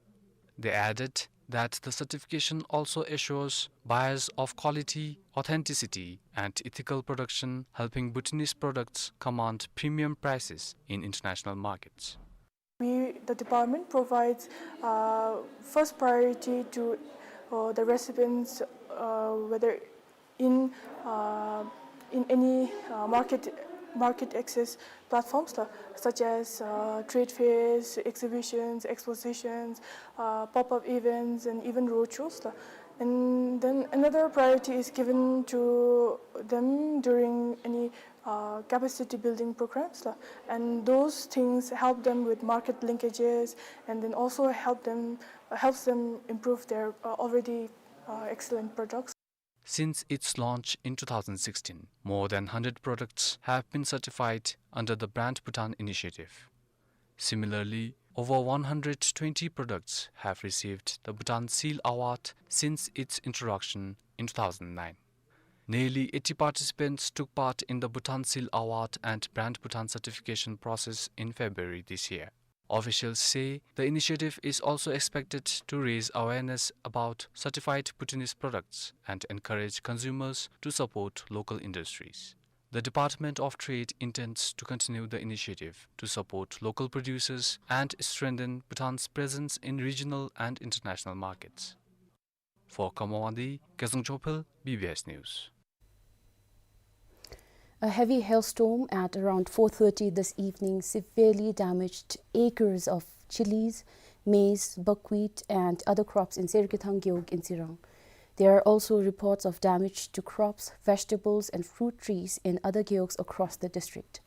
They added that the certification also assures buyers of quality, authenticity, and ethical production, helping Bhutanese products command premium prices in international markets. We, the department provides, uh, first priority to, uh, the recipients, uh, whether in, uh, in any, uh, market, market access platforms, uh, such as, uh, trade fairs, exhibitions, expositions, uh, pop-up events, and even roadshows, uh. And then another priority is given to them during any, uh, capacity building programs, uh, and those things help them with market linkages, and then also help them, helps them improve their, uh, already, uh, excellent products. Since its launch in two thousand sixteen, more than hundred products have been certified under the Brand Bhutan initiative. Similarly, over one hundred twenty products have received the Bhutan Seal Award since its introduction in two thousand nine. Nearly eighty participants took part in the Bhutan Seal Award and Brand Bhutan certification process in February this year. Officials say the initiative is also expected to raise awareness about certified Bhutanese products and encourage consumers to support local industries. The Department of Trade intends to continue the initiative to support local producers and strengthen Bhutan's presence in regional and international markets. For Kangpokpi, Kezang Chophel, B B S News. A heavy hailstorm at around four thirty this evening severely damaged acres of chilies, maize, buckwheat, and other crops in Sergethang Gewog in Tsirang. There are also reports of damage to crops, vegetables, and fruit trees in other gewogs across the district.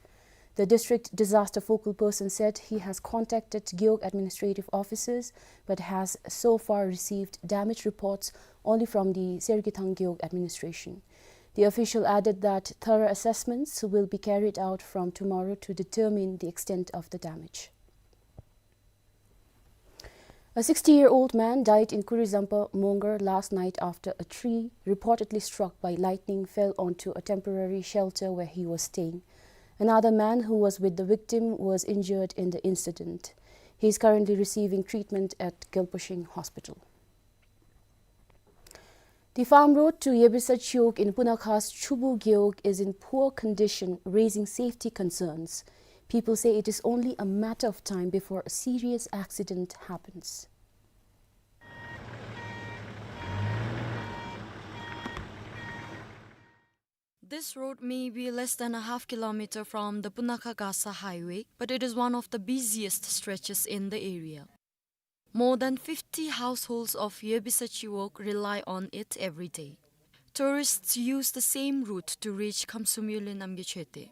The district disaster focal person said he has contacted Gewog administrative officers but has so far received damage reports only from the Sergethang Gewog administration. The official added that thorough assessments will be carried out from tomorrow to determine the extent of the damage. A sixty-year-old man died in Kurizampa Mongar last night after a tree, reportedly struck by lightning, fell onto a temporary shelter where he was staying. Another man who was with the victim was injured in the incident. He is currently receiving treatment at Gelpashing Hospital. The farm road to Yebisa Chiwog in Punakha's Chubu Gewog is in poor condition, raising safety concerns. People say it is only a matter of time before a serious accident happens. This road may be less than a half kilometer from the Punakha Gasa highway, but it is one of the busiest stretches in the area. More than fifty households of Yebisa Chiwog rely on it every day. Tourists use the same route to reach Khamsum Yulin Namgay Choeten.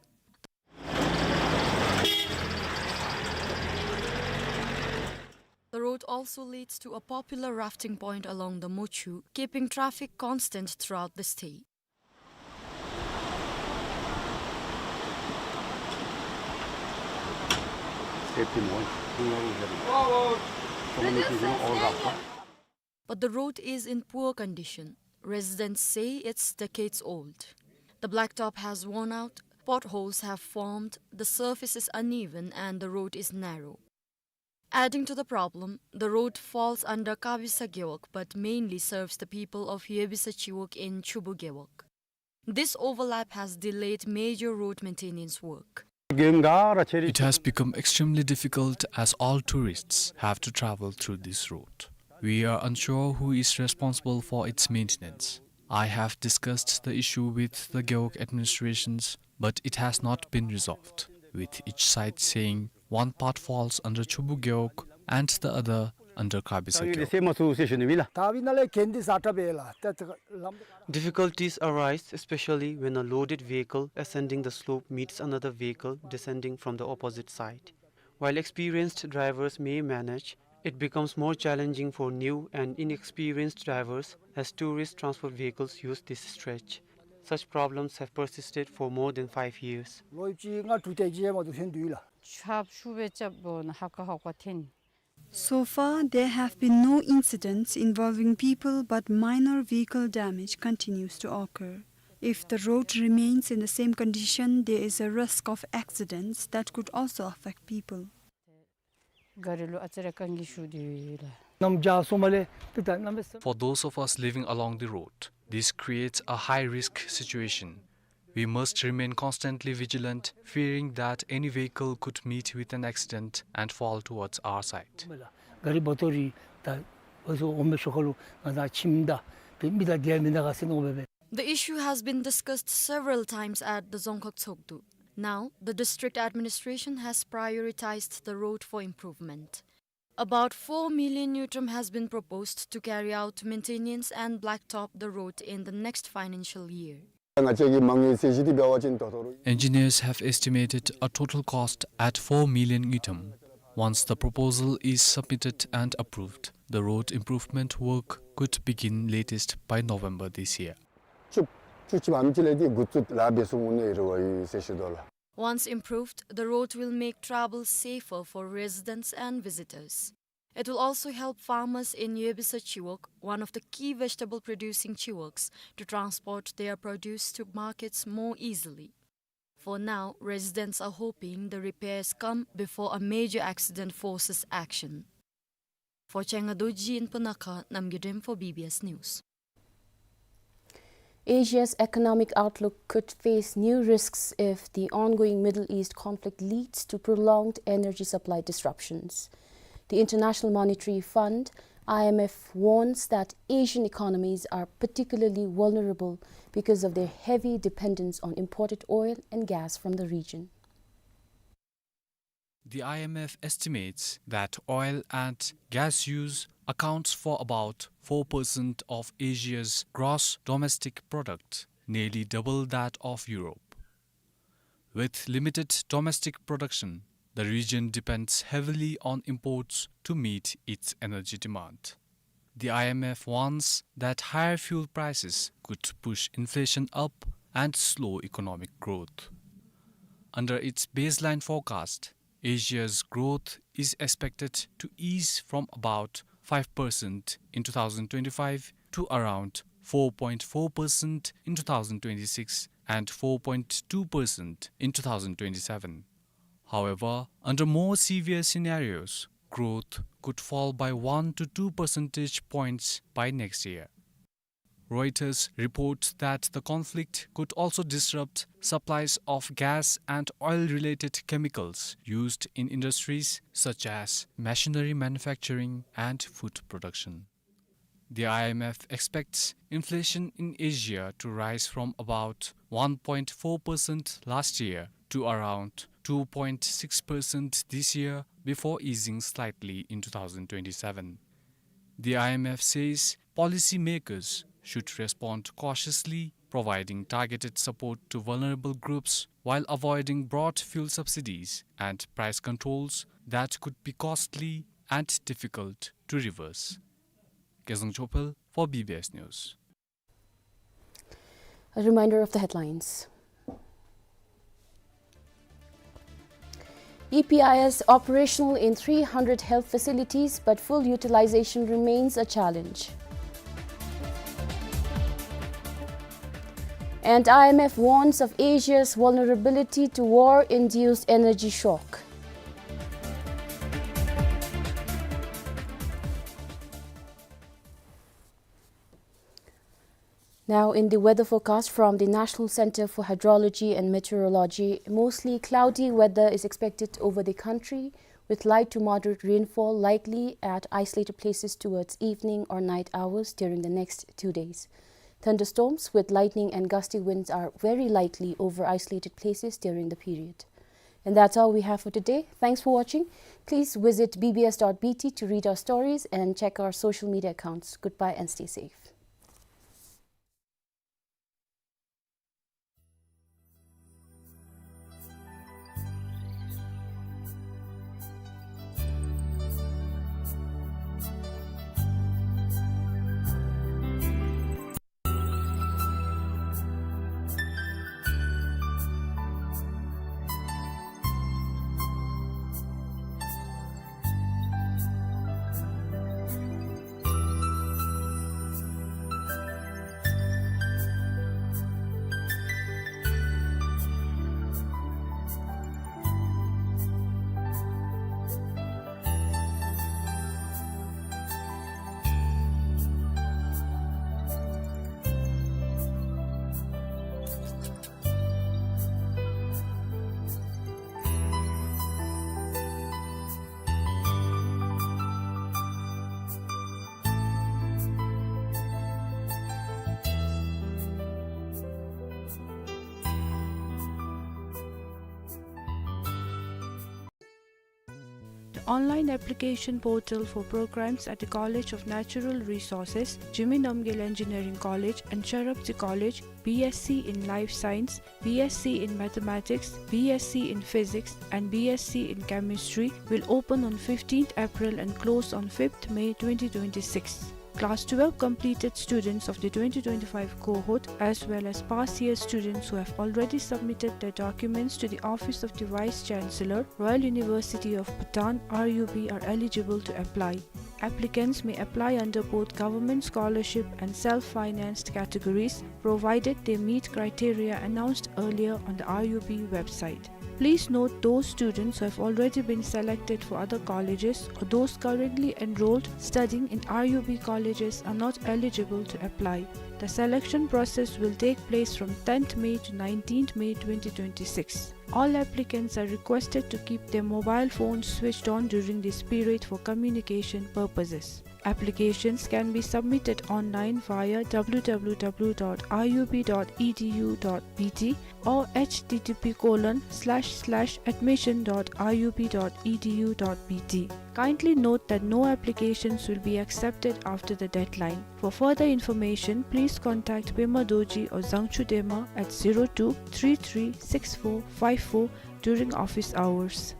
The road also leads to a popular rafting point along the Mochu, keeping traffic constant throughout the stay. But the road is in poor condition. Residents say it's decades old. The blacktop has worn out, potholes have formed, the surface is uneven, and the road is narrow. Adding to the problem, the road falls under Kabisa Gewog, but mainly serves the people of Yebisa Chiwog in Chubu Gewog. This overlap has delayed major road maintenance work. It has become extremely difficult as all tourists have to travel through this road. We are unsure who is responsible for its maintenance. I have discussed the issue with the Gewog administrations, but it has not been resolved, with each side saying one part falls under Chubu Gewog and the other under Kabisa Gewog. Difficulties arise, especially when a loaded vehicle ascending the slope meets another vehicle descending from the opposite side. While experienced drivers may manage, it becomes more challenging for new and inexperienced drivers as tourist transport vehicles use this stretch. Such problems have persisted for more than five years. So far, there have been no incidents involving people, but minor vehicle damage continues to occur. If the road remains in the same condition, there is a risk of accidents that could also affect people. For those of us living along the road, this creates a high-risk situation. We must remain constantly vigilant, fearing that any vehicle could meet with an accident and fall towards our side. The issue has been discussed several times at the Dzongkhag Tshogdu. Now, the district administration has prioritized the road for improvement. About four million ngultrum has been proposed to carry out maintenance and blacktop the road in the next financial year. Engineers have estimated a total cost at four million ngultrum. Once the proposal is submitted and approved, the road improvement work could begin latest by November this year. Once improved, the road will make travel safer for residents and visitors. It will also help farmers in Yebisa Chiwog, one of the key vegetable producing chiwogs, to transport their produce to markets more easily. For now, residents are hoping the repairs come before a major accident forces action. For Chenga Dorji in Punakha, Namgay Dem for B B S News. Asia's economic outlook could face new risks if the ongoing Middle East conflict leads to prolonged energy supply disruptions. The International Monetary Fund, I M F, warns that Asian economies are particularly vulnerable because of their heavy dependence on imported oil and gas from the region. The I M F estimates that oil and gas use accounts for about four percent of Asia's gross domestic product, nearly double that of Europe. With limited domestic production, the region depends heavily on imports to meet its energy demand. The I M F warns that higher fuel prices could push inflation up and slow economic growth. Under its baseline forecast, Asia's growth is expected to ease from about five percent in two thousand twenty-five to around four point four percent in two thousand twenty-six and four point two percent in two thousand twenty-seven. However, under more severe scenarios, growth could fall by one to two percentage points by next year. Reuters reports that the conflict could also disrupt supplies of gas and oil-related chemicals used in industries such as machinery manufacturing and food production. The I M F expects inflation in Asia to rise from about one point four percent last year to around two point six percent this year before easing slightly in two thousand twenty-seven. The I M F says policymakers should respond cautiously, providing targeted support to vulnerable groups while avoiding broad fuel subsidies and price controls that could be costly and difficult to reverse. Kezang Chopel for B B S News. A reminder of the headlines. E P I S operational in three hundred health facilities, but full utilization remains a challenge. And I M F warns of Asia's vulnerability to war-induced energy shock. Now, in the weather forecast from the National Center for Hydrology and Meteorology, mostly cloudy weather is expected over the country, with light to moderate rainfall likely at isolated places towards evening or night hours during the next two days. Thunderstorms with lightning and gusty winds are very likely over isolated places during the period. And that's all we have for today. Thanks for watching. Please visit B B S dot B T to read our stories and check our social media accounts. Goodbye and stay safe. The online application portal for programs at the College of Natural Resources, Jigme Namgyel Engineering College and Sharapji College, B S c in Life Science, B S c in Mathematics, B S c in Physics, and B S c in Chemistry will open on fifteenth April and close on fifth May twenty twenty-six. Class twelve completed students of the twenty twenty-five cohort, as well as past year students who have already submitted their documents to the Office of the Vice Chancellor, Royal University of Bhutan, R U B, are eligible to apply. Applicants may apply under both government scholarship and self-financed categories, provided they meet criteria announced earlier on the R U B website. Please note, those students who have already been selected for other colleges or those currently enrolled studying in R U B colleges are not eligible to apply. The selection process will take place from tenth May to nineteenth May twenty twenty-six. All applicants are requested to keep their mobile phones switched on during this period for communication purposes. Applications can be submitted online via w w w dot r u b dot e d u dot b t or h t t p colon slash slash admission dot r u b dot e d u dot b t. Kindly note that no applications will be accepted after the deadline. For further information, please contact Pema Dorji or Zangchu Dema at zero two three three six four five four during office hours.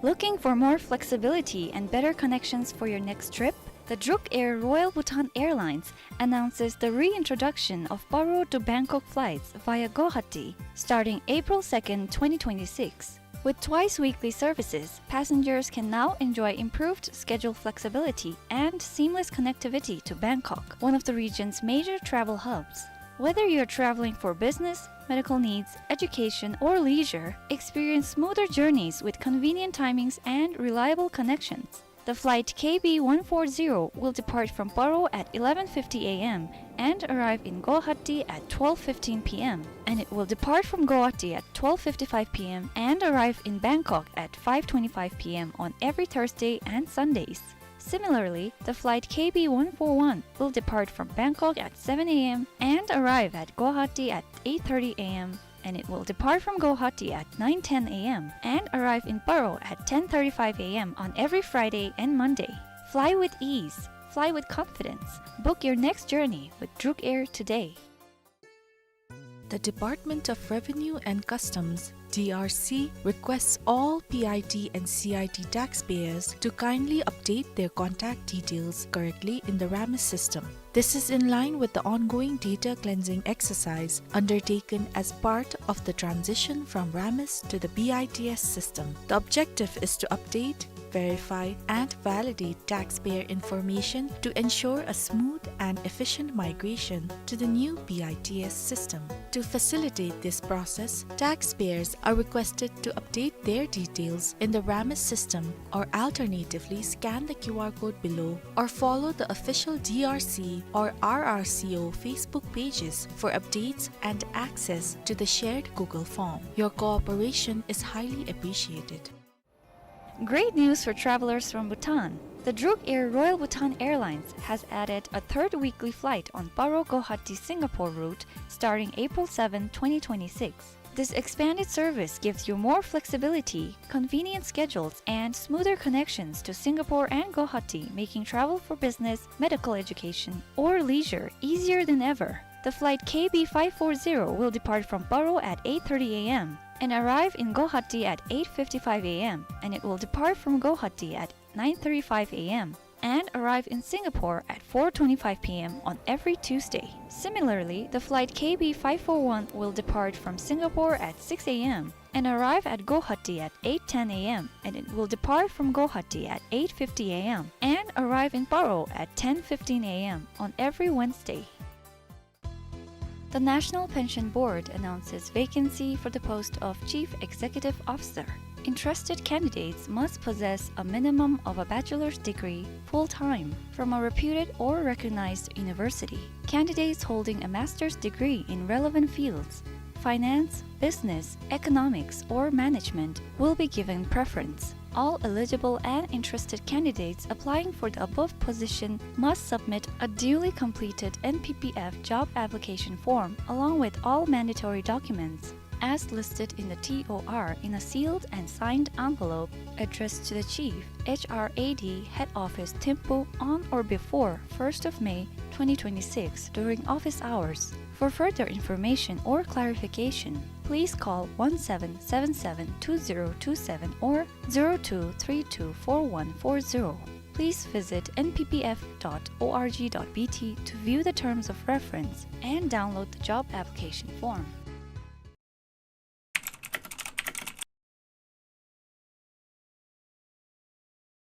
Looking for more flexibility and better connections for your next trip? The Druk Air Royal Bhutan Airlines announces the reintroduction of Paro to Bangkok flights via Guwahati, starting April second, twenty twenty-six. With twice weekly services, passengers can now enjoy improved schedule flexibility and seamless connectivity to Bangkok, one of the region's major travel hubs. Whether you're traveling for business, medical needs, education, or leisure, experience smoother journeys with convenient timings and reliable connections. The flight K B one four zero will depart from Paro at eleven fifty a m and arrive in Guwahati at twelve fifteen p m, and it will depart from Guwahati at twelve fifty-five p m and arrive in Bangkok at five twenty-five p m on every Thursday and Sundays. Similarly, the flight K B one four one will depart from Bangkok at seven a m and arrive at Guwahati at eight thirty a m, and it will depart from Guwahati at nine ten a m and arrive in Paro at ten thirty-five a m on every Friday and Monday. Fly with ease. Fly with confidence. Book your next journey with Druk Air today. The Department of Revenue and Customs D R C requests all P I T and C I T taxpayers to kindly update their contact details correctly in the RAMIS system. This is in line with the ongoing data cleansing exercise undertaken as part of the transition from RAMIS to the B I T S system. The objective is to update, verify, and validate taxpayer information to ensure a smooth and efficient migration to the new B I T S system. To facilitate this process, taxpayers are requested to update their details in the RAMIS system or alternatively scan the Q R code below or follow the official D R C or R R C O Facebook pages for updates and access to the shared Google form. Your cooperation is highly appreciated. Great news for travelers from Bhutan. The Druk Air Royal Bhutan Airlines has added a third weekly flight on Paro Guwahati Singapore route starting April seventh, twenty twenty-six. This expanded service gives you more flexibility, convenient schedules, and smoother connections to Singapore and Guwahati, making travel for business, medical education, or leisure easier than ever. The flight K B five four zero will depart from Paro at eight thirty A M and arrive in Guwahati at eight fifty-five A M, and it will depart from Guwahati at nine thirty-five A M and arrive in Singapore at four twenty-five P M on every Tuesday. Similarly, the flight K B five four one will depart from Singapore at six A M and arrive at Guwahati at eight ten A M, and it will depart from Guwahati at eight fifty A M and arrive in Paro at ten fifteen A M on every Wednesday. The National Pension Board announces vacancy for the post of Chief Executive Officer. Interested candidates must possess a minimum of a bachelor's degree full-time from a reputed or recognized university. Candidates holding a master's degree in relevant fields, finance, business, economics, or management, will be given preference. All eligible and interested candidates applying for the above position must submit a duly completed N P P F job application form along with all mandatory documents as listed in the T O R in a sealed and signed envelope addressed to the Chief, H R A D Head Office, Thimphu, on or before first of May twenty twenty-six during office hours. For further information or clarification, please call one seven seven seven two zero two seven or zero two three two four one four zero. Please visit N P P F dot O R G dot B T to view the terms of reference and download the job application form.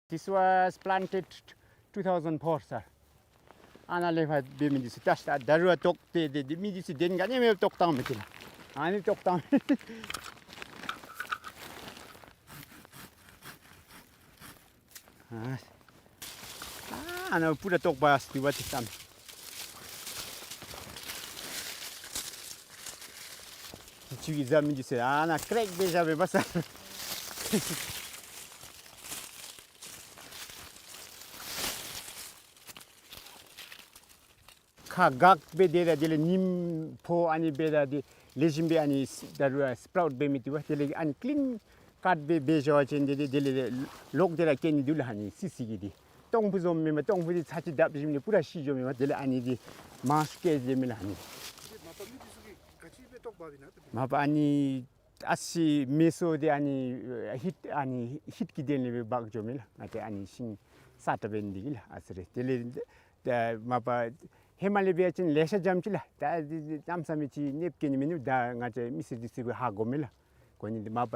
This was planted two thousand four, sir. Ana lefa be mi this tas ta daru tok te de, de mi this den ga ne me tok tang me tila. Ani tok tang. Ah. Ah, ana pura tok ba sti ba ti tam. Chiwi za mi this ana crack be za be basa. ཁ་འགག་སྦེ་དེ་དང་དེ་ལས་ཉིམ་ཕོག་ཨ་ནི་སྦེ་ད་དེ་ལེགས་ཤོམ་སྦེ་ཨ་ནི་ད་རུང་སྤྲའུཊ་འབད་མི་འདུག་པ། དེ་ལས་ཨ་ནི་ཀི་ལིན་ཀཊ་སྦེ་འབད་ཞུ་བ་ཅིན་དེ་དེ་དེ་ལས་ལོག་སྟེ་ར་སྐྱེ་ནི་འདུག་ལགས། ཨ་ནི་སི་སི་གི་དེ་སྟོང་ཕུ་བཟུམ་མེན་པར་སྟོང་ཕུ་དེ་ཚར་གཅིག་བརྡབ་ཞིནམ་ལས་པུ་ར་ཤི་འགྱོཝ་མེན་པར་དེ་ལས་ཨ་ནི་དེ་མར་སྐྱེ་ཟེར་མས་ལགས། ཨ་ནི་མ་པ་ཨ་ནི་ཨ་ཙི་མེ་སོར་དེ་ཨ་ནི་ཧིཊ་ཨ་ནི་ཧིཊ་ཀྱི་དོན་ལས་སྦེ་འབག་འགྱོཝ་མས་ལགས། ང་བཅས་ཨ་ནི་ཤིང་ས་ཏྲ་འབད་ནི་འདི་གིས་ལགས། ཨ་ཙི་རེ་དེ་ལས་ད་མ་པ་ཧེ་མ་ལས་འབད་བ་ཅིན་ལེ་ཤ་འཇམ་ཅི་ལགས། ད་འདི་གནམ་མེད་ས་མེད་ཅིག་གནོདཔ་བཀལ་ནི་མིན་འདུག། ད་ང་བཅས་མི་སེར་འདི་ཚུ་གིས་ཧ་གོཝ་མས་ལགས། གོ་ནི་འདི་མ་པ་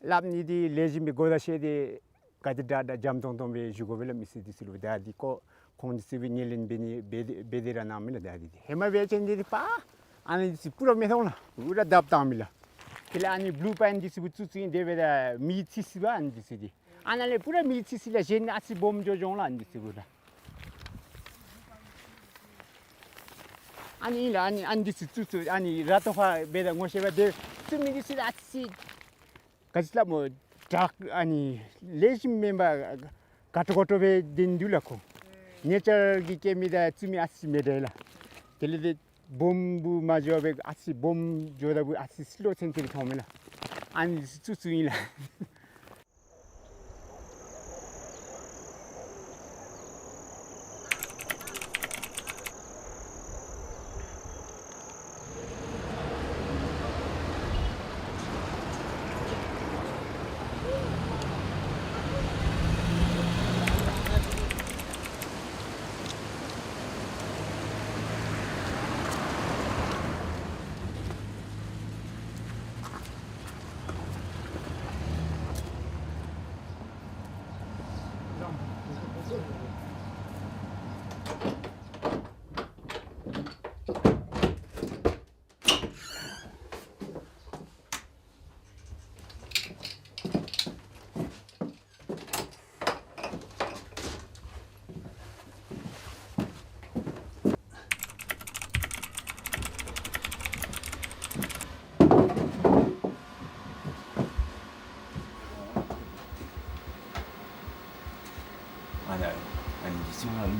སླབ་ནི་འདི་ལེགས་ཤོམ་སྦེ་གོ་བརྡ་བཤད་དེ་ག་དེ་དྲག་དྲག་འཇམ་ཏོང་ཏོ་སྦེ་ཞུ་དགོ་པས་ལགས། མི་སེར་འདི་ཚུ་ལུ་ད་འདི་ཁོ་ཁོང་འདི་ཚུ་སྦེ་ངོས་ལེན་འབད་ནི་འབད་འབད་དེ་ར་གནང་མས་ལགས། ད་འདི་ཧེ་མ་འབད་བ་ཅིན་འདི་འདི་པ་ཨ་ནི་འདི་ཚུ་པུ་ར་མི་མཐོང་ལགས། པུ་ར་བརྡབ་བཏང་མས་ལགས། དེ་ལས་ཨ་ནི་བུ་ལུ་པཱའིན་འདི་ཚུ་བཙུགས་བཙུགས་ཨིན། དེ་འབདཝ་ད་མེ་འཚིག་སི་བ་ཨ་ནི་འདི་ཚུ་འདི་ཨ་ནཱ་ལས་པུ་ར་མེ་འཚིག་སི་ལགས། གཞན་ཨ་ཙི་སྦོམ་འགྱོ་འགྱོཝ་ལགས། ཨ་ནི་འདི་ཚུ་གུ་ལགས། ཨ་ནི་ལགས་ཨ་ནི་ཨ་ནི་འདི་ཚུ་བཙུགས་བཙུགས་ཨ་ནི་ར་ཏོ་ཕར་འབད་ད་ངོ་ཤེས་པ་དེ་བཙུགས་མི་འདི་ཚུ་ལགས། ཨ་ཙི་ག་ཅི་སླབ་སྨོ། དྲག་ཨ་ནི་ལེགས་ཤོམ་མེན་པར་དགའ་སྤྲོ་དགའ་སྤྲོ་སྦེ་སྡོད་ནི་འདུག་ལགས་ཁོ། ནེ་ཅར་གྱིས་སྐྱེ་མི་དང་བཙུགས་མི་ཨ་ཙི་མི་འདྲ་ལགས། དེ་ལས་དེ་སྦོམ་བུ་མ་འགྱོ་བར་ཨ་ཙི་སྦོམ་འགྱོཝ་ད་བུ་ཨ་ཙི་སི་ལོ་ཚུན་ཚོད་མཐོངམ་མས་ལགས། ཨ་ནི་བཙུགས་བཙུགསཔ་ཨིན་ལགས།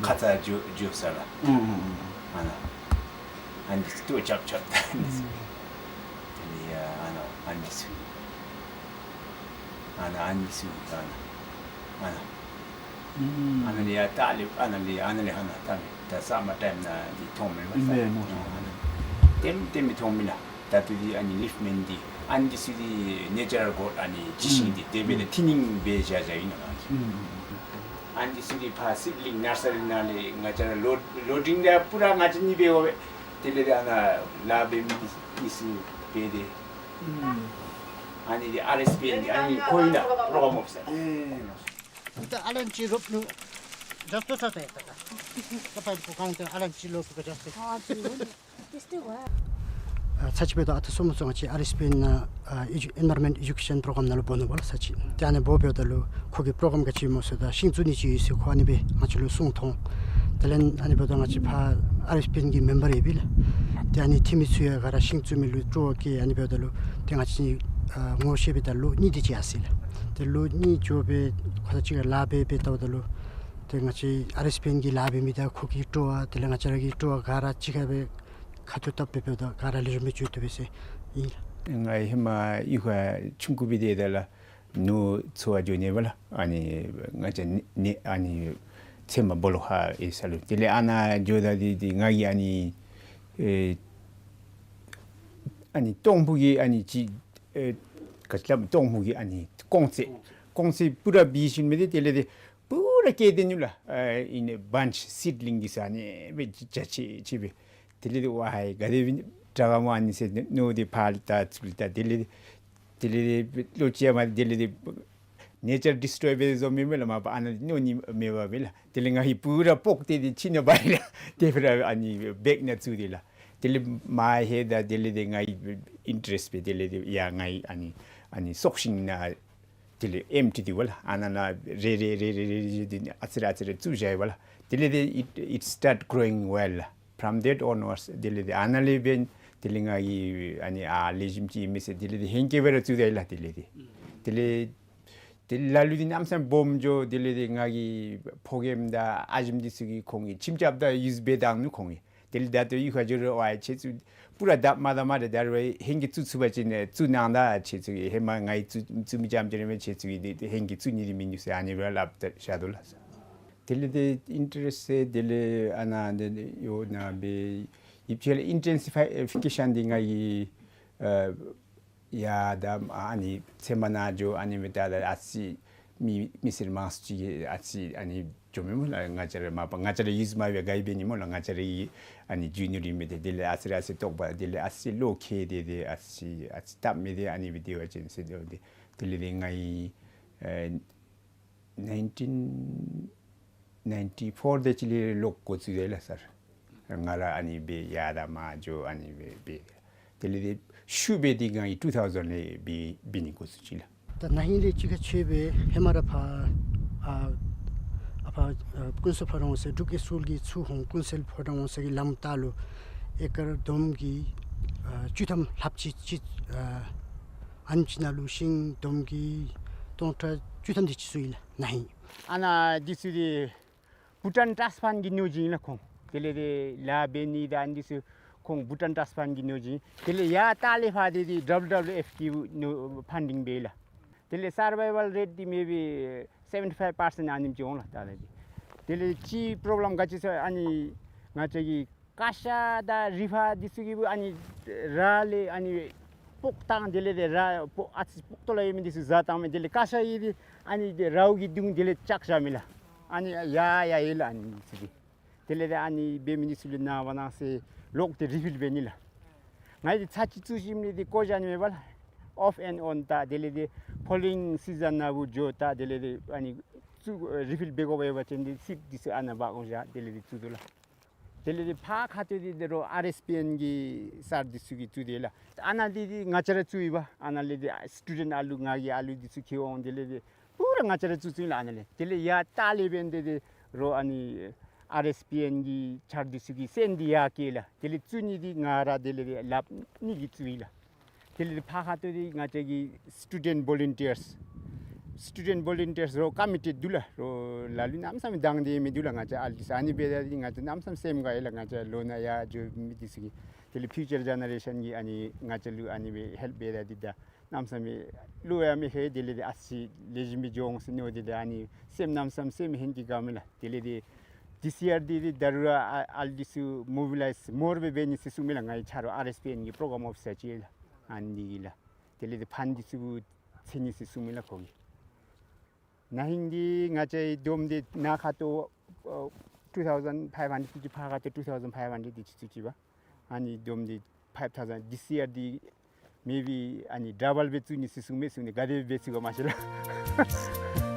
ཁ་ཙ་འགྱོ་འགྱོ་ས་ལགས། ཨུམ་ཨུམ་ཨུམ། ཨ་ནཱ་ཨ་ནི་ལྟོ་རྐྱབ་རྐྱབ་ད་ཨ་ནི་ཚུ། ཨུམ། དེ་ལས་ཡ་ཨ་ནཱ་ཨ་ནི་ཚུ། ཨ་ནཱ་ཨ་ནི་ཚུ་ཨ་ནཱ་ཨ་ནཱ། ཨུམ། ཨ་ནཱ་ལས་ཡ་ད་ལས་ཨ་ནཱ་ལས་ཨ་ནཱ་ལས་ཨ་ནཱ་ད་མེད་ད་ས་མ་ཊའིམ་ནང་འདི་མཐོང་མེད་པ་ས། མེད་མོ་ཐོང་། ཨ་ནཱ་ལྟེམ་ལྟེམ་མི་མཐོང་མི་ལགས། ད་ལྟོ་འདི་ཨ་ནི་ལིཕ་མེན་འདི་ཨ་ནི་འདི་ཚུ་འདི་ནེ་ཅར་གོཌ་ཨ་ནི་ཅིག་ཤིང་འདི་དེ་སྦེ་ལས་ཐིན་ནིང་སྦེ་བཞག་བཞག་ཨིན་ན་ལགས། ཨུམ། ཨ་ནི་འདི་ཚུ་འདི་ཕར་སིཌ་ལིང་ནར་སི་རི་ནང་ལས་ང་བཅས་ར་ལོཌ་ལོཌ་ཌིང་འདི་པུ་ར་ང་བཅས་གཉིས་འབད་དགོ་པས། དེ་ལས་འདི་ཨ་ནཱ་ལཱ་འབད་མི་འདི་ཚུ་འབད་དེ། ཨུམ། ཨ་ནི་འདི་ཨར་ཨེསི་པི་ཨེན་འདི་ཨ་ནི་ཁོ་ཨིན་ན་པྲོ་གྲམ་ཨོ་ཕི་སར། ཨེ་ལགས། ད་ཨ་ལན་ཅི་རོབ་ནུ་ཇཱསཊ་ས་ཏེ་ད་ད་ད་པ་གོ་ཁང་ཏེ་ཨ་ལན་ཅི་ལོ་པུ་ག་ཇཱསཊ། ཨ་ཚར་གཅིག་འབདཝ་ད་ཨ་ད་སོ་མོ་ཚུ་ང་བཅས་ཨར་ཨེསི་པི་ཨེན་ནང་ཨ་ཨེ་ཇུ་ཨེན་བཱ་རོན་མེནཊ་ཨེ་ཇུ་ཀེ་ཤཱན་པྲོ་གྲམ་ནང་ལུ་འབོ་ནུག་པ་ལགས་ཚར་གཅིག། ཏེ་ཨ་ནི་འབོ་འབདཝ་ད་ལུ་ཁོ་གིས་པྲོ་གྲམ་ག་ཅི་སྨོ་ཟེརཝ་ད་ཤིང་བཙུགས་ནི་ཅིག་ཡོད་ཟེར་ཁོ་ཨ་ནི་སྦེ་ང་བཅས་ལུ་གསུངས་ཐོན། དེ་ལས་ཨ་ནི་འབདཝ་ད་ང་བཅས་ཕར་ཨར་ཨེསི་པི་ཨེན་གྱི་མེམ་བར་ཡོད་པས་ལགས། ཏེ་ཨ་ནི་འཐུས་མི་ཚུ་ཡང་ག་ར་ཤིང་བཙུགས་མི་ལུ་སྤྲོ་བ་བསྐྱེད། ཨ་ནི་འབདཝ་ད་ལུ་ཏེ་ང་བཅས་ཨ་ངོ་ཤེས་འབདཝ་ད་ལོ་གཉིས་དེ་ཅིག་ཡར་སོ་ཡི་ལགས། ཏེ་ལོ་གཉིས་འགྱོ་སྦེ་ཁོ་དང་གཅིག་ཁར་ལཱ་འབད་འབད་ལྟཝ་ད་ལུ་ཏེ་ང་བཅས་ཨར་ཨེསི་པི་ཨེན་གྱི་ལཱ་འབད་མི་དང་ཁོ་གི་སྤྲོ་བ་དེ་ལས་ང་བཅས་ར་གི་སྤྲོ་བ་ག་ར་གཅིག་ཁར་སྦེ་ཁ་ཐུག་བཏབ་སྦེ་འབདཝ་ད་ག་ར་ལེགས་ཤོམ་སྦེ་འགྱོ་བཏུབ་པས་ཟེར་ཨིན་ལགས། ང་ཧེ་མ་གཡུས་ཁར་ཆུང་ཀུ་སྦེ་སྡོདཔ་ད་ལུ་ནོར་འཚོ་བར་འགྱོ་ནི་པ་ལགས། ཨ་ནི་ང་བཅས་ནི་ནི་ཨ་ནི་ཚལ་མ་སྦོ་ལོགས་ཁར་ཡོད་ས་ལུ་དེ་ལས་ཨ་ནཱ་འགྱོཝ་ད་འདི་འདི་ང་གིས་ཨ་ནི་ཨེ་ཨ་ནི་སྟོང་ཕུ་གི་ཨ་ནི་ཅིག་ཨེ་ག་ཅི་སླབ་སྟོང་ཕུ་གི་ཨ་ནི་ཀོང་ཚད་ཀོང་ཚད་པུ་ར་བི་ཤིང་མི་འདི་དེ་ལས་འདི་པུ་ར་སྐྱེས་ཏེ་ནུག་ལགས། ཨ་ཨིན་ནི་བཱན་ཆི་སིཌ་ལིང་གི་ས་ཨ་ནི་སྦེ་ཅ་ཆེ་ཆེ་སྦེ། དེ་ལས་འདི་ཝའི་ག་དེ་སྦེ་དྲག་ག་སྨོ་ཨ་ནི་ཟེར་མནོ་སྟེ་ཕར་ལུ་ད་ཚུར་ལུ་ད་དེ་ལས་དེ་ལས་འདི་ལོ་ཅིག་མ་དེ་ལས་འདི་ནེ་ཅར་ཌི་སི་ཊོའི་འབད་བཟོ་མི་མས་ལགས། མ་པ་ཨ་ནཱ་མནོ་ནི་མེད་པ་སྦེ་ལགས། དེ་ལས་ང་གིས་པུ་ར་སྤོག་སྟེ་འདི་ཕྱི་ནང་འབག་ཡི་ལགས། དེ་སྦེ་ར་ཨ་ནི་བེག་ནང་བཙུགས་ཏེ་ལགས། དེ་ལས་མ་ཧེ་ད་དེ་ལས་འདི་ང་གི་ཨིན་ཊ་རེསཊ་སྦེ་དེ་ལས་འདི་ཡ་ང་གི་ཨ་ནི་ཨ་ནི་སྲོག་ཤིང་ནང་དེ་ལས་ཨེམ་ཊི་འདི་པ་ལགས། ཨ་ནཱ་ནང་རེ་རེ་རེ་རེ་རེ་རེ་འདི་ཨ་ཙི་རེ་ཨ་ཙི་རེ་བཙུགས་བཞག་ཡི་པ་ལགས། དེ་ལས་འདི་it, it start growing well. From that onwards དེ་ལས་འདི་ཨ་ནཱ་ལས་འབད་དེ་ལས་ང་གིས་ཨ་ནི་ཨ་ལེགས་ཤོམ་ཅིག་ཨིན་མས་ཟེར་དེ་ལས་འདི་ཧེང་སྐལ་སྦེ་ར་བཙུགས་ད་ཡི་ལགས། དེ་ལས་འདི་དེ་ལས་ལ་ལུ་འདི་གནམ་མེད་ས་མེད་སྦོམ་འགྱོ། དེ་ལས་འདི་ང་གི་ཕོ་རྒནམ་དང་ཨ་ཞེམོ་འདི་ཚུ་གིས་ཁོང་གིས་ཁྱིམ་རྐྱབ་ད་ཡུསི་འབད་ད་ནུག་ཁོང་གིས། དེ་ལས་ད་ལྟོ་གཡུས་ཁར་འགྱོ་རུང་ཝའི་ཁྱེད་ཚུ་པུ་ར་བཏབ་མ་བཏབ་མ་རེ་ད་རུང་ཧེང་སྐལ་བཙུགས་ཚུགས་པ་ཅིན་བཙུགས་གནང་ད། ཁྱེད་ཚུ་གིས་ཧེ་མ་ང་གིས་བཙུགས་བཙུགས་མི་ཙམ་ཅིག་ར་མས། ཁྱེད་ཚུ་གིས་འདི་ཧེང་སྐལ་བཙུགས་ནི་འདི་མིན་འདུག་ཟེར་ཨ་ནི་སྦེ་སླབ་ད་བཞག་དོ་ལགས། དེ་ལས་འདི་ཨིན་ཊ་རེསཊ་ཟེར་དེ་ལས་ཨ་ནཱ་འདི་ཡོད་ནཱ་སྦེ་ཡིབ་ཆེ་ལགས། ཨིན་ཊེན་སི་ཕའི་ཨི་ཕི་ཀེ་ཤཱན་འདི་ང་གིས་ཨ་ཡ་ད་ཨ་ནི་ཚལ་མ་ནང་འགྱོ། ཨ་ནི་མི་ད་ད་ཨ་ཙི་མི་མི་སེར་མང་སུ་ཅིག་གིས་ཨ་ཙི་ཨ་ནི་འགྱོ་མི་སྨོ་ལགས། ང་བཅས་ར་མ་པ་ང་བཅས་ར་ཡུསི་མ་འབད་ག་ཡི་འབད་ནི་སྨོ་ལགས། ང་བཅས་ར་གི་ཨ་ནི་རྒྱུ་ནོར་ཨིན་མས། ཏེ་དེ་ལས་ཨ་ཙི་རེ་ཨ་ཙི་ལྟོ་བ་དེ་ལས་ཨ་ཙི་བློ་ཁེལ་ཏེ་ཏེ་ཨ་ཙི་ཨ་ཙི་སྟབས་མི་བདེ་ཨ་ནི་སྦེ་སྡོད་པ་ཅིན་ཟེར་སྡོད་དེ་དེ་ལས་ཏེ་ང་གིས་ཨེ་ནའིན་ཊིན་ནའིན་ཊི་ཕོར་དེ་ཅིག་ལས་ལོག་འགོ་བཙུགས་ཡི་ལགས་སར། ང་ར་ཨ་ནི་སྦེ་ཡར་དང་མར་འགྱོ་ཨ་ནི་སྦེ་འབད། དེ་ལས་ཏེ་ཤུལ་སྦེ་འདི་ང་གིས་ཊུ་ཐའུ་ཟེན་ལས་འབད་འབད་ནི་འགོ་བཙུགས་ཅི་ལགས། ད་ན་ཧིང་ལས་གཅིག་ཁར་ཕྱད་སྦེ་ཧེ་མ་ར་ཕར་ཨ་ཨ་ཕར་ཨ་ཀུན་གསལ་ཕོ་བྲང་ཝང་ཚད་འབྲུག་གི་སྐོར་གྱི་ཚུར་ཧོང་ཀུན་གསལ་ཕོ་བྲང་ཝང་ཚད་ཀྱི་ལམ་ལྟག་ལུ་ཨེ་ཀར་བསྡོམས་ཀྱིས་ཨ་བཅུ་ཐམ་ལྷགཔ་ཅིག་ཅིག་ཨ་ཨ་ནེམ་ཅིག་ནང་ལུ་ཤིང་བསྡོམས་ཀྱིས་སྟོང་ཕྲག་བཅུ་ཐམ་དེ་ཅིག་བཙུགས་ཡི་ལགས་ན་ཧིང་། ཨ་ནཱ་འདི་ཚུ་འདི་བྷུ་ཊཱན་ཊཱསཊ་ཕཱནཌ་གི་ནོར་གཞི་ཨིན་ལགས་ཁོང་། དེ་ལས་ཏེ་ལཱ་འབད་ནི་དང་འདི་ཚུ་ཁོང་བྷུ་ཊཱན་ཊཱསཊ་ཕཱནཌ་གི་ནོར་གཞི་ཨིན། དེ་ལས་ཡར་ལྟག་ལས་ཕར་འདི་འདི་ཌབ་ལིའུ་ཌབ་ལིའུ་ཨེཕ་གི་ནོར་ཕཱན་ཌིང་འབད་ཡི་ལགས། དེ་ལས་སར་བའི་ཝལ་རེཊ་འདི་མེ་བི་སེ་བེན་ཊི་ཕའིབ་པར་སེནཊ་ཨ་ནེམ་ཅིག་འོང་ལགས་ད་ལྟོ་འདི། དེ་ལས་ཅིག་པྲོབ་ལེམ་ག་ཅི་ཟེར་ཨ་ནི་ང་བཅས་ཀྱི་ཀ་ཤ་དང་རི་ཕག་འདི་ཚུ་གིས་ཨ་ནི་ར་ལས་ཨ་ནི་སྤོག་བཏང་། དེ་ལས་ཏེ་ར་སྤོག་ཨ་ཙི་སྤོག་ཏོ་ལ་ཡོད་མི་འདི་ཚུ་བཟའ་བཏང་མས། དེ་ལས་ཀ་ཤ་གི་འདི་ཨ་ནི་ཏེ་རཝ་གི་མདུང་དེ་ལས་བཅག་བཞག་མས་ལགས། ཨ་ནི་ཡ་ཡ་ཡོད་ལགས་ཨ་ནི་འདི་ཚུ་འདི། དེ་ལས་ཏེ་ཨ་ནི་འབད་མི་འདི་ཚུ་ལུ་གནང་བ་གནང་ཟེར་ལོག་སྟེ་རི་ཕིལ་འབད་ནི་ལགས། ང་གིས་ཚར་གཅིག་བཙུགས་ཞིནམ་ལས་ཏེ་བཀོ་བཞག་ནི་མེད་པ་ལགས། ཨོཕ་ཨེནཌ་ཨོན་ད་དེ་ལས་ཏེ་ཕོ་ལིང་སི་ཛན་ནང་འབད་འགྱོ་ད་དེ་ལས་ཏེ་ཨ་ནི་བཙུགས་རི་ཕིལ་འབད་དགོཔ་ཡོད་པ་ཅིན་ཏེ་སིཌ་འདི་ཚུ་ཨ་ནཱ་འབག་འོང་བཞག་དེ་ལས་ཏེ་བཙུགས་དོ་ལགས། དེ་ལས་ཏེ་ཕར་ཁ་ཐུག་འདི་ད་རུང་ཨར་ཨེསི་པི་ཨེན་གྱི་སར་འདི་ཚུ་གིས་བཙུགས་དེས་ལགས། ཨ་ནཱ་འདི་ཏེ་ང་བཅས་ར་བཙུགས་ཡི་པ། ཨ་ནཱ་ལས་ཏེ་སི་ཊུ་ཌེནཊ་ཨ་ལུ་ང་གི་ཨ་ལུ་འདི་ཚུ་ཁྱིད་འོང་། དེ་ལས་ཏེ་པུ་ར་ང་བཅས་ར་བཙུགས་བཙུགས་ལགས་ཨ་ནཱ་ལས། དེ་ལས་ཡར་ལྟག་ལས་འབད་ནི་འདི་ད་རུང་ཨ་ནི་ཨར་ཨེསི་པི་ཨེན་གྱི་ཆར་འདི་ཚུ་གིས་སོན་ཏེ་ཡར་བསྐྱལ་ལགས། དེ་ལས་བཙུགས་ནི་འདི་ང་ར་དེ་ལས་ཏེ་ལགཔ་གཉིས་ཀྱིས་བཙུགས་ཡི་ལགས། དེ་ལས་ཏེ་ཕར་ཁ་ཐུག་འདི་ང་བཅས་ཀྱི་སི་ཊུ་ཌེནཊ་བོ་ལུན་ཊིཡརསི་ སི་ཊུ་ཌེནཊ་བོ་ལུན་ཊིརསི་རོགས་ཀོ་མི་ཊེཌ་འདུག་ལགས། རོགས་ལ་ལུ་གནམ་མེད་ས་མེད་དང་འདོད་མི་འདུག་ལགས། ང་བཅས་ཨར་ཊིསཊ་ཨ་ནི་འབད་ད་འདི་ང་བཅས་གནམ་མེད་ས་མེད་སེམས་དགའ་ཡི་ལགས། ང་བཅས་ལོ་ན་ཡར་འགྱོ་མི་འདི་ཚུ་གིས་དེ་ལས་ཕིའུ་ཅར་ཇེ་ནེ་རེ་ཤཱན་གྱིས་ཨ་ནི་ང་བཅས་ལུ་ཨ་ནི་སྦེ་ཧེལཔ་འབད་ད་འདི་ད་གནམ་མེད་ས་མེད་བློ་ཡང་མི་ཁེ། དེ་ལས་འདི་ཨ་ཙི་ལེགས་ཤོམ་སྦེ་འགྱོ་འོང་ཟེར་མནོ་སྟེ་ད་ཨ་ནི་སེམས་གནམ་མེད་ས་མེད་སེམས་ཧན་གྱིས་དགའ་མི་ལགས། དེ་ལས་འདི་ཌི་སི་ཨར་འདི་འདི་ད་རུང་ཨ་ཨ་ཨར་ཊིསཊ་ཚུ་མོ་བི་ལའིཛ་མོར་སྦེ་འབད་ནི་ཟེར་གསུངས་མི་ལགས། ང་བཅས་ཆ་རོགས་ཨར་ཨེསི་པི་ཨེན་གྱི་པྲོ་གྲམ་ཨོ་ཕི་སར་ཅིག་ལགས། ཨ་ནི་གིས་ལགས། དེ་ལས་འདི་ཕཱན་འདི་ཚུ་འཚོལ་ནི་ཟེར་གསུངས་མི་ལགས་ཁོ་གིས། ན་ཧིང་འདི་ང་བཅས་བསྡོམས་ཏེ་ནཱ་ཁ་ཐུག་ཨ་two thousand five hundred དེ་ཅིག་ཕར་ཁ་ཐུག་two thousand five hundred དེ་ཅིག་ཚུད་ཅི་པ། ཨ་ནི་བསྡོམས་ཏེ་five thousand། ཌི་སི་ཨར་འདི་མེ་བི་ཨ་ནི་ཌ་བཱལ་སྦེ་བཙུགས་ནི་ཟེར་གསུངས་མས་གསུངས་ནི། ག་དེ་སྦེ་བཙུགས་ག་མ་ཤེས་ལགས།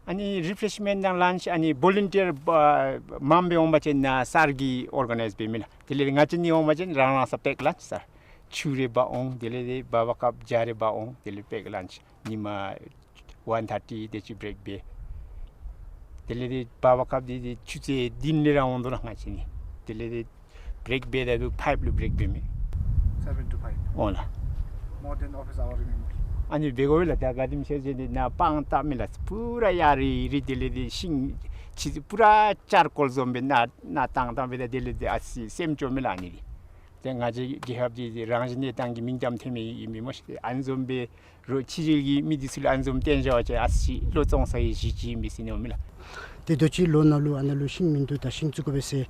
ཨ་ནི་རི་ཕེ་རེཤ་མེནཊ་དང་ལཱནཆ་ཨ་ནི་བོ་ལུན་ཊིར་ཨ་མངམ་སྦེ་འོང་པ་ཅིན་ནཱ་སར་གྱིས་ཨོར་ག་ནའིཛ་འབད་མི་ལགས། དེ་ལས་ང་བཅས་གཉིས་འོང་པ་ཅིན་རང་རང་ས་པེཀ་ལཱནཆ་ས། ཆུ་རེ་འབག་འོང་། དེ་ལས་འདི་བར་བར་སྐབས་ཇ་རེ་འབག་འོང་། དེ་ལས་པེཀ་ལཱནཆ་ཉིན་མ་one thirty དེ་ཅིག་བི་རེཀ་འབད། དེ་ལས་འདི་བར་བར་སྐབས་འདི་འདི་ཆུ་ཚོད་བདུན་ལས་ར་འོང་དོ་ལགས་ང་བཅས་གཉིས། དེ་ལས་འདི་བི་རེཀ་འབད་ད་འདི་ཕའིབ་ལུ་བི་རེཀ་འབད་མི། Seven to five འོང་ལགས། More than office hour remaining. ཨ་ནི་འབད་དགོ་པས་ལགས། ད་ག་དེམ་ཅིག་ཟེར་ཏེ་ནཱ་སྤང་བཏང་མི་ལགས། པུ་ར་ཡར་རི་རི་དེ་ལས་འདི་ཤིང་ཅིག་པུ་ར་ཅར་ཀོལ་བཟུམ་སྦེ་ནཱ་ནཱ་བཏང་བཏང་སྦེ་ད་དེ་ལས་འདི་ཨ་ཙི་སེམས་སྐྱོ་མི་ལགས་ཨ་ནི་འདི། ཏེ་ང་བཅས་རྒྱལ་ཁབ་འདི་འདི་རང་བཞིན་གནས་སྟངས་ཀྱི་མིང་གཏམ་ཐོན་མི་ཨིན་མས་སྨོ་ཤེས། ཨ་ནི་བཟུམ་སྦེ་རོགས་ཕྱི་རྒྱལ་གྱི་མི་འདི་ཚུ་ལུ་ཨ་ནི་བཟུམ་སྟོན་བཞག་པ་ཅིན་ཨ་ཙི་བློ་བཙོང་ས་གི་གཞི་ཅིག་ཨིན་མས་ཟེར་མནོཝ་མས་ལགས། ཏེ་དུས་ཅི་ལོ་ནང་ལུ་ཨ་ནཱ་ལུ་ཤིང་མིན་འདུག། ད་ཤིང་བཙུགས་དགོ་པས་ཟེར་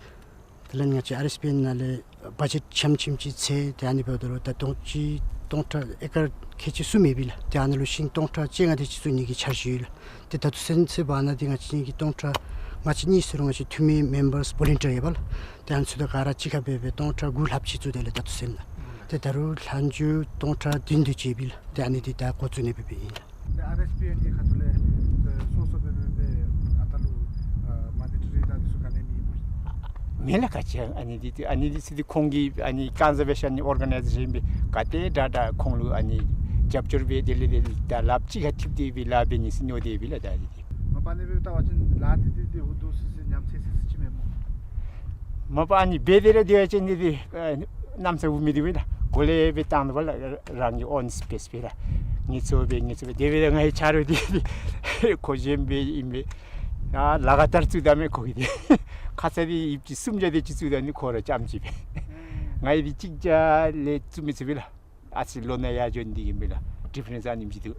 དེ་ལས་ང་བཅས་ཨར་ཨེསི་པི་ཨེན་ནང་ལས་བ་ཇེཊ་ཆམ་ཆིམ་ཅིག་འཚོལ། ཏེ་ཨ་ནི་འབདཝ་ད་ལུ་ད་སྟོང་ཅིག་སྟོང་ཕྲག་ཨེ་ཀར་ཁལ་གཅིག་གསུམ་ཡོད་པས་ལགས། ཏེ་ཨ་ནཱ་ལུ་ཤིང་སྟོང་ཕྲག་བཅོ་ལྔ་དེ་ཅིག་བཙུགས་ནི་གི་འཆར་གཞི་ཡོད་ལགས། ཏེ་ད་ལྟོ་ཚུན་ཚོད་འབདན་འདི་ང་བཅས་ཀྱི་སྟོང་ཕྲག་ང་བཅས་གཉིས་ཟེར་རུང་ང་བཅས་འཐུས་མི་མེམ་བརསི་བོ་ལུན་ཊིར་ཡོད་པས་ལགས། ཏེ་ཨ་ནི་ཚུ་དང་ག་ར་གཅིག་ཁར་འབད་སྦེ་སྟོང་ཕྲག་དགུ་ལྷགཔ་ཅིག་བཙུགས་དེས་ལགས་ད་ལྟོ་ཚུན་ལགས། ཏེ་ད་རུང་ལྷག་འགྱོ་སྟོང་ཕྲག་བདུན་དེ་ཅིག་ཡོད་པས་ལགས། ཏེ་ཨ་ནི་འདི་ད་འགོ་བཙུགས་ནི་འབད་འབདཝ་ཨིན་ལགས། ཏེ་ཨར་ཨེསི་པི་ཨེན་གྱི་ཁ་ཐུག་ལས་ཏེ་སོ་སོ་འབད་འབད་སྦེ་ཨ་ད་ལུ་ཨ་མ་ནི་ཊ་རི་དང་འདི་ཚུ་ག་ནི་མེད་སྨོ་ཤེས། མེད་ལགས། ག་ཅི་ཨ་ནི་འདི་ཏེ་ཨ་ནི་འདི་ཚུ་འདི་ཁོང་གི་ཨ་ནི་ཀོན་ཟར་བེ་ཤཱན་ཨོར་ག་ནའིཛ་ཨིན་པས། ག་ཏེ་དྲག་དྲག་ཁོང་ལུ་ཨ་ནི་རྒྱབ་སྐྱོར་འབད་དེ་ལས་ཏེ་ད་ལགཔ་གཅིག་ཁར་འཐིབས་ཏེ་སྦེ་ལཱ་འབད་ནི་ཟེར་མནོ་སྟེ་སྦེ་ལགས། ད་འདི་ཏེ་མ་པ་ཨ་ནི་སྦེ་བལྟ་བ་ཅིན་ལཱ་འདི་འདི་འདི་འུ་སྡུག་སི་སི་ཉམས་ཚད་སི་སི་ཅིག་མེད་སྨོ། མ་པ་ཨ་ནི་འབད་དེ་ར་སྡོད་པ་ཅིན་འདི་འདི་ཨ་གནམ་མེད་ས་མེད་འུ་མི་སྡུག་པས་ལགས། གོ་ལེ་སྦེ་བཏང་དོ་བ་ལགས། རང་གི་ཨོན་སི་པེསི་སྦེ་ར་ངལ་འཚོ་སྦེ་ངལ་འཚོ་སྦེ་དེ་སྦེ་ད་ང་གི་ཆ་རོགས་འདི་འདི་ཁོ་གཞན་སྦེ་ཨིན་པས། ཨ་ལ་ག་ཏར་བཙུགས་ད་མས་ཁོ་གིས་འདི། ཁ་ཙ་འདི་ཡིབ་ཅིག་གསུམ་བརྒྱ་དེ་ཅིག་བཙུགས་ད་ནི་ཁོ་ར་རྐྱངམ་ཅིག་སྦེ། ང་གིས་འདི་གཅིག་བརྒྱ་ལས་བཙུགས་མི་ཚུགས་པས་ལགས། ཨ་ཙི་ལོ་ན་ཡར་འགྱོ་ནི་འདི་གིས་མས་ལགས། ཌི་ཕ་རེནསི་ཨ་ནེམ་ཅིག་འདུག།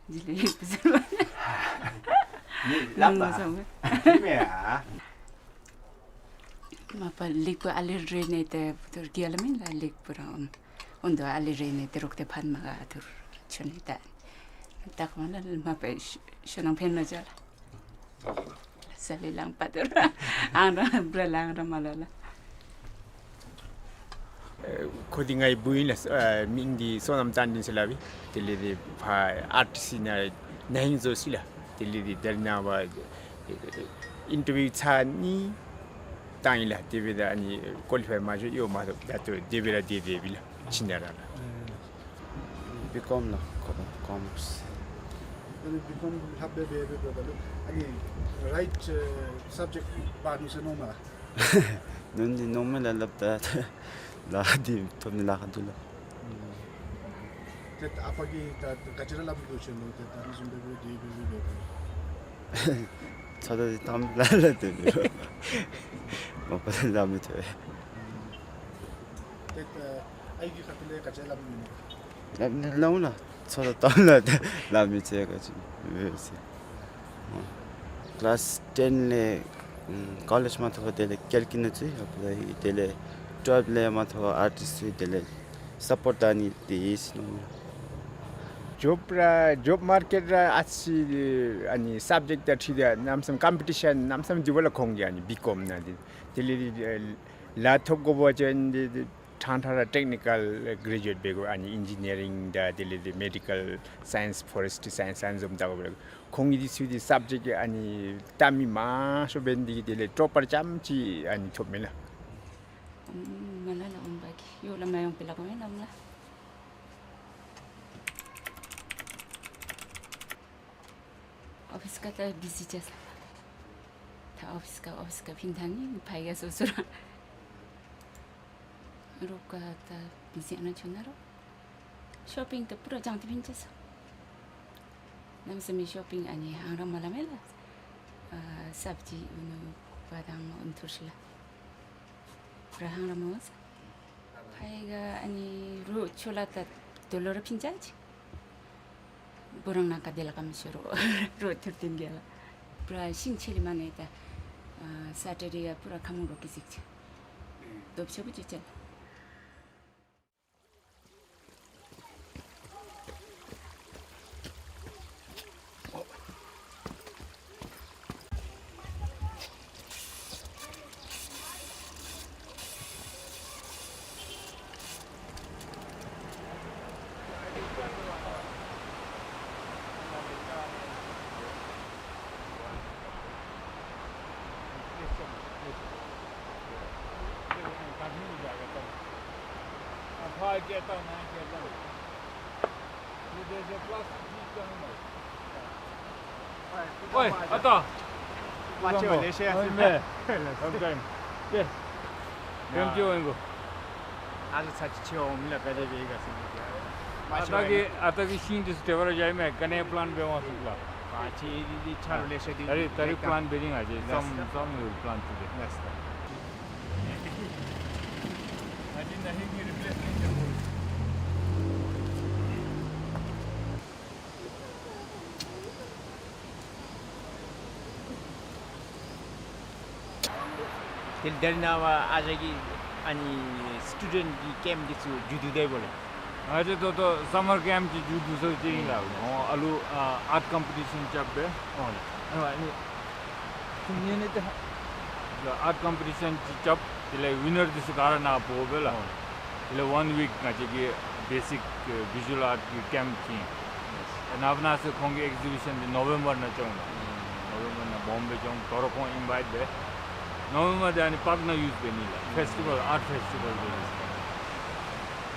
འདི་ལས་ཡོད་པ་ཟེར་བ། ནི་ལམ་པ། ནང་ལ་སོང་བས། དེ་མེད་ཨ། མ་པ་ལེགས་པ་ཨ་ལེ་རེ་ནས་ཏེ་བུ་ཐུར་གི་ཨ་ལ་མིན་ལ་ལེགས་པ་རང་འོང་དོ། ཨ་ལེ་རེ་ནས་ཏེ་རོགས་ཏེ་ཕན་མ་ག་ཐུར་ཆོ་ནི་ད། ད་ཁོང་ལ་མ་པ་ཤོ་ནང་ཕན་ན་ཅ་ལ། ས་ལེ་ལང་པ་དོ་ར། ཨང་ར་བྲ་ལང་ར་མ་ལ་ལ། ཨེ་ཁོ་འདི་ངེའི་བུ་ཨིན་ལགས། ཨེ་མིང་འདི་བསོད་ནམས་བསྟན་འཛིན་ཟེར་སླབ་ཨིན། དེ་ལས་འདི་ཕར་ཨར་ཊི་སི་ནང་ན་ཧིང་བཟོ་ཅི་ལགས། དེ་ལས་འདི་དེ་ནང་བ་ཨིན་ཊར་བིའུ་ཚར་གཉིས་བཏང་ཡི་ལགས། དེ་སྦེ་ད་ཨ་ནི་ཀོ་ལི་ཕའི་མ་འགྱོ་ཡོད་མ་ཐོབ། ད་ལྟོ་དེ་སྦེ་ར་སྡོད་སྡོདཔ་ཨིན་ལགས། ཕྱི་ནང་ར་ལགས། བི་ཀོམ་ལགས། ཁོ་ད་ཀོ་མརསི། ཨ་ནི་བི་ཀོམ་ལྷབ་སྦེ་འབད་འབདཝ་ད་ལུ་ཨ་ནི་རའིཊ་སབ་ཇེཀཊ་འབད་ནུག་ཟེར་མནོཝ་མས། ནོར་འདི་ནོར་མས་ལགས། ལྷབ་ད་ལཱ་འདི་ཐོབ་ནི་ལཱ་ཁག་འདུག་ལགས། ཏེ་ཨ་པ་གིས་ད་ག་ཅི་ར་སླབ་དོ་ཟེར་ལོ། ཏེ་ད་ནི་བཟུམ་སྦེ་འབད་དེ་འབད་འབད་འབད། ཚོད་ལྟ་འདི་བཏངམ་ལས་ལས་ཏེ་འདི་མ་པ་ལས་ལཱ་མི་ཐོབ། ཏེ་ཨའི་གི་ཁ་ཐུག་ལས་ག་ཅི་སླབ་ནི་ཨིན་ན། ལགས་ལགས་ལགས། ཚོད་ལྟ་བཏངམ་ལས་ལཱ་མི་ཚུགས་ག་ཅི་འབད་ཟེར། ཀི་ལཱསི་ཊེན་ལས་ཀོ་ལེཇ་མ་ཐོབ་དེ་ལས་ཀལ་ཀི་ནང་ཚུད། དེ་ལས་ཊུ་ཝེལབ་ལས་མ་ཐོབ་ཨར་ཊི་སི་ཚུད། དེ་ལས་སཔོརཊ་ད་ནི་དེ་ཡེ་ཟེར་མནོཝ་མས། ཇོབ་ར་ཇོབ་མར་ཀེཊ་ར་ཨ་ཙི་ཨ་ནི་སབ་ཇེཀཊ་དང་འཁྲིལ་ཏེ་གནམ་མེད་ས་མེད་ཀམ་པི་ཊི་ཤཱན་གནམ་མེད་ས་མེད་འདུག་པ་ལགས། ཁོང་གི་ཨ་ནི་བི་ཀོམ་ནང་འདི་དེ་ལས་ལཱ་ཐོབ་དགོ་པ་ཅིན་འདི་ཕྲང་ཕྲང་ར་ཊེཀ་ནི་ཀཱལ་གྲེ་ཇུ་ཨེཊ་འབད་དགོ། ཨ་ནི་ཨིན་ཇི་ནི་ཡ་རིང་དང་དེ་ལས་འདི་མེ་ཌི་ཀཱལ་སའིནསི་ཕོ་རེསི་ཊི་སའིནསི་ཨ་ནི་བཟུམ་ལྟ་བུ་འབད། ཁོང་གིས་འདི་ཚུ་འདི་སབ་ཇེཀཊ་ཨ་ནི་ལྟ་མི་མང་ཤོས་འབད་ནི་འདི་གིས་དེ་ལས་ཊོ་པར་རྐྱངམ་ཅིག་ཨ་ནི་ཐོབ་མས་ལགས། ཨུམ་མ་ལ་ལ་ཨུམ་བ་གི་ཡོད་ལ་མ་ཡོང་པའི་ལ་གོ་མེན་ནམ་ལ། ཨོ་ཕིས་ཁར་ད་བི་ཟི་ཅིག་ས། ད་ཨོ་ཕིས་ཁར་ཨོ་ཕིས་ཁར་ཕིན་ཐང་ནི་ཕ་ཡ་སོ་སོ་ར། རོགས་ཀ་ད་བི་ཟི་ཨ་ནཱ་ཆོ་ན་རོགས། ཤོ་པིང་ད་པུ་ར་ཅང་ཏི་ཕིན་ཅེས་སོ། གནམ་མེད་ས་མེད་ཤོ་པིང་ཨ་ནི་ཧང་ར་མ་ལ་མེ་ལ། ཨ་སབ་ཇི་ཨུ་ནུ་བ་དང་ཨུན་ཐུར་ཤི་ལ། པུ་ར་ཧང་ར་མ་ལ་མེ་ལ་ས། ཕ་ཡི་ག་ཨ་ནི་རོགས་ཆོ་ལ་ད་དོ་ལོ་ར་ཕིན་ཅ་ཅི། བུ་རང་ནང་ཀ་དེ་ལ་ཀམ་ཤོ་རོགས་རོགས་ཐུར་ཏིན་གེ་ལ། པུ་ར་ཤིང་ཆེ་ལི་མ་ནེ་ད་ཨ་སེ་ཊར་ཌེ་ཡ་པུ་ར་ཁ་མོ་རོགས་ཀི་ཟིག་ཅི། དོབ་ཆོ་བུ་ཅི་ཅ་ལ། ཨོའི་ཨ་ཏ། མ་ཅོ་ལེ་ཤ་ཡ་ཨོའི་མེ། ལོང་ཊའིམ། ཏེ་གམ་ཅི་འོང་གོ། ཨ་ལུ་ཚ་ཅི་ཆེ་འོང་མི་ལ་ག་དེ་སྦེ་ག་ཟེར་ནི། ཨ་ཏ་གི་ཨ་ཏ་གི་ཤིང་འདི་ཚུ་ཏེ་བར་ཡ་མེ་ག་ནི་པི་ལཱནཊ་འབད་འོང་ཟེར་ལགས། མ་ཅི་འདི་ཆ་རོགས་ལེ་ཤ་འདི་ད་རིས་ད་རིས་པི་ལཱནཊ་འབད་ནི་ང་བཅས་སམ་སམ་ཡོད་པི་ལཱནཊ་འདི། ཨ་ཏི་ན་ཧིང་གི་རི་པི་ལེསི་མེནཊ་འདི་དེ་ལས་དེ་ནང་བ་ཨ་ཞང་གི་ཨ་ནི་སི་ཊུ་ཌེནཊ་གི་ཀེམཔ་འདི་ཚུ་མཇུག་བསྡུ་དེ་བོ་ལགས། ང་བཅས་ད་ལྟོ་སམ་མར་ཀེམཔ་ཅིག་མཇུག་བསྡུ་སོང་ཅི་ཨིན་ལགས། ཨོ་ཨ་ལུ་ཨ་ཨརཊ་ཀམ་པི་ཊི་ཤཱན་རྐྱབ་སྦེ། ཨོ་ལགས། ཨ་ནི་ཨརཊ་ཀམ་པི་ཊི་ཤཱན་ཅིག་རྐྱབ། དེ་ལས་ཝི་ནར་འདི་ཚུ་ག་ར་ནཱ་འབོ་སྦེ་ལགས། ཨོ་ལགས། དེ་ལས་ཝན་ཝིཀ་ང་བཅས་ཀྱི་བེ་སིཀ་ཨེ་བི་ཞུ་ཨལ་ཨརཊ་གི་ཀེམཔ་ཅིག་ཨིན། ནངས་པ་གནངས་ཚེ་ཁོང་གི་ཨེག་ཟི་བི་ཤཱན་འདི་ནོ་བེམ་བར་ནང་འགྱོཝ་ཨིན། ནོ་བེམ་བར་ནང་སྦོམ་སྦེ་འགྱོཝ་ཨིན། དོ་རུང་ཁོང་ཨིན་ཝའིཊ་འབད། ནོ་བེམ་བར་འདི་ཨ་ནི་པཱརཀ་ནང་ཡུསི་འབད་ནི་ལགས། ཕེསི་ཊི་བཱལ་ཨརཊ་ཕེསི་ཊི་བཱལ་འབད་ནི།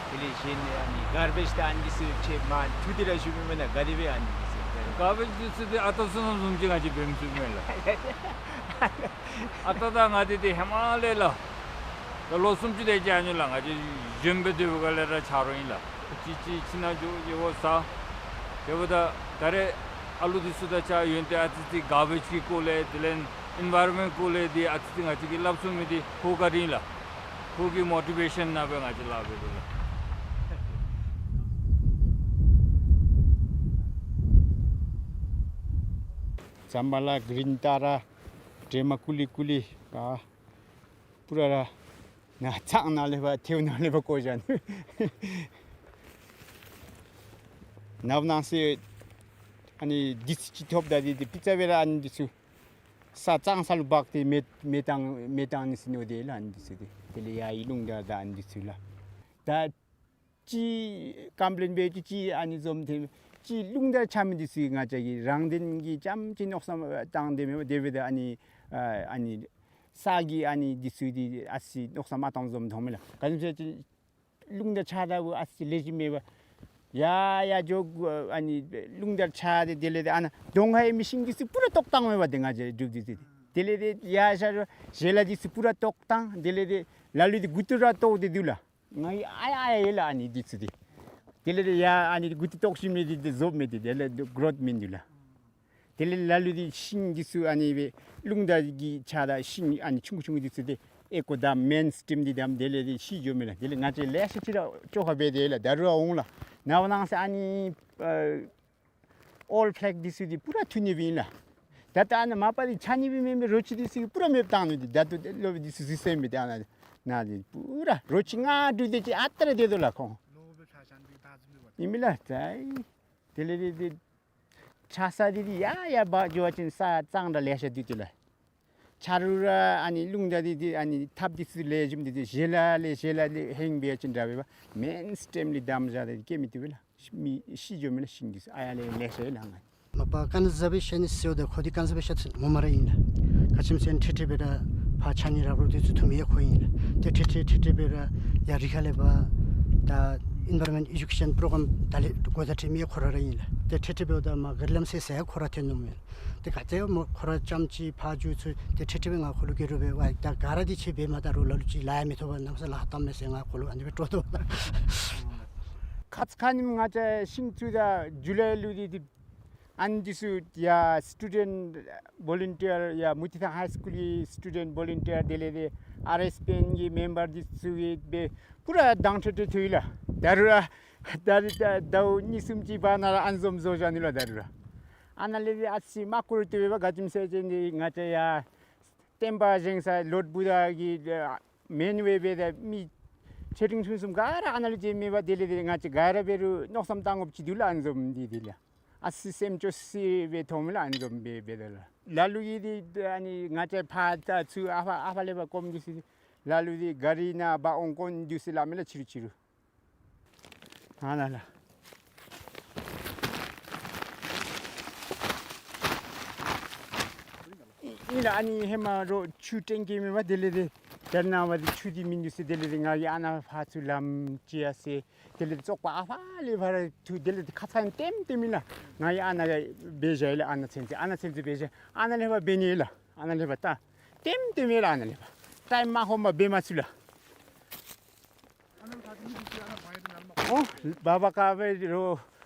དེ་ལས་གཞན་ཨ་ནི་གར་བེཇ་དང་ཨ་ནི་འདི་ཚུ་ཁྱེད་མ་འཐུ་སྟེ་ར་བཞུགས་མི་མེན་ན་ག་དེ་སྦེ་ཨ་ནི་འདི་ཚུ། གར་བེཇ་འདི་ཚུ་འདི་ཨ་ཏ་བསོད་ནམས་བཟུམ་ཅིག་ང་བཅས་འབད་མི་ཚུགས་མེན་ལགས། ཨ་ཏ་དང་ང་བཅས་འདི་ཧེ་མ་ལས་ལགས། ད་ལོ་སུམ་ཅུ་དེ་ཅིག་ཨ་ནི་ལགས། ང་བཅས་གཞོནམ་སྦེ་སྡོད་པའི་སྒང་ལས་ར་ཆ་རོགས་ཨིན་ལགས། ཅིག་ཅིག་ཁྱིམ་ནང་འགྱོ་འགྱོཝ་ཟ། དེ་འབདཝ་ད་ད་རེས་ཨ་ལུ་འདི་ཚུ་དང་གཅིག་ཁར་ཡོད་དེ་ཨ་ཙི་ཙི་གར་བེཇ་གི་སྐོར་ལས་དེ་ལས་ཨིན་ཝའི་རོན་མེནཊ་སྐོར་ལས་འདི་ཨ་ཙི་ཙི་ང་བཅས་ཀྱིས་སླབ་ཚུགས་མི་འདི་ཁོ་ག་དེ་ཨིན་ལགས། ཁོ་གི་མོ་ཊི་བེ་ཤཱན་ནང་སྦེ་ང་བཅས་ལཱ་འབད་དོ་ལགས། ཛམ་བྷ་ལ་གི་རིན་ཏ་ར་དྲེ་མ་ཀུ་ལི་ཀུ་ལི་ཨ་པུ་ར་ར་ནཱ་ཚང་ནང་ལས་ཕར་ཐེའུ་ནང་ལས་ཕར་བཀོ་བཞག་ནུག། ནབ་ནང་ཟེར་ཨ་ནི་འདི་ཚུ་ཅིག་ཐོབ་ད་འདི་འདི་པི་ཙ་སྦེ་ར་ཨ་ནི་འདི་ཚུ་ས་གཙང་ས་ལུ་འབག་སྟེ་མེ་མེ་བཏང་མེ་བཏང་ནི་ཟེར་ནུག། དེ་ལགས་ཨ་ནི་འདི་ཚུ་དེ་དེ་ལས་ཡར་ཡི་རླུང་རྟ་དང་ཨ་ནི་འདི་ཚུ་ལགས། ད་ཅིག་ཀམ་པི་ལེན་འབད་ཅི་ཅིག་ཨ་ནི་འཛོམས་ཏེ་ཅིག་རླུང་རྟ་ཆགས་མི་འདི་ཚུ་ང་བཅས་ཀྱི་རང་དོན་གྱི་རྐྱངམ་ཅིག་མནོ་བསམ་བཏང་སྟེ་མེན་པར་དེ་སྦེ་ད་ཨ་ནི་ཨ་ཨ་ནི་ས་གི་ཨ་ནི་འདི་ཚུ་འདི་ཨ་ཙི་མནོ་བསམ་མ་བཏང་འཛོམས་མཐོང་མས་ལགས། ག་ཅི་སྨོ་ཟེར་བ་ཅིན་རླུང་རྟ་ཆགས་ད་བུ་ཨ་ཙི་ལེགས་ཤོམ་མེད་པར་ཡར་ཡར་འགྱོ་དགོ། ཨ་ནི་རླུང་རྟ་ཆགས་ཏེ་དེ་ལས་ཏེ་ཨ་ནཱ་གདོང་ཁར་ཡོད་མི་ཤིང་འདི་ཚུ་པུ་ར་བཏོག་བཏང་མས་པ། ཏེ་ང་བཅས་སྒྲུབ་འདི་ཚུ་དེ་ལས་ཏེ་ཡར་ཤར་ཞལ་ལག་འདི་ཚུ་པུ་ར་བཏོག་བཏང་། དེ་ལས་ཏེ་ལ་ལུ་འདི་མགུ་ཏོ་ར་བཏོག་སྟེ་འདུག་ལགས། ང་གིས་ཨ་ཡ་ཨ་ཡ་ཡོད་ལགས་ཨ་ནི་འདི་ཚུ་དེ། དེ་ལས་ཏེ་ཡར་ཨ་ནི་མགུ་ཏོ་བཏོག་ཞིནམ་ལས་འདི་འདི་བཟོཝ་མས། ཏེ་དེ་ལས་གོ་རོཐ་མིན་འདུག་ལགས། དེ་ལས་ལ་ལུ་འདི་ཤིང་འདི་ཚུ་ཨ་ནི་སྦེ་རླུང་རྟ་གིས་ཆགས་ད་ཤིང་ཨ་ནི་ཆུང་ཀུ་ཆུང་ཀུ་འདི་ཚུ་དེ་ཨེ་ཀོ་དང་མེན་སི་ཊིམ་འདི་དམ་དེ་ལས་ཏེ་ཤི་འགྱོཝ་མས་ལགས། དེ་ལས་ང་བཅས་ལེ་ཤ་ཅིག་ར་བཅོ་ཁ་འབད་དེ་ལགས། ད་རུང་ཡང་འོང་ལགས། ནངས་པ་གནངས་ཚེ་ཨ་ནི་ཨ་ཨོལཌ་ཕ་ལེག་འདི་ཚུ་འདི་པུ་ར་འཐུ་ནི་སྦེ་ཨིན་ལགས། ད་ལྟོ་ཨ་ནཱ་མ་པ་འདི་ཆགས་ནི་སྦེ་མེན་པར་རོ་ཁྱི་འདི་ཚུ་གིས་པུ་ར་མེདཔ་བཏང་ནུག། འདི་ད་ལྟོ་ལོག་སྦེ་འདི་ཚུ་གཟིགས་ཟེར་མི་འདི་ཨ་ནཱ་ནཱ་འདི་པུ་ར་རོ་ཁྱི་ལྔ་དྲུག་དེ་ཅིག་ཨ་རྟག་ར་སྡོད་དོ་ལགས་ཁོང་། ཨིན་མས་ལགས། ད་ཨེ་དེ་ལས་འདི་འདི་ཆགས་ས་འདི་འདི་ཡར་ཡར་འབག་འགྱོ་བ་ཅིན་ས་གཙང་དྲགས་ལེ་ཤ་འདུག་ལགས། ཆ་རོགས་ར་ཨ་ནི་རླུང་རྟ་འདི་འདི་ཨ་ནི་ཐགཔ་འདི་ཚུ་ལེགས་ཤོམ་འདི་འདི་ཞལ་ལག་ལས་ཞལ་ལག་ལས་ཧེང་འབད་བ་ཅིན་འདྲ་བས་པ། མེན་སི་ཊིམ་ལས་དམ་བཞག་སྟེ་འདི་སྐྱེ་མི་བཏུབ་པས་ལགས། མི་ཤི་འགྱོཝ་མས་ལགས་ཤིང་འདི་ཚུ། ཨ་ཡ་ལས་ལེ་ཤ་ཡོད་ལགས་ང་། མ་པ་ཀན་ཟ་བེ་ཤཱན་ཟེརཝ་ད་ཁོ་འདི་ཀན་ཟ་བེ་ཤཱན་ཟེར་སྨོ་མ་ར་ཨིན་ལགས། ག་ཅི་སྨོ་ཟེར་ན་ཁྲིག་ཁྲི་སྦེ་ར་ཕར་ཆ་ནི་རབ་རོ་འདི་ཚུ་འཐུ་མི་ཡང་ཁོ་ཨིན་ལགས། ཏེ་ཁྲིག་ཁྲི་ཁྲིག་ཁྲི་སྦེ་ར་ཡར་རི་ཁ་ལས་ཕར་ད་ཨེན་བཱ་རོན་མེནཊ་ཨེ་ཌུ་ཀེ་ཤཱན་པྲོ་གྲམ་ད་ལས་འགོ་བཙུགས་འཐུ་མི་ཡང་ཁོ་ར་ར་ཨིན་ལགས། ཏེ་ཁྲིག་ཁྲི་སྦེ་འོངམ་ད་མར་ག་རི་ལམ་ཟེར་ཟེར་ཡང་ཁོ་ར་འཐེན་ནུག་མས། ཏེ་ག་ཅི་སྨོ་ཁོ་ར་རྐྱངམ་ཅིག་ཕར་འགྱོ་ཚུགས། ཏེ་ཁྲིག་ཁྲི་སྦེ་ང་ཁོ་ལུ་གུ་རུ་འབད་བ་ད་ག་ར་འདི་ཁྱོད་འབད་མ་ད་རུང་ལ་ལུ་ཅིག་ལཱ་ཡང་མི་ཐོབ་པར་གནམ་མེད་ས་མེད་ལཱ་ཧ་ལྟ་མས་ཟེར་ང་ཁོ་ལུ་ཨ་ནི་སྦེ་སྤྲོ་དོ་ལགས། ཁ་ཙ་ཁ་ཉིནམ་ང་བཅས་ཤིང་འཐུ་ད་ཇུ་ལའི་ལུ་འདི་འདི་ཨ་ནི་འདི་ཚུ་ཡར་སི་ཊུ་ཌེནཊ་བོ་ལུན་ཊི་ཡར་ཡར་མུ་ཏིག་ཐང་ཧའི་སི་ཀུལ་གྱི་སི་ཊུ་ཌེནཊ་བོ་ལུན་ཊི་ཡར་དེ་ལས་ཏེ་ཨར་ཨེསི་པི་ཨེན་གྱི་མེམ་བར་འདི་ཚུ་གིས་སྦེ་པུ་ར་དྭངས་ཁྲིག་ཁྲི་འཐུ་ཡི་ལགས། ད་རུང་ར་ད་རུང་ད་ཟླཝ་གཉིས་གསུམ་ཅིག་བར་ན་ར་ཨ་ནི་བཟུམ་བཟོ་བཞག་ནུག་ལགས། ད་རུང་ར་ཨ་ནཱ་ལས་ཏེ་ཨ་ཙི་མ་ཀུ་རུ་འཐུ་བས་པ། ག་ཅི་སྨོ་ཟེར་བ་ཅིན་འདི་ང་བཅས་ཡར་བསྟན་པ་བཞེངས་ས་ལོརཌ་བུདྡྷ་གི་མེན་ཝེ་འབད་ད་མི་ཆེ་འབྲིང་ཆུང་གསུམ་ག་ར་ཨ་ནཱ་ལུ་བྱོན་མས་པ། དེ་ལས་ཏེ་ང་བཅས་ག་ར་འབད་རུང་མནོ་བསམ་བཏང་དགོཔ་ཅིག་འདུག་ལགས། ཨ་ནི་བཟུམ་འདི་འདི་ལགས། ཨ་ཙི་སེམས་སྐྱོ་སི་སྦེ་མཐོངམ་ལགས། ཨ་ནི་བཟུམ་སྦེ་འབད་ད་ལགས། ལ་ལུ་གིས་འདི་ཨ་ནི་ང་བཅས་ཕར་ད་ཚུར་ཨ་ཕར་ཨ་ཕར་ལས་ཕར་སྐོརམ་འདི་ཚུ་ལ་ལུ་འདི་ག་རི་ནང་འབག་འོང་དཀོན་འདུག་ཟེར་སླབ་མས་ལགས། ཕྱི་རུ་ཕྱི་རུ་ཨ་ནཱ་ལགས། ཨིན་ལགས། ཨ་ནི་ཧེ་མ་རོགས་ཆུ་སྤྲིན་སྐྱེས་མས་པ། དེ་ལས་ཏེ་ད་ནངས་པ་འདི་ཆུ་འདི་མིན་འདུག་ཟེར། དེ་ལས་ཏེ་ང་གིས་ཨ་ནཱ་ཕར་ཚུར་ལམ་ཅིག་ཡར་བསལ། དེ་ལས་ཏེ་བཙོག་པ་ཨ་ཕར་ལས་ཕར་འཐུ། དེ་ལས་ཏེ་ཁ་ཙ་ཁ་ཉིནམ་ལྟེམ་ལྟེམ་ཨིན་ལགས། ང་གིས་ཨ་ནཱ་འབད་བཞག་ཡི་ལགས། ཨ་ནཱ་ཚུན་ཚོད་ཨ་ནཱ་ཚུན་ཚོད་འབད་བཞག། ཨ་ནཱ་ལས་ཕར་འབད་ནི་ལགས། ཨ་ནཱ་ལས་ཕར་ད་ལྟེམ་ལྟེམ་ཨིན་ལགས། ཨ་ནཱ་ལས་ཕར་ཊའིམ་མ་ཧོནམ་འབད་མ་ཚུགས་ལགས། ཨོ་བ་བ་ཀ་བེ་རོ་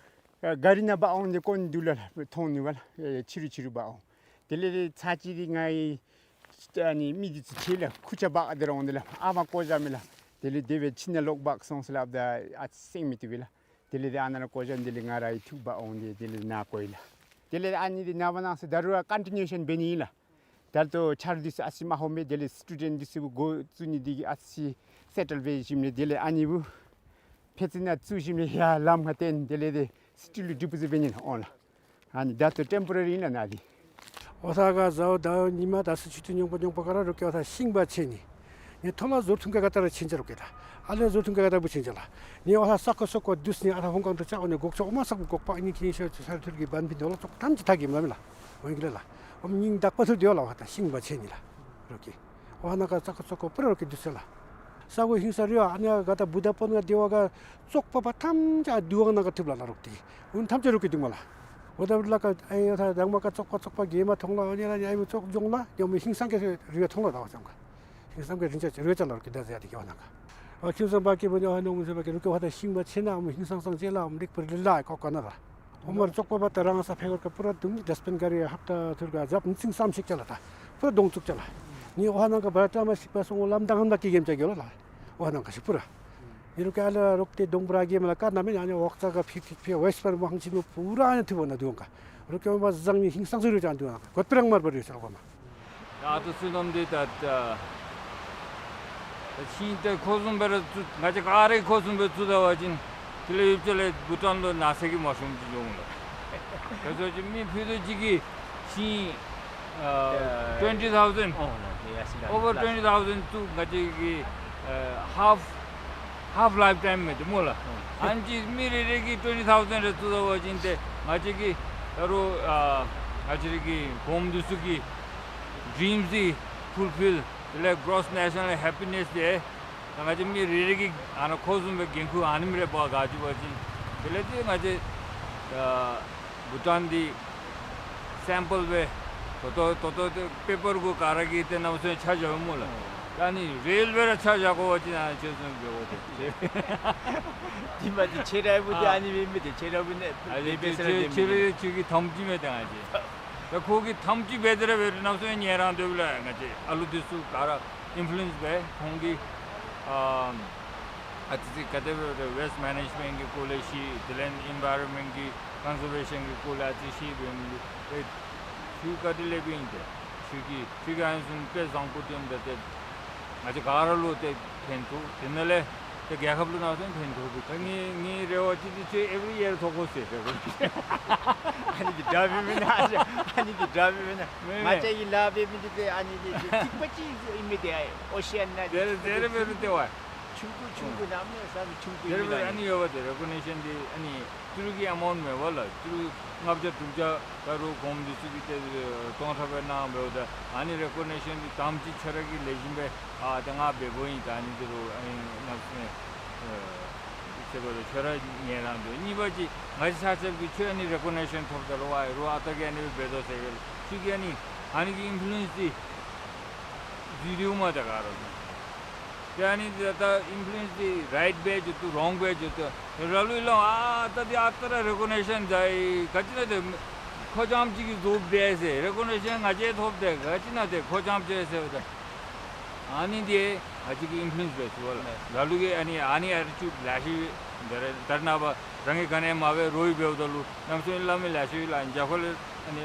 ག་རི་ནང་འབག་འོང་སྟེ་དཀོན་འདུག་ལགས། མཐོང་ནུག་པ་ལགས། ཕྱི་རུ་ཕྱི་རུ་འབག་འོང་། དེ་ལས་ཏེ་ཚར་ཅིག་འདི་ང་གིས་ཨ་ནི་མི་འདི་ཚུ་ཁྱིད་ལགས། ཁུར་ཆ་འབག་སྟེ་ར་འོང་སྟེ་ལགས། ཨ་མ་བཀོ་བཞག་མས་ལགས། དེ་ལས་དེ་སྦེ་ཁྱིད་ནང་ལོག་འབག་སོང་ཟེར་སླབ་ད་ཨ་ཙི་སེང་མི་བཏུབ་པས་ལགས། དེ་ལས་ཏེ་ཨ་ནཱ་ར་བཀོ་བཞག། དེ་ལས་ང་ར་ཡང་འཐུ་འབག་འོང་སྟེ་དེ་ལས་ནཱ་བཀོ་ཡི་ལགས། དེ་ལས་ཨ་ནི་འདི་ནངས་པ་གནངས་ཚེ་ད་རུང་ར་ཀོན་ཊི་ནིའུ་ཨེ་ཤཱན་འབད་ནི་ཨིན་ལགས། ད་ལྟོ་ཆ་རོགས་འདི་ཚུ་ཨ་ཙི་མ་ཧོནམ་མས། དེ་ལས་སི་ཊུ་ཌེནཊ་འདི་ཚུ་འགོ་བཙུགས་ནི་འདི་གིས་ཨ་ཙི་སེ་ཊལ་འབད་ཞིནམ་ལས་དེ་ལས་ཨ་ནི་བུ་ཕད་ཙི་ནང་བཙུགས་ཞིནམ་ལས་ཡར་ལམ་ཁར་བཏོན། དེ་ལས་ཏེ་སི་ཊིལ་ལུ་ཌི་པོ་ཟིཊ་འབད་ནི་ཨིན་ལགས། ཨ་ནི་ད་ལྟོ་ཊེམ་པོ་ར་རི་ཨིན་ལགས་ནཱ་འདི། འོ་ཐ་ག་ཟཝ་ད་ཉིན་མ་ད་སི་ཆུ་ཚོད་ཉོག་པ་ཉོག་པ་ག་ར་རོགས་ཀྱིས་འོ་ཐ་ཤིང་འབག་ཆས་ནི། ནི་ཐོག་མ་ཟོར་ཐུང་ཀ་ག་ཏེ་ར་ཆེན་ཆ་རོགས་ཀྱིས་ད། ཨ་ལས་ཟོར་ཐུང་ཀ་ག་ཏེ་བུ་ཆེན་ཆ་ལགས། ནི་འོ་ཐ་ས་ཀོ་སོ་ཀོ་བསྡུས་ནི་ཨ་ཐ་ཧོང་ཀང་དུ་བཅར་འོང་ནི་འགོག་ཆ་འོ་མ་ས་གོ་འགོག་པ་ཨ་ནི་ཁྱིམ་ཤ་ཚུ་ས་ཐུར་གྱི་བན་ཕི་འདི་ལོ་ཙོགས་ཐམས་ཅད་ཐག་གི་མ་མི་ལགས། འོང་གི་ལས་ལགས། འོ་མ་ཉིན་དག་པ་ཐུར་འདི་ལ་འོ་ཐ་ཤིང་འབག་ཆས་ནི་ལགས། རོགས་ཀྱིས། འོ་ཐ་ནང་ཀ་ས་ཀོ་སོ་ཀོ་པུ་ར་རོགས་ཀྱིས་བསྡུ་ས་ལགས། ས་གོ་ཧིང་ས་རི་བ་ཨ་ནི་ག་ད་བུ་ད་པོ་ནང་སྡེ་བ་ག་བཙོག་པ་པ་ཐམས་ཅད་དུ་བ་ནང་ཀ་ཐུབ་ལགས་ལགས་རོགས་ཏེ། འོ་ཐམས་ཅད་རོགས་ཀྱིས་བསྡུ་མས་ལགས། འོ་ད་ལ་ཀ་ཨེ་ཡ་ཐ་དང་མ་ཀ་བཙོག་པ་བཙོག་པ་གེ་མ་མཐོང་ལགས། ཨ་ནི་ལ་ཨེ་བཙོག་འབྱུང་ལགས། ཡང་མི་ཧིང་སང་གི་རི་བ་མཐོང་ལགས། ད་བ་ཙམ་ཀ་ཧིང་སང་གི་རི་ཅ་རི་བ་ཅ་ལགས་རོགས་ཀྱིས་བསྡུ་ཟེར་ཡ་དེ་གི་འོ་ནང་ཀ། འོ་ཁྱིམ་ཚང་པ་ཀི་བུ་ནི་འོ་ནང་ངུ་ཟེར་བ་ཀི་རོགས་ཀྱིས་འོ་ཐ་ཤིང་འབག་ཆས་ན་འོ་མི་ཧིང་སང་སང་ཅིག་ལགས། འོ་མི་ལེགས་པར་ལེ་ལགས་ཀོ་ཀོ་ན་ལགས། འོ་མར་བཙོག་པ་པ་ད་རང་ས་ཕེ་གོར་ཀ་པུ་ར་དུང་ཌས་པིན་ག་རི་ཧབ་ཏ་ཐུར་ག་ཟབ་ནི་ཚིང་སམ་ཤིག་ཅ་ལགས། ད་པུ་ར་གདོང་བཙུགས་ཅ་ལགས། ནི་འོ་ཐ་ནང་ཀ་བ་ཏྲ་མ་ཤིག་པ་སོང་འོ་ལམ་དང་ཧམ་ད་ཀི་གེམ་ཅ་གི་ལོ་ལགས། འོ་ཐ་ནང་ཀ་ཤིག་པུ་ར། ཨིན་རུང་ཀ་ལ་རོག་ཏེ་དོང་པུ་ར་གི་མ་ལ་ཀ་ན་མེ་ཨ་ནི་འོག་ཚ་ག་ཕི་ཕི་ཕི་ཝེསཊ་པར་མ་ཧང་ཅི་ནུ་པུ་ར་ཨ་ནི་ཐུ་བོ་ན་དུང་ཀ་རོག་ཀེ་མ་ཟང་ནི་ཧིང་སང་ཟུ་རུ་ཅང་དུང་ཀ་གོད་པེ་རང་མར་བ་རུ་ས་གོ་མ། ད་ཨ་ཏོ་བསོད་ནམས་འདི་ད་ད་ཤིང་ཏེ་ཁོ་བཟུམ་སྦེ་ར་བཙུགས་ང་བཅས་ག་ར་ཁོ་བཟུམ་སྦེ་བཙུགས་ད་བ་ཅིན་དེ་ལས་ཡུབ་ཅ་ལས་བྷུ་ཊཱན་ལུ་ནགས་ཚལ་གྱི་མ་ཤོང་ཅིག་འབྱུང་ལོ། ག་ཚོད་ཅིག་མི་ཕུད་དོ་ཅིག་གིས་ཤིང་ཨ་ཡ་twenty thousand ཨོ་ལ་ཡ་ཡ་སི་ལ་over ལ་twenty thousand བཙུགས་ང་བཅས་ཀྱིས་ཨ་half half lifetime མེད་དེ་སྨོ་ལགས། ཨ་ནི་ཅིག་མི་རེ་རེ་གིས་twenty thousand རེ་བཙུགས་ད་བ་ཅིན་ཏེ་ང་བཅས་ཀྱི་ད་རུང་ཨ་ང་བཅས་ར་གི་གོངམ་འདི་ཚུ་གི་ཌྲིམསི་འདི་ཕུལ་ཕིལ་དེ་ལས་གྲོསི་ནེ་ཤ་ནཱལ་ཧེ་པི་ནེསི་དེ་ད་ང་བཅས་མི་རེ་རེ་གིས་ཨ་ནཱ་ཁོ་བཟུམ་སྦེ་འགན་ཁུར་ཨ་ནེམ་རེ་འབག་ག་ཅི་བ་ཅིན་དེ་ལས་ཏེ་ང་བཅས་ཨ་བྷུ་ཊཱན་འདི་སེམ་པཱལ་སྦེ་ད་ལྟོ་ད་ལྟོ་ཏེ་པེ་པར་གུ་ག་ར་གིས་ཏེ་ནམ་སོང་ཆ་བཞག་སྨོ་ལགས། ཨ་ནི་རེལ་སྦེ་ར་ཆ་བཞག་དགོ་པ་ཅིན་ཨ་ནི་ཁྱོད་བཟུམ་འབད་དགོ་ཏེ། དེ་མ་ཏེ་ཁྱོད་ར་བུ་ཏེ་ཨ་ནི་འབད་མི་ཏེ་ཁྱོད་ར་བུ་ནི་ཨ་ནི་འབད་ཁྱོད་ཁྱོད་ཁྱོད་ཁྱོད་ཀྱི་དམ་ཚིག་མས་ཏེ་ང་བཅས། ད་ཁོ་གི་དམ་ཚིག་འབད་དེ་ར་འབད་རུང་ནམ་སོང་ཡང་ཉན་རང་སྡོདཔ་ལས་ང་བཅས་ཨ་ལུ་འདི་ཚུ་ག་ར་ཨིན་ཕུ་ལུ་ཨེནསི་འབད་ཁོང་གིས་ཨ་ཨ་ཙི་ཙི་ག་དེ་སྦེ་རེ་ཝེསཊ་མེ་ནེཇ་མེནཊ་གི་སྐོར་ལས་ཤེས། དེ་ལས་ཨེན་བཱའི་རོན་མེནཊ་གི་ཀོན་ཟར་ཝེ་ཤཱན་གི་སྐོར་ལས་ཨ་ཙི་ཤེས་འབད་མི་ལུ་ཏེ་ཁྱོད་བཀའ་དྲིན་ལེགས་པའི་ཨིན་ཏེ། ཁྱོད་ཀྱིས་ཁྱོད་ཀྱིས་ཨ་ནི་བཟུམ་དཔེ་བཟང་པོ་སྟོནམ་ད་ཏེ་ང་བཅས་ག་ར་ལུ་ཏེ་ཕན་ཐོགས། དེ་ནང་ལས་ཏེ་རྒྱལ་ཁབ་ལུ་ནང་སོང་ཕན་ཐོགས་པའི། ད་ངེ་ངེ་རེ་བ་ཅིག་འདི་ཁྱོད་ཨེབ་རི་ཡར་ཐོབ་དགོ་ཟེར་རེ་བ་ཅིག། ཨ་ནི་གི་དྲག་པའི་མེན་ན། ཨ་ནི་གི་དྲག་པའི་མེན་ན། མེན་ང་མེན། བཅས་ཀྱི་ལཱ་འབད་མི་འདི་ཏེ་ཨ་ནི་འདི་ཏེ་ཐིགས་པ་ཅིག་ཨིན་མི་འདི་ཨའི་ཨོ་ཤི་ཡན་ནང་འདི་དེར་དེར་འབད་རུང་ཏེ་བ་ཆུང་ཀུ་ཆུང་ཀུ་གནམ་མེད་ས་མེད་ཆུང་ཀུ་དེར་ཨིན་མི་འབད་ཨ་ནི་ཡོད་པ་ཏེ་རེ་ཀོ་ནེ་ཤཱན་འདི་ཨ་ནི་ཏི་རུ་གི་ཨ་མའུནཊ་མེན་པ་ལགས། ཏི་རུ་ལྔ་བརྒྱ་དྲུག་བརྒྱ་ད་རུང་གོངམ་འདི་ཚུ་གིས་ཏེ་སྟོང་ཕྲག་སྦེ་གནང་འབདཝ་ད་ཨ་ནི་རེ་ཀོ་ནེ་ཤཱན་འདི་དམ་ཚིག་ཁྱོད་ར་གིས་ལེགས་ཤོམ་སྦེ་ཨ་ད་ང་འབདཝ་ཨིན། ད་ཨ་ནི་འདི་རུང་ཨ་ནི་ནགས་ཚལ་ཨ་ཟེར་བ་ལུ་ཁྱོད་ར་ཉན་རང་སྡོད། གཉིས་པ་ཅིག་ང་བཅས་ཆ་ཁྱབ་ཀྱིས་ཁྱོད་ཨ་ནི་རེ་ཀོ་ནེ་ཤཱན་ཐོབ་ད་རུང་ཨའི་རུང་ཨ་རྟག་གི་ཨ་ནི་སྦེ་འབད་དོ་ཟེར་གི་ལགས། ཁྱོད་ཀྱིས་ཨ་ནི་ཨ་ནི་གི་ཨིན་ཕུ་ལུ་ཨེནསི་འདི་བཟོ་དོ་མས་ད་ག་ར་ལུ། ཏེ་ཨ་ནི་ད་ད་ཨིན་ཕུ་ལུ་ཨེནསི་འདི་རའིཊ་སྦེ་འགྱོ་དོ་རོང་སྦེ་འགྱོ་དོ། ར་ལུ་ལོ་ཨ་ད་འདི་ཨ་རྟག་ར་རེ་ཀོ་ནེ་ཤཱན་ཛའི་ག་ཅི་ན་ཏེ་ཁོ་རྐྱངམ་ཅིག་གིས་བཟོ་སྦེ་ཟེར། རེ་ཀོ་ནེ་ཤཱན་ང་བཅས་ཐོབ་སྟེ་ག་ཅི་ན་ཏེ་ཁོ་རྐྱངམ་ཅིག་ཟེརཝ་ད་ཨ་ནི་འདི་ང་བཅས་ཀྱིས་ཨིན་ཕུ་ལུ་ཨེནསི་འབད་ཚུགས་པས་ལགས། ལ་ལུ་གིས་ཨ་ནི་ཨ་ནི་ཨ་རི་ཆུ་ལ་ཤི་ད་རེ་ད་རེས་ནངས་པ་རང་གི་ག་ནི་མ་འབད་རོགས་ཀྱིས་འབདཝ་ད་ལུ་ནམ་སོང་སླབ་མི་ལ་ཤི་ལགས། འཇམ་དཔལ་ཨ་ནི་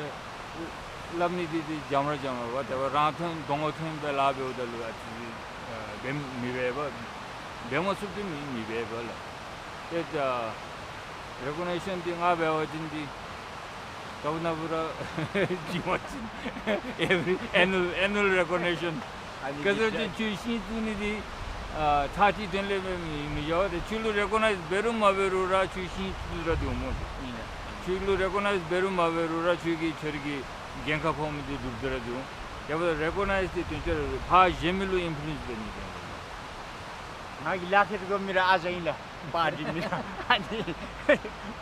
སླབ་ནི་འདི་འདི་འཇམ་ར་འཇམ་ར་བ་དེ་བ་རང་ཐོན་གདོང་པ་ཐོན་སྦེ་ལཱ་འབདཝ་ད་ལུ་ཨ་ཙི་ཨ་འབད་མི་འབད་བ་འབད་མ་ཚུགས་ཏེ་མི་མི་འབད་བ་ལགས། ཏེ་ད་རེ་ཀོ་ནེ་ཤཱན་འདི་ང་འབད་བ་ཅིན་འདི་ད་ལྟོ་ནཱ་བུ་ར་ཇི་མ་ཅིན་ཨེབ་རི་ཨེ་ནུ་ཨལ་ཨེ་ནུ་ཨལ་རེ་ཀོ་ནེ་ཤཱན་ཨ་ནི་ག་ཟེར་ཅིག་ཁྱོད་ཤིང་བཙུགས་ནི་འདི་ཨ་ཚར་གཅིག་དོན་ལས་མི་མི་འགྱོ་བ་ཏེ་ཁྱོད་ལུ་རེ་ཀོ་ནའིཛ་འབད་རུང་མ་འབད་རུང་ར་ཁྱོད་ཤིང་བཙུགས་ར་འདུག་སྨོ། ཨིན་ལགས། ཁྱོད་ལུ་རེ་ཀོ་ནའིཛ་འབད་རུང་མ་འབད་རུང་ར་ཁྱོད་ཀྱིས་ཁྱོད་ཀྱི་འགན་ཁག་ཕོག་མི་འདི་སྒྲུབ་སྟེ་ར་འདུག། ཡ་བ་རེ་ཀོ་ནའིཛ་འདི་དོན་ཚན་རེ་ཕར་གཞན་མི་ལུ་ཨིན་ཕུ་ལུ་ཨེནསི་འབད་ནི་འདི་ང་གིས་ལཱ་ཁེ་དགོ་མི་ར་ཨ་ཞང་ཨིན་ལགས། པར་འདི་མི་ར་ཨ་ནི་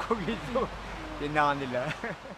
ཁོ་གིས་བཟོ་སྟེ་གནང་ནི་ལགས།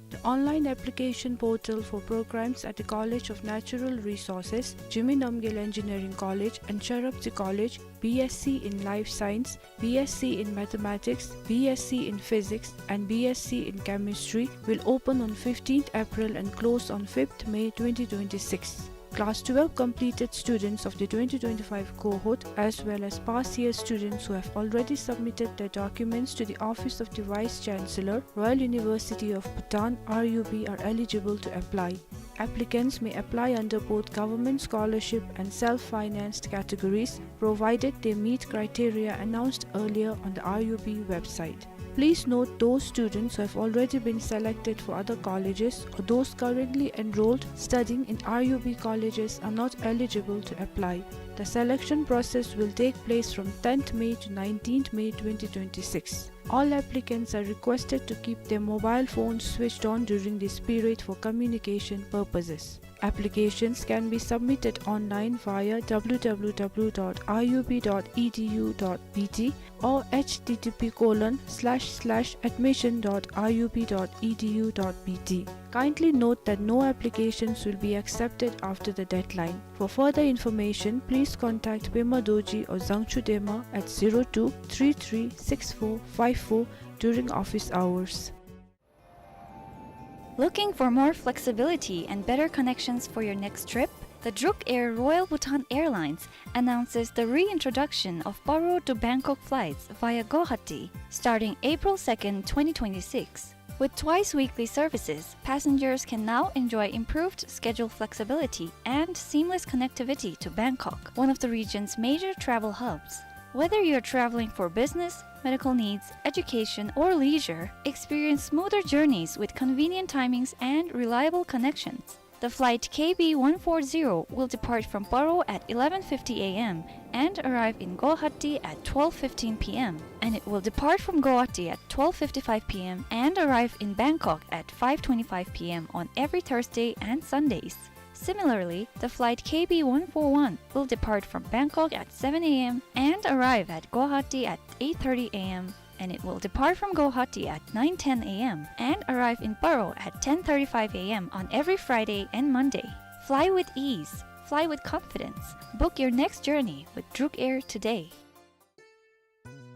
The online application portal for programs at the College of Natural Resources, Jigme Namgyel Engineering College and Sharapchi College, B S c in Life Science, B S c in Mathematics, B S c in Physics, and B S c in Chemistry will open on fifteenth April and close on fifth May twenty twenty-six. Class twelve completed students of the twenty twenty-five cohort, as well as past year students who have already submitted their documents to the Office of the Vice Chancellor, Royal University of Bhutan, R U B, are eligible to apply. Applicants may apply under both government scholarship and self-financed categories, provided they meet criteria announced earlier on the R U B website. Please note, those students who have already been selected for other colleges or those currently enrolled studying in R U B colleges are not eligible to apply. The selection process will take place from tenth May to nineteenth May twenty twenty-six. All applicants are requested to keep their mobile phones switched on during this period for communication purposes. Applications can be submitted online via w w w dot i u b dot e d u dot b t or h t t p colon slash slash admission dot i u b dot e d u dot b t. Kindly note that no applications will be accepted after the deadline. For further information, please contact Pema Dorji or Zangchu Dema at zero two three three six four five four during office hours. Looking for more flexibility and better connections for your next trip? The Druk Air Royal Bhutan Airlines announces the reintroduction of Paro to Bangkok flights via Guwahati starting April second, twenty twenty-six. With twice weekly services, passengers can now enjoy improved schedule flexibility and seamless connectivity to Bangkok, one of the region's major travel hubs. Whether you're traveling for business, medical needs, education, or leisure, experience smoother journeys with convenient timings and reliable connections. The flight K B one four zero will depart from Paro at eleven fifty a m and arrive in Guwahati at twelve fifteen p m, and it will depart from Guwahati at twelve fifty-five p m and arrive in Bangkok at five twenty-five p m on every Thursday and Sundays. Similarly, the flight K B one four one will depart from Bangkok at seven a m and arrive at Guwahati at eight thirty a m, and it will depart from Guwahati at nine ten a m and arrive in Paro at ten thirty-five a m on every Friday and Monday. Fly with ease. Fly with confidence. Book your next journey with Druk Air today.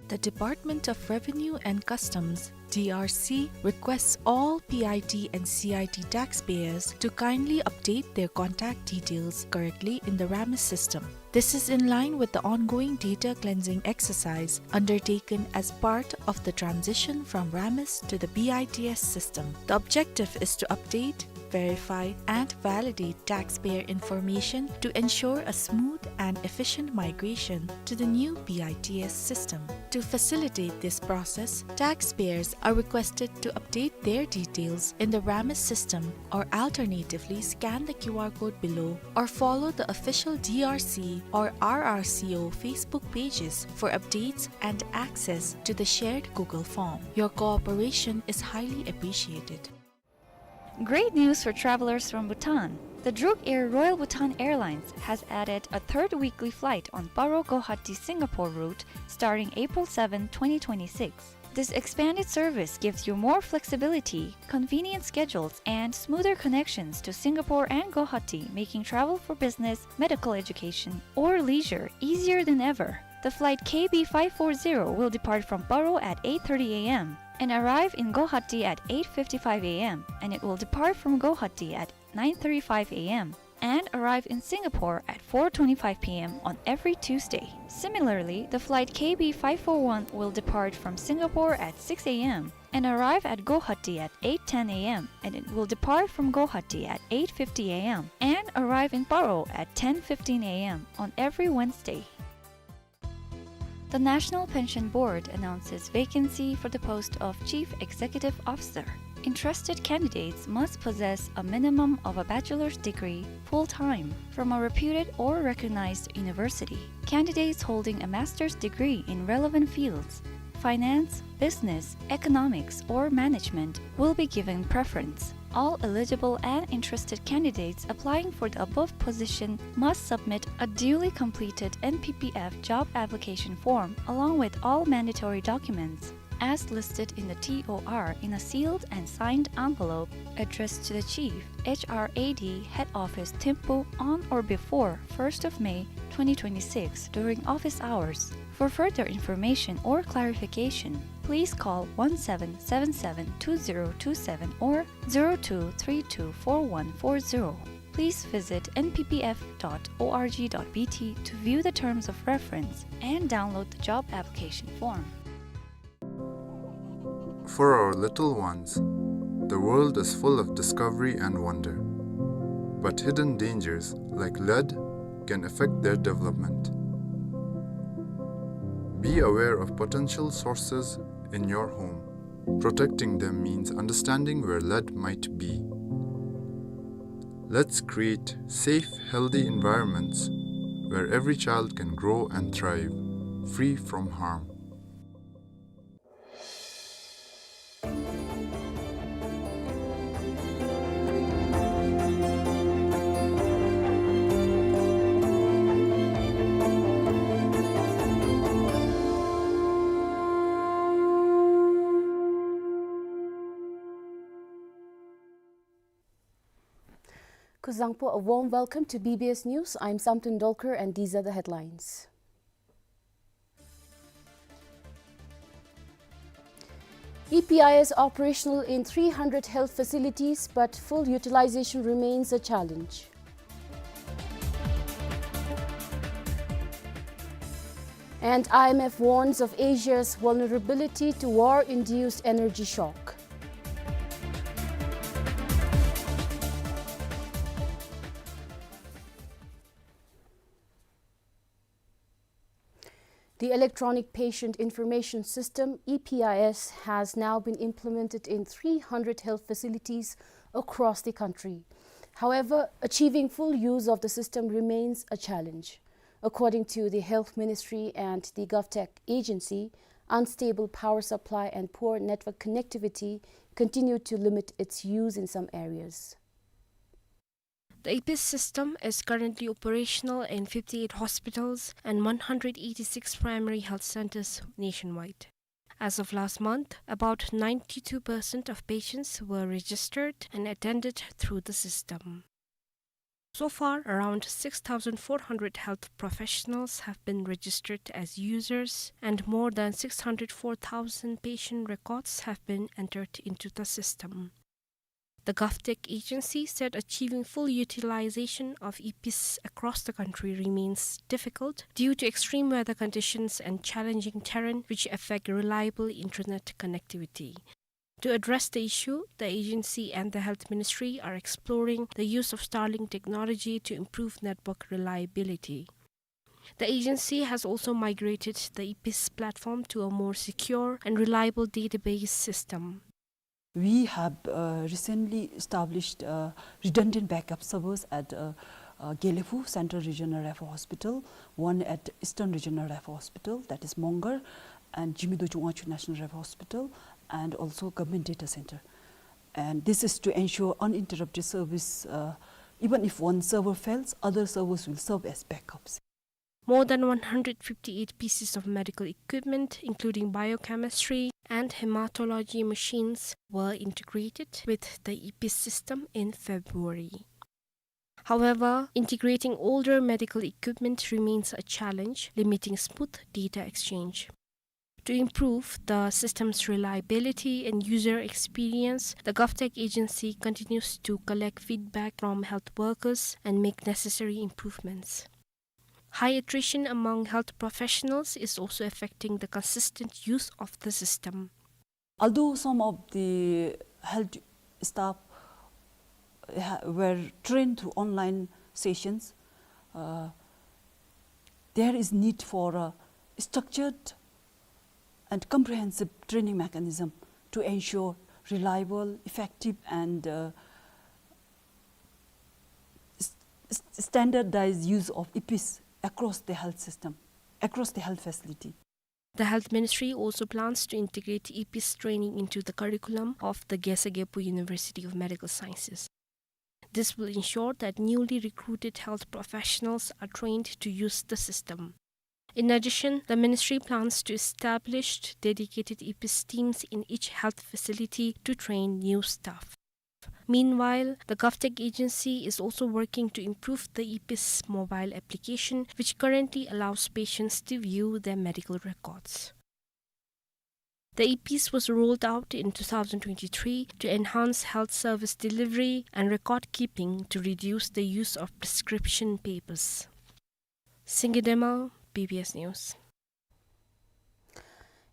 The Department of Revenue and Customs, D R C, requests all P I T and C I T taxpayers to kindly update their contact details correctly in the RAMIS system. This is in line with the ongoing data cleansing exercise undertaken as part of the transition from RAMIS to the B I T S system. The objective is to update, verify, and validate taxpayer information to ensure a smooth and efficient migration to the new B I T S system. To facilitate this process, taxpayers are requested to update their details in the RAMIS system or alternatively scan the Q R code below or follow the official D R C or R R C O Facebook pages for updates and access to the shared Google form. Your cooperation is highly appreciated. Great news for travelers from Bhutan. The Druk Air Royal Bhutan Airlines has added a third weekly flight on Paro Guwahati Singapore route starting April seventh, twenty twenty-six. This expanded service gives you more flexibility, convenient schedules, and smoother connections to Singapore and Guwahati, making travel for business, medical education, or leisure easier than ever. The flight K B five four zero will depart from Paro at eight thirty a m and arrive in Guwahati at eight fifty-five a m, and it will depart from Guwahati at nine thirty-five a m and arrive in Singapore at four twenty-five p m on every Tuesday. Similarly, the flight K B five four one will depart from Singapore at six a m and arrive at Guwahati at eight ten a m, and it will depart from Guwahati at eight fifty a m and arrive in Paro at ten fifteen a m on every Wednesday. The National Pension Board announces vacancy for the post of Chief Executive Officer. Interested candidates must possess a minimum of a bachelor's degree full-time from a reputed or recognized university. Candidates holding a master's degree in relevant fields, finance, business, economics, or management, will be given preference. All eligible and interested candidates applying for the above position must submit a duly completed N P P F job application form along with all mandatory documents as listed in the T O R in a sealed and signed envelope addressed to the Chief, H R A D Head Office, Thimphu, on or before first of May twenty twenty-six during office hours. For further information or clarification, please call one seven seven seven two zero two seven or zero two three two four one four zero. Please visit N P P F dot O R G dot B T to view the terms of reference and download the job application form. For our little ones, the world is full of discovery and wonder. But hidden dangers, like lead, can affect their development. Be aware of potential sources in your home. Protecting them means understanding where lead might be. Let's create safe, healthy environments where every child can grow and thrive, free from harm. Kuzuzangpo, a warm welcome to B B S News. I'm Samten Dolkar and these are the headlines. E P I S operational in three hundred health facilities, but full utilization remains a challenge. And I M F warns of Asia's vulnerability to war-induced energy shock. The Electronic Patient Information System, E P I S, has now been implemented in three hundred health facilities across the country. However, achieving full use of the system remains a challenge. According to the Health Ministry and the GovTech agency, unstable power supply and poor network connectivity continue to limit its use in some areas. The EPIS system is currently operational in fifty-eight hospitals and one hundred eighty-six primary health centers nationwide. As of last month, about ninety-two percent of patients were registered and attended through the system. So far, around six thousand four hundred health professionals have been registered as users, and more than six hundred four thousand patient records have been entered into the system. The GovTech agency said achieving full utilization of EPIS across the country remains difficult due to extreme weather conditions and challenging terrain which affect reliable internet connectivity. To address the issue, the agency and the Health Ministry are exploring the use of Starlink technology to improve network reliability. The agency has also migrated the EPIS platform to a more secure and reliable database system. We have, uh, recently established, uh, redundant backup servers at, uh, uh, Gelephu Central Regional Referral Hospital, one at Eastern Regional Referral Hospital, that is Mongar, and Jigme Dorji Wangchuck National Referral Hospital, and also Government Data Center. And this is to ensure uninterrupted service. Uh, even if one server fails, other servers will serve as backups. More than one hundred fifty-eight pieces of medical equipment, including biochemistry and hematology machines, were integrated with the EPIS system in February. However, integrating older medical equipment remains a challenge, limiting smooth data exchange. To improve the system's reliability and user experience, the GovTech agency continues to collect feedback from health workers and make necessary improvements. High attrition among health professionals is also affecting the consistent use of the system. Although some of the health staff ha-, were trained through online sessions, uh, there is need for a structured and comprehensive training mechanism to ensure reliable, effective, and, uh, s-, s-, standardized use of EPIS across the health system, across the health facility. The Health Ministry also plans to integrate EPIS training into the curriculum of the Geisa Gepu University of Medical Sciences. This will ensure that newly recruited health professionals are trained to use the system. In addition, the ministry plans to establish dedicated EPIS teams in each health facility to train new staff. Meanwhile, the GovTech agency is also working to improve the EPIS mobile application, which currently allows patients to view their medical records. The EPIS was rolled out in two thousand twenty-three to enhance health service delivery and record keeping to reduce the use of prescription papers. Singye Dema, B B S News.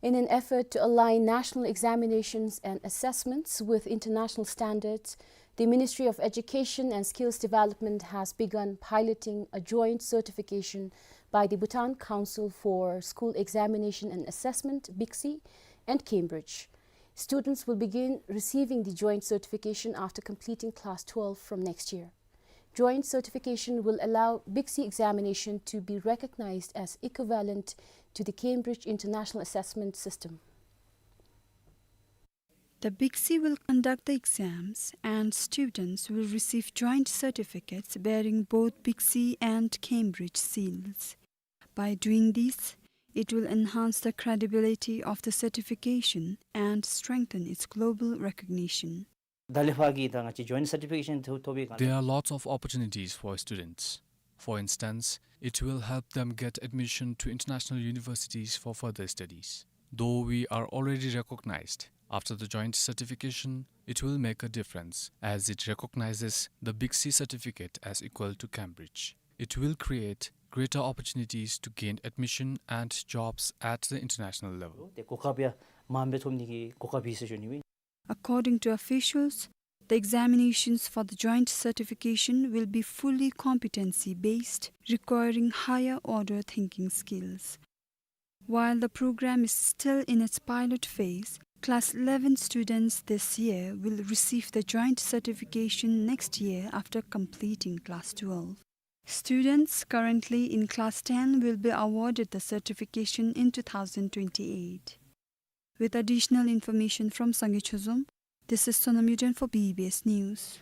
In an effort to align national examinations and assessments with international standards, the Ministry of Education and Skills Development has begun piloting a joint certification by the Bhutan Council for School Examination and Assessment, BICSE, and Cambridge. Students will begin receiving the joint certification after completing class twelve from next year. Joint certification will allow BICSE examination to be recognized as equivalent to the Cambridge International Assessment System. The BICSE will conduct the exams and students will receive joint certificates bearing both BICSE and Cambridge seals. By doing this, it will enhance the credibility of the certification and strengthen its global recognition. ད་ལས་ཕར་གྱི་ད་ང་བཅས་joint certification ཐོབ་ཐོབ་པའི་སྒང་ལས། There are lots of opportunities for students. For instance, it will help them get admission to international universities for further studies. Though we are already recognized, after the joint certification, it will make a difference as it recognizes the BICSI certificate as equal to Cambridge. It will create greater opportunities to gain admission and jobs at the international level. ཏེ་གོ་སྐབས་ཡང་མངམ་སྦེ་ཐོབ་ནི་གི་གོ་སྐབས་ཡོད་ཟེར་ཞུ་ནི་ཨིན། According to officials, the examinations for the joint certification will be fully competency-based, requiring higher order thinking skills. While the program is still in its pilot phase, Class eleven students this year will receive the joint certification next year after completing Class twelve. Students currently in Class ten will be awarded the certification in two thousand twenty-eight. With additional information from Sangay Chozom, this is Sonam Yuden for B B S News.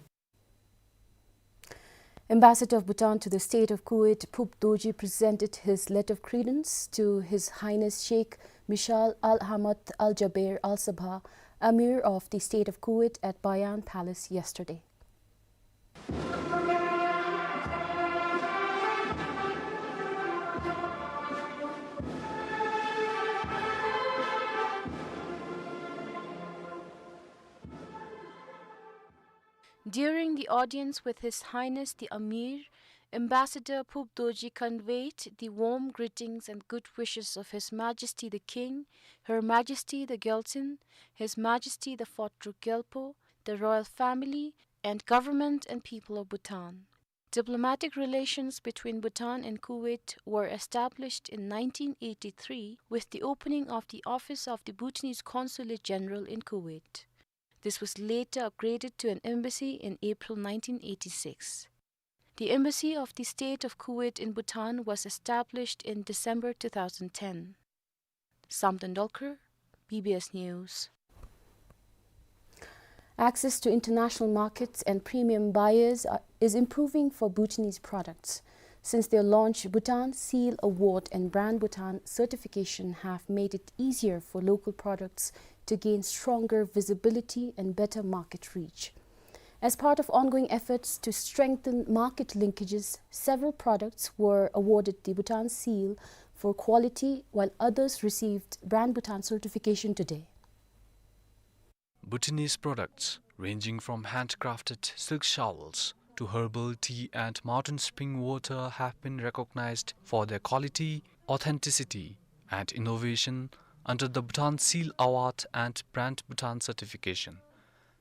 Ambassador of Bhutan to the State of Kuwait, Phup Dorji, presented his letter of credence to His Highness Sheikh Mishal Al Ahmad Al Jaber Al Sabah, Amir of the State of Kuwait, at Bayan Palace yesterday. During the audience with His Highness the Amir, Ambassador Phup Dorji conveyed the warm greetings and good wishes of His Majesty the King, Her Majesty the Gyaltsuen, His Majesty the Photruk Gyalpo, the royal family, and government and people of Bhutan. Diplomatic relations between Bhutan and Kuwait were established in nineteen eighty-three with the opening of the office of the Bhutanese Consulate General in Kuwait. This was later upgraded to an embassy in April nineteen eighty-six. The Embassy of the State of Kuwait in Bhutan was established in December two thousand ten. Samten Dolkar, B B S News. Access to international markets and premium buyers are, is improving for Bhutanese products. Since their launch, Bhutan Seal Award and Brand Bhutan certification have made it easier for local products to gain stronger visibility and better market reach. As part of ongoing efforts to strengthen market linkages, several products were awarded the Bhutan Seal for quality, while others received Brand Bhutan certification today. Bhutanese products, ranging from handcrafted silk shawls to herbal tea and mountain spring water, have been recognized for their quality, authenticity, and innovation under the Bhutan Seal Award and Brand Bhutan certification.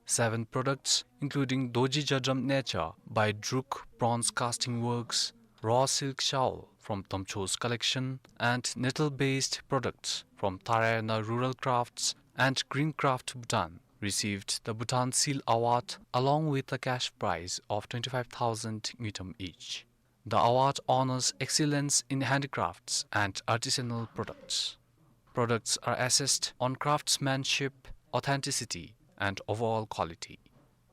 Seven products, including Dorji Jadram Nature by Druk Bronze Casting Works, raw silk shawl from Tomcho's collection, and nettle-based products from Tharayana Rural Crafts and Green Craft Bhutan, received the Bhutan Seal Award along with a cash prize of twenty-five thousand ngultrum each. The award honors excellence in handicrafts and artisanal products. Products are assessed on craftsmanship, authenticity, and overall quality.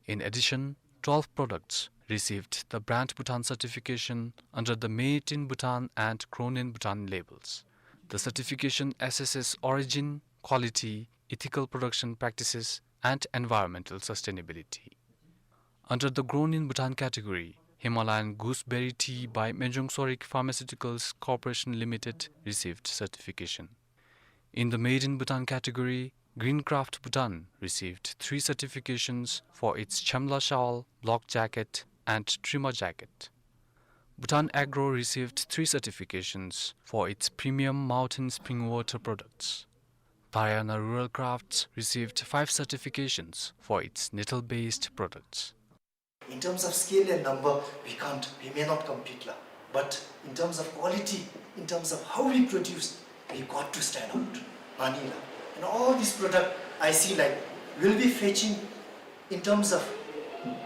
In addition, twelve products received the Brand Bhutan certification under the Made in Bhutan and Grown in Bhutan labels. The certification assesses origin, quality, ethical production practices, and environmental sustainability. Under the Grown in Bhutan category, Himalayan Gooseberry Tea by Mejung Sorik Pharmaceuticals Corporation Limited received certification. In the Made in Bhutan category, Green Craft Bhutan received three certifications for its Chamla Shawl, Block Jacket, and Trimmer Jacket. Bhutan Agro received three certifications for its premium mountain spring water products. Tharayana Rural Crafts received five certifications for its nettle-based products. In terms of scale and number, we can't, we may not compete la. But in terms of quality, in terms of how we produce, we got to stand out. Mani la. And all these product I see like will be fetching in terms of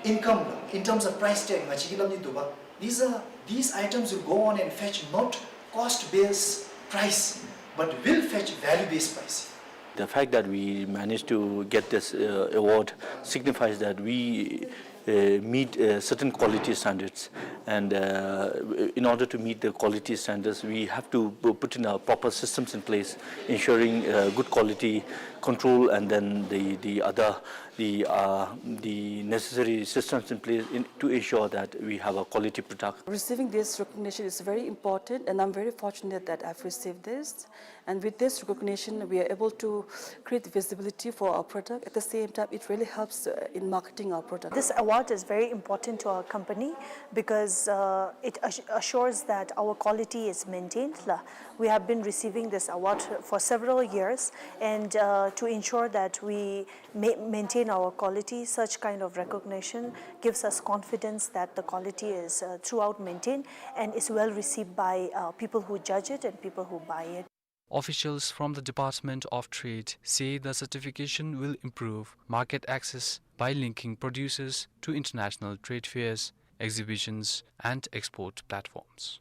income la, in terms of price tag, ngachi ki lam ni duba. These are, these items will go on and fetch not cost based price, but will fetch value based price. The fact that we managed to get this, uh, award signifies that we, uh, meet, uh, certain quality standards. And, uh, in order to meet the quality standards, we have to pu-, put in our proper systems in place, ensuring, uh, good quality control and then the, the other the, uh, the necessary systems in place in, to ensure that we have a quality product. Receiving this recognition is very important, and I'm very fortunate that I've received this. And with this recognition, we are able to create visibility for our product. At the same time, it really helps, uh, in marketing our product. This award is very important to our company because, uh, it ass-, assures that our quality is maintained. La, we have been receiving this award for several years, and, uh, to ensure that we ma-, maintain our quality, such kind of recognition gives us confidence that the quality is, uh, throughout maintained and is well received by, uh, people who judge it and people who buy it. Officials from the Department of Trade say the certification will improve market access by linking producers to international trade fairs, exhibitions, and export platforms.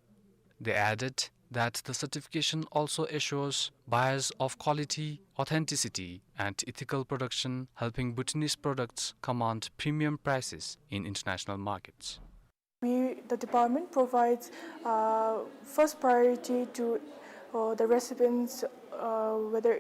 They added that the certification also assures buyers of quality, authenticity, and ethical production, helping Bhutanese products command premium prices in international markets. We, the department provides, uh, first priority to, uh, the recipients, uh, whether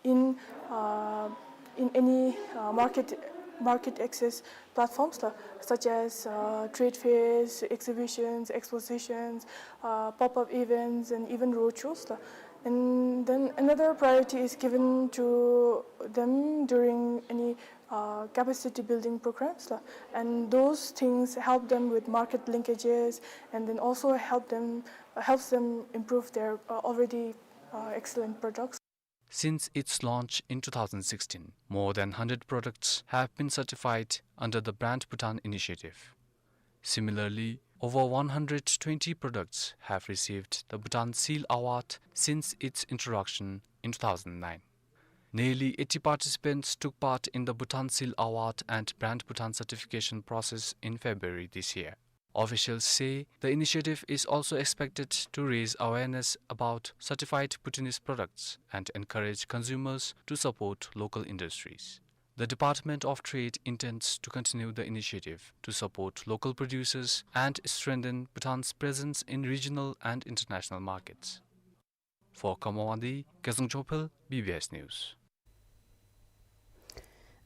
in, uh, in any, uh, market, market access platforms, uh, such as, uh, trade fairs, exhibitions, expositions, uh, pop-up events, and even roadshows, uh. And then another priority is given to them during any, uh, capacity building programs, uh, and those things help them with market linkages, and then also help them, helps them improve their, uh, already, uh, excellent products. Since its launch in two thousand sixteen, more than hundred products have been certified under the Brand Bhutan initiative. Similarly, over one hundred twenty products have received the Bhutan Seal Award since its introduction in two thousand nine. Nearly eighty participants took part in the Bhutan Seal Award and Brand Bhutan certification process in February this year. Officials say the initiative is also expected to raise awareness about certified Bhutanese products and encourage consumers to support local industries. The Department of Trade intends to continue the initiative to support local producers and strengthen Bhutan's presence in regional and international markets. For Khamawandi, Ketsang Chokphel, B B S News.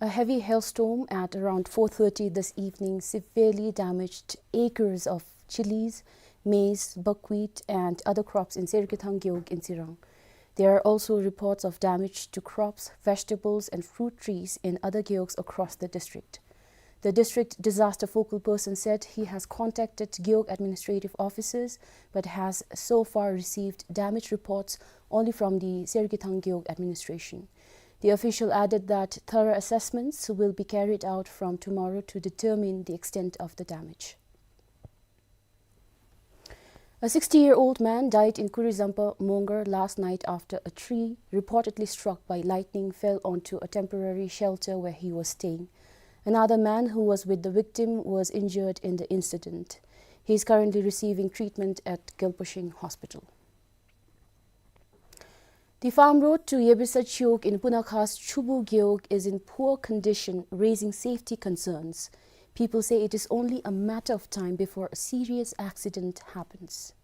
A heavy hailstorm at around four thirty this evening severely damaged acres of chilies, maize, buckwheat, and other crops in Sergethang Gewog in Tsirang. There are also reports of damage to crops, vegetables, and fruit trees in other gewogs across the district. The district disaster focal person said he has contacted Gewog administrative officers but has so far received damage reports only from the Sergethang Gewog administration. The official added that thorough assessments will be carried out from tomorrow to determine the extent of the damage. A sixty-year-old man died in Kurizampa Mongar last night after a tree, reportedly struck by lightning, fell onto a temporary shelter where he was staying. Another man who was with the victim was injured in the incident. He is currently receiving treatment at Gelpashing Hospital. The farm road to Yebisa Chiwog in Punakha's Chubu Gewog is in poor condition, raising safety concerns. People say it is only a matter of time before a serious accident happens.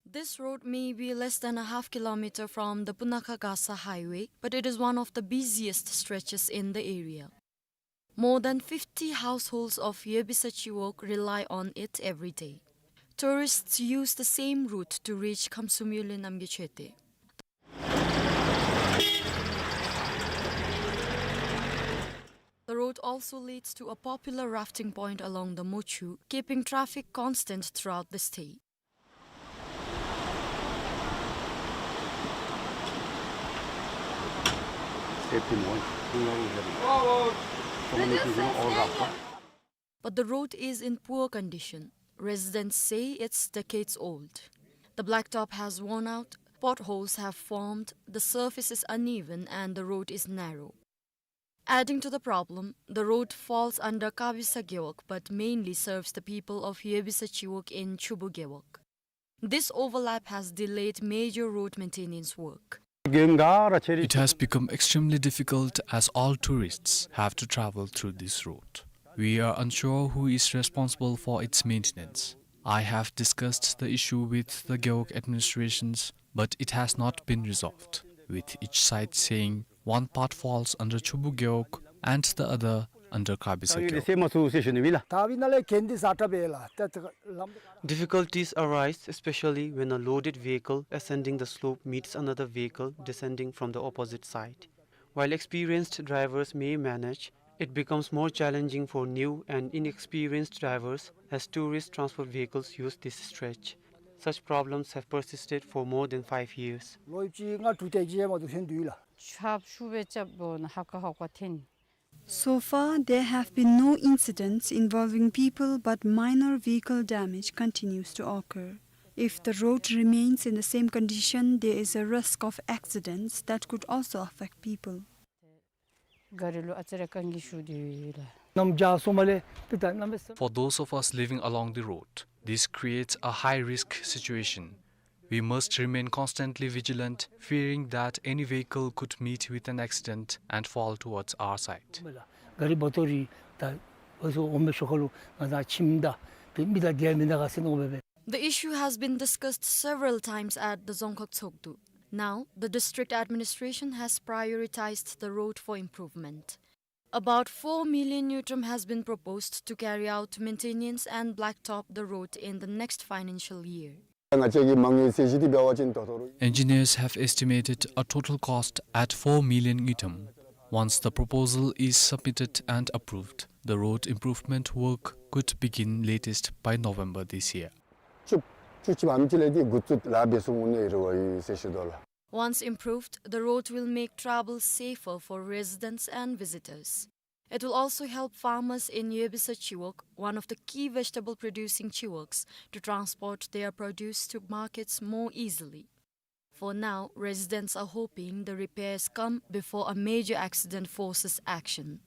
This road may be less than a half kilometer from the Punakha Gasa highway, but it is one of the busiest stretches in the area. More than fifty households of Yebisa Chiwog rely on it every day. Tourists use the same route to reach Khamsum Yulin Namgay Choetey. The road also leads to a popular rafting point along the Mochu, keeping traffic constant throughout the stay. But the road is in poor condition. Residents say it's decades old. The blacktop has worn out, potholes have formed, the surface is uneven, and the road is narrow. Adding to the problem, the road falls under Kabisa Gewog but mainly serves the people of Yebisa Chiwog in Chubu Gewog. This overlap has delayed major road maintenance work. It has become extremely difficult as all tourists have to travel through this road. We are unsure who is responsible for its maintenance. I have discussed the issue with the Gewog administrations, But it has not been resolved, with each side saying one part falls under Chobu Gewog and the other under Karbi Sagyo. ད་ཨ་ནི་ལས་སེལ་མ་ཚུགས་ཟེར་ཞུ་ནི་ཨིན་ལགས། ད་ཨ་ནི་ལས་གལ་ཏེ་ཟ་དྲགས་པས་ལགས། ད་ལམ། Difficulties arise, especially when a loaded vehicle ascending the slope meets another vehicle descending from the opposite side. While experienced drivers may manage, it becomes more challenging for new and inexperienced drivers as tourist transport vehicles use this stretch. Such problems have persisted for more than five years. ལོ་བཅུ་ལྔ་དྲུག་དེ་ཅིག་མ་གཏོགས་ཐོན་དུས་ལགས། ཆརཔ་ཤུགས་སྦེ་རྐྱབ་འབདཝ་ད་ཧ་ཀ་ཧ་ཀ་ཐོན། So far, there have been no incidents involving people, but minor vehicle damage continues to occur. If the road remains in the same condition, there is a risk of accidents that could also affect people. ག་རི་ལུ་ཨ་ཙི་རེ་རྐང་གི་ཤུགས་འདི་ལགས། གནམ་བྱཱར་སོངམ་ལས་ཏེ་ད་གནམ་མེད་ས། For those of us living along the road, this creates a high-risk situation. We must remain constantly vigilant, fearing that any vehicle could meet with an accident and fall towards our side. ག་རི་བ་ཏོ་རི་ད་འོ་ཟོ་འོང་མི་ཤོག་ཁ་ལུ་ང་དང་ཁྱིམ་དང་ཏེ་མི་དང་དེ་མི་དང་ག་ཟེར་ནོ་སྦེ་སྦེ། The issue has been discussed several times at the Dzongkhag Tshogdu. Now, the district administration has prioritized the road for improvement. About four million ngultrum has been proposed to carry out maintenance and blacktop the road in the next financial year. ང་བཅས་ཀྱི་མ་དངུལ་ཚད་གཞི་འདི་འབད་བ་ཅིན་ད་ལྟོ་རུང་། Engineers have estimated a total cost at four million ngultrum. Once the proposal is submitted and approved, the road improvement work could begin latest by November this year. བཅུ་བཅུ་གཅིག་པ་ཨམ་ཅིག་ལས་འདི་འགོ་བཙུགས་ལཱ་འབད་ཚུགས་འོང་ནི་རེ་བ་ཡོད་ཟེར་ཞུ་དོ་ལགས། Once improved, the road will make travel safer for residents and visitors. It will also help farmers in Yebisa Chiwog, one of the key vegetable producing chiwogs, to transport their produce to markets more easily. For now, residents are hoping the repairs come before a major accident forces action.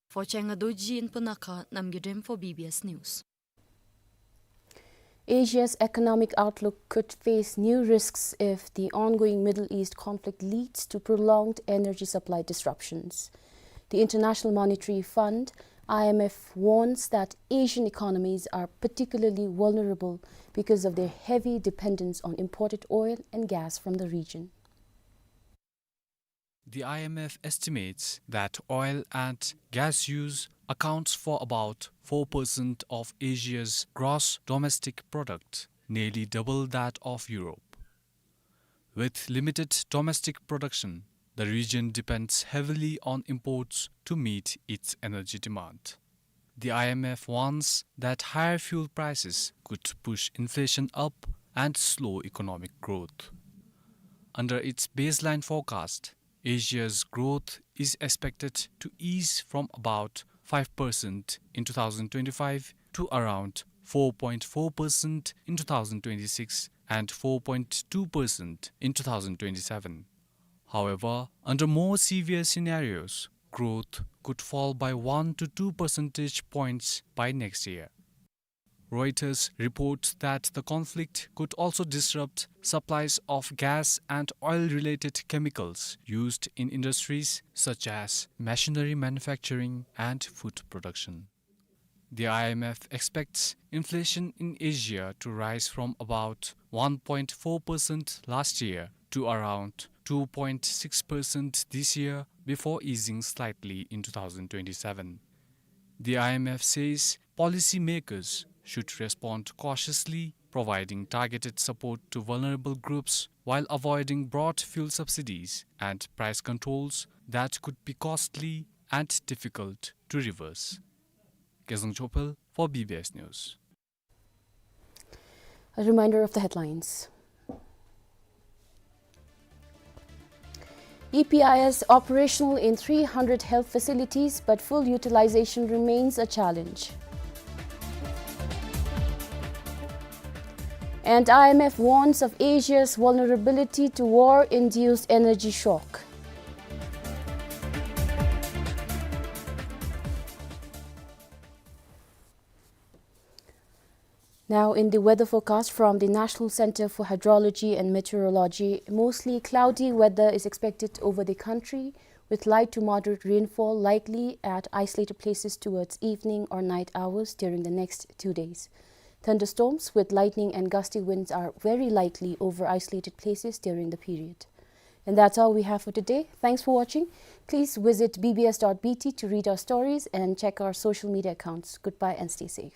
For Chenga Dorji in Punakha, Namgay Drem for B B S News. Asia's economic outlook could face new risks if the ongoing Middle East conflict leads to prolonged energy supply disruptions. The International Monetary Fund, I M F, warns that Asian economies are particularly vulnerable because of their heavy dependence on imported oil and gas from the region. The I M F estimates that oil and gas use accounts for about four percent of Asia's gross domestic product, nearly double that of Europe. With limited domestic production, the region depends heavily on imports to meet its energy demand. The I M F warns that higher fuel prices could push inflation up and slow economic growth. Under its baseline forecast, Asia's growth is expected to ease from about five percent in two thousand twenty-five to around four point four percent in two thousand twenty-six and four point two percent in two thousand twenty-seven. However, under more severe scenarios, growth could fall by one to two percentage points by next year. Reuters reports that the conflict could also disrupt supplies of gas and oil-related chemicals used in industries such as machinery manufacturing and food production. The I M F expects inflation in Asia to rise from about one point four percent last year to around two point six percent this year before easing slightly in two thousand twenty-seven. The I M F says policymakers should respond cautiously, providing targeted support to vulnerable groups while avoiding broad fuel subsidies and price controls that could be costly and difficult to reverse. Kezang Chopel for B B S News. A reminder of the headlines. E P I S operational in three hundred health facilities, but full utilization remains a challenge. And I M F warns of Asia's vulnerability to war-induced energy shock. Now, in the weather forecast from the National Center for Hydrology and Meteorology, mostly cloudy weather is expected over the country, with light to moderate rainfall likely at isolated places towards evening or night hours during the next two days. Thunderstorms with lightning and gusty winds are very likely over isolated places during the period. And that's all we have for today. Thanks for watching. Please visit B B S dot B T to read our stories and check our social media accounts. Goodbye and stay safe.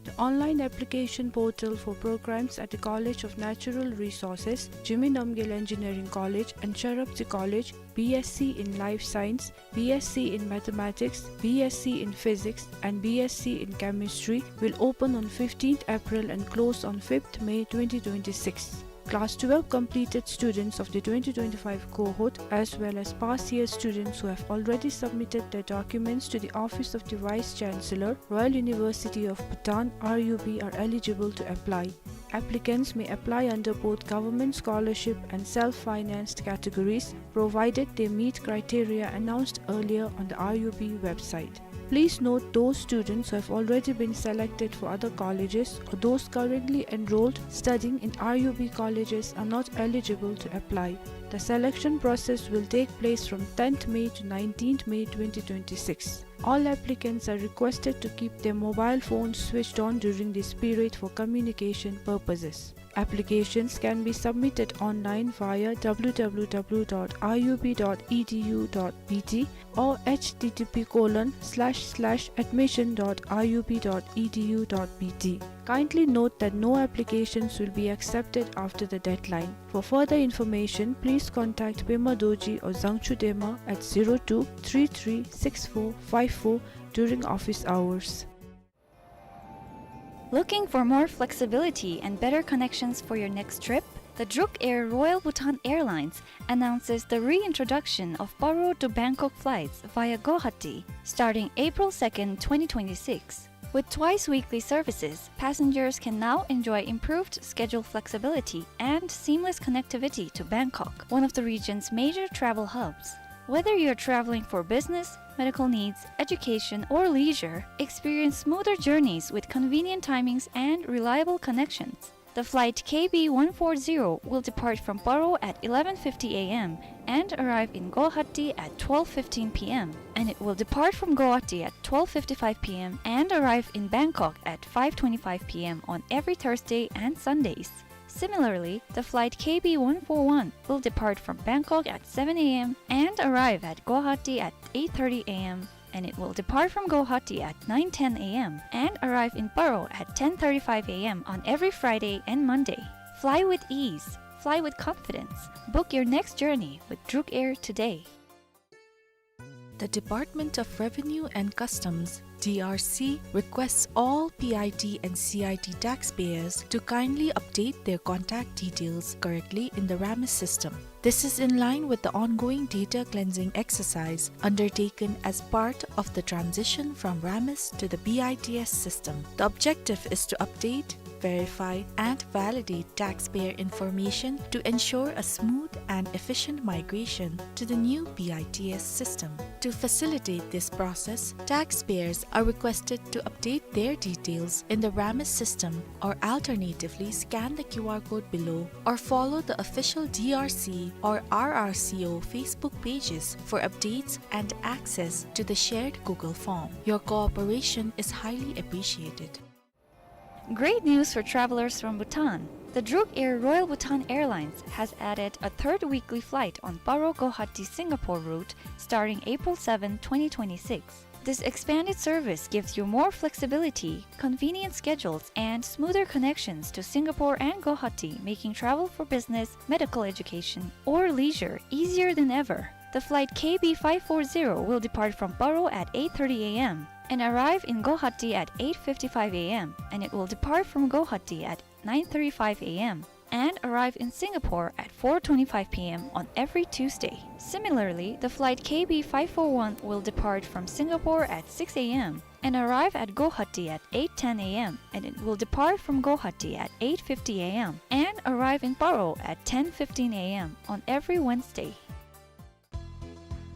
The online application portal for programs at the College of Natural Resources, Jigme Namgyel Engineering College and Sharapchi College, B S c in Life Science, B S c in Mathematics, B S c in Physics, and B S c in Chemistry will open on fifteenth April and close on fifth May twenty twenty-six. Class twelve completed students of the twenty twenty-five cohort, as well as past year students who have already submitted their documents to the Office of the Vice Chancellor, Royal University of Bhutan, R U B, are eligible to apply. Applicants may apply under both government scholarship and self-financed categories, provided they meet criteria announced earlier on the R U B website. Please note, those students who have already been selected for other colleges or those currently enrolled studying in R U B colleges are not eligible to apply. The selection process will take place from tenth May to nineteenth May twenty twenty-six. All applicants are requested to keep their mobile phones switched on during this period for communication purposes. Applications can be submitted online via W W W dot R U B dot E D U dot B T or H T T P colon slash slash admission dot R U B dot E D U dot B T. Kindly note that no applications will be accepted after the deadline. For further information, please contact Pema Dorji or Zangchu Dema at zero two three three six four five four during office hours. Looking for more flexibility and better connections for your next trip? The Druk Air Royal Bhutan Airlines announces the reintroduction of Paro to Bangkok flights via Guwahati starting April second, twenty twenty-six. With twice weekly services, passengers can now enjoy improved schedule flexibility and seamless connectivity to Bangkok, one of the region's major travel hubs. Whether you're traveling for business, medical needs, education, or leisure, experience smoother journeys with convenient timings and reliable connections. The flight K B one four zero will depart from Paro at eleven fifty A M and arrive in Guwahati at twelve fifteen P M, and it will depart from Guwahati at twelve fifty-five P M and arrive in Bangkok at five twenty-five P M on every Thursday and Sundays. Similarly, the flight K B one four one will depart from Bangkok at seven A M and arrive at Guwahati at eight thirty A M, and it will depart from Guwahati at nine ten A M and arrive in Paro at ten thirty-five A M on every Friday and Monday. Fly with ease. Fly with confidence. Book your next journey with Druk Air today. The Department of Revenue and Customs, D R C, requests all P I T and C I T taxpayers to kindly update their contact details correctly in the RAMIS system. This is in line with the ongoing data cleansing exercise undertaken as part of the transition from RAMIS to the B I T S system. The objective is to update, verify, and validate taxpayer information to ensure a smooth and efficient migration to the new B I T S system. To facilitate this process, taxpayers are requested to update their details in the RAMIS system or alternatively scan the Q R code below or follow the official D R C or R R C O Facebook pages for updates and access to the shared Google form. Your cooperation is highly appreciated. Great news for travelers from Bhutan. The Druk Air Royal Bhutan Airlines has added a third weekly flight on Paro Guwahati Singapore route starting April seventh, twenty twenty-six. This expanded service gives you more flexibility, convenient schedules, and smoother connections to Singapore and Guwahati, making travel for business, medical education, or leisure easier than ever. The flight K B five four zero will depart from Paro at eight thirty A M and arrive in Guwahati at eight fifty-five A M, and it will depart from Guwahati at nine thirty-five A M and arrive in Singapore at four twenty-five P M on every Tuesday. Similarly, the flight K B five four one will depart from Singapore at six A M and arrive at Guwahati at eight ten A M, and it will depart from Guwahati at eight fifty A M and arrive in Paro at ten fifteen A M on every Wednesday.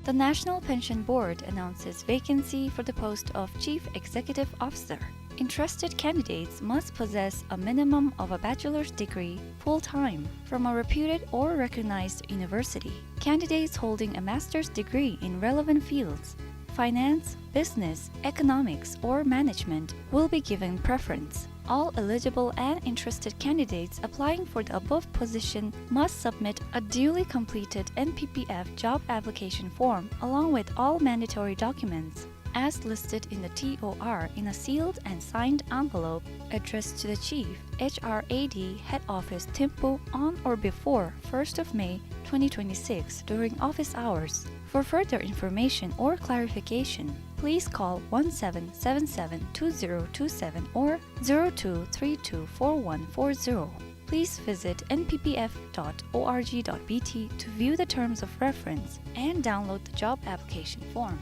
The National Pension Board announces vacancy for the post of Chief Executive Officer. Interested candidates must possess a minimum of a bachelor's degree full-time from a reputed or recognized university. Candidates holding a master's degree in relevant fields, finance, business, economics, or management will be given preference. All eligible and interested candidates applying for the above position must submit a duly completed N P P F job application form along with all mandatory documents as listed in the T O R in a sealed and signed envelope addressed to the Chief, H R A D, Head Office, Thimphu, on or before first of May twenty twenty-six during office hours. For further information or clarification, please call one seven seven seven two zero two seven or zero two three two four one four zero. Please visit N P P F dot O R G dot B T to view the terms of reference and download the job application form.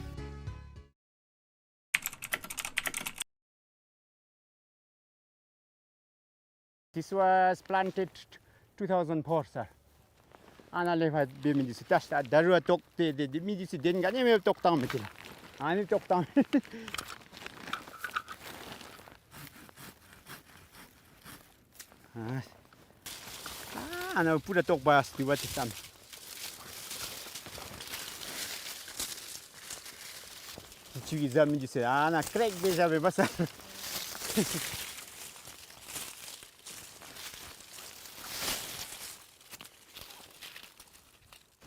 This was planted two thousand four, sir. ཨ་ནཱ་ལས་ཕར་འབད་མི་འདི་ཚུ་བལྟ་ཤིག། ད་རུང་ཏོག་ཏེ་ཏེ་ཏེ་མི་འདི་ཚུ་གདན་ག་ནི་མེད་ཏོག་བཏང་མི་འདི་ལགས། ཨ་ནི་ཏོག་བཏང་མི། ཨ་ཨ་ནཱ་པུ་ར་ཏོག་པ་སྟེ་བ་ཏེ་བཏང་མི། ཅིག་གིས་བཟའ་མི་འདི་ཚུ་ཨ་ནཱ་ཀྲེག་སྦེ་བཞག་པས་པ་ས།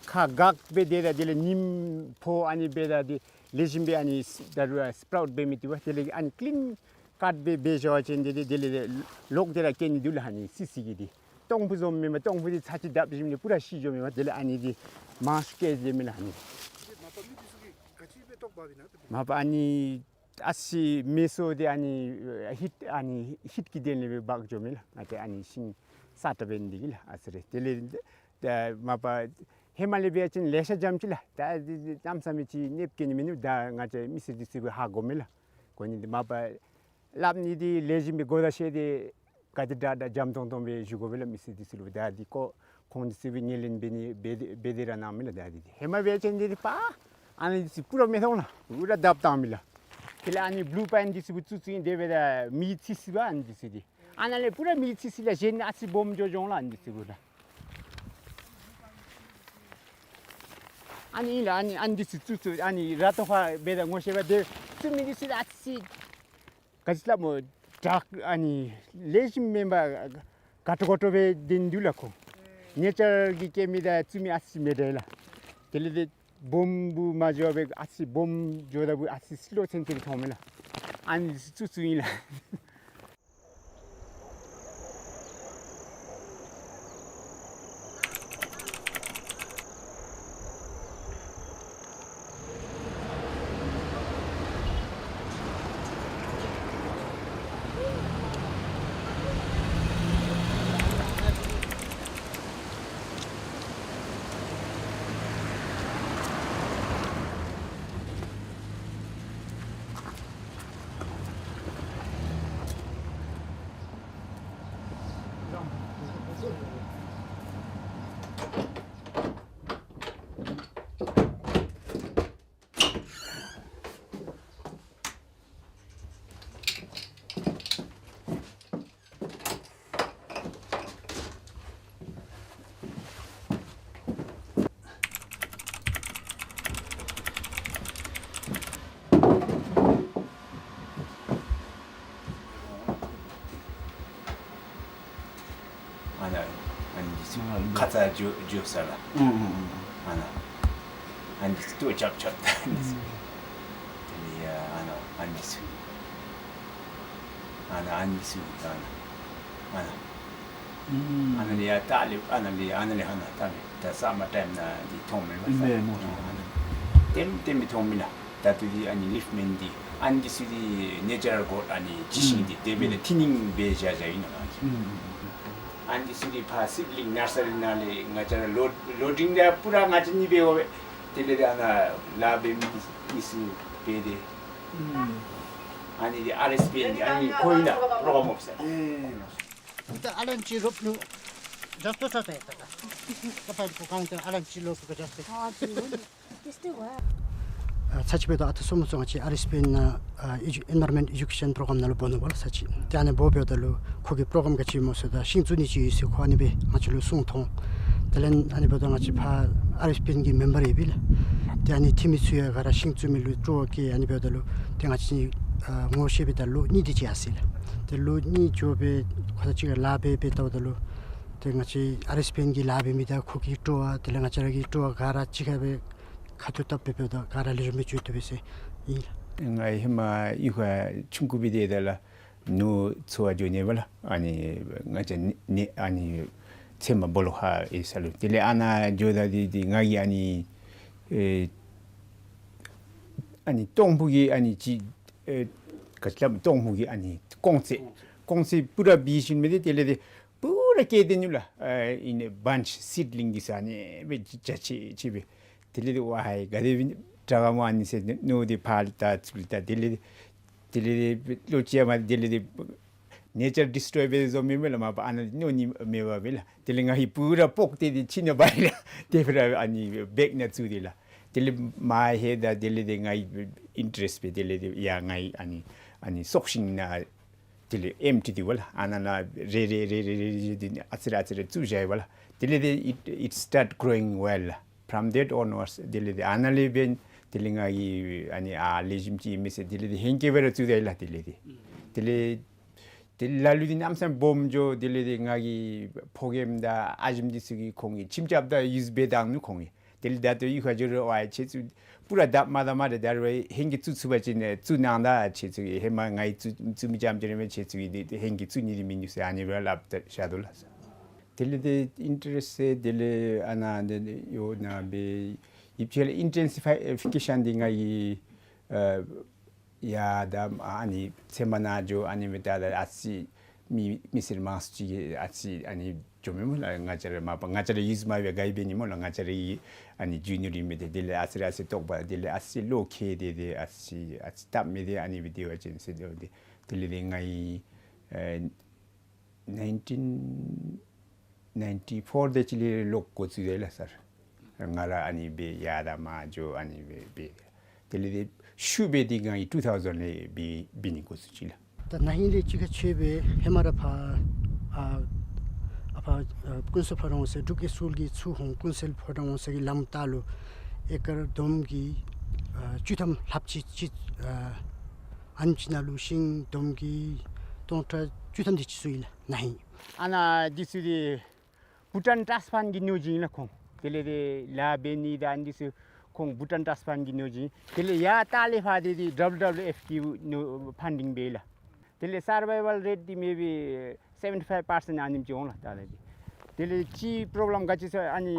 ཁ་འགག་སྦེ་སྡོད་ད་དེ་ལས་ཉིམ་ཕོག་ཨ་ནི་འབད་ད་དེ་ལེགས་ཤོམ་སྦེ་ཨ་ནི་ད་རུང་སི་པ་རའུཊ་འབད་མི་འདི་བ་དེ་ལས་ཨ་ནི་ཀི་ལིན་ཀཊ་སྦེ་འབད་བཞག་པ་ཅིན་དེ་དེ་དེ་ལས་ལོག་སྟེ་ར་སྐྱེ་ནི་འདུག་ལགས། ཨ་ནི་སི་སི་གི་འདི་སྟོང་ཕུ་བཟུམ་མེན་པར་སྟོང་ཕུ་འདི་ཚར་གཅིག་བརྡབ་ཞིནམ་ལས་པུ་ར་ཤི་འགྱོཝ་མས་པ། དེ་ལས་ཨ་ནི་འདི་མང་སུ་སྐྱེ་ཟེར་མས་ལགས། ཨ་ནི་མ་པ་ཨ་ནི་ཨ་ཙི་མེ་སོར་འདི་ཨ་ནི་ཧིཊ་ཨ་ནི་ཧིཊ་ཀྱི་དོན་ལས་སྦེ་འབག་འགྱོཝ་མས་ལགས། ང་བཅས་ཨ་ནི་ཤིང་ས་བཀྲ་འབད་ནི་འདི་གིས་ལགས། ཨ་ཙི་རེ་དེ་ལས་ད་མ་པ་ཧེ་མ་ལས་འབད་བ་ཅིན་ལེ་ཤ་འཇམ་ཅི་ལགས། ད་འདི་གནམ་མེད་ས་མེད་ཅིག་གནོདཔ་བཀལ་ནི་མིན་ནུག། ད་ང་བཅས་མི་སེར་འདི་ཚུ་སྦེ་ཧ་གོཝ་མས་ལགས། གོ་ནི་འདི་མ་པ་སླབ་ནི་འདི་ལེགས་ཤོམ་སྦེ་གོ་བརྡ་བཤད་དེ་ག་དེ་དྲག་དྲག་འཇམ་ཏོང་ཏོ་སྦེ་ཞུ་དགོ་པས་ལགས། མི་སེར་འདི་ཚུ་ལུ་ད་འདི་ཁོ་ཁོང་འདི་ཚུ་སྦེ་ངོས་ལེན་འབད་ནི་འབད་དེ་འབད་དེ་ར་གནང་མས་ལགས། ད་འདི་ཧེ་མ་འབད་བ་ཅིན་འདི་འདི་པ་ཨ་ནི་འདི་ཚུ་པུ་ར་མི་མཐོང་ལགས། པུ་ར་བརྡབ་བཏང་མས་ལགས། དེ་ལས་ཨ་ནི་བུ་ལུ་པཱའིན་འདི་ཚུ་སྦེ་བཙུགས་བཙུགས་ཨིན། དེ་འབདཝ་ད་མེ་འཚིག་སོང་པ་ཨ་ནི་འདི་ཚུ་འདི། ཨ་ནཱ་ལས་པུ་ར་མེ་འཚིག་སོང་ལགས། གཞན་ཨ་ཙི་སྦོམ་འགྱོ་འགྱོཝ་ལགས་ཨ་ནི་འདི་ཚུ་པུ་ར། ཨ་ནི་ཨིན་ལགས། ཨ་ནི་ཨ་ནི་འདི་ཚུ་བཙུགས་བཙུགས་ཨ་ནི་ར་ཏོ་ཁར་འབད་ད་ངོ་ཤེས་པ། དེ་བཙུགས་མི་འདི་ཚུ་ཨ་ཙི་ག་ཅི་སླབ་སྨོ། དྲག་ཨ་ནི་ལེགས་ཤོམ་མེན་པར་དགའ་སྤྲོ་དགའ་སྤྲོ་སྦེ་སྡོད་ནི་འདུག་ལགས་ཁོ། ནེ་ཅར་གྱིས་བསྐྱེད་མི་དང་བཙུགས་མི་ཨ་ཙི་མི་འདྲ་ལགས། དེ་ལས་དེ་སྦོམ་བུ་མ་འགྱོ་བར་ཨ་ཙི་སྦོམ་འགྱོ་ད་བུ་ཨ་ཙི་སི་ལོ་ཚན་ཚན་སྦེ་མཐོངམ་མས་ལགས། ཨ་ནི་བཙུགས་བཙུགསཔ་ཨིན་ལགས། ཨ་ནཱ་ཨ་ནི་འདི་ཚུ་ཁ་ཙ་འགྱོ་འགྱོ་ས་ལགས། ཨུམ་ཨུམ་ཨུམ། ཨ་ནཱ་ཨ་ནི་འདི་ཚུ་ལྟོ་རྐྱབ་རྐྱབ་ད་ཨ་ནི་འདི་ཚུ། དེ་ལས་ཡ་ཨ་ནཱ་ཨ་ནི་འདི་ཚུ། ཨ་ནཱ་ཨ་ནི་འདི་ཚུ་ཨ་ནཱ་ཨ་ནཱ། ཨུམ། ཨ་ནཱ་ལས་ཡ་ད་ལས་ཨ་ནཱ་ལས་ཨ་ནཱ་ལས་ཨ་ནཱ་ད་ལས་ད་སམ་མར་ཊའིམ་ནང་འདི་མཐོངམ་མས་པ་ས། ཨུམ་ལས་མོ་ཨ་ནཱ་ལས་ལྟེམ་ལྟེམ་སྦེ་མཐོངམ་མས་ལགས། ད་ལྟོ་འདི་ཨ་ནི་ལིཕ་མེན་འདི་ཨ་ནི་འདི་ཚུ་འདི་ནེ་ཅར་གོཌ་ཨ་ནི་ཅིག་ཤིང་འདི་དེ་འབདཝ་ད་ཨུམ་ཐིན་ནིང་སྦེ་བཞག་བཞགཔ་ཨིན་ལགས། ཨུམ། ཨ་ནི་འདི་ཚུ་འདི་ཕར་སིཌ་ལིང་ནར་ས་རི་ནང་ལས་ང་བཅས་ར་ལོཌ་ལོཌ་ཌིང་འདི་པུ་ར་ང་བཅས་གཉིས་འབད་དགོ་པས། དེ་ལས་འདི་ཨ་ནཱ་ལཱ་འབད་མི་གཉིས་གསུམ་འབད་དེ། ཨུམ། ཨ་ནི་འདི་ཨར་ཨེསི་པི་ཨེན་འདི་ཨ་ནི་ཁོ་ཨིན་ལགས། པྲོ་གརམ་ཨོ་ཕི་སར། ཨེ་ལགས། ད་ཨ་ལན་ཅི་རོབ་ནུ་ཇཱསྟ་ས་ཏེ་ད་ད་ད་པ་གོ་ཁང་ཏེ་ཨ་ལན་ཅི་ལོ་གུ་ཇཱསྟ། ཨ་ཚ་ཅིག་འབད་དོ་ཨ་ད་སོ་མོ་ཚུ་ང་བཅས་ཨར་ཨེསི་པི་ཨེན་ནང་ཨ་ཨེན་བཱ་རོན་མེནཊ་ཨེ་ཌུ་ཀེ་ཤན་པྲོ་གརམ་ནང་ལུ་འབོ་ནུག་པ་ལགས་ཚ་ཅིག། ཏེ་ཨ་ནི་འབོ་འབདཝ་ད་ལུ་ཁོ་གིས་པྲོ་གརམ་ག་ཅི་སྨོ་ཟེརཝ་ད་ཤིང་བཙུགས་ནི་ཅིག་ཡོད་ཟེར་ཁོ་ཨ་ནི་སྦེ་ང་བཅས་ལུ་གསུངས་ཐོན། དེ་ལས་ཨ་ནི་འབདཝ་ད་ང་བཅས་ཕར་ཨར་ཨེསི་པི་ཨེན་གྱི་མེམ་བར་ཡོད་པས་ལགས། ཏེ་ཨ་ནི་འཐུས་མི་ཚུ་ཡང་ག་ར་ཤིང་བཙུགས་མི་ལུ་སྤྲོ་བ་བསྐྱེད། ཨ་ནི་འབདཝ་ད་ལུ་ཏེ་ང་བཅས་ཨ་ངོ་ཤེས་པའི་ད་ལོ་གཉིས་དེ་ཅིག་ཡར་སོ་ཡི་ལགས། ཏེ་ལོ་གཉིས་འགྱོ་སྦེ་ཁོང་དང་གཅིག་ཁར་ལཱ་འབད་འབད་བལྟཝ་ད་ལུ་ཏེ་ང་བཅས་ཨར་ཨེསི་པི་ཨེན་གྱི་ལཱ་འབད་མི་དང་ཁོ་གི་སྤྲོ་བ་དེ་ལས་ང་བཅས་ར་གི་སྤྲོ་བ་ག་ར་གཅིག་ཁར་སྦེ་ཁ་ཐུག་བཏབ་སྦེ་འབདཝ་ད་ག་ར་ལེགས་ཤོམ་སྦེ་འགྱོ་དོ་བས་ཟེར་ཨིན་ལགས། ང་ཧེ་མ་གཡུས་ཁར་ཆུང་ཀུ་སྦེ་སྡོདཔ་ད་ལགས། ནོར་འཚོ་བ་འགྱོ་ནི་པས་ལགས། ཨ་ནི་ང་བཅས་ནི་ནི་ཨ་ནི་ཚལ་མ་སྦོ་ལོགས་ཁར་ཡོད་ས་ལུ། དེ་ལས་ཨ་ནཱ་འགྱོཝ་ད་འདི་འདི་ང་གིས་ཨ་ནི་ཨེ་ཨ་ནི་སྟོང་ཕུ་གི་ཨ་ནི་ཅིག་ཨེ་ག་ཅི་སླབ་སྟོང་ཕུ་གི་ཨ་ནི་ཀོང་ཚད་ཀོང་ཚད་པུ་ར་བི་ཤིང་མི་འདི་དེ་ལས་འདི་པུ་ར་སྐྱེས་ཏེ་ནུག་ལགས། ཨེ་ཨིན་ནི་བཱན་ཆི་སིཌ་ལིང་འདི་ཚུ་ཨ་ནི་སྦེ་རྒྱ་ཆེ་ཆེ་སྦེ། དེ་ལས་འདི་ཝའི་ག་དེ་སྦེ་དྲག་ག་སྨོ་ཨ་ནི་ཟེར་ནོར་འདི་ཕར་ལྟ་ཚུར་ལྟ། དེ་ལས་འདི་དེ་ལས་འདི་ལོ་ཅིག་མ་དེ་ལས་འདི་ནེ་ཅར་ཌི་སི་ཊོའི་འབད་བཟོ་མི་མས་ལགས། མ་པ་ཨ་ནཱ་ནོར་ནི་མེད་པས་ལགས། དེ་ལས་ང་གིས་པུ་ར་སྤོག་སྟེ་འདི་ཕྱི་ནང་འབག་ཡི་ལགས། དེ་སྦེ་ར་ཨ་ནི་བེག་ནང་བཙུགས་ཏེ་ལགས། དེ་ལས་མ་ཧེ་ད་དེ་ལས་འདི་ང་གི་ཨིན་ཊ་རེསཊ་སྦེ་དེ་ལས་འདི་ཡ་ང་གི་ཨ་ནི་ཨ་ནི་སྲོག་ཤིང་ནང་དེ་ལས་ཨེམ་ཊི་འདི་བ་ལགས། ཨ་ནཱ་ནང་རེ་རེ་རེ་རེ་རེ་རེ་འདི་ཨ་ཙི་རེ་ཨ་ཙི་རེ་བཙུགས་བཞག་ཡི་བ་ལགས། དེ་ལས་འདི་it, it start growing well. From that onwards དེ་ལས་འདི་ཨ་ནཱ་ལས་འབད་དེ་ལས་ང་གིས་ཨ་ནི་ཨ་ལེགས་ཤོམ་ཅིག་མས་ཟེར་དེ་ལས་འདི་ཧེང་སྐལ་སྦེ་ར་བཙུགས་ད་ཡི་ལགས། དེ་ལས་འདི་དེ་ལས་དེ་ལ་ལུ་འདི་གནམ་མེད་ས་མེད་སྦོམ་འགྱོ། དེ་ལས་འདི་ང་གི་ཕོ་རྒནམ་དང་ཨ་ཞེམ་འདི་ཚུ་གིས་ཁོང་གིས་ཁྱིམ་རྐྱབ་ད་ཡུསི་འབད་བཏང་ནུག་ཁོང་གིས། དེ་ལས་ད་ལྟོ་གཡུས་ཁར་འགྱོ་རུང་ཨའི་ཁྱེད་ཚུ་པུ་ར་བཏབ་མ་བཏབ་མ་རེ་ད་རུང་ཧེང་གི་བཙུགས་ཚུགས་པ་ཅིན་བཙུགས་གནང་ད། ཁྱེད་ཚུ་གིས་ཧེ་མ་ང་གིས་བཙུགས་བཙུགས་མི་ཙམ་ཅིག་ར་མས། ཁྱེད་ཚུ་གིས་འདི་ཧེང་གི་བཙུགས་ནི་འདི་མིན་འདུག་ཟེར་ཨ་ནི་སྦེ་སླབ་ད་བཞག་དོ་ལགས། དེ་ལས་འདི་ཨིན་ཊ་རེསཊ་ཟེར་དེ་ལས་ཨ་ནཱ་འདི་ཡོད་ནཱ་སྦེ་ཡིབ་ཆེ་ལགས། ཨིན་ཊེན་སི་ཕའི་ཕི་ཀེ་ཤཱན་འདི་ང་གིས་ཨ་ཡར་ད་ཨ་ནི་ཚལ་མ་ནང་འགྱོ། ཨ་ནི་མི་ད་ད་ཨ་ཙི་མི་མི་སེར་མང་སུ་ཅིག་གིས་ཨ་ཙི་ཨ་ནི་འགྱོ་མི་སྨོ་ལགས། ང་བཅས་ར་མ་པ་ང་བཅས་ར་ཡུསི་མ་འབད་ག་ཡི་འབད་ནི་སྨོ་ལགས། ང་བཅས་ར་གི་ཨ་ནི་ཇུ་ནི་ཡར་ཨིན་མི་འདི་དེ་ལས་ཨ་ཙི་རེ་ཨ་ཙི་ལྟོ་བ་དེ་ལས་ཨ་ཙི་བློ་ཁེལ་ཏེ་ཏེ་ཨ་ཙི་ཨ་ཙི་སྟབས་མི་བདེ། ཨ་ནི་སྦེ་སྡོད་པ་ཅིན་ཟེར་སྡོད་དེ་དེ་ལས་འདི་ང་གིས་ཨེ་ནའིན་ཊིན་ནའིན་ཊི་ཕོར་དེ་ཅིག་ལས་ལོག་འགོ་བཙུགས་ཡི་ལགས་སར། ང་ར་ཨ་ནི་སྦེ་ཡར་དང་མར་འགྱོ་ཨ་ནི་སྦེ་འབད། དེ་ལས་འདི་ཤུལ་སྦེ་འདི་ང་གིས་ཊུ་ཐའུ་ཟེན་ལས་འབད་འབད་ནི་འགོ་བཙུགས་ཅི་ལགས། ད་ན་ཧིང་ལས་གཅིག་ཁར་ཕྱད་སྦེ་ཧེ་མ་ར་ཕར་ཨ་ཨ་ཕར་ཨ་ཀུན་གསལ་ཕོ་བྲང་ཟེར་འབྲུག་རྒྱལ་སྐྱབས་མགོན་གྱིས་ཚུར་ཧོང་ཀུན་གསལ་ཕོ་བྲང་ཟེར་གྱི་ལམ་ལྟག་ལུ་ཨེ་ཀར་བསྡོམས་ཀྱིས་ཨ་བཅུ་ཐམ་ལྷགཔ་ཅིག་ཅིག་ཨ་ཨ་ནེམ་ཅིག་ནང་ལུ་ཤིང་བསྡོམས་ཀྱིས་སྟོང་ཕྲག་བཅུ་ཐམ་དེ་ཅིག་བཙུགས་ཡི་ལགས་ན་ཧིང་། ཨ་ནཱ་འདི་ཚུ་འདི་བྷུ་ཊཱན་ཊཱསཊ་ཕཱན་གྱི་ནོར་གཞི་ཨིན་ལགས་ཁོང་། དེ་ལས་འདི་ལཱ་འབད་ནི་དང་འདི་ཚུ་ཁོང་བྷུ་ཊཱན་ཊཱསཊ་ཕཱན་གྱི་ནོར་གཞི་ཨིན། དེ་ལས་ཡར་ལྟག་ལས་ཕར་འདི་འདི་ཌབ་ལིའུ་ཌབ་ལིའུ་ཨེཕ་གིས་ནོར་ཕཱན་ཌིང་འབད་ཡི་ལགས། དེ་ལས་སར་བའི་ཝལ་རེཊ་འདི་མེ་བི་སེ་བེན་ཊི་ཕའིབ་པར་སེནཊ་ཨ་ནེམ་ཅིག་འོང་ལགས་ད་ལྟོ་འདི། དེ་ལས་ཅིག་པོརོབ་ལེམ་ག་ཅི་ཟེར་ཨ་ནི་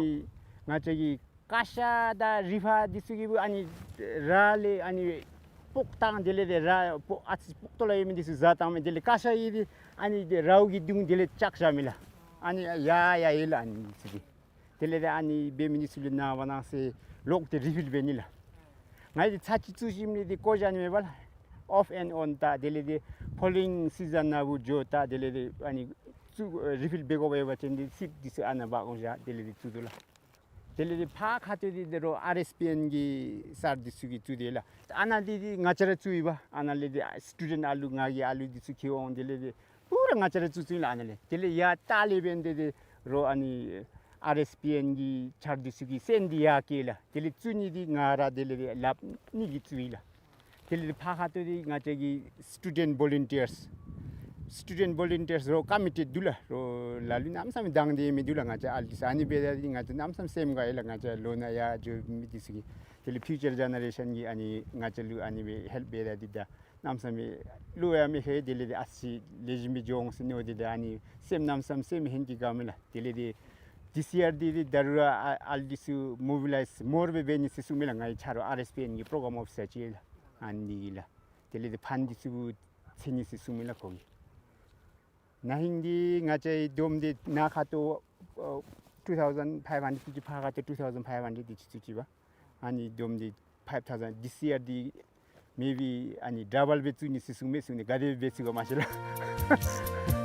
ང་བཅས་ཀྱི་ཀ་ཤ་དང་རི་ཕག་འདི་ཚུ་གིས་ཨ་ནི་ར་ལས་ཨ་ནི་སྤོག་བཏང་། དེ་ལས་འདི་ར་སྤོག་ཨ་ཙི་སྤོག་ཏོ་ལ་ཡོད་མི་འདི་ཚུ་བཟའ་བཏང་མས། དེ་ལས་ཀ་ཤ་གི་འདི་ཨ་ནི་འདི་རཝ་གི་མདུང་དེ་ལས་བཅག་བཞག་མས་ལགས། ཨ་ནི་ཡར་ཡར་ཡོད་ལགས་ཨ་ནི་འདི་ཚུ་འདི། དེ་ལས་འདི་ཨ་ནི་འབད་མི་འདི་ཚུ་ལུ་གནང་བ་གནང་ཟེར་ལོག་སྟེ་རི་ཕིལ་འབད་ནི་ལགས། ང་གིས་ཚར་གཅིག་བཙུགས་ཞིནམ་ལས་འདི་བཀོ་བཞག་ནི་མེད་པས་ལགས། ཨོཕ་ཨེནཌ་ཨོན་ད་དེ་ལས་འདི་ཕོ་ལོ་ཝིང་སི་ཛན་ནང་འབད་འགྱོ་ད་དེ་ལས་འདི་ཨ་ནི་བཙུགས་རི་ཕིལ་འབད་དགོཔ་ཡོད་པ་ཅིན་འདི་སིཌ་འདི་ཚུ་ཨ་ནཱ་འབག་འོང་བཞག་དེ་ལས་འདི་བཙུགས་དོ་ལགས། དེ་ལས་འདི་ཕར་ཁ་ཐུག་འདི་ད་རུང་ཨར་ཨེསི་པི་ཨེན་གྱི་སར་འདི་ཚུ་གིས་བཙུགས་དེས་ལགས། ཨ་ནཱ་འདི་འདི་ང་བཅས་ར་བཙུགས་ཡི་པ། ཨ་ནཱ་ལས་འདི་སི་ཊུ་ཌེནཊ་ཨ་ལུ་ང་གི་ཨ་ལུ་འདི་ཚུ་འཁྱིད་འོང་། དེ་ལས་འདི་པུ་ར་ང་བཅས་ར་བཙུགས་བཙུགས་ཡི་ལགས་ཨ་ནཱ་ལས། དེ་ལས་ཡར་ལྟག་ལས་འབད་ནི་འདི་ད་རུང་ཨ་ནི་ཨར་ཨེསི་པི་ཨེན་གྱི་ཆརཔ་འདི་ཚུ་གིས་སོན་འདི་ཡར་བཀལ་ལགས། དེ་ལས་བཙུགས་ནི་འདི་ང་ར་དེ་ལས་འདི་ལགཔ་གཉིས་ཀྱིས་བཙུགས་ཡི་ལགས། དེ་ལས་ཕར་ཁ་ཐུག་འདི་ང་བཅས་ཀྱི་སི་ཊུ་ཌེནཊ་བོ་ལུན་ཊིཡརསི་སི་ཊུ་ཌེནཊ་བོ་ལུན་ཊིཡརསི་ད་རུང་ཀོ་མི་ཊི་འདུག་ལགས། ད་རུང་ལ་ལུ་གནམ་མེད་ས་མེད་དང་འདོད་མི་འདུག་ལགས། ང་བཅས་ཨ་ལུ་འདི་ཚུ་ཨ་ནི་འབད་ད་འདི་ང་བཅས་གནམ་མེད་ས་མེད་སེམས་དགའ་ཡི་ལགས། ང་བཅས་ལོག་ནཱ་ཡར་འགྱོ་མི་འདི་ཚུ་གིས་དེ་ལས་ཕིའུ་ཅར་ཇེ་ནེ་རེ་ཤཱན་གྱིས་ཨ་ནི་ང་བཅས་ལུ་ཨ་ནི་སྦེ་ཧེལཔ་འབད་ད་འདི་ད་གནམ་མེད་ས་མེད་བློ་ཡང་མི་ཁེངས། དེ་ལས་འདི་ཨ་ཙི་ལེགས་ཤོམ་སྦེ་འགྱོ་འོང་ཟེར་མནོ་སྟེ་ད་ཨ་ནི་སེམས་གནམ་མེད་ས་མེད་སེམས་ཧིང་གིས་དགའ་མས་ལགས། དེ་ལས་འདི་ཐིསི་ཡར་འདི་འདི་ད་རུང་ཨ་ཨ་ལུ་འདི་ཚུ་མོ་བི་ལའིཛ་མོར་སྦེ་འབད་ནི་ཟེར་གསུངས་མས་ལགས། ང་གིས་ཆ་རོགས་ཨར་ཨེསི་པི་ཨེན་གྱི་པོརོ་གརམ་ཨོ་ཕི་སར་ཅིག་ལགས་ཨ་ནི་གིས་ལགས། དེ་ལས་འདི་ཕཱན་འདི་ཚུ་འཚོལ་ནི་ཟེར་གསུངས་མས་ལགས་ཁོ་གིས། ན་ཧིང་འདི་ང་བཅས་བསྡོམས་ཏེ་ནཱ་ཁ་ཐུག་ཨ་ཊུ་ཐའུ་ཟེན་ཕའིབ་ཧན་ཌེཌ་དེ་ཅིག་ཕར་ཁ་ཐུག་ཊུ་ཐའུ་ཟེན་ཕའིབ་ཧན་ཌེཌ་དེ་ཅིག་བཙུགས་ཅི་པ། ཨ་ནི་བསྡོམས་ཏེ་ཕའིབ་ཐའུ་ཟེན། ཐིསི་ཡར་འདི་མེ་བི་ཨ་ནི་ཌབ་བལ་སྦེ་བཙུགས་ནི་ཟེར་གསུངས་མས་གསུངས་ནི། ག་དེ་སྦེ་བཙུགས་ག་མ་ཤེས་ལགས།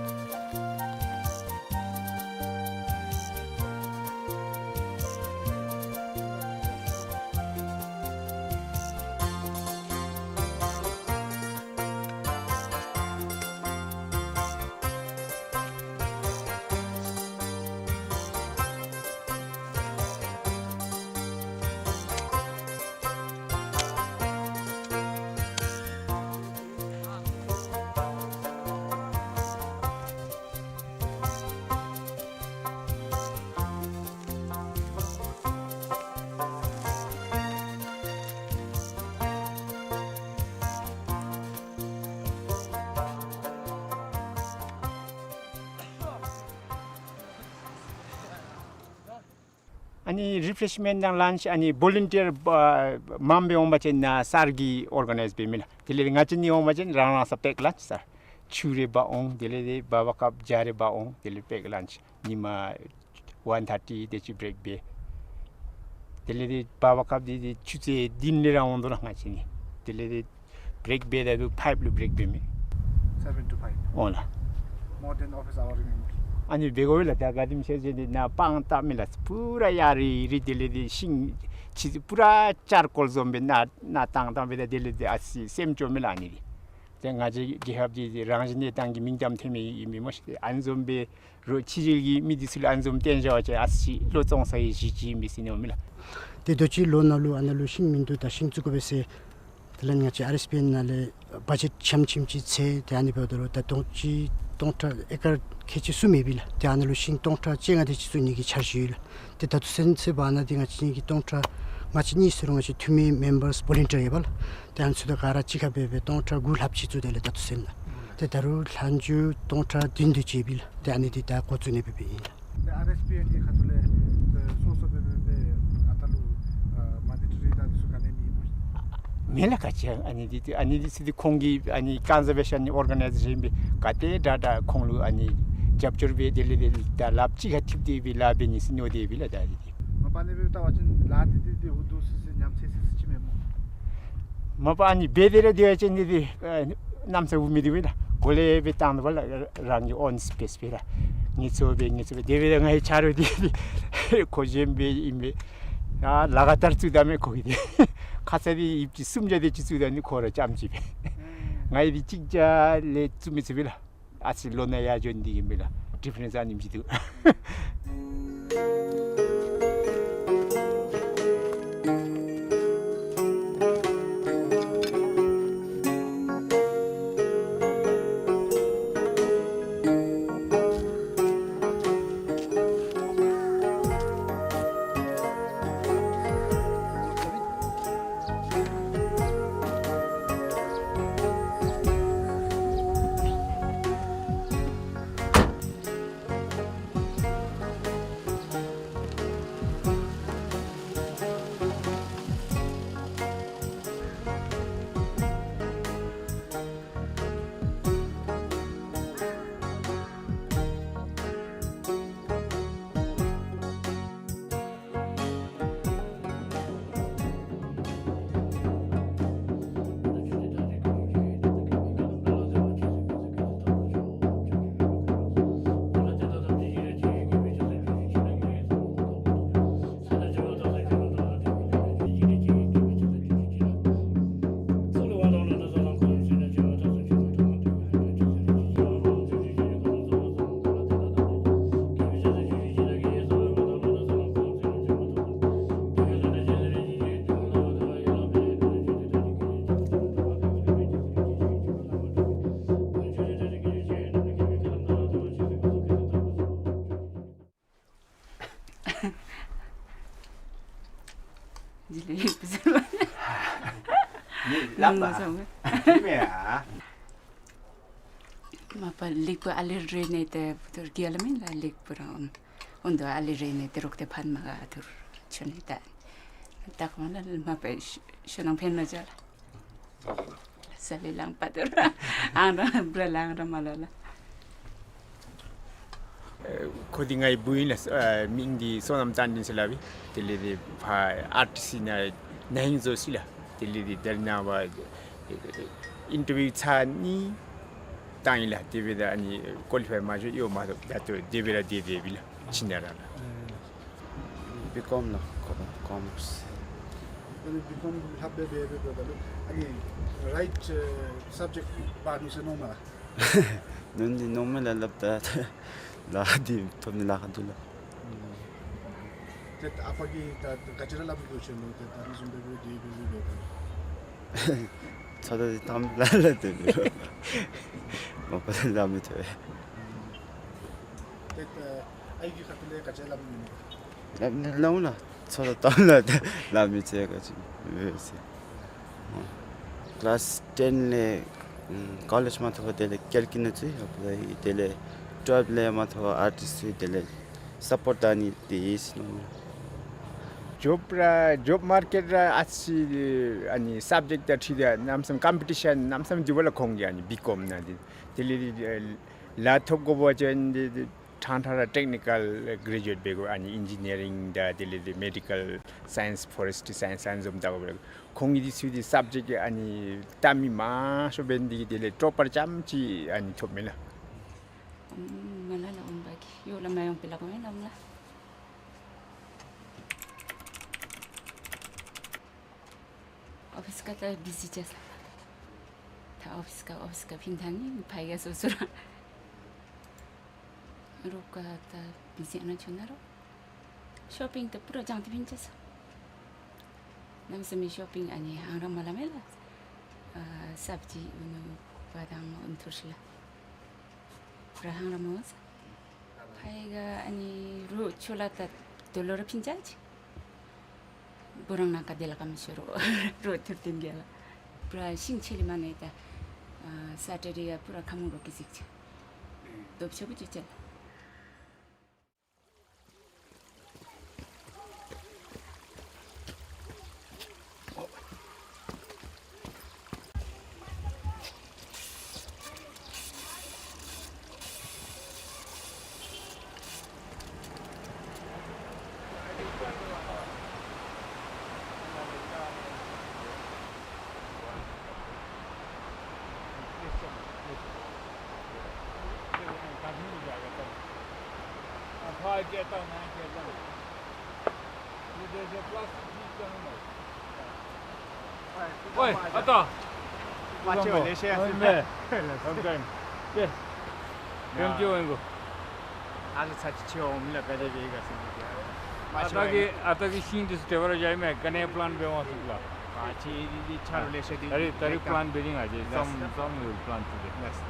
ཨ་ནི་རི་ཕེ་རེཤ་མེནཊ་དང་ལཱནཆ་ཨ་ནི་བོ་ལན་ཊི་ཡར་མངམ་སྦེ་འོང་པ་ཅིན་ནཱ་སར་གྱིས་ཨོར་ག་ནའིཛ་འབད་མི་ལགས། དེ་ལས་ང་བཅས་གཉིས་འོང་པ་ཅིན་རང་རང་ས་པེཀ་ལཱནཆ་ས། ཕྱི་རུ་འབག་འོང་། དེ་ལས་འདི་བར་བར་སྐབས་བརྒྱ་རེ་འབག་འོང་། དེ་ལས་པེཀ་ལཱནཆ་ཉིནམ་ཝན་ཐར་ཊི་དེ་ཅིག་བི་རེཀ་འབད། དེ་ལས་འདི་བར་བར་སྐབས་འདི་འདི་ཆུ་ཚོད་བདུན་ལས་ར་འོང་དོ་ལགས་ང་བཅས་གཉིས། དེ་ལས་འདི་བི་རེཀ་འབད་ད་འབདཝ་ཕའིབ་ལུ་བི་རེཀ་འབད་མི། Seven to five. འོང་ལགས། More than office hour ཨིན་མས། ཨ་ནི་འབད་དགོ་པས་ལགས། ད་ག་དེམ་ཅིག་ཟེར་ཏེ་ནཱ་སྤང་བཏབ་མི་ལགས། པུ་ར་ཡར་རི་རི་དེ་ལས་འདི་ཤིང་ཅིག་པུ་ར་ཅར་ཀོལ་བཟུམ་སྦེ་ནཱ་ནཱ་བཏང་བཏང་སྦེ་ད་དེ་ལས་འདི་ཨ་ཙི་སེམས་སྐྱོ་མས་ལགས་ཨ་ནི་འདི། ཏེ་ང་བཅས་རྒྱལ་ཁབ་འདི་རང་བཞིན་གནས་སྟངས་ཀྱི་མིང་གཏམ་ཐོན་མི་ཨིན་མས་སྨོ་ཤིག། ཨ་ནི་བཟུམ་སྦེ་རོགས་ཕྱི་རྒྱལ་གྱི་མི་འདི་ཚུ་ལུ་ཨ་ནི་བཟུམ་སྟོན་བཞག་པ་ཅིན་ཨ་ཙི་བློ་བཙོང་ས་གི་གཞི་ཅིག་ཨིན་པས་ཟེར་མནོཝ་མས་ལགས། ཏེ་དུས་ཅི་ལོ་ནང་ལུ་ཨ་ནཱ་ལུ་ཤིང་མིན་འདུག། ད་ཤིང་བཙུགས་དགོ་པས་ཟེར། དེ་ལས་ང་བཅས་ཨར་ཨེསི་པི་ཨེན་ནང་ལས་བ་ཇེཊ་ཆམ་ཆིམ་ཅིག་འཚོལ། ཏེ་ཨ་ནི་འབདཝ་ད་ལུ་ད་དོང་ཅིག་སྟོང་ཕྲག་ཨེ་ཀར་ཁལ་གཅིག་གསུམ་ཡོད་པས་ལགས། ཏེ་ཨ་ནཱ་ལུ་ཤིང་སྟོང་ཕྲག་བཅོ་ལྔ་དེ་ཅིག་བཙུགས་ནི་གི་འཆར་གཞི་ཡོད་ལགས། ཏེ་ད་ལྟོ་ཚུན་ཚོད་འབདན་འདི་ང་བཅས་ཀྱི་སྟོང་ཕྲག་ང་བཅས་གཉིས་ཟེར་རུང་ང་བཅས་འཐུས་མི་མེམ་བརསི་བོ་ལན་ཊི་ཡར་ཡོད་པས་ལགས། ཏེ་ཨ་ནི་ཚུ་དང་ག་ར་གཅིག་ཁར་འབད་སྦེ་སྟོང་ཕྲག་དགུ་ལྷགཔ་ཅིག་བཙུགས་ཏེ་ལགས་ད་ལྟོ་ཚུན་ལགས། ཏེ་ད་རུང་ལྷག་མཇུག་སྟོང་ཕྲག་བདུན་དེ་ཅིག་ཡོད་པས་ལགས། ཏེ་ཨ་ནི་འདི་ད་འགོ་བཙུགས་ནི་སྦེ་འབདཝ་ཨིན་ལགས། ཏེ་ཨར་ཨེསི་པི་ཨེན་གྱི་ཁ་ཐུག་ལས་ཏེ་སོ་སོ་སྦེ་སྦེ་སྦེ་ཨ་ད་ལུ་ཨ་མ་ནི་ཊ་རི་དང་འདི་ཚུ་ག་ནི་མེད་སྨོ། མེད་ལགས། ག་ཅི་ཨ་ནི་འདི་ཏེ་ཨ་ནི་འདི་ཚུ་འདི་ཁོང་གི་ཨ་ནི་ཀོན་ཟར་བེ་ཤཱན་ཨོར་ག་ནའིཛ་ཤཱན་སྦེ་ག་ཏེ་དྲག་དྲག་ཁོང་ལུ་ཨ་ནི་རྒྱབ་སྐྱོར་འབད་དེ་ལས་དེ་ད་ལགཔ་གཅིག་ཁར་འཐིབས་ཏེ་སྦེ་ལཱ་འབད་ནི་ཟེར་མནོ་སྟེ་སྦེ་ལགས། ད་འདི་འདི་མ་པ་ཨ་ནི་སྦེ་བལྟ་བ་ཅིན་ལཱ་འདི་འདི་འདི་འུ་སྡུག་སི་སི་ཉམས་ཚད་སི་སི་ཅིག་མེད་སྨོ། མ་པ་ཨ་ནི་འབད་དེ་ར་སྡོད་པ་ཅིན་འདི་འདི་ཨ་གནམ་ས་འུ་མི་སྡུག་པས་ལགས། གོ་ལེ་སྦེ་བཏང་དོ་བ་ལགས། རང་གི་ཨོན་སི་པེསི་སྦེ་ར་ངལ་འཚོ་སྦེ་ངལ་འཚོ་སྦེ་དེ་སྦེ་ད་ངེའི་ཆ་རོགས་འདི་འདི་ཁོ་གཞན་སྦེ་ཨིན་པས། ཡ་ལ་ག་ཏར་བཙུགས་ད་མས་ཁོ་གིས་འདི། ཁ་ཙ་འདི་ཡིབ་ཅིག་སུམ་བརྒྱ་དེ་ཅིག་བཙུགས་ད་ནི་ཁོ་ར་རྐྱངམ་ཅིག་སྦེ། ང་གིས་འདི་གཅིག་བརྒྱ་ལས་བཙུགས་མི་ཚུགས་པས་ལགས། ཨ་ཙི་ལོ་ན་ཡར་འགྱོ་ནི་འདི་གིས་མས་ལགས། ཌི་ཕ་རེནསི་ཨ་ནེམ་ཅིག་འདུག། ལེགས་པ། མ་པ་ལེགས་པ་ཨ་ལེ་རེ་ནི་ཏེ་བུ་ཐུར་གི་ཨ་ལ་མེན་ལགས། ལེགས་པ་རང་འོང་དོ་ཨ་ལེ་རེ་ནི་ཏེ་རོགས་ཏེ་ཕན་མ་ག་ཐུར་ཆོ་ནི་ད། ད་ཁོང་ལ་མ་པ་ཤུལ་ལས་ཕན་མ་ཅ་ལགས། ས་ལས་ལང་པ་དོ་ར་ཨང་ར་བུ་ར་ལང་ར་མ་ལ་ལ། ཨེ་ཁོ་འདི་ངེའི་བུ་ཨིན་ལགས། ཨེ་མིང་འདི་བསོད་ནམས་རྟ་མགྲིན་ཟེར་སླབ་ཨིན། དེ་ལས་འདི་ཕར་ཨར་ཊི་སི་ནང་ན་ཧིང་བཟོ་ཅི་ལགས། དེ་ལས་འདི་དེ་ནང་ཕར་ཨིན་ཊར་བིའུ་ཚར་གཉིས་བཏང་ཡི་ལགས། དེ་སྦེ་ད་ཨ་ནི་ཀོ་ལི་ཕའི་མ་འགྱོ་ཡོད་མ་གཏོགས་ད་ལྟོ་དེ་སྦེ་ར་སྡོད་སྡོདཔ་ཨིན་ལགས། ཕྱི་ནང་ར་ལགས། ཨེ་བི་ཀོམ་ལགས། ཀོ་ཀོ་མརསི། ཨ་ནི་བི་ཀོམ་ལྷབ་སྦེ་འབད་འབདཝ་ད་ལུ་ཨ་ནི་རའིཊ་ཨེ་སབ་ཇེཀཊ་འབག་ནུག་ཟེར་མནོཝ་མས་ལགས། མནོ་ནི་མནོཝ་མས་ལགས། ལྷབ་ད་ལཱ་འདི་ཐོབ་ནི་ལཱ་ཁག་འདུག་ལགས། ཏེ་ཨ་པ་གིས་ད་ག་ཅི་ར་སླབ་མི་འདུག་ཁྱོད་ལུ། ཏེ་ད་ཨ་ནི་བཟུམ་སྦེ་སྦེ་སྡོད་སྦེ་སྡོད་སྦེ། ཚོད་ལྟ་འདི་བཏངམ་ལས་ལས་ཏེ་མ་པ་ལས་སླབ་མི་ཐོབ། ཏེ་ཨའི་གི་ཁ་ཐུག་ལས་ག་ཅི་སླབ་མི་འདུག། སླབ་ནི་སླབ་འོང་ལགས། ཚོད་ལྟ་བཏངམ་ལས་ཏེ་སླབ་མི་ཚུགས་ག་ཅི་འབད་ཟེར། ཀི་ལཱསི་ཊེན་ལས་ཨམ་ཀོ་ལེཇ་མ་ཐོབ་དེ་ལས་ཀེལ་ཀི་ནང་ཚུད། ཡ་དེ་ལས་ཊུ་ཝེལབ་ལས་མ་ཐོབ་ཨར་ཊི་སི་ཚུད། དེ་ལས་སཔོརཊ་ད་ནི་དེ་ཡིས་ནོ། ཇོབ་ར་ཇོབ་མར་ཀེཊ་ར་ཨ་ཙི་ཨ་ནི་སབ་ཇེཀཊ་དང་འཁྲིལ་ཏེ་གནམ་མེད་ས་མེད་ཀམ་པི་ཊི་ཤཱན་གནམ་མེད་ས་མེད་འདུག་པ་ལགས། ཁོང་གི་ཨ་ནི་བི་ཀོམ་ནང་འདི་དེ་ལས་ལཱ་ཐོབ་དགོ་པ་ཅིན་འདི་འདི་ཕྲང་ཕྲང་ར་ཊེཀ་ནི་ཀཱལ་གྲེ་ཇུ་ཨེཊ་འབད་དགོ། ཨ་ནི་ཨིན་ཇི་ནི་ཡ་རིང་དང་དེ་ལས་འདི་མེ་ཌི་ཀཱལ་སའིནསི་ཕོ་རེསི་ཊི་རི་སའིནསི་ཨ་ནི་བཟུམ་ལྟ་དགོ་པས་ལགས། ཁོང་གིས་འདི་ཚུ་འདི་སབ་ཇེཀཊ་ཨ་ནི་ལྟ་མི་མང་ཤོས་འབད་ནི་འདི་གིས་དེ་ལས་ཊོ་པར་རྐྱངམ་ཅིག་ཨ་ནི་ཐོབ་མས་ལགས། ཨམ་ང་ལ་ལགས་འོང་པ་གི་ཡོད་ལགས། མ་ཡོང་པའི་ལཱ་འོང་ལགས་འོང་ལགས། ཨོ་ཕིས་ཁར་ད་བི་ཟི་ཅིག་ལགས། ད་ཨོ་ཕིས་ཁར་ཨོ་ཕིས་ཁར་ཕིན་ཐང་ནི་ཕར་ཡར་སོ་སོ་ར་རོགས་ཁར་ད་བི་ཟི་ཨ་ནཱ་ཆོ་ན་རོགས། ཤོ་པིང་ད་པུ་ར་བྱང་སྟེ་ཕིན་ཅི་ས། གནམ་མེད་ས་མེད་ཤོ་པིང་ཨ་ནི་ཧང་རང་མ་ལ་མེད་ལགས། ཨ་སབ་ཇི་ཨུ་ནུ་བ་དང་ཨུ་ཐུར་ཤི་ལགས། པུ་ར་ཧང་རང་མ་ས། ཕར་ཡར་ཨ་ནི་རོགས་ཆོ་ལགས་ད་དོ་ལོ་ར་ཕིན་ཅི་ཅི། བུ་རང་ནང་ཁར་དེ་ལས་ཀ་མི་ཤེས་རོགས། རོགས་ཐུར་བཏོན་གེ་ལགས། པུ་ར་ཤིང་ཆེ་ལི་མ་ནི་ད་ཨ་སེ་ཊར་ཌེ་ཡར་པུ་ར་ཁ་མུ་རོགས་ཀྱི་གཟིགས་ཅི། སྟོབས་ཆེ་བུ་ཅིག་ཅི་ལགས། ཨོའི་ཨ་ཏ། མ་ཆེ་བ་ལེ་ཤ་ཡ་ཨོའི་སྲིད་མེ། ལེ་ཤ་ཨོའི་ཀན། ཏེ། ཀན་ཅི་ཨོའི་གོ། ཨ་ལུ་ཚ་ཅི་ཆེ་བ་མི་ལ་ག་དེ་བེ་ག་སྲིད་མི་ག། མ་ཨ་ཆེ་ཏ་གི་བ་ཨ་ཏ་གི་ཤིང་འདི་སྟེ་བར་ཡ་མེ་ག་ནེ་པི་ལཱན་འབད་བ་སུ་ལ། མ་ཆེ་འདི་འདི་ཆ་རོགས་ལེ་ཤ་འདི། ད་རེས་ད་རེས་པི་ལཱན་འབད་རིང་ཨ་ཅེ་ལེ་ཤ། སམ་སམ་ཝིལ་པི་ལཱན་ཊུ་ཌེ། ལེ་ཤ།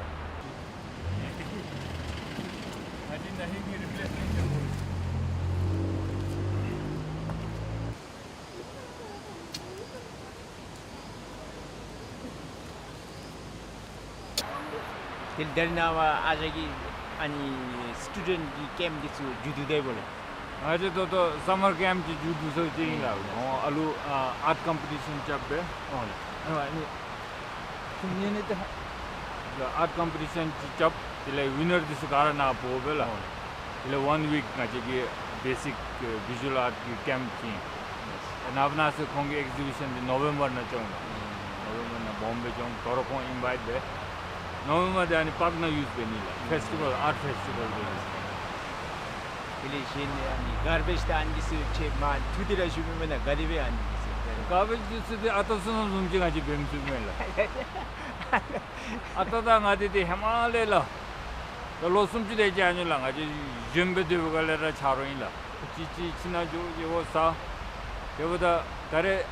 དེ་ལས་ད་རེས་ནངས་པ་ཨ་ཅག་གི་ཨ་ནི་སི་ཊུ་ཌེནཊ་གི་ཀེམཔ་འདི་ཚུ་མཇུག་བསྡུ་དེས་སྨོ་ལགས། ང་བཅས་ད་ལྟོ་སམ་མར་ཀེམཔ་ཅིག་མཇུག་བསྡུ་ཚར་ཅི་ཨིན་ལགས། ཨོ་ཨ་ལུ་ཨ་ཨརཊ་ཀམ་པི་ཊི་ཤཱན་རྐྱབ་སྦེ། ཨོ་ལགས། ཨ་ནི་ཁྱོད་ནི་ནི་ཏེ་ཨརཊ་ཀམ་པི་ཊི་ཤཱན་ཅིག་རྐྱབ། དེ་ལས་ཝི་ནར་འདི་ཚུ་ག་ར་ནཱ་འབོ་སྦེ་ལགས། ཨོ་ལགས། དེ་ལས་ཝན་ཝིཀ་ང་བཅས་ཀྱི་བེ་སིཀ་བི་ཞུ་ཨལ་ཨརཊ་གི་ཀེམཔ་ཅིག་ཨིན། ནངས་པ་གནངས་ཚེ་ཁོང་གི་ཨེག་ཟི་བི་ཤཱན་འདི་ནོ་བེམ་བར་ནང་འགྱོཝ་ཨིན། ནོ་བེམ་བར་ནང་སྦོམ་སྦེ་འགྱོཝ་ཨིན། ད་རུང་ཁོང་ཨིན་བའིཊ་འབད། ནོ་བེམ་བར་འདི་ཨ་ནི་པཱརཀ་ནང་ཡུས་འབད་ནི་ལགས། ཕེསི་ཊི་བཱལ་ཨརཊ་ཕེསི་ཊི་བཱལ་འབད་ནི། དེ་ལས་གཞན་ཨ་ནི་གར་བེཇ་དང་ཨ་ནི་འདི་ཚུ་ཁྱོད་མ་ཐུགས་དེ་ར་ཞུ་མི་མེན་ན་ག་དེ་སྦེ་ཨ་ནི་འདི་ཚུ། གར་བེཇ་འདི་ཚུ་འདི་ཨ་ཏ་བསོད་ནམས་བཟུམ་ཅིག་ང་བཅས་འབད་མི་ཚུགས་མེན་ལགས། ཨ་ཏ་དང་ང་འདི་འདི་ཧེ་མ་ལས་ལགས། ད་ལོ་སུམ་ཅུ་དེ་ཅིག་ཨ་ནི་ལགས། ང་བཅས་གཞོནམ་སྦེ་སྡོད་པའི་སྒང་ལས་ར་ཆ་རོགས་ཨིན་ལགས། ཅིག་ཅིག་ཕྱི་ནང་འགྱོ་འགྱོཝ་ས། དེ་འབདཝ་ད་ད་རེས་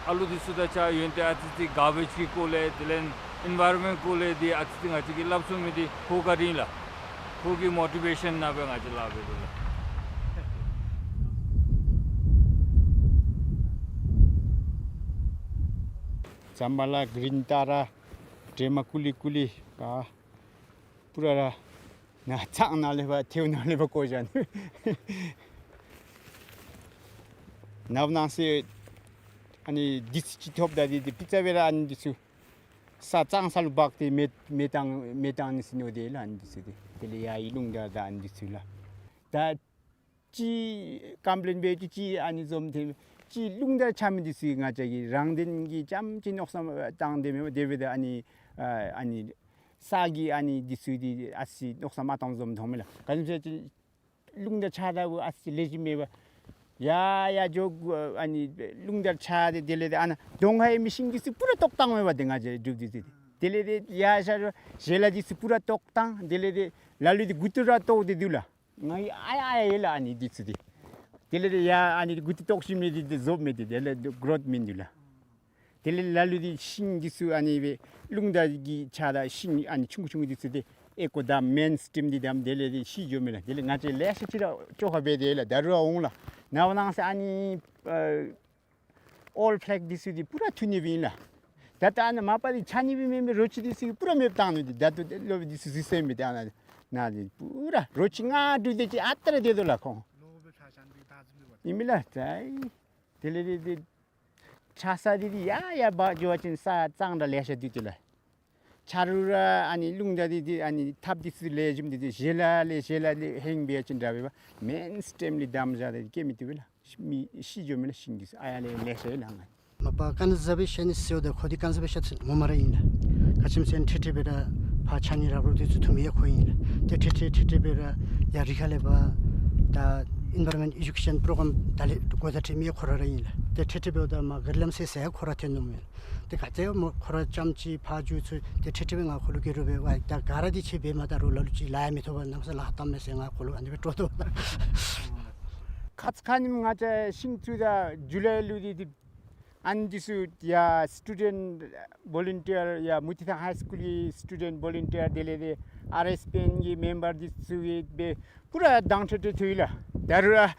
ཨ་ལུ་འདི་ཚུ་དང་གཅིག་ཁར་ཡོད་དེ་ཨ་ཙི་ཙི་གར་བེཇ་གི་སྐོར་ལས་དེ་ལས་ཨེན་བཱའི་རོན་མེནཊ་སྐོར་ལས་འདི་ཨ་ཙི་ཙི་ང་བཅས་ཀྱིས་སླབ་ཚུགས་མི་འདི་ཁོ་ག་ཨིན་ལགས། ཁོ་གི་མོ་ཊི་བེ་ཤཱན་ནང་སྦེ་ང་བཅས་ལཱ་འབད་དོ་ལགས། ཛམ་བྷ་ལ་གིརིན་ཏ་ར་དྲེ་མ་ཀུ་ལི་ཀུ་ལི་པ་པུ་ར་ར་ནཱ་ཚང་ནང་ལས་ཕར་ཐལཝ་ནང་ལས་ཕར་བཀོ་བཞག་ནུག། ནངས་པ་གནངས་ཚེ་ཨ་ནི་འདི་ཚུ་ཅིག་ཐོབ་ད་འདི་འདི་ཕི་ཙ་སྦེ་ར་ཨ་ནི་འདི་ཚུ་ས་གཙང་ས་ལུ་འབག་སྟེ་མེ་མེ་བཏང་མེ་བཏང་ནི་ཟེར་མནོ་སྟེ་ལགས། ཨ་ནི་འདི་ཚུ་འདི་དེ་ལས་ཡར་ཡི་རླུང་རྟ་དང་ཨ་ནི་འདི་ཚུ་ལགས། ད་ཅིག་ཀམ་པི་ལེནཊ་འབད་ཅི་ཅིག་ཨ་ནི་འཛོམས་ཏེ་ཅིག་རླུང་རྟ་ཆགས་མི་འདི་ཚུ་ང་བཅས་ཀྱི་རང་བདེན་གྱི་རྐྱངམ་ཅིག་མནོ་བསམ་བཏང་སྟེ་མེན་པར་དེ་སྦེ་ད་ཨ་ནི་ཨ་ཨ་ནི་ས་གི་ཨ་ནི་འདི་ཚུ་འདི་ཨ་ཙི་མནོ་བསམ་མ་བཏང་བཟུམ་མཐོང་མས་ལགས། ག་ཅི་སྨོ་ཟེར་བ་ཅིན་རླུང་རྟ་ཆགས་ད་ཨ་ཙི་ལེགས་ཤོམ་མེད་པར་ཡར་ཡར་འགྱོ་ཨ་ནི་རླུང་རྟ་ཆགས་ཏེ་དེ་ལས་ཏེ་ཨ་ནཱ་གདོང་ཁར་ཡོད་མི་ཤིང་འདི་ཚུ་པུ་ར་བཏོག་བཏང་མས་པ། ཏེ་ང་བཅས་འབྲུག་འདི་ཚུ་དེ་ལས་ཏེ་ཡར་ཤར་ཞལ་ལག་འདི་ཚུ་པུ་ར་བཏོག་བཏང་། དེ་ལས་ཏེ་ལ་ལུ་འདི་མགུ་ཏོ་ར་བཏོག་སྟེ་འདུག་ལགས། ང་ཡི་ཨ་ཡ་ཨ་ཡ་ཡོད་ལགས་ཨ་ནི་འདི་ཚུ་འདི། དེ་ལས་ཏེ་ཡ་ཨ་ནི་མགུ་ཏོ་བཏོག་ཞིནམ་ལས་འདི་འདི་བཟོཝ་མས་ཏེ། དེ་ལས་གོ་རོཐ་མིན་འདུག་ལགས། དེ་ལས་ལ་ལུ་འདི་ཤིང་འདི་ཚུ་ཨ་ནི་སྦེ་རླུང་རྟ་གིས་ཆགས་ད་ཤིང་ཨ་ནི་ཆུང་ཀུ་ཆུང་ཀུ་འདི་ཚུ་འདི་ཨེ་ཀོ་དང་མེན་སི་ཊིམ་འདི་དམ་དེ་ལས་ཏེ་ཤི་འགྱོཝ་མས་ལགས། དེ་ལས་ང་བཅས་ལེ་ཤ་ཅིག་ར་བཅོ་ཁ་འབད་དེ་ལགས། ད་རུང་འོང་ལགས། ནངས་པ་གནངས་ཚེ་ཨ་ནི་ཨ་ཨོལཌ་ཕི་ལེག་འདི་ཚུ་འདི་པུ་ར་འཐུ་ནི་སྦེ་ཨིན་ལགས། ད་ད་ཨ་ནཱ་མ་པ་འདི་ཆ་ནི་སྦེ་མེན་མས། རོ་ཁྱི་འདི་ཚུ་གིས་པུ་ར་མེདཔ་བཏང་ནུག། འདི་ད་ལྟོ་ལོག་འདི་ཚུ་གཟིགས་ཟེར་མི་འདི་ཨ་ནཱ་ནཱ་འདི་པུ་ར་རོ་ཁྱི་ལྔ་དྲུག་དེ་ཅིག་ཨ་རྟག་ར་སྡོད་དོ་ལགས་ཁོང་། ཨིན་མས་ལགས། ད་ཨེ་ དེ་ལས་འདི་འདི་ཆ་ས་འདི་འདི་ཡར་ཡར་འབག་འགྱོ་བ་ཅིན་ས་གཙང་སྦྲ་ལེ་ཤ་འདུག་དེ་ལགས། ཆ་རོགས་ར་ཨ་ནི་རླུང་རྟ་འདི་འདི་ཨ་ནི་ཐགཔ་འདི་ཚུ་ལེགས་ཤོམ་འདི་འདི་བཞེས་ལ་ལེ་བཞེས་ལ་ལེ་ཧེང་འབད་བ་ཅིན་འདྲ་བས་པ། མེན་སི་ཊིམ་ལས་དམ་བཞག་སྟེ་སྐྱེ་མི་བཏུབ་པས་ལགས། མི་ཤི་འགྱོ་མས་ལགས་ཤིང་འདི་ཚུ། ཨ་ཡར་ལས་ལེ་ཤ་ཡོད་ལགས་ང་། མ་པ་ཀོན་ཟར་བེ་ཤ་ནིསཊ་ཟེརཝ་ད་ཁོ་འདི་ཀོན་ཟར་བེ་ཤ་ནིསཊ་ངོ་མ་ར་ཨིན་ལགས། ག་ཅི་སྨོ་ཟེར་ན་ཁྲིག་ཁྲི་སྦེ་ར་ཕར་ཕྱགས་སྙིགས་རག་རོག་འདི་ཚུ་འཐུ་མི་ཡང་ཁོ་ཨིན་ལགས། ཏེ་ཁྲིག་ཁྲི་ཁྲིག་ཁྲི་སྦེ་ར་ཡར་རི་ཁ་ལས་ཕར་ད་ཨེན་བཱ་རོན་མེནཊ་ཨེ་ཌུ་ཀེ་ཤཱན་པོ་རོ་གྲམ་ད་ལས་འགོ་བཙུགས་འཐུ་མི་ཡང་ཁོ་ར་ར་ཨིན་ལགས། ཏེ་ཁྲིག་ཁྲི་སྦེ་འབདཝ་ད་མར་ག་རི་ལམ་ཟེར་ཟེར་ཡང་ཁོ་ར་འཐེན་ནུག་མས། ཏེ་ག་ཏེ་མོ་ཁོ་ར་རྐྱངམ་ཅིག་ཕར་འགྱོ་ཚུགས། ཏེ་ཁྲིག་ཁྲི་སྦེ་ང་ཁོ་ལུ་གི་རུང་སྦེ་ཝའི་ད་ག་ར་འདི་ཁྱོད་འབད་མ་ད་རུང་ལ་ལུ་ཅིག་ལཱ་ཡང་མི་ཐོབ་པར་གནམ་མེད་ས་མེད་ལཱ་བཏངམ་མས་ཟེར་ང་ཁོ་ལུ་ཨ་ནི་སྦེ་སྤྲོ་དོ་ལགས། ཁ་ཙ་ཁ་ཉིནམ་ང་བཅས་ཤིང་བཙུགས་ད་ཇུ་ལའི་ལུ་འདི་འདི་ཨ་ནི་འདི་ཚུ་ཡར་སི་ཊུ་ཌེནཊ་བོ་ལན་ཊི་ཡར་ཡར་མུ་ཏིག་ཐང་ཧའི་སི་ཀུལ་གྱི་སི་ཊུ་ཌེནཊ་བོ་ལན་ཊི་ཡར་དེ་ལས་འདི་ཨར་ཨེསི་པི་ཨེན་གྱི་མེམ་བར་འདི་ཚུ་གིས་སྦེ་པུ་ར་དྭངས་ཁྲིག་ཁྲི་འཐུ་ཡི་ལགས། ད་རུང་ར་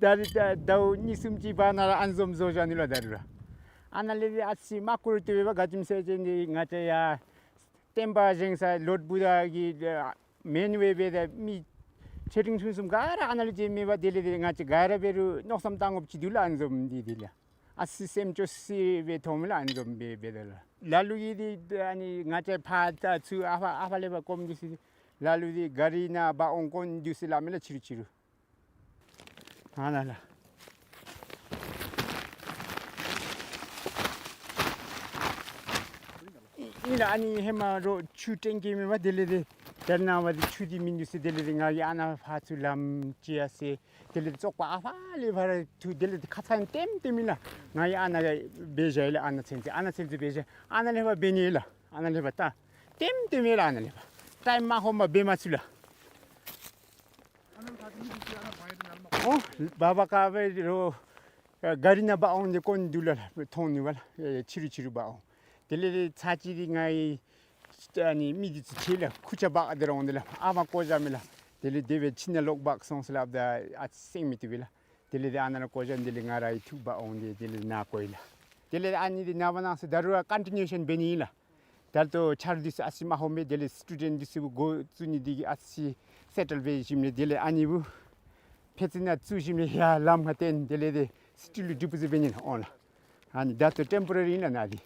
ད་རུང་ད་ཟླཝ་གཉིས་གསུམ་ཅིག་བར་ན་ར་ཨ་ནི་བཟུམ་བཟོ་བཞག་ནི་ལགས། ད་རུང་ར་ཨ་ནཱ་ལས་འདི་ཨ་ཙི་མ་ཀུར་ཏེ་སྦེ་པ། ག་ཅི་སྨོ་ཟེར་བ་ཅིན་འདི་ང་བཅས་ཡར་བསྟན་པ་བཞེངས་ས་ལོརཌ་བུདྡྷ་གི་མེན་ཝེ་སྦེ་ད་མི་ཆེ་འབྲིང་ཆུང་གསུམ་ག་ར་ཨ་ནཱ་ལུ་བྱོན་མི་པ། དེ་ལས་འདི་ང་བཅས་ག་ར་འབད་རུང་མནོ་བསམ་བཏང་དགོཔ་ཅིག་འདུག་ལགས། ཨ་ནི་བཟུམ་འདི་འདི་ལགས། ཨ་ཙི་སེམས་སྐྱོ་སི་སྦེ་མཐོངམ་མས་ལགས། ཨ་ནི་བཟུམ་སྦེ་འབད་ད་ལགས། ལ་ལུ་གིས་འདི་ཨ་ནི་ང་བཅས་ཕར་ད་ཚུར་ཨ་ཕར་ཨ་ཕར་ལས་ཕར་སྐོར་འདུག་ཟེར། ལ་ལུ་འདི་གཱ་རི་ནང་འབག་འོང་དཀོན་འདུག་ཟེར་སླབ་མས་ལགས། ཕྱི་རུ་ཕྱི་རུ། ཨ་ནཱ་ལགས། ཨིན་ལགས། ཨ་ནི་ཧེ་མ་རོགས་ཆུ་ཊེང་ཀི་མེད་པ། དེ་ལས་འདི་དེ་ནང་པ་འདི་ཆུ་འདི་མིན་འདུག་ཟེར། དེ་ལས་འདི་ང་གིས་ཨ་ནཱ་ཕར་ཚུར་ལམ་ཅིག་ཡར་སེལ། དེ་ལས་འདི་བཙོག་པ་ཨ་ཕར་ལས་ཕར་ར་འཐུ། དེ་ལས་འདི་ཁ་ཙ་ཁ་ཉིནམ་ལྟེམ་ལྟེམ་ཨིན་ལགས། ང་གིས་ཨ་ནཱ་འབད་བཞག་ཡི་ལགས། ཨ་ནཱ་ཚུན་ཚོད་ཨ་ནཱ་ཚུན་ཚོད་འབད་བཞག། ཨ་ནཱ་ལས་ཕར་འབད་ནི་ཡོད་ལགས། ཨ་ནཱ་ལས་ཕར་ད་ལྟེམ་ལྟེམ་ཡོད་ལགས། ཨ་ནཱ་ལས་ཕར་ཊའིམ་མ་ཧོམ་མ་འབད་མ་ཚུགས་ལགས། ཨོ་བ་བ་ཀ་བེ་རོ་གཱ་རི་ནང་འབག་འོང་སྟེ་དཀོན་འདུག་ལགས། མཐོང་ནུག་པ་ལགས། ཕྱི་རུ་ཕྱི་རུ་འབག་འོང་། དེ་ལས་ཚར་གཅིག་འདི་ང་གིས་ཨ་ནི་མི་འདི་ཚུ་ཁྲིད་ལགས། ཁུར་ཆ་འབག་སྟེ་ར་འོང་སྟེ་ལགས། ཨ་མ་བཀོ་བཞག་མས་ལགས། དེ་ལས་དེ་སྦེ་ཁྱིམ་ནང་ལོག་འབག་སོང་ཟེར་སླབ་ད་ཨ་ཙི་སེམས་མི་བཏུབ་པས་ལགས། དེ་ལས་འདི་ཨ་ནཱ་ར་བཀོ་བཞག། དེ་ལས་ང་ར་ཡར་འཐུ་འབག་འོང་སྟེ་དེ་ལས་ནཱ་བཀོ་ཡི་ལགས། དེ་ལས་ཨ་ནི་འདི་ནངས་པ་གནངས་ཚེ་ད་རུང་ར་ཀོན་ཊི་ནིའུ་ཤཱན་འབད་ནི་ཨིན་ལགས། ད་ལྟོ་ཆ་རོགས་འདི་ཚུ་ཨ་ཙི་མ་ཧོམ་སྦེ། དེ་ལས་སི་ཊུ་ཌེནཊ་འདི་ཚུ་འགོ་བཙུགས་ནི་འདི་གིས་ཨ་ཙི་སེ་ཊལ་འབད་ཞིནམ་ལས་དེ་ལས་ཨ་ནི་བུ་ཕྱི་ཚུན་ཚོད་བཙུགས་ཞིནམ་ལས་ཡར་ལམ་ཁར་བཏོན། དེ་ལས་འདི་སི་ཊི་ལུ་ཌི་པོ་ཟིཊ་འབད་ནི་ཨིན་ལགས། ཨ་ནི་ད་ལྟོ་ཊེམ་པོ་ར་རི་ཨིན་ལགས་ནཱ་འདི།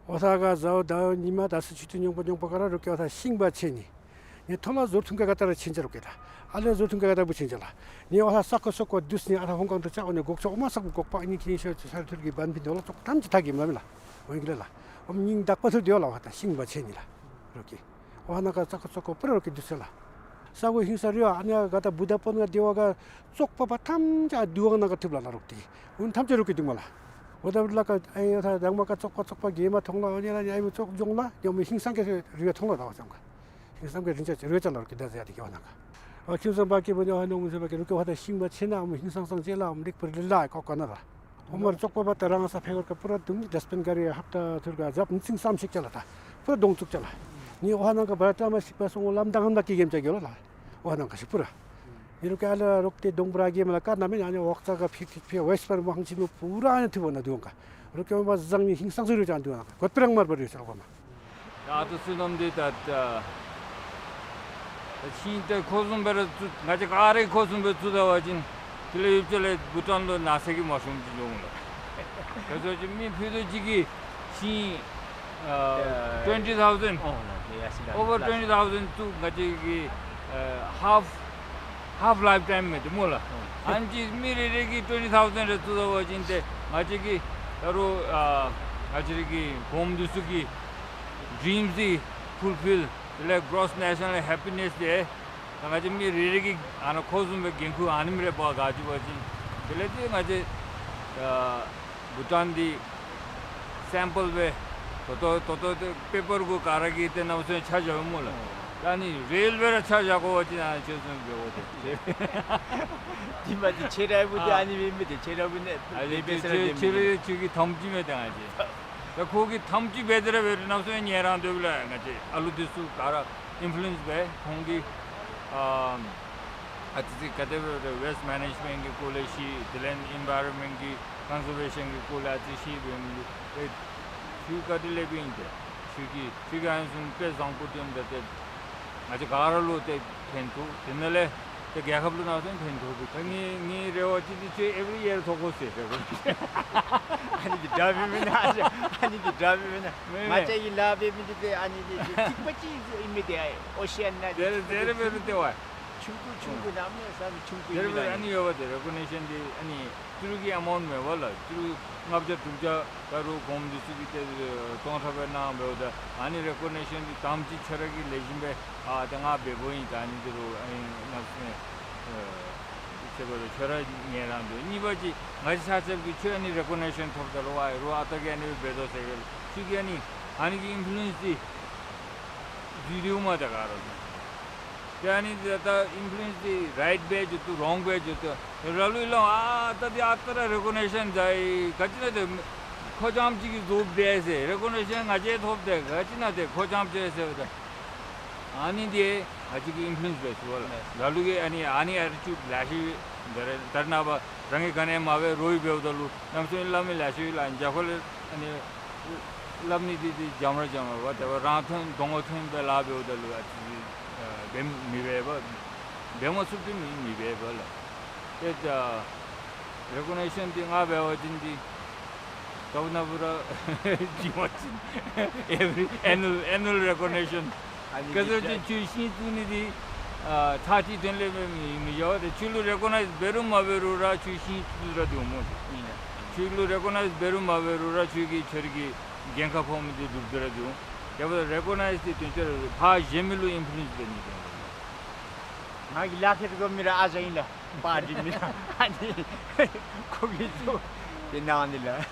འོ་ད་ག་ཟླཝ་ཟླཝ་ཉིནམ་ད་སུ་ཆུ་ཚོད་ཉོག་པ་ཉོག་པ་ག་ར་རོགས་ཀྱིས་འོ་ད་ཤིང་འབག་འཕྱད་ནི། ངེའི་ཐོག་ལས་ཟུར་ཐུང་ཀ་ག་ཏེ་ར་འཕྱད་ཅི་རོགས་ཀྱིས་ད། ཨ་ལས་ཟུར་ཐུང་ཀ་ག་ཏེ་ར་འཕྱད་ཅི་ལགས། ངེའི་འོ་ད་ས་ཁོ་སོ་ཁོ་འདུས་ནི་ཨ་ད་ཧོང་ཀོང་དུ་ཆ་འོ་ནི་སྒོག་ཆོག་མ་ས་སྒོག་པ་ཨ་ནི་ཁྱིམ་ཤོ་ཆུ་ས་ཐུར་གྱི་བན་ཕི་འདོ་ལ་ཙོག་ཐམས་ཅད་ཐག་གི་མ་མི་ལགས། འོང་གི་ལགས་ལགས། འོ་མི་ཉིནམ་དག་པ་ཐུར་དེ་ལགས། འོ་ད་ཤིང་འབག་འཕྱད་ནི་ལགས་རོགས་ཀྱིས། འོ་ནང་ཁར་ས་ཁོ་སོ་ཁོ་པུ་ར་རོགས་ཀྱིས་འདུས་ཟེར་ལགས། ས་གོ་ཧིང་ས་རི་བ་ཨ་ནི་ག་ད་བུདྡྷ་པོ་ནང་དེ་བ་ག་ཙོག་པ་པ་ཐམས་ཅད་དུ་བ་ནང་ཁར་ཐུབ་ལགས་ལགས་རོགས་ཀྱིས། འོ་ཐམས་ཅད་རོགས་ཀྱིས་བརྡུང་མས་ལགས། འོ་ད་ལ་ཀ་ཨའི་ད་དང་མ་ཀ་ཙོག་པ་ཙོག་པ་གེ་མ་མཐོང་ལགས། འོ་ནི་ལ་ནི་ཨའི་བུ་ཙོག་འབྱུང་ལགས། ཡང་མི་ཧིང་སངས་གི་རི་བ་མཐོང་ལགས། ད་བ་ཙམ་ཀ་ཧིང་སངས་གི་རི་ཅ་རི་བ་ཅ་ལགས་རོགས་ཀྱིས་ད་ཟེར་ཡ་དེ་གི་འོ་ནང་ཁར། འོ་ཁྱིམ་ཚང་པ་ཀི་བུ་ནི་འོ་ནོ་མི་ཚེ་པ་ཀི་རོགས་ཀྱིས་འོ་ད་ཤིང་འབག་འཕྱད་ན་འོ་མི་ཧིང་སངས་སངས་ཅིག་ལགས། འོ་མི་རིག་པར་ལི་ལ་ཀོ་ཀོ་ན་ལགས། འོ་མར་ཙོག་པ་པ་ད་རང་ས་ཕེ་གོར་ཀ་པུ་ར་བརྡུང་ནི་ཌསཊ་བིན་ག་རི་ཧབ་ཏ་ཐུར་ག་ཟབ་ནི་ཚིང་སམ་ཤིག་ཅ་ལགས། ད་པུ་ར་བརྡུང་བཙུགས་ཅ་ལགས། ནི་འོ་ནང་ཁར་བར་ཏ་མ་ཤིག་པ་སོང་ལམ་དང་ཧམ་ད་ཀི་གེམ་ཅ་གི་ལོ་ལགས། འོ་ནང་ཁར་ཤི་པུ་ར། ཨིན་རུང་ཀ་ལ་རོགས་ཏེ་གདོང་པུ་ར་གི་མ་ལ་ཀ་ན་མེན་ཨ་ནི་འོག་ཚ་ག་ཕི་ཕི་ཕི་ཝེསཊ་པར་མང་ཆེ་མི་པུ་ར་ཨ་ནི་ཐུབ་བ་ན་དུང་ཀ་རོགས་ཀྱི་མ་བཟང་ནི་ཧིང་སངས་སུ་རུ་ཅང་དུང་ཀ་གོད་པེ་རང་མར་པར་རུ་ཤར་གོ་མ། ད་ཨ་ཏུ་སུ་ནམ་དེ་ད་ད་ཤིང་ཏེ་ཁོ་བཟུམ་སྦེ་ར་བཙུགས་ང་བཅས་ག་ར་ཁོ་བཟུམ་སྦེ་བཙུགས་ད་བ་ཅིན་དེ་ལས་ཡུལ་ལས་བྷུ་ཊཱན་ལུ་ན་ཚ་གི་མ་ཤོང་ཅི་འབྱུང་ལགས། ག་ཚོད་ཅིག་མི་ཕུད་རྡོག་གཅིག་གི་ཤིང་ཨ་ཊུ་ཝེན་ཊི་ཐའུ་ཟེན་ཨོ་ལགས་ཨོ་ཝར་ཊུ་ཝེན་ཊི་ཐའུ་ཟེན་བཙུགས་ང་བཅས་ཀྱི་ཨ་ཧཱཕ་ཧཱཕ་ལའིཕ་ཊའིམ་མེན་ཏེ་སྨོ་ལགས། ཨ་ནི་མི་རེ་རེ་གིས་ཊུ་ཝེན་ཊི་ཐའུ་ཟེན་རེ་བཙུགས་ད་བ་ཅིན་ཏེ་ང་བཅས་ཀྱི་ད་རུང་ཨ་ང་བཅས་རའི་གི་བུམོ་འདི་ཚུ་གི་ཌྲིམས་འདི་ཕུལ་ཕིལ་དེ་ལས་གྲོསི་ནེ་ཤ་ནཱལ་ཧེ་པི་ནེསི་དེ་ད་ང་བཅས་མི་རེ་རེ་གིས་ཨ་ནཱ་ཁོ་བཟུམ་སྦེ་འགན་ཁུར་ཨ་ནེམ་རེ་འབག་ག་ཅི་བ་ཅིན་དེ་ལས་ཏེ་ང་བཅས་ཨ་བྷུ་ཊཱན་འདི་སེམ་པལ་སྦེ་ད་ལྟོ་ད་ལྟོ་ཏེ་པེ་པར་གུ་ག་ར་གིས་ཏེ་ནམ་སོང་ཆ་བཞག་སྨོ་ལགས། ད་ནི་རེལ་སྦེ་ར་ཆ་བཞག་དགོ་པ་ཅིན་ཨ་ནི་ཁྱོད་བཟུམ་འབདཝ་ད་དེ་མ་ཏེ་ཁྱེད་ར་བུ་ཏེ་ཨ་ཨ་ནི་མེན་མི་ཏེ་ཁྱེད་ར་བུ་ནི་ཨ་ལེ་ནི་བེ་སེ་ར་ཁྱོད་དེ་ཁྱོད་མི་ཁྱོད་ཀྱི་ཐམས་ཅད་མེན་ཏེ་ང་བཅས་ད་ཁོ་གི་ཐམས་ཅད་འབད་དེ་ར་འབད་དེ་ནམ་སོང་ཉེ་རང་སྡོད་ལགས། ང་བཅས་ཨ་ལུ་འདི་ཚུ་ག་ར་ཨིན་ཕུ་ལུ་ཨེནསི་སྦེ་ཁོང་གི་ཨ་ཨ་ཙི་ཙི་ག་དེ་སྦེ་ཝེསཊ་མེ་ནེཇ་མེནཊ་གི་སྐོར་ལས་ཤེས། དེ་ལས་ཨེན་བཱའི་རོན་མེནཊ་གི་ཀོན་ཟར་ཝེ་ཤཱན་གི་སྐོར་ལས་ཨ་ཙི་ཤེས་པའི་མི་འདི་ཨེ་ཁྱོད་ག་དེ་ལས་འབད་ཨིན་ཏེ་ཁྱོད་ཀྱིས་ཁྱོད་ཀྱིས་ཨ་ནི་བཟུམ་དཔེ་བཟང་པོ་སྟོན་ད་ཏེ་ང་བཅས་ག་ར་ལུ་ཏེ་ཕན་ཐོགས། དེ་ནང་ལས་ རྒྱལ་ཁབ་ལུ་ནང་སོང་ཕན་ཐོགས་པའི་ད་ངེ་ངེ་རེ་བ་ཅིག་འདི་ཁྱོད་every year ཐོབ་དགོ་ཟེར་རེ་བ། ཨ་ནི་འདི་འདྲ་མི་མེན་ན། ཨ་ནི་འདི་འདྲ་མི་མེན་ན། མེན་ང་མེན། བཅས་ཀྱི་ལཱ་འབད་མི་འདི་ཏེ་ཨ་ནི་འདི་ཏིག་པ་ཅིག་ཨིན་མི་འདི་ཨོ་ཤི་ཡན་ནང་ཟེར་ཟེར་འབད་རུང་ཏེ་བ། ཆུང་ཀུ་ཆུང་ཀུ་ཨ་ནི་ནམ་ཡང་ས་ཆུང་ཀུ་ཨིན་མི་ལགས། ཨ་ནི་ཡོད་པ་ཏེ་རེ་ཀོ་ནི་ཤན་འདི་ཨ་ནི་ཏི་རུ་གི་ཨ་མའུནཊ་མེན་པ་ལགས། ཏི་རུ་ལྔ་བརྒྱ་དྲུག་བརྒྱ་ད་རུང་གོངམ་འདི་ཚུ་གིས་ཏེ་སྟོང་ཕྲག་སྦེ་གནང་འབདཝ་ད་ཨ་ནི་རེ་ཀོ་ནི་ཤན་འདི་དང་པ་ཅིག་ཁྱོད་ར་གིས་ལེགས་ཤོམ་སྦེ་ཨ་ཏེ་ང་འབདཝ་ཨིན། ད་ཨ་ནི་འདི་རུང་ཨ་ནི་ནགས་ཚལ་ཨ་ཁྱོད་ར་ཁྱོད་ར་ཉན་རང་འདུག། གཉིས་པ་ཅིག་ང་བཅས་ས་ཆ་གི་ཁྱོད་ཨ་ནི་རེ་ཀོ་ནི་ཤན་ཐོབ་ད་རུང་ཨ་རུང་ཨ་རྟག་གི་ཨ་ནི་འབད་དོ་ཟེར་གི་ཁྱོད་ཀྱིས་ཨ་ནི་ཨ་ནི་གི་ཨིན་ཕུ་ལུ་ཨེནསི་འདི་འཛུལ་ཏེ་འོང་མས། ད་ག་ར་ཏེ་ཨ་ནི་ད་ད་ཨིན་ཕུ་ལུ་ཨེནསི་འདི་རའིཊ་སྦེ་འགྱོ་དོ་རོང་སྦེ་འགྱོ་དོ། ར་ལུ་ལོ་ཨ་ད་འདི་ཨ་རྟག་ར་རེ་ཀོ་ནི་ཤན་ད་ཨེ་ག་ཅི་ན་ཏེ་ཁོ་རྐྱངམ་ཅིག་གིས་བཟོ་སྦེ་ཟེར། རེ་ཀོ་ནི་ཤན་ང་བཅས་ཐོབ་སྟེ་ག་ཅི་ན་ཏེ་ཁོ་རྐྱངམ་ཅིག་ཟེརཝ་ད་ཨ་ནི་འདི་ང་བཅས་ཀྱི་ཨིན་ཕུ་ལུ་ཨེནསི་འབད་ཚུགས་པས་ལགས། ལགས། ལ་ལུ་གིས་ཨ་ནི་ཨ་ནི་ཨ་རི་ཅུ་ལེ་ཤ་ད་རེས་ད་རེས་ནངས་པ་རང་གིས་ག་ནི་མ་འབད་རོགས་ཀྱིས་འབདཝ་ད་ལུ་ནམ་སོང་སླབ་མི་ལེ་ཤ་ལགས། འཇམ་ཁོ་ལས་ཨ་ནི་སླབ་ནི་འདི་འདི་འཇམ་ར་འཇམ་ར་བ། དེ་བ་རང་ཐོན་གདོང་པ་ཐོན་སྦེ་ལཱ་འབདཝ་ད་ལུ་ཨ་ཙི་ཨ་འབད་མི་འབད་བ། འབད་མ་ཚུགས་ཏེ་མི་མི་འབད་བ་ལགས། ཏེ་ད་རེ་ཀོ་ནི་ཤན་འདི་ང་འབད་བ་ཅིན་འདི་ད་ལྟོ་ནཱ་བུ་ར་ཇི་མ་ཅིན་every annual annual recognition། ཨ་ནི་ག་ཟེར་ཅིག་ཁྱོད་ཤིང་བཙུགས་ནི་འདི་ཨ་ཚར་གཅིག་དོན་ལས་མི་མི་བྱ་བ། ཏེ་ཁྱོད་ལུ་རེ་ཀོ་ནའིཛ་འབད་རུང་མ་འབད་རུང་ར་ཁྱོད་ཤིང་བཙུགས་ར་འདུག་སྨོ། ཨིན་ལགས། ཁྱོད་ལུ་རེ་ཀོ་ནའིཛ་འབད་རུང་མ་འབད་རུང་ར་ཁྱོད་ཀྱིས་ཁྱོད་རའི་འགན་ཁག་ཕོག་མི་འདི་སྒྲུབ་སྟེ་ར་འདུག། དེ་འབདཝ་ད་རེ་ཀོ་ནའིཛ་འདི་དོན་ཚན་རེ་ཕར་གཞན་མི་ལུ་ཨིན་ཕུ་ལུ་ཨེནསི་འབད་ནི་དོན་ལས་ང་གིས་ལཱ་ཁྱེར་དགོ་མི་ར་ཨ་ཅག་ཨིན་ལགས། པར་འདི་མི་ར་ཨ་ནི་ཁོ་གིས་བཟོ་སྟེ་གནང་ནི་ལགས།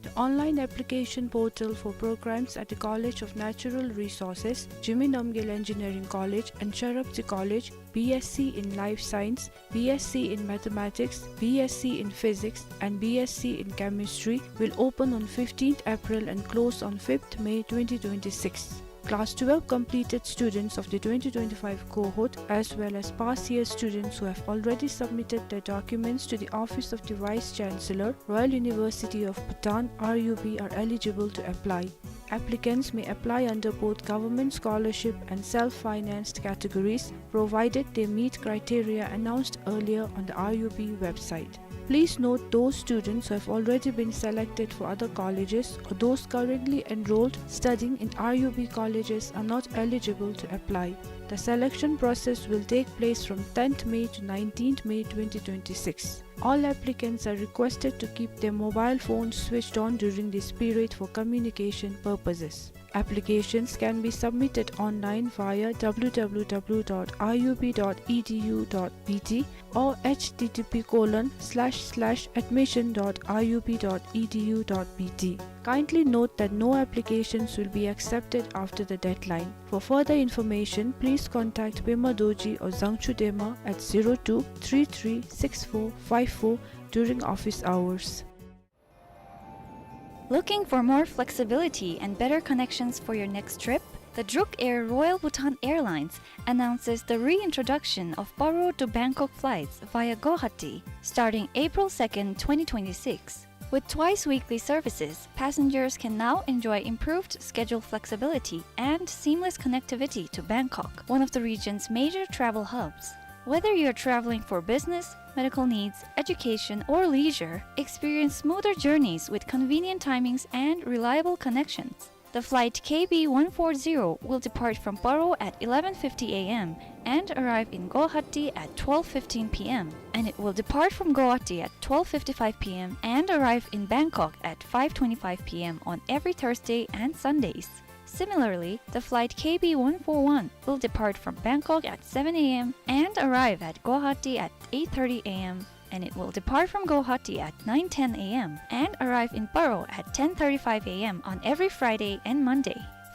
The online application portal for programs at the College of Natural Resources, Jigme Namgyel Engineering College and Sharaptse College, B S c in Life Science, B S c in Mathematics, B S c in Physics, and B S c in Chemistry will open on fifteenth April and close on fifth May twenty twenty-six. Class twelve completed students of the twenty twenty-five cohort, as well as past year students who have already submitted their documents to the Office of the Vice Chancellor, Royal University of Bhutan, R U B, are eligible to apply. Applicants may apply under both government scholarship and self-financed categories, provided they meet criteria announced earlier on the R U B website. Please note, those students who have already been selected for other colleges or those currently enrolled studying in R U B colleges are not eligible to apply. The selection process will take place from tenth May to nineteenth May twenty twenty-six. All applicants are requested to keep their mobile phones switched on during this period for communication purposes. Applications can be submitted online via W W W dot R U B dot E D U dot B T or H T T P colon slash slash admission dot R U B dot E D U dot B T. Kindly note that no applications will be accepted after the deadline. For further information, please contact Pema Dorji or Zangchu Dema at zero two three three six four five four during office hours. Looking for more flexibility and better connections for your next trip? The Druk Air Royal Bhutan Airlines announces the reintroduction of Paro to Bangkok flights via Guwahati starting April second, twenty twenty-six. With twice weekly services, passengers can now enjoy improved schedule flexibility and seamless connectivity to Bangkok, one of the region's major travel hubs. Whether you're traveling for business, medical needs, education, or leisure, experience smoother journeys with convenient timings and reliable connections. The flight K B one four zero will depart from Paro at eleven fifty A M and arrive in Guwahati at twelve fifteen P M, and it will depart from Guwahati at twelve fifty-five P M and arrive in Bangkok at five twenty-five P M on every Thursday and Sundays. Similarly, the flight K B one four one will depart from Bangkok at seven A M and arrive at Guwahati at eight thirty A M, and it will depart from Guwahati at nine ten A M and arrive in Paro at ten thirty-five A M on every Friday and Monday.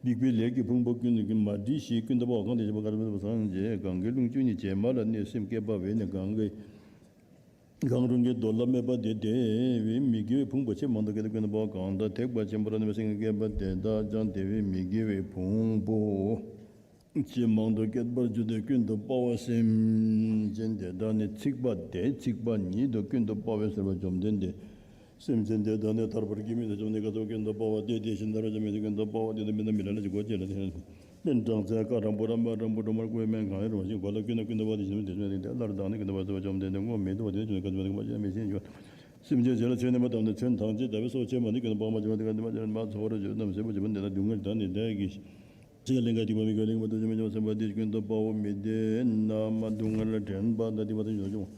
སྡིག་པའི་ལས་ཀྱི་ཕུང་པོ་ཀུན་ཀུན་མ་དྲིས་ཤིག། ཀུན་ཏུ་དཔའ་བོ་གང་དེ་བཞེད་པ་ག་ལ་མེད་པ་སངས་རྒྱས། གང་གི་ལྷུང་བཅུད་ནི་བྱེ་མ་ལ་གནོད་སེམས་བསྐྱེད་པ་བས་ནི། གང་གི་གང་རུང་གི་རྡོ་ལ་སྨད་པ་དེ་དེ་བས་མི་དགེ་བའི་ཕུང་པོ་ཆེས་མང་དུ་བསྐྱེད་དེ། ཀུན་ཏུ་དཔའ་བོ་གང་དག་ཐེག་པ་ཆེན་པོ་ལ་གནོད་པའི་སེམས་ཀྱིས་བསྐྱེད་པ་དེ་དག་ཀྱང་དེ་བས་མི་དགེ་བའི་ཕུང་པོ། ཇི་མང་དུ་བསྐྱེད་པར་འགྱུར་ཏེ། ཀུན་ཏུ་དཔའ་བོ་སེམས་ཅན་དེ་དག་ནི། ཚིག་པ་དེ་ཚིག་པ་ཉིད་དུ་ཀུན་ཏུ་དཔའ་བོས་ཟེར་བ་བཅོམ་ལྡན་འདས། སེམས་ཅན་དེ་དག་ནི་ཐར་པར་གྱིས་མི་ཟད་བཅོམ་ལྡན་ཁ་ཙ་བོ་ཀུན་ཏུ་དཔའ་བོ་སྟེ། དེ་བཞིན་ཐར་པར་གྱིས་མི་ཟད་ཀུན་ཏུ་དཔའ་བོ་སྟེ། དེ་མི་ལ་ལ་ཞིག་གོ་ཅི་ལ་དེ། དེ་འབྲང་ཚད་ཀ་དྲག་པོ་རམ་པ་དྲག་པོ་སྒྲོལ་མར་བཀོད་མའི་གང་ཡིན་རུང་ཞིང་། གོ་ལ་ཀུན་ནས་ཀུན་ཏུ་དཔའ་བོ་དེ་བཞིན་དེ་བཞིན་དེ་སླར་བདག་ནི་ཀུན་ཏུ་དཔའ་ཟེར་བ་བཅོམ་ལྡན་འདས་ངོ་མི་ཐུབ་པ་དེ་ནི་ཁ་ཙ་བོ་ཀུན་ཏུ་དཔའ་བོ་མི་ཤེས་འགྱུར། སེམས་ཅན་བྱེད་ལ་ཆོས་ཉན་པ་དང་ནི། ཚོན་ཐམས་ཅད་ཟླ་བའི་སོ་ཆེ་མ་ནི། ཀུན་ཏུ་དཔའ་མ་བྱེད་པ་དེ་ཀུན་ཏུ་དཔའ་མ་ཚོར་བར་བརྗོད་དམ་ཟེར་བ་བཅོམ་ལྡན་འདས་ལ་སྡུག་བསྔལ་དང་ནི་དེ་ཡི་ཅི་ལས་ཀ་སྡིག་པ་མི་དགེ་ལས་ཀྱི་མ་ཐུབ་ཉེ་བར་སེམས་པ་འདི་ཀུན་ཏུ་དཔའ་བོ་མི་བདེ་ན་མ། སྡུག་བསྔལ་དྲན་པ་དང་སྡིག་པ་དང་ཡོད་ཀྱང་།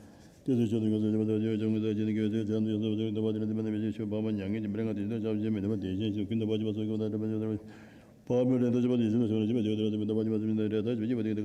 དེ་ཚེ་མཆོག་ཏུ་གྱུར་ཚུལ་བྱེད་པ་དང་། ཡོད་ཀྱང་ངུ་ཚ་ཅི་ནི་སྐྱེ་བའི་ཚེ། བྱམས་དང་ཡོངས་སུ་སྤངས་ཏེ་ཀུན་ཏུ་དཔའ་བོ་དེ་ལ་འདུད་པ་ནི་མི་བྱེད། ཆོས་འཕགས་པ་མྱ་ངན་གྱི་སྦྲང་ཁང་དེ་བཞིན་དུ་བྱ་བ་བྱེད་མི་བདེན་པ་དེ་བཞིན་ཞིང་། ཀུན་ཏུ་དཔའ་བྱེད་པ་སོགས་ཀྱི་དཔའ་དང་བྲལ་བ་ཉིད་དུ་འཕགས་པའི་རིགས་དང་བཅས་པ་དེ་བཞིན་དུ་བྱུང་ནས་བྱེད་པ་དེ་ལྟར་ཀུན་ཏུ་དཔའ་བྱེད་པ་སེམས་ཅན་དེ་རེ་ཐག་ཆོད་པའི་སྐྱེ་བ་དེ་ཀུན་ཏུ།